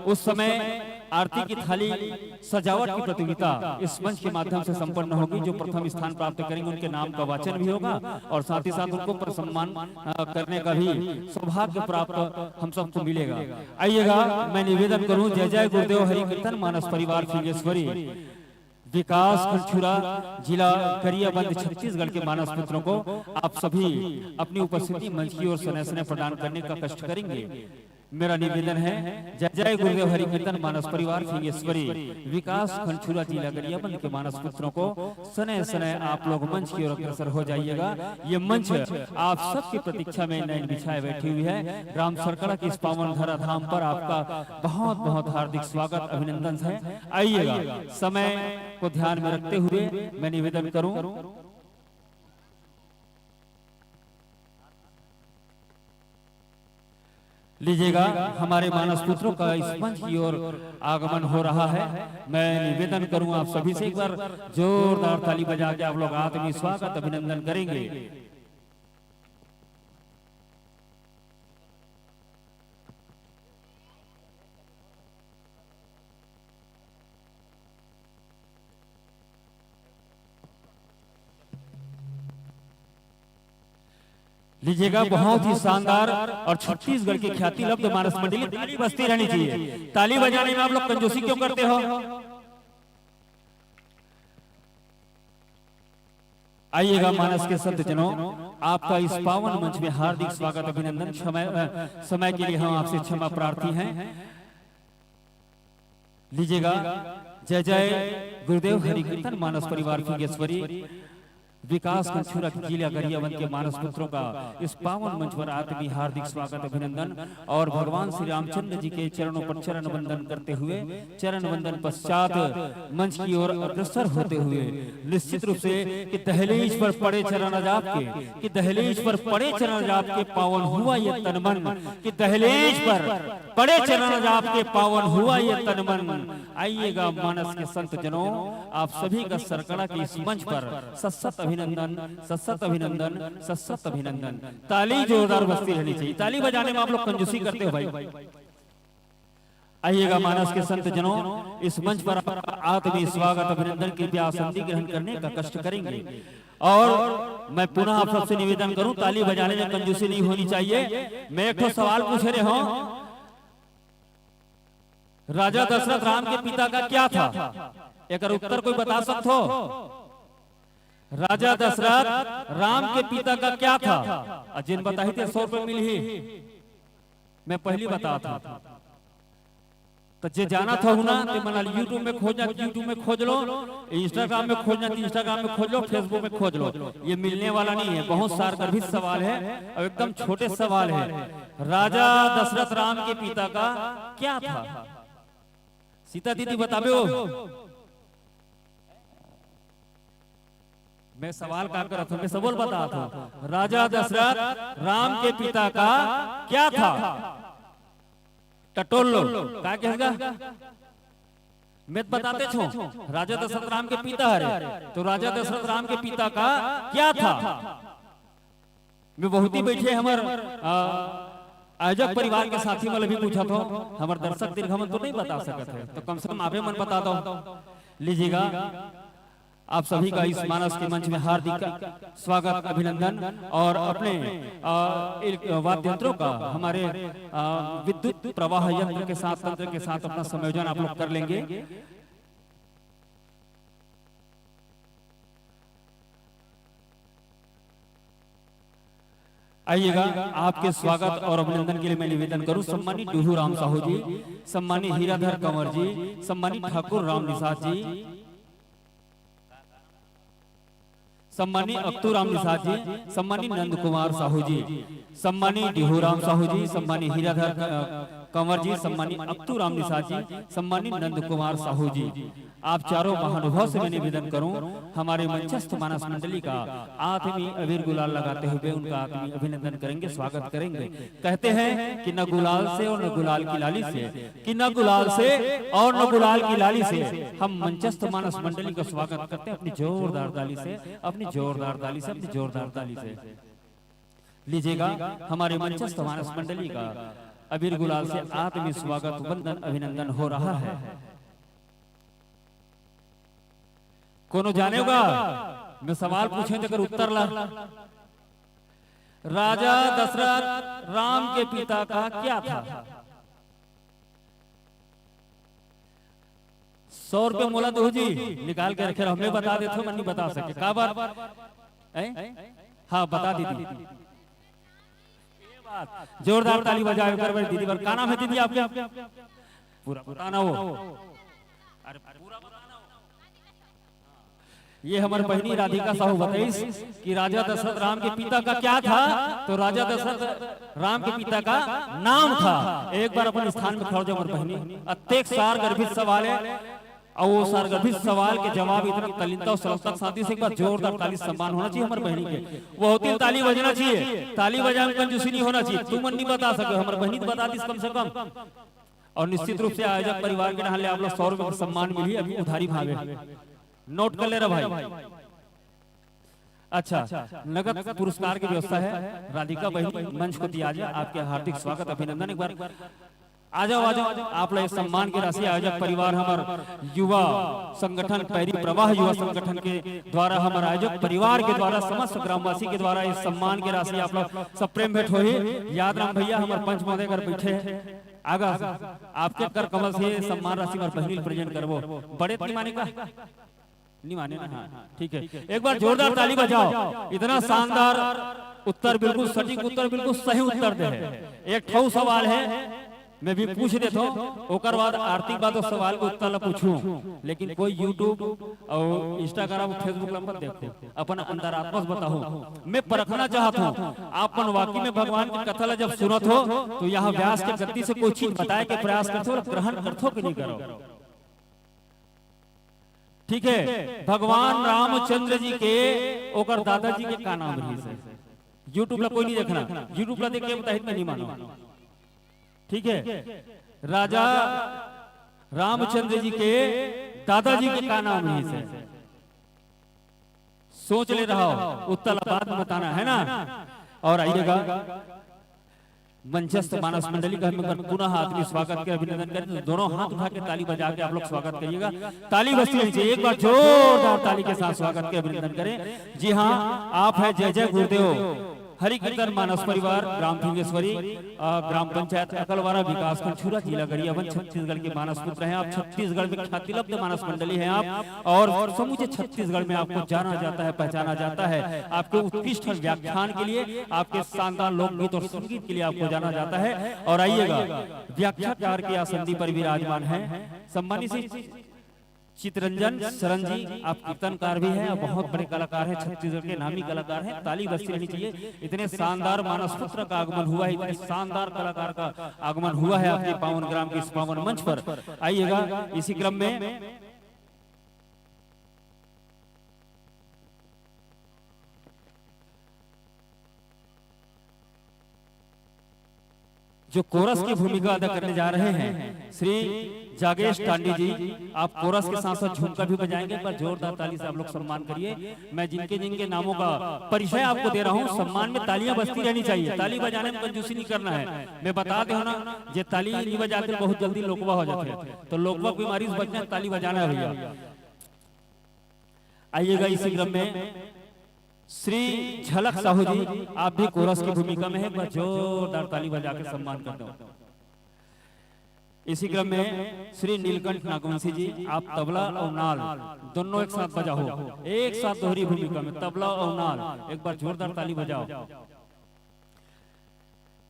उस समय आरती की थाली सजावट की प्रतियोगिता इस मंच के माध्यम से संपन्न होगी। जो प्रथम स्थान प्राप्त करेंगे, उनके नाम का वाचन भी होगा और साथ ही साथ उनको पर सम्मान, अ, करने का भी सौभाग्य प्राप्त हम सबको मिलेगा। आइएगा, मैं निवेदन करूं, जय जय गुरुदेव हरि कीर्तन मानस परिवार सिंहेश्वरी, विकास खंड छुरा, जिला गरियाबंद, छत्तीसगढ़ के मानस पुत्रों को आप सभी अपनी उपस्थिति मंच की ओर सने सने प्रदान करने का कष्ट करेंगे। मेरा निवेदन है, जय जय गुरुदेव हरि कीर्तन मानस परिवार सिंहेश्वरी, विकास खंड छुरा, जिला गरियाबंद के मानस पुत्रों को सने सने आप लोग मंच की ओर अग्रसर हो जाइएगा। ये मंच आप सबकी प्रतीक्षा में नैन बिछाए बैठी हुई है। ग्राम सरकड़ा के इस पावन धरा धाम पर आपका बहुत बहुत हार्दिक स्वागत, अभिनंदन है। आइएगा, समय को ध्यान में रखते हुए मैं निवेदन करूं, लीजिएगा, हमारे मानस पुत्रों का इस मंच की ओर आगमन हो रहा है। मैं निवेदन करूं आप सभी से, एक बार जोरदार ताली बजा के आप लोग आत्मीय स्वागत अभिनंदन करेंगे। लीजिएगा, बहुत ही शानदार और छत्तीसगढ़ की ख्याति लब्ध मानस मंडली, ताली बजती रहनी चाहिए। ताली बजाने में आप लोग कंजूसी क्यों करते हो? आइएगा, मानस के संत जनों, आपका इस पावन मंच में हार्दिक स्वागत, अभिनंदन। समय, अ, समय के लिए हम आपसे क्षमा प्रार्थी हैं। लीजिएगा, जय जय गुरुदेव हरि कीर्तन मानस परिवार सिंहेश्वरी, विकास खंड छुरा, जिला गरियाबंद के मानस पुत्रों का इस पावन मंच पर आत्मीय हार्दिक स्वागत, अभिनंदन। और भगवान श्री रामचंद्र जी के चरणों पर चरण वंदन करते हुए, चरण वंदन पश्चात मंच की ओर अग्रसर होते हुए निश्चित रूप से कि दहलीज पर पड़े चरण आज आपके, कि दहलीज पर पड़े चरण आज आपके, पावन हुआ ये तन मन, कि दहलीज पर पड़े चरण आज आपके, पावन हुआ ये तन मन। आइएगा, मानस के संत जनों, आप सभी का सरकड़ा के इस मंच पर सत सत अभिनंदन, सत सत अभिनंदन, सत सत अभिनंदन। ताली जोरदार बजती रहनी चाहिए। ताली बजाने में आप लोग कंजूसी करते हो भाई। आइएगा, मानस के संत जनों, इस मंच पर आपका आत्मीय स्वागत, अभिनंदन। कृपया आसन ग्रहण करने का कष्ट करेंगे। और मैं पुनः आप सबसे निवेदन करूं, ताली बजाने में कंजूसी नहीं होनी चाहिए। मैं एक ठो सवाल पूछ रहे हूं, राजा दशरथ राम के पिता का क्या था? एकर उत्तर कोई बता सकत हो? राजा दशरथ राम के पिता का क्या था? अउ जेन बताही ते सौ रुपये मिलही। मैं पहली बतात हूं। जे जानत हव ना, ते मन YouTube में खोजना, YouTube में खोज लो, Instagram में खोजना, Instagram में खोज लो, Facebook में खोज लो। ये मिलने वाला नहीं है। बहुत सारगर्भित सवाल है और एकदम छोटे सवाल है। राजा दशरथ राम के पिता का क्या था? सीता दीदी बताबे हो? मैं सवाल का करत हूँ, मैं सवाल बतात हूँ। राजा दशरथ राम के पिता का क्या था? टटोल लो, का कहेगा? मैं बताते छो, राजा दशरथ राम के पिता हरे, तो राजा दशरथ राम के पिता का क्या था? मैं बहुत ही बैठे हमर, आ, आयोजक परिवार के साथी मन भी पूछत हो, हमर दर्शक दीर्घा मन तो नहीं बता सकत है, तो कम से कम आपे मन बता दो। लीजिएगा, आप सभी का इस मानस के मंच में हार्दिक स्वागत, अभिनंदन और अपने, आ, एक वाद्य यंत्रों का, हमारे, आ, विद्युत प्रवाह यंत्र के साथ, तंत्र के साथ अपना संयोजन आप लोग कर लेंगे। आइएगा, आपके स्वागत और अभिनंदन के लिए मैं निवेदन करूं, सम्मानित डूहू राम साहू जी, सम्मानित हीराधर कंवर जी, सम्मानित ठाकुर राम निषाद जी, सम्मानित अक्तू राम निषाद जी, सम्मानित नंद कुमार साहू जी, सम्मानित डूहू राम साहू जी, सम्मानित हीराधर, अ, कंवर जी, सम्मानित अक्तू राम निषाद जी, सम्मानित नंद कुमार साहू जी, आप चारों महानुभाव से मैं निवेदन करूं, हमारे मंचस्थ मानस मंडली का आत्मीय अबीर गुलाल लगाते हुए उनका आत्मीय अभिनंदन करेंगे, स्वागत करेंगे। कहते हैं कि न गुलाल से और न गुलाल की लाली से, कि न गुलाल से और न गुलाल की लाली से हम मंचस्थ मानस मंडली का स्वागत करते हैं अपनी जोरदार ताली से, अपनी जोरदार ताली से, अपनी जोरदार ताली से। लीजिएगा, हमारे मंचस्थ मानस मंडली का अबीर गुलाल से आत्मीय स्वागत, वंदन, अभिनंदन हो रहा है। कोनो जानेगा? मैं सवाल पूछे, तेकर उत्तर ला। राजा दशरथ राम के पिता का क्या था? सौ रुपया मोला दो जी, निकाल के रखे रहो, मैं बता देथों, मैं नहीं बता सके। का बात? हैं? हाँ, बता दीदी। जोरदार ताली बजाओ एक बार दीदी बर। का नाम है दीदी आपके? पूरा बताना हो। अरे पूरा बताना हो। ये हमर बहिनी राधिका साहू बताइस कि राजा दशरथ राम के पिता का क्या था, तो राजा दशरथ राम के पिता का नाम था। एक बार अपन स्थान में खड़ो हो जाओ हमर बहिनी, अतेक सारगर्भित सवाल है, अउ वो सारगर्भित सवाल के जवाब इतना तलिंता अउ सलंता सादी से एक बार जोरदार ताली सम्मान होना चाहिए हमर बहिनी के। बहुत ही ताली बजना चाहिए, ताली बजाए में कंजूसी नहीं होना चाहिए। तुमन नहीं बता सके, हमर बहिनी तो बता दिस कम से कम। अउ निश्चित रूप से आयोजक परिवार के डहान ले आप लोग सौ रुपये का सम्मान मिली, अभी उधारी भावे। नोट कर ले रहा भाई। अच्छा, नगद पुरस्कार की व्यवस्था है। राधिका बहिनी मंच को दिया जाए, आपके हार्दिक स्वागत, अभिनंदन। एक बार आ जाओ, आ जाओ। आप लोग इस सम्मान की राशि आयोजक परिवार हमर युवा संगठन, पैरी प्रवाह युवा संगठन के द्वारा, हमर आयोजक परिवार के द्वारा, समस्त ग्रामवासी के द्वारा इस सम्मान की राशि आप लोग सब प्रेम भेंट होही। याद राम भैया हमर पंच महोदय कर बैठे हैं। आगा आपके कर कमल से सम्मान राशि हमर बहिनी प्रेजेंट करबो। बड़े नहीं माने का? नहीं माने ना? हाँ, ठीक है, एक बार जोरदार ताली बजाओ। इतना शानदार उत्तर, बिल्कुल सटीक उत्तर, बिल्कुल सही उत्तर दे है। एक ठो सवाल है, मैं भी पूछ देता हूँ, ओकर बाद आरती के बाद उस सवाल के उत्तर ला पूछूं। लेकिन कोई YouTube और Instagram और Facebook ला मत देखो, अपन अंतरात्मा से बताओ। मैं परखना चाहता हूँ, आप मन वाकई में भगवान की कथा ला जब सुनत हो, तो यहाँ व्यास के गति से कोई चीज बताए के प्रयास करते हो, ग्रहण करते हो कि नहीं करो? ठीक है, भगवान रामचंद्र जी के ओकर दादाजी के का नाम रहिस हे? YouTube ला कोई नहीं देखना, YouTube ला देख के बताही त नहीं मानो। ठीक है, राजा रामचंद्र जी के दादाजी के का नाम रहिस हे? सोच ले रहा हो, उत्तर ला बाद में बताना है ना। और आइएगा, मंचस्थ मानस मंडली का हम एक बार पुनः आत्मीय स्वागत के अभिनंदन करें। तो दोनों हाथ उठा के ताली बजा के आप लोग स्वागत करिएगा। ताली बजती रहनी चाहिए। एक बार जोरदार ताली के साथ स्वागत के अभिनंदन करें। जी हाँ, आप है जय जय गुरुदेव। हरि कीर्तन मानस परिवार, ग्राम फिंगेश्वरी, अ, ग्राम पंचायत अकलवारा, विकासखंड छुरा, जिला गरियाबंद, छत्तीसगढ़ के मानस पुत्र हैं आप। छत्तीसगढ़ में ख्यातिलब्ध मानस मंडली हैं आप और समूचे छत्तीसगढ़ में आपको जाना जाता है, पहचाना जाता है। आपके उत्कृष्ट व्याख्यान के लिए, आपके शानदार लोकगीत और संगीत के लिए आपको जाना जाता है। और आइएगा, व्याख्याकार के आसन पर विराजमान हैं सम्मानित श्री चितरंजन शरण जी, आप कीर्तनकार भी हैं और बहुत बड़े कलाकार हैं, छत्तीसगढ़ के नामी कलाकार हैं। ताली बजती रहनी चाहिए। इतने शानदार मानस पुत्र का आगमन हुआ है, इतने शानदार कलाकार का आगमन हुआ है आपके पावन ग्राम के इस पावन मंच पर। आइएगा, इसी क्रम में जो कोरस की भूमिका अदा करने जा रहे हैं श्री जागेश टांडी जी, आप कोरस के साथ साथ झुमका भी बजाएंगे। एक बार जोरदार ताली से आप लोग सम्मान करिए। मैं जिनके जिनके नामों का परिचय आपको दे रहा हूँ, सम्मान में तालियां बजती रहनी चाहिए। ताली बजाने में कंजूसी नहीं करना है। मैं बता दे ना, जे ताली नहीं बजाते बहुत जल्दी लोकवा हो जाते हैं, तो लोकवा की बीमारी से बचना है, ताली बजाना है भैया। आइएगा, इसी क्रम में श्री झलक साहू जी, आप भी कोरस की भूमिका में हैं, एक बार जोरदार ताली बजा के सम्मान कर दो। इसी क्रम में श्री नीलकंठ नागवंशी जी, आप तबला और नाल दोनों एक साथ बजाओ, एक साथ दोहरी भूमिका में तबला और नाल, एक बार जोरदार ताली बजाओ।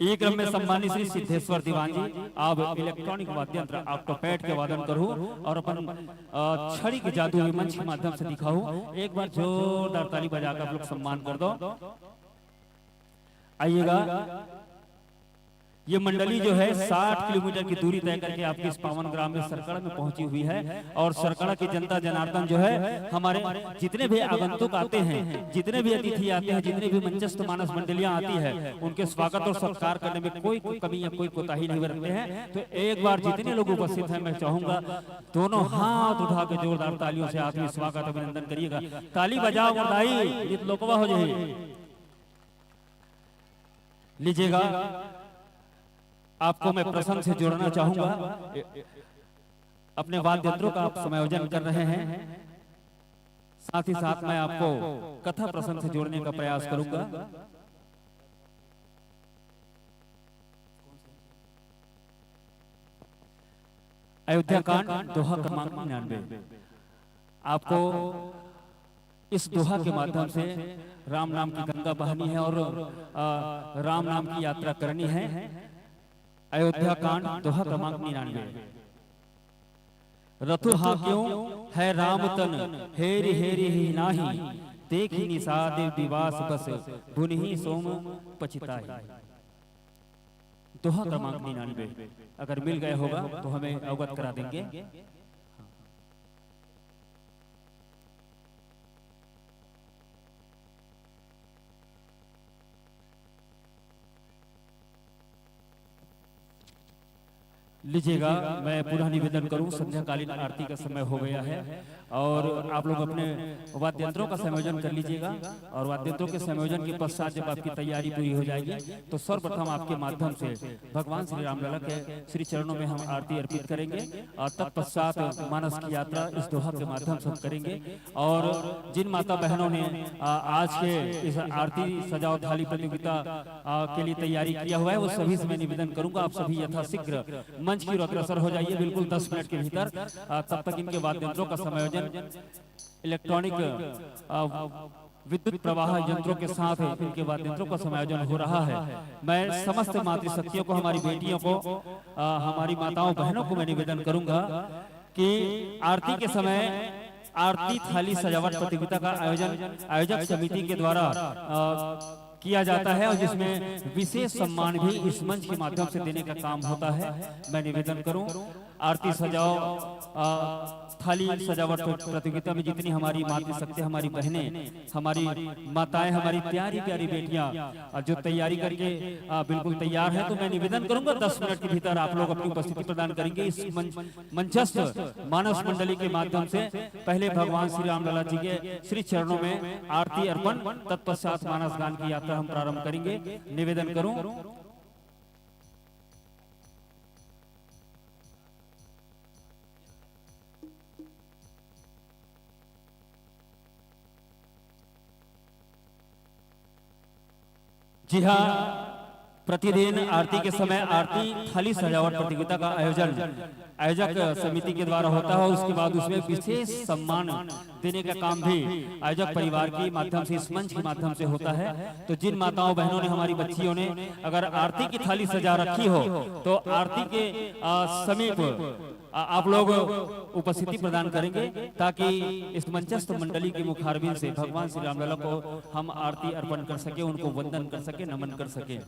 इसी क्रम में सम्मानित श्री सिद्धेश्वर दीवान जी, आप इलेक्ट्रॉनिक वाद्य यंत्र ऑक्टोपैड के वादन करू और अपन, अ, छड़ी के जादू हुए मंच के माध्यम से दिखाऊ। एक बार जोरदार ताली बजाकर आप लोग सम्मान कर दो। आइएगा, ये मंडली जो है साठ किलोमीटर की दूरी तय करके आपके इस पावन ग्राम में सरकड़ा में पहुंची हुई है और सरकड़ा की जनता जनार्दन जो है, हमारे जितने भी आगंतुक आते हैं, जितने भी अतिथि आते हैं, जितने भी मंचस्थ मानस मंडलियां आती है, उनके स्वागत और सत्कार करने में कोई, कोई कमी या कोई कोताही नहीं बरतते हैं। तो एक बार जितने लोग उपस्थित हैं, मैं चाहूंगा दोनों हाथ उठा के जोरदार तालियों से आत्मीय स्वागत अभिनंदन करिएगा। ताली बजाओ बधाई, ये तो लोकवा हो जाए। लीजिएगा, आपको मैं प्रसंग से जोड़ना चाहूंगा। अपने वाद्य यंत्रों का आप समायोजन कर रहे हैं, साथ ही साथ मैं आपको कथा प्रसंग से जोड़ने का प्रयास करूंगा। अयोध्या कांड, दोहा क्रमांक निन्यानवे। आपको इस दोहा के माध्यम से राम नाम की गंगा बहानी है और, अ, राम नाम की यात्रा करनी है। अयोध्या कांड, दोहा क्रमांक निन्यानवे। रथु हांक्यो है राम तन, हेरि हेरि ही नाही, देखि निषाद बिवास बस, भुनहि सोम पछिताही। दोहा क्रमांक निन्यानवे, अगर मिल गए होगा तो हमें अवगत करा देंगे। लीजिएगा, मैं पुनः निवेदन करूं, संध्याकालीन आरती का समय हो गया है और आप लोग अपने वाद्य यंत्रों का संयोजन कर लीजिएगा और वाद्य यंत्रों के संयोजन के पश्चात जब आपकी तैयारी पूरी हो जाएगी, तो सर्वप्रथम आपके माध्यम से भगवान श्री रामलला के श्री चरणों में हम आरती अर्पित करेंगे और तत्पश्चात मानस की यात्रा इस दोहा के माध्यम से हम करेंगे। और जिन माता बहनों ने, आ, आज के इस आरती सजाओ थाली प्रतियोगिता, आ, के लिए तैयारी किया हुआ है, वो सभी से मैं निवेदन करूंगा, आप सभी यथाशीघ्र मंच की ओर अग्रसर हो जाइए, बिल्कुल दस मिनट के भीतर। आ, तब तक इनके वाद्य यंत्रों का समायोजन, इलेक्ट्रॉनिक, आ, विद्युत प्रवाह यंत्रों के साथ इनके वाद्य यंत्रों का समायोजन हो रहा है। मैं समस्त मातृशक्तियों को, हमारी बेटियों को, आ, हमारी माताओं बहनों को मैं निवेदन करूंगा कि आरती के समय आरती थाली सजावट प्रतियोगिता का आयोजन आयोजक समिति के द्वारा, अ, किया जाता है और जिसमें विशेष सम्मान भी इस मंच के माध्यम से देने का काम होता है। मैं निवेदन करूं, आरती सजाओ, अ, थाली सजावट प्रतियोगिता में जितनी हमारी मातृशक्ति, हमारी बहनें, हमारी माताएं, हमारी प्यारी प्यारी बेटियां, अ, जो तैयारी करके, अ, बिल्कुल तैयार है, तो मैं निवेदन करूंगा दस मिनट के भीतर आप लोग अपनी उपस्थिति प्रदान करेंगे इस मंच, मंचस्थ मानस मंडली के माध्यम से। पहले भगवान श्री रामलला जी के श्री चरणों में आरती अर्पण, तत्पश्चात मानस गान की यात्रा हम प्रारंभ करेंगे। निवेदन करूं। जी हाँ, प्रतिदिन आरती के समय आरती थाली सजावट प्रतियोगिता का आयोजन आयोजक समिति के द्वारा होता है। उसके बाद उसमें विशेष सम्मान देने का काम भी आयोजक परिवार के माध्यम से, इस मंच के माध्यम से होता है। तो जिन माताओं बहनों ने, हमारी बच्चियों ने अगर आरती की थाली सजा रखी हो, तो आरती के आ, समीप आ, आप लोग उपस्थिति प्रदान करेंगे, ताकि इस मंचस्थ मंडली के मुखारबिंद से भगवान श्री रामलला को हम आरती अर्पण कर सके, उनको वंदन कर सके, नमन कर सके।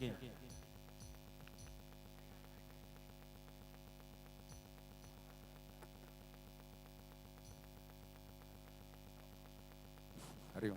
हरिओम।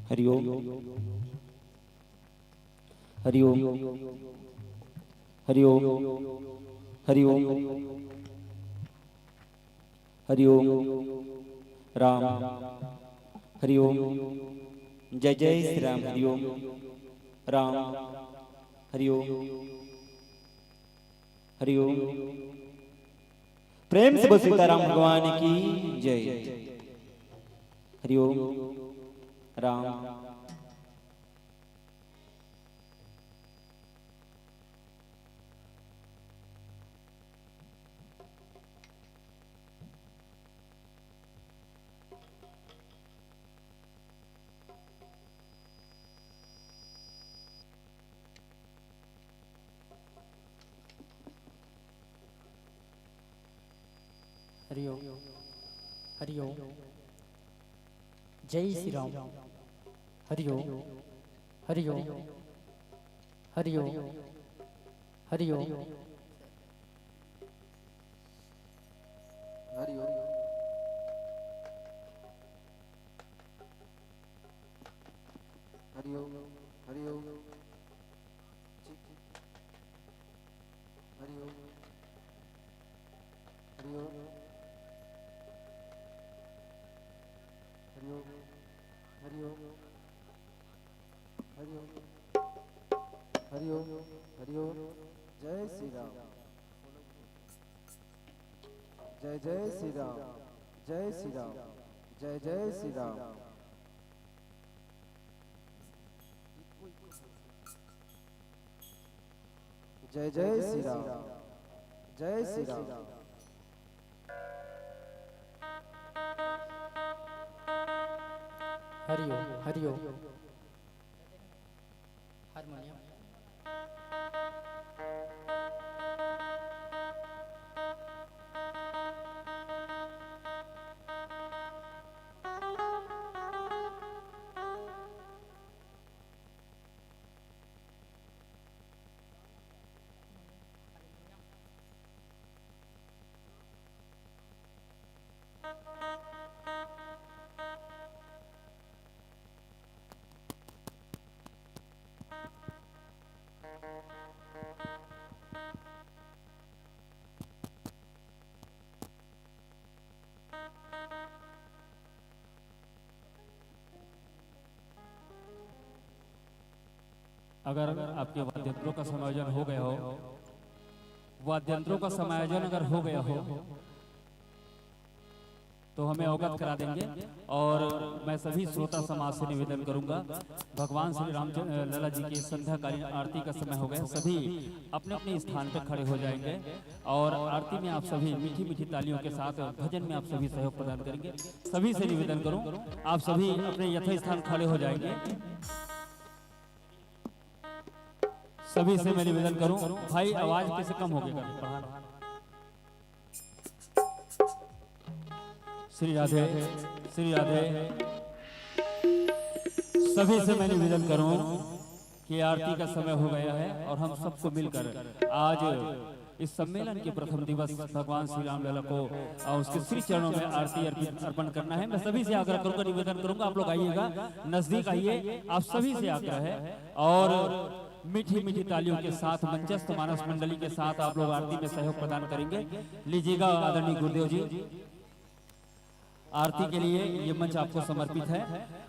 हरिओम। हरिओम। हरिओम। हरिओम। हरिओम। राम। हरिओम। जय जय श्री राम। हरिओम। राम। हरिओम। हरिओम। प्रेम से बोल सीताराम भगवान की जय। हरिओम। राम। हरिओम। हरिओम। जय श्री राम। हरिओम। हरिओम। हरिओम। हरिओम। हरिओम। हरिओम। हरिओम। हरिओम। हरिओम। हरिओम। हरिओम। हरिओम। हरिओम। हरिओम। जय श्री राम। जय जय श्री राम। जय श्री राम। जय जय श्री राम। जय जय श्री राम। जय श्री राम। हरिओम, हरिओम। हारमोनियम। अगर आपके वाद्य यंत्रों का समायोजन हो गया हो, वाद्य यंत्रों का समायोजन अगर हो गया हो, तो हमें अवगत करा देंगे। और मैं सभी श्रोता समाज से निवेदन करूंगा, भगवान श्री राम लला जी की संध्याकालीन आरती का समय हो गया, सभी अपने अपने स्थान पर खड़े हो जाएंगे और आरती में आप सभी मीठी मीठी तालियों के साथ, भजन में आप सभी सहयोग प्रदान करेंगे। सभी से निवेदन करूं, आप सभी अपने यथास्थान खड़े हो जाएंगे। सभी से मैं निवेदन करूं, भाई, आवाज कैसे कम हो गई? श्री राधे, श्री राधे। सभी से मैं निवेदन करूं कि आरती का समय हो गया है और हम सबको मिलकर आज इस सम्मेलन के प्रथम दिवस भगवान श्री रामलला को और उसके श्री चरणों में आरती अर्पित, अर्पण करना है। मैं सभी से आग्रह करूंगा, निवेदन करूंगा, आप लोग आइएगा, नजदीक आइए, आप सभी से आग्रह है। और मीठी मीठी तालियों के साथ मंचस्थ मानस मंडली के साथ आप लोग आरती में सहयोग प्रदान करेंगे। लीजिएगा आदरणीय गुरुदेव जी, आरती के लिए ये मंच आपको समर्पित है।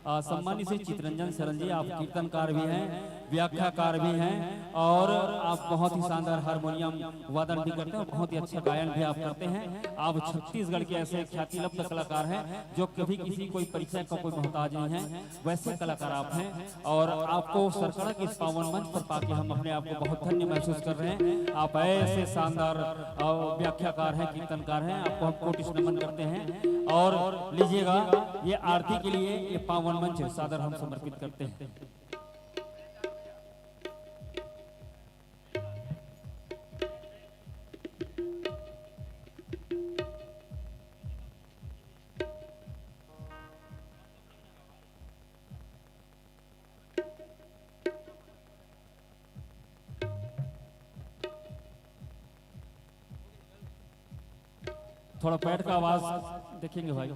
अ, सम्मानित श्री चितरंजन शरण जी, आप कीर्तनकार भी हैं, व्याख्याकार भी हैं और आप बहुत ही शानदार हारमोनियम वादन भी करते हैं, बहुत ही अच्छा गायन भी आप करते हैं। आप छत्तीसगढ़ के ऐसे ख्याति लब्ध कलाकार हैं जो कभी किसी कोई परिचय का कोई मोहताज नहीं है, वैसे कलाकार आप हैं। और आपको सरकड़ा के इस पावन मंच पर पाके हम अपने आप को बहुत धन्य महसूस कर रहे हैं। आप ऐसे शानदार, अ, व्याख्याकार हैं, कीर्तनकार हैं, आपको हम कोटि नमन करते हैं। और लीजिएगा, ये आरती के लिए ये पावन मंच सादर हम समर्पित करते हैं। थोड़ा पैड का आवाज देखेंगे भाई,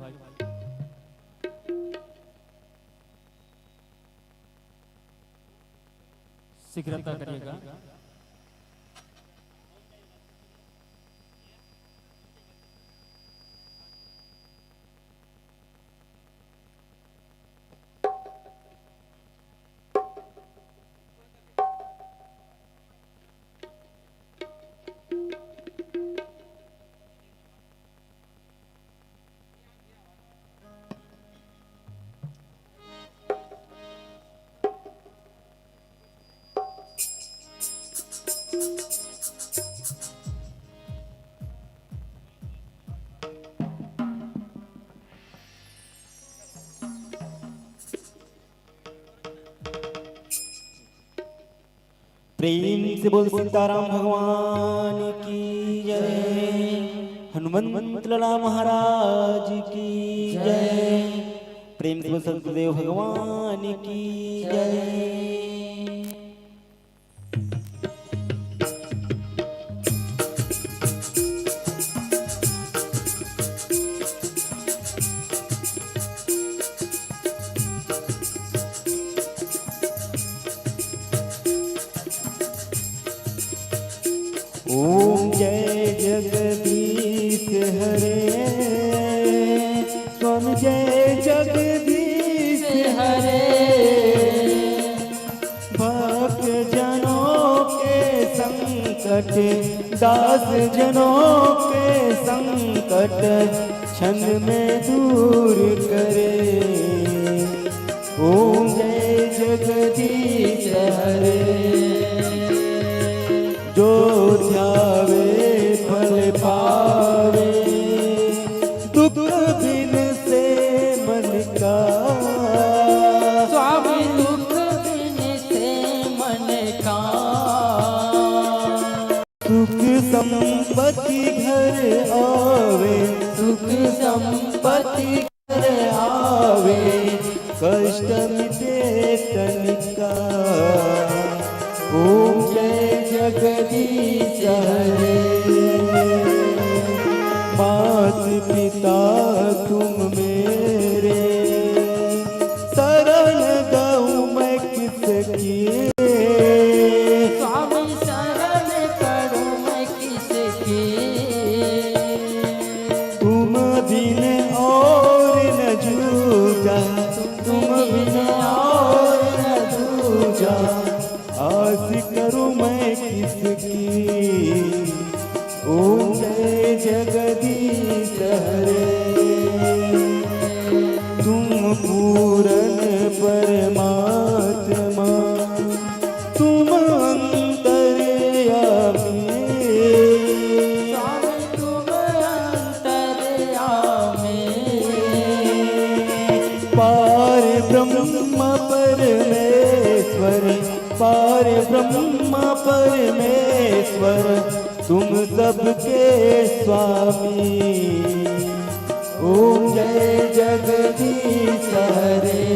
शीघ्रता करिएगा। प्रेम से बोल सीताराम भगवान की जय, हनुमंत लाला महाराज की जय, प्रेम से बोल सतगुरुदेव भगवान की जय। ओम जय जगदीश हरे, स्वामी जय जगदीश हरे। भक्त जनों के संकट, दास जनों के संकट क्षण में दूर करे। ओम जय जगदीश हरे। जो ध्यावे फल पावे, दुख बिन से मन का संपत्ति घर आवे, सुख संपत्ति घर आवे, कष्ट मिटे तनिका। ओम जय जगदीश हरे। मात पिता तुम मेरे, शरण गहूँ मैं किसकी? स्वामी शरण करूं मैं किसकी? तुम बिन और न दूजा, तुम बिन और न दूजा, आस करूं मैं किसकी? ओम जय जगदीश हरे। तुम पूरन परमात्मा, तुम अंतर्यामी। स्वामी तुम अंतर्यामी। पार ब्रह्म परमेश्वर, पार ब्रह्म परमेश्वर, तुम सबके स्वामी। ओम जय जगदीश हरे।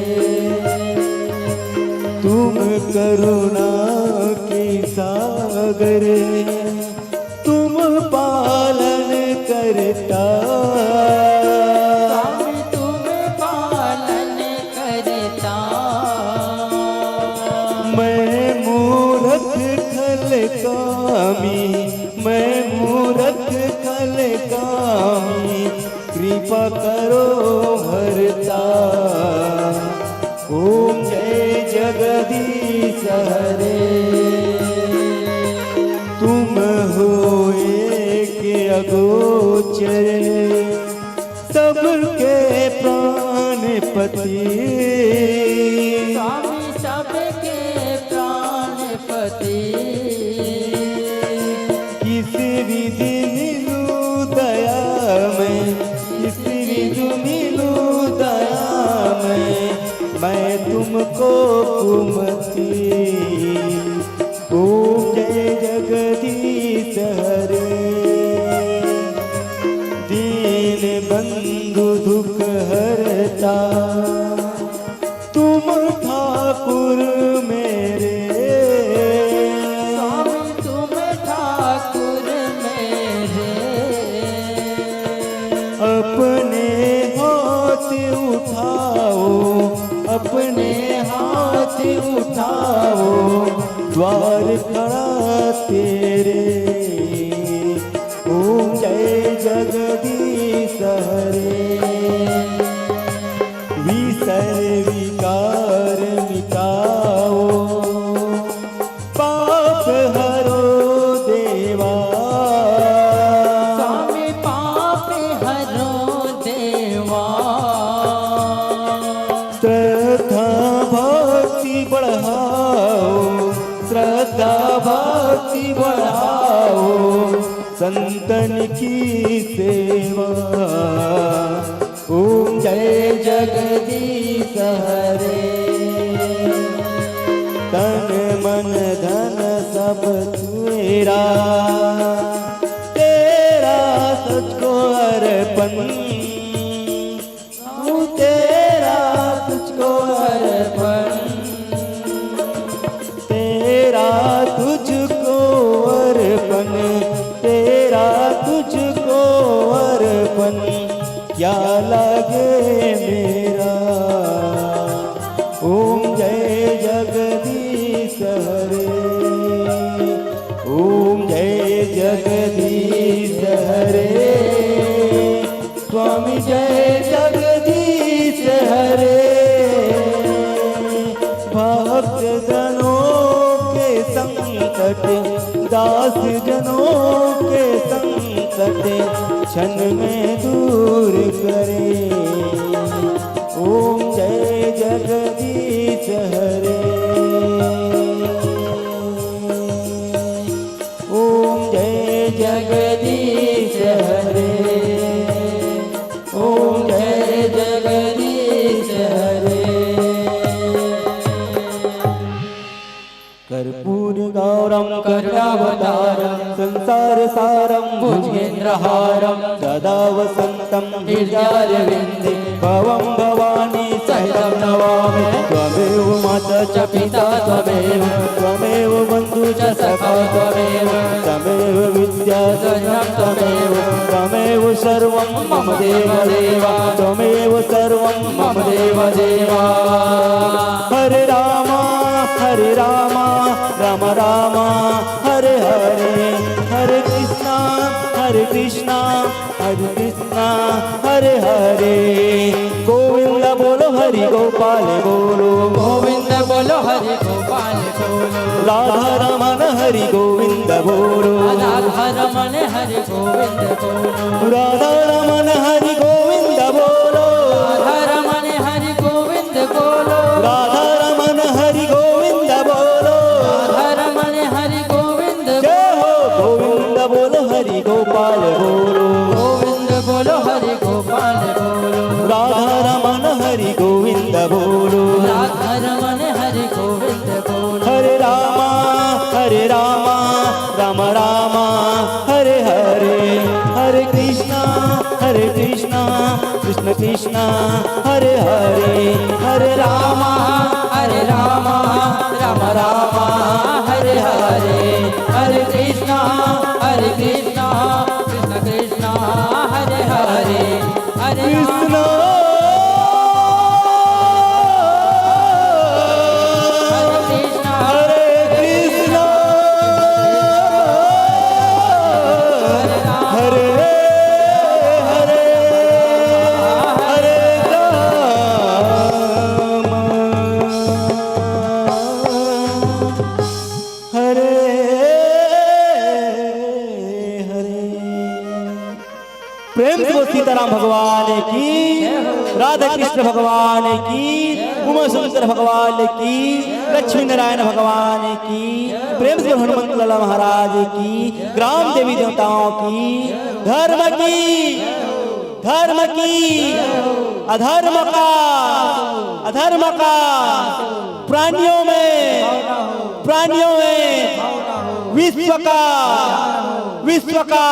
तुम करुणा के सागर, तुम पालन करता। स्वामी तुम पालन करता। मैं मूरख खल कामी, मैं मूरख खल कामी, कृपा करो हरता। ओम जय जगदीश हरे। तुम हो एक अगोचर, सबके प्राणपति। स्वामी सबके प्राणपति। किस विधि मिलूं दया मैं, किस विधि मिलूं दया मैं, मैं तुमको कुमति। ओम जय जगदीश हरे। दीन बंधु दुख हरता, तुम ठाकुर मेरे। स्वामी तुम ठाकुर मेरे। अपने हाथ उठाओ, अपने हाथ उठाओ, द्वार खड़ा तेरे। ओम जय जगदीश हरे। विषय विकार मिटाओ, पाप हरो देवा। स्वामी पाप हरो देवा। श्रद्धा भक्ति बढ़ाओ, श्रद्धा भक्ति बढ़ाओ, संतन की सेवा। ओम जय जगदीश हरे। तन मन धन सब तेरा, तेरा तुझको अर्पण। हूँ तेरा तुझको अर्पण, तेरा तुझको अर्पण, तेरा तुझको अर्पण, क्या लागे मेरा। ओम जय जगदीश हरे, ओम जय जगदीश हरे। स्वामी जय जगदीश हरे। भक्त जनों के संकट, दास जनों के संकट क्षण में दूर करे। ओम जय जगदीश हरे। ओम जय जगदीश हरे। ओम जय जगदीश हरे। कर्पूर गौर करुणावतारं संसारसारं भुजगेन्द्रहारं सदा वसन्तं हृदयारविन्दे भवं भवानी सहितं नमामि। त्वमेव माता च पिता त्वमेव, त्वमेव बन्धु च सखा त्वमेव, त्वमेव विद्या च धनं त्वमेव, त्वमेव सर्वं मम देव देवा, त्वमेव सर्वं मम देव देवा। हरे राम, हरे राम, राम राम, हरे हरे, हरे कृष्णा, हरे कृष्णा, हरे कृष्णा, हरे हरे। गोविंद बोलो, हरि गोपाल बोलो। गोविंद बोलो, हरि गोपाल बोलो। राधा रमन हरि गोविंद बोलो। राधा रमन हरि गोविंद बोलो। राधा रमन हरि गोविंद बोलो। राधा रमन हरि गोविंद बोलो। राधा रमन हरि गोविंद बोलो। राधा रमन हरि गोविंद जय हो। गोविंद बोलो, हरि गोपाल बोलो। गोविंद बोलो, हरि गोपाल बोलो। राधा रमन हरि गोविंद बोलो। राधा रमन हरि गोविंद बोलो। हरे राम, हरे राम, राम राम, हरे हरे, हरे कृष्णा, हरे कृष्णा, कृष्ण कृष्ण, हरे हरे, हरे राम, हरे राम, राम राम, हरे हरे, हरे कृष्णा, हरे कृष्णा, कृष्ण कृष्ण, हरे हरे, हरे राम। कृष्णा। हरे कृष्णा। हरे कृष्णा। हरे हरे। हरे राम। हरे हरे। प्रेम से बोल सीताराम भगवान की, राधा कृष्ण भगवान की, उमा शंकर भगवान की, लक्ष्मी नारायण भगवान की, प्रेम से बोल हनुमंत लाला महाराज की, ग्राम देवी देवताओं की, धर्म की, धर्म की, अधर्म का, अधर्म का, प्राणियों में, प्राणियों में, विश्व का, विश्व का,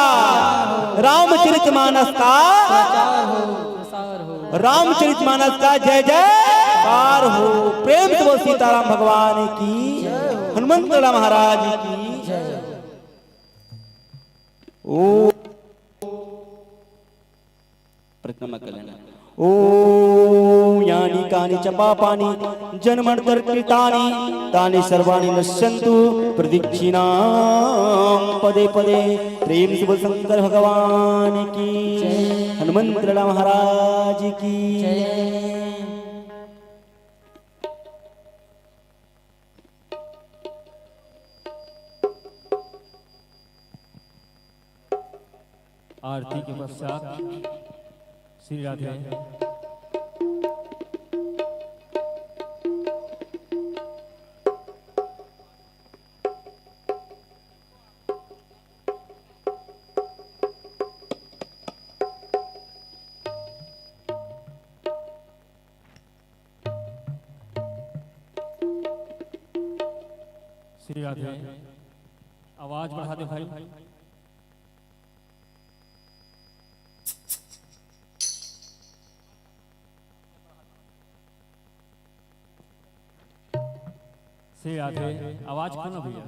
रामचरित मानस का, रामचरित मानस का जय जयकार हो। प्रेम से बोल सीताराम भगवान की, हनुमंत लाला महाराज की। ओ प्रथम कल्याण। ॐ यानि कानि च पापानि जन्मान्तरकृतानि तानि सर्वाणि नश्यन्तु प्रदक्षिणां पदे पदे। प्रेम से बोल शंकर भगवान की, हनुमंत लाला महाराज की। आरती के पश्चात श्री राधे। श्री राधे। आवाज बढ़ा दे भाई। श्री राधे। आवाज खोलो भैया।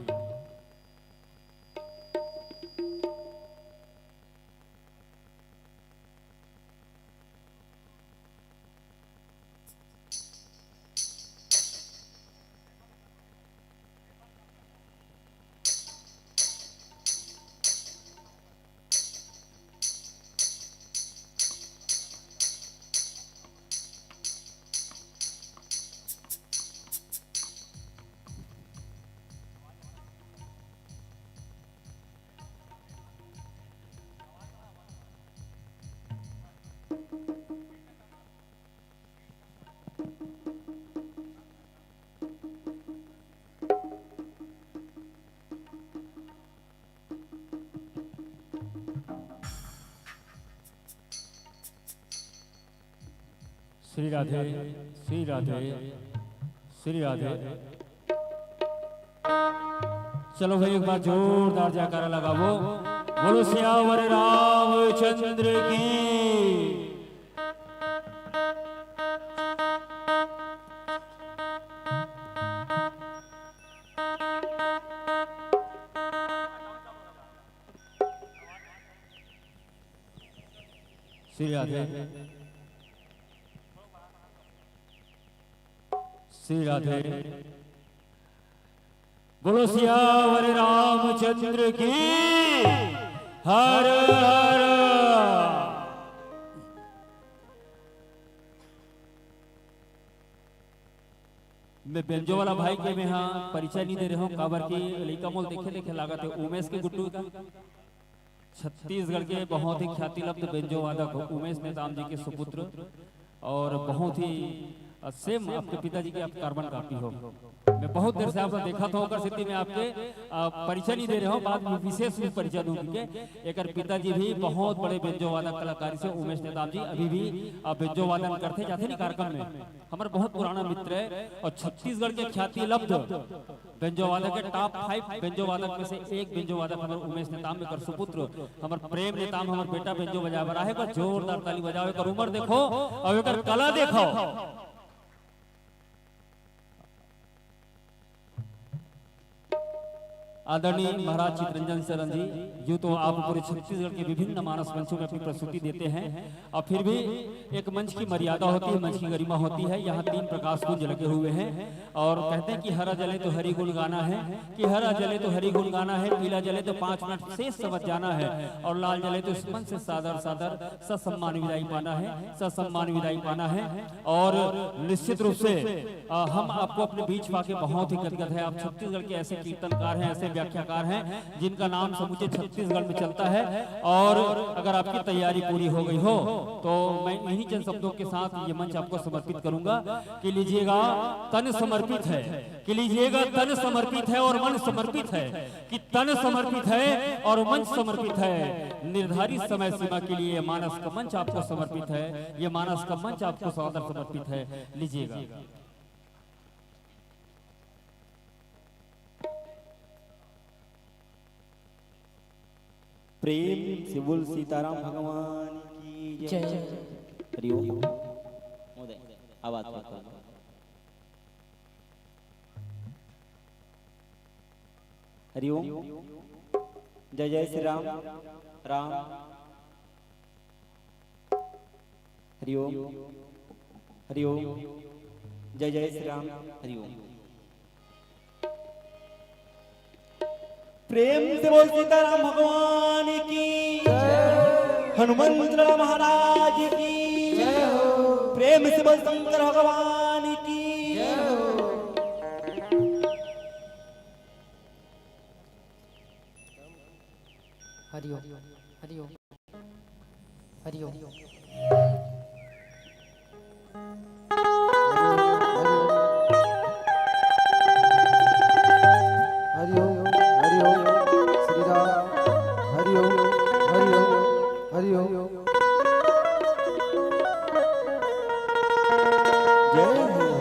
श्री राधे, श्री राधे, श्री राधे। चलो भाई, एक बार जोरदार जयकारा लगावो। बोलो सियावर रामचंद्र की। श्री राधे, श्री राधे। बोलो सियावर रामचंद्र की। हर हर। मैं बेंजो वाला भाई के मैं हा परिचय नहीं दे रहे हूँ, काबर कि लइका मोल देखे देखे लागत है उमेश के गुड्डू का। छत्तीसगढ़ के बहुत ही ख्याति लब्ध बेंजो वादक हो उमेश नेताम जी के सुपुत्र, और बहुत ही सेम आपके पिताजी के आप कार्बन कॉपी हो। मैं बहुत देर से आपको देखा था, ओकर सेती मैं आपके अ, परिचय नहीं दे रहे हो, बाद में विशेष रूप परिचय दूंगी के एकर पिताजी भी बहुत बड़े बेंजो वादक कलाकारी से उमेश नेताम जी अभी भी अ, बेंजो वादन करते जाते नहीं कार्यक्रम में। हमारे बहुत पुराना मित्र है और छत्तीसगढ़ के ख्याति लब्ध बेंजो वादक के टॉप फाइव बेंजो वादक में से एक बेंजो वादक हमारे उमेश नेताम एकर सुपुत्र, हमारे प्रेम नेताम, हमारे बेटा बेंजो बजाए बर आहे। एक बार जोरदार ताली बजाओ, एकर उम्र देखो और एकर कला देखो। आदरणीय महाराज चितरंजन शरण जी, यूं तो आप पूरे छत्तीसगढ़ के विभिन्न मानस मंचों में अपनी प्रस्तुति देते हैं, और फिर भी एक मंच की मर्यादा होती है, मंच की गरिमा होती है। यहाँ तीन प्रकाश कुंज लगे हुए हैं और कहते हैं कि हरा जले तो हरि गुण गाना है, कि हरा जले तो हरि गुण गाना है, पीला जले तो पाँच मिनट शेष समझ जाना है, और लाल जले तो इस मंच से सादर सादर ससम्मान विदाई पाना है, ससम्मान विदाई पाना है। और निश्चित रूप से अ, हम आपको अपने बीच पाके बहुत ही गदगद है। आप छत्तीसगढ़ के ऐसे कीर्तनकार हैं, ऐसे व्याख्याकार हैं जिनका नाम समूचे छत्तीसगढ़ में चलता है। और अगर आपकी तैयारी पूरी हो गई हो तो मैं इन्हीं चंद शब्दों के साथ ये मंच आपको समर्पित करूंगा कि लीजिएगा, तन समर्पित है, कि लीजिएगा, तन समर्पित है और मन समर्पित है, कि तन समर्पित है और मन समर्पित है। निर्धारित समय सीमा के लिए मानस का मंच आपको समर्पित है, ये मानस का मंच आपको सादर समर्पित है। लीजिएगा। प्रेम से बोल सीताराम भगवान की जय। जय। हरिओम। महोदय, आवाज मत करो। हरिओम। जय जय श्री राम। राम। हरिओम। हरिओम। जय जय श्री राम। हरिओम। प्रेम से बोल सीताराम भगवान की, हनुमंत लाल महाराज की, प्रेम से बोल शंकर भगवान की। हरिओम। हरिओम। हरिओम। हरिओम। हरिओम। श्री राम। हरिओम। हरिओम। हरिओम। जय हो।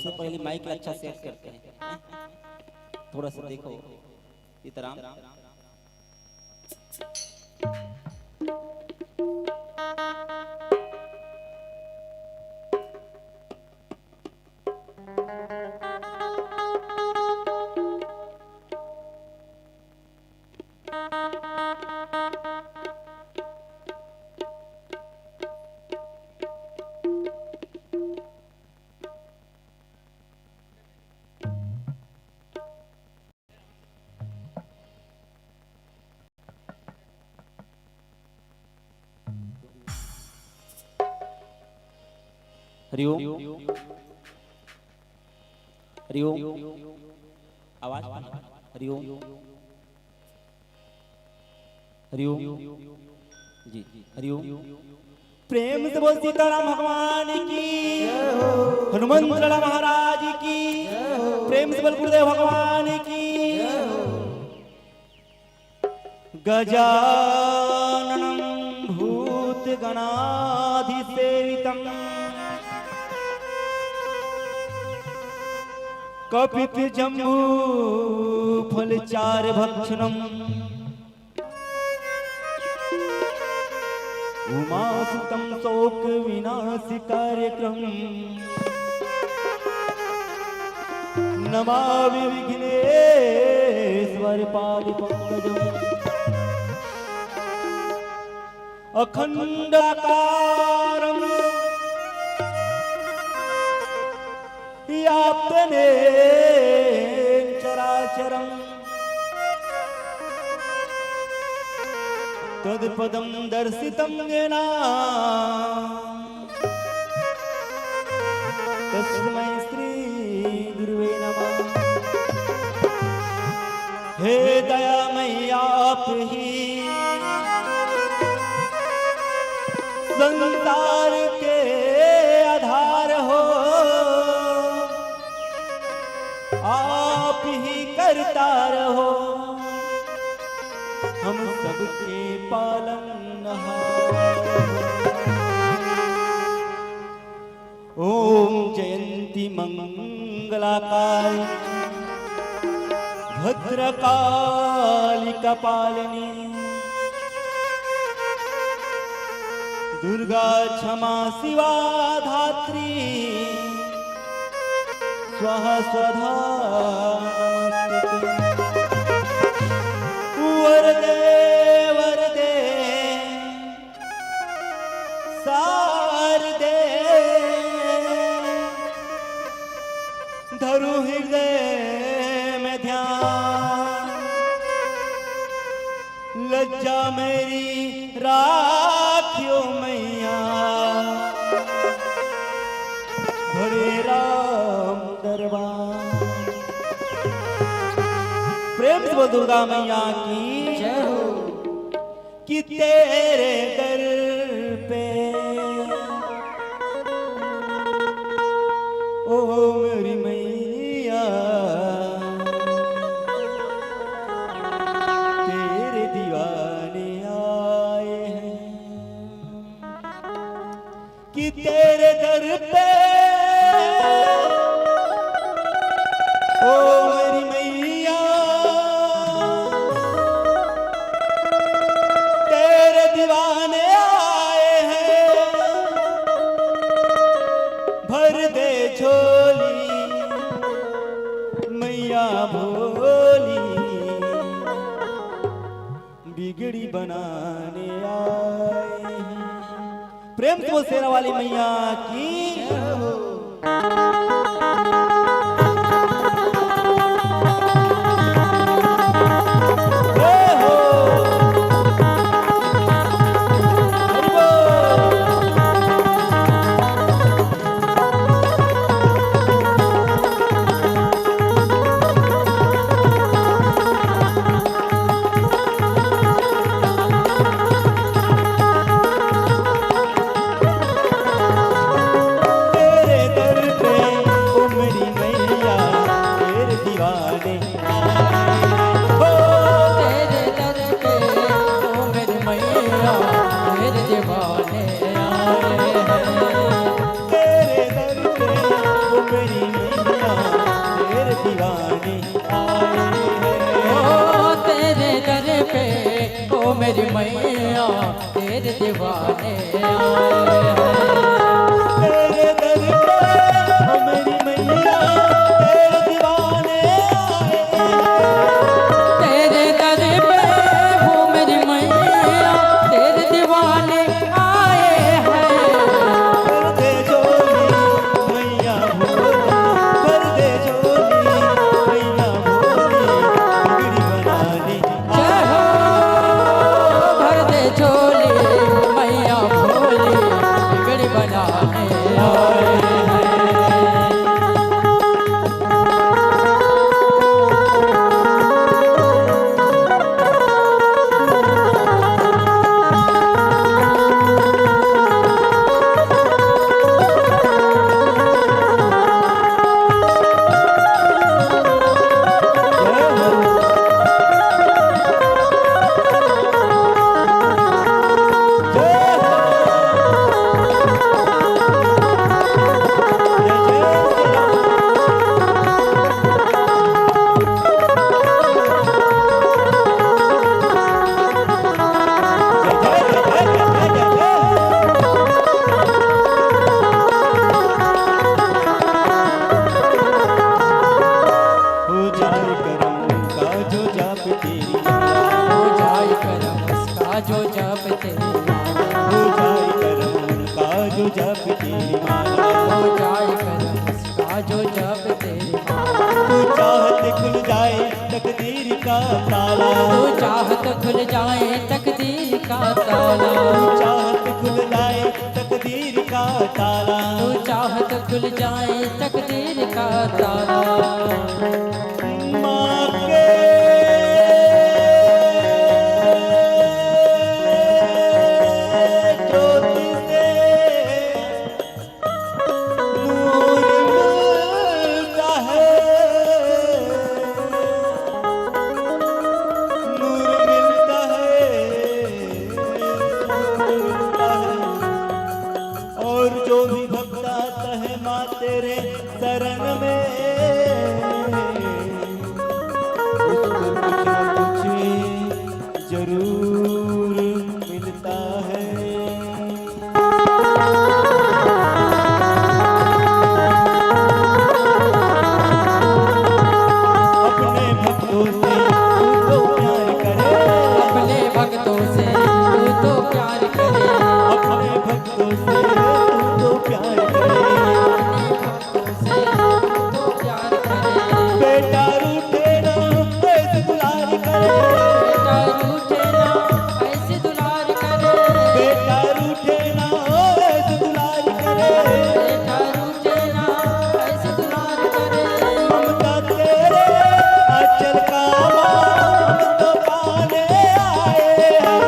सबसे पहले माइक ला अच्छा सेट करते हैं, थोड़ा सा देखो सीताराम। हरिओम। हरिओम। आवाज, हरिओम। हरिओम जी। हरिओम। प्रेम से बोल सीताराम भगवान की, हनुमंत लाला महाराज की। प्रेम से बोल गुरुदेव भगवान की। गजाननं भूतगणाधिसेवितम्, कपितजम्बूफलचारुभक्षणम्, उमासुतं शोकविनाशकार्यक्रमम्। नमामि विघ्नेश्वर पाद पंकजम्। अखंडाकारं व्याप्तने चराचरम्। तत्पदं दर्शितं येन तस्मै श्री गुरुवे नमः। हे दयामय आप ही संसार के आधार हो, आप ही करता रहो हम सबके पालनहार। ओम जयंती मंगलाकार भद्रकाली कपालिनी दुर्गा क्षमा शिवा धात्री स्वाहा स्वधा नमस्तुते। वरदे वरदे शारदे धरु हृदय में ध्यान। लज्जा मेरी राखियो मैया भरे राम दरबार। प्रेम से बोल दुर्गा मैया की जय हो। कि तेरे दर पे ओ मेरी मैया तेरे दीवाने आए हैं। कि तेरे दर पे ओ मेरी मैया तेरे दीवाने आए हैं। भर दे झोली मैया भोली बिगड़ी बनाने आए हैं। प्रेम से बोल शेरा वाली मैया की जय हो। मैया तेरे दीवाने आए हैं। तेरे दर पे, ओ मेरी मैया, तेरे दीवाने आए हैं। तेरे दर पे, ओ मेरी मैया, तेरे दीवाने आए हैं। भर दे झोली मैया भोली, भर दे झोली मैया भोली, बिगड़ी बनाने जय हो। भर दे झोली मैया भोली, बिगड़ी बनाने आए हैं। हो जाए करम उसका जो जाप तेरी माला। हो जाए करम उसका जो जाप तेरी माला। हो जाए करम उसका जो जाप तेरी माला। हो जाए करम उसका जो जाप तेरी माला। तू चाहत खुल जाए तकदीर का ताला। तू चाहत खुल जाए तकदीर का ताला। तू चाहत खुल जाए तकदीर का ताला। तू चाहत खुल जाए तकदीर का ताला। माँ के ज्योति से नूर मिलता है, नूर मिलता है, नूर मिलता है। और जो भी भक्त आता है माँ तेरे शरण में, उसको कुछ न कुछ जरूर मिलता है। अपने भक्तों से तू तो प्यार करे। अपने भक्तों से तू तो प्यार करे। अपने भक्तों से तू तो प्यार करे। अपने भक्तों से तू तो प्यार करे। बेटा रूठे ना, ऐसे दुलार करे। बेटा रूठे ना, ऐसे दुलार करे। बेटा रूठे ना, ऐसे दुलार करे। बेटा रूठे ना, ऐसे दुलार करे। ममता तेरे आंचल का मान तो पाने आए हैं।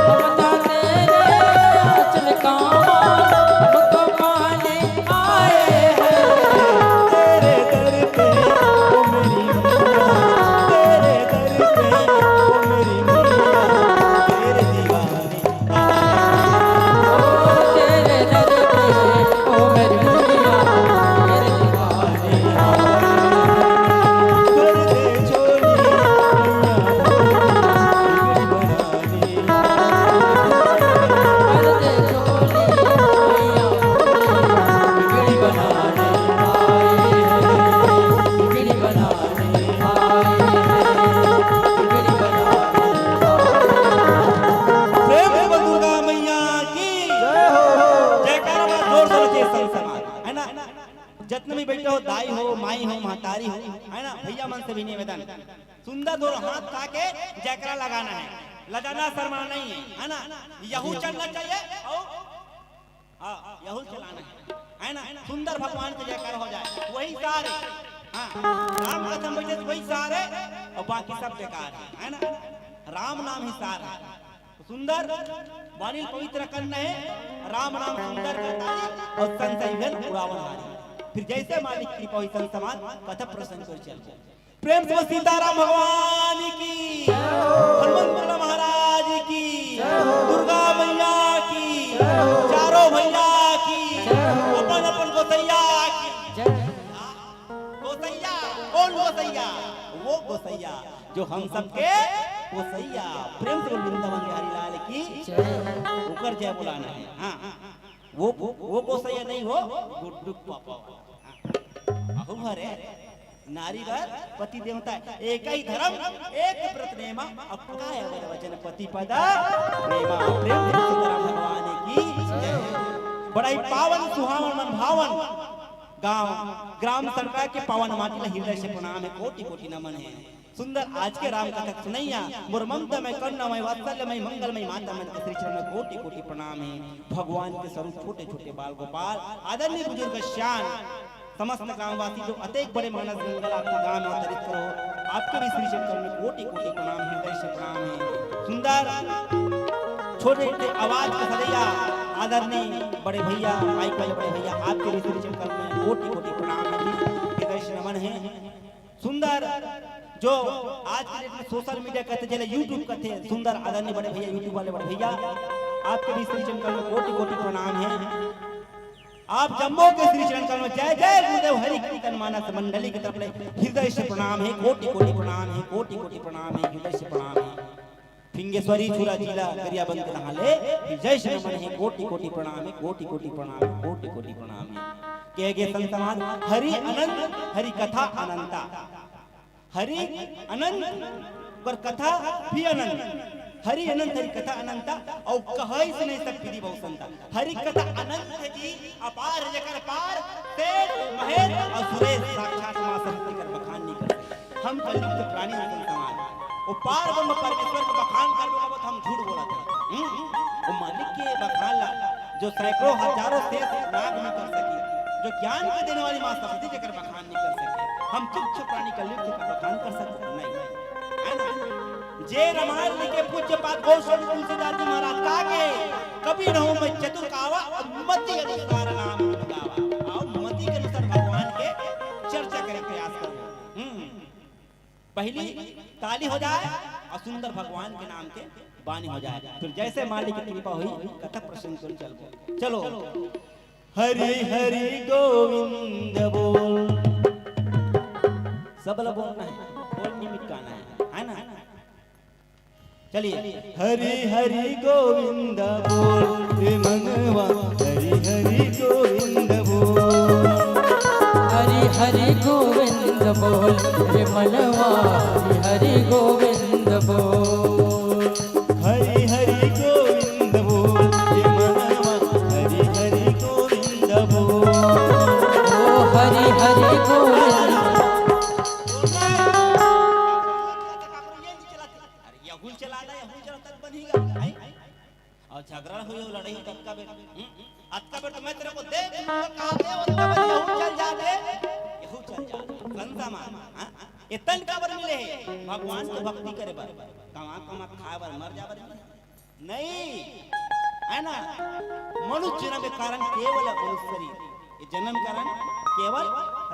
ममता तेरे आंचल का मान तो पाने आए हैं। तेरे दर पे ओ मेरी मैया, तेरे दर पे ओ मेरी मैया, तेरे दीवाने। ओ तेरे दर पे ओ मेरी मैया, तेरे दीवाने। भर दे झोली मैया भोली, बिगड़ी बनाने। प्रेम से बोल दुर्गा मैया की जय हो। जयकारा बड़ा जोर से होना चाहिए संत समाज, है ना? जितने भी बैठे हो, दाई हो, माई हो, महतारी हो, है ना, भैया मन से भी निवेदन, सुंदर दोनों हाथ उठा के जयकारा लगाना है, लजाना शर्माना नहीं है, है ना? यहू चलना चाहिए और हाँ, यहू चलाना है, है ना? सुंदर भगवान के जयकार हो जाए, वही सार है। हाँ, राम कथा में बैठे तो वही सार है और बाकी सब बेकार है, है ना? राम नाम ही सार है। सुंदर वाणी ल पवित्र करना है, राम नाम सुंदर करतारी और संशय भेल उड़ावन हारी। फिर जैसे मालिक कृपा हुई संत समाज कथा प्रसंग कर चल। प्रेम से सीताराम भगवान की, हनुमंत महाराज की, दुर्गा मैया की, चारों भैया की, अपन अपन गोसैया की। गोसैया, कौन गोसैया? वो गोसैया जो हम सबके गोसैया, प्रेम से बोल वृंदावन बिहारी लाल की। जय। ओकर जय बोलाना है। हाँ, वो वो गोसैया नहीं हो, गुड्डू पापा वाला। हाँ। अहू हरे नारी बर पति देवता, एक ही धर्म एक व्रत नेमा, अब काय अवर वचन पति पदा प्रेमा। प्रेम से सीताराम भगवान की जय। बड़ा ही पावन सुहावन मन भावन गांव ग्राम सरकार के पावन माटी ला हृदय से प्रणाम है, कोटि कोटि नमन है। सुंदर आज के राम कथा सुनैया मोर ममता में करुणा में वात्सल्य में मंगल में माता मन के श्री चरण में कोटि कोटि प्रणाम है। भगवान के स्वरूप छोटे छोटे बाल गोपाल आदरणीय बुजुर्ग श्याम समस्त ग्रामवासी जो अतेक बड़े मानस गंगा ला आपके गांव में अवतरित करो, आपके भी श्री चरण में कोटि कोटि प्रणाम, हृदय से प्रणाम है। सुंदर छोटे छोटे आवाज के सदैया आदरणीय बड़े भैया, माइक वाले बड़े भैया, आपके भी श्री चरण में कोटि कोटि प्रणाम है, हृदय से नमन है। सुंदर जो आज के डेट में सोशल मीडिया कहते, जेला YouTube कहते, सुंदर आदरणीय बड़े भैया, YouTube वाले बड़े भैया, आपके भी श्री चरण में कोटि कोटि प्रणाम है। आप जम्मो के श्री चरण कमल में जय जय गुरुदेव हरि कीर्तन मानस मंडली की तरफ ले हृदय से प्रणाम है, कोटि कोटि प्रणाम है, कोटि कोटि प्रणाम है, हृदय से प्रणाम है। फिंगेश्वरी छुरा जिला गरियाबंद के नहाले हृदय से नमन है, कोटि कोटि प्रणाम है, कोटि कोटि प्रणाम है, कोटि कोटि प्रणाम है। कह गए संत समाज, हरि अनंत, हरि कथा अनंता। हरि अनंत, ओकर कथा भी अनंत। हरि अनंत, हरि कथा अनंता, अउ कहई से नहीं सब विधि बहु संता। हरि कथा अनंत है जी, अपार है जेकर पार, सेठ महेश अउ सुरेश साक्षात माँ सरस्वती कर बखान नहीं कर सके। हम कलयुग के प्राणी हन संत समाज, वो पार ब्रह्म परमेश्वर के बखान करबो, अब हम झूठ बोलत हन। हम्म? वो मालिक के बखान ला जो सैकड़ों हजारों शेष नाग नहीं कर सकी, जो ज्ञान के देने वाली माँ सरस्वती जेकर बखान नहीं कर सके, हम तुच्छ प्राणी कलयुग के बखान कर सकते नहीं, है ना? जे रामायण लिखे पूज्य पाद गोस्वामी तुलसीदास जी महाराज का के, कबीर हूँ मैं चतुर कहावा, अब मति अनुसार राम गुण गावा। आओ, मति के अनुसार भगवान के चर्चा करे प्रयास करो। हम्म। पहली ताली हो जाए अउ सुंदर भगवान के नाम के बानी हो जाए, फिर जैसे मालिक की कृपा हुई कथा प्रसंग पर चलबो। चलो, हरि हरि गोविंद बोल, सब ला बोलना है, बोल निमिट गाना है, है ना? चलिए। हरि हरि गोविंद बोल रे मनवा, हरि हरि गोविंद बोल। हरि हरि गोविंद बोल रे मनवा, हरि हरि गोविंद बोल। हरि हरि गोविंद बोल रे मनवा, हरि हरि गोविंद बोल। ओ हरि हरि गोविंद। अरे यहू चला ना, यहू चला तब बनेगा, हैं? अउ झगड़ा होई हो, लड़ाई हो, ततका बेर, हम्म? अतका बेर तो मैं तेरे को देख लूंगा, कहा दे, ओतका बेर यहू चल जाते, यहू चल जाते। संत समाज, हाँ? ये तन काबर मिले हे? भगवान के भक्ति करे बर, कमा कमा खाए बर, मर जाए बर मिले? नहीं, है ना? मनुष्य जन्म के कारण केवल मनुष्य शरीर, ये जन्म कारण केवल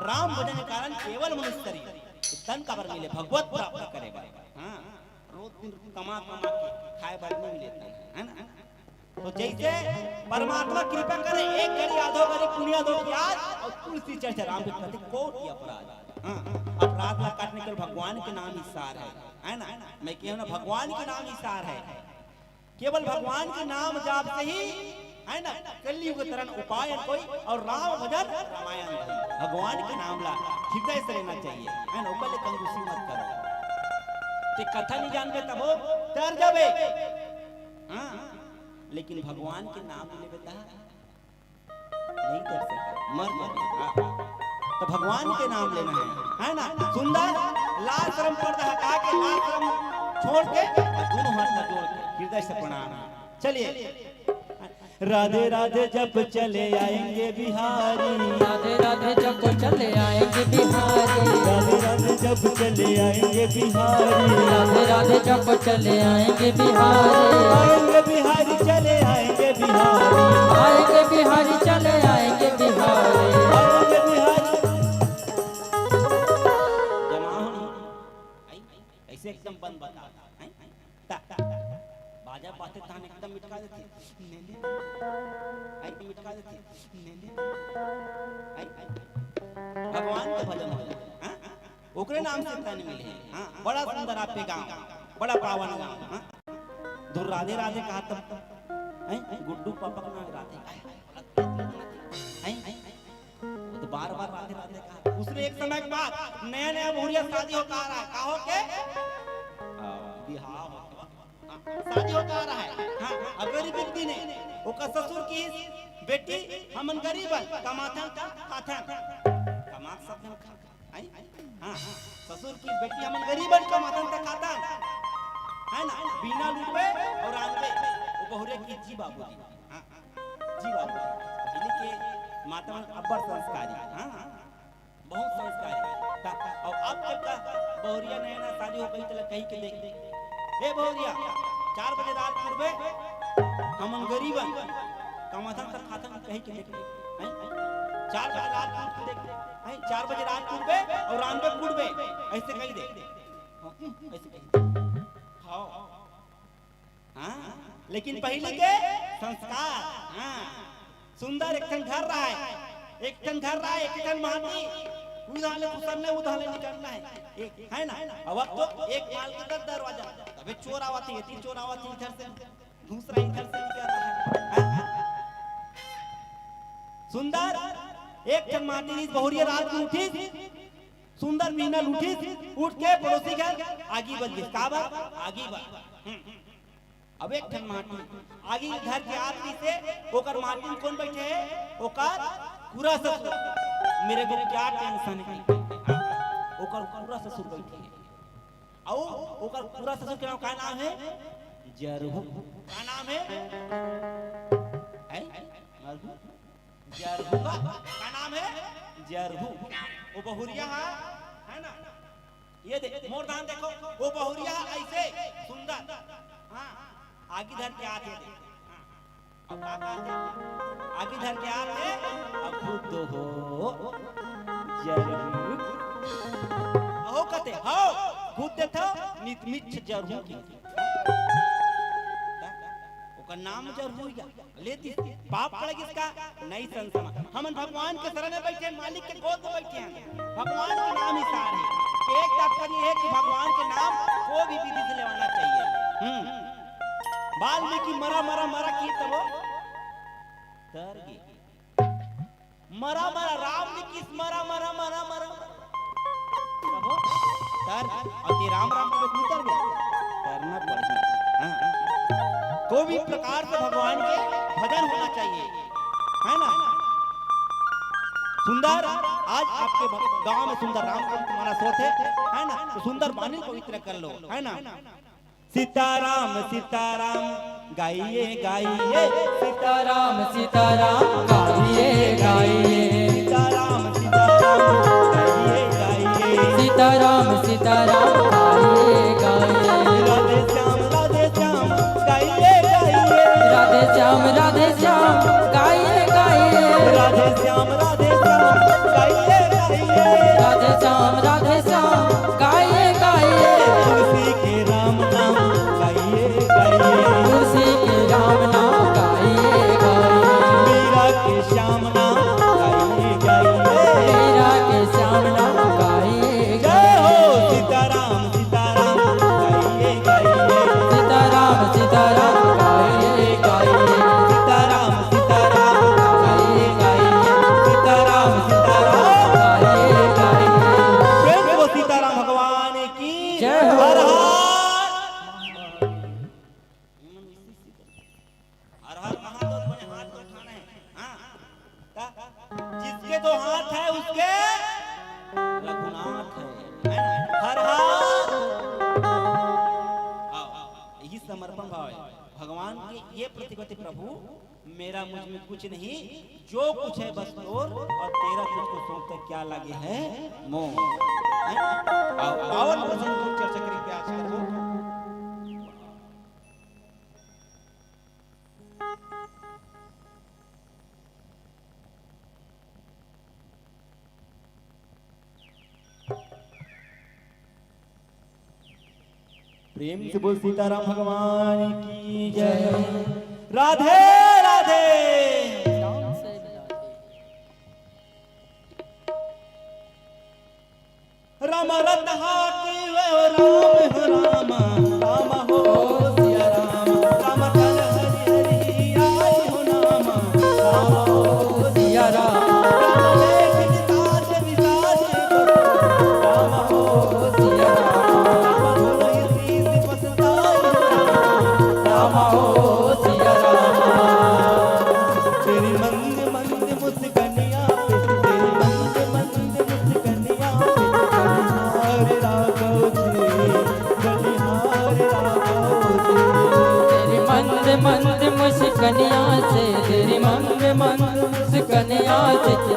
राम भजन के कारण केवल मनुष्य शरीर, ये तन काबर मिले? भगवत प्राप्त करे बर, हाँ? रोज दिन कमा कमा के खाए बर नहीं मिले तन, है ना? तो जैसे परमात्मा कृपा करे, एक घड़ी आधो घड़ी पुनिया दो प्याज अउ तुलसी चर्चा राम के प्रति कोटि अपराध। हाँ, अपराध ला काटने के लिए भगवान के नाम ही सार है, है ना? मैं कहूँ ना, भगवान के नाम ही सार है। केवल भगवान के नाम जाप से ही, है ना, कलयुग तरन उपाय कोई, अउ राम भजन रामायण धन। भगवान के नाम ला हृदय से लेना चाहिए, है ना? ओकर ले कंजूसी मत करो। ते कथा नहीं जानबे तभो तर जाबे, हाँ, लेकिन भगवान के नाम लेबे त नहीं कर सकत, मर जाबे। हाँ। तो भगवान के नाम लेना है, है ना? सुंदर, लाज शरम पर्दा हटा के, लाज शरम छोड़ के, और दोनों हाथ का जोड़ के हृदय से प्रणाम। चलिए। राधे राधे जप चले आएंगे बिहारी। राधे राधे जप चले आएंगे बिहारी। राधे राधे जप चले आएंगे बिहारी। राधे राधे जप चले आएंगे बिहारी। आएंगे बिहारी, चले आएंगे बिहारी। आएंगे बिहारी, चले आएंगे बिहारी। आएंगे बिहारी। जमा हो नहीं। ऐसे एकदम बंद बता। हैं? ता, ता, ता। बाजा बाते तान एकदम मिटका देथे। ने, ने। आई मिटका देथे। ने, ने। आई, आई। भगवान के भजन हो जाए। हाँ? ओकरे नाम से तन मिले। हाँ? बड़ा सुंदर आपके गांव। बड़ा पावन गाँव, हाँ? धुर राधे राधे कहा तब, हैं? गुड्डू पापा का नाम राधे, हैं? वो तो बार बार राधे राधे कहा। उसने एक समय के बाद नया नया बहुरिया शादी होके आ रहा है, का होके? हाँ, बिहाव होके। हाँ, शादी होके आ रहा है। हाँ, अब गरीब व्यक्ति ने, ओकर ससुर की बेटी, "हमन गरीब हन, कमाथन त खाथन।" कमात सब झन खा, आई? हाँ, हाँ, ससुर की बेटी, "हमन गरीब हन, कमाथन त खाथन।" है ना? बिहना लूटबे अउ रांधबे, वो बहुरिया की, "जी बाबूजी।" हाँ, हाँ, जी बाबूजी। पहले के माता मन अब्बड़ संस्कारी। हाँ, हाँ। बहुत संस्कारी। त-, अउ अब तक का बहुरिया नया नया शादी हो गई, तला कही के देख, "ए बहुरिया, चार बजे रात उठबे, हमन गरीब हन, कमाथन त खाथन," कही के देख, हैं? चार बजे रात उठ के देख, हैं? "चार बजे रात उठबे अउ रांधबे कूटबे," ऐसे कही दे, हाँ, ऐसे कही दे। हाँ। हाँ, लेकिन पहले के संस्कार, हाँ, सुंदर एक ठन घर रहा है, एक ठन घर रहा है, एक ठन माटी, उधाले घुसरना है, उधाले निकलना है, एक, है ना? अब, अब तो एक माल के दस दरवाजा, तबे चोर आवत है, एती चोर आवत है, इधर से घुस रहा है, इधर से निकल रहा है। हाँ, हाँ। सुंदर एक ठन माटी, बहुरिया रात को उठी, सुंदर बिहना लूटी, उठ के पड़ोसी घर आगी बल गिस। का बा? आगी बा। हम्म। अब एक ठन माटी आगी धर के आत रहिसे, ओकर माटी में कौन बैठे है? ओकर पूरा ससुर। मेरे को क्या टेंशन है, ओकर पूरा ससुर बैठे है। अउ ओकर पूरा ससुर के नाम, का नाम है? जरहू। का नाम है? हैं? मरहू? जरहू का, का नाम है? जरहू। वो बहुरिया है, है ना? ये दे, मोर दान देखो, वो बहुरिया ऐसे सुंदर। हाँ, आगी धर के आत हे। हाँ, अब का कहत हे? आगी धर के आत हे, अब खुद हो जरहू। अहो कते, हो, खुद देखो, नित मिच्छ जरहू की। ओकर नाम जरहू या। लेतिस, पाप पड़ गिस का? नहीं संसमा। हमन भगवान के शरण में बैठे, मालिक के गोद में बैठे हैं। भगवान के नाम ही सार है। एक तात्पर्य है कि भगवान के नाम कोई भी विधि से लेवाना चाहिए। हम्म। वाल्मीकि मरा, मरा, मरा की तब वो तर गे। मरा, मरा, राम ने किस मरा, मरा, मरा, मरा, मरा। तब तर, अब ये राम, राम को नहीं तर गए। तरना पड़ही। हाँ, हाँ। कोई भी प्रकार से भगवान के भजन होना चाहिए, है ना? सुंदर, आज आपके भ-, गांव में सुंदर राम को तुम्हारा सोच है, है ना? तो सुंदर वाणी पवित्र कर लो, है ना? सीताराम सीताराम गाइए गाइए। सीताराम सीताराम गाइए गाइए। सीताराम सीताराम गाइए गाइए। सीताराम सीताराम गाइए गाइए। राधे श्याम राधे श्याम गाइए गाइए। राधे श्याम राधे श्याम गाइए गाइए। राधे श्याम राधे श्याम गाइए गाइए। राधे श्याम राधे श्याम गाइए गाइए। तुलसी के राम नाम गाइए गाइए। तुलसी के राम नाम गाइए गाइए। मीरा के श्याम नाम गाइए गाइए। मीरा के श्याम नाम गाइए गाइए। जय हो सीताराम सीताराम गाइए गाइए। सीताराम सीताराम गाइए गाइए। सीताराम सीताराम गाइए गाइए। सीताराम सीताराम गाइए गाइए। प्रेम से बोल सीताराम भगवान की। जय हो। हर हर। हर हर महादेव, बड़े हाथ को उठाना है। हाँ। का? जिसके दो हाथ है उसके रघुनाथ है, है ना? हर हर। आओ, यही समर्पण भाव है। भगवान के ये प्रतीक होते, "प्रभु, मेरा मुझ में कुछ नहीं, जो कुछ है बस तोर, और तेरा तुझको सौंपते क्या लागे है मोह।" है ना? आओ, पावन प्रसंग को चर्चा करें, प्यास करो। प्रेम से बोल सीताराम भगवान की जय। राधे राधे। राम रथ हाथी हो राम हो राम, राम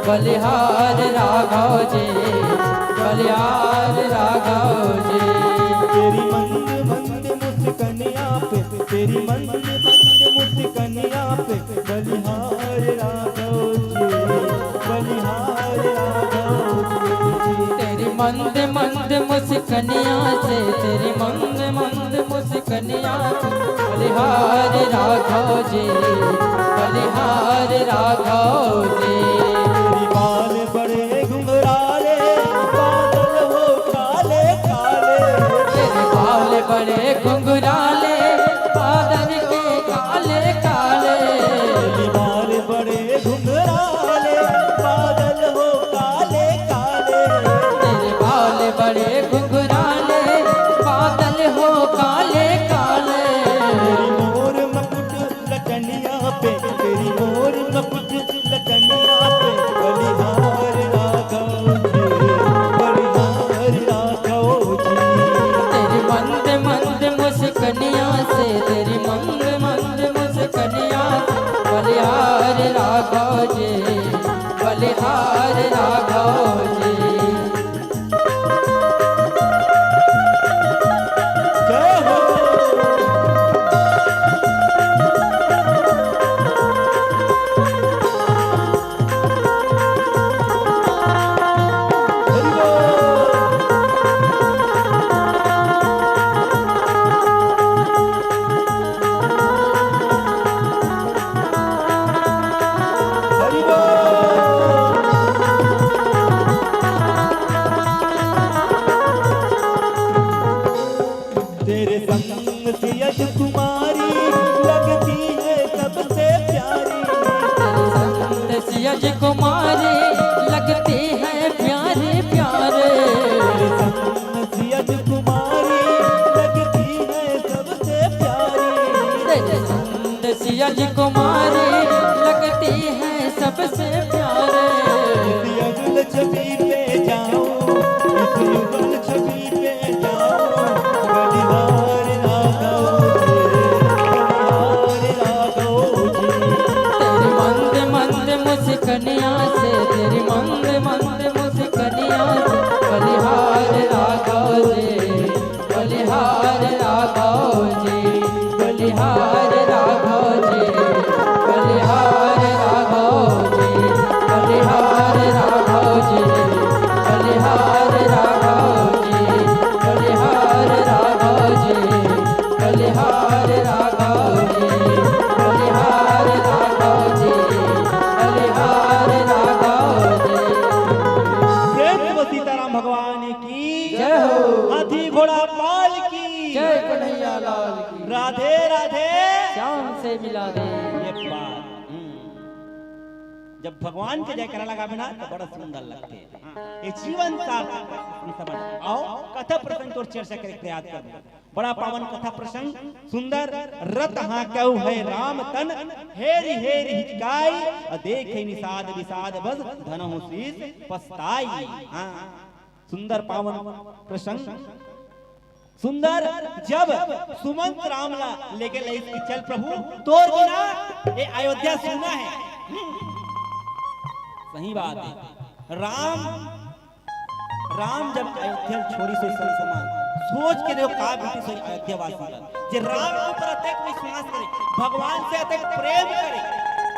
बलिहार राघव जी, बलिहार राघव जी। तेरी मंद मंद मुस्कनिया पे, तेरी मंद मंद मुस्कनिया पे, बलिहार राघव जी, बलिहार राघव जी। तेरी मंद मंद मुस्कनिया से, तेरी मंद मंद मुस्कनिया से, बलिहार राघव जी, बलिहार राघव जी। तेरी बाल बड़े घुंघराले, बादल हो काले काले। तेरे बाल बड़े घुंघराले, बादल के काले काले। तेरे बाल बड़े घुंघराले, बादल हो काले काले। तेरे बाल बड़े घुंघराले, बादल हो काले काले। तेरी मोर मुकुट लटनिया पे, तेरी मोर मुकुट लटनिया पे, बलिहार राघव जी, बलिहार राघव जी। तेरी मंद मंद मुस्कनिया से, तेरी मंद मंद मुस्कनिया से, बलिहार राघव जी, बलिहार राघव जी। जय हो। हरि बोल। हरि बोल। तेरे संग सियज कुमारी लगती है सबसे प्यारी। तेरे संग सियज कुमारी लगती है प्यारी प्यारी। तेरे संग सियज कुमारी लगती है सबसे प्यारी। तेरे संग सियज कुमारी लगती है सबसे प्यारी। इस युगल छवि पे जाऊं, इस युगल छवि पे जाऊं, बलिहार राघव जी, बलिहार राघव जी। तेरी मंद मंद मुस्कनिया से, तेरी मंद मंद मुस्कनिया से, बलिहार राघव जी, बलिहार राघव जी, बलिहार राघव जी, बलिहार राघव जी, बलिहार राघव जी, बलिहार राघव जी, बलिहार राघव जी, बलिहार राघव जी, बलिहार राघव जी, बलिहार राघव जी। प्रेम से सीताराम भगवान की जय हो। हाथी घोड़ा पाल की जय। कन्हैया लाल की। राधे राधे। श्याम से मिला दे। ये बात, हम्म। जब भगवान के जयकारा लगाबे ना, तो बड़ा सुंदर लगथे। हाँ, ये जीवन सार्थक होथे। आओ, कथा प्रसंग तोर चर्चा करे के प्रयास करबो। बड़ा पावन कथा प्रसंग, सुंदर। रत हाँकउ है राम तन, हेरि हेरि हिचकाई, अ देखे निषाद विषाद बस, धनहु शीस पछताई। हाँ, सुंदर पावन प्रसंग। सुंदर, जब सुमंत राम ला लेके लइस कि चल प्रभु, तोर बिना ये अयोध्या सूना है। सही बात है। राम, राम जब अयोध्या छोड़िस हे, सोच के देखो का बीतिस होही अयोध्या वासी ला, जे राम के ऊपर अतेक विश्वास करे, भगवान से अतेक प्रेम करे,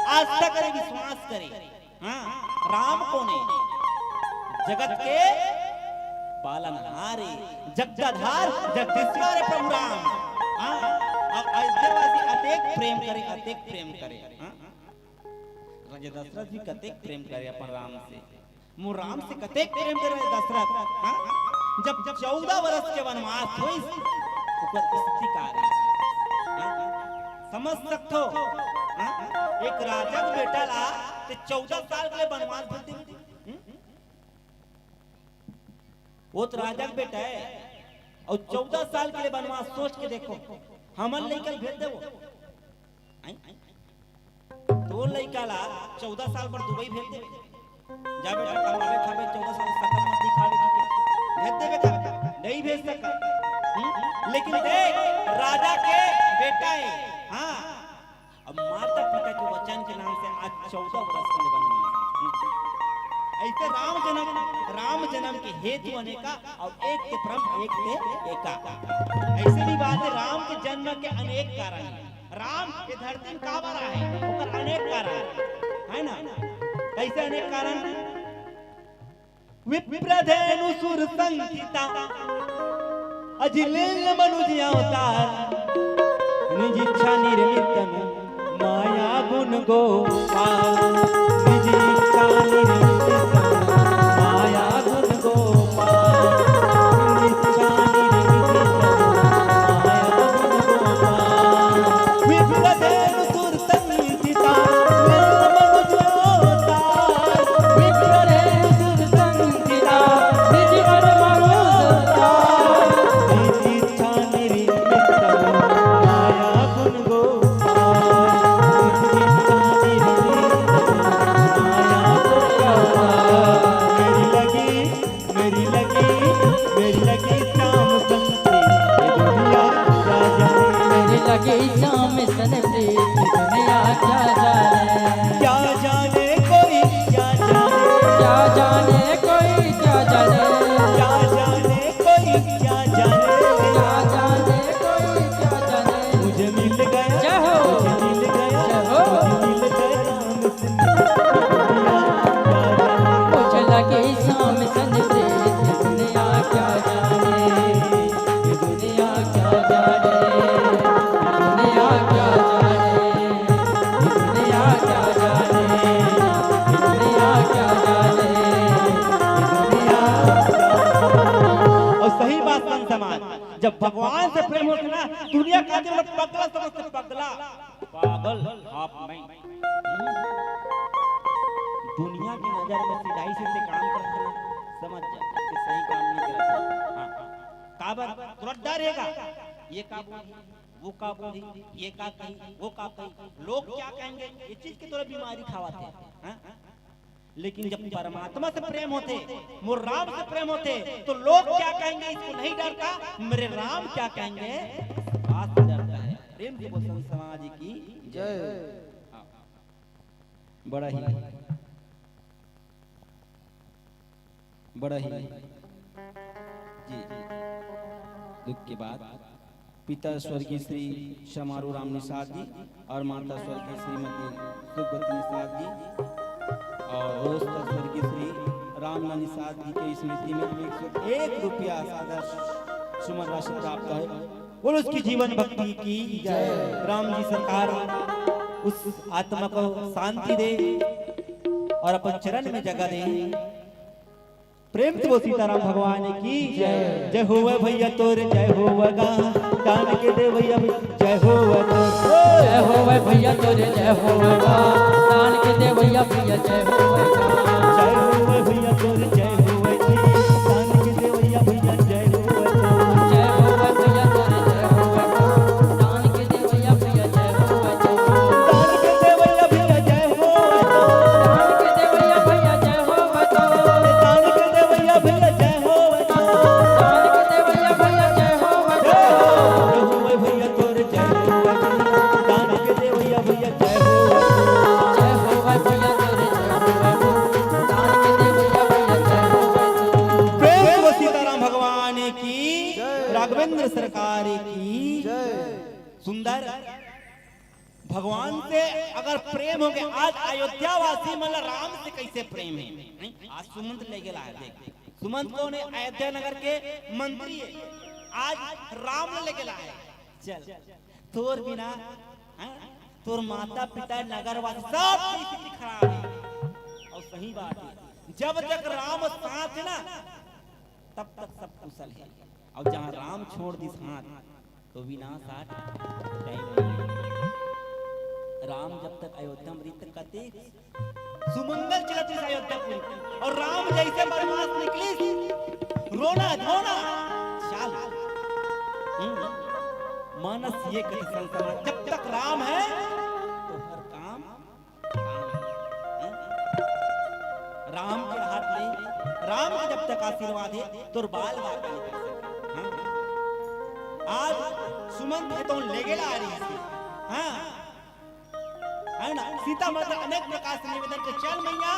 आस्था करे, विश्वास करे। हाँ, राम कोन हे? जगत के पालनहार हे, जगदाधार, जगदीश्वर हे प्रभु राम। हाँ, अउ अयोध्यावासी अतेक प्रेम करे, अतेक प्रेम करे। हाँ, राजा दशरथ जी कतेक प्रेम करे अपन राम से। मोर राम से कतेक प्रेम करे दशरथ। हाँ, जब चौदह बरस के वनवास होइस, ओकर स्थिति का रहिस? हाँ, समझ सकथो? हाँ? एक राजा के बेटा ला ते चौदह साल के लिए वनवास भेज दे। हम्म? वो तो राजा के बेटा है, अउ चौदह साल के लिए वनवास, सोच के देखो, हमन लइका भेज देबो। आँय? तोर लइका ला चौदह साल बर दुबई भेज देबे। जा बेटा, कमाबे खाबे, चौदह साल सकल मत दिखावे कि भेज देबे का? नहीं भेज सका। हम्म? लेकिन देख, राजा के बेटा है। हाँ, अब माता पिता के वचन के नाम से आज चौदह बरस के लिए वनवास। हम्म? ऐसे राम जन्म, राम जन्म के हेतु अनेका, अउ एक ते परम एक ते एका। ऐसे भी बात हे, राम के जन्म के अनेक कारण हे। राम ये धरती में काबर आए, ओकर अनेक कारण हे ना। कैसे अनेक कारण? विप्रधेनु सुर संचिता, अजिलेल मनुज अवतार, निज इच्छा निर्मित तनु माया गुण गोपाल। निज इच्छा निर्मित तनु माया गुण गोपाल। निज इच्छा निर्मित तनु माया गुण गोपाल। विप्रधेनु सुर संचिता, निज मनुज अवतार। विप्रधेनु सुर संचिता, निज मनुज अवतार। निज इच्छा निर्मित तनु माया गुण गोपाल। निज इच्छा निर्मित तनु माया गुण गोपाल। मेरी लगी, मेरी लगी, मेरी लगी श्याम सन प्रीत, ये दुनिया क्या जाने। मेरी लगी श्याम सन प्रीत, ये दुनिया क्या जाने। क्या जाने कोई, क्या जाने। क्या जाने कोई, क्या जाने। क्या जाने कोई, क्या जाने। क्या जाने कोई, क्या जाने। मुझे मिल गया, जय हो। मुझे मिल गया, जय हो। मुझे मिल गया। मुझे लगी श्याम सन प्रीत, दुनिया क्या जाने, ये दुनिया क्या जाने, ये दुनिया क्या जाने, ये दुनिया क्या जाने, ये दुनिया क्या जाने, ये दुनिया। अउ सही बात, संत समाज, जब भगवान से प्रेम होथे ना, दुनिया का दिन पगला समझथे, पगला। पागल, आप नहीं। दुनिया की नजर में सिधाई से ते काम करत हे ना, समझ जा कि सही काम नहीं करत हे। हाँ, हाँ। काबर? तोला डर हे का, ये का बोलही, वो का बोलही, ये का कही, वो का कही, लोग क्या कहेंगे, ये चीज के तोला बीमारी खावत हे। हाँ? लेकिन जब परमात्मा से प्रेम होथे, मोर राम से प्रेम होथे, तो लोग क्या कहेंगे, इसको नहीं डरता, मेरे राम क्या कहेंगे, इस बात से डरता है। प्रेम से बोल, संत समाज की जय। हाँ। बड़ा ही, बड़ा ही, जी, दुख की बात। पिता स्वर्गीय श्री समारू राम निषाद जी और माता स्वर्गीय श्रीमती सुगवती निषाद जी और दोस्त स्वर्गीय श्री रामलाल निषाद जी के स्मृति में एक सौ एक रुपया सादर सुमन राशि प्राप्त है। बोल उसकी जीवन भक्ति की जय। राम जी सरकार उस आत्मा को शांति दे और अपन चरण में जगह दे। प्रेम से बोल सीताराम भगवान की जय। जय होवे भैया तोर जय होवे गा, दान के देवैया भी जय होवे तोर। जय होवे भैया तोर जय होवे गा, दान के देवैया भैया जय होवे गा। जय होवे भैया तोर जय होवे जी, दान के देवैया भैया जय होवे तोर। जय होवे भैया तोर जय होवे गा, दान के देवैया भैया जय होवे तोर। दान के देवैया भैया जय होवे तोर। दान के देवैया भैया जय होवे तोर। दान के देवैया भैया जय होवे तोर। दान के देवैया भैया जय होवे तोर। जय होवे भैया तोर जय होवे तोर। दान के देवैया भैया जय होवे तोर। जय होवे भैया तोर जय होवे तोर। दान के देवैया भैया जय होवे तोर। प्रेम से सीताराम भगवान की, जय। राघवेंद्र सरकार की। जय। सुंदर भगवान से अगर प्रेम हो गया, आज अयोध्या वासी मन ला राम से कैसे प्रेम है, नहीं? आज सुमंत ले गेला है, देख, सुमंत कौन है? अयोध्या नगर के मंत्री है। आज राम ला ले गेला है। चल, तोर बिना, हाँ, तोर माता पिता, नगर वासी, सब की स्थिति खराब है। और सही बात है, जब तक राम साथ है ना, तब तक सब कुशल है, और जहाँ राम छोड़ दिस हाथ, तो विनाश आत time नहीं। राम जब तक अयोध्या में रहिस, कते सुमंगल चलत रहिस अयोध्यापुरी, और राम जैसे वनवास निकलिस, रोना धोना चालू। हम्म, मानस ये कहे संसार, जब तक राम है, तो हर काम राम के हाथ में, राम के जब तक आशीर्वाद है, तोर बाल बाल नहीं कर सकते। हाँ? आज सुमंत हे तो ले गेला आ रही है। हाँ? है ना? सीता माता अनेक प्रकार से निवेदन के, चल मैया,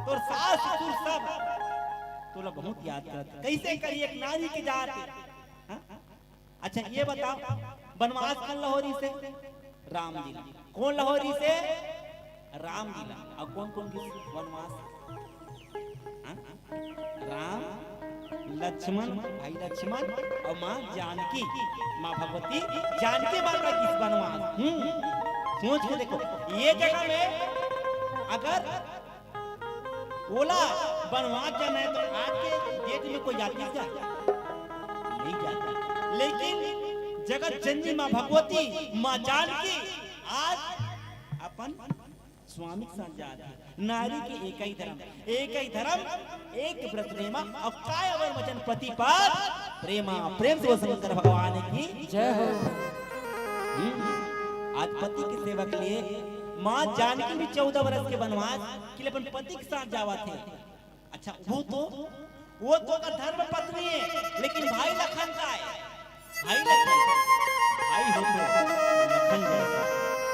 तोर सास ससुर सब तोला बहुत याद करत हे। कइसे करी एक नारी के जात हे? हाँ? अच्छा, ये बताओ, बनवास कोन ल होय रिहिसे? राम जी ला। कोन ल होय रिहिसे? राम जी ला। अउ कोन कोन गिस बनवास? हाँ? राम, लक्ष्मण, भाई लक्ष्मण अउ माँ जानकी, माँ भगवती जानकी माता गिस बनवास। हम्म, सोच के देखो, ये जगह में अगर ओला बनवास जाना हे त आज के date में कोई जातिस का? नइ जातिस। लेकिन जगत जननी माँ भगवती, माँ जानकी आज अपन स्वामी के साथ जात हे। नारी के एकई धरम, एकई धरम, एक व्रत नेमा, अउ काय अवर वचन पति पद प्रेमा। प्रेम से बोल शंकर भगवान की जय हो। हम्म। आज पति के सेवा के लिए माँ जानकी भी चौदह बरस के बनवास के लिए अपन पति के साथ जावत हे। अच्छा, वो तो, वो तो ओकर धर्म पत्नी हे, लेकिन भाई लखन का हे? भाई लखन, भाई हो तो लखन जैसा,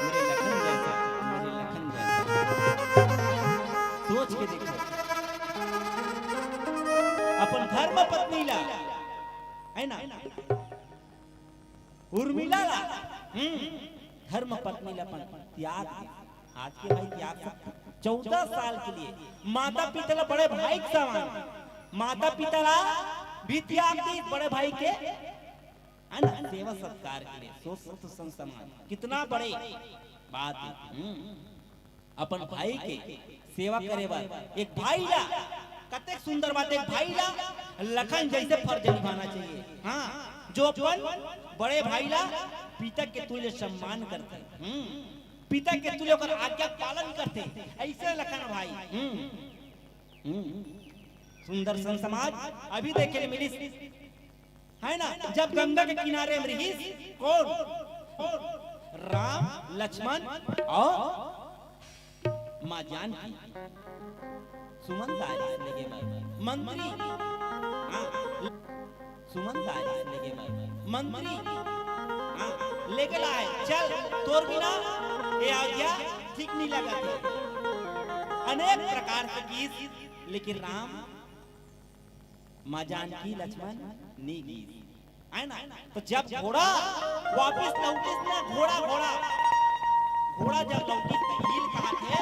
मेरे लखन जैसा, मेरे लखन जैसा। सोच के देखो, अपन धर्म पत्नी ला, हे ना, उर्मिला ला, हम्म, धर्म पत्नी ला अपन त्याग दे। आज के भाई त्याग सकथे? चौदह साल के लिए माता पिता ला, बड़े भाई के समान, माता पिता ला भी त्याग दे, बड़े भाई के, हे ना, सेवा सत्कार के लिए। सोच सकथो संत समाज, कितना बड़े बात हे। हम्म। अपन भाई के सेवा करे बर एक भाई ला, कतेक सुंदर बात, एक भाई ला लखन जैसे फर्ज निभाना चाहिए। हाँ, जो अपन बड़े भाई ला पिता के तुल्य सम्मान करथे, हम्म, पिता के तुल्य ओकर आज्ञा पालन करथे, अइसे लखन भाई। हम्म, हम्म, सुंदर संत समाज अभी देखे मिलिस। हे ना, जब गंगा के किनारे में रिहिस, कोन? कोन? राम, लक्ष्मण अउ माँ जानकी। सुमन दारिस लेगे बर। मंत्री, हाँ, सुमन दारिस लेगे बर। मंत्री, हाँ, लेगे ला हे। चल, तोर बिना ये अयोध्या ठीक नइ लगत हे। अनेक प्रकार से गिस, लेकिन राम, माँ जानकी, लक्ष्मण नइ गिस, हे ना? त जब घोड़ा वापिस लौटिस ना, घोड़ा, घोड़ा, घोड़ा जब लौटिस त इही ल कहाथे,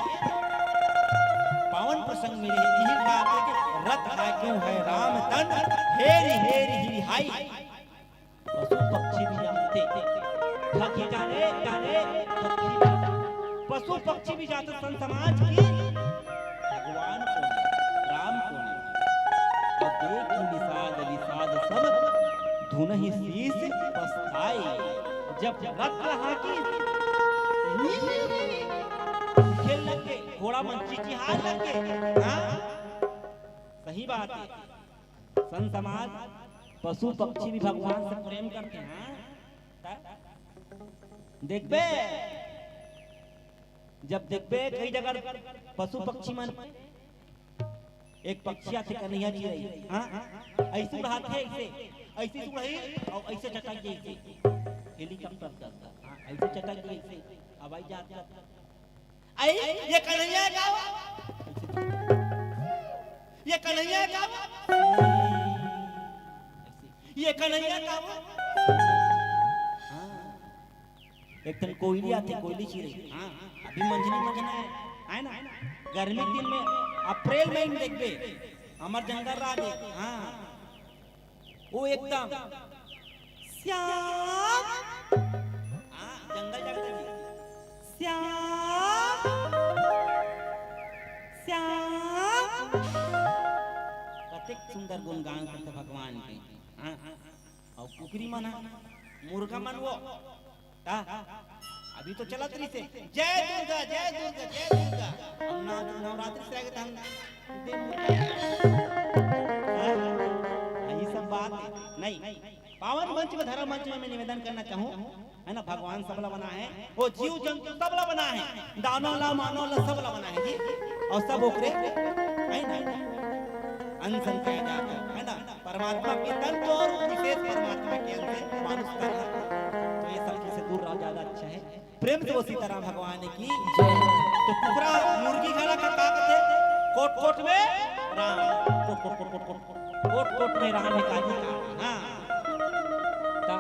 पावन प्रसंग में इही ल कहाथे कि रथ हांक्यो है राम तन, हेरि हेरि हिरि हाई। पशु पक्षी भी जानथे, पक्षी जाने, जाने, पक्षी जाने। पशु पक्षी भी जानथे संत समाज कि भगवान कोन हे, राम कोन हे। अउ देखि निषाद विषाद सब, धुनहि शीश पछताए। जब रथ हांकिस, खेल लगे, घोड़ा मन चिचिहाय लगे। हाँ, सही बात हे। संत समाज, पशु पक्षी भी भगवान से प्रेम करथे, हाँ? त देखबे, जब देखबे कई जगह पशु पक्षी मन, एक पक्षी आथे कन्हैया चिरई, हाँ? अइसे उड़ाथे, अइसे, अइसे उड़ही अउ अइसे चटक जाही, अइसे। Helicopter कस, हाँ, अइसे चटक जाही, अइसे हवाई जहाज कस। आई, ये कन्हैया हे का वो? ये कन्हैया हे का वो? ये कन्हैया हे का वो? हाँ। एक ठन कोयली आथे, कोयली चिरई। हाँ, अभी मंझनी मंझना हे, हे ना? गर्मी के दिन में, अप्रैल महीना में देखबे, हमर जंगल राज हे। हाँ। वो एकदम श्याम। हाँ, जंगल जंगल में। श्याम, श्याम। कतेक सुंदर गुणगान करथे भगवान के। हाँ, हाँ। अउ कुकरी मन ह, मुर्गा मन वो। का? अभी तो चलत रहिसे, जय दुर्गा, जय दुर्गा, जय दुर्गा। अब ना, नवरात्रि से आगे त हम दे मुर्गा। हाँ? हाँ, ये सब बात हे। नहीं, पावन मंच में, धर्म मंच में मैं निवेदन करना चाहूँ, हे ना, भगवान सबला बनाए हे, वो जीव जंतु सबला बनाए हे, दानव ला, मानव ला, सबला बनाए हे जी। अउ सब ओकरे, हे ना, अंश अंश कहे जाथे, हे ना, परमात्मा के तत्व अउ विशेष परमात्मा के अंश हे मानुष तन। तो ये सब चीज से दूर रहा, ज्यादा अच्छा हे। प्रेम से वो सीताराम भगवान की जय। तो कुकरा मुर्गी खाना का का कथे? कोट कोट में राम, कोट कोट कोट कोट कोट, कोट कोट में राम हे काजी का। हाँ। त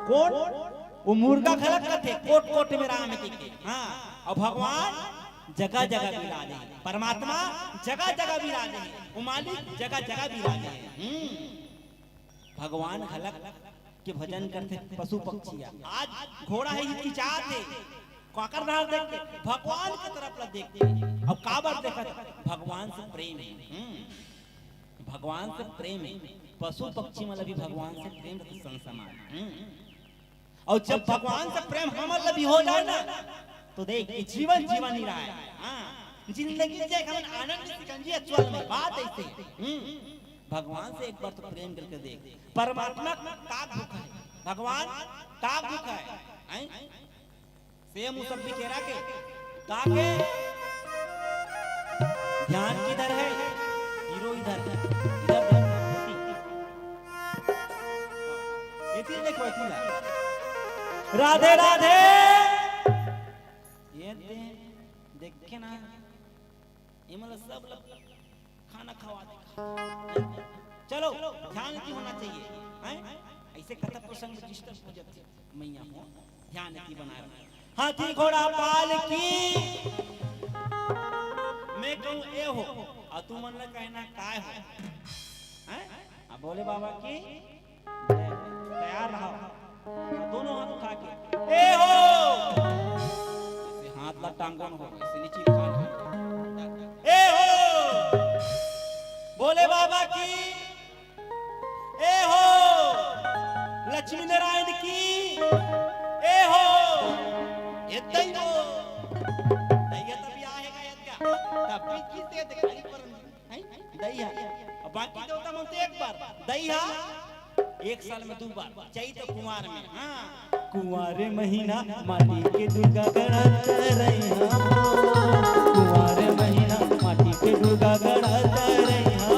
कोन? वो मुर्गा घलक कथे, कोट कोट में राम हे कहिके। हाँ। अउ भगवान जगह जगह बिराजे हे, परमात्मा जगह जगह बिराजे हे, वो मालिक जगह जगह बिराजे हे। हम्म। भगवान घलक के भजन करथे पशु पक्षी ह। आज घोड़ा हे, हिचकिचात हे, काकर डहर देख के? भगवान के तरफ ला देख के। अउ काबर देखत? भगवान से प्रेम हे। हम्म। भगवान से प्रेम हे। पशु पक्षी मन ला भी भगवान से प्रेम रहिथे, संत समाज। हम्म। अउ जब भगवान से प्रेम हमन ला भी हो जाए ना, तो देख, ये जीवन जीवन ही रहा है। हाँ, जिंदगी जे हमन आनंद सिकंजी अचल में, बात ऐसे। हम्म, भगवान से एक बार तो प्रेम करके देख, परमात्मा का भूखा है, भगवान का भूखा है, हैं? सेम वो सब भी कह रहा के, ताके ध्यान किधर है? हीरो इधर है, इधर ध्यान। एती देखो, एती ना। राधे राधे। ये दे, देखे ना, ये मतलब सब लोग खाना खवा दे। चलो, ध्यान की होना चाहिए, हैं? ऐसे कथा प्रसंग में disturb हो जाती है। मैया हो, ध्यान की बनाए रखो। हाथी घोड़ा पालकी में कहूँ ए हो, अउ तुमन ला कहना काय हो? हैं? अब भोले बाबा की जय हो। तैयार रहो। दोनों हाथ उठा के, ए हो। जैसे हाथ ला टांगन हो, वैसे नीचे उठा लो। ए हो। भोले बाबा की ए हो, लक्ष्मी नारायण की, ए हो, ए दैवो, दैया तभी आहे का यज्ञ, तभी किसे दिखाई पर नहीं, दैया। अब बाकी देवता मन तो एक बार, दैया, एक साल में दो बार, चैत कुंवार में, हाँ। कुंवारे महीना माटी के दुर्गा गणत रहिहा हो। कुंवारे महीना माटी के दुर्गा गणत रहिहा हो।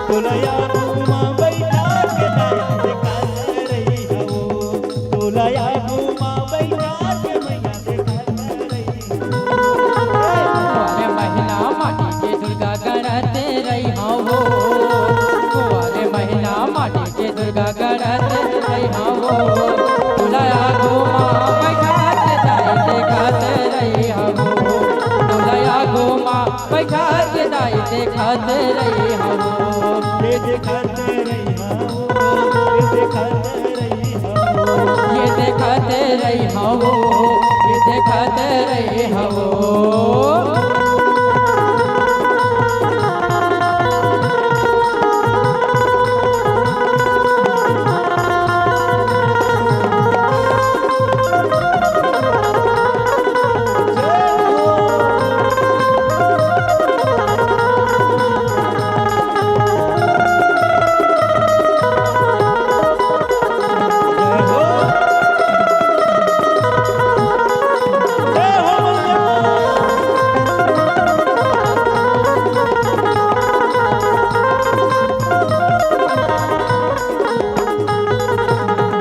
तोला आगू मा बइठा के दाई देखात रहिहा हो। तोला आगू मा बइठा के मैया देखात रहिहा हो। कुंवारे महीना माटी के दुर्गा गणत रहिहा हो। कुंवारे महीना माटी के दुर्गा गणत रहिहा हो। तोला आगू मा बइठा के दाई देखात रहिहा हो। तोला आगू मा बइठा के दाई देखात रहिहा हो। ये देखात रहिहा हो, ये देखात रहिहा हो। ये देखात रहिहा हो, ये देखात रहिहा हो।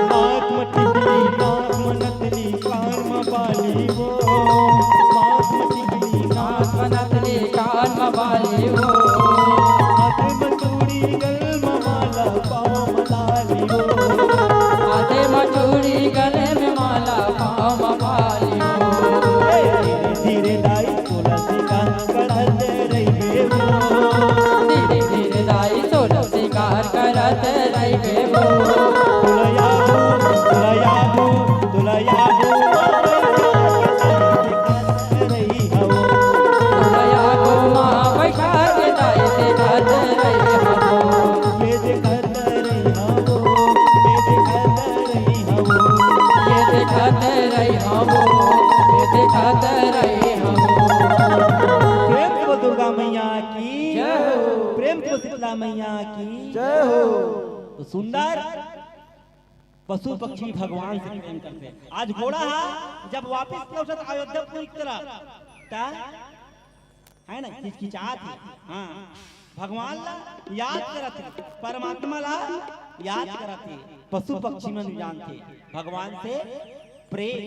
नाक म टिकली, नाक म नथनी, कान म बाली वो। नाक म टिकली, नाक म नथनी, कान म बाली वो। हाथे म चूड़ी, गल म माला, पाँव म लाली वो। हाथे म चूड़ी, गले में माला, पाँव म बाली वो। ए, धीरे धीरे दाई तोला सिंगार करत रहिबे वो। धीरे धीरे दाई तोला सिंगार करत रहिबे वो। तोला आगू, तोला आगू, तोला आगू, तोला आगू मा बइठा के दाई देखात रहिहा हो। ये देखात रहिहा हो, ये देखात रहिहा हो। ये देखात रहिहा हो, ये देखात रहिहा हो। प्रेम से बोल दुर्गा मैया की जय हो। प्रेम से बोल शीतला मैया की जय हो। तो सुंदर पशु पक्षी भगवान से प्रेम करथे। आज घोड़ा हा जब वापिस लौटत अयोध्यापुरी की तरफ, त है ना, हिचकिचात हे। हाँ, भगवान ला याद करत हे, परमात्मा ला याद करत हे। पशु पक्षी मन जानथे भगवान से प्रेम।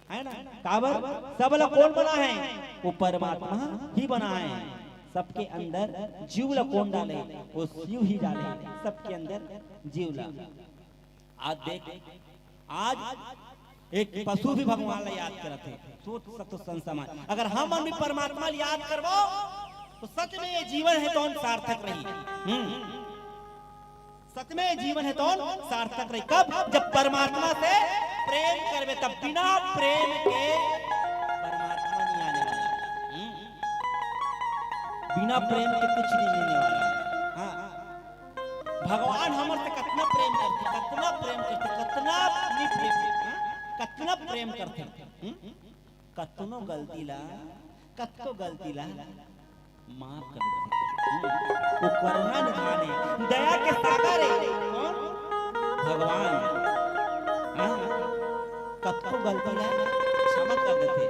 है ना? काबर? सब ला कोन बनाए हे? वो परमात्मा ही बनाए हे। सबके अंदर जीव ला कोन डाले? वो शिव ही डाले हे। सबके अंदर जीव ला। आज देख, आज एक पशु भी भगवान ला याद करत हे। सोच सकत हो संत समाज, अगर हमन भी परमात्मा ला याद करबो, तो सच में ये जीवन हे तौन सार्थक रही। हम्म। सच में जीवन हे तौन सार्थक रही। कब? जब परमात्मा से प्रेम करबे, तब। बिना प्रेम के परमात्मा नहीं आने वाला। हम्म। बिना प्रेम के कुछ नहीं मिलने वाला। हाँ। भगवान हमर से कतना प्रेम करथे, कतना प्रेम करथे, कतना नहीं प्रेम, हाँ? कतना प्रेम करथे। हम्म? कतनो गलती ला, कतको गलती ला माफ कर देथे। हम्म। वो करुणा निधान हे, दया के सागर हे। कौन? भगवान। हाँ? कतको गलती ला क्षमा कर देथे।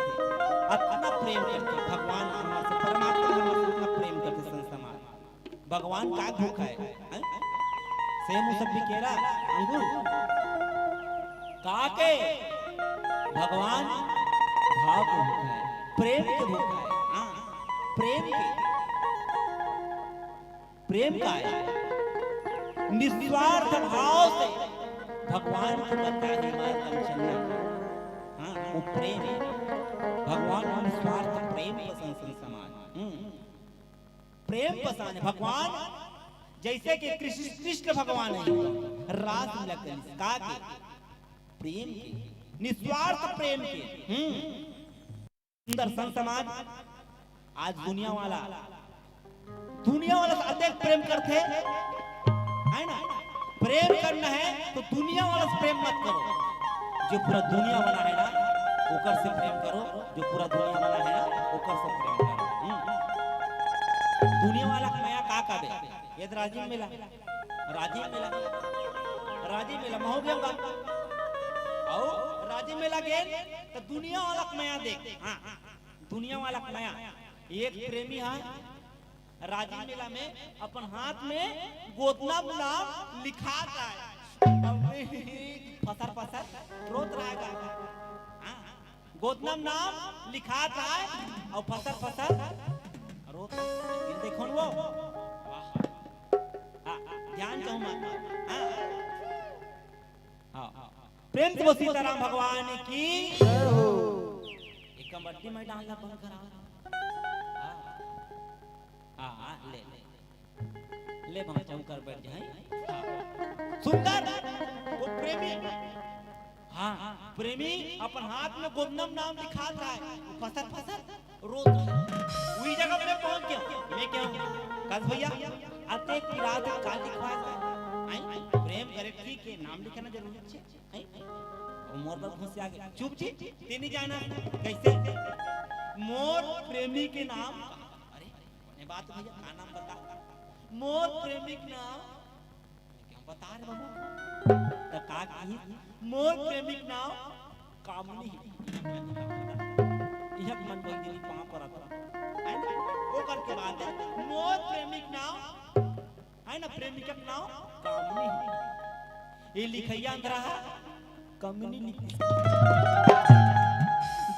अतना प्रेम करथे भगवान हमर से, परमात्मा हमर से अतना प्रेम करथे संत समाज। भगवान का भूख हे? हैं? सेव मुसब्बी केरा अंगूर का के? भगवान भाव के भूख हे, प्रेम के भूख हे। हाँ, प्रेम के, प्रेम का हे निस्वार्थ भाव से भगवान को बताने वाला कंचन। हाँ, वो प्रेम हे। भगवान को निस्वार्थ प्रेम पसंद, संत समाज। हम्म। प्रेम पसंद हे भगवान। जैसे कि कृष्ण, कृष्ण भगवान हे, रासलीला करिस का के? प्रेम के, निस्वार्थ प्रेम के। हम्म। सुंदर संत समाज, आज दुनिया वाला, दुनिया वाला से अधिक प्रेम करथे, है ना? प्रेम करना हे तो दुनिया वाला से प्रेम मत करो। जो पूरा दुनिया बना हे ना, ओकर से प्रेम करो। जो पूरा दुनिया बना हे ना, ओकर से प्रेम करो। हम्म। दुनिया वाला के मया का कहबे? ये तो राजिम मेला, राजिम मेला, राजिम मेला महू गेंव गा। अउ राजिम मेला गेंव त दुनिया वाला के मया देख। हाँ, दुनिया वाला के मया। एक प्रेमी हा राजिम मेला में अपन हाथ में गोदना नाम लिखात हे। अउ फसर फसर रोत रहे गा। हाँ, गोदना नाम लिखात हे अउ फसर फसर रोत हे। ये देखो न वो। वाह। हाँ, ध्यान चाहूँ मैं। हाँ। हाँ। प्रेम से बोल सीताराम भगवान की। जय हो। एक कबड्डी मैदान ला बंद करा। हाँ। हाँ, हाँ, ले, ले। ले, वहाँ चौकर बैठ जाए। हाँ। सुंदर, वो प्रेमी। हाँ, प्रेमी अपन हाथ में गोदना नाम लिखात हे, फसर फसर रोत हे। उही जगह मैं पहुंच गेंव। मैं केहेंव, "कस भैया, अतेक पिरात हे, का लिखवात हे?" आई, प्रेम करे ठीक हे, नाम लिखाना जरूरी हे। आई, वो मोर बर घुसिया गे। "चुप जी, तें नइ जानस।" "कइसे?" "मोर प्रेमी के नाम।" "अरे, कोने बात भैया, का नाम बता?" "मोर प्रेमी के नाम।" "क्या बता रे बाबू?" त का कही, "मोर प्रेमी के नाम कामनी हे।" इहक मन बहिनी पाँव परत हे। है ना? ओकर के बाद हे, "मोर प्रेमी के नाम," है ना, "प्रेमिका के नाम कामनी हे।" ये लिखइया अंधरा हे, कमनी लिखी।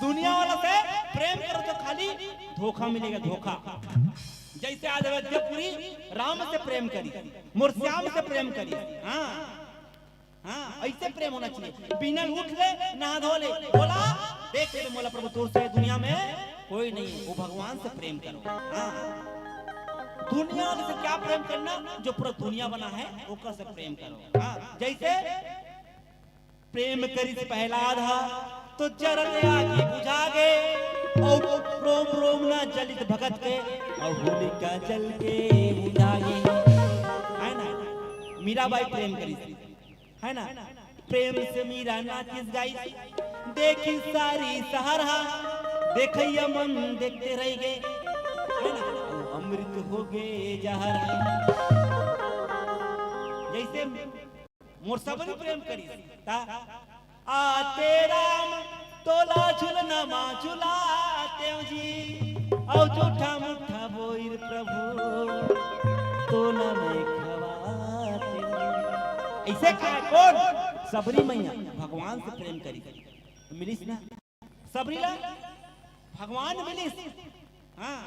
दुनिया वाला से प्रेम करो तो खाली धोखा मिलेगा, धोखा। जैसे आज अयोध्यापुरी राम से प्रेम करी, मोर श्याम से प्रेम करी। हाँ, हाँ, ऐसे प्रेम होना चाहिए। बिना उठ ले, नहा धो ले, बोला, "देख ले मोला प्रभु, तोर से दुनिया में कोई नहीं।" वो भगवान से प्रेम करो। हाँ, दुनिया से क्या प्रेम करना, जो पूरा दुनिया बना है, ओकर से प्रेम करो। हाँ, जैसे प्रेम करिस प्रहलाद हा, तो जरत आगी बुझा गे, अउ रोम रोम ना जलित भगत के, अउ होलिका जल के बुझा गे। है ना? मीराबाई प्रेम करिस, है ना? प्रेम से मीरा नाचिस गाइस, देखिस सारी सहर हा, देखइया मन देखते रह गे, है ना? अउ अमृत हो गे जहर हा। जैसे मोर सबरी प्रेम करिस। ता, "आते राम तोला झुलना मा झुलातेंव जी, अउ जूठा मुठा बोइर प्रभु तोला मैं खवातेंव जी।" ऐसे कहे कोन? सबरी मैया भगवान से प्रेम करिस। मिलिस ना? सबरी ला भगवान मिलिस। हाँ,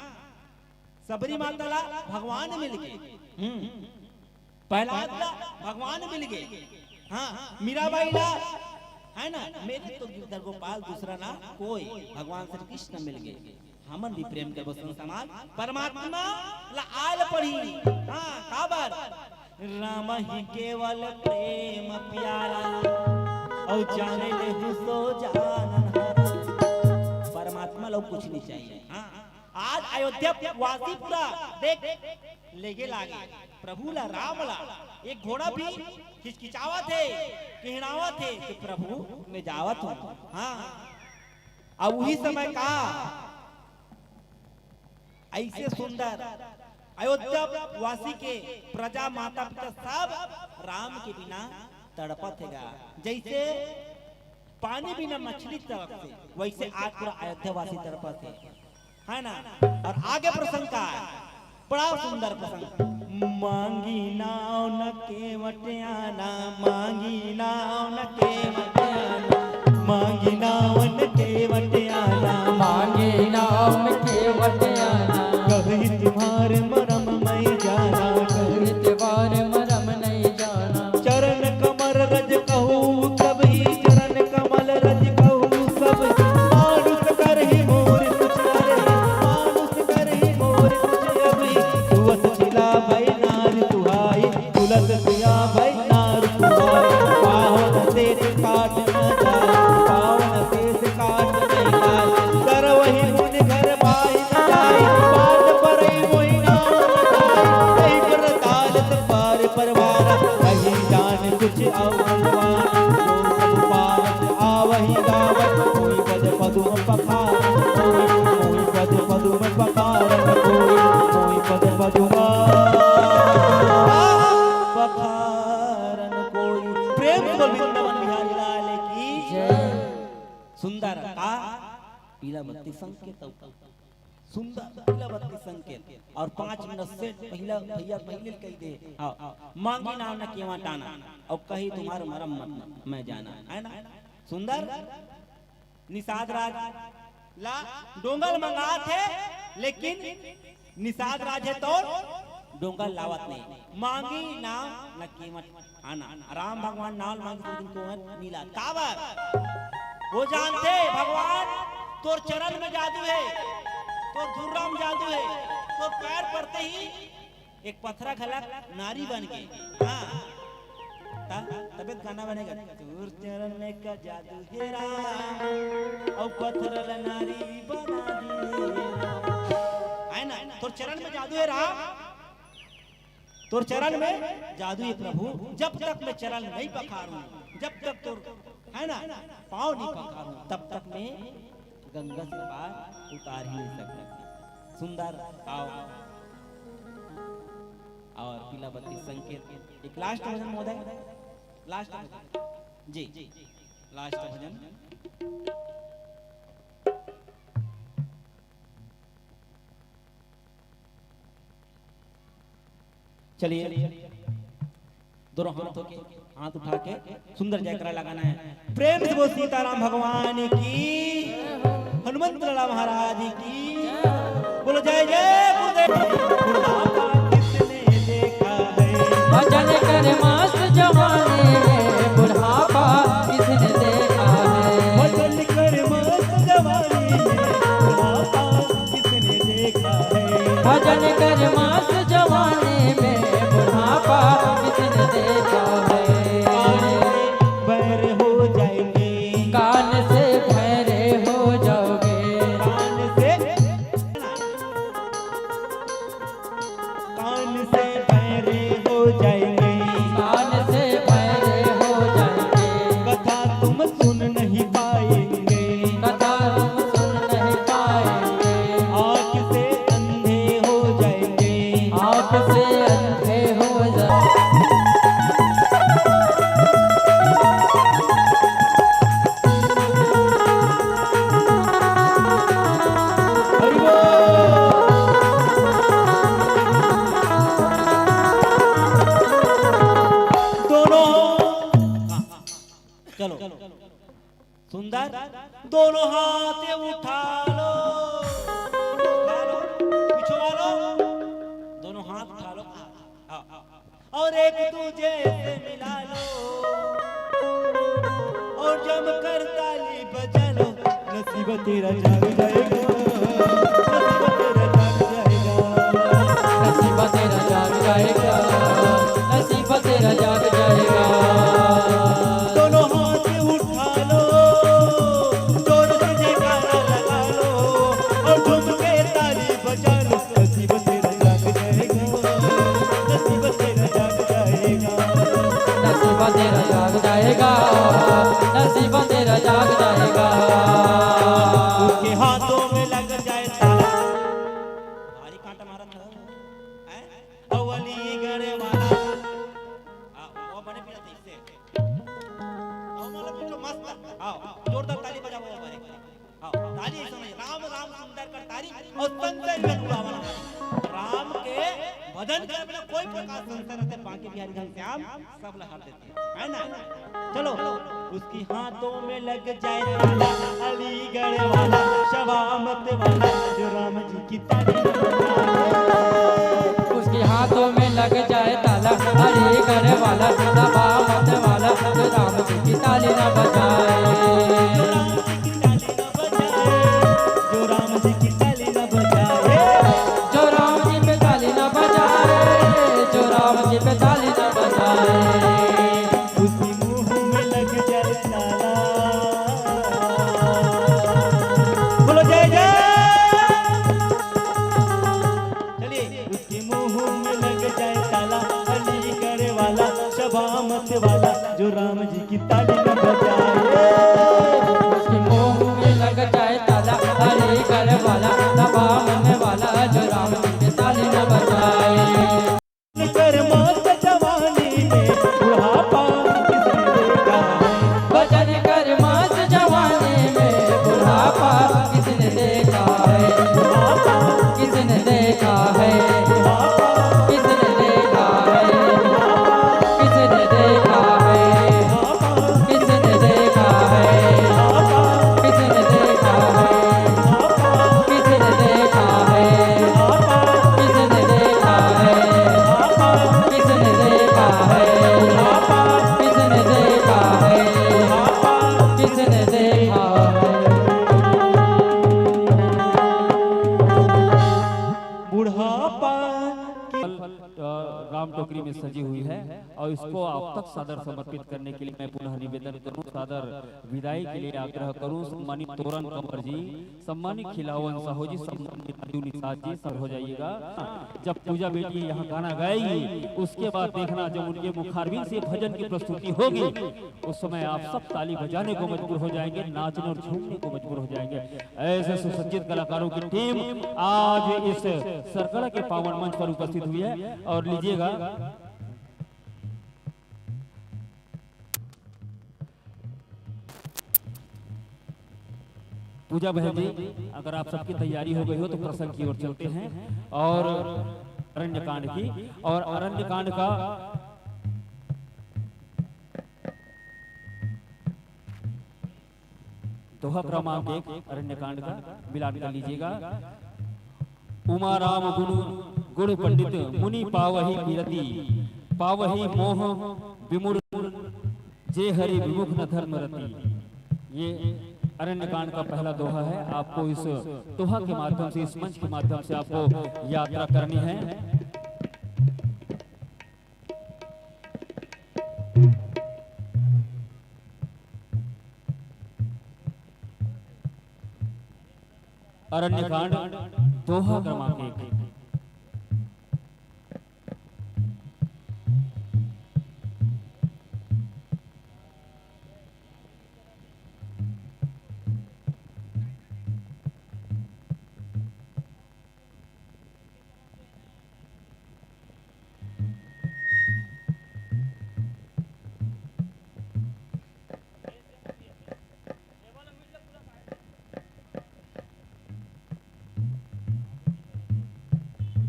सबरी माता ला भगवान मिल गे। हम्म, प्रहलाद ला भगवान मिल गे। हाँ, मीराबाई ला, है ना, मेरे तो गिरधर गोपाल दूसरा ना कोई, भगवान श्री कृष्ण मिल गे। हमन भी प्रेम करबो संत समाज, परमात्मा ला आल पड़ी। हाँ, काबर? राम ही केवल प्रेम प्यारा, और जाने ले हूँ सो जानन हारा। परमात्मा ला कुछ नहीं चाहिए। हाँ, आज अयोध्या वासी पूरा देख लेगे लागे प्रभु ला, राम ला। एक घोड़ा भी हिचकिचावत हे, किहड़ावत हे कि प्रभु मैं जावत हूँ। हाँ, अब वही समय का ऐसे सुंदर अयोध्या वासी के प्रजा, माता पिता सब राम के बिना तड़पत हे गा। जैसे पानी बिना मछली तड़पथे, वैसे आज पूरा अयोध्या वासी तड़पत हे, है ना? और आगे प्रसंग का है, बड़ा सुंदर प्रसंग। मांगी नाव न केवट आना, मांगी नाव न केवट आना, मांगी नाव न केवट आना, मांगी नाव न केवट आना। कही तुम्हारे मरम मैं जाना, कही तुम्हारे मरम नहीं जाना। चरण कमल रज कहू कभी, चरण कमल रज कहू कभी। मानुष करही मोर कुछ अभी, मानुष करही मोर कुछ अभी। तुअत चिला भई नार तुहाई, तुलत पिया भई नार तुहाई। पावन शेष काट न जाय, पावन शेष काट न जाय। करवही मुनि घर पाई न जाय, पाट परई मोहि नाम न जाय। कही पर तालत पार परवारा, कही जान कुछ अवमान। जो सब पावत आवही गावत, कोई पद पदुम पखारन कोई, कोई पद पदुम पखारन कोई, कोई पद पदुम पखारन कोई। प्रेम से बोल वृंदावन बिहारी लाल की जय। सुंदर का पीला बत्ती संकेत, सुंदर पीला बत्ती संकेत। और पाँच मिनट से पहला भैया पहले कह दे, हाँ, मांगी नाव न केवट आना, और कही तुम्हार मरम मत मैं जाना, है ना? सुंदर। निषाद राज ला डोंगा ल मंगात हे, लेकिन निषाद राज हे तो डोंगा ल लावत नहीं। मांगी नाव न केवट आना। राम भगवान नाव ल मांगिस, लेकिन केवट नी लात। काबर? वो जानथे भगवान तोर चरण में जादू हे, तोर धुर्रा में जादू हे, तोर पैर परते ही एक पथरा घलक नारी बन गे। हाँ। त-, तबे त गाना बने गा, तोर चरण में का जादू हे राम, अउ पथरा ला नारी बना दे राम। है ना? तोर चरण में जादू हे राम, तोर चरण में जादू हे प्रभु। जब तक मैं चरण नहीं पखारूं, जब तक तोर, है ना, पाँव नहीं पखारूं, तब तक मैं गंगा से पार उतार ही नहीं सकता। सुंदर, आओ। और पीला बत्ती संकेत। एक लास्ट भजन महोदय, लास्ट भजन। जी, लास्ट भजन। चलिए, दोनों हाथों के, हाथ उठा के सुंदर जयकारा लगाना है। प्रेम से बोल सीताराम भगवान की, हनुमंत लाला महाराज की। बोलो जय जय गुरुदेव। बुढ़ापा किसने देखा है? भजन कर मस्त जवानी में, बुढ़ापा किसने देखा है? भजन कर मस्त जवानी में, बुढ़ापा किसने देखा है? भजन कर मस्त जवानी में, बुढ़ापा किसने देखा है? कान से बहरे हो जाएंगे। कान से बहरे हो जाओगे। कान से, कान से बहरे हो जाएंगे। कान से बहरे हो जाएंगे। कथा तुम सुन नहीं पाएंगे। कथा तुम सुन नहीं पाएंगे। आँख से अंधे हो जाएंगे। आँख से अंधे हो जाएंगे। हरि बोल। दोनों, चलो। सुंदर, दोनों हाथ उठा लो, उठा लो, पीछे वालों, दोनों हाथ उठा लो। हाँ। और एक दूजे से मिला लो और जमकर ताली बजा लो। नसीब तेरा जाग जाएगा, नसीब तेरा जाग जाएगा। नसीब तेरा जाग जाएगा, नसीब तेरा जाग जाएगा। दोनों हाथ उठा लो, जोर से जयकारा लगा लो और झूम के ताली बजा लो। नसीब तेरा जाग जाएगा, नसीब तेरा जाग जाएगा। नसीब तेरा जाग जाएगा, नसीब तेरा जाग जाएगा। उसके हाथों में लग जाए ताला। भारी कांटा मारा था, हैं? अलीगढ़ वाला। हाँ, वो बने पीला था इससे। आओ, मतलब, पीछे मस्त। आओ, जोरदार ताली बजाओ हमारे। हाँ, ताली ऐसा नहीं, राम राम सुंदर कर तारी और संजय में बुलावा। राम के भजन करे बिना कोई प्रकार संसार रहते, बांके बिहारी घनश्याम सब ला हार देते हैं, है ना? चलो, उसकी हाथों में लग जाए ताला, अलीगढ़ वाला, शबामत वाला, जो राम जी की ताली। उसके हाथों में लग जाए ताला, अलीगढ़ वाला, शबामत वाला, जो राम जी की ताली ना बजाए। जो राम जी की ताली ना बजाए, जो राम जी पे ताली ना बजाए, जो राम जी पे ताली ना बजाए, उसकी मुंह में लग जाए ताला। बोलो जय जय। चलिए, उसके मुंह में लग जाए ताला, अलीगढ़ वाला, शबामत वाला, जो राम जी की ताली न बजाए। उसके मुंह में लग जाए ताला, अलीगढ़ वाला, शबामत वाला, जो राम जी की ताली न बजाए। कर मस्त जवानी में बुढ़ापा किसने देखा है? भजन कर मस्त जवानी में बुढ़ापा किसने देखा है? बुढ़ापा किसने देखा है? बुढ़ापा किसने देखा है? बुढ़ापा किसने देखा है? बुढ़ापा किसने देखा है? बुढ़ापा किसने देखा है? किसने देखा है? किसने देखा है? किसने देखा है? किसने देखा है? किसने देखा है? बुढ़ापा की अ, राम टोकरी में सजी हुई है और इसको आप तक सादर समर्पित करने के लिए मैं पुनः निवेदन करूं, सादर विदाई के लिए आग्रह करूं। सम्मानित तोरन कंवर जी, सम्मानित खिलावन साहू जी, सम्मानित राजू निषाद जी, सब हो जाइएगा। जब पूजा बेटी यहाँ गाना गाएगी, उसके बाद देखना, जब उनके मुखारविंद से भजन की प्रस्तुति होगी, उस समय आप सब ताली बजाने को मजबूर हो जाएंगे, नाचने और झूमने को मजबूर हो जाएंगे। ऐसे सुसज्जित कलाकारों की टीम आज इस सरकड़ा के पावन मंच पर उपस्थित हुई है। और लीजिएगा, पूजा बहन जी, अगर आप सबकी तैयारी हो गई हो तो प्रसंग की ओर चलते हैं और अरण्यकांड की, और अरण्यकांड का दोहा क्रमांक एक अरण्यकांड का मिलान कर लीजिएगा। उमा राम गुण, गुण पंडित मुनि पावहि कीरति, पावहि मोह विमुर जे हरि विमुख न धर्म रति। ये अरण्यकांड का पहला दोहा है। आपको इस दोहा के माध्यम से, इस मंच के माध्यम से आपको यात्रा करनी है। अरण्यकांड दोहा क्रमांक एक।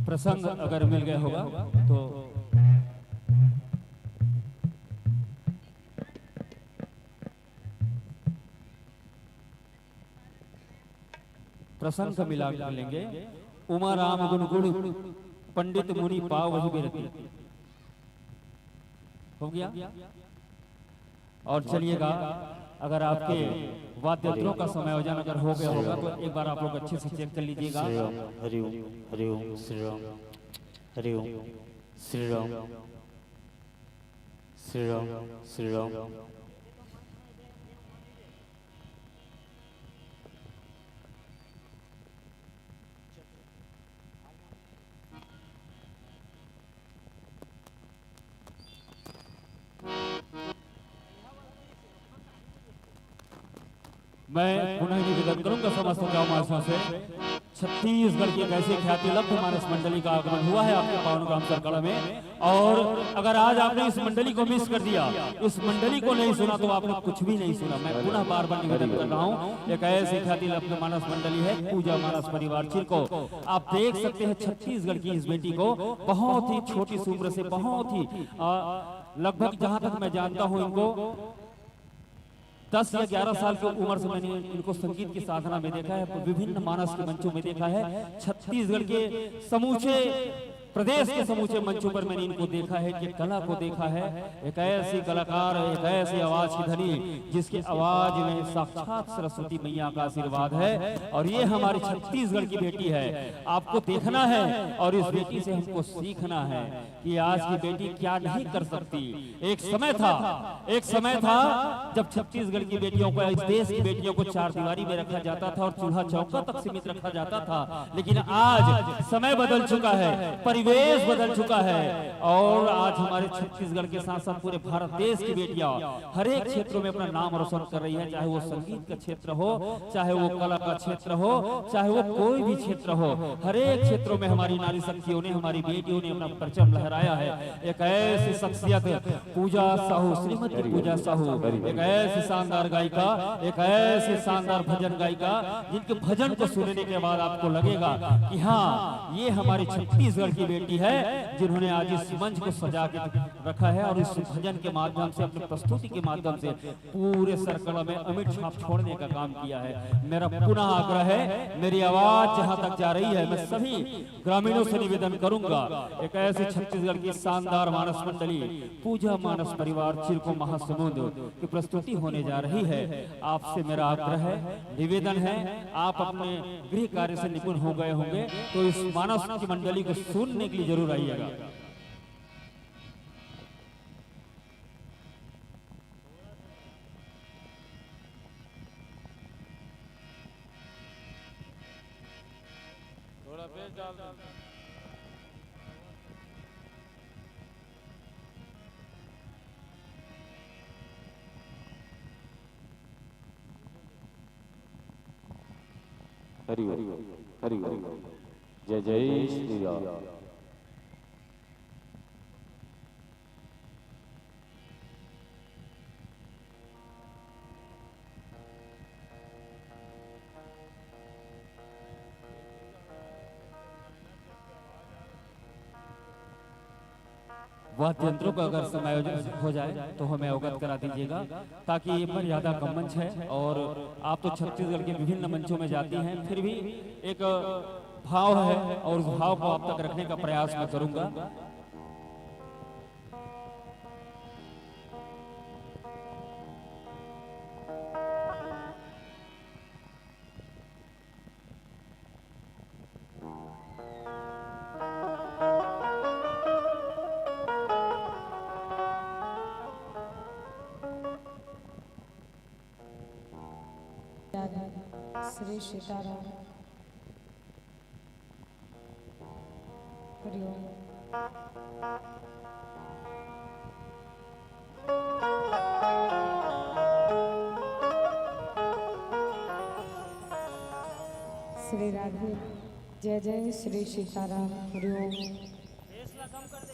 प्रसंग अगर मिल गया होगा तो। प्रसंग का मिलान कर लेंगे। उमा राम गुण गुण, पंडित मुनि पावहि बिरती। हो गया। और चलिएगा, अगर आपके वाद्य यंत्रों का समायोजन अगर हो गया होगा तो एक बार आप लोग अच्छे से चेक कर लीजिएगा। श्री राम। हरि ओम। हरि ओम। श्री राम। हरि ओम। श्री राम। श्री राम। श्री राम। मैं पुनः निवेदन करूंगा समस्त ग्रामवासियों से, छत्तीसगढ़ की एक ऐसी ख्याति लब्ध मानस मंडली का आगमन हुआ है आपके पावन ग्राम सरकड़ा में। और अगर आज आपने इस मंडली को मिस कर दिया, इस मंडली को नहीं सुना, तो आपने कुछ भी नहीं सुना। मैं पुनः बार बार निवेदन कर रहा हूँ, एक ऐसी ख्याति लब्ध मानस मंडली है पूजा मानस परिवार चिरको। आप देख सकते हैं छत्तीसगढ़ की इस बेटी को, बहुत ही छोटी सी उम्र से, बहुत ही, आ, लगभग जहां तक मैं जानता हूं इनको दस या ग्यारह साल की उम्र से मैंने इनको संगीत की साधना में देखा है, विभिन्न मानस के मंचों में देखा है। छत्तीसगढ़ के समूचे प्रदेश के समूचे मंचों पर मैंने इनको देखा है, कि कला को देखा है। एक ऐसी कलाकार, एक ऐसी आवाज की धनी, जिसकी आवाज में साक्षात सरस्वती मैया का आशीर्वाद है। और ये हमारी छत्तीसगढ़ की बेटी है, आपको देखना है और इस बेटी से हमको सीखना है कि आज की बेटी क्या नहीं कर सकती। एक समय था, एक समय था जब छत्तीसगढ़ की बेटियों को, इस देश की बेटियों को चार दीवारी में रखा जाता था और चूल्हा चौका तक सीमित रखा जाता था, लेकिन आज समय बदल चुका है, परिवेश बदल चुका है। और आज हमारे छत्तीसगढ़ के साथ साथ पूरे भारत देश की बेटियां हर एक क्षेत्रों में अपना नाम रोशन कर रही है, चाहे वो संगीत का क्षेत्र हो, चाहे वो कला का क्षेत्र हो, चाहे वो कोई भी क्षेत्र हो, हर एक क्षेत्रों में हमारी नारी शक्तियों ने, हमारी बेटियों ने अपना परचम लहराया है। एक ऐसी शख्सियत पूजा साहू, श्रीमती पूजा साहू, एक ऐसी शानदार गायिका, एक ऐसी शानदार भजन गायिका, जिनके भजन को सुनने के बाद आपको लगेगा कि हाँ, ये हमारी छत्तीसगढ़ की बेटी है, जिन्होंने आज इस मंच को सजा के रखा है और इस भजन के माध्यम से, अपने प्रस्तुति के माध्यम से पूरे सर्कल में अमिट छाप छोड़ने का काम किया है। मेरा पुनः आग्रह है, मेरी आवाज जहां तक जा रही है, मैं सभी ग्रामीणों से निवेदन करूंगा, एक ऐसी छत्तीसगढ़ की शानदार मानस मंडली पूजा मानस परिवार चिरको महासमुंद की प्रस्तुति होने जा रही है। आपसे मेरा आग्रह है, निवेदन है, आप अपने गृह कार्य से निपुण हो गए होंगे, तो इस मानस की मंडली को सुनने के लिए जरूर आइएगा। थोड़ा बेस डाल दो। हरि ओम, हरि ओम। जय जय श्री राम। वाद्य यंत्रों का अगर समायोजन हो जाए तो हमें अवगत करा दीजिएगा, ताकि ये मर्यादा का मंच है और आप तो छत्तीसगढ़ के विभिन्न मंचों में जाती हैं, फिर भी एक भाव है और उस भाव को आप तक रखने का प्रयास मैं करूंगा। श्री सीताराम। हरि ओम। श्री राधे। जय जय श्री सीताराम। हरि ओम।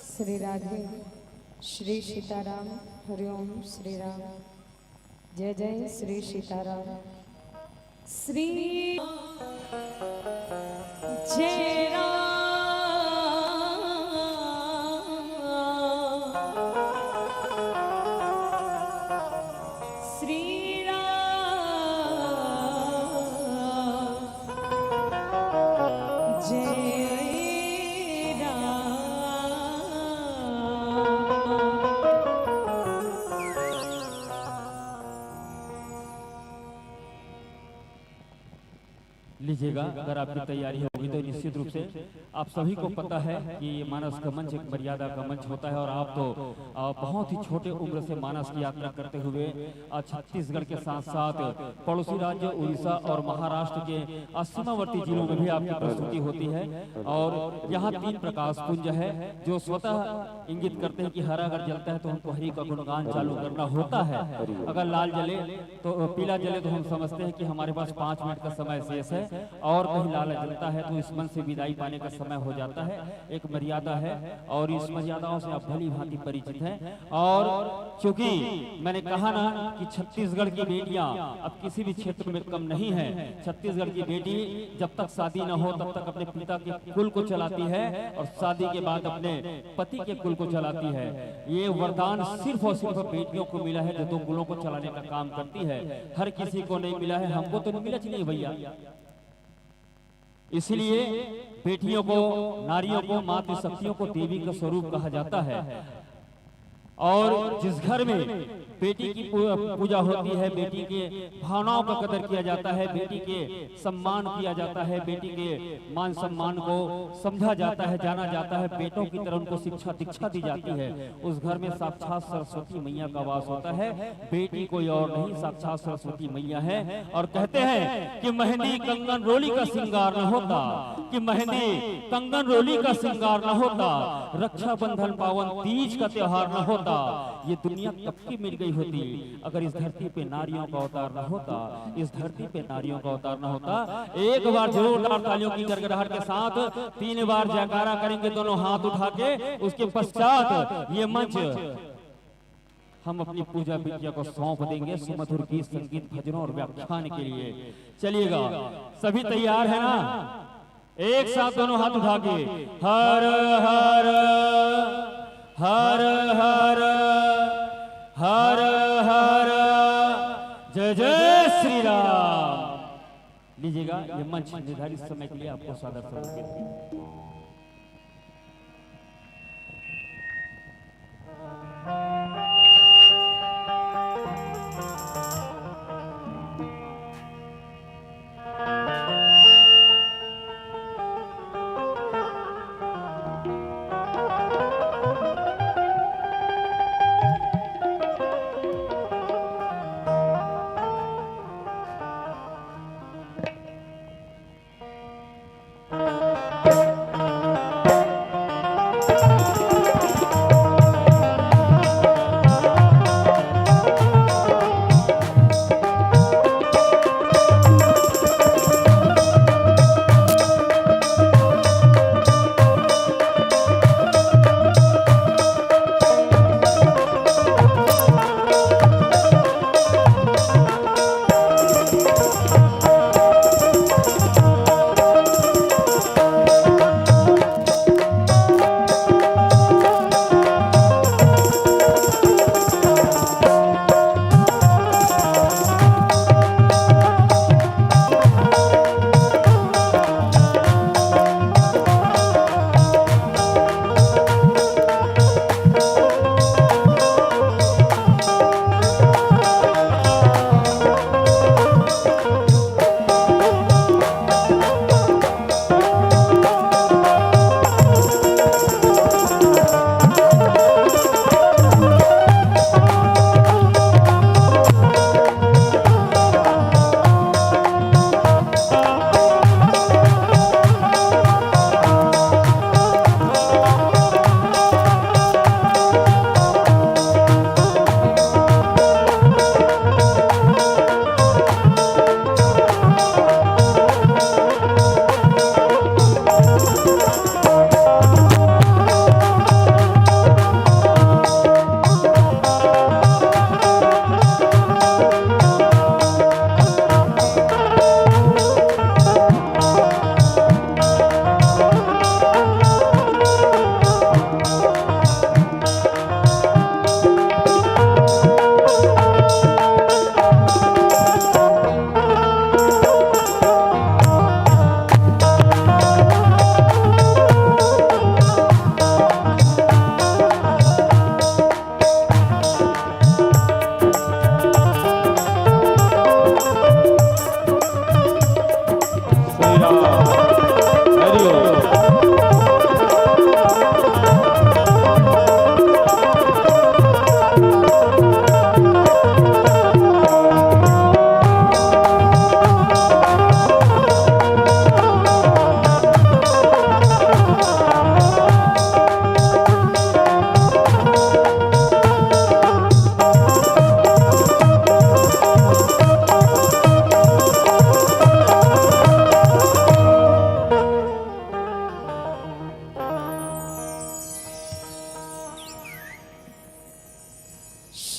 श्री राधे। श्री सीताराम। हरि ओम। श्री राम। जय जय श्री सीताराम। श्री जय राम। श्री राम। कीजिएगा। अगर आपकी तैयारी होगी तो निश्चित रूप से आप सभी को पता है कि ये मानस का मंच एक मर्यादा का मंच होता है और आप तो, आ, बहुत ही छोटे उम्र से मानस की यात्रा करते हुए, आ, छत्तीसगढ़ के साथ साथ पड़ोसी राज्य उड़ीसा और महाराष्ट्र के, आ, सीमावर्ती जिलों में भी आपकी प्रस्तुति होती है। और यहाँ तीन प्रकाश पुंज है जो स्वतः इंगित करते हैं कि हरा अगर जलता है तो हमको हरी का गुणगान चालू करना होता है। अगर लाल जले तो, पीला जले तो हम समझते हैं कि हमारे पास पाँच मिनट का समय शेष है, और कहीं लाल जलता है तो इस मंच से विदाई पाने का समय हो जाता है। एक मर्यादा है और इस मर्यादाओं से आप भली भांति परिचित हैं। और चूंकि मैंने कहा ना कि छत्तीसगढ़ की बेटियां अब किसी भी क्षेत्र में कम नहीं है, छत्तीसगढ़ की बेटी जब तक शादी न हो तब तक अपने पिता के कुल को चलाती है और शादी के बाद अपने पति के कुल को चलाती है। ये वरदान सिर्फ और सिर्फ बेटियों को मिला है जो दो कुलों को चलाने का काम करती है। हर किसी को नहीं मिला है, हमको तो नहीं मिला, चलिए भैया। इसलिए बेटियों को, नारियों को, मातृ शक्तियों को देवी का स्वरूप कहा जाता है। और जिस घर में बेटी की पू-, पूजा होती है, बेटी के भावनाओं का कदर किया जाता है, बेटी के सम्मान किया जाता है, बेटी के मान सम्मान को समझा जाता है, जाना जाता है, बेटों की तरह उनको शिक्षा दीक्षा दी जाती है, उस घर में साक्षात सरस्वती मैया का वास होता है। बेटी कोई और नहीं, साक्षात सरस्वती मैया है। और कहते हैं कि मेहंदी कंगन रोली का श्रृंगार न होता, कि मेहंदी कंगन रोली का श्रृंगार न होता, रक्षाबंधन पावन तीज का त्योहार न होता, ये दुनिया कब की मिट गई होती। अगर इस धरती पे नारियों का अवतार न होता, इस धरती पे नारियों का अवतार न होता। एक बार जोरदार तालियों की गड़गड़ाहट के साथ तीन बार जयकारा करेंगे दोनों हाथ उठा के। उसके पश्चात ये मंच हम अपनी पूजा बिटिया को सौंप देंगे सुमधुर गीत, संगीत, भजनों और व्याख्यान के लिए। चलिएगा, सभी तैयार है ना? एक साथ दोनों हाथ उठा के, हर हर, हर हर, हर हर, जय जय श्री राम। लीजिएगा, ये मंच निर्धारित समय के लिए आपको सादर समर्पित है।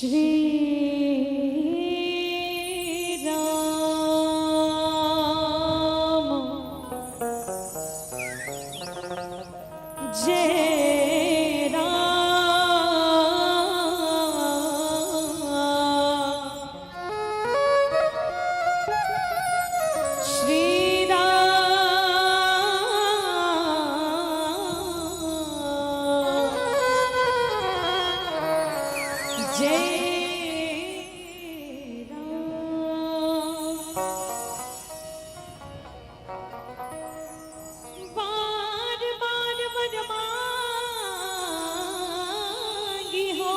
श्री राम जय राम। श्री राम जय राम। बार बार वर मांगी हो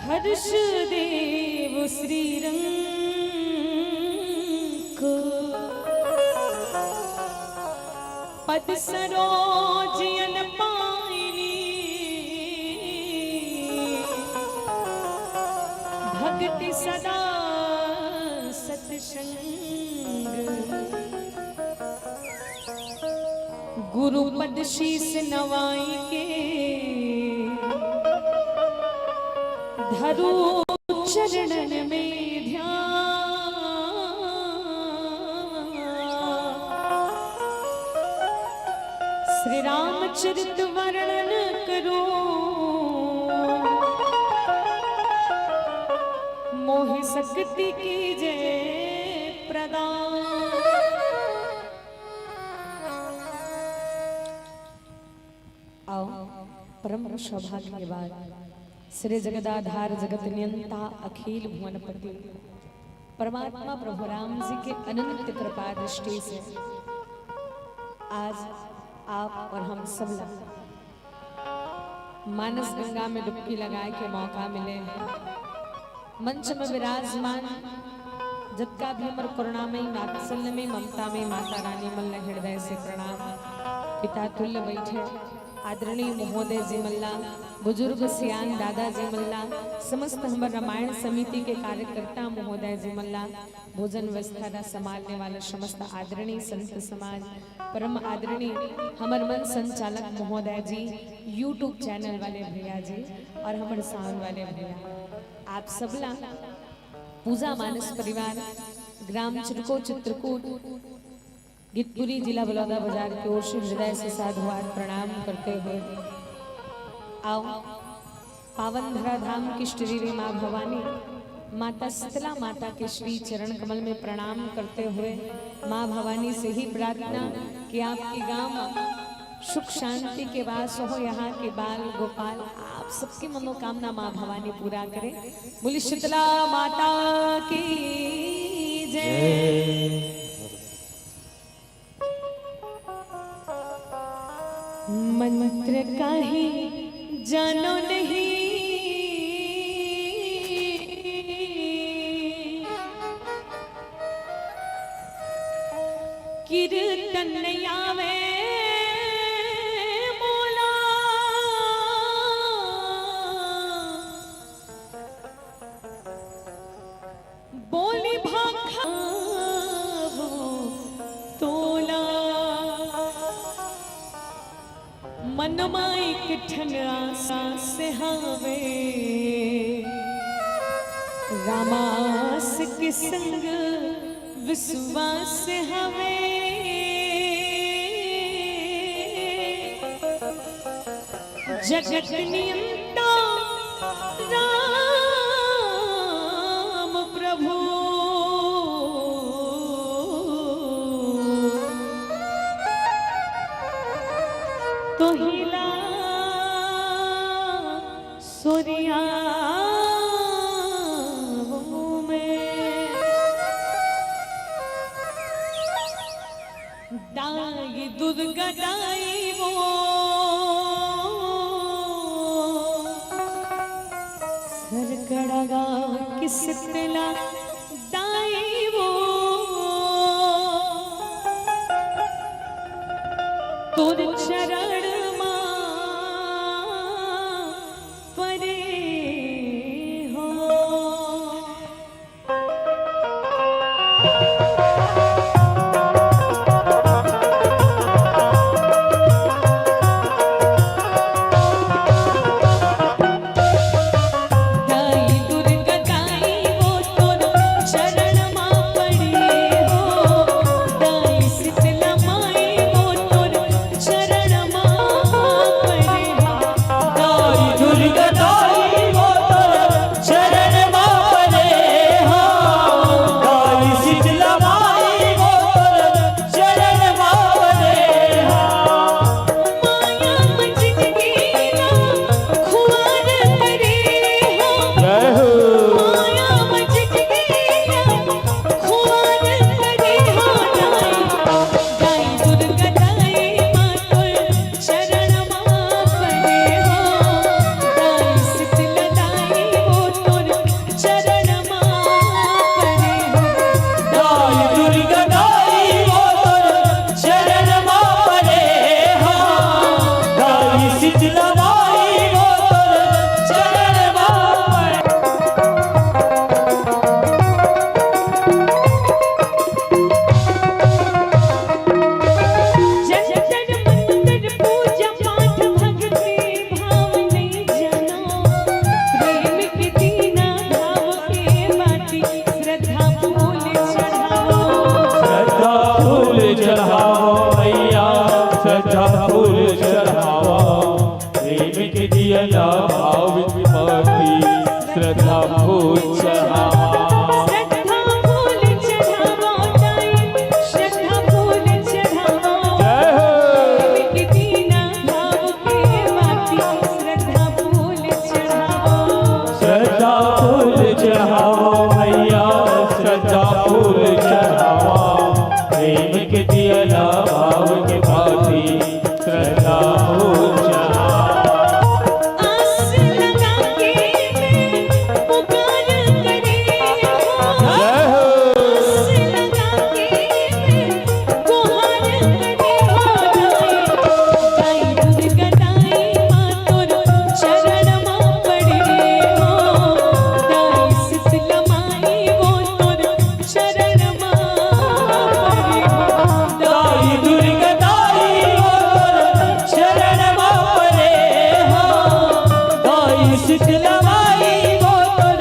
हर्ष देव श्री रंग को। पद सरोज अन पाइनी भगति सदा सत्संग। गुरु पद शीस नवाई के धरू चरणन में ध्यान। श्री रामचरित वर्णन करो मोहि शक्ति कीजे प्रदान। आओ, परम सौभाग्य के बात, श्री जगदाधार जगत नियंता अखिल भुवनपति परमात्मा प्रभु राम जी के अनंत कृपा दृष्टि से आज आप और हम सब ला मानस गंगा में डुबकी लगाए के मौका मिले हे। मंच में विराजमान जतका भी हमर करुणामयी, वात्सल्यमयी, ममतामयी माता रानी मन ला हृदय से प्रणाम। पिता तुल्य बैठे आदरणीय महोदय जी मन ला, बुजुर्ग सियान दादा जी मन ला, समस्त हमर रामायण समिति के कार्यकर्ता महोदय जी मन ला, भोजन व्यवस्था ला संभालने वाला समस्त आदरणीय संत समाज, परम आदरणीय हमर मन संचालक महोदय जी, YouTube चैनल वाले भैया जी और हमर साउंड वाले भैया, आप सबला पूजा मानस परिवार, ग्राम चिरको चित्रकूट, गीतपुरी, जिला बलौदाबाजार की ओर से हृदय से साधुवाद प्रणाम करते हुए आओ पावन धराधाम की श्री माँ भवानी, माता शीतला माता के श्री चरण कमल में प्रणाम करते हुए माँ भवानी से ही प्रार्थना कि आपके गांव सुख शांति के वास हो, यहाँ के बाल गोपाल आप सबकी मनोकामना माँ भवानी पूरा करे। बोली शीतला माता की जय। मंत्र काहे जानो नहीं, कीर्तन आवे मोला। बोली भाखा वो तोला, मन मा एक ठन आस हवे, रामास के संग विश्वास हवे। जगत नियंता राम प्रभु, तोहिला सोरिया में। दाई दुर्गा दाई वो, सरकड़ा गाँव की शीतला दाई वो, तोर चरण मा परे हो। दिया ना भाव की बाती श्रद्धा फूल चढ़ावा। श्रद्धा फूल चढ़ावा ताई, श्रद्धा फूल चढ़ावा। जय हो। प्रेम के दीना भाव के बाती श्रद्धा फूल चढ़ावा। श्रद्धा फूल चढ़ावा मैया, श्रद्धा फूल चढ़ावा। प्रेम के दिया ना भाव के बाती श्रद्धा फूल चढ़ावा। आस लगा के मैं पुकार करे हो। जय हो। आस लगा के मैं गुहार करे हो। दाई, दाई दुर्गा दाई माँ तोर चरण मा पड़े हो। दाई शीतला माई वो तोर चरण मा पड़े हो। दाई दुर्गा दाई वो तोर चरण मा पड़े हो। दाई शीतला माई वो तोर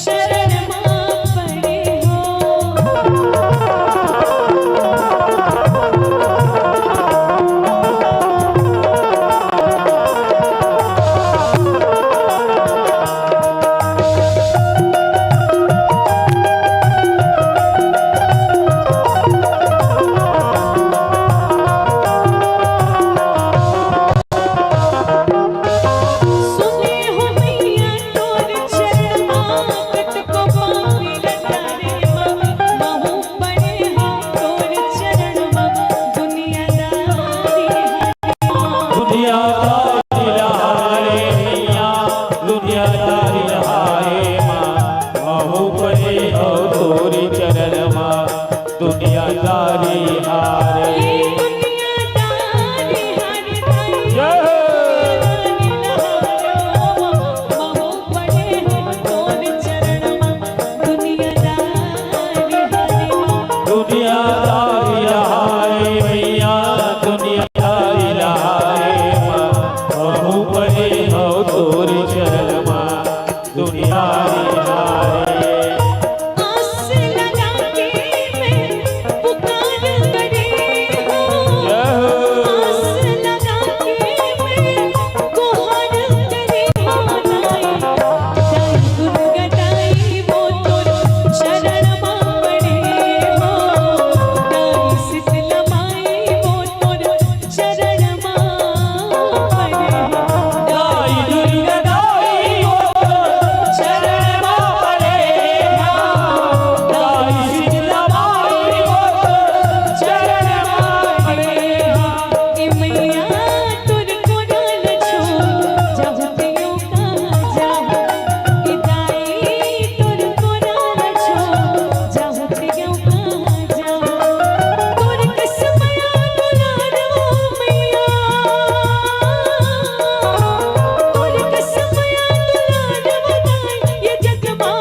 चरण मा पड़े हो। सुने हो मैया तोर चरण मा, कतको पापी लतारे मा, महू पड़े हो तोर चरण मा, दुनियादारी हरे मा। दुनियादारी हरे मैया, दुनियादारी हरे माँ, महू पड़े हो तोर चरण मा, दुनियादारी हरे। दुनियादारी हरे ताई, जय हो। महू पड़े हो तोर चरण मा, दुनियादारी हरे माँ। दुनियादारी हरे मैया, दुनियादारी हरे माँ, महू पड़े हो तोर चरण मा, दुनियादारी हरे। आस लगा के मैं पुकार करे हो। जय हो। आस लगा के मैं गुहार करे हो दाई। दाई दुर्गा दाई वो तोर चरण मा पड़े हो। दाई शीतला माई वो तोर चरण मा पड़े हो। दाई दुर्गा दाई वो तोर चरण मा पड़े हो। दाई शीतला माई वो तोर चरण मा पड़े हो। ए मैया तोर कोरा ल छोड़ जाहूँ तें अउ कहाँ जाहूँ। ए दाई तोर कोरा ल छोड़ जाहूँ तें अउ कहाँ जाहूँ। तोर कस मया दुलार ओ मैया, तोर कस मया दुलार ओ दाई, ये जग मा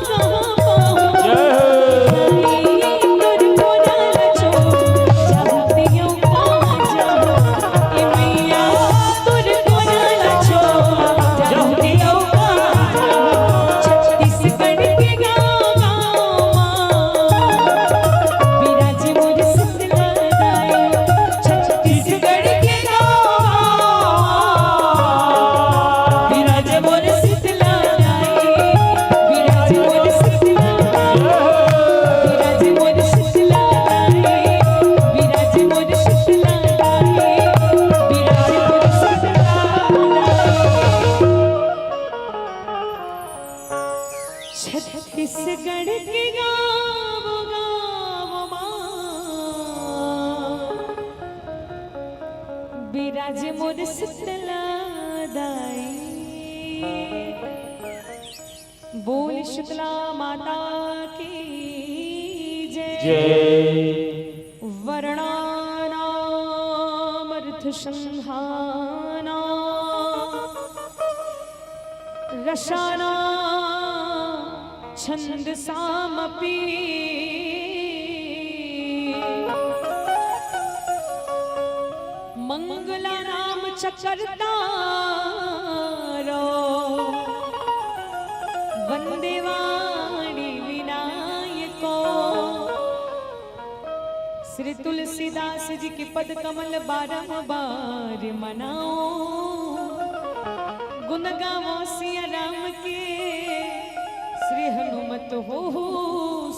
कहाँ पाहूँ। जय हो। दाई तोर कोरा ल छोड़ जाहूँ तें अउ कहाँ जाहूँ। ए मैया तोर कोरा ल छोड़ जाहूँ तें अउ कहाँ जाहूँ। छत्तीसगढ़ के गाँव गाँव मा बिराजे मोर शीतला दाई। छत्तीसगढ़ के गाँव गाँव मा बिराजे मोर शीतला दाई। बिराजे मोर शीतला दाई। बिराजे मोर शीतला दाई। बिराजे मोर शीतला दाई। बिराजे मोर शीतला दाई। छत्तीसगढ़ के गाँव गाँव मा बिराजे मोर शीतला दाई। बोल शीतला माता की जय। जय। वर्णानामर्थसंधाना रसानां छंदसामपि। मंगलानां च कर्तारो वंदे वाणी विनायको। श्री तुलसीदास जी के पद कमल बारंबार मनाओ। गावो सिया राम के, श्री हनुमत हो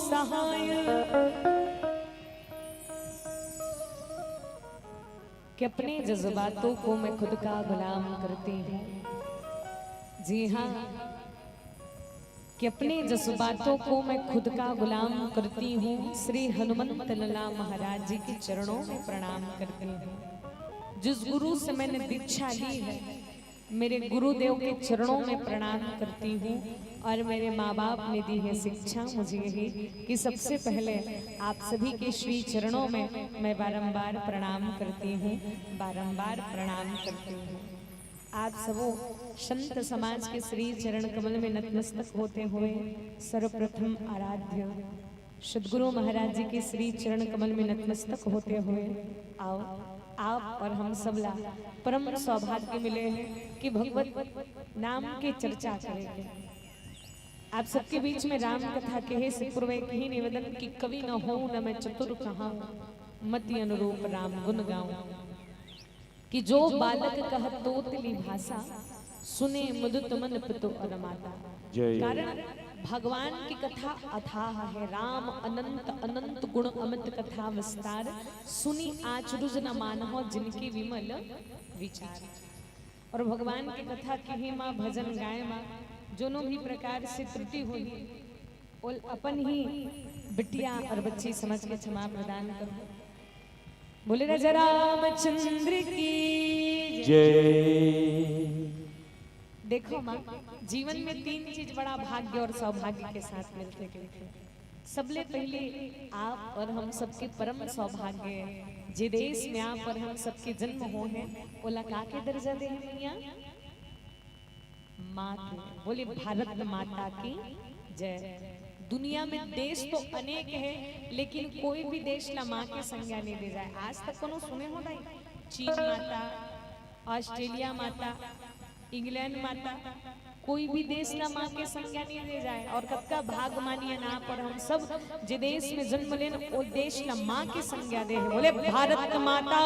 सहाय। कि अपने जज्बातों को मैं खुद का गुलाम करती हूँ। जी हाँ, कि अपने जज्बातों को मैं खुद का गुलाम करती हूँ। श्री हनुमंत लला महाराज जी के चरणों में प्रणाम करती हूँ। जिस गुरु से मैंने दीक्षा ली है, मेरे गुरुदेव के चरणों में प्रणाम करती हूँ। और मेरे माँ बाप ने दी है शिक्षा मुझे यही कि सबसे पहले आप सभी के श्री चरणों में मैं बारंबार प्रणाम करती हूँ, बारंबार प्रणाम करती हूँ। आप सबों संत समाज के श्री चरण कमल में नतमस्तक होते हुए सर्वप्रथम आराध्य सदगुरु महाराज जी के श्री चरण कमल में नतमस्तक होते हुए आओ, आप और हम सबला परम सौभाग्य मिले हैं कि भगवत नाम के चर्चा करेंगे। आप सबके बीच में राम कथा कहे से पूर्व एक ही निवेदन कि कवि न हो न मैं चतुर कहा, मति अनुरूप राम गुण गाऊं। कि जो बालक कह तोतली भाषा, सुने मुदित मन पितु और माता। जय। कारण भगवान की कथा अथाह है। राम अनंत अनंत गुण अमित कथा विस्तार, सुनि अचरज न मानहु जिनके विमल विचार। और भगवान की कथा किहे मा भजन गाय मा, जोनो भी प्रकार से त्रुटि होही, ओला अपन ही बिटिया और बच्ची समझ के क्षमा प्रदान करो। बोले राजा रामचंद्र की जय। जय। देखो माँ, जीवन में तीन चीज बड़ा भाग्य और सौभाग्य के साथ मिलते जुलते। सबले पहले आप और हम सबके परम सौभाग्य है, जे देश में आप और हम सबके जन्म हो हैं, ओला का के दर्जा दे है मैया? माँ के। बोले भारत माता की जय। दुनिया में देश तो अनेक है, लेकिन कोई भी देश ला माँ के संज्ञा नहीं दे जाए। आज तक कोनो सुने हो दाई? चीन माता, ऑस्ट्रेलिया माता, इंग्लैंड माता, कोई भी देश ला माँ के संज्ञा नहीं दे जाए। और कतका भाग मानिए ना पर हम सब जे देश में जन्म लेन, वो देश ला माँ के संज्ञा दे है। बोले भारत माता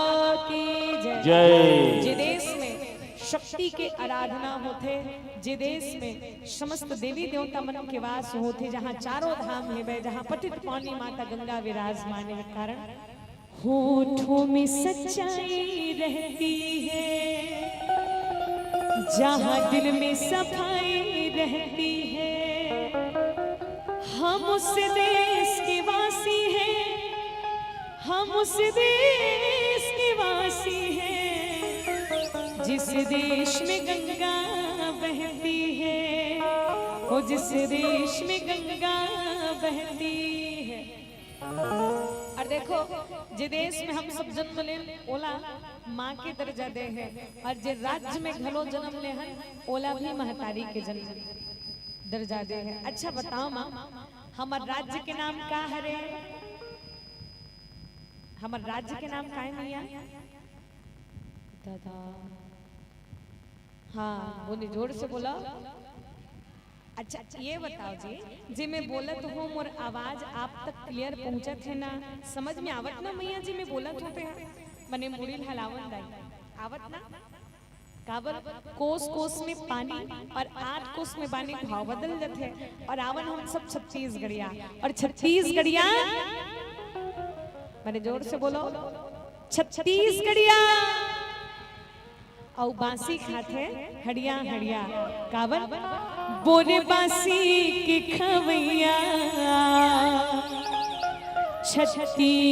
की जय। जय। जे देश में शक्ति के आराधना होथे, जे देश में समस्त देवी देवता मन के वास होथे, जहाँ चारों धाम हेवय, जहाँ पतित पावनी माता गंगा विराजमान है, कारण होठों में सच्चाई रहती है, जहाँ दिल में सफाई रहती है, हम उस देश के वासी हैं, हम उस देश के वासी हैं, जिस देश में गंगा बहती है, वो जिस देश में गंगा बहती है। और देखो, जे देश में हम सब जन्म लेन, ओला माँ के दर्जा दे है, और जे राज्य में घलो जन्म ले हन, ओला भी महतारी के जन्म दर्जा दे है। अच्छा बताओ माँ, हमर राज्य के नाम का हरे? हमर राज्य के नाम का है मैया? दादा, हाँ, बोले, जोर से बोला। अच्छा, ये बताओ जी, जे मैं बोलत हूँ, मोर आवाज आप तक क्लियर पहुँचत है ना? समझ में आवत ना मैया जी, मैं बोलत हूँ ते, मने मुड़ी ल हलावन दाई, आवत ना? काबर कोस कोस में पानी और आठ कोस में बानी भाव बदल जाथे। और आवन हम सब छत्तीसगढ़िया, और छत्तीसगढ़िया, मने जोर से बोलो, छत्तीसगढ़िया। अउ बांसी खाथे हड़िया हड़िया, काबर? बोरे बांसी के खवैया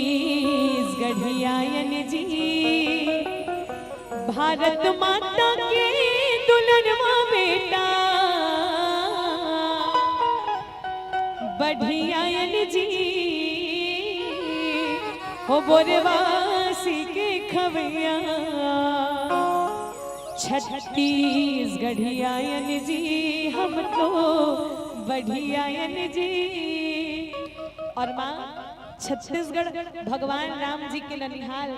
छत्तीसगढ़िया अन जी, भारत माता के दुलरवा बेटा बढ़िया अन जी, हो बोरे बांसी के खवैया छत्तीसगढ़िया अन जी, हम तो बढ़िया अन जी। और माँ, छत्तीसगढ़ भगवान राम जी के ननिहाल,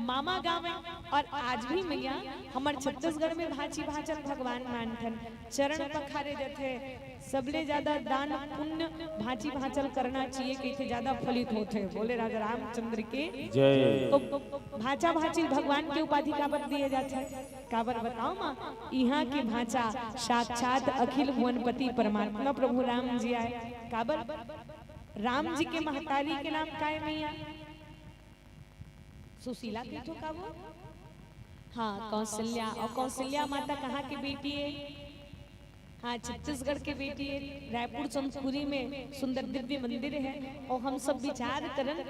मामा गाँव है। और आज भी मैया, हमर छत्तीसगढ़ में भांची भांचल भगवान मानथन, चरण पखारे जथे, सबले ज्यादा दान पुण्य भांची भांचल करना चाहिए, कहिथे ज्यादा फलित होथे। बोले राजा रामचंद्र के जय। तो भांचा भांची भगवान के उपाधि काबर दिए जाथे? काबर बताओ माँ, इहाँ के भांचा साक्षात अखिल भुवनपति परमात्मा प्रभु राम जी आय। काबर? राम जी के महतारी के नाम काय मैया? सुशीला कहिथो का वो? हाँ, कौशल्या। अउ कौशल्या माता कहाँ के बेटी हे? हाँ, छत्तीसगढ़ के बेटी हे। रायपुर चंदखुरी में सुंदर दिव्य मंदिर हे। अउ हम सब विचार करन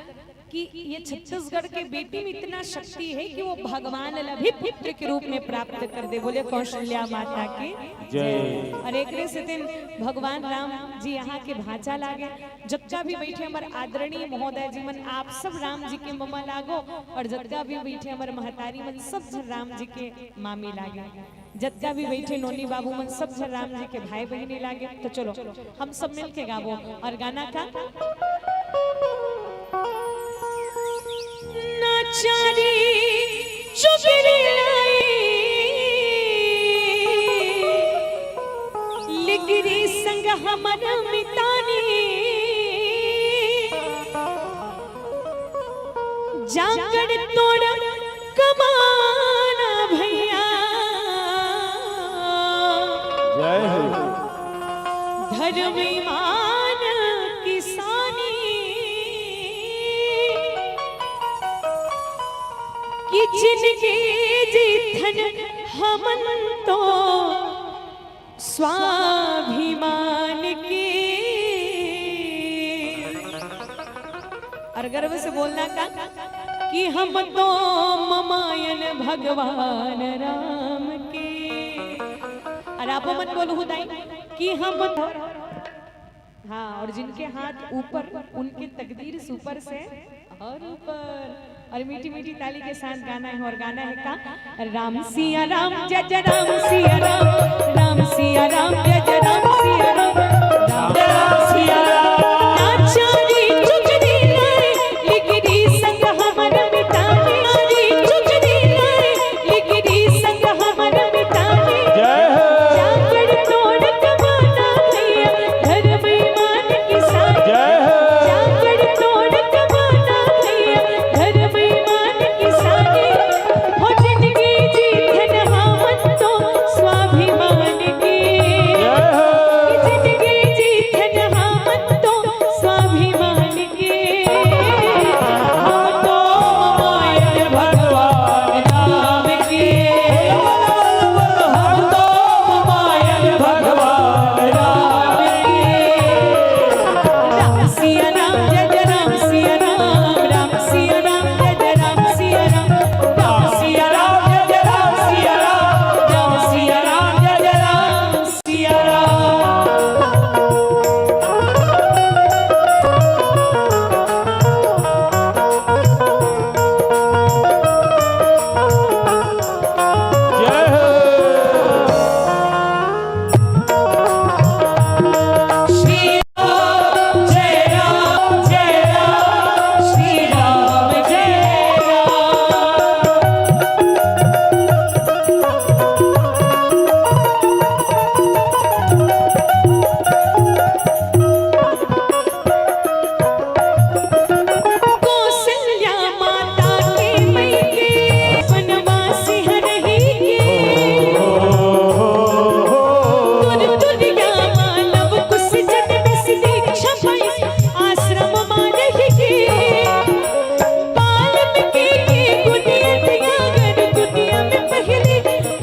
कि ये छत्तीसगढ़ के बेटी में इतना शक्ति हे कि वो भगवान ला भी पुत्र के रूप में प्राप्त कर दे। बोले कौशल्या माता की जय। अउ एकरे सेती भगवान राम जी इहाँ के भांचा लागे। जतका भी बइठे हमर आदरणीय महोदय जी मन, आप सब राम जी के ममा लागो, अउ जतका भी बइठे हमर महतारी मन, सब झन राम जी के मामी लागे। जतका भी बइठे नोनी बाबू मन, सब झन राम जी के भाई बहिनी लागे। तो चलो, हम सब मिलके गाबो अउ गाना का। ना चारी चुगरी लाई, लिगरी संग हमर मितानी। जांगर तोड़ कमाना भैया, जय हो। धर्म ईमान किसानी, कि जिनगी जीथन हमन तो स्वाभिमान के। अउ गर्व से बोलना का कि हम तो ममायन भगवान राम के। अउ आपो मन बोलहू दाई कि हम तो, हाँ, अउ जिनके हाथ ऊपर, उनके तकदीर super से अउ ऊपर। अउ मीठी मीठी ताली के साथ गाना हे, अउ गाना हे का? राम सिया राम, जय जय राम सिया राम, राम सिया राम, जय जय राम सिया राम, राम राम सिया राम। ना चारी चुगरी लाई, लिगरी संग हमर मितानी। चारी चुगरी लाई, लिगरी संग हमर मितानी। जय हो। जांगर तोड़ कमाना भैया, धर्म ईमान किसानी। जय हो। जांगर तोड़ कमाना भैया, धर्म ईमान किसानी। हो जिनगी जीथन हमन तो स्वाभिमान के। जय हो। जिनगी जीथन हमन तो स्वाभिमान के। हम तो ममायन भगवान राम के। हम तो ममायन भगवान राम के। राम सिया राम, जय जय राम सिया राम, राम सिया राम, जय जय राम सिया राम, राम सिया राम, जय जय राम सिया राम, राम सिया राम, जय जय राम सिया राम। जय हो। श्री राम जय राम, जय राम श्री राम जय राम। कौशल्या माता के मइके, वनवासी हरही के। तुरतुरिया मानव कुश जन बस दीक्षा पाइस, आश्रम मा रहि के। पालन के, के गुनिया दिया गर दुनिया में पहली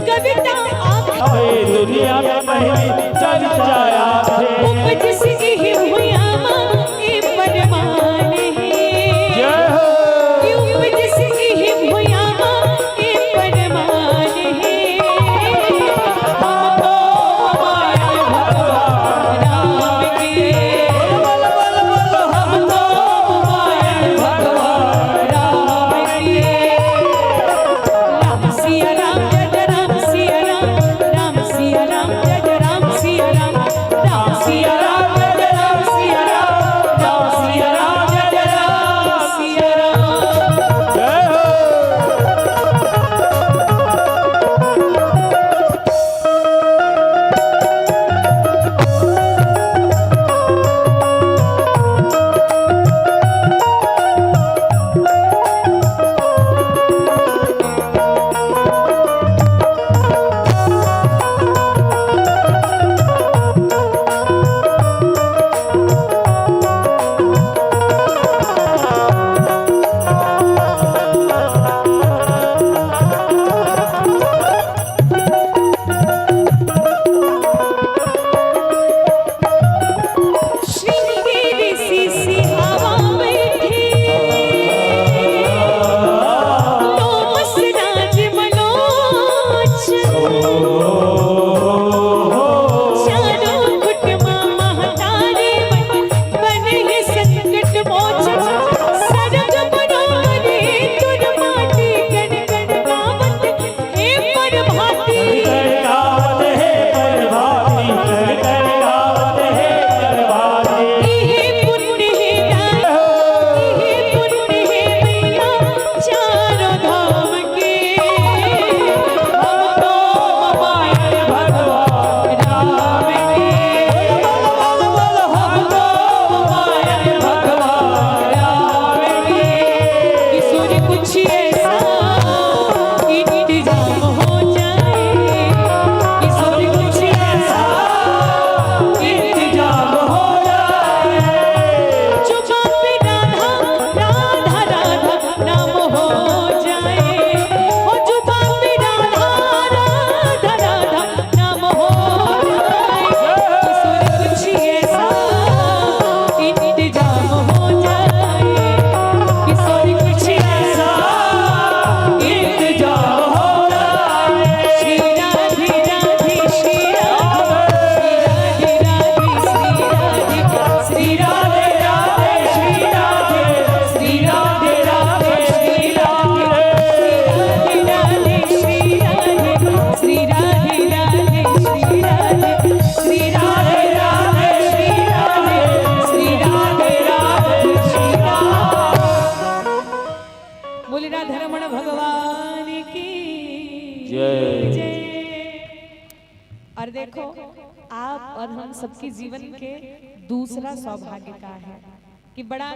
कविता आखे। ए दुनिया में पहली चर्चा आखे। उपजस इही भुइयां मा ए परमान हे। जय हो। उपजस इही भुइयां मा ए परमान हे। हम तो ममायन भगवान राम के। हम तो ममायन भगवान राम के। राम सिया राम, जय जय राम सिया राम, राम सिया राम, जय जय राम सिया और देखो, आप और हम सबके जीवन के दूसरा सौभाग्य का है कि बड़ा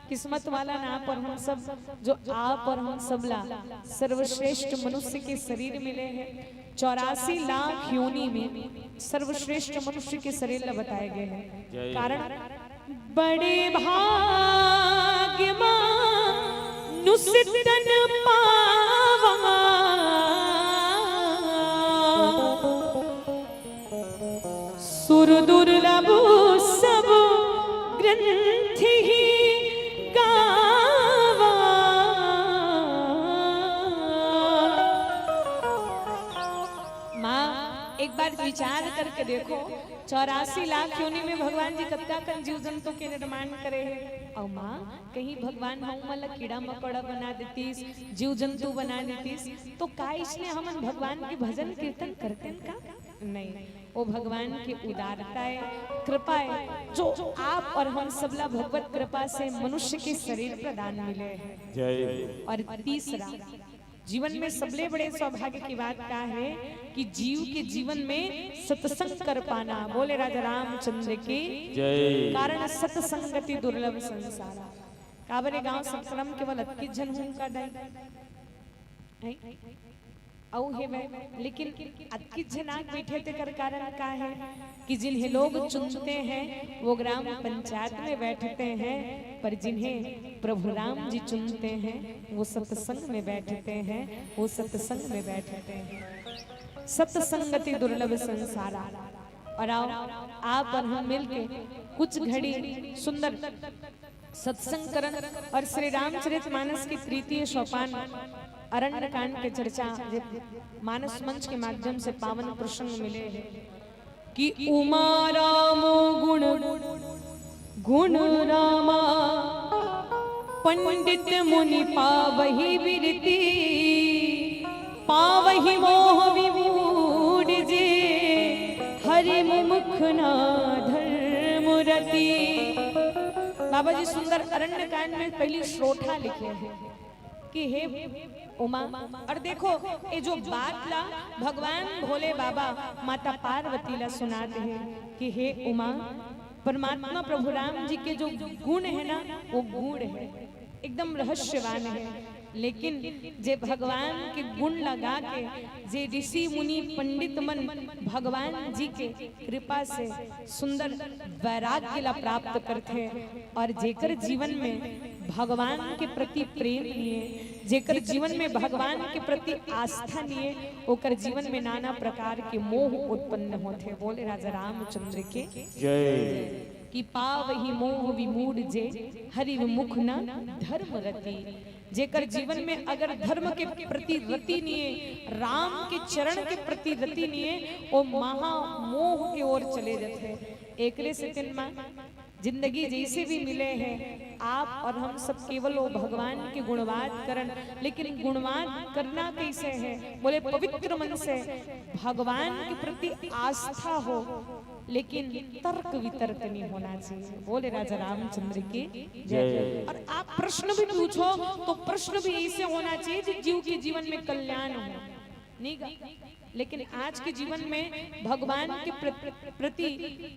किस्मत वाला ना आप और हम सब, जो आप और हम सब ला सर्वश्रेष्ठ मनुष्य के शरीर मिले हैं। चौरासी लाख योनि में सर्वश्रेष्ठ मनुष्य के शरीर ला बताए गए हैं। कारण बड़े भाग्य मानुष तन पावा, सुर दुर्लभ सब ग्रंथ ही गावा। माँ, एक बार विचार करके देखो, चौरासी लाख योनि में भगवान जी कतका कन जीव जंतु के निर्माण करे हे। अउ माँ, कहीं भगवान हम मन ला कीड़ा मकोड़ा बना देतिस, जीव जंतु बना देतिस, तो का इसने हमन भगवान के भजन कीर्तन करतेन का? नहीं। वो भगवान की उदारता है, कृपा है, जो आप और हम सबला भगवत कृपा से मनुष्य के शरीर प्रदान मिले हैं। जय। और तीसरा, जीवन में सबले बड़े सौभाग्य की बात का है कि जीव के जीवन में सत्संग कर पाना। बोले राजा रामचंद्र की जय। कारण सत्संगति दुर्लभ संसार। काबरे गांव सतकरम केवल अतकी झन हूं का दाई? हैं? अउ हे वह, लेकिन अतकी झन आके बैठे तेकर कारण का है कि जिन्हें लोग चुनते हैं वो ग्राम पंचायत में बैठते हैं, पर जिन्हें प्रभु राम जी चुनते हैं वो सत्संग में बैठते हैं, वो सत्संग में बैठते हैं। सत्संगति दुर्लभ संसारा। और आओ, आप और हम मिलके कुछ घड़ी सुंदर सत्संग करन और श्री रामचरित मानस के तृतीय सोपान अरण्य कांड के चर्चा जे मानस मंच के माध्यम से पावन प्रसंग मिले हैं कि उमा राम गुण गुण रामा पंडित मुनि पावहि विरति, पावहि मोह विमूढ़ जे हरि मुख ना धर्म रति। बाबा जी सुंदर अरण्य कांड में पहली श्रोठा लिखे हैं कि हे उमा, और देखो, ये जो बात ला भगवान भोले बाबा माता पार्वती ला सुनाते हैं कि हे उमा, परमात्मा प्रभु राम जी के जो गुण है ना, वो गूढ़ है, एकदम रहस्यवान है। लेकिन जे भगवान के गुण लगा के, जे ऋषि मुनि पंडित मन भगवान जी के कृपा से सुंदर वैराग्य ला प्राप्त करथे, और जेकर जीवन में भगवान के प्रति प्रेम नहीं है, जेकर जीवन में भगवान के प्रति आस्था नहीं है, ओकर जीवन में नाना प्रकार के मोह उत्पन्न होथे। बोले राजा रामचंद्र के जय। कि पावहि मोह विमूढ़ जे हरि मुख न धर्म रति। जेकर जीवन में अगर धर्म के प्रति रति नहीं है, राम के चरण के प्रति रति नहीं है, वो महामोह के ओर चले जाते हैं। एकरे सेती माँ, जिंदगी जैसे भी मिले हैं, आप और हम सब केवल वो भगवान के गुणवाद करन, लेकिन गुणवाद करना कैसे है? बोले पवित्र मन से, भगवान के प्रति आस्था हो, लेकिन तर्क वितर्क नहीं होना चाहिए। बोले राजा रामचंद्र की जय। और आप प्रश्न भी पूछो तो प्रश्न भी ऐसे होना चाहिए जो जीव के जीवन में कल्याण हो, नहीं गा? लेकिन आज के जीवन में भगवान के प्र-, प्रति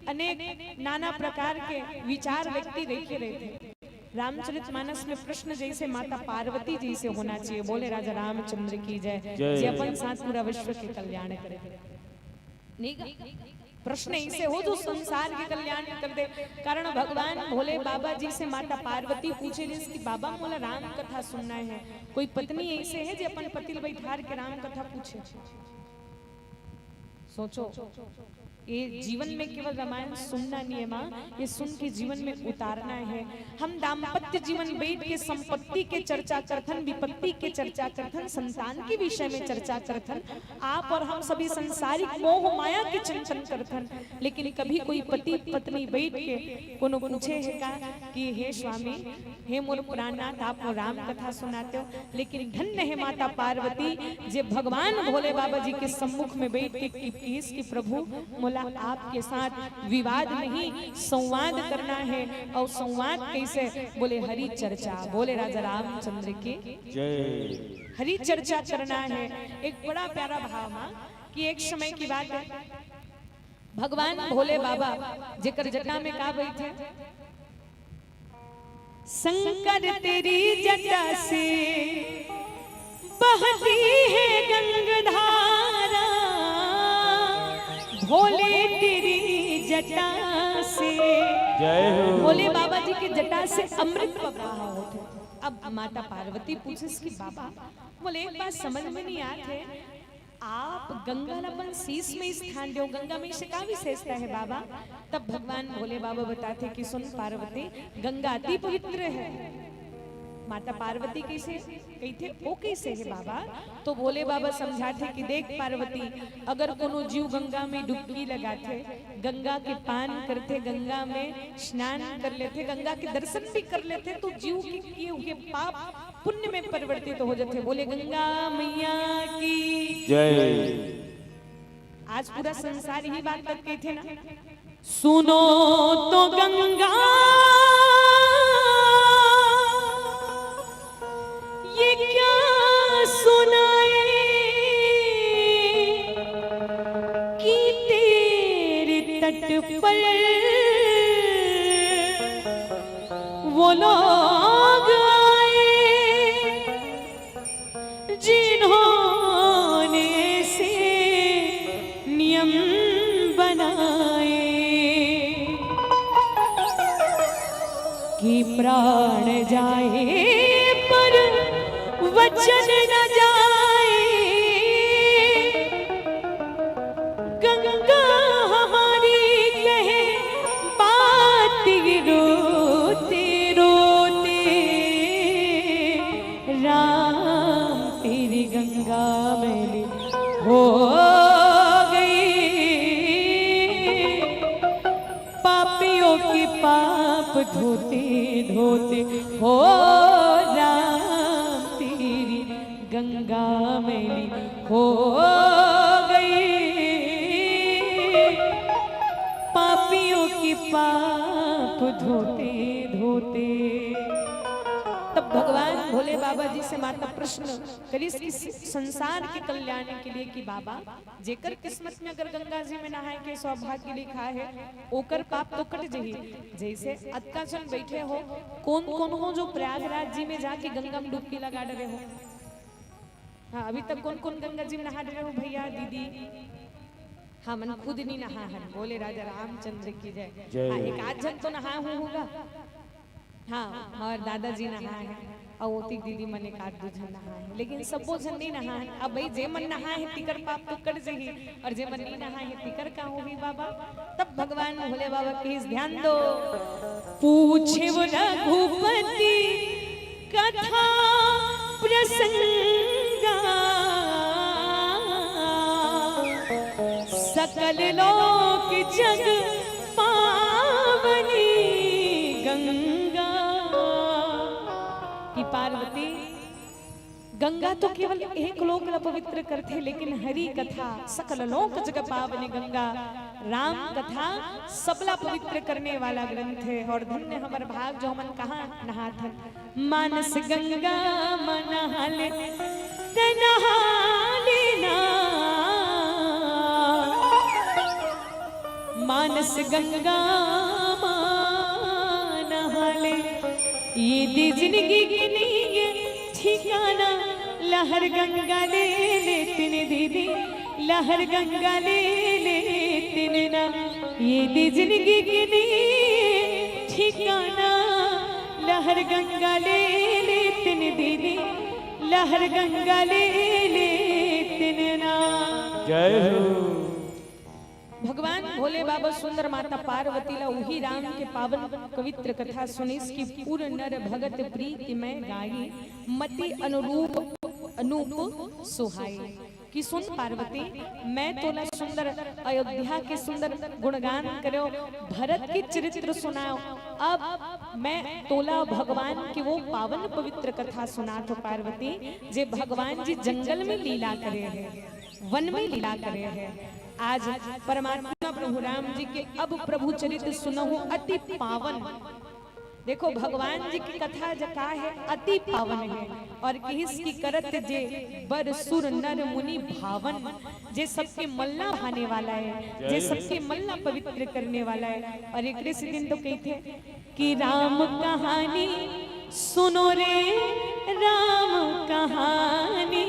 अनेक नाना प्रकार के विचार व्यक्ति रखे रहते हैं। रामचरित मानस में प्रश्न जैसे माता पार्वती जैसे होना चाहिए। बोले राजा रामचंद्र की जय। जय। जे अपन साथ पूरा विश्व के कल्याण करे, नहीं गा? प्रश्न ऐसे हो जो संसार के कल्याण कर दे। कारण भगवान भोले बाबा जी से माता पार्वती पूछे रिस कि बाबा, मोला राम कथा सुनना है। कोई पत्नी ऐसे है जे अपन पति ल बैठार के राम कथा पूछे? सोचो, ये जीवन में केवल रामायण सुनना नहीं है माँ, ये सुन के जीवन में उतारना है। हम दाम्पत्य जीवन बैठ के संपत्ति के चर्चा करथन, विपत्ति के चर्चा करथन, संतान के विषय में चर्चा करथन, आप और हम सभी सांसारिक मोह माया के चिंतन करथन, लेकिन कभी कोई पति पत्नी बैठ के कोनो पूछे है का कि हे स्वामी, हे मोर प्राणनाथ, आप मोर राम कथा सुनाते हो? लेकिन धन्य है माता पार्वती, जे भगवान भोले बाबा जी के सम्मुख में बैठ के किस कि प्रभु, मोला आपके साथ विवाद नहीं, संवाद करना है, और संवाद कैसे? बोले हरि चर्चा। बोले राजा रामचंद्र के जय। हरि चर्चा करना है। एक बड़ा प्यारा भाव माँ, कि एक समय की बात है, भगवान भोले बाबा जेकर जटा में का बैठे, शंकर तेरी जटा से बहती है गंगधारा, भोले तेरी जटा से। जय हो। भोले बाबा जी के जटा से अमृत प्रवाह होत हे। अब माता पार्वती पूछिस कि बाबा, बोले, एक बात समझ में नहीं आत हे, आप गंगा ला अपन शीश में स्थान देव, गंगा में ऐसे का विशेषता है बाबा? तब भगवान भोले बाबा बताथे कि सुन पार्वती, गंगा अति पवित्र है। माता पार्वती कैसे कहिथे, वो कैसे है बाबा? तो भोले बाबा समझाथे कि देख पार्वती, अगर कोनो जीव गंगा में डुबकी लगाथे, गंगा के पान करथे, गंगा में स्नान कर लेथे, गंगा के दर्शन भी कर लेथे, तो जीव के किए हुए पाप पुण्य में परिवर्तित हो जाथे। बोले गंगा मैया की जय। आज पूरा संसार यही बात तक कहिथे ना, सुनो तो गंगा, ये क्या सुनाए कि तेरे तट पर वो लोग आए जिन्होंने ऐसे नियम बनाए कि प्राण जाए पर वचन न जाए। गंगा हमारी कहे बात ये रोते रोते राम तेरी गंगा मैली हो गई। पापियों की पाप धोते धोते हो राम तेरी गंगा मैली हो गई। पापियों की पाप धोते धोते। तब भगवान भोले बाबा जी से माता प्रश्न करिस कि संसार के कल्याण के लिए कि बाबा, जेकर किस्मत में अगर गंगा जी में नहाए के सौभाग्य लिखा है, ओकर पाप तो कट जही। जैसे अतका झन बैठे हो, कोन कोन हो जो प्रयागराज जी में जाके गंगा में डुबकी लगा डरे हो? हाँ, अभी तक कोन कोन गंगा जी में नहा डरे हो भैया, दीदी? हाँ, मन खुद नहीं नहा हन। बोले राजा रामचंद्र की जय। जय। हाँ, एक आध झन तो नहा हूँ होगा। हाँ, हमर दादाजी नहाए हे, अउ ओतिक दीदी मन एक आध दू झन नहाए हे, लेकिन सब्बो झन नइ नहाए हे। अब भाई, जे मन नहाए हे, तिकर पाप तो कट जही, अउ जे मन नइ नहाए हे, तिकर का होही बाबा? तब भगवान भोले बाबा कहिस, ध्यान दो। पूछे वो रघुपति कथा प्रसंगा, सकल लोक जग पावनी गंगा। कि पार्वती, गंगा तो केवल एक लोक ला पवित्र करथे, लेकिन हरि कथा सकल लोक जग पावनी गंगा। राम कथा सबला पवित्र करने वाला ग्रंथ हे। अउ धन्य हमर भाग जो हमन कहाँ नहाथन। मानस गंगा म नहा ले, त नहा लेना। मानस गंगा म नहा ले, ये दे जिंदगी के नइये ठिकाना। लहर गंगा ले ले तिन दीदी, लहर गंगा ले ले तिन ना, ये दे जिंदगी के नइये ठिकाना। लहर गंगा ले ले तिन दीदी, लहर गंगा ले ले तिन ना। जय हो। भगवान भोले बाबा सुंदर माता पार्वती ला उही राम के पावन पवित्र कथा सुनिस कि पुर नर भगत प्रीति मैं गाई, मति अनुरूप अनूप सुहाई। कि सुन पार्वती, मैं तोला सुंदर अयोध्या के सुंदर गुणगान करेव, भरत के चरित्र सुनाएव। अब मैं तोला भगवान के वो पावन पवित्र कथा सुनात हों पार्वती, जे भगवान जी जंगल में लीला करे हे, वन में लीला करे हे। आज परमात्मा प्रभु राम जी के अब प्रभु चरित्र सुनहु अति पावन। देखो, भगवान जी की कथा ज का हे, अति पावन हे। अउ किहिस कि करत जे बर सुर नर मुनि भावन, जे सबके मन ला भाने वाला हे, जे सबके मन ला पवित्र करने वाला हे। अउ एकरे सेती तो कहिथे कि राम कहानी सुनो रे, राम कहानी,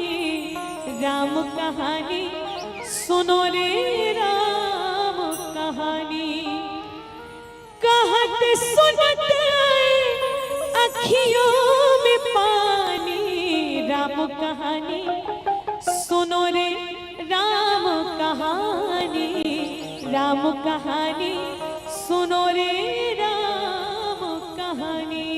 राम कहानी सुनो रे, राम कहानी। कहत सुनत अखियों में पानी, राम कहानी सुनो रे, राम कहानी, राम कहानी सुनो रे, राम कहानी।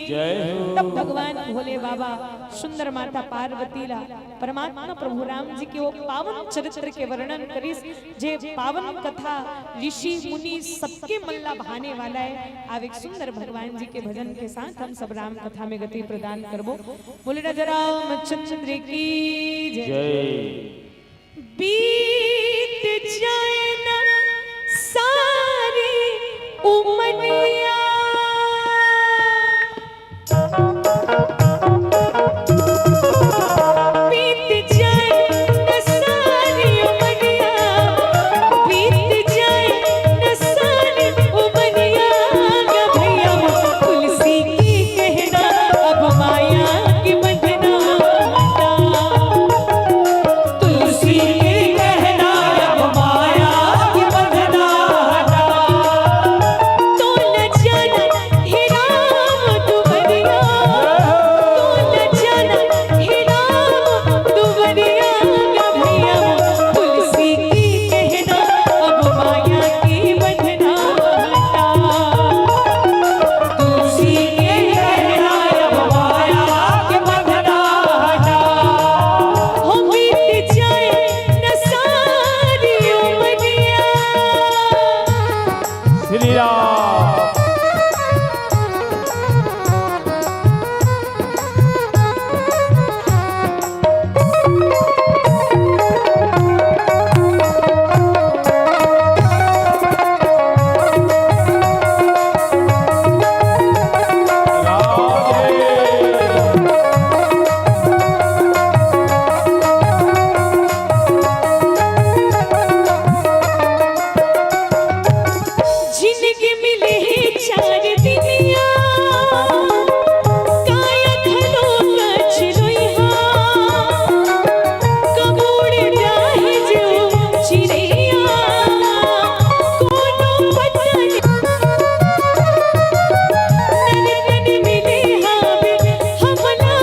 जय हो। तब भगवान भोले बाबा सुंदर माता पार्वती ला परमात्मा प्रभु राम जी के वो पावन चरित्र के वर्णन करिस, जे पावन कथा ऋषि मुनि सबके मन ला भाने वाला हे। अब एक सुंदर भगवान जी के भजन के साथ हम सब राम कथा में गति प्रदान करबो। बोले राजा रामचंद्र की जय। जय। बीत जाए ना सारी उमरिया, बीत जाए न सारी उमरिया, बीत जाए न सारी उमरिया। या भैया तुलसी की कहना, अब माया की बंधना हटा। तुलसी की कहना, अब माया की बंधना हटा। तो न जाना हे राम दुबरिया, तो न जाना हे राम दुबरिया। या भैया तुलसी की कहना, अब माया की बंधना हटा। तुलसी की कहना, अब माया की बंधना हटा। हो बीत जाए न सारी उमरिया। श्री राम। जिनके मिले हे चार दिनिया, काया घलो कछ रोइहा। कब उड़ जाही जो चिरैया, कोनो पता नहीं। नर तन मिले हावे हमला,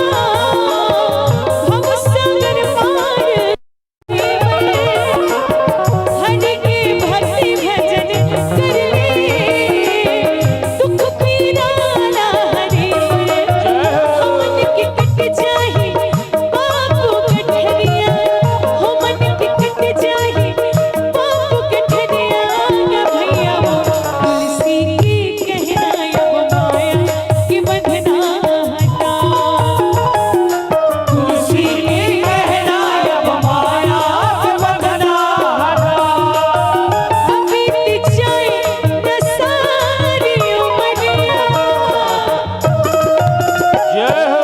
भव सागर पार। हरि के भक्ति भजन कर ले, दुख पीरा ला हरे। हमन के कट जाही पाप गठरिया, हमन के कट जाही पाप गठरिया। या भैया तुलसी की कहना, अब माया की बंधना हटा। तुलसी की कहना, अब माया की बंधना हटा। अब बीत जाए न सारी उमरिया। जय हो।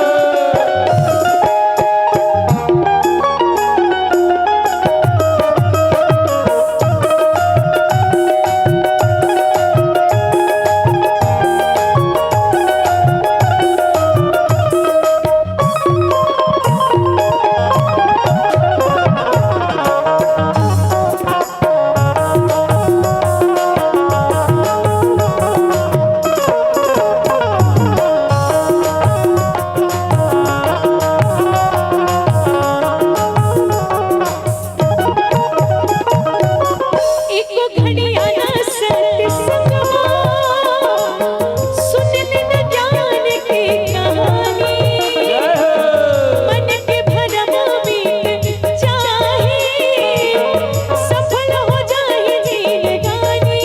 एको घड़िया ना सत संगमा, सुन लेना ज्ञान की कहानी। मन के भरम मिट जाही, सफल हो जाही जिंदगानी।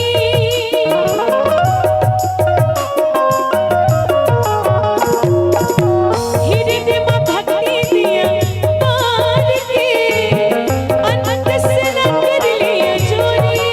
हृदय में भक्ति दिया पार के, अनंत से न कर लिया चोरी।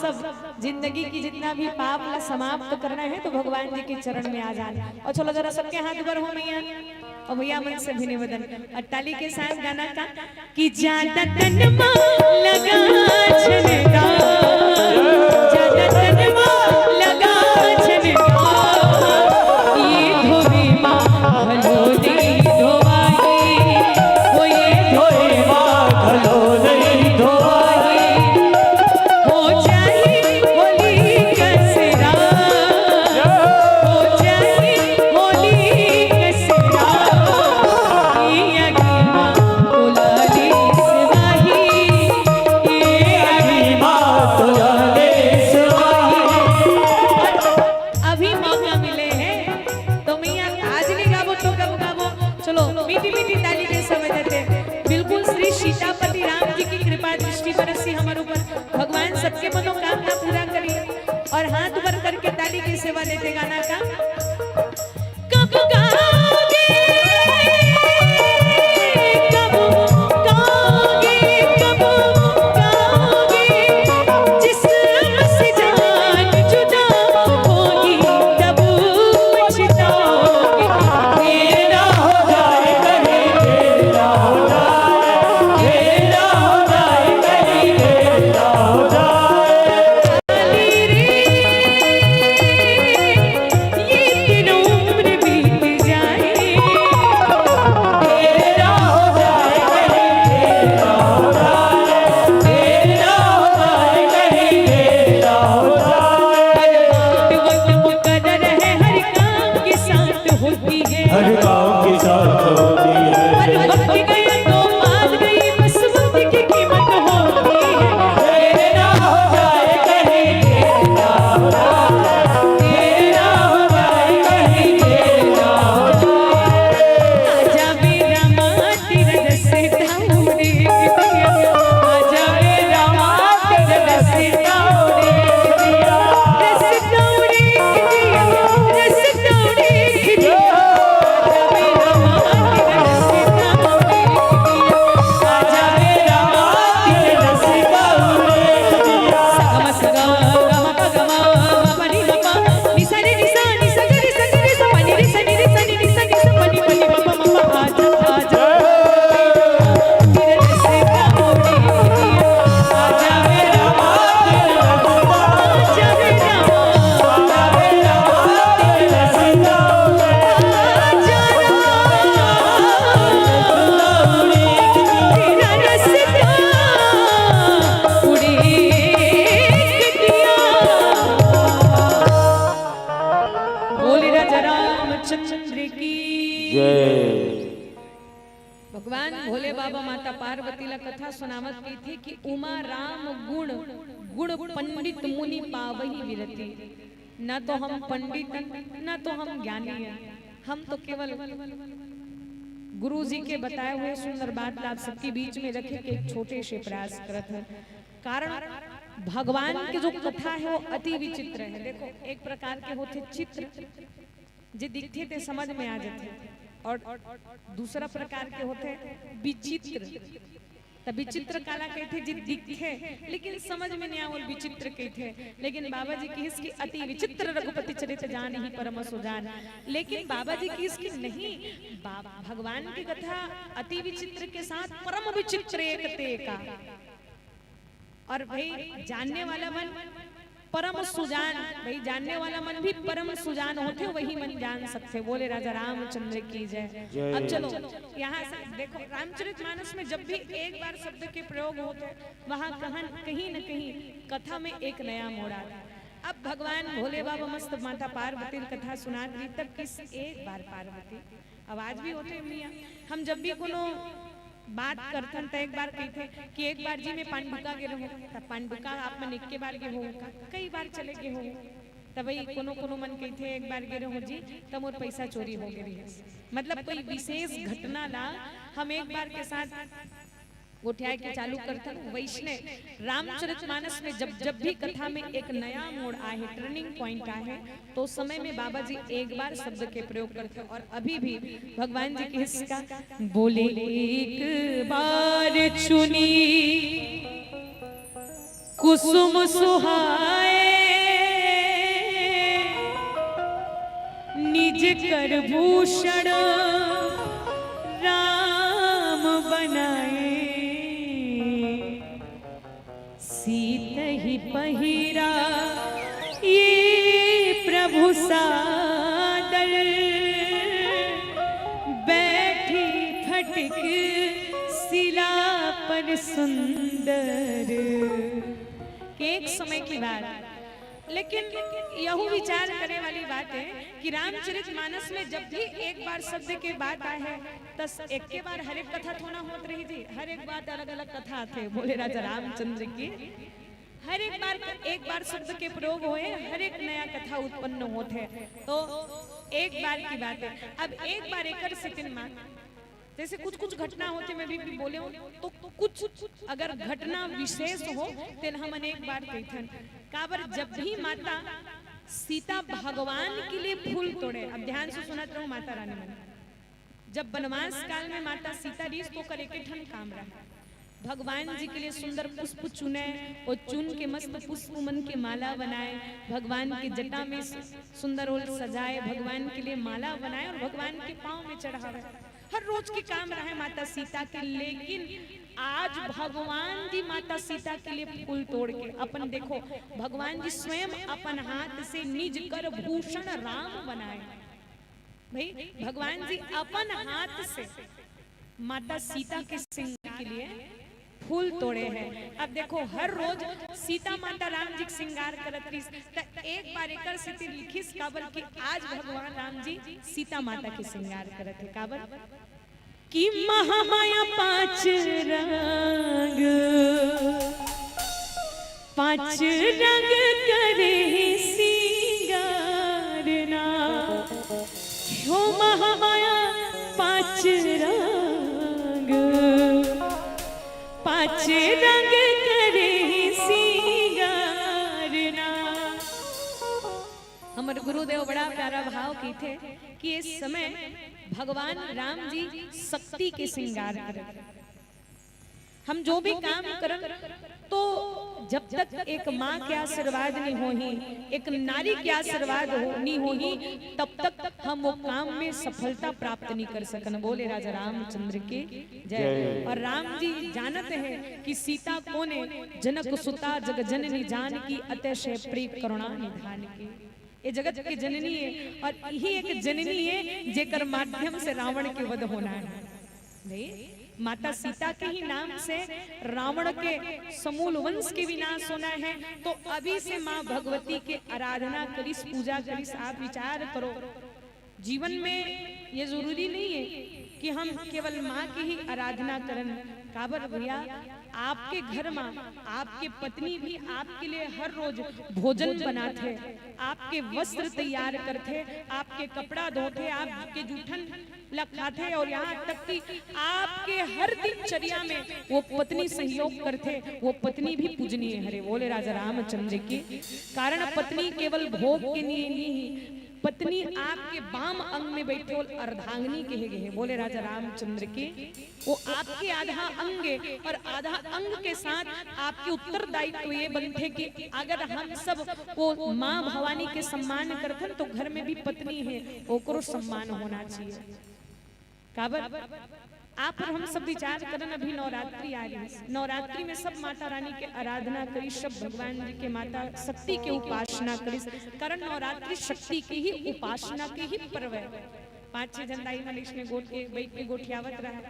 सब जिंदगी की जितना भी पाप ला समाप्त करना है तो भगवान जी के चरण में आ जाना। और चलो जरा सबके हाथ ऊपर हो मैया, और भैया मन से भी निवेदन, और ताली के साथ गाना का कि ज्यादा तन मा लगा झनका, ज्यादा तन मा लगा झनका, ये धोबी मा भलो नहीं धोवाई, वो ये धोबी मा भलो नहीं धोवाई, हो जाए होली कसरा, हो जाए होली कसरा, ये अग्नि मा कोलाली सिवाही, ये अग्नि मा कोलाली सिवाही। अभी मौका मिले है तो मैया आज नहीं गाबो तो कब गाबो। चलो मीठी मीठी ताली के समय देते। बिल्कुल श्री सीतापति राम जी की कृपा दृष्टि बरसी हमर ऊपर। भगवान सबके मनोकामना पूरा करी। और हाथ ऊपर करके ताली की सेवा देते गाना का। कब गाओगे, कब गाओगे, कब गाओगे, जिस्म से जान जुदा होगी, तब पछताओगे। तेरा हो जाए कहीं, तेरा हो जाए, तेरा हो जाए कहीं, तेरा हो जाए। ये दिन उम्र बीत जाए। तेरा हो जाए कहीं, तेरा हो जाए, तेरा हो जाए कहीं, तेरा हो जाए। हर वक्त वक्त मुकर्रर है, हर काम के साथ होती है। हर काम के साथ होती है। हर वक्त गया तो बात गई, बस वक्त की कीमत होती है। तेरा हो जाए कहीं, तेरा हो जाए, तेरा हो जाए कहीं, तेरा हो जाए। आजा मेरा माँ, तेरा रस्ता उड़े दिया। आजा मेरा माँ, तेरा रस्ता उड़े दिया। रस्ता उड़े दिया, रस्ता उड़े दिया। आजा मेरा माँ, तेरा रस्ता उड़े दिया। आजा मेरा माँ, तेरा रस्ता उड़े दिया। सगम सगम गम पगम पनी पा, निसा रे निसा, निसा रे निसा, निसा पनी रे सा, नी रे सा, नी रे सा, निसा पनी पनी पा, पा, पा, पा, आजा, आजा। तेरा रस्ता उड़े दिया। आजा मेरा माँ, तेरा रस्ता, आजा मेरा माँ, तेरा रस्ता। बोले राजा रामचंद्र की जय। भगवान भोले बाबा माता पार्वती ला कथा सुनावत कहिथे कि उमा राम गुण, गुण पंडित मुनि पावही विरती। ना तो हम पंडित हन, ना तो हम ज्ञानी हन, हम तो केवल गुरु जी के बताए हुए सुंदर बात ला आप सबके बीच में रखे के एक छोटे से प्रयास करत हन। कारण भगवान के जो कथा है वो अति विचित्र है। देखो, एक प्रकार के होथे चित्र, जे दिखथे ते समझ में आ जाथे, और दूसरा प्रकार के होथे विचित्र। त विचित्र काला कहिथे, जे दिखथे लेकिन समझ में नहीं आवल विचित्र कहिथे। लेकिन बाबा जी किहिस कि अति विचित्र रघुपति चरित जानहि परम सुजान। लेकिन बाबा जी किहिस कि नहीं, बा-, भगवान की कथा अति विचित्र के साथ परम विचित्र एक ते का। और भाई जानने वाला मन परम सुजान, भाई जानने वाला मन भी परम सुजान होथे, वही मन जान सकथे। बोले राजा रामचंद्र की जय। जय। अब चलो, यहाँ से देखो, रामचरित मानस में जब भी एक बार शब्द के प्रयोग होथे, वहाँ कहन, कहीं न कहीं कथा में एक नया मोड़ आथे। अब भगवान भोले बाबा मस्त माता पार्वती ल कथा सुनात रही, तब किहिस एक बार पार्वती, आवाज भी होथे मिया, हम जब भी कोनो बात करथन त एक बार कहिथे कि एक बार जी मैं पांडुका गे रहूं, त पांडुका आप मन एके बार गे हो का, कई बार चले गे हो। त भाई कोनो कोनो मन कहिथे एक बार गे रहूं जी, त मोर पैसा चोरी हो गे रहिस। मतलब कोई विशेष घटना ला हम एक बार के साथ गोठियाए के चालू करथन। वैसने रामचरित मानस में जब जब भी कथा में एक नया मोड़ आहे, टर्निंग पॉइंट आहे, तो उस समय में बाबा जी एक बार शब्द के प्रयोग करथे। और अभी भी भगवान जी किहिस का, बोले एक बार चुनी कुसुम सुहाए निज कर भूषण राम बनाए। सीत ही पहिरा ये प्रभु सादर, बैठी खटक सिला पर सुंदर। के एक समय की बात, लेकिन यहू विचार करे वाली बात है कि रामचरित मानस में जब भी एक बार शब्द के बात आए है, त एके बार हर एक कथा थोड़ा होत रही जी, हर एक बार अलग-अलग कथा आथे। बोले राजा रामचंद्र की, हर एक बार, एक बार शब्द के प्रयोग होए, हर एक नया कथा उत्पन्न होत है। तो एक बार की बात है। अब एक बार एकर सेकंड मा जैसे कुछ कुछ घटना होथे, मैं भी, भी बोले हूँ, तो कुछ अगर घटना विशेष हो, तेन हमन एक बार कहिथन। काबर जब भी माता सीता भगवान के लिए फूल तोड़े, अब ध्यान से सुनत रहो माता रानी मन, जब वनवास काल में माता सीता रहिस, तो ओकर एके ठन काम रहा, भगवान जी के लिए सुंदर पुष्प चुने, और चुन के मस्त पुष्प मन के माला बनाए, भगवान के जटा में सु-, सुंदर ओल सजाए, भगवान के लिए माला बनाए और भगवान के पाँव में चढ़ावे। हर रोज के काम रहे माता सीता के, लेकिन आज भगवान जी माता सीता के लिए फूल तोड़ के अपन, देखो, भगवान जी स्वयं अपन हाथ से निज कर भूषण राम बनाए। भाई, भगवान जी अपन हाथ से माता सीता के श्रृंगार के लिए फूल तोड़े हैं। अब देखो, हर रोज सीता माता राम जी के श्रृंगार करत रहिस, त एक बार एकर सेती लिखिस, काबर कि आज भगवान राम जी सीता माता के श्रृंगार करत हे। काबर कि महामाया पांच रंग, पांच रंग करे सिंगारना, हो महामाया पांच रंग, पांच रंग करे सिंगारना। हमर गुरुदेव बड़ा प्यारा भाव कहिथे कि इस समय भगवान राम जी शक्ति के श्रृंगार करत। हम जो भी काम करन, तो जब तक एक माँ के आशीर्वाद नहीं होही, एक नारी के आशीर्वाद हो, नहीं होही, तब तक हम वो काम में सफलता प्राप्त नहीं कर सकन। बोले राजा रामचंद्र की जय। जय। और राम जी जानत हैं कि सीता कोने, जनक सुता जग जननी जानकी, अतिशय प्रिय करुणा निधान की। ये जगत के जननी है और यही एक जननी है जेकर माध्यम से रावण के वध होना है। नहीं, माता सीता के ही नाम से रावण के समूल वंश के विनाश होना है। तो अभी से माँ भगवती के आराधना करिस, पूजा करिस। आप विचार करो, जीवन में ये जरूरी नहीं है कि हम केवल माँ की ही आराधना करन। काबर भैया, आपके घर में आपके पत्नी भी आपके लिए हर रोज भोजन बनाथे, आपके वस्त्र तैयार करथे, आपके कपड़ा धोथे, आपके जूठन ला खाथे और यहाँ तक कि आपके हर दिनचर्या में वो पत्नी सहयोग करथे, वो पत्नी भी पूजनीय हरे। बोले राजा रामचंद्र की। कारण पत्नी केवल भोग के लिए नहीं, पत्नी आपके बाम अंग में बैठे होल अर्धांगिनी कहे गए हैं। बोले राजा रामचंद्र की। वो आपके आधा अंग है और आधा अंग के साथ आपके उत्तरदायित्व ये बनथे कि अगर हम सब वो माँ भवानी के सम्मान करथन तो घर में भी पत्नी है, ओकरो सम्मान होना चाहिए। काबर आप और हम सब विचार करन, अभी नवरात्रि आ रही है, नवरात्रि में सब माता रानी के आराधना करी, सब भगवान जी के, माता शक्ति के उपासना करी, कारण नवरात्रि शक्ति के ही उपासना के ही पर्व है। पांच छह झन दाई मन इसमें गोठ के बैठ के गोठियावत रहा।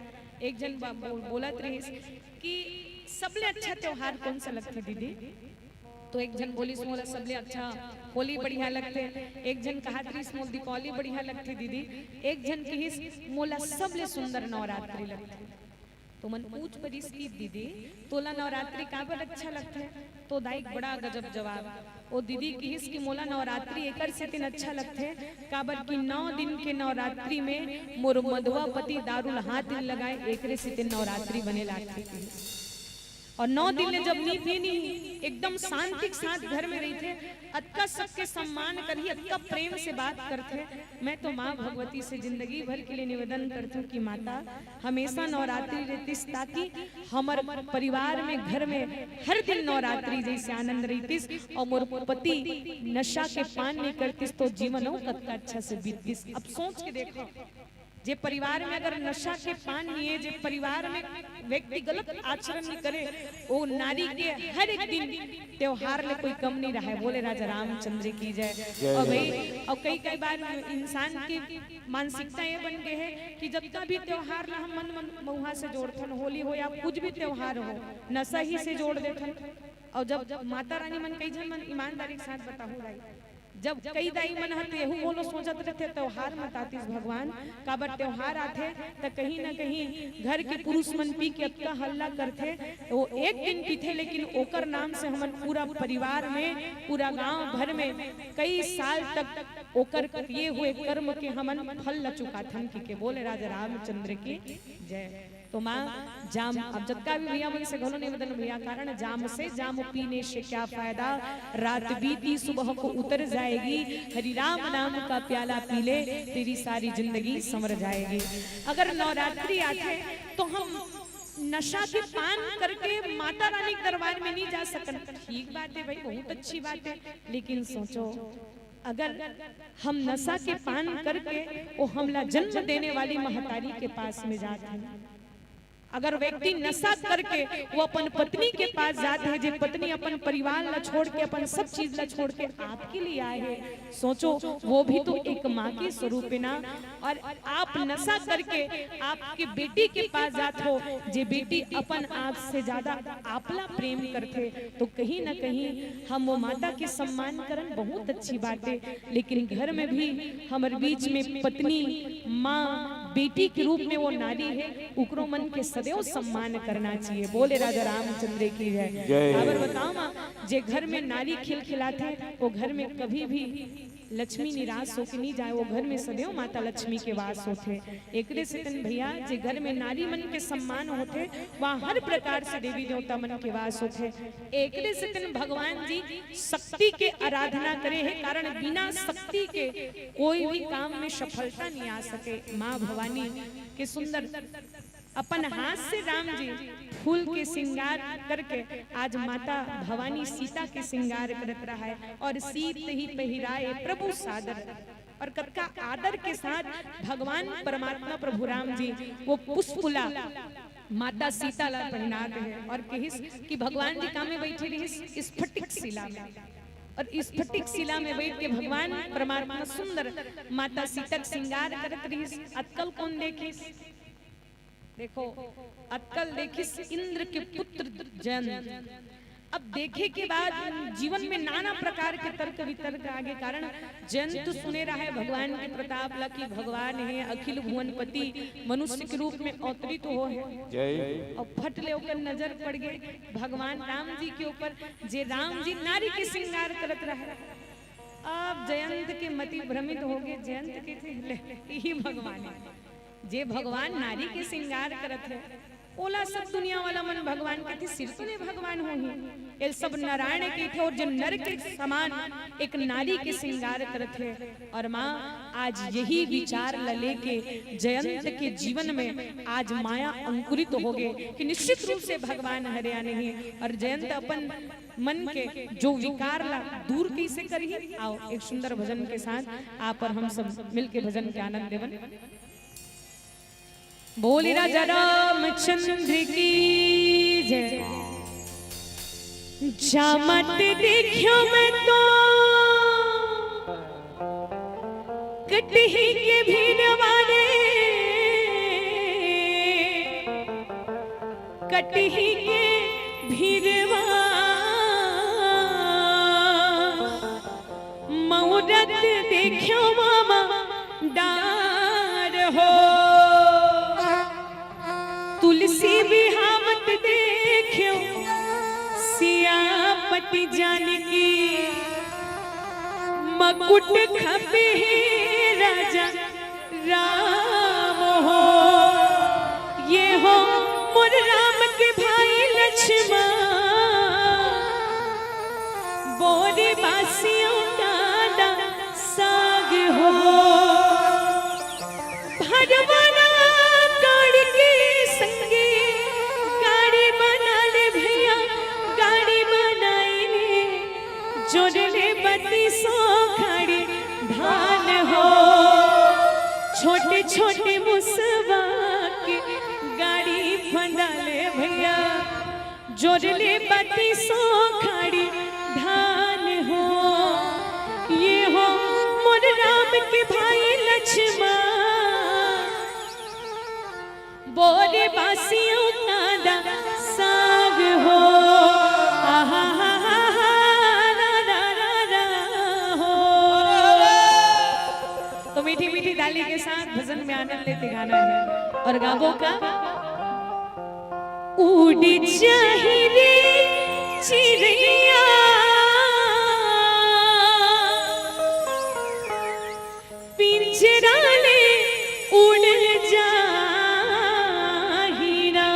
एक झन बा-, बो-, बोलत रहिस कि सबले अच्छा त्योहार कौन सा लगथे दीदी? तो एक झन बोलिस, मोला सबले अच्छा होली बढ़िया लगथे। एक झन कहत रहिस, मोला दीपावली बढ़िया लगथे दीदी। एक झन कहिस, मोला सबले सुंदर नवरात्रि लगथे। तो मन पूछ परिस कि दीदी, तोला नवरात्रि काबर अच्छा लगथे? तो दाई बड़ा गजब जवाब। ओ दीदी किहिस कि मोला नवरात्रि एकर सेतिन अच्छा लगथे, काबर कि नौ दिन के नवरात्रि में मोर मधुआ पति दारू ल हाथ नइ लगाए, एकरे सेतिन नवरात्रि बने लागथे किहिस। और नौ दिन ले जब नी पिए नी, एकदम शांति के साथ घर में रहिथे, अतका सबके सम्मान करही, अतका प्रेम से बात करथे। मैं तो माँ भगवती से जिंदगी भर के लिए निवेदन करथूं कि माता, हमेशा नवरात्रि रहतिस, ताकि हमर परिवार में, घर में हर दिन नवरात्रि जैसे आनंद रहतिस और मोर पति नशा के पान नहीं करतिस तो जीवन हो कतका अच्छा से बीततिस। अब सोच के देखो, जे परिवार में अगर नशा के पान नहीं है, जे परिवार में व्यक्ति गलत आचरण नहीं करे, वो नारी के हर एक दिन त्योहार ले कोई कम नहीं रहा है। बोले राजा रामचंद्र की जय। और भाई, और कई कई बार इंसान की मानसिकता ये बन गई है कि जतका भी त्योहार ला हम मन मन मउहा से जोड़थन, होली हो या कुछ भी त्योहार हो, नशा ही से जोड़ देथन। और जब माता रानी मन, कई झन मन ईमानदारी के साथ बताहूँ भाई, जब कई दाई मन ह तेहू मोलो सोचत रहिथे, त्योहार मत आतिस भगवान, काबर त्योहार आथे त कहीं ना कहीं घर के पुरुष मन पी के अतका हल्ला करथे, वो एक दिन पीथे लेकिन ओकर नाम से हमन पूरा परिवार में, पूरा गांव भर में कई साल तक ओकर किए हुए कर्म के हमन फल ल चुकाथन। कि के बोले राजा रामचंद्र की जय। तो माँ, जाम, अब जतका भी भैया मन से घलो निवेदन भैया, कारण जाम से जाम पीने से क्या फायदा, रात बीती सुबह को उतर जाएगी, हरि राम नाम का प्याला पी ले, तेरी सारी जिंदगी संवर जाएगी। अगर नवरात्रि आथे तो हम नशा के पान करके माता रानी के दरबार में नहीं जा सकन, ठीक बात है भाई, बहुत अच्छी बात है, लेकिन सोचो, अगर हम नशा के पान करके वो हमला जन्म देने वाली महतारी के पास में जात है, अगर व्यक्ति नशा करके वो अपन पत्नी के पास जात है, जे पत्नी अपन परिवार ला छोड़ के, अपन सब चीज ला छोड़ के आपके लिए आए है, सोचो, वो भी तो एक माँ के स्वरूप है ना। और आप नशा करके आपके बेटी के पास जात हो, जे बेटी अपन आप से ज्यादा आपला प्रेम करथे, तो कहीं ना कहीं हम वो माता के सम्मान करन, बहुत अच्छी बात है। लेकिन घर में भी हमर बीच में पत्नी, माँ, बेटी के रूप में वो नारी है, उकरो मन के सदैव सम्मान करना चाहिए। बोले राजा रामचंद्र की जय। जय। काबर बताओ माँ, जे घर में नारी खिलखिलाथे, वो घर में कभी भी लक्ष्मी निराश होके नहीं जाए, वो घर में सदैव माता लक्ष्मी के वास होथे। एकरे सेतन भैया, जे घर में नारी मन के सम्मान होथे, वहाँ हर प्रकार से देवी देवता मन के वास होथे। एकरे सेतन भगवान जी शक्ति के आराधना करे है, कारण बिना शक्ति के कोई भी काम में सफलता नहीं आ सके। माँ भवानी के सुंदर अपन हाथ से राम जी फूल के श्रृंगार करके आज माता भवानी सीता के श्रृंगार करत रहा है, और सीत ही पहिराए प्रभु सादर, और कतका आदर के साथ भगवान परमात्मा प्रभु राम जी वो पुष्पला माता सीता ला पहनात है और कहिस कि भगवान जी का में बैठे रहिस, स्फटिक शिला में, और स्फटिक शिला में बैठ के भगवान परमात्मा सुंदर माता सीता के श्रृंगार करत रहिस। अतकल कौन देखिस? देखो, अतकल देखिस इंद्र के पुत्र जयंत। अब देखे के बाद जीवन में नाना प्रकार के तर्क वितर्क आगे, कारण जयंत सुने रहा है भगवान के प्रताप ला कि भगवान है अखिल भुवनपति, मनुष्य के रूप में अवतरित हो है। जय। और फट ले ओकर नजर पड़ गए भगवान राम जी के ऊपर, जे राम जी नारी के श्रृंगार करत रहे। अब जयंत के मति भ्रमित हो गए, जयंत के थे ले, यही भगवान है। जे भगवान नारी के श्रृंगार करत है, ओला सब दुनिया वाला मन भगवान कथे, सिर्फ ले भगवान होही। ये सब नारायण के थे और जो नर के समान एक नारी के श्रृंगार करत है। और माँ, आज यही विचार ल लेके जयंत के जीवन में आज माया अंकुरित हो गए कि निश्चित रूप से भगवान हरया नहीं। और जयंत अपन मन के जो विकार ला दूर कैसे करिए, आओ एक सुंदर भजन के साथ आप और हम सब मिलके भजन के आनंद लेवन। बोले राजा रामचंद्र की जय। जामत देखियो मैं तो कटही के भीड़वा रे, कटही के भीड़वा। मुहूर्त देखियो मामा डार हो, तुलसी बिहावत देखियो सियापति जानकी। मुकुट खपे हे राजा राम हो, ये हो मोर राम के भाई ल लक्ष्मण, बोरे बासियों का दा साग हो। भरवाना काढ़ के संगे गाड़ी बना ले भैया, गाड़ी बनाई ले। जोड़ले बत्तीसों खाड़ी धान हो। छोटे छोटे मुसवा के गाड़ी फंदा ले भैया, जोड़ले बत्तीसों खाड़ी धान हो। ये हो मोर राम के भाई लक्ष्मण, बोरे बासियों का दा साग हो। आहा हा हा हा, रा रा रा रा हो। तो मीठी मीठी ताली के साथ भजन में आनंद लेते गाना है। और गाबो का, उड़ जाही रे चिड़ैया, पिंजरा ले उड़ जाही ना।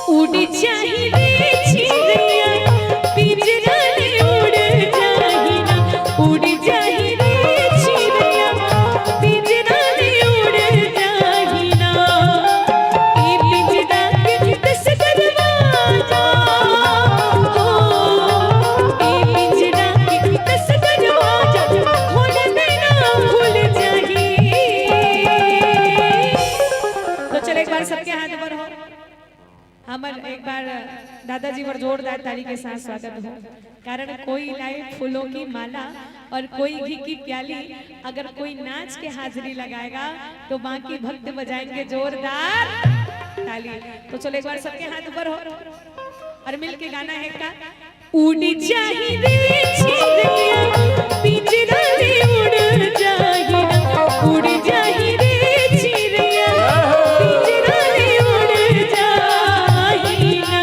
उड़ जाही रे चिड़ैया, पिंजरा ले उड़ जाही ना। उड़ जाही रे चिड़ैया, पिंजरा ले उड़ जाही ना। ए पिंजरा के दस दरवाजा, ओ, ए पिंजरा के दस दरवाजा, खोल देना खुल जाही। तो चलो एक बार सबके हाथ ऊपर हो। हमर एक बार दादाजी बर जोरदार ताली के साथ स्वागत हो। कारण कोई लाए फूलों की माला और कोई घी की प्याली, अगर कोई नाच के हाजिरी लगाएगा तो बाकी भक्त बजाएंगे जोरदार ताली। तो चलो एक बार सबके हाथ ऊपर हो और मिलके गाना है का, उड़ जाही रे चिड़ैया, पिंजरा ले उड़ जाही ना। उड़ जाही रे चिड़ैया, पिंजरा ले उड़ जाही ना।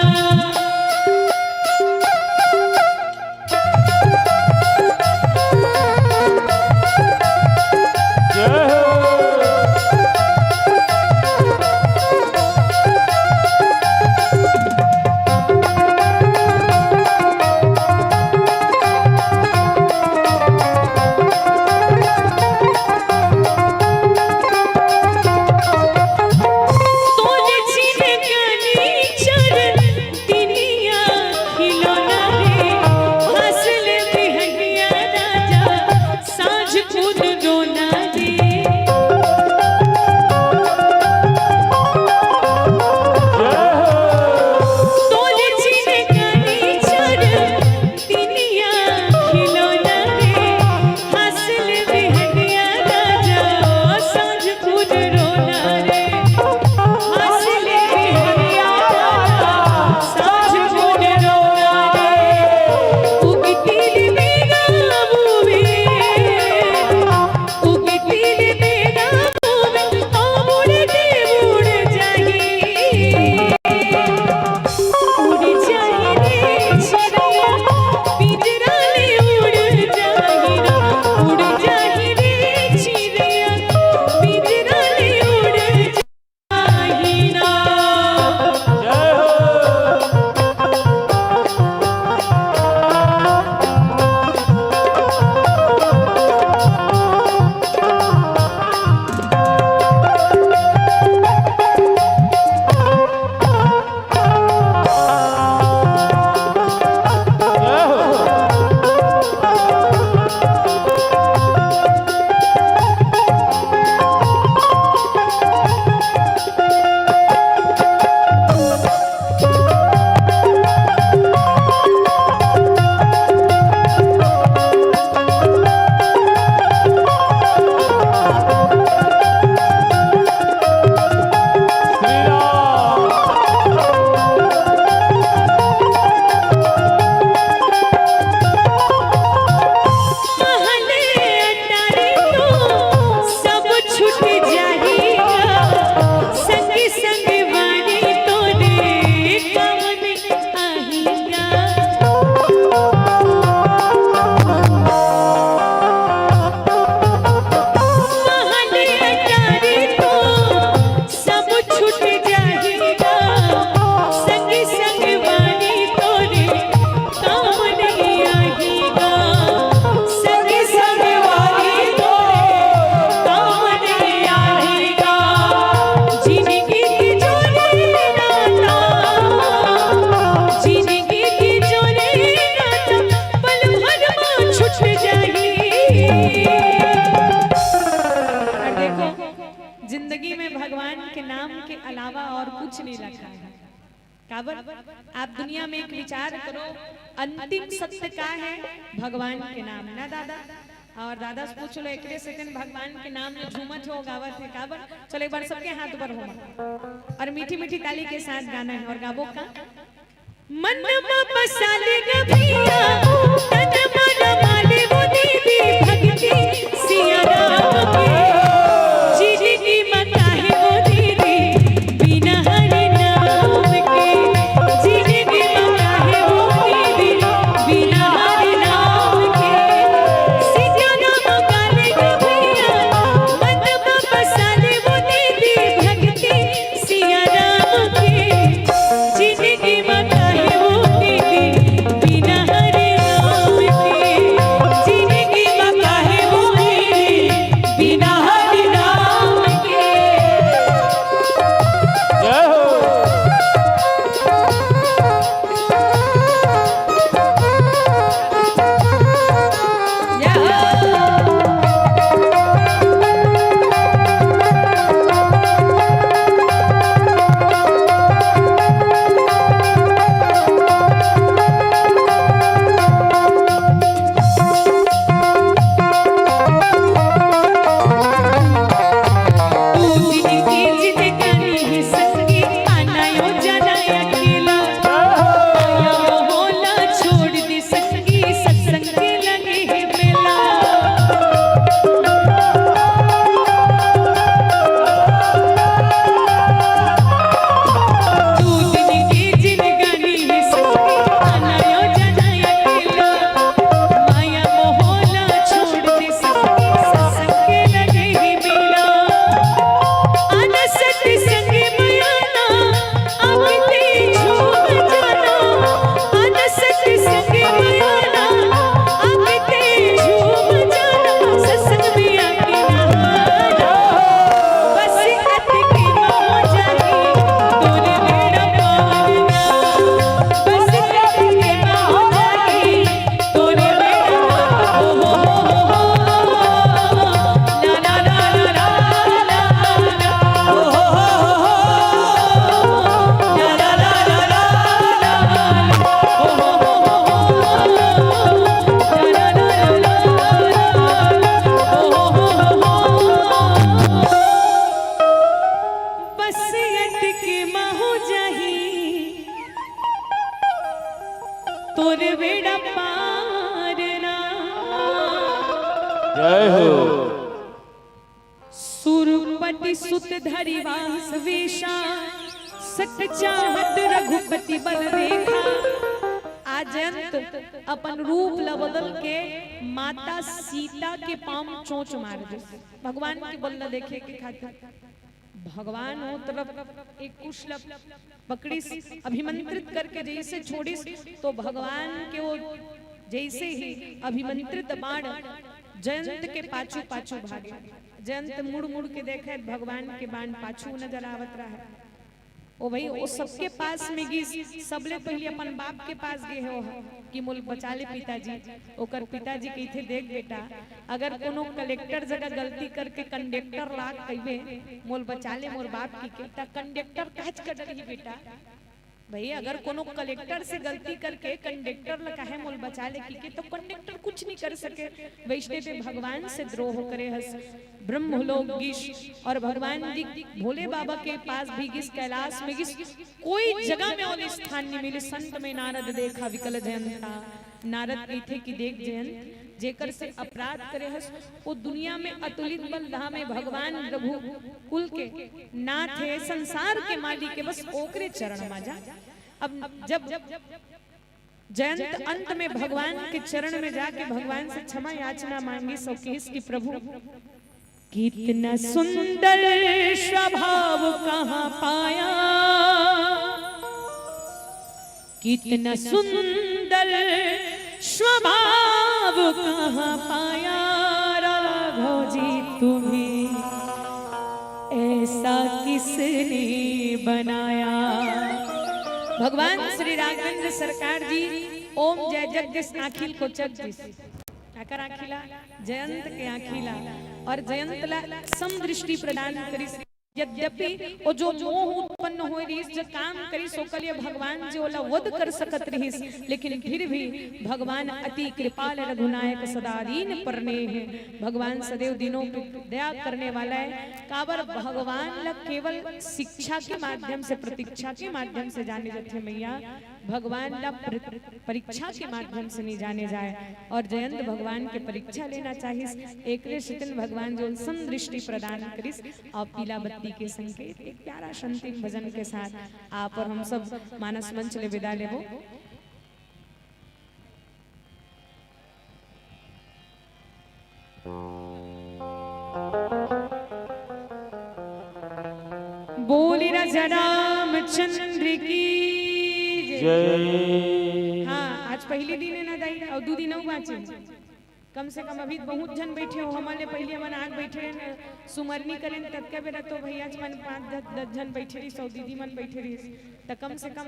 अलावा और कुछ नहीं रखा है। काबर? आप दुनिया में एक विचार करो, अंतिम सत्य का है? भगवान के नाम ना दादा। और दादा से पूछ लो, एकरे सेकंड भगवान के नाम में झूमत हो, गावत है। काबर? चलो एक बार सबके हाथ ऊपर हो और मीठी मीठी ताली के साथ गाना है। और गाबो का? मन मा बसा ले ग भैया, तन मन माले वो दीदी भक्ति सिया राम के। जिंदगी मा काहे वो दीदी बिना हरि नाम के। जिंदगी मा काहे वो दीदी बिना हरि नाम के। सिया राम काले ग भैया, मन मा बसा ले वो दीदी भक्ति सिया राम के। जिंदगी मा काहे वो दीदी बिना हरि नाम के। जिंदगी मा काहे वो दीदी बिना हरि नाम के। जय हो। बस अटके मा हो जाही तोर बेड़ा पार ना। जय हो। सुरपति सुत धरि वास वेशा, सत चाहत रघुपति बल देखा। आज जयंत अपन रूप ल बदल के माता सीता के पाँव म चोंच मार दे, भगवान के बल ल देखे के खातिर। भगवान ओ तरफ एक कुश ल पकड़िस, अभिमंत्रित करके जैसे छोड़िस, तो भगवान के वो जैसे ही अभिमंत्रित बाण जयंत के पाछू पाछू भागे। जयंत मुड़ मुड़ के देखे, भगवान के बाण पाछू नजर आवत रहा है। ओ भाई, ओ सबके पास में गिस, सबले पहले अपन बाप के पास गे हे ओ ह कि मोल बचा ले पिताजी। ओकर पिताजी कहिथे, "देख बेटा, अगर कोनो कलेक्टर जगह गलती करके कंडक्टर ला कहिबे, 'मोल बचा ले मोर बाप' कहिके, त कंडक्टर काहेच का डरही बेटा। भाई, अगर कोनो कलेक्टर से गलती करके कंडक्टर ला कहे, 'मोल बचा ले' कहिके, तो कंडक्टर कुछ नहीं कर सके। वैसने ते भगवान से द्रोह करे हस, ब्रह्मलोक गिस और भगवान जी भोले बाबा के पास भी गिस, कैलाश में गिस, कोई जगह में ओला स्थान नहीं मिले। संत में नारद देखा विकल जयंता। नारद कहिथे कि देख जयंत, जेकर से अपराध करे हस, वो दुनिया में अतुलित बल धाम हे, भगवान रघुकुल के नाथ हे, संसार के मालिक हे, बस ओकरे चरण मा जा। अब जब जयंत अंत में भगवान के चरण में जाके भगवान से क्षमा याचना मांगिस, सो कहिस कि प्रभु, कितना सुंदर स्वभाव कहाँ पाया, कितना सुंदर स्वभाव कहाँ पाया, राघव जी तुम्हें ऐसा किसने बनाया। भगवान श्री राघवेंद्र सरकार जी ओम जय जगदीश आँखी ल कोचक दिस। काकर आँखी ला? जयंत के आँखी ला। और जयंत ला समदृष्टि प्रदान करिस। यद्यपि वो जो मोह उत्पन्न होय रिहिस, जो काम करिस, ओकर लिए भगवान जी ओला वध कर सकत रिहिस, लेकिन फिर भी भगवान अति कृपाल रघुनायक सदा दीन परनेह। भगवान सदैव दीनों पे दया करने वाला है। काबर भगवान ला केवल शिक्षा के माध्यम से, प्रतीक्षा के माध्यम से जाने जाथे मैया। भगवान ला प्र-, परीक्षा के माध्यम से नहीं जाने जाए। और जयंत भगवान के परीक्षा लेना चाहिस, एकरे सेती भगवान जो अइसन दृष्टि प्रदान करिस और पीला बत्ती के संकेत एक प्यारा अंतिम भजन के साथ आप और हम सब मानस मंच ले विदा लेबो। बोली राजा रामचंद्र की जय। जय। हाँ, आज पहली दिन है ना दाई, और दू दिन अउ बाँचे। कम से कम अभी बहुत झन बैठे हो, हमन ले पहले हमन आग बैठे रहे न, सुमरनी करें, ततका बेरा तो भैया मन पाँच दस, दस झन बैठे रहिस, सौ दीदी मन बैठे रहिस, त कम से कम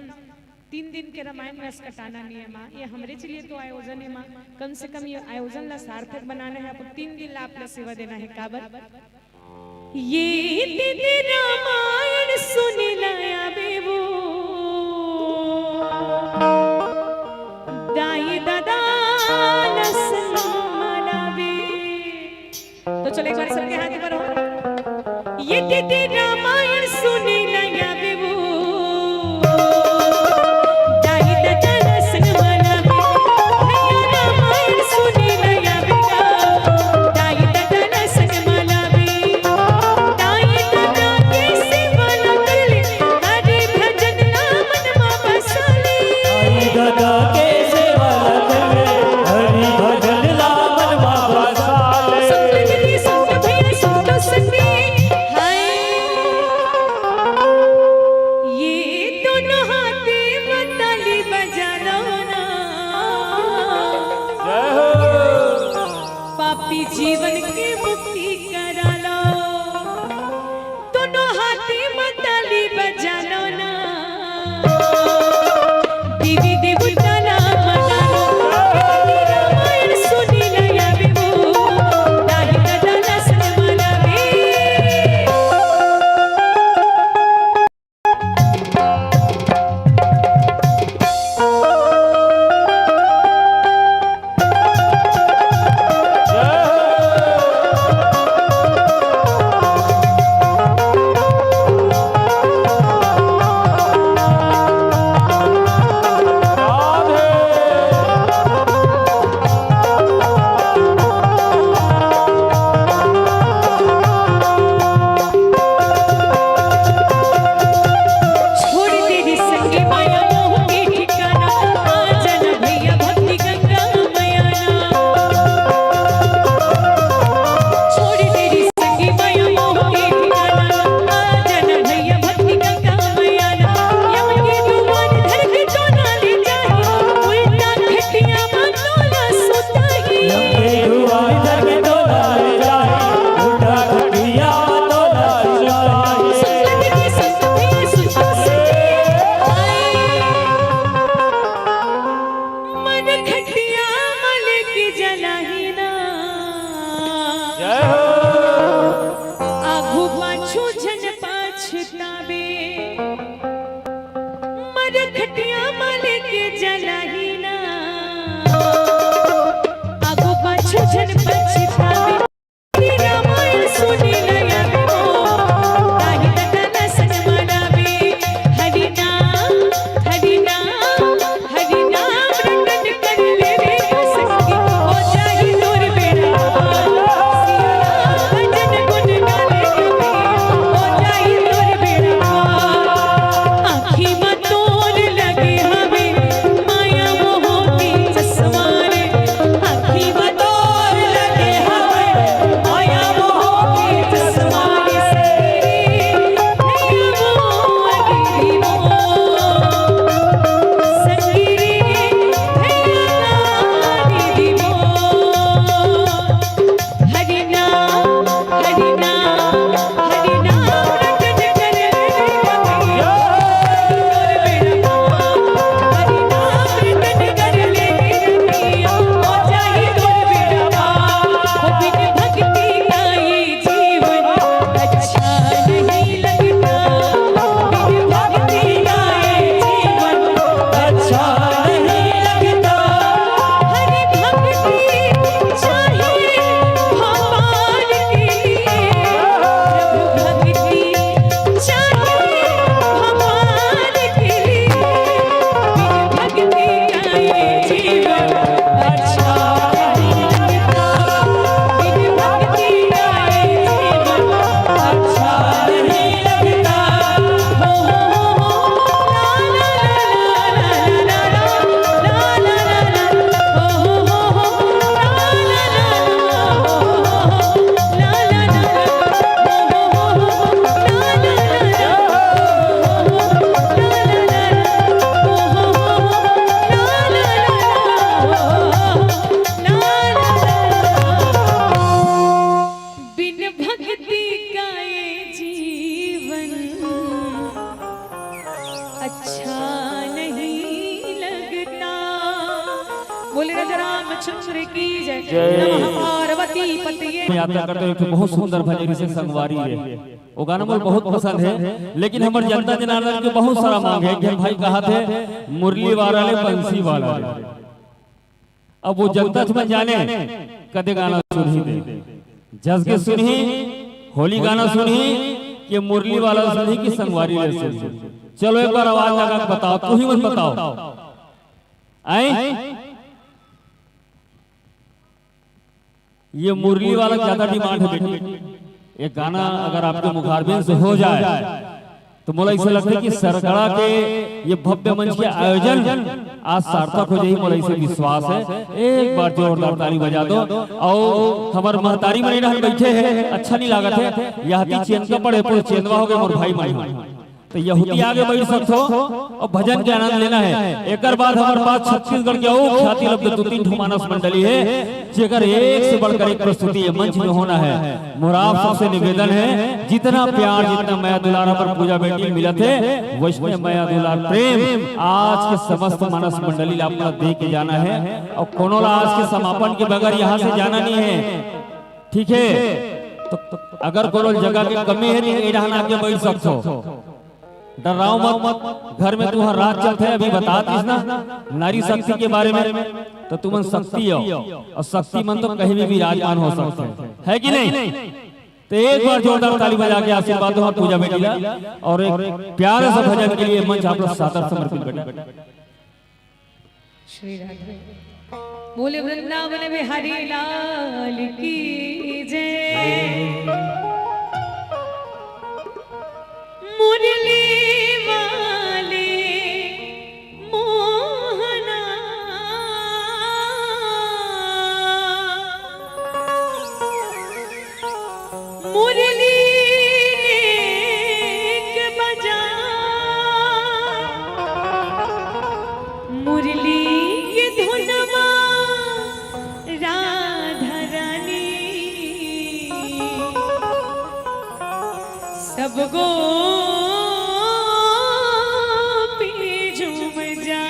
तीन दिन के रामायण रस कटाना नहीं है माँ, ये हमरे चलिए तो आयोजन है माँ, कम से कम ये आयोजन ला सार्थक बनाना है, अपन तीन दिन ला आप ला सेवा देना है। काबर ये दीदी रामायण सुने ला आवे वो, दाई ददा ला संग मा लावे। तो चलो एक बार सबके हाथ ऊपर हो। ये दीदी रामायण सुने ला आवे वो, दाई ददा ला संग मा लावे। भैया रामायण सुने ला आवे वो, दाई ददा ला संग मा लावे। दाई ददा के सेवा ला कर ले, हरि भजन ला मन मा बसा ले। दाई ददा के सेवा ला कर ले, हरि भजन ला मन मा बसा ले। संग दीदी, संग भैया, संग तो संगी, हाय। ये दोनों हाथे मा ताली बजा लो ना। जय हो। पापी जीवन के मुक्ति करा लो। दोनों हाथे मा ताली बजा लो ना। देवी देवता ला मना लो। रामायण सुने ला आवे वो, दाई ददा ला संग मा लावे। छोड़ दे रे संगी माया मोह के ठिकाना, आ जाना भैया भक्ति गंगा मयाना। छोड़ दे रे संगी माया मोह के ठिकाना, आ जाना भैया भक्ति गंगा मयाना। यम के दुआर धर के तो ना ले जाए, उल्टा खटिया मा तोला सुताई। यम के दुआर धर के तो ना ले जाए, उल्टा खटिया मा तोला सुताई। संगत के संग में सुख से आए। मन खटिया मा लेके जलाही ना। जय हो। आगू पाछू झन पछतावे। मन खटिया मा लेके जलाही ना। आगू पाछू झन पछतावे। रामायण सुने ला आवे वो, दाई ददा ला संग मा लावे। हरि नाम, हरि नाम, हरि नाम रटन कर ले रे संगी, हो जाही तोर बेड़ा पार। सिया यात्रा करते हुए एक बहुत सुंदर भजन, जिसे संगवारी रे, वो गाना मोला बहुत पसंद है। लेकिन हमर जनता जनार्दन के बहुत सारा मांग है कि भाई कहा थे मुरली वाला ले, बंसी वाला ले। अब वो जनता मन जाने कदे गाना सुनही दे, जस के सुनही, होली गाना सुनही, कि मुरली वाला सुनही, कि संगवारी ले सुनही। चलो एक बार आवाज लगा के बताओ, तू ही मन बताओ। आए, ये मुरली वाला ज्यादा डिमांड है बेटी। ये गाना अगर आपके मुखारबिंद से हो जाए तो मोला ऐसा लगता है कि सरकड़ा के ये भव्य मंच के आयोजन आज सार्थक हो जाही, मोला ऐसे विश्वास है। एक बार जोरदार ताली बजा दो। और हमारे महतारी मन इधर बैठे हैं, अच्छा नहीं लागत है, यहती चेंदवा पड़े, पूरे चेंदवा हो गए मोर भाई मन। तो यहूदी आगे बैठ सकथो और भजन के आनंद लेना है। एकर बाद हमारे पास छत्तीसगढ़ के अउ ख्याति लब्ध दो तीन ठो मानस मंडली है, जेकर एक से बढ़कर एक प्रस्तुति ये मंच में होना है। मोर आप सबसे निवेदन है, जितना प्यार, जितना मया दुलार पर पूजा बेटी मिलत है, वैसने मया दुलार प्रेम आज के समस्त मानस मंडली ला आप लोग दे के जाना है। और कोनो ला आज के समापन के बगैर यहाँ से जाना नहीं है, ठीक है? तो अगर कोनो जगह के कमी है तो ये डहान आके बैठ सकथो। डर्राव मत, घर में तुहर राज चलथे, अभी बता दिस ना नारी शक्ति के बारे में, तो तुमन शक्ति हो और शक्ति मन तो कहीं भी विराजमान हो सकथे, है कि नहीं? तो एक बार जोरदार ताली बजा के आशीर्वाद दो हम पूजा बेटी ला और एक प्यारे से भजन के लिए मंच आप लोग सादर समर्पित करें। श्री राधे। बोले वृंदावन बिहारी लाल की जय। मुरली वाले मोहना, मुरली नेक बजा, मुरली के धुनमा राधा रानी, सब गोपी झूम जा।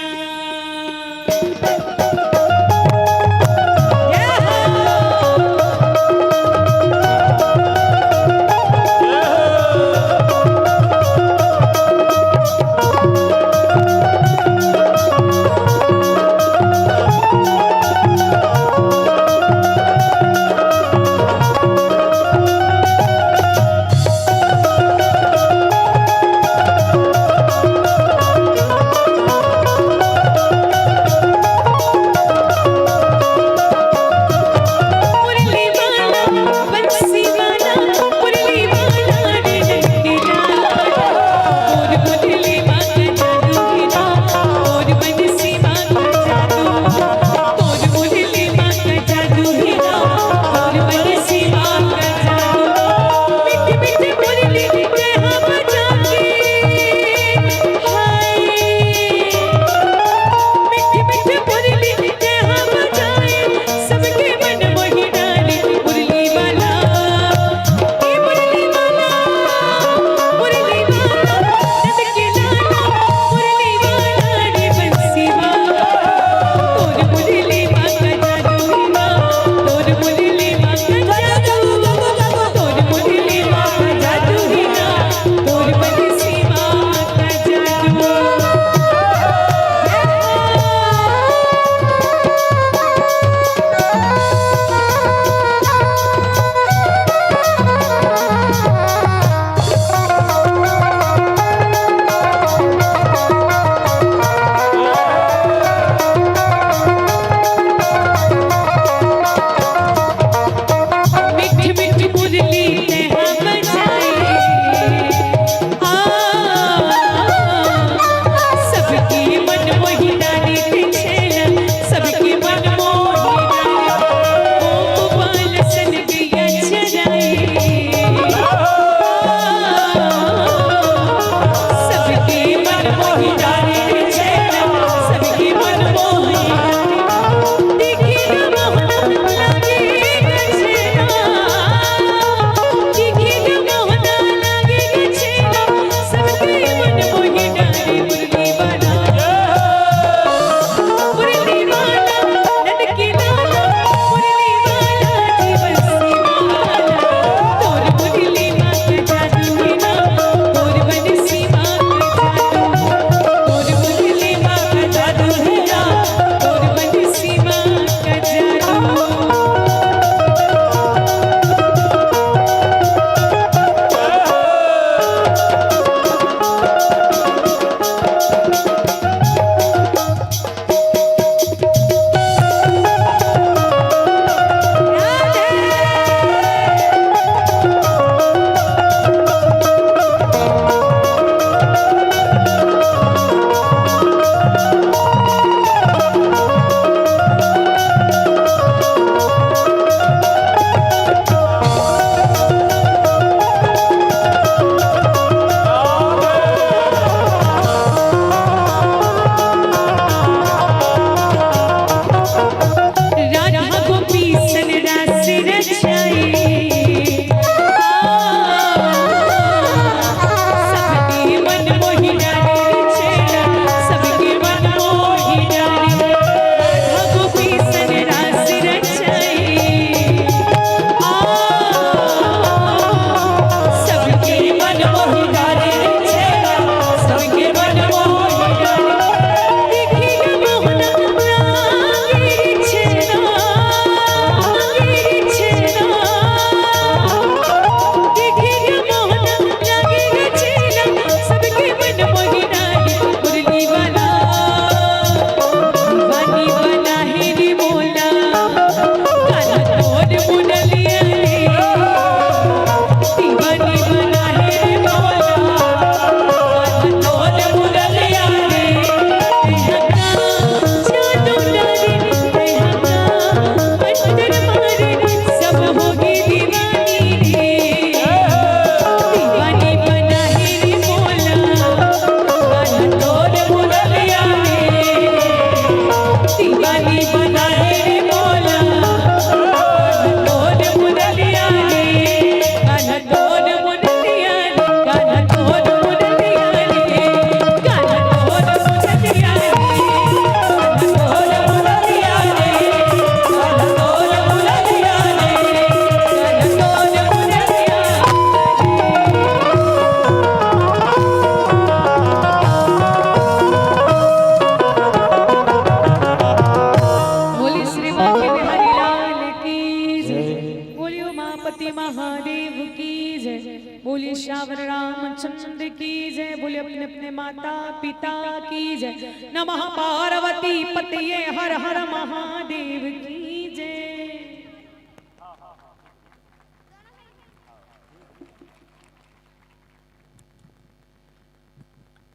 उमापति महादेव की जय। बोलिए श्यावर रामचंद्र की जय। बोलिए अपने अपने माता पिता की जय। नमः पार्वती पतये हर हर महादेव की जय।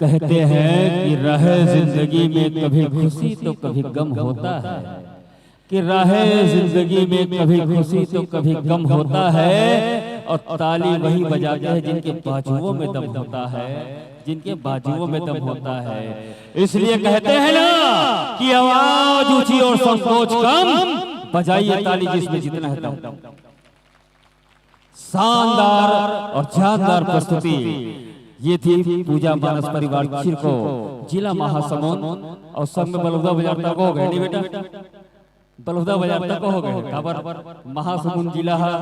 कहते हैं कि रहे जिंदगी में कभी खुशी तो कभी गम होता है, कि रहे जिंदगी में कभी खुशी तो कभी गम होता है, और ताली वही बजाते हैं जिनके बाजुओं में दम होता है, जिनके बाजुओं में दम होता है। इसलिए कहते हैं ना कि आवाज ऊंची और संकोच कम, बजाइए ताली जिसमें जितना है दम। शानदार और जानदार प्रस्तुति। ये थी पूजा मानस परिवार चिरको, जिला महासमुंद, और संग में बलौदा बाजार तक हो गए नहीं बेटा, बलौदा बाजार तक हो गए। काबर महासमुंद जिला है,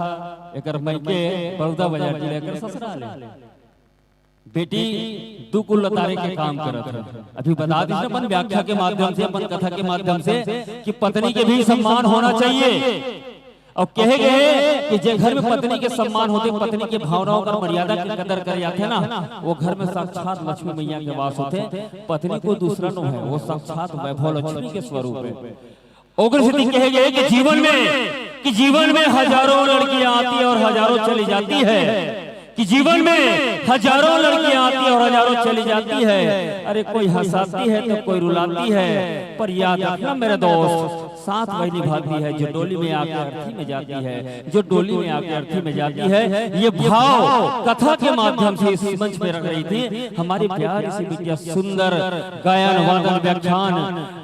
एकर मइके बलौदा बाजार जिला, एकर ससुराल है। बेटी दू कुल लतारे के काम करत है। अभी बता दीजिए अपन व्याख्या के माध्यम से, अपन कथा के माध्यम से कि पत्नी के भी सम्मान होना चाहिए। और कहे गए कि जे घर में पत्नी के सम्मान होते, पत्नी के भावनाओं और मर्यादा के कदर करे जाथे ना, वो घर में साक्षात लक्ष्मी मैया के वास होथे। पत्नी को दूसरा नो है, वो साक्षात वैभव लक्ष्मी के स्वरूप है। ओकर सेती कहे गए कि जीवन में, कि जीवन में हजारों लड़कियां आती है और हजारों चली जाती है, कि जीवन में हजारों लड़कियां आती है और हजारों चली जाती है। अरे कोई हंसाती है तो कोई रुलाती है, पर याद रखना मेरे दोस्त, साथ वही निभाती है जो डोली में आके अर्थी में जाती है, जो डोली में आके अर्थी में जाती है। ये भाव कथा के माध्यम से इस मंच पे रख रही थी हमारी प्यारी सी बिटिया। सुंदर गायन वादन व्याख्यान,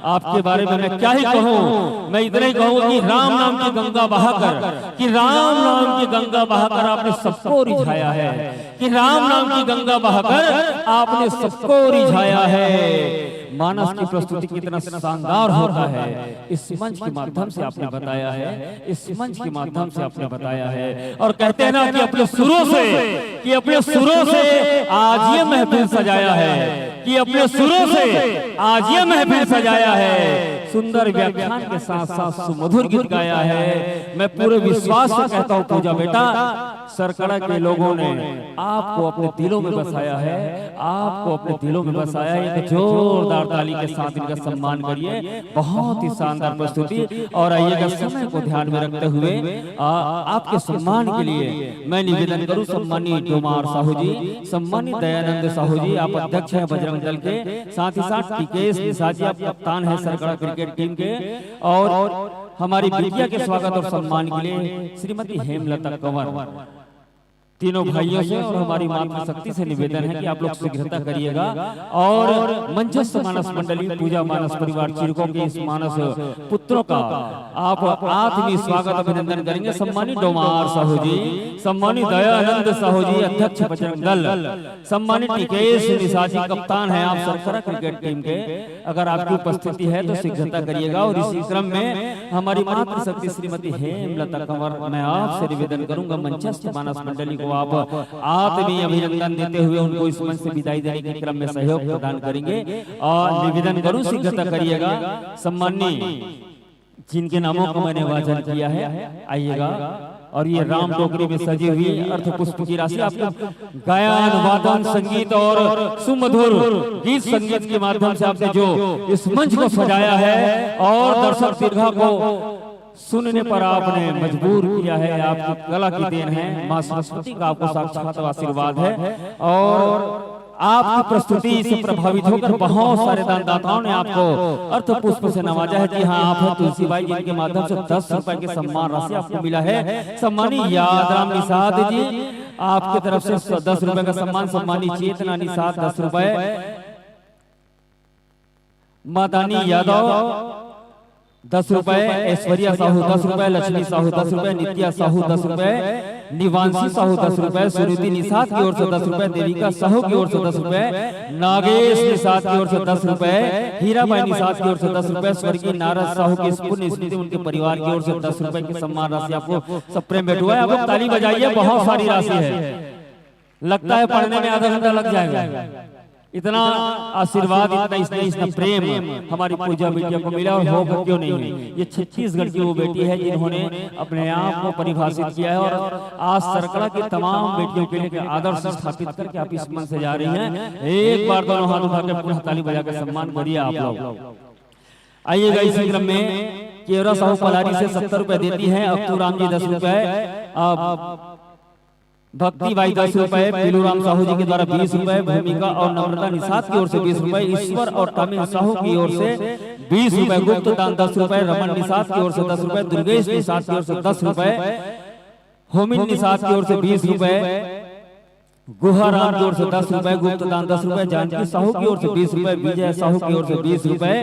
आपके बारे में मैं क्या ही कहूँ। मैं इतना ही कहूँ कि राम नाम की गंगा बहाकर, कि राम नाम की गंगा बहाकर आपने सबको रिझाया है, कि राम नाम की गंगा बहाकर आपने सबको रिझाया है। मानस की प्रस्तुति कितना शानदार होता है, इस मंच के माध्यम से आपने बताया है, इस मंच के माध्यम से आपने बताया है। और कहते हैं ना कि अपने सुरों से, कि अपने सुरों से आज ये महफिल सजाया है, कि अपने सुरों से आज ये महफिल सजाया है। सुंदर व्याख्यान के साथ साथ सुमधुर गीत गाया है। मैं पूरे विश्वास से कहता हूँ पूजा बेटा, सरकड़ा के लोगों ने आपको अपने दिलों में बसाया है, आपको अपने दिलों में बसाया है। एक जोरदार ताली के साथ इनका सम्मान करिए। बहुत ही शानदार प्रस्तुति। और आइएगा, समय को ध्यान में रखते हुए आ, आपके सम्मान के लिए मैं निवेदन करूं, सम्मानित डोमार साहू जी, सम्मानित दयानंद साहू जी, आप अध्यक्ष हैं बजरंग दल के, साथ ही साथ टिकेश निषाद जी, आप कप्तान हैं सरकड़ा क्रिकेट टीम के, और हमारी बिटिया के स्वागत और सम्मान के लिए श्रीमती हेमलता कंवर, तीनों भाइयों से और हमारी मातृशक्ति से निवेदन है कि आप लोग शीघ्रता करिएगा और मंचस्थ मानस मंडली, पूजा मानस परिवार चिरको के इस मानस पुत्रों का आप आत्मीय स्वागत अभिनंदन करेंगे। सम्मानित डोमार साहू जी, सम्मानित दयानंद साहू जी, अध्यक्ष बजरंग दल, सम्मानित टिकेश निषाद जी, कप्तान है आप सरकड़ा क्रिकेट टीम के, अगर आपकी उपस्थिति है तो शीघ्रता करिएगा। और इसी क्रम में हमारी मातृशक्ति श्रीमती हेमलता कंवर, मैं आपसे निवेदन करूंगा, मंचस्थ मानस मंडली को आप आत्मीय अभिनंदन देते हुए उनको इस मंच से विदाई देने के क्रम में सहयोग प्रदान करेंगे और निवेदन करूं, शीघ्रता करिएगा। सम्माननीय जिनके नामों का मैंने वाचन किया है, आइएगा। और ये राम टोकरी में सजी हुई अर्थ पुष्प की राशि आपको गायन, वादन, संगीत और सुमधुर गीत संगीत के माध्यम से आपने जो इस मंच को सजाया है और दर्शक दीर्घा को सुनने पर आपने मजबूर किया है, आपकी कला की देन है, माँ सरस्वती का आपको साक्षात आशीर्वाद है। और आपकी प्रस्तुति से प्रभावित होकर बहुत सारे दानदाताओं ने आपको अर्थ पुष्प से नवाजा है। जी हाँ, आप हैं तुलसी बाई, जिनके माध्यम से दस रुपए की सम्मान राशि आपको मिला है। सम्मानी यादराम निषाद जी, आपकी तरफ से दस रुपए का सम्मान। सम्मानी चेतना निषाद, दस रुपए। मादानी यादव, दस रुपए। ऐश्वर्या साहू, दस रुपए। लक्ष्मी साहू, दस रुपए। नित्या साहू, दस रुपए। निवांशी साहू, दस रुपए। सुनीति निषाद की ओर से दस रुपए। देविका साहू की ओर से दस रुपए। नागेश निषाद की ओर से दस रुपए। हीराबाई निषाद की ओर से दस रुपए। स्वर्गीय नारद साहू की इस पुण्य स्मृति, उनके परिवार की ओर से दस रुपए की सम्मान राशि आपको सब प्रेम भेंट हुआ है। आप लोग ताली बजाइए, बहुत सारी राशि है, लगता है पढ़ने में आधा घंटा लग जाएगा। इतना आशीर्वाद, इतना स्नेह, इतना प्रेम हमारी पूजा बिटिया को मिला और होगा क्यों नहीं। ये छत्तीसगढ़ की वो बेटी है जिन्होंने अपने आप को परिभाषित किया है और आज सरकड़ा की तमाम बेटियों के लिए एक आदर्श स्थापित करके आप इस मंच से जा रही हैं। एक बार दोनों हाथ उठा के पूरा ताली बजा के सम्मान करिए आप लोग। आइएगा, इसी क्रम में केवरा साहू पलारी से सत्तर रुपए देती हैं, अक्तू राम जी दस रुपए, अब भक्ति बाई दस रुपए, पीलू राम साहू जी के द्वारा बीस रुपए, भूमिका और नम्रता निषाद की ओर से बीस रुपए, ईश्वर और तामिन साहू की ओर से बीस रुपए, गुप्त दान दस रुपए, रमन निषाद की ओर से दस रुपए, दुर्गेश निषाद की ओर से दस रुपए, होमिन निषाद की ओर से बीस रुपए, गुहा राम की ओर से दस रुपए, गुप्त दान दस रुपए, जानकी साहू की ओर से बीस रुपए, विजय साहू की ओर से बीस रुपए,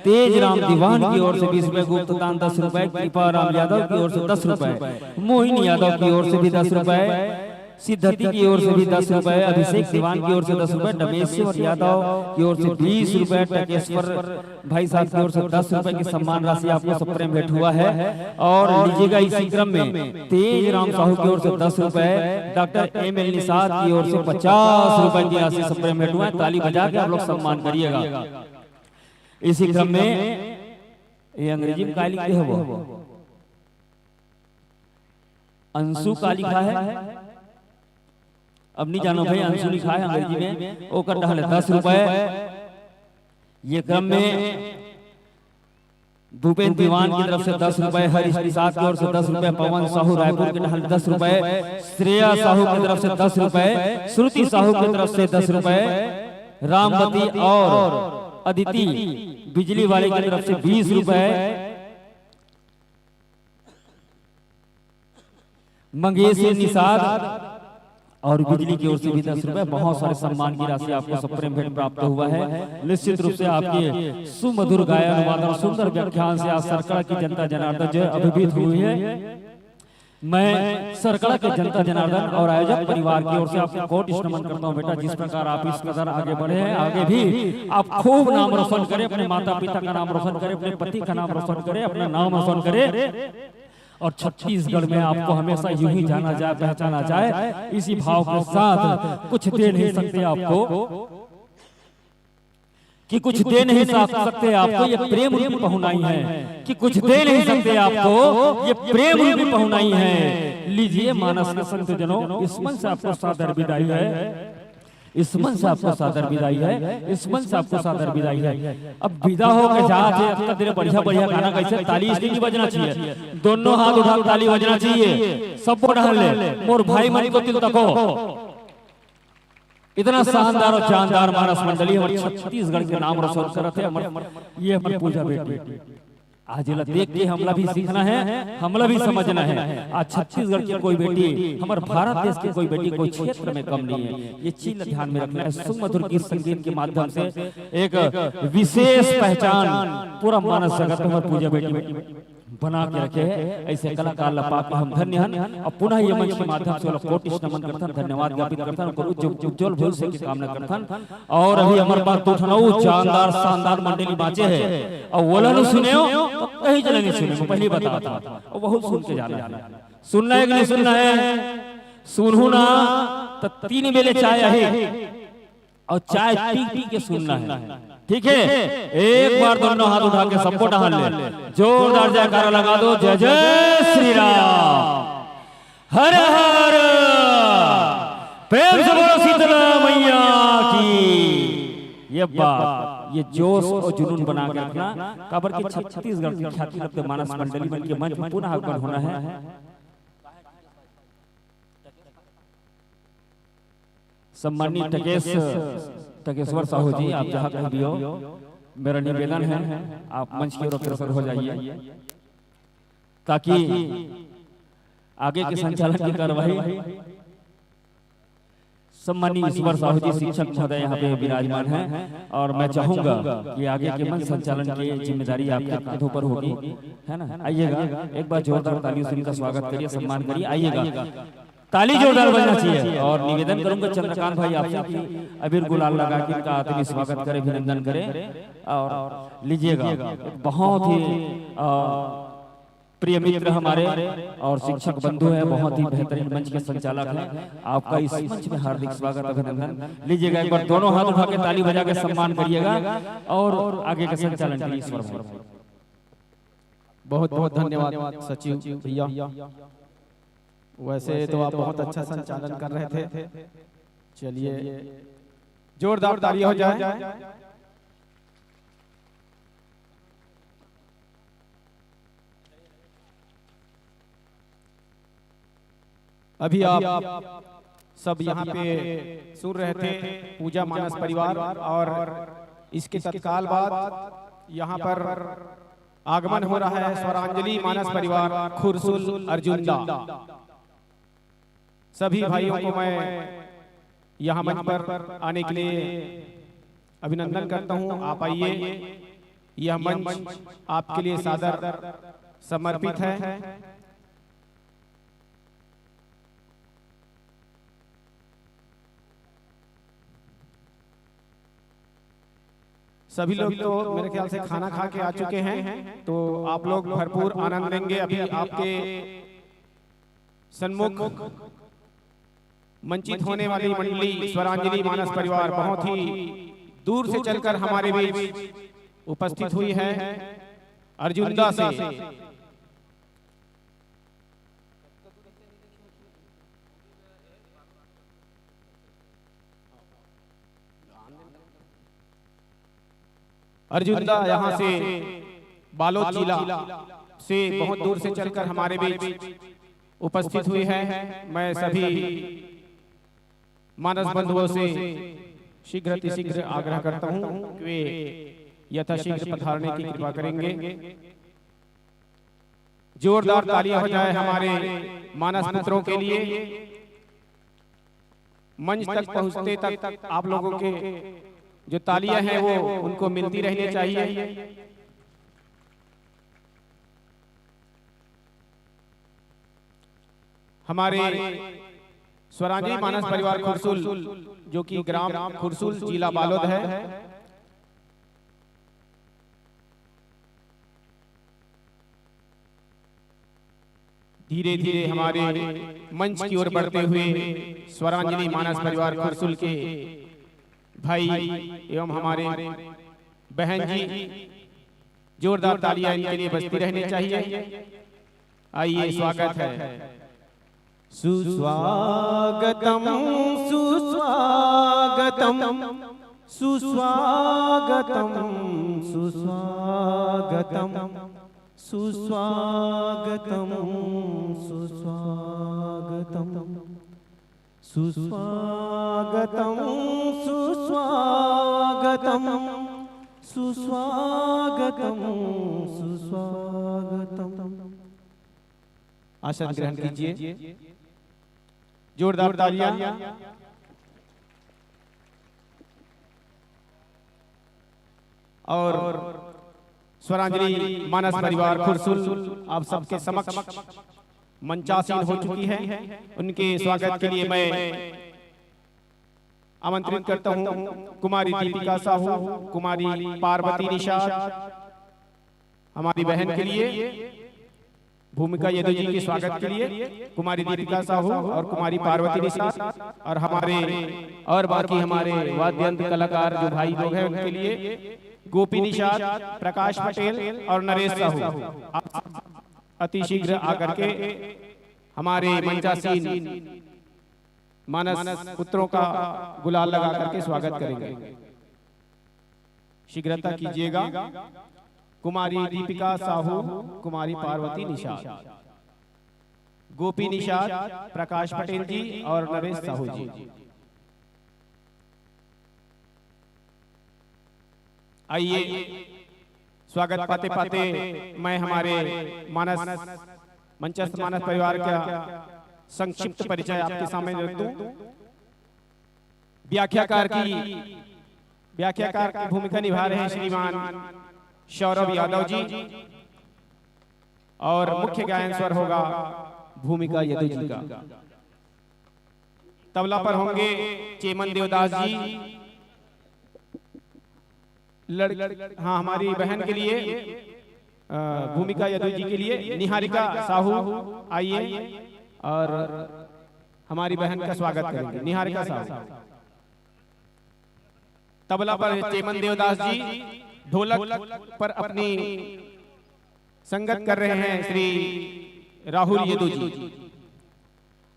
तेज राम दीवान की ओर से बीस रुपए, गुप्त दान दस रुपए, कृपा राम यादव की ओर से दस रुपए, मोहिनी यादव की ओर से भी दस रुपए, सिद्धति की ओर से भी दस रुपए, अभिषेक दीवान की ओर से दस रुपए, डमेश्वर यादव की ओर से बीस रुपए, टकेश्वर भाई साहब की ओर से दस रुपए की सम्मान राशि आपको सप्रेम भेंट हुआ है। और लीजिएगा, इसी क्रम में तेज राम साहू की ओर से दस रुपए, डॉक्टर एम एल निषाद की ओर से पचास रुपए की राशि सप्रेम भेंट हुआ है। ताली बजा के आप लोग सम्मान करिएगा। इसी क्रम में ये अंग्रेजी में का लिखे हो, अंशु का लिखा है, अब नहीं जानो भाई, अंशु लिखा है अंग्रेजी में, ओकर डहल दस रुपए। ये क्रम में भूपेंद्र दीवान की तरफ से दस रुपए, हरीश निषाद की ओर से दस रुपए, पवन साहू रायपुर के डहल दस रुपए, श्रेया साहू की तरफ से दस रुपए, श्रुति साहू की तरफ से दस रुपए, रामवती और अदिति बिजली वाले की तरफ से बीस रुपए, मंगेश निषाद और बिजली की ओर से भी दस रुपए। बहुत सारे सम्मान की राशि आपको सप्रेम भेंट प्राप्त हुआ है। निश्चित रूप से आपके सुमधुर गायन वादन, सुंदर व्याख्यान से आज सरकड़ा की जनता जनार्दन जो है अभिभूत हुई है। मैं सरकड़ा के जनता जनार्दन और आयोजक परिवार की ओर से आपको कोटि नमन करता हूँ बेटा, जिस प्रकार आप इस कदर आगे बढ़े हैं, आगे भी आप खूब नाम रोशन करें, अपने माता पिता का नाम रोशन करें, अपने पति का नाम रोशन करें, अपना नाम रोशन करें। और छत्तीसगढ़ में आपको हमेशा यूं ही जाना जाए, पहचाना जाए, इसी भाव के साथ कुछ दे नहीं सकते आपको, कि कुछ दे नहीं सक-, सकते आपको, ये प्रेम रूपी पहुनाई है, कि कुछ दे नहीं सकते आपको, ये प्रेम रूपी पहुनाई है। लीजिए मानस के संत जनों, इस मंच से आपको सादर विदाई है। इस मंच से आपको सादर विदाई है, इस मंच से आपको सादर विदाई है। अब विदा होके जात हे, अतका देर बढ़िया बढ़िया गाना, कैसे ताली इसके नहीं बजना चाहिए, दोनों हाथ उठा के ताली बजना चाहिए, सब बढ़ा ले, मोर भाई मन को दिल तको। इतना शानदार और जानदार मानस मंडली हमर छत्तीसगढ़ के नाम रोशन करत हे, हमर, ये हमर पूजा बेटी। आज एला देख के हमला भी सीखना है, हमला भी समझना है। आज छत्तीसगढ़ की कोई बेटी, हमर भारत देश की कोई बेटी कोई क्षेत्र में कम नहीं है। ये चीज ध्यान में रखना है। सुमधुर गीत संगीत के माध्यम से एक विशेष पहचान पूरा मानस जगत में हमर पूजा बेटी बना के रखे है। ऐसे कलाकार ला पा के हम धन्य हन। और पुनः ये मंच के माध्यम से ओला कोटि नमन करथन, धन्यवाद ज्ञापित करथन, ओकर उज्ज-, उज्जवल भविष्य की कामना करथन। और अभी हमर पास दो ठन अउ जानदार शानदार मंडली बाँचे हे, अउ ओला नु सुनेव तो कहीं चले नहीं सुने, मैं पहली बता था, और बहुत सुन के जाना है। सुनना है कि नहीं सुनना है? सुनहू ना तो तीन बेले चाय आहे, और चाय पी पी के सुनना है, ठीक है? एक बार दोनों हाथ उठा के सबको टहल ले, जोरदार जयकारा लगा दो, जय जय श्री राम। हर हर, प्रेम से बोलो शीतला मैया की। ये बात, ये जोश और जुनून बना के रखना, काबर कि छत्तीसगढ़ की ख्याति रखते मानस मंडली मन के मंच में पुनः आगमन होना है। सम्मानित टकेश, टकेश्वर साहू जी, आप जहाँ कहीं भी हो, मेरा निवेदन है, आप मंच की ओर अग्रसर हो जाइए, ताकि आगे के संचालन की कार्यवाही सम्मानित ईश्वर साहू जी शिक्षक महोदय यहाँ पे विराजमान हैं, और मैं चाहूंगा कि आगे के मंच संचालन की जिम्मेदारी आपके कंधों पर होगी, है ना? आइएगा, एक बार जोरदार तालियों से इनका स्वागत करिए, सम्मान करिए, आइएगा। ताली जोरदार बजना चाहिए। और निवेदन करूंगा चंद्रकांत भाई आपसे कि अबीर गुलाल लगा के इनका आदमी स्वागत करे, अभिनंदन करे। और लीजिएगा, बहुत ही, अ, प्रिय मित्र हमारे और शिक्षक बंधु हैं, बहुत ही बेहतरीन मंच के संचालक हैं। आपका इस मंच में हार्दिक स्वागत, अभिनंदन। लीजिएगा, एक बार दोनों हाथ उठा के ताली बजा के सम्मान करिएगा और आगे का संचालन के लिए ईश्वर भाई। बहुत बहुत धन्यवाद सचिव भैया, वैसे तो आप बहुत अच्छा संचालन कर रहे थे। चलिए, जोरदार तालियां हो जाए। अभी आप सब यहाँ पे सुन रहे थे पूजा मानस परिवार, और इसके तत्काल बाद यहाँ पर आगमन हो रहा है स्वरांजलि मानस परिवार खुरसुल अर्जुंदा। सभी भाइयों को मैं यहाँ मंच पर आने के लिए अभिनंदन करता हूँ। आप आइए, यह मंच आपके लिए सादर समर्पित है। सभी लोग तो मेरे ख्याल से खाना खा के आ चुके हैं, तो आप लोग भरपूर आनंद लेंगे। अभी आपके सन्मुख मंचित होने वाली मंडली स्वरांजलि मानस परिवार बहुत ही दूर से चलकर हमारे बीच उपस्थित हुई है। अर्जुंदा से अर्जुंदा यहाँ से बालोद जिला से बहुत दूर से चलकर हमारे बीच उपस्थित हुई है। मैं सभी मानस बंधुओं से शीघ्र अतिशीघ्र आग्रह करता हूँ कि वे यथाशीघ्र पधारने की कृपा करेंगे। जोरदार तालियां हो जाए हमारे मानस पुत्रों के लिए। मंच तक पहुंचते तक आप लोगों के जो तालियां हैं वो उनको मिलती रहनी चाहिए। हमारे स्वरांजलि मानस परिवार खुरसुल, जो कि ग्राम खुरसुल, जिला बालोद है, धीरे धीरे हमारे मंच की ओर बढ़ते हुए स्वरांजलि मानस परिवार खुरसुल के भाई एवं हमारे बहन जी, जोरदार तालियां इनके लिए बजती रहनी चाहिए। आइए, स्वागत है। सुस्वागतम, सुस्वागतम, सुस्वागतम, सुस्वागतम, सुस्वागतम, सुस्वागतम, सुस्वागतम, सुस्वागतम, सुस्वागतम, सुस्वागतम। आसन ग्रहण कीजिए। जोरदार तालियां। और स्वरांजलि मानस परिवार खुरसुल आप सबके समक्ष मंचासीन हो चुकी है। उनके स्वागत के लिए मैं आमंत्रित करता हूं कुमारी दीपिका साहू, कुमारी पार्वती निषाद, हमारी बहन के लिए, भूमिका यदु जी के स्वागत के लिए कुमारी दीपिका साहू और कुमारी पार्वती निषाद, और हमारे, और बाकी हमारे वाद्य यंत्र कलाकार जो भाई लोग हैं उनके लिए गोपी निषाद, प्रकाश पटेल और नरेश साहू। आप अति शीघ्र आकर के हमारे मंचासीन मानस पुत्रों का गुलाल लगा करके स्वागत करेंगे। शीघ्रता कीजिएगा। कुमारी दीपिका साहू, कुमारी पार्वती निषाद, गोपी निषाद, प्रकाश पटेल जी और नरेश साहू जी। आइए, स्वागत पाते पाते मैं हमारे मानस, मंचस्थ मानस परिवार का संक्षिप्त परिचय आपके सामने रख दूं। व्याख्याकार की, व्याख्याकार की भूमिका निभा रहे हैं श्रीमान सौरभ यादव जी, और मुख्य गायन स्वर होगा भूमिका यदु जी का। तबला पर होंगे चेमन देवदास जी, लड़, हाँ, हमारी बहन के लिए अ, भूमिका यदु जी के लिए निहारिका साहू आइए और हमारी बहन का स्वागत करेंगे। निहारिका साहू। तबला पर चेमन देवदास जी, ढोलक पर अपनी संगत कर रहे हैं श्री राहुल यदु जी,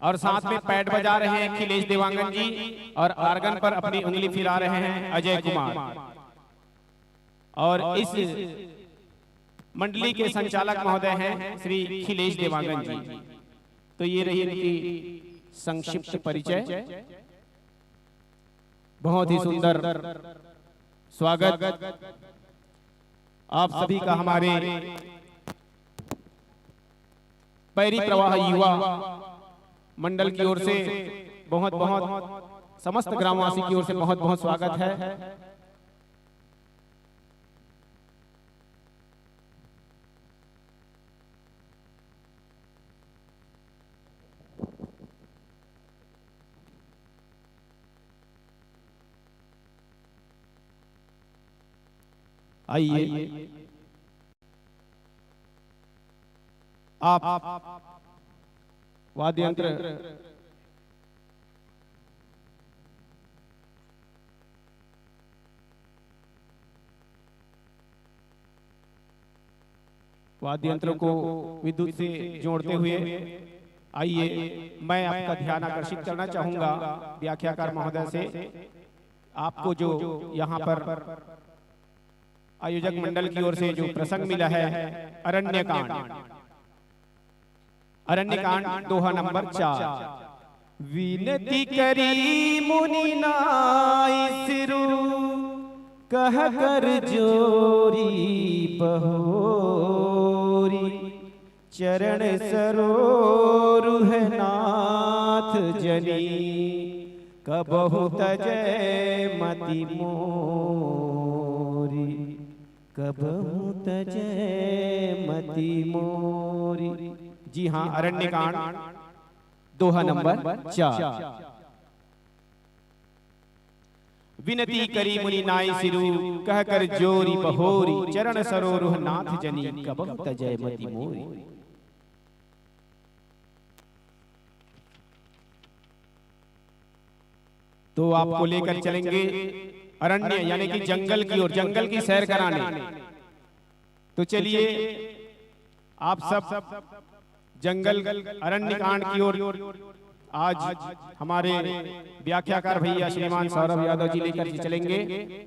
और साथ में पैड बजा रहे हैं अखिलेश देवांगन जी, और आर्गन पर अपनी उंगली फिरा रहे हैं अजय कुमार, और इस मंडली के संचालक महोदय हैं श्री अखिलेश देवांगन जी। तो ये रही इनकी संक्षिप्त परिचय। बहुत ही सुंदर स्वागत आप सभी का हमारे पैरी प्रवाह युवा मंडल की ओर से। बहुत बहुत समस्त ग्रामवासी की ओर से बहुत बहुत स्वागत है। आइए, आप वाद्य यंत्र वाद्य यंत्रों को विद्युत से जोड़ते हुए, आइए, मैं आपका ध्यान आकर्षित करना चाहूंगा व्याख्याकार महोदय से। आपको जो यहाँ पर आयोजक मंडल की ओर से जो प्रसंग मिला है, अरण्यकांड, अरण्यकांड दोहा नंबर चार। विनती करी मुनि नाई सिरु, कह कर जोरी पहोरी, चरण सरोरुह नाथ जनी, कबहु तजय मति मोरी, कबहु तजय मति मोरी। जी हाँ, अरण्यकांड दोहा नंबर चार। विनती करी मुनि नाई सिरु, कह कर जोरी पहोरी, चरण सरोरुह नाथ जनी, कबहु तजय मति मोरी। तो आपको लेकर चलेंगे अरण्य यानी कि जंगल की ओर, जंगल की सैर कराने। तो चलिए, आप सब जंगल अरण्य कांड की ओर आज हमारे व्याख्याकार भैया श्रीमान सौरभ यादव जी लेकर के चलेंगे।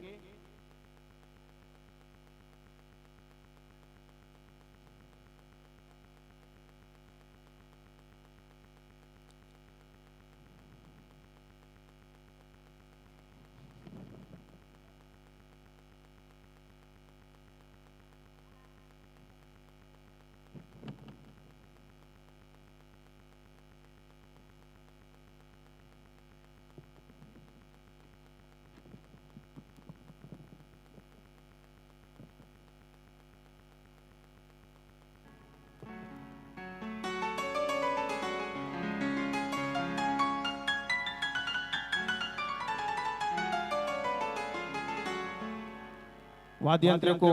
वाद्य यंत्र को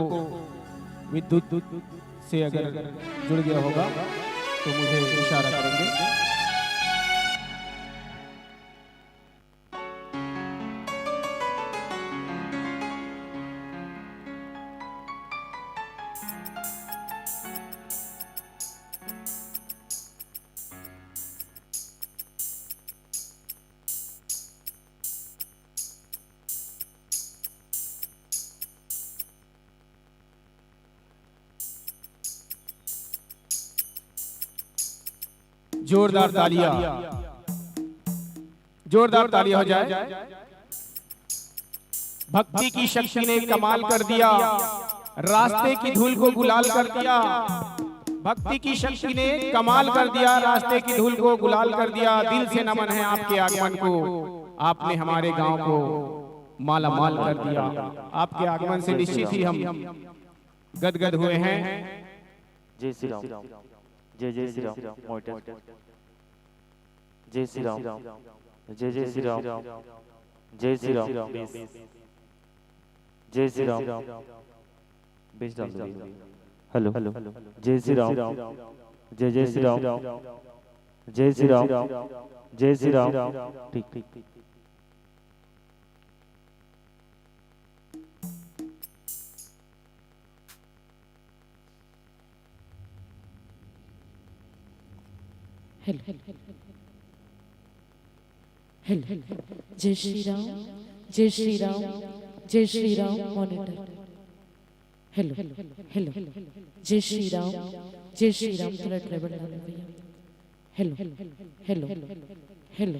विद्युत से अगर जुड़ गया होगा तो मुझे इशारा करेंगे। जोरदार तालियां, जोरदार तालियां हो जाए। भक्ति की शक्ति ने कमाल कर दिया, रास्ते की धूल को गुलाल कर दिया। भक्ति की शक्ति ने कमाल कर दिया, रास्ते की धूल को गुलाल कर दिया। दिल से नमन है आपके आगमन को, आपने हमारे गांव को माला माल कर दिया। आपके आगमन से निश्चित ही हम गदगद हुए हैं। जय श्री राम। जय जय श्री राम। मोहित। जय श्री राम। जय जय श्री राम। जय श्री राम। जय श्री राम। बेस डाल दो। हेलो। जय श्री राम। जय जय श्री राम। जय श्री राम। जय श्री राम। ठीक, ठीक। हेलो। हेलो। जय श्री राम। जय श्री राम। जय Shri Ram. Monitor. Hello. Hello. जय श्री राम। जय श्री राम। थोड़ा ट्रेबल डालो भैया। हेलो। हेलो। हेलो।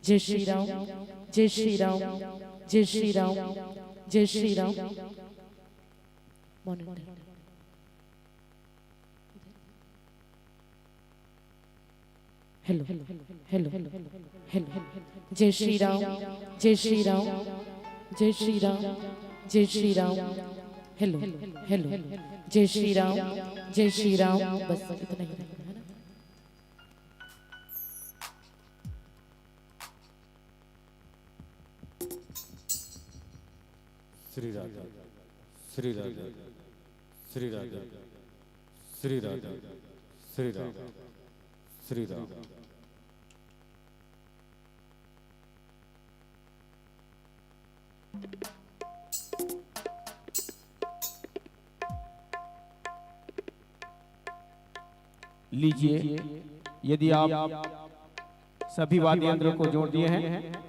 जय श्री राम। जय श्री राम। जय श्री राम। जय Shri Ram. Monitor. Hello. Hello. Hello. जय श्री राम। जय श्री राम। जय श्री राम। जय श्री राम। हेलो। हेलो। जय श्री राम। जय श्री राम। बस इतना ही रखना है ना। श्री राधे। श्री राधे। श्री राधे। श्री राधे। श्री राम। श्री राम। लीजिए, यदि आप सभी वाद्य यंत्रों को जोड़ दिए हैं।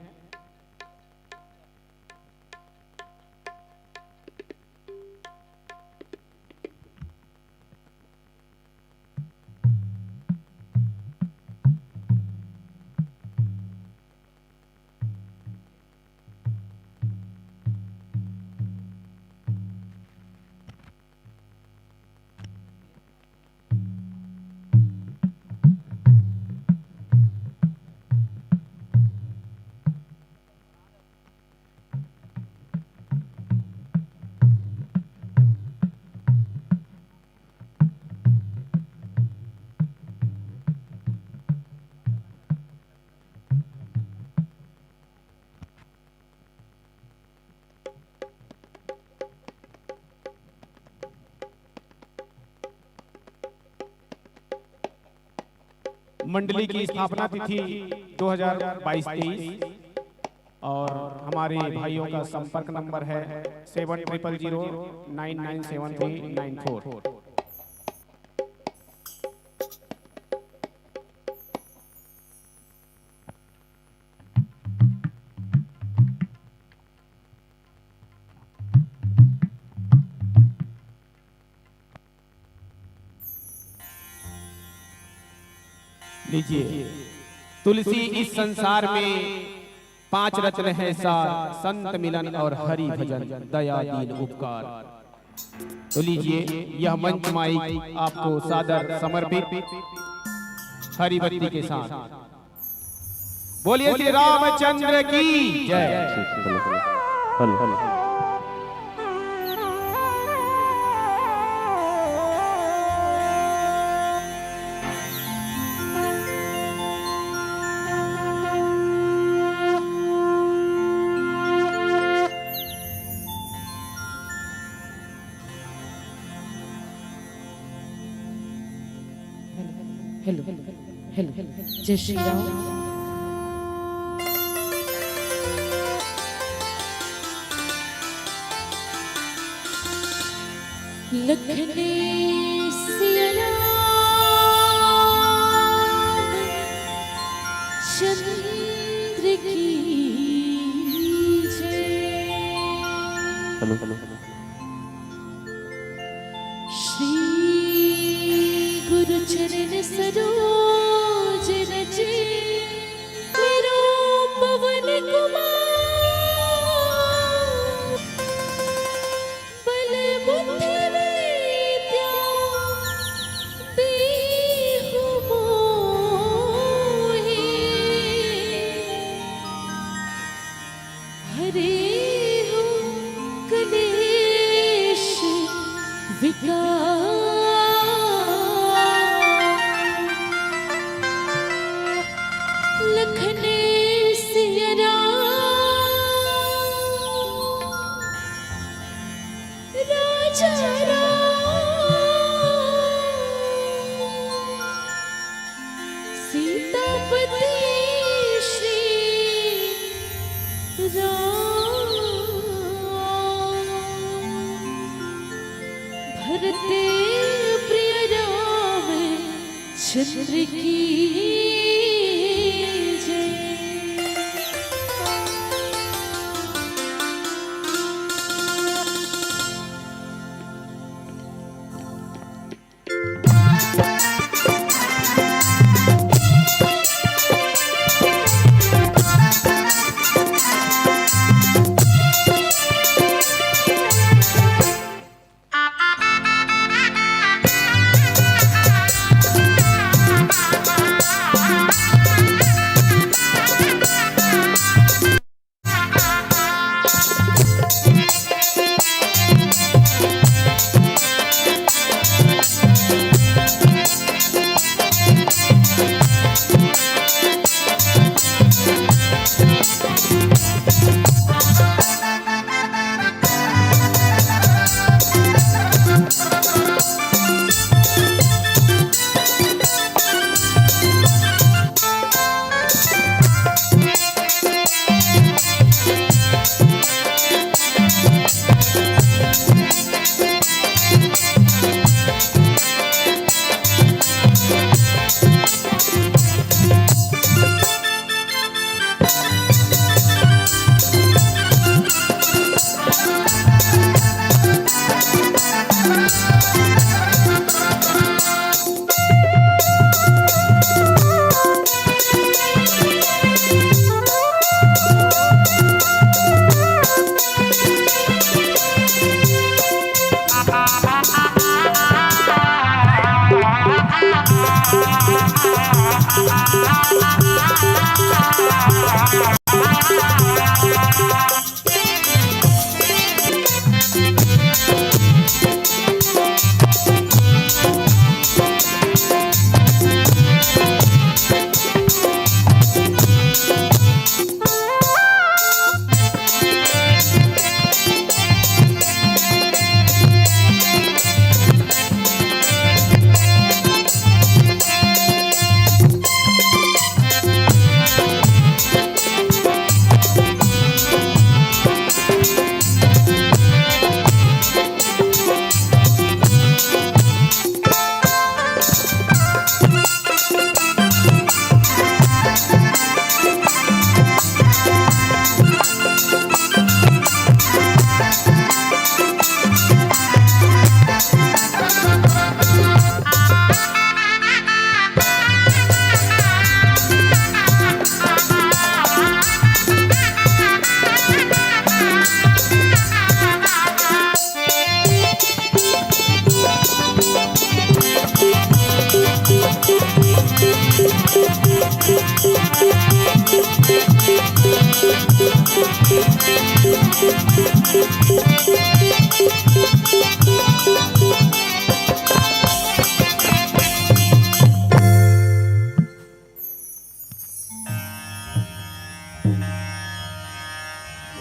मंडली की स्थापना तिथि दो हज़ार बाईस तेईस और हमारे भाइयों का संपर्क नंबर है seven triple zero nine nine seven three nine four. लीजिए, तुलसी इस संसार में पांच रत्न है सार, संत मिलन और हरि भजन, दया दीन उपकार। तो लीजिए, यह मंच माइक आपको सादर समर्पित हरिभक्ति के साथ। बोलिए श्री रामचंद्र की जय। Hello, hello. हेलो, हेलो, जय श्री राम। लखने सिया राम चंद्र की जय। Hello, hello, hello. श्री गुरु चरण सरोज रज मेरो पवन कुमार। बल बुद्धि विद्या देहु मोहे। हरे हो कलेश विकार। लखने सिया राम राजा राम। की जय।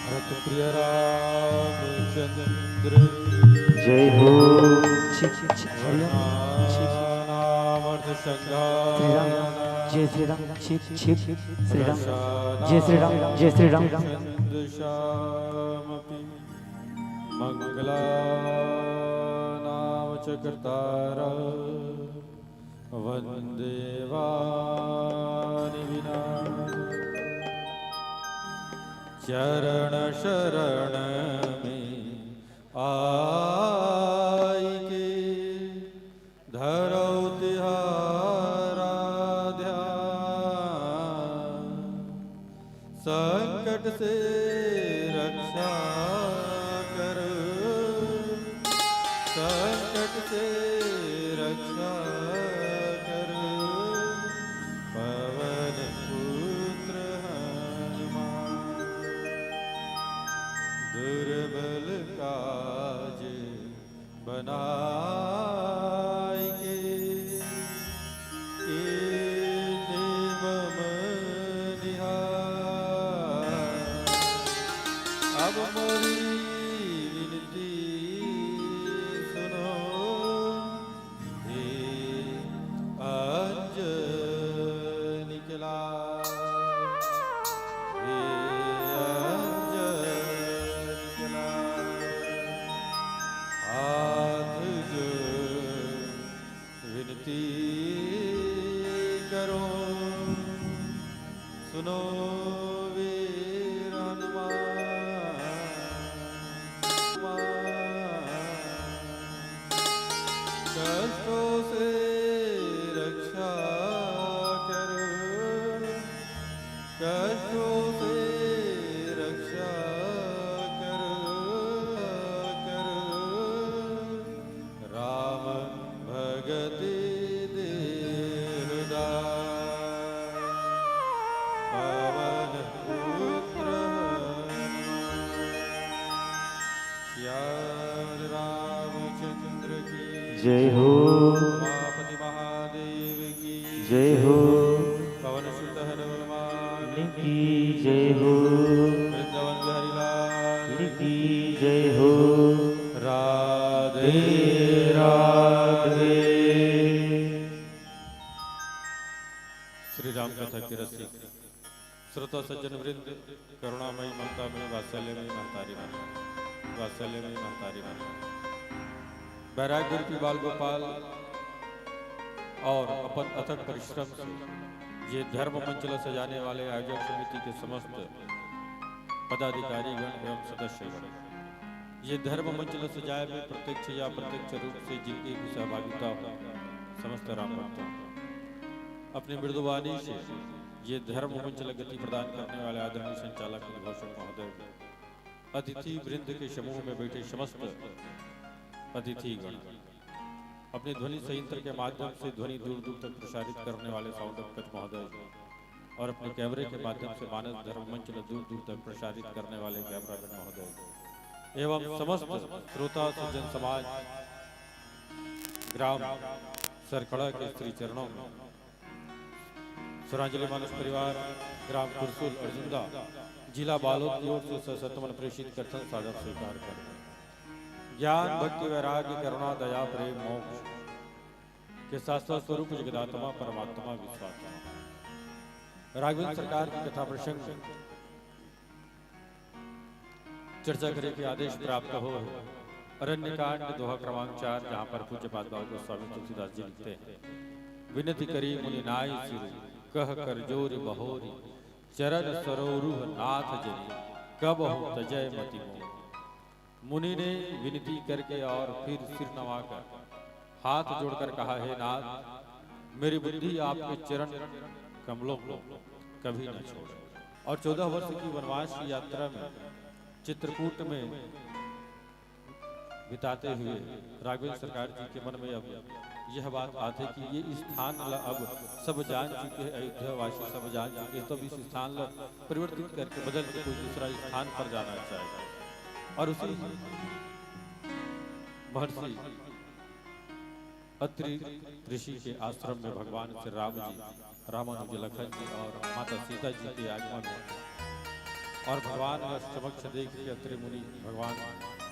भरत प्रिय रामचंद्र जय हो। छिप, छिप, छिप, हरिओम। छिप। श्री राम, जय श्री राम, छिप, छिप, श्री राम, जय श्री राम, जय श्री राम। मंगला नाम चक्रतारा वंदे वाणी विना। चरण शरण में आइके धरौ तिहारा ध्यान। संकट से रक्षा करो, संकट से रक्षा करो, पवन पुत्र हनुमान। दुर्बल काज बनाइके कीन्हे मम निहार। अब मोरी विनती सुनो, हे अंजनी के लाल, हे अंजनी के लाल, हाथ जोड़ विनती सुनो वीर हनुमान, कष्टों से रक्षा करो, कष्टों से रक्षा करो, करो। राम भगति देहु दान, पवन पुत्र हनुमान। सियावर रामचंद्र की जय हो। उमापति महादेव की जय हो। पवन सुत हनुमान की जय हो। वृंदावन बिहारी लाल की जय हो। राधे राधे। श्री राम कथा के रसिक श्रोता सज्जन वृंद, करुणामयी, ममतामयी, वात्सल्यमयी महतारी मन, वात्सल्यमयी महतारी मन, बैराग्य रूपी बाल गोपाल और अपन अथक परिश्रम से ये धर्म मंच ला सजाने वाले आयोजक समिति के समस्त पदाधिकारी गण एवं सदस्य गण, ये धर्म मंच ला सजाए में प्रत्यक्ष या अप्रत्यक्ष रूप से जिनकी भी सहभागिता हो, समस्त राम भक्तों, अपनी मृदुवाणी से ये धर्म मंच ला गति प्रदान करने वाले आदरणीय संचालक उद्घोषक महोदय, अतिथि वृंद के समूह में बैठे समस्त अतिथि गण, अपने ध्वनि संयंत्र के माध्यम से ध्वनि दूर दूर तक प्रसारित करने वाले साउंड पंच महोदय और अपने कैमरे के माध्यम से मानस धर्म मंच ला दूर दूर तक प्रसारित करने वाले कैमरामैन महोदय एवं समस्त श्रोता सज्जन समाज, ग्राम सरकड़ा के श्री चरणों में स्वरांजलि मानस परिवार, ग्राम कुरसुल अर्जुंदा, जिला बालोद की ओर से सशर्त नमन प्रेषित करथन, सादर स्वीकार कर। ज्ञान, भक्ति, वैराग्य, करुणा, दया, प्रेम, मोक्ष के शाश्वत स्वरूप जगदात्मा परमात्मा विश्वात्मा। राघवेंद्र सरकार की कथा प्रसंग चर्चा करे के आदेश प्राप्त हो। अरण्य कांड, दोहा क्रमांक चार, जहाँ पर पूज्य पाद बाबा गोस्वामी तुलसीदास जी लिखते हैं, विनती करी मुनि नाई सिरु, कह कर जोर बहोरी, चरण सरोरुह नाथ जनी, कबहु तजय मति मोर। मुनि ने विनती करके और फिर सिर नवाकर, हाथ जोड़कर कहा, "हे नाथ, मेरी बुद्धि आपके चरण कमलों को कभी न छोड़े।" और चौदह वर्ष की वनवास की यात्रा में चित्रकूट में बिताते हुए राघवेंद्र सरकार जी के मन में अब यह बात आते कि ये स्थान ला अब सब जान चुके हैं, अयोध्या वासी सब जान चुके हैं, तो अब इस स्थान ला परिवर्तित करके बदल के कोई दूसरा स्थान पर जाना चाहिए। और उसी महर्षि अत्रि ऋषि के आश्रम में भगवान श्री राम जी, रामानुज लखन जी और माता सीता जी के आगमन और भगवान का समक्ष देख के अत्रि मुनि भगवान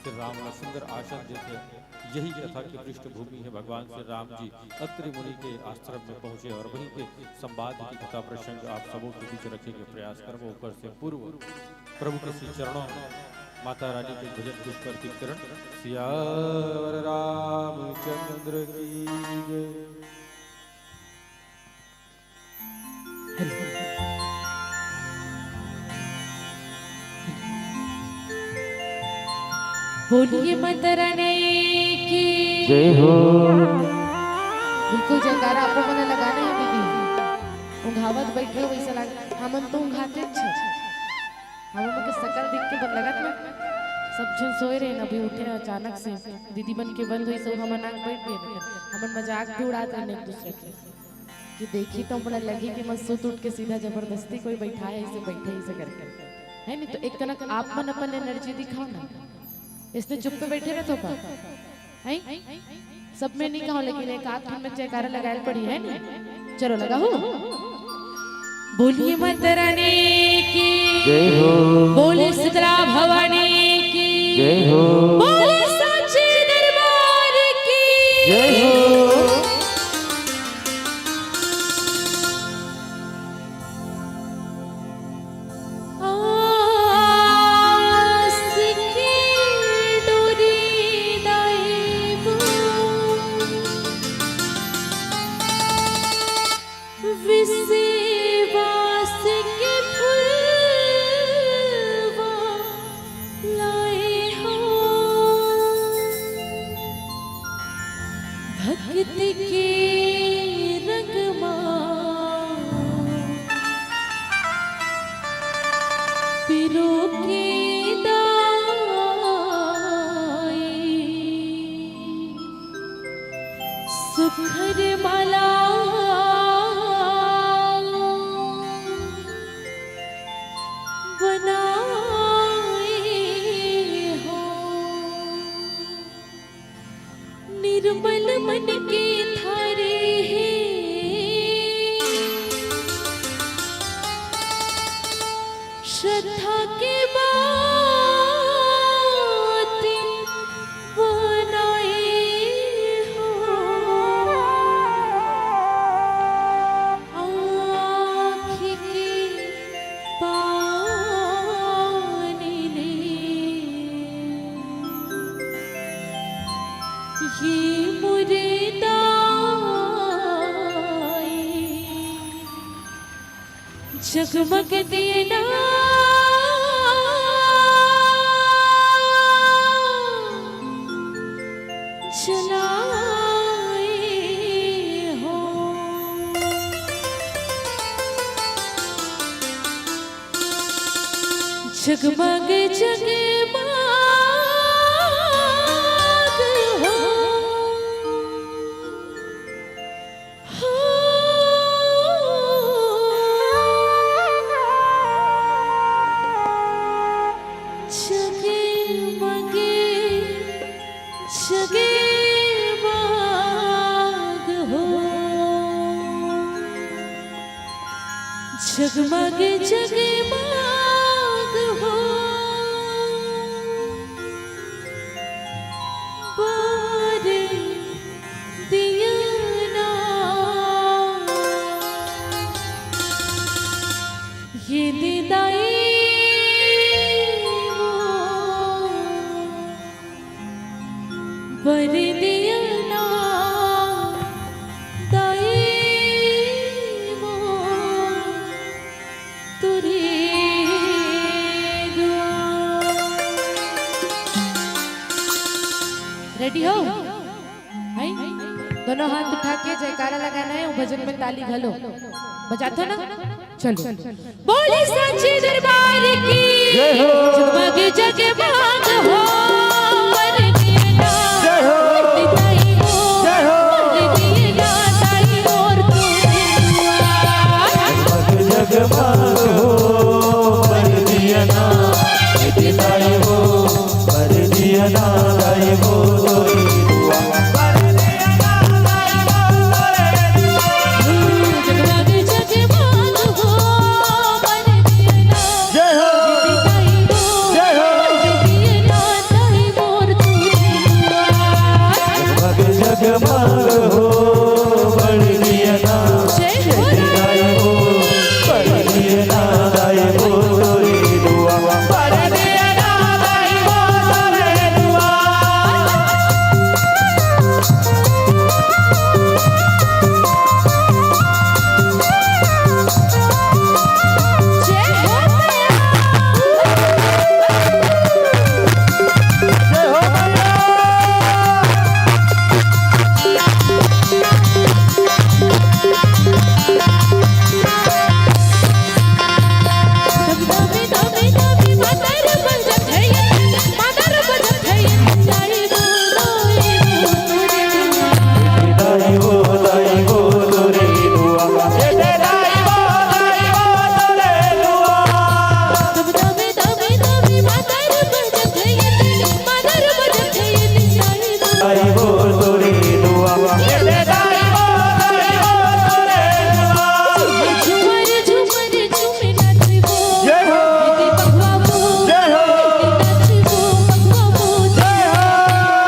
श्री राम का सुंदर आसन देते। यही कथा की पृष्ठभूमि है। भगवान श्री राम जी अत्रि मुनि के आश्रम में पहुंचे और वहीं के संवाद की कथा प्रसंग आप सबों के बीच रखने के प्रयास करबो। ओकर से पूर्व प्रभु के श्री चरणों में माता रानी के भजन पुष्प अर्पित करन। सियावर रामचंद्र की जय। बोलिए माता रानी की जय हो। बिल्कुल जयकारा आपको मन लगाना है दीदी। उंघावत बैठे हो वैसा लग, हमन तो उंघाते छ। हमन के सकल देख के बन लगत ना, सब झन सोए रहे, अभी उठे अचानक से, दीदी मन के बंद हुई सब हमन आग बैठ गए, हमन मजाक भी उड़ात रहे एक दूसरे के। कि देखी तो बड़ा लगी कि मैं सुत उठ के सीधा जबरदस्ती कोई बैठा है, इसे बैठे, इसे करके, है नहीं? तो एक कनक आप मन अपन एनर्जी दिखाओ ना, इसने चुप पे बैठे रहते हो का? हैं? सब में नहीं कहो, लेकिन एक आध ठन में जयकारा लगाए पड़ी है नहीं? चलो लगाओ। बोलिए माता रानी की जय हो। बोले शीतला भवानी की जय हो। बोले साचे दरबार की जय हो। आस की डोरी दाई वो विश्वास के रोके दाई सुखर माला बनाए हो। निर्मल मन के थारे हे श्रद्धा के बाती बनाए हो। आँखी के पानी ने ये मोरे दाई जगमग दिए ना जलाए हो। जगमग जगमग हो। जगमग जगमग हो। जगमग जगमग हो। बार दिया ना ये दीदाई वो बर दिया ना दाई वो तुरी दुआ। रेडी हो? हाय। दोनों हाथ उठा के जयकारा लगाना है, वो भजन में ताली घलो बजाता ना। चलो। बोले सांचे दरबार की। जय हो। जगमग जगमग हो। बर दिया ना जय हो। दाई हो। जय हो। बर दिया ना दाई और तू दुआ। जगमग जगमग हो। बर दिया ना दाई हो। बर दिया ना दाई हो। तोरी दुआ। जगमग जगमग हो। जय हो। जय हो। जगमग जगमग हो, बड़ दिया ना। जय हो। दाई हो, बड़ दिया ना, दाई हो, तोरी दुआ। बड़ दिया ना, दाई हो, तोरी दुआ।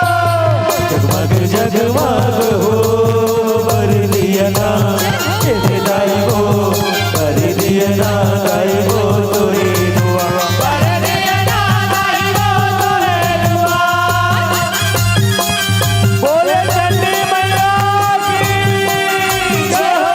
जगमग जगमग हो, बर दिया ना, दाई हो, बर दिया ना, दाई हो, तोरी दुआ। बर दिया ना, दाई हो, तोरी दुआ। बोले चंडी मैया की जय हो।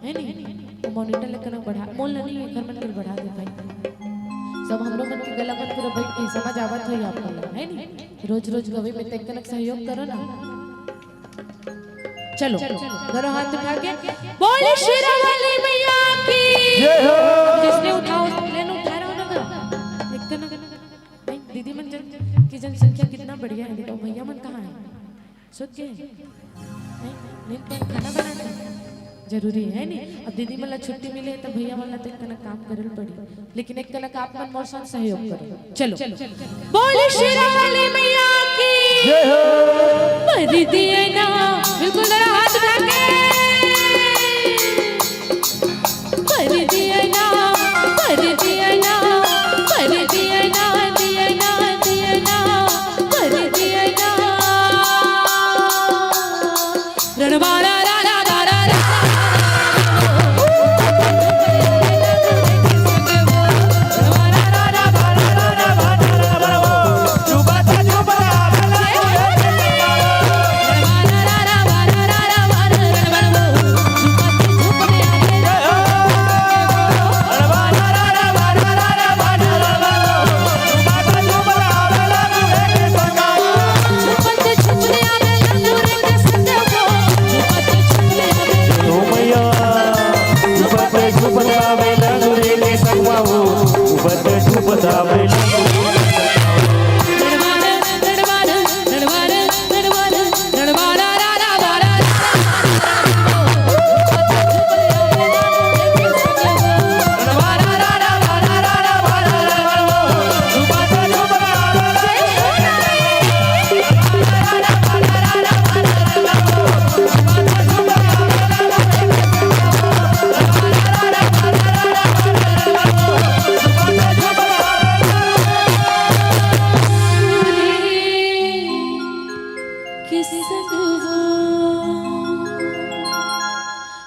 है नी? वो monitor ले कनक बढ़ा, मोल नहीं है, घर मन के बढ़ा दे भाई। सब हमरो मन के गला मन पूरा बैठ के समझ आवत होई आप मन ला, है नी? रोज रोज गवे में ते कनक सहयोग करो ना। चलो, करो हाथ उठा के, बोल शेरा वाली मैया की। जय हो। जिसने उठाओ, लेन उठा रहा हो ना, एक कनक। नहीं, दीदी मन जन की जनसंख्या कितना बढ़िया है, देखो भैया मन कहाँ है? सुत के? नहीं, नींद पर खाना बनाना जरूरी है नी। अब दीदी मन ला छुट्टी मिले है, तो भैया मन ला तो एक कनक काम करल पड़ी, लेकिन एक कनक आप मन मोर साथ सहयोग करो। चलो, बोल शेरा वाली मैया की। जय हो। पर दिए ना, बिल्कुल जरा हाथ उठा के। पर दिए ना, पर दिए ना, पर दिए ना, दिए ना, दिए ना, पर दिए ना। रणवाला रा रा रा रा रा।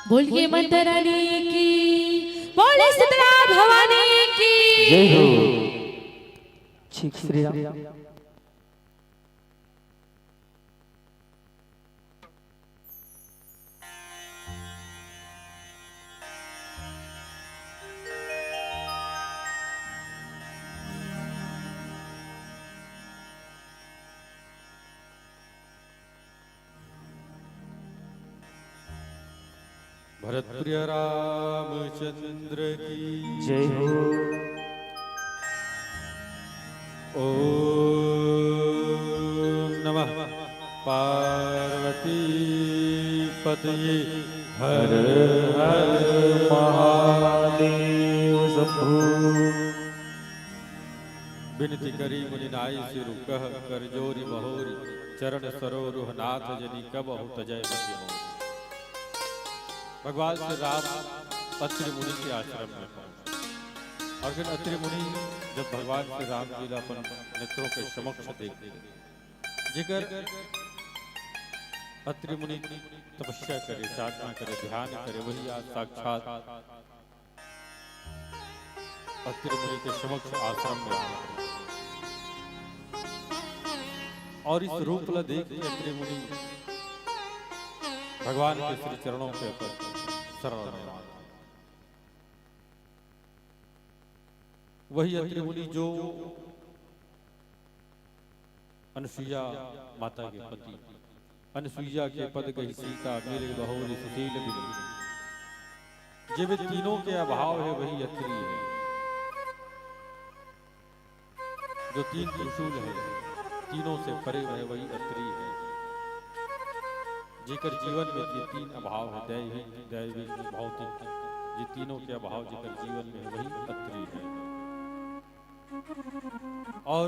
बोलिए माता रानी की, बोले शीतला भवानी की। जय हो। ठीक श्री राम। भरत प्रिय रामचंद्र की जय हो। ओम नमः पार्वती पतये हर हर महादेव शंभो। बिनती करी मुनि नाई सिरु कह, कर जोरी महोरी, चरण सरोरुह नाथ जनी कबहु तजय मति मोर। भगवान श्री राम अत्रि मुनि के आश्रम में पहुंचे। और फिर अत्रि मुनि जब भगवान श्री राम जी ला अपन नेत्रों के समक्ष देखते, जेकर अत्रि मुनि तपस्या करे, साधना करे, ध्यान करे, वही आज साक्षात अत्रि मुनि के समक्ष आश्रम में आए। और इस रूप ला देख के अत्रि मुनि भगवान के श्री चरणों के ऊपर शरण लेना। वही अत्रि मुनि जो अनसुईया माता के पति, अनसुईया के पद कही सीता, मिले बहुरी सुशील बिनु। जे वे तीनों के अभाव है, वही अत्रि है। जो तीन त्रिशूल है, तीनों से परे है, वही अत्रि है। जेकर जीवन में ये तीन अभाव है, दैहिक, दैविक, भौतिक, ये तीनों के अभाव जेकर जीवन में है, वही अत्रि है। और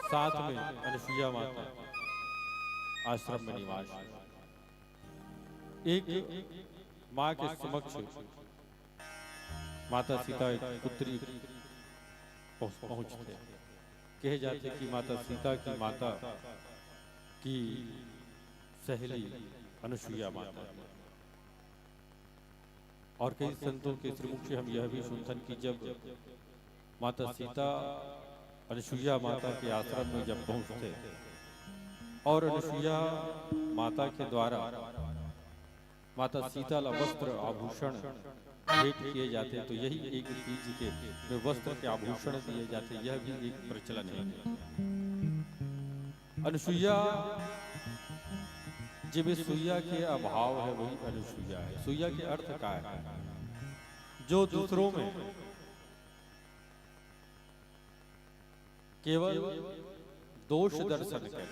साथ में अनसुईया माता आश्रम में निवास। एक माँ के समक्ष माता सीता एक पुत्री पहुँच-, पहुँचथे। कहे जाथे कि माता सीता की माता की सहेली अनसुईया माता है। और कई संतों के श्रीमुख से हम यह भी सुनथन कि जब माता सीता अनसुईया माता के आश्रम में जब पहुंचथे और अनसुईया माता के द्वारा माता सीता ला वस्त्र आभूषण भेंट किए जाते, तो यही एक तीज के में वस्त्र के आभूषण दिए जाते, यह भी एक प्रचलन है। अनुसुईया, जेमे सुईया के अभाव है, वही अनुसुईया है। सुईया के अर्थ का है? जो दूसरों में केवल दोष दर्शन करे,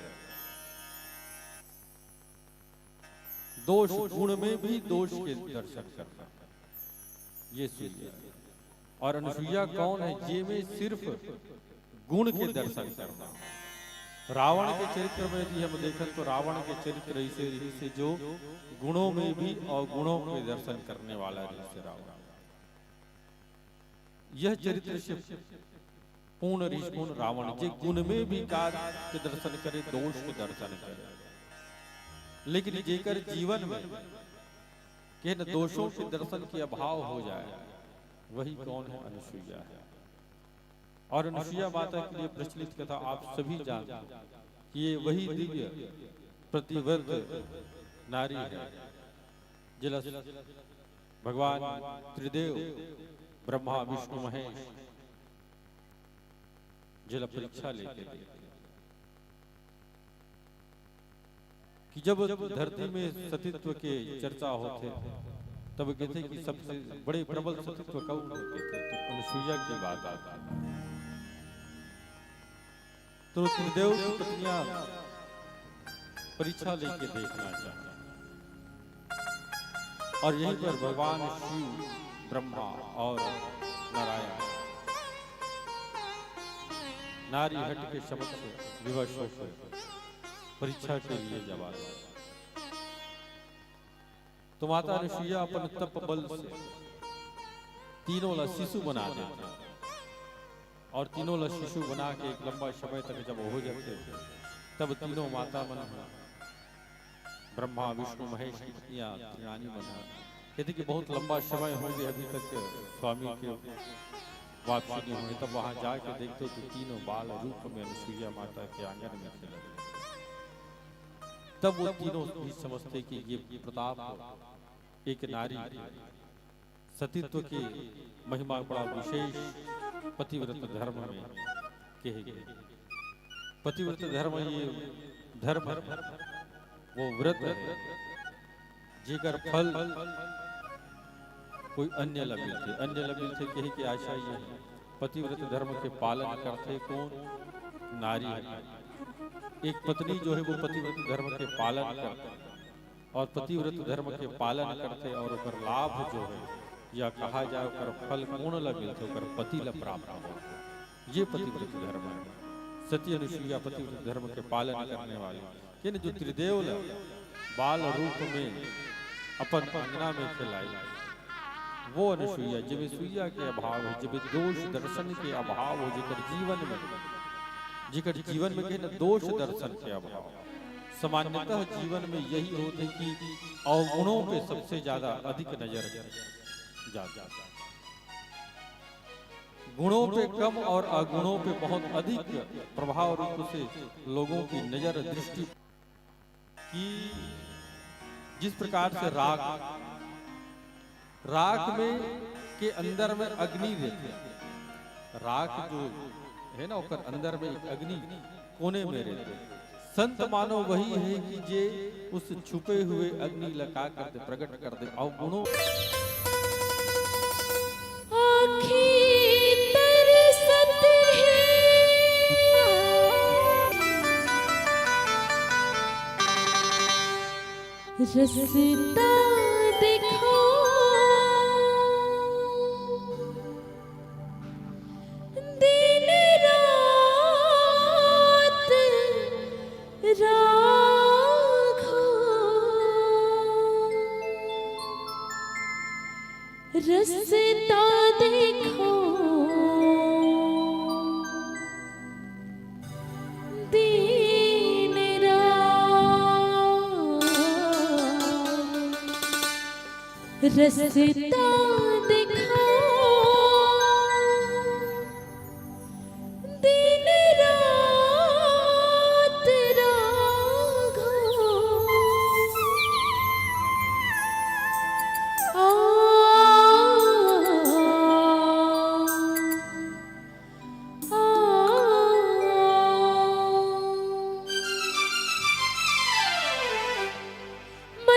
दोष गुण में भी दोष के दर्शन करना, ये सुईया है। और अनुसुईया कौन है? जेमे सिर्फ गुण के दर्शन करना। रावण के चरित्र में यदि हम देखन, तो रावण के चरित्र ऐसे रहिसे जो गुणों में भी अवगुणों के दर्शन करने वाला रहिसे रावण। यह चरित्र से पूर्ण रहिस कोन? रावण, जे गुण में भी का के दर्शन करे, दोष के दर्शन करे। लेकिन जेकर जीवन में के न दोषों के दर्शन के अभाव हो जाए, वही कौन है? अनुसुईया है। और अनुसुईया माता के लिए प्रचलित कथा आप सभी जानते हैं कि ये वही दिव्य पतिव्रत नारी है, जेला भगवान त्रिदेव ब्रह्मा, विष्णु, महेश जेला परीक्षा लेके देखते कि जब धरती में सतीत्व के चर्चा होथे, तब कहथे कि सबसे बड़े प्रबल सतीत्व कौन है? कहथे तो अनुसुईया की बात आती है। तो त्रिदेव की पत्नियां परीक्षा लेके देखना चाहती, और यहीं पर भगवान शिव, ब्रह्मा और नारायण नारी हट के समक्ष विवश होकर परीक्षा के लिए जवाब। तो माता अनुसुईया अपन तप बल से तीनों ला शिशु बना देथे, और तीनों ला शिशु बना के एक लंबा समय तक जब हो जाथे, तब तीनों माता मन ह ब्रह्मा, विष्णु, महेश की पत्नियां त्रिनानी मन ह कहथे कि बहुत लंबा समय हो गया, अभी तक स्वामी के वापसी नहीं हुई। तब वहां जाके देखते तो तीनों बाल रूप में अनुसुईया माता के आंगन में खेलत। तब वो तीनों भी समझते कि ये प्रताप एक नारी के सतीत्व की महिमा बड़ा विशेष पतिव्रत धर्म में कहे गए। पतिव्रत धर्म ये धर्म है, वो व्रत है, जेकर फल कोई अन्य ला मिलथे, अन्य ला मिलथे कहे के आशा ये है। पतिव्रत धर्म के पालन करथे कोन? नारी है। एक पत्नी जो है वो पतिव्रत धर्म के पालन करथे, और पतिव्रत धर्म के पालन करथे और ओकर लाभ जो है, या कहा जाए ओकर फल कोन ला मिलथे? ओकर पति ला प्राप्त होथे। ये पतिव्रत धर्म है। सती अनुसुईया पतिव्रत धर्म के पालन करने वाली, यानी जो त्रिदेव ला बाल रूप में अपन अंगना में खिलाई, वो अनुसुईया, जेमे सुईया के अभाव है, जेमे दोष दर्शन के अभाव हो, जेकर जीवन में, जेकर जीवन में कहे ना दोष दर्शन के अभाव। सामान्यतः जीवन में यही होथे कि अवगुणों पे सबसे ज्यादा अधिक नजर जाती है, गुणों पे कम और अवगुणों पे बहुत अधिक प्रभाव रूप से लोगों की नजर दृष्टि कि जिस प्रकार से राख, राख में के अंदर में अग्नि रहथे, राख जो है ना, ओकर अंदर में एक अग्नि कोने में रहथे। संत मानो वही है कि जे उस छुपे हुए अग्नि ला का कर दे, प्रकट कर दे। अवगुणों आँखें तरसत हैं, रस्ता दिखा। दिन रात राघो रस्ता देखो दिन रात, रस्ता देखो दिन रात राघो।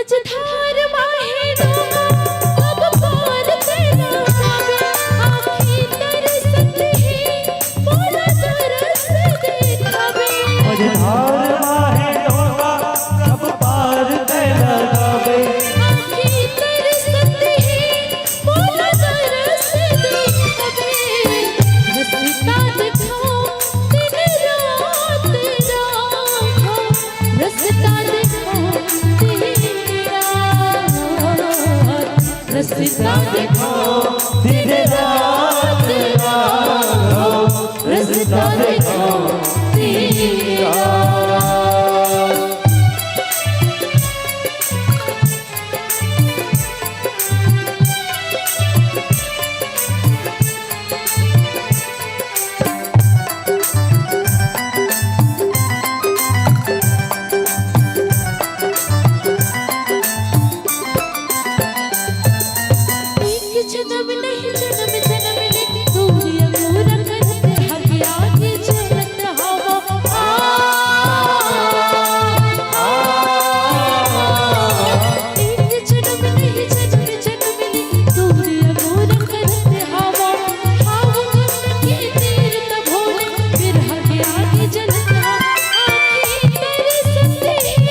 मझधार माहे डोंगा, कब पार तेला आवे, आँखी तरसत हे, मोला दरस देखावे। मझधार माहे डोंगा, कब पार तेला आवे। आँखी तरसत हे, मोला दरस देखावे। रस्ता देखो, दिन रात राखो, रस्ता देखो, दिन रात। रस्ता देखो, दिन रात राखो, रस्ता देखो, दिन रात। एक जनम नहीं जनम जनम ले, दूरिया दूर करत हक आगे चलत हवा। आ, आ, एक जनम नहीं जनम जनम ले, दूरिया दूर करत हवा। हाव गम के तीर तभोले, फिर हक आगे चलत हवा। आँखी तरसत हे।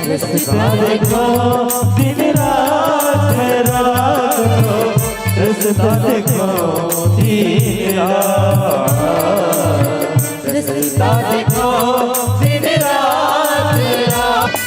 रस्ता देखो, दिन रात राखो, रस्ता देखो, दिन रात। रस्ता देखो, दिन रात राखो।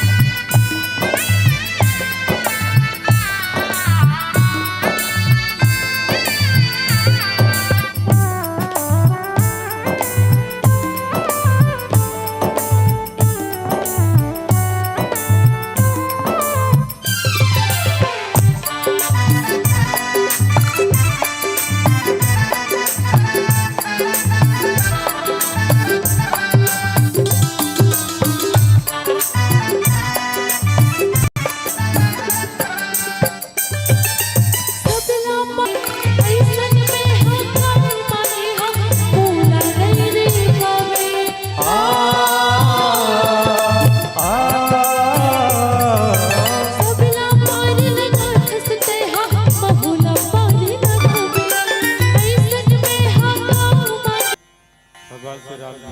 भगवान श्री राम जी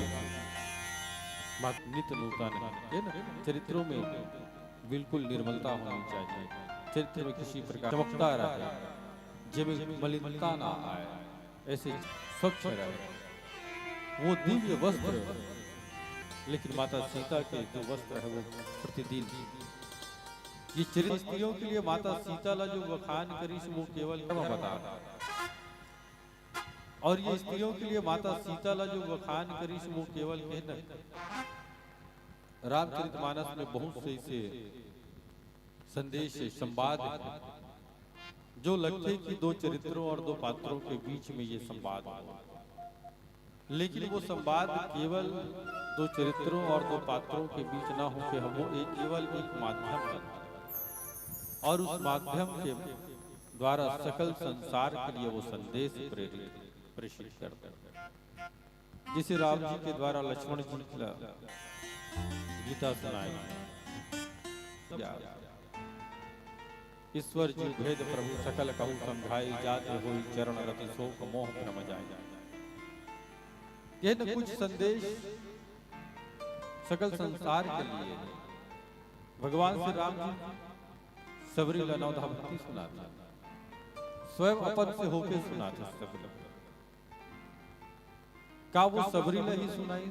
मात-, नित नूतन है, है ना? चरित्रों में बिल्कुल निर्मलता होनी चाहिए, चरित्र में किसी प्रकार चमकता रहे, जेमे मलिनता ना आए, ऐसे स्वच्छ रहे, वो दिव्य वस्त्र। लेकिन माता सीता के जो वस्त्र है, वो प्रतिदिन ये चरित्र स्त्रियों के लिए माता सीता ला जो बखान करिस, वो केवल क्या बता। और ये स्त्रियों के लिए माता सीता ला जो बखान करिस, वो केवल कहना। रामचरितमानस में बहुत से ऐसे संदेश है, संवाद है, जो लगते कि दो चरित्रों और दो पात्रों के बीच में ये संवाद हो। लेकिन वो संवाद केवल दो चरित्रों और दो पात्रों के बीच ना होके हम वो एक, केवल एक माध्यम है और उस माध्यम के द्वारा सकल संसार के लिए वो संदेश प्रेरित, प्रेषित करते हैं। जिसे राम जी के द्वारा लक्ष्मण जी का गीता सुनाई। या ईश्वर जी भेद प्रभु सकल कहु समझाई, जाति होई चरण रति सोक मोह भ्रम जाई। ये न कुछ संदेश सकल संसार के लिए है। भगवान श्री राम जी सबरी ला नवधा भक्ति सुनाथे, स्वयं अपन से होके सुनाथे सबरी। का वो सबरी ला ही सुनाई?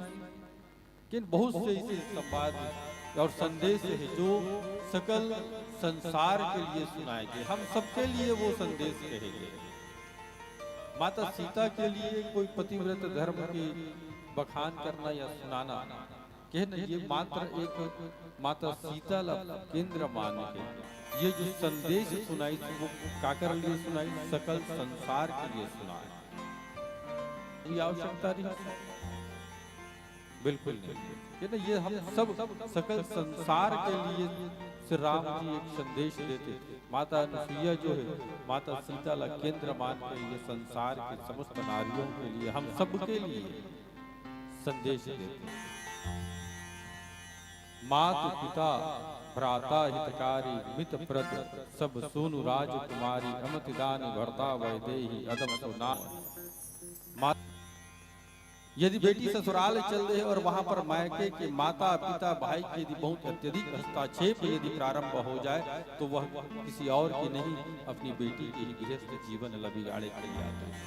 लेकिन बहुत से ऐसे संवाद और संदेश है जो सकल संसार के लिए सुनाए गए, हम सबके लिए वो संदेश कहे गए। माता सीता के लिए कोई पतिव्रत धर्म की बखान करना या सुनाना, कहना, ये मात्र एक माता सीता ला केंद्र मान के ये जो संदेश सुनाई, वो काकर लिए सुनाई? सकल संसार के लिए सुनाई। ये आवश्यकता नहीं। बिल्कुल नहीं। ये ना, ये हम सब, सकल संसार के लिए श्री राम जी एक संदेश देते। माता अनुसुईया जो है, माता सीता ला केंद्र मान के ये संसार के समस्त नारियों के लिए, हम सब के लिए संदेश देते। मात पिता भ्राता हितकारी, मित प्रत सब सोनु राजकुमारी, अमति दानि भरता वैदेही अदम सो नाहि। मात यदि बेटी ससुराल चल दे और वहां पर मायके के माता, पिता, भाई के यदि बहुत अत्यधिक हस्तक्षेप यदि प्रारंभ हो जाए, तो वह किसी और की नहीं, अपनी बेटी के ही गृहस्थ जीवन ला बिगाड़े के लिए आते हैं।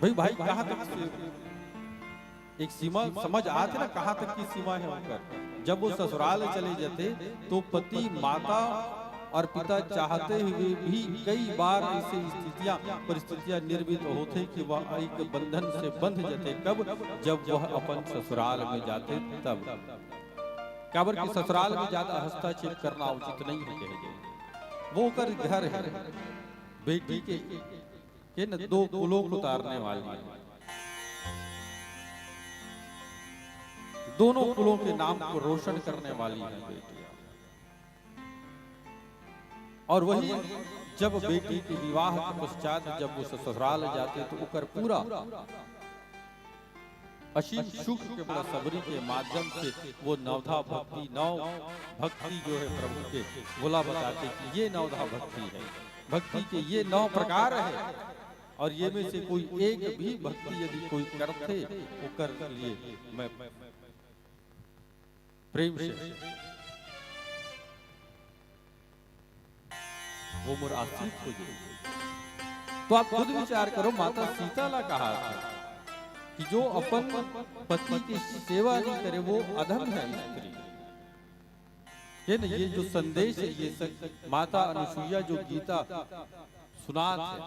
भाई, भाई कहाँ तक से एक सीमा समझ आथे ना, कहाँ तक की सीमा है उनकर। जब वो ससुराल चले जाते, तो पति, माता और पिता चाहते हुए भी कई बार ऐसी स्थितियां, परिस्थितियां निर्मित होते कि वह एक बंधन से बंध जाते। कब? जब वह अपन ससुराल में जाते तब। काबर कि ससुराल में ज्यादा हस्तक्षेप करना उचित नहीं है, कहे गए। वो ओकर घर है, बेटी के, के न दो कुलों को तारने वाली है, दोनों कुलों के नाम को रोशन करने वाली है बेटी। और वही जब बेटी के विवाह के पश्चात जब वो ससुराल जाते, तो ओकर पूरा असीम सुख के बड़ा सबरी के माध्यम से वो नवधा भक्ति, नव भक्ति जो है प्रभु के, वोला बताते कि ये नवधा भक्ति है, भक्ति के ये नौ प्रकार है, और ये में से कोई एक भी भक्ति यदि कोई करथे, ओकर लिए मैं प्रेम से वो मोर आश्रित हो जाए। तो आप खुद विचार करो, माता सीता ला कहा था कि जो अपन पति की सेवा नहीं करे, वो अधम है स्त्री। ये ना, ये जो संदेश है, ये सब माता अनुसुईया जो गीता सुनात है,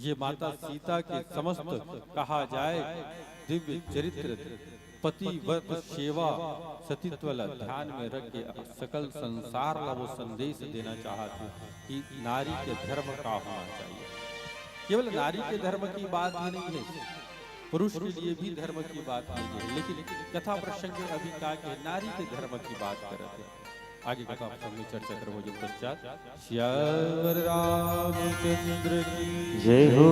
ये माता सीता के समस्त, कहा जाए, दिव्य चरित्र, पतिव्रत सेवा, सतीत्व ला ध्यान में रख के सकल संसार ला वो संदेश देना चाहत हे कि नारी के धर्म का होना चाहिए। केवल नारी के धर्म की बात ही नहीं है, पुरुष के लिए भी धर्म की बात नहीं है, लेकिन कथा प्रसंग में अभी का के नारी के धर्म की बात करत हे। आगे कथा प्रसंग में चर्चा करबो। जब पश्चात सियावर रामचंद्र की जय हो।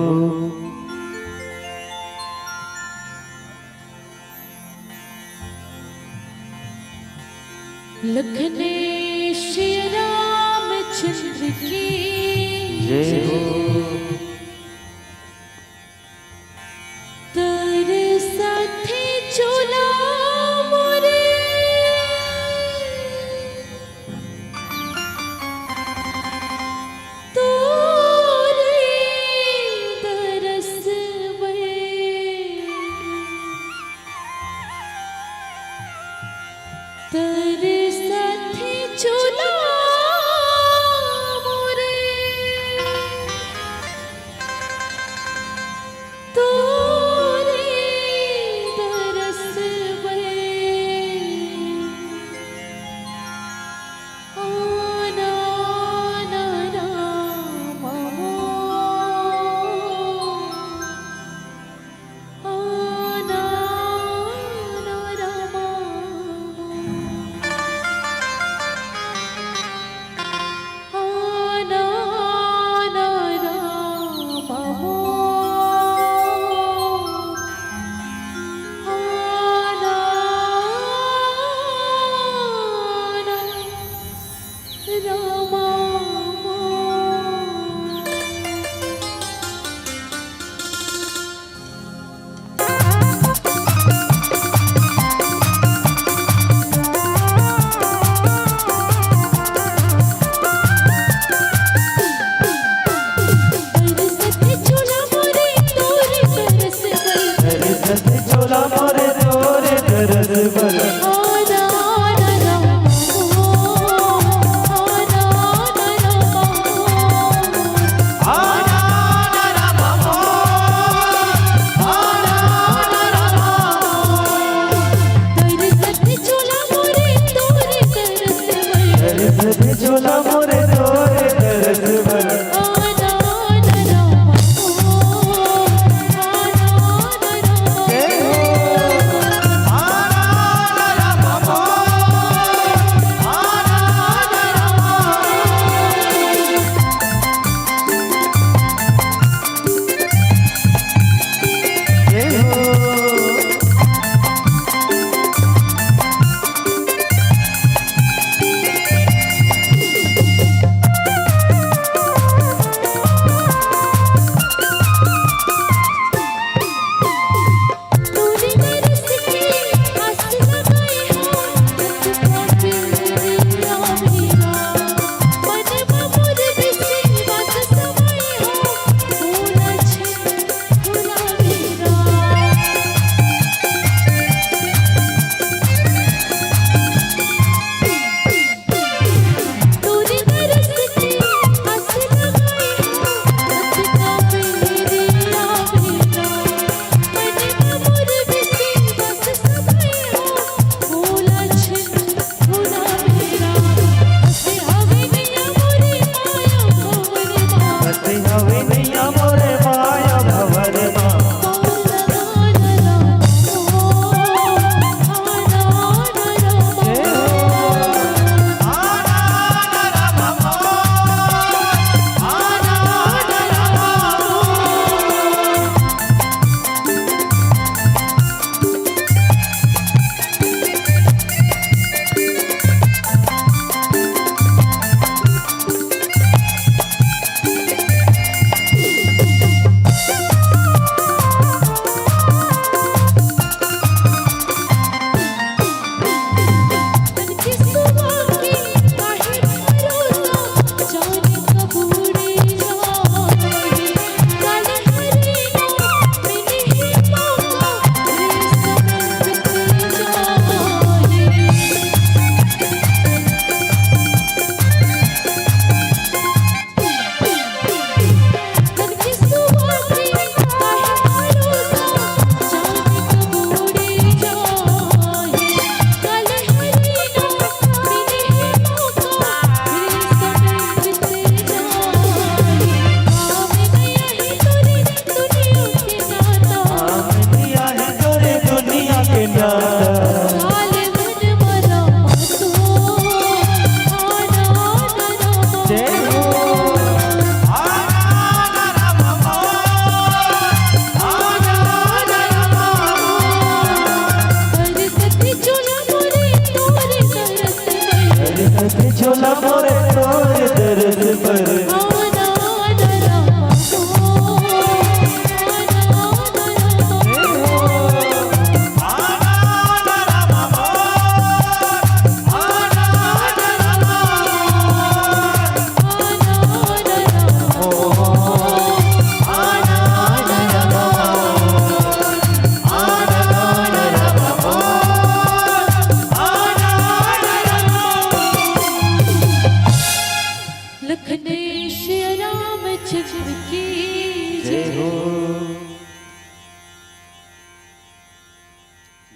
लखन श्री रामचंद्र की जय हो। तोर साथे चोला मोरे, तोरे दरस बर। तोर साथे चोला मोरे, तोरे दरस बर। आना ना रामा, आना ना रामा।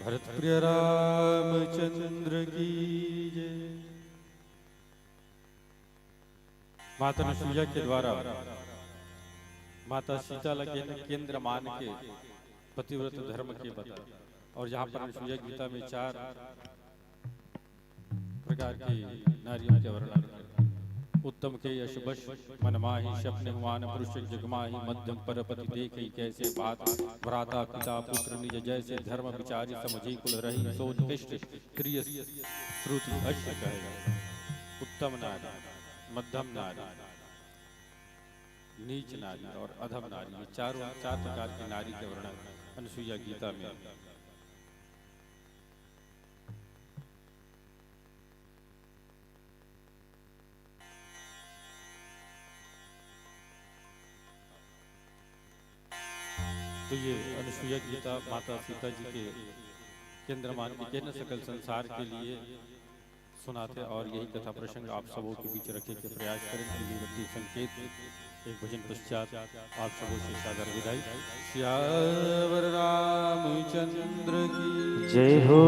भरत प्रिय रामचंद्र की जय। माता अनुसुईया के द्वारा माता सीता ला केंद्र मान के पतिव्रत धर्म के बता, और जहाँ पर अनुसुईया गीता में चार प्रकार की नारियों के वर्णन है। उत्तम के यश बश मन माही, सपने हुआन पुरुष जग माही, मध्यम पर पति देखी कैसे भात, भ्राता पिता पुत्र निज जैसे, धर्म विचारी समझी कुल रही, सोच कृष्ट त्रिय श्रुति अश्य कहे। उत्तम नारी, मध्यम नारी, नीच नारी और अधम नारी, ये चारों, चार प्रकार की नारी के वर्णन अनुसुईया गीता में। तो ये अनुसुईया गीता माता सीता जी के केंद्र मान के कहना सकल संसार के लिए सुनाते, और यही कथा प्रसंग आप सबों के बीच रखे के प्रयास करें। पीली बत्ती संकेत, एक भजन पश्चात आप सबों से सादर विदाई। सियावर रामचंद्र की जय हो।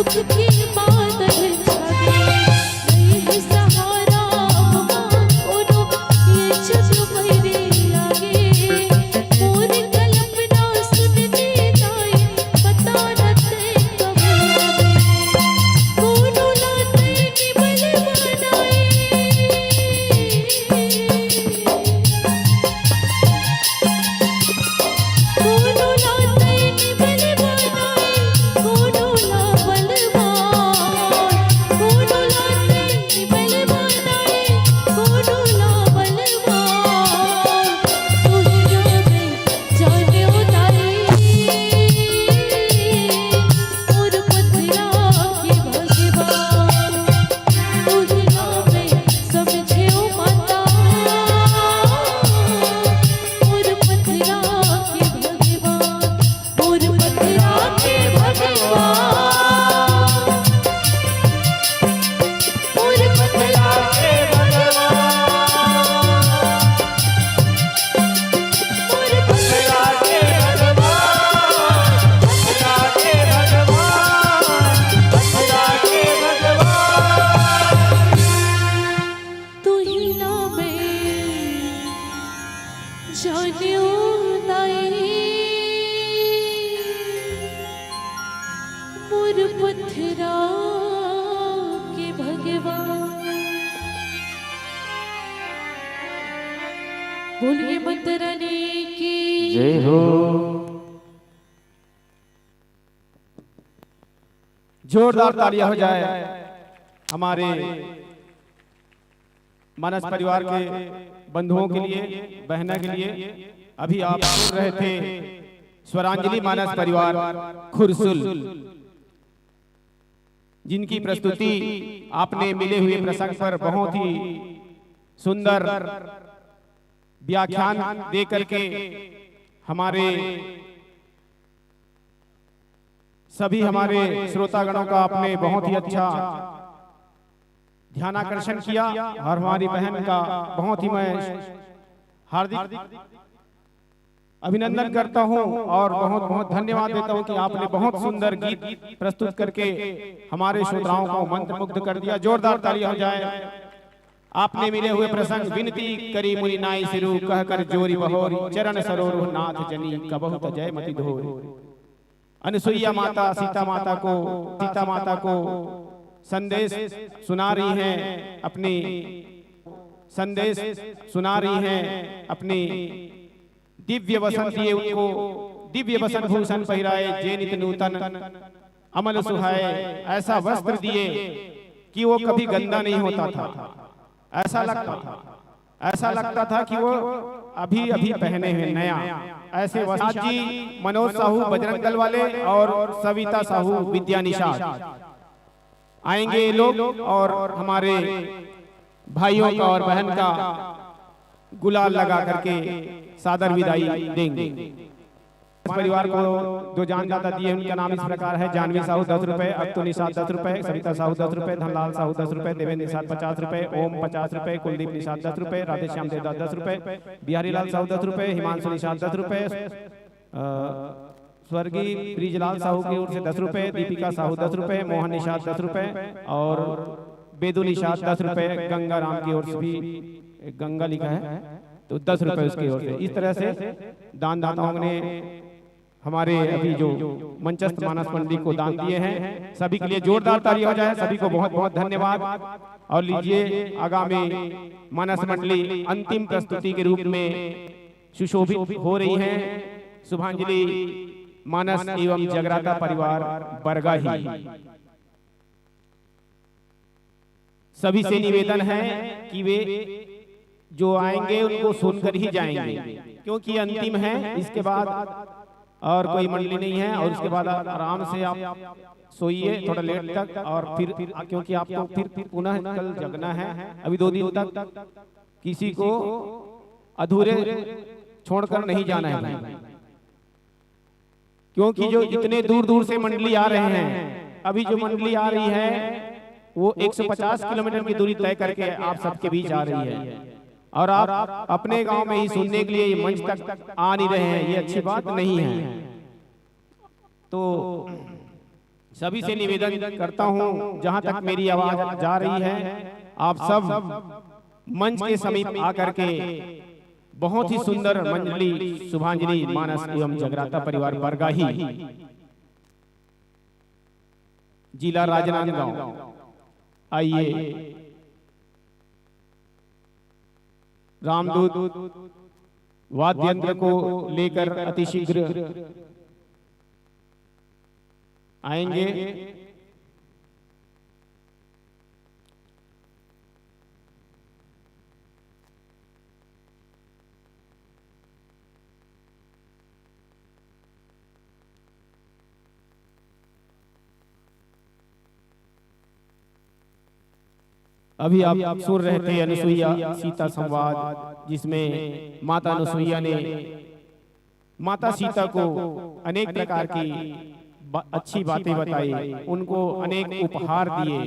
दुख के बादल छा गए, नहीं है सहारा अब माँ कोनो, ये जग मेरे आगे। मोर कल्पना सुन ले दाई, पता न तैं कब आवे। कोनो ला तैं निबल बनाए, कोनो ला तैं निबल बनाए, कोनो ला बलवान, कोनो ला तैं निबल बनाए, कोनो ला बलवान। तू ही ना मैं जाने ओ दाई, मोर पथरा के भगवान। तू ही ना मैं समझे ओ माता, मोर पथरा के भगवान, मोर पथरा के भगवान, मोर पथरा के भगवान, मोर पथरा के भगवान, पथरा के भगवान, पथरा के भगवान। तू ही ना मैं जान्यो नाई, मोर पथरा के भगवान। बोलिए माता रानी की जय हो। जोरदार तालियां हो जाए हमारे मानस परिवार के बंधुओं के लिए, बहना के लिए। अभी आप सुन रहे थे स्वरांजलि मानस परिवार खुरसुल, जिनकी प्रस्तुति आपने मिले हुए प्रसंग पर बहुत ही सुंदर व्याख्यान दे करके हमारे सभी हमारे श्रोतागणों का आपने बहुत ही अच्छा ध्यानाकर्षण किया और हमारी बहन का बहुत ही मैं हार्दिक अभिनंदन करता हूं और बहुत बहुत धन्यवाद देता हूं कि आपने बहुत सुंदर गीत प्रस्तुत करके हमारे श्रोताओं को मंत्रमुग्ध कर दिया। जोरदार तालियां हो जाए। आपने मिले हुए प्रसंग विनती करी मुनि नाई सिरु, कह कर जोरी बहोरी, चरण सरोरु नाथ जनी, कबहु तजय मति धोरी। अनुसुईया माता सीता माता को, सीता माता को संदेश सुना रही हैं अपनी, संदेश सुना रही हैं अपनी। दिव्य वसन दिए उनको, दिव्य वसन भूषण पहिराए, जे नित नूतन अमल सुहाए। ऐसा वस्त्र दिए कि वो कभी गंदा नहीं होता था, ऐसा लगता था, ऐसा लगता था कि वो अभी अभी पहने हैं नया। ऐसे वस्त्र जी मनोज साहू बजरंग दल वाले और सविता साहू विद्या निषाद आएंगे ये लोग और हमारे भाइयों का और बहन का गुलाल लगा करके सादर विदाई देंगे। इस परिवार को जो दानदाता दिए, उनका नाम इस प्रकार है: जानवी साहू दस रुपए, अक्तु निषाद दस रुपए, सविता साहू दस रुपए, धनलाल साहू दस रुपए, देवेंद्र निषाद पचास रुपए, ओम पचास रुपए, कुलदीप निषाद दस रुपए, राधेश्याम देवदास दस रुपए, बिहारी लाल साहू दस रुपए, हिमांशु निषाद दस रुपए, अ, स्वर्गीय ब्रिजलाल साहू की ओर से दस रुपए, दीपिका साहू दस रुपए, मोहन निषाद दस रुपए और बेदु निषाद दस रुपए, गंगाराम की ओर से भी, गंगा लिखा है, तो दस रुपए उसकी ओर से। इस तरह से दानदाताओं ने हमारे अभी जो मंचस्थ मानस मंडली को दान दिए हैं, सभी के लिए जोरदार ताली हो जाए। सभी को बहुत बहुत धन्यवाद। और लीजिए, आगामी मानस मंडली अंतिम प्रस्तुति के रूप में सुशोभित हो रही है शुभांजलि मानस एवं जगराता परिवार बरगाही। सभी से निवेदन है कि वे जो आएंगे उनको सुनकर ही जाएंगे, क्योंकि अंतिम है, इसके बाद और कोई मंडली नहीं है। और उसके बाद आप आराम से आप सोइए थोड़ा लेट तक, और फिर, क्योंकि आपको फिर पुनः कल जगना है, अभी दो दिन तक किसी को अधूरे छोड़कर नहीं जाना है भाई, क्योंकि जो इतने दूर दूर से मंडली आ रहे हैं, अभी जो मंडली आ रही है वो एक सौ पचास किलोमीटर की दूरी तय करके आप सबके बीच आ रही है, और आप अपने गांव में ही सुनने के लिए ये मंच तक आ नहीं रहे हैं, ये अच्छी बात नहीं है। तो सभी से निवेदन करता हूं, जहां तक मेरी आवाज जा रही है, आप सब मंच के समीप आकर के बहुत ही सुंदर मंडली शुभांजलि मानस एवं जगराता परिवार बरगाही, जिला राजनांदगांव, आइए रामदूत वाद्य यंत्र को लेकर अतिशीघ्र आएंगे। अभी आप सुन रहे थे अनुसुईया सीता संवाद, जिसमें माता अनुसुईया ने माता सीता को अनेक प्रकार की बा-, अच्छी बातें बताई, उनको अनेक उपहार दिए।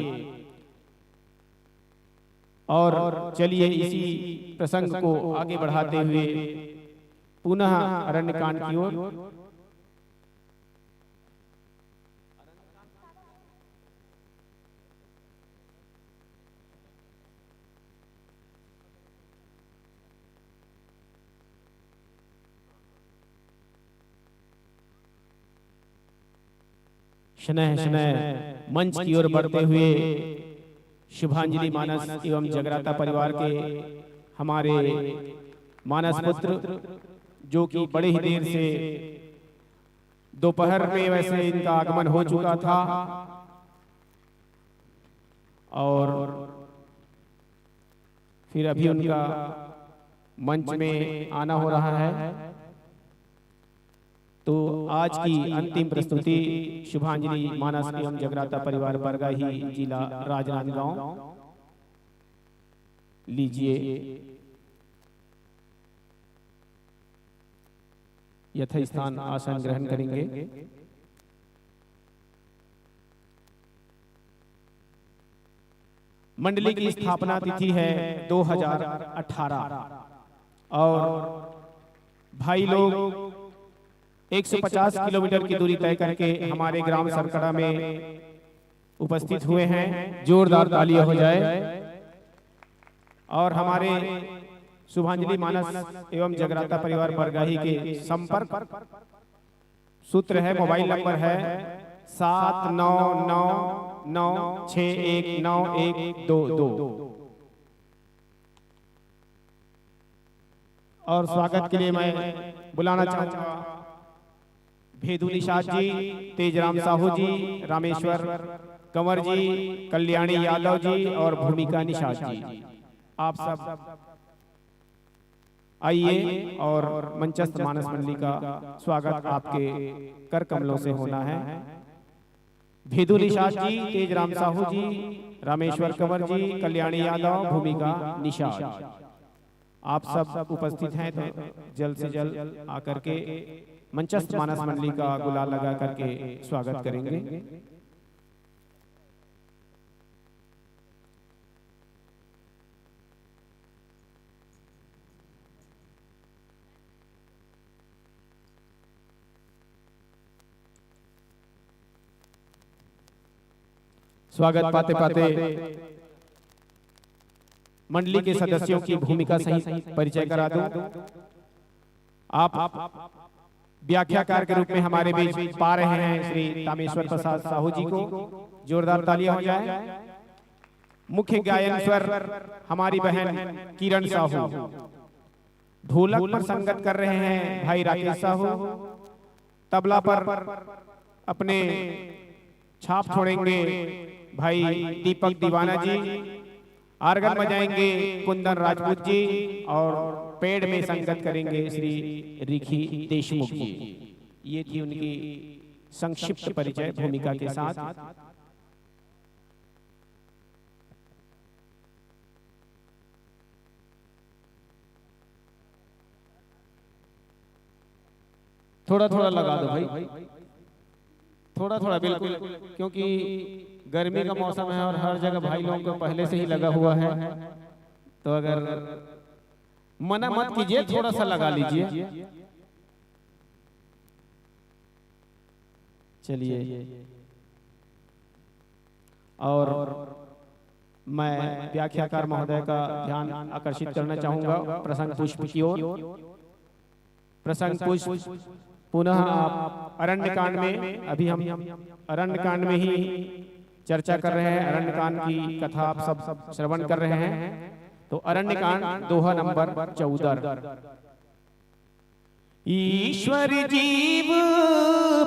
और चलिए, इसी प्रसंग को आगे बढ़ाते हुए पुनः अरण्यकांड की ओर। शनैः शनैः मंच की ओर बढ़ते हुए शुभांजलि मानस एवं जगराता परिवार के हमारे मानस पुत्र, जो कि बड़े ही देर से, दोपहर में वैसे इनका आगमन हो चुका था और फिर अभी उनका मंच में आना हो रहा है। तो आज की अंतिम प्रस्तुति शुभांजलि मानस एवं जगराता परिवार बरगाही, जिला राजनांदगांव। लीजिए, यथास्थान आसन ग्रहण करेंगे। मंडली की स्थापना तिथि है दो हज़ार अठारह और भाई लोग एक सौ पचास किलोमीटर की दूरी तय करके हमारे ग्राम सरकड़ा में उपस्थित हुए हैं। जोरदार तालियां हो जाए। और हमारे शुभांजलि मानस एवं जगराता परिवार बरगाही के संपर्क सूत्र है, मोबाइल नंबर है सात नौ नौ नौ छः एक नौ एक दो दो। और स्वागत के लिए मैं बुलाना चाहूंगा भेदू निषाद जी, तेजराम साहू जी, रामेश्वर कंवर जी, कल्याणी यादव जी और भूमिका निषाद जी। आप सब आइए और मंचस्थ मानस मंडली का स्वागत आपके कर कमलों से होना है। भेदू निषाद जी, तेजराम साहू जी, रामेश्वर कंवर जी, कल्याणी यादव, भूमिका निषाद, आप सब उपस्थित हैं तो जल्द से जल्द आकर के मंचस्थ मानस मंडली का गुलाल लगा करके स्वागत करेंगे। स्वागत पाते पाते मंडली के सदस्यों की भूमिका सहित परिचय करा दूं। आप व्याख्याकार के रूप में हमारे बीच पा रहे हैं श्री तामेश्वर प्रसाद साहू जी को। जोरदार तालियां हो जाए। मुख्य गायन स्वर हमारी बहन किरण साहू, ढोलक पर संगत कर रहे हैं भाई राकेश साहू, तबला पर अपने छाप छोड़ेंगे भाई दीपक दीवाना जी, आर्गन बजाएंगे कुंदन राजपूत जी और पैड में संगत करेंगे श्री रिखी देशमुख जी। ये थी उनकी संक्षिप्त परिचय भूमिका के साथ। थोड़ा थोड़ा लगा दो भाई, थोड़ा थोड़ा, बिल्कुल, क्योंकि गर्मी का मौसम है और हर जगह भाई लोगों को पहले से ही लगा हुआ है। तो अगर मना मत कीजिए, थोड़ा सा लगा लीजिए। चलिए, और मैं व्याख्याकार महोदय का ध्यान आकर्षित करना चाहूंगा प्रसंग पुष्प की ओर। प्रसंग पुष्प पुनः आप अरण्य कांड में, अभी हम अरण्य कांड में ही चर्चा कर रहे हैं, अरण्य कांड की कथा आप सब श्रवण कर रहे हैं। तो अरण्य कांड दोहा नंबर चौदह। ईश्वर जीव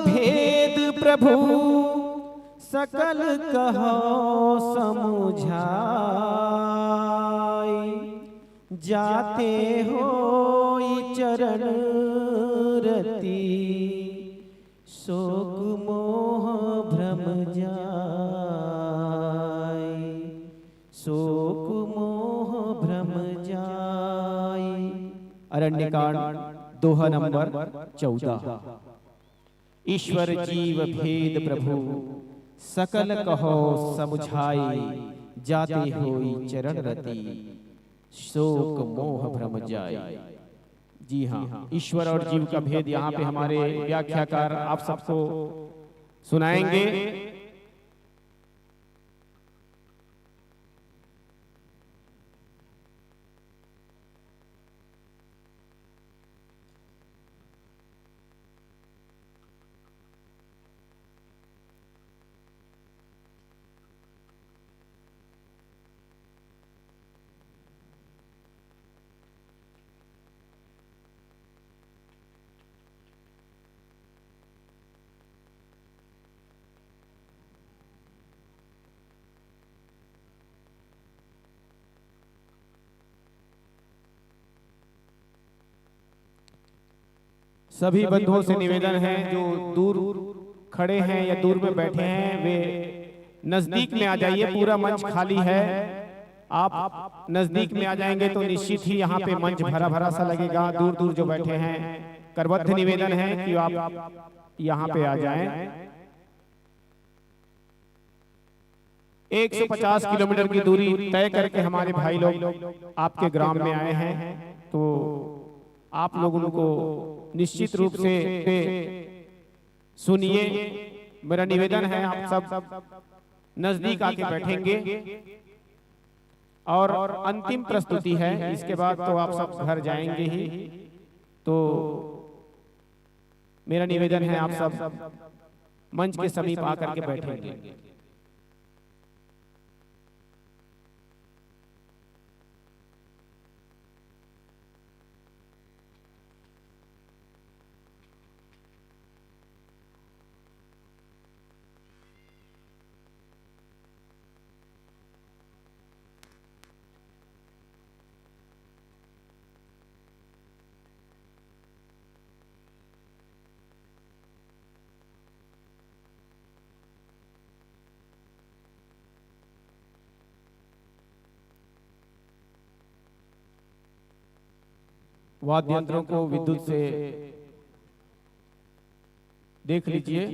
भेद प्रभु सकल कहो समुझाई, जाते होई चरण रति शोक मोह भ्रम जाई, शोक मोह भ्रम जाई। अरण्यकांड दोहा नंबर चौदह। ईश्वर जीव भेद प्रभु सकल कहो समुझाई, जाते होई चरण रति शोक मोह भ्रम जाई। जी हाँ, ईश्वर और जीव का भेद यहाँ पे हमारे व्याख्याकार आप सबको सुनाएंगे। सभी बंधुओं से निवेदन है, जो दूर खड़े हैं या दूर में बैठे हैं, वे नजदीक में आ जाइए। पूरा मंच खाली है, आप नजदीक में आ जाएंगे तो निश्चित ही यहाँ पे मंच भरा भरा सा लगेगा। दूर दूर जो बैठे हैं, करबद्ध निवेदन है कि आप यहाँ पे आ जाएं। एक सौ पचास किलोमीटर की दूरी तय करके हमारे भाई लोग आपके ग्राम में आए हैं, तो आप लोग उनको निश्चित रूप से सुनिए। मेरा निवेदन है, आप सब नजदीक आके बैठेंगे और अंतिम प्रस्तुति है, इसके बाद तो आप सब घर जाएंगे ही। तो मेरा निवेदन है, आप सब मंच के समीप आकर के बैठेंगे। वाद्य यंत्रों को विद्युत से देख लीजिए।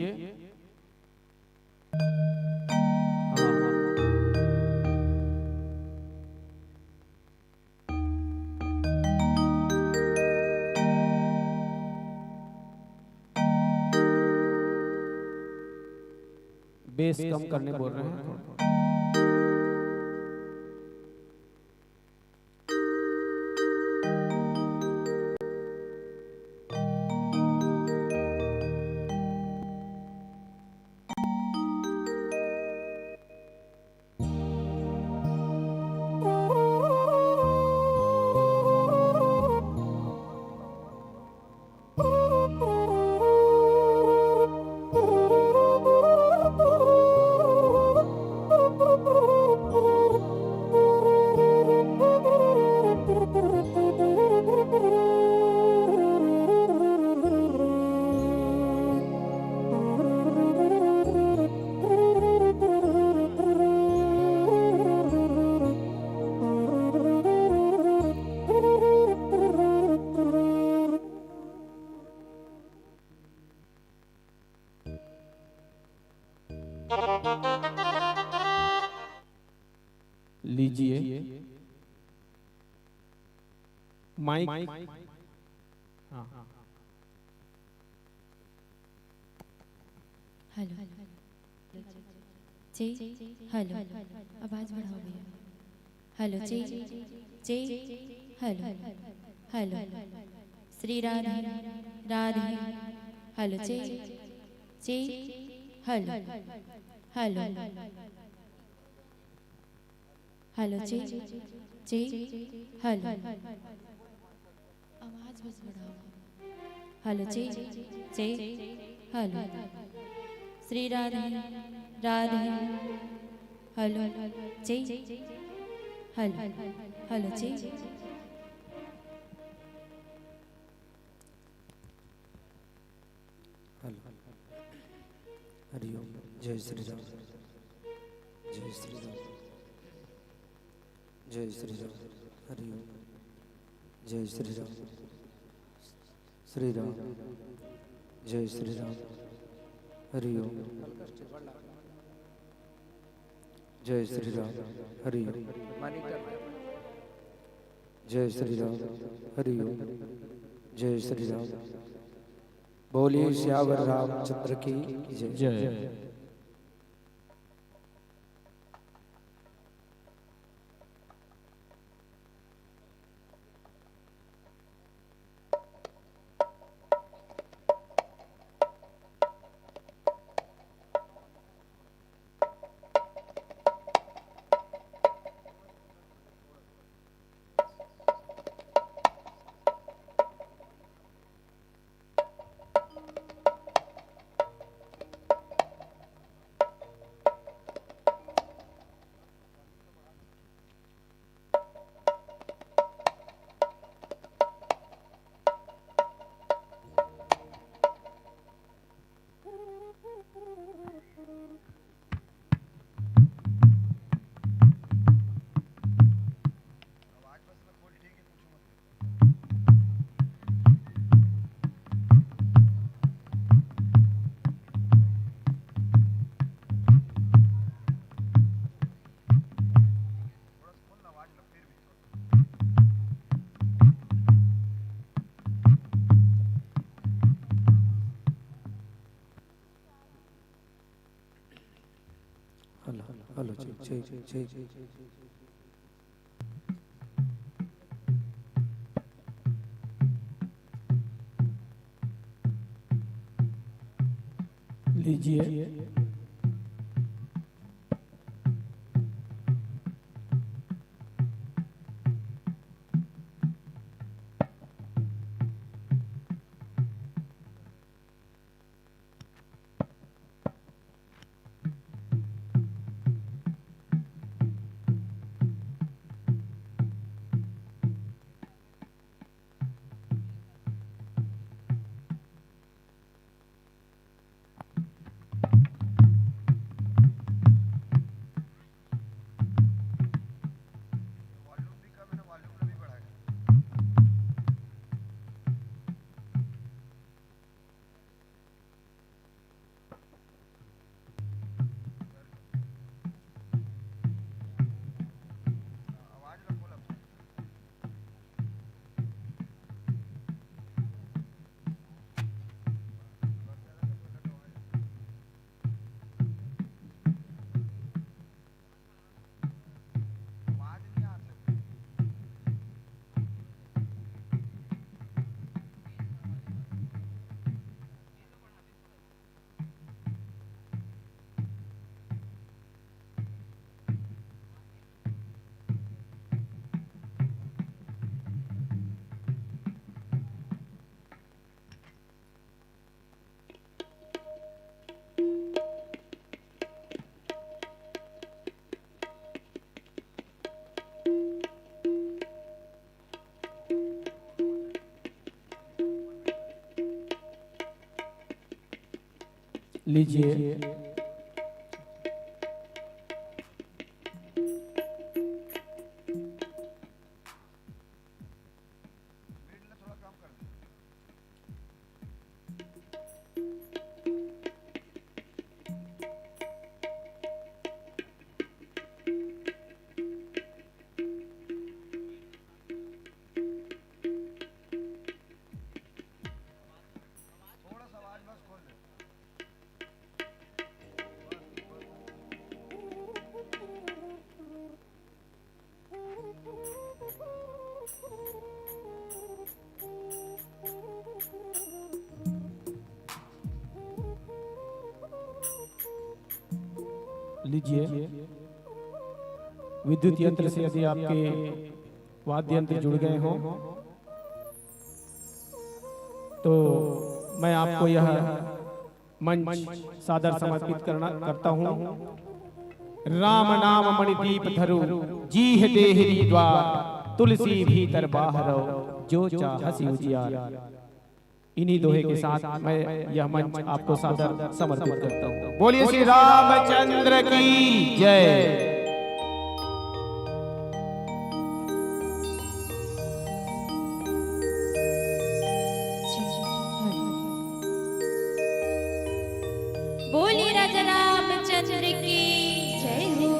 बेस कम करने बोल रहे हैं। लीजिए माइक। हाँ। हेलो। चेक, हेलो, आवाज बढ़ाओ भैया। Hello, check, check, hello, hello. Shri Radhe, Radhe, hello, check, check, hello, hello. Hello, check, check, hello. आवाज बस बढ़ाओ। Hello, check, check, hello. Shri Radhe, Radhe, hello, check, hello, hello, check. Hello. हरि ओम। जय श्री राम। जय श्री राम। जय श्री राम। हरि ओम। जय श्री राम। श्री राम। जय श्री राम। हरि ओम। जय श्री राम। हरि ओम। जय श्री राम। हरि ओम। जय श्री राम। बोलिए सियावर रामचंद्र की जय। जय। Hello, hello, check, check, check. लीजिए। लीजिए। लीजिए, विद्युत यंत्र से यदि आपके वाद्य यंत्र जुड़ गए हों, तो मैं आपको यह मंच सादर समर्पित करना, करता हूँ। राम नाम मणिदीप धरु, जीह देहरी द्वार, तुलसी भीतर बाहरो, जो चाहसि उजियार। इन्हीं दोहे के साथ मैं यह मंच आपको सादर समर्पित करता हूँ। बोलिए श्री रामचंद्र की जय। बोलिए राजा रामचंद्र की जय हो।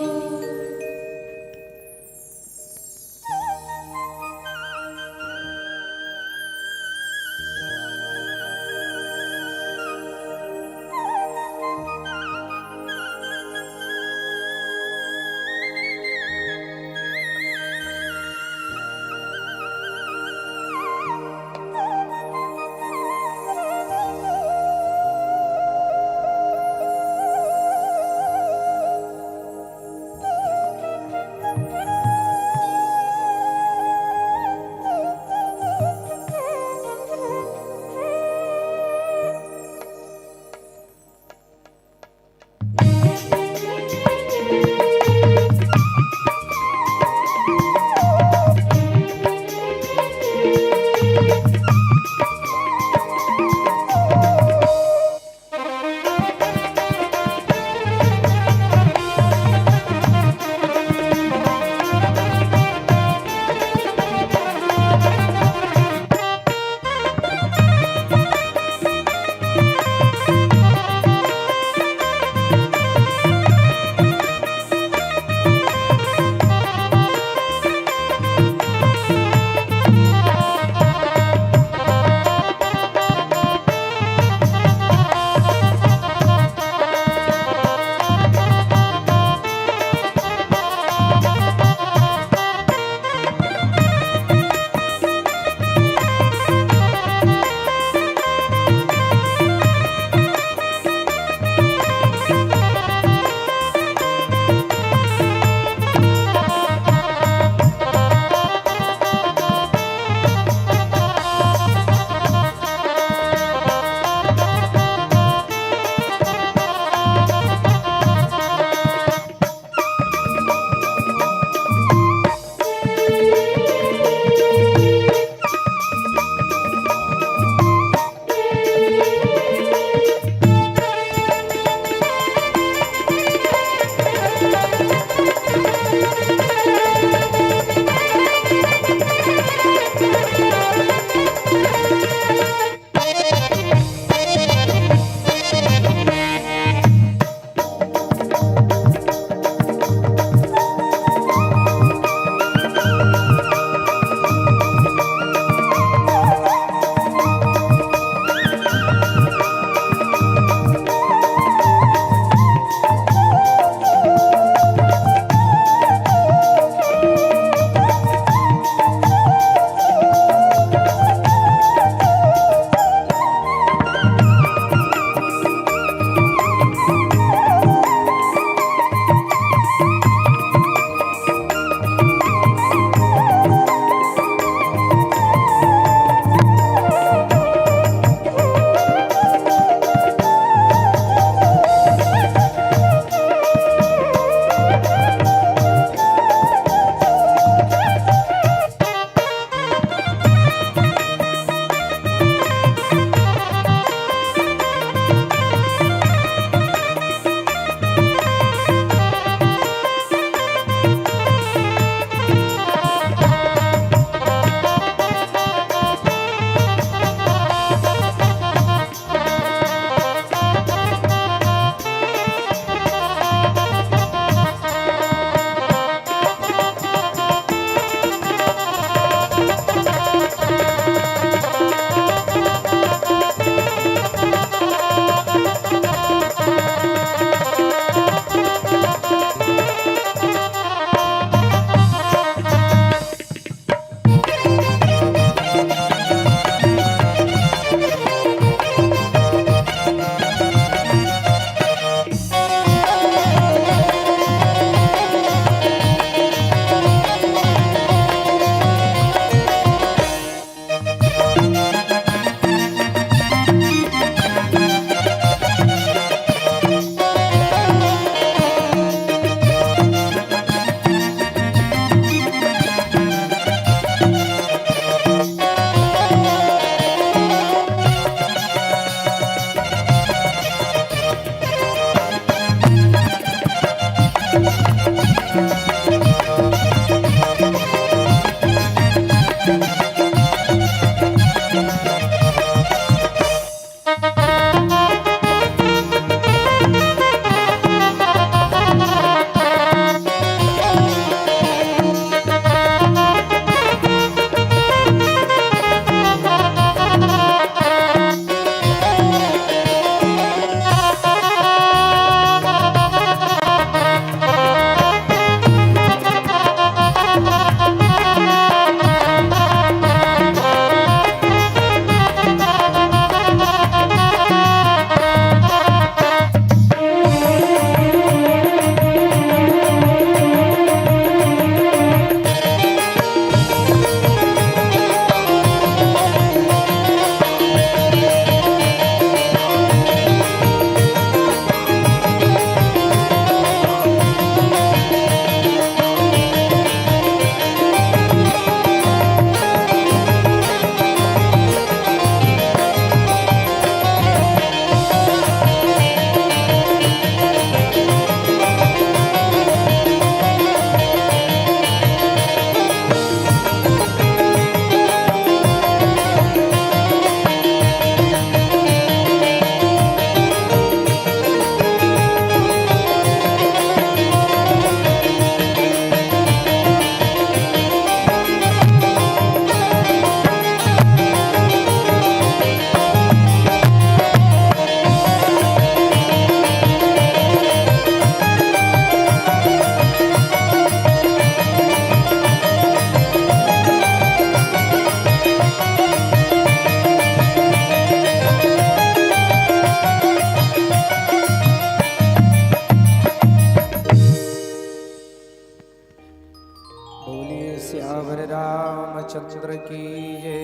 चंद्र की जय।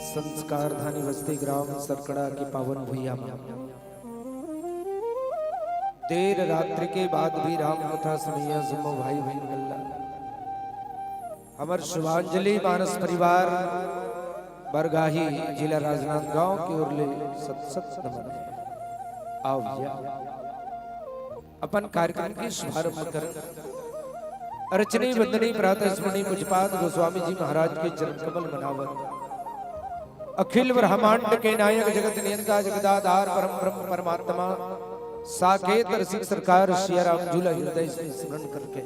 संस्कार धानी वस्ती ग्राम सरकड़ा के पावन भुइयां म देर रात्रि के बाद भी राम कथा सुनइया जम्मो भाई बहिन मन ला हमर शिवांजलि मानस परिवार बरगाही, जिला राजनांदगांव के ओर ले सत सत नमन हे। आओ भैया, अपन कार्यक्रम के शुभारंभ करन। अर्चनी वंदनी प्रातः स्मरणी पूज्यपाद गोस्वामी जी महाराज के चरण कमल मनावत, अखिल ब्रह्मांड के नायक जगत नियंता जगदाधार परम ब्रह्म परमात्मा साकेत रसिक सरकार सिया राम झूला हृदय से स्मरण करके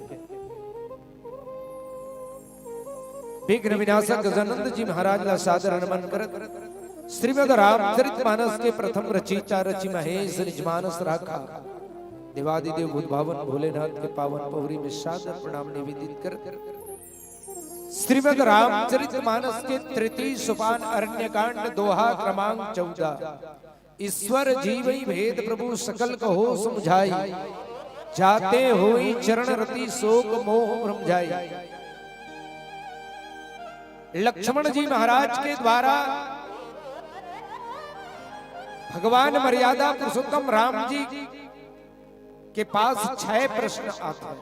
विघ्न विनाशक गजानंद जी महाराज ला सादर नमन करत श्रीमद रामचरित मानस के प्रथम रचयिता रचि महेश निज मानस राखा देवादिदेव बुद्ध भावन भोलेनाथ के पावन पौरी में सादर प्रणाम निवेदित करत श्रीमद रामचरित मानस के तृतीय सोपान अरण्यकांड दोहा क्रमांक चौदह। ईश्वर जीवहि भेद प्रभु सकल कहो समुझाई। जाते होई चरण रति शोक मोह भ्रम जाई। लक्ष्मण जी महाराज के द्वारा भगवान मर्यादा पुरुषोत्तम राम जी के पास छह प्रश्न आथे।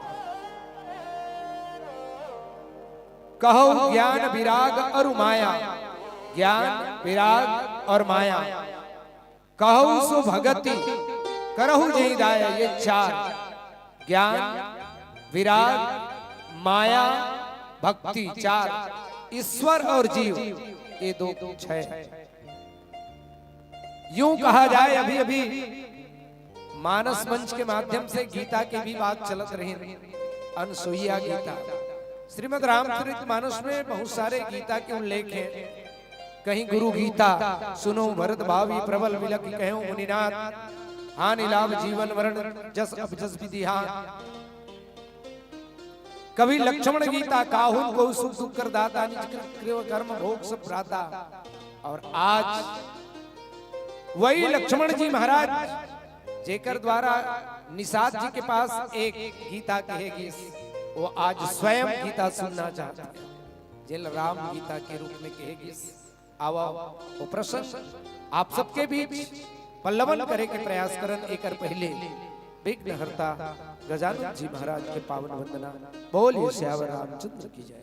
कहौ ज्ञान विराग अरु माया, ज्ञान विराग और माया। कहौ सो भगति करहु जेहि दाया, ये चार, ज्ञान, विराग, माया, भक्ति, चार, ईश्वर और जीव, ये दो, छह। यूं कहा जाए, अभी अभी मानस मंच के माध्यम से गीता की भी बात चलत रही, अनसुईया गीता। श्रीमद रामचरित मानस में बहुत सारे गीता के उल्लेख हैं। कहीं गुरु गीता सुनो भरत भावी प्रबल विलख कहो मुनिनाथ, हानि लाभ जीवन मरण जस अप जस विधि हान। कभी लक्ष्मण गीता काहुन को सुख दुख कर दाता निज कृत कृव कर्म भोग सब भ्राता। और आज वही लक्ष्मण जी महाराज जेकर द्वारा निषाद जी के पास एक गीता कहे गिस, वो आज स्वयं गीता सुनना चाहता है, जेल राम गीता के रूप में कहे गिस। आवा, वो प्रसंग आप सबके बीच पल्लवन करे के प्रयास करन। एकर पहले विघ्नहर्ता गजानन जी महाराज के पावन वंदना। बोलिए सियावर रामचंद्र की जय।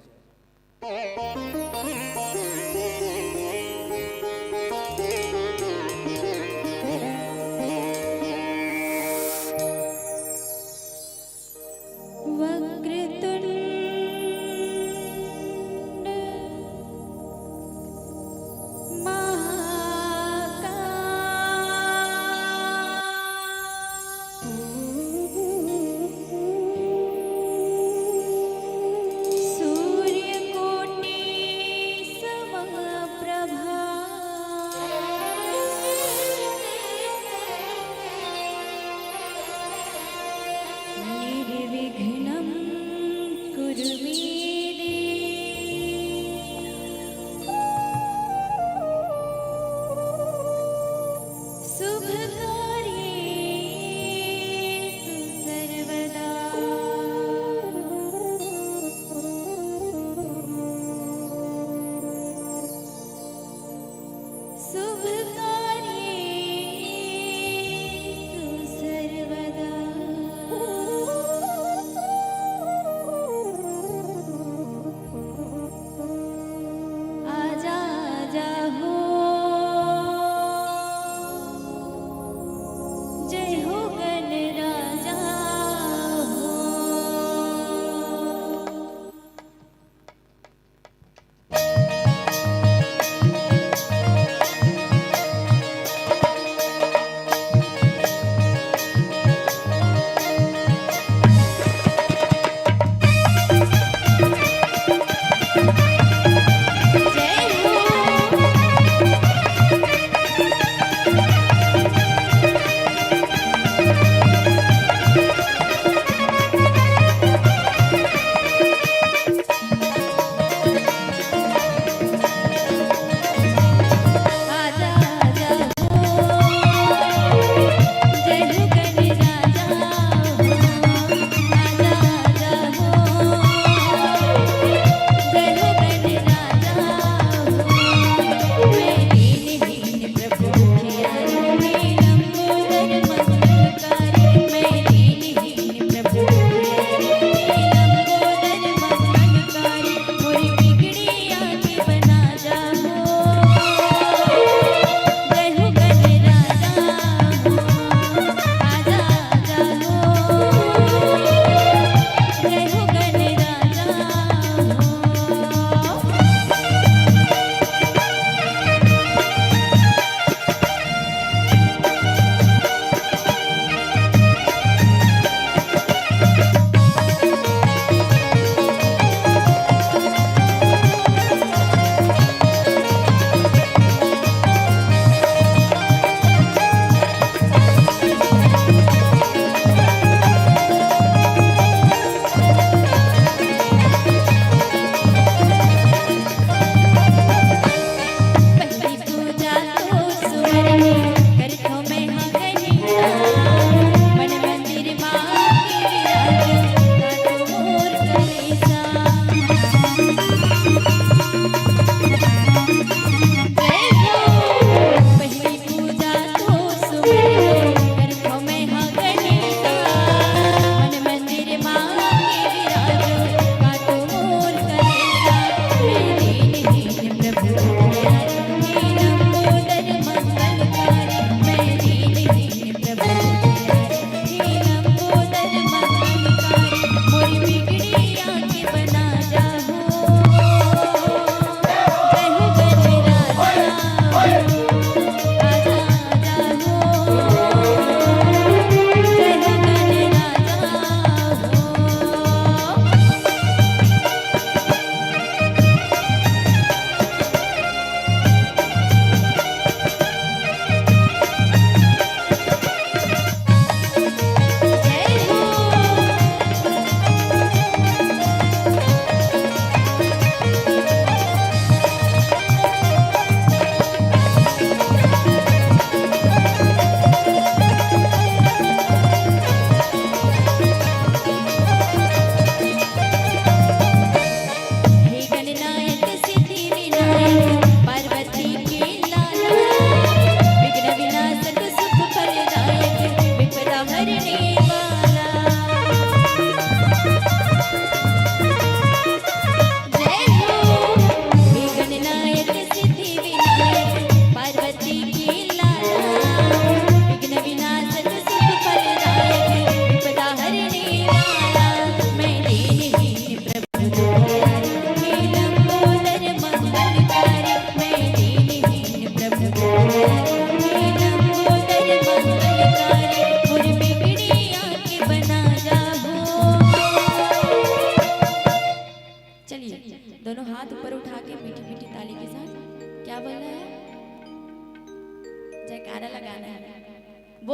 वक्रतुंड महाकाय। सूर्यकोटि समप्रभा। निर्विघ्नं कुरु मे देव। शुभकार्येषु सर्वदा। शुभकार्येषु सर्वदा। आजा आजा हो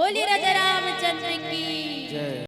बोलिए राजा रामचंद्र की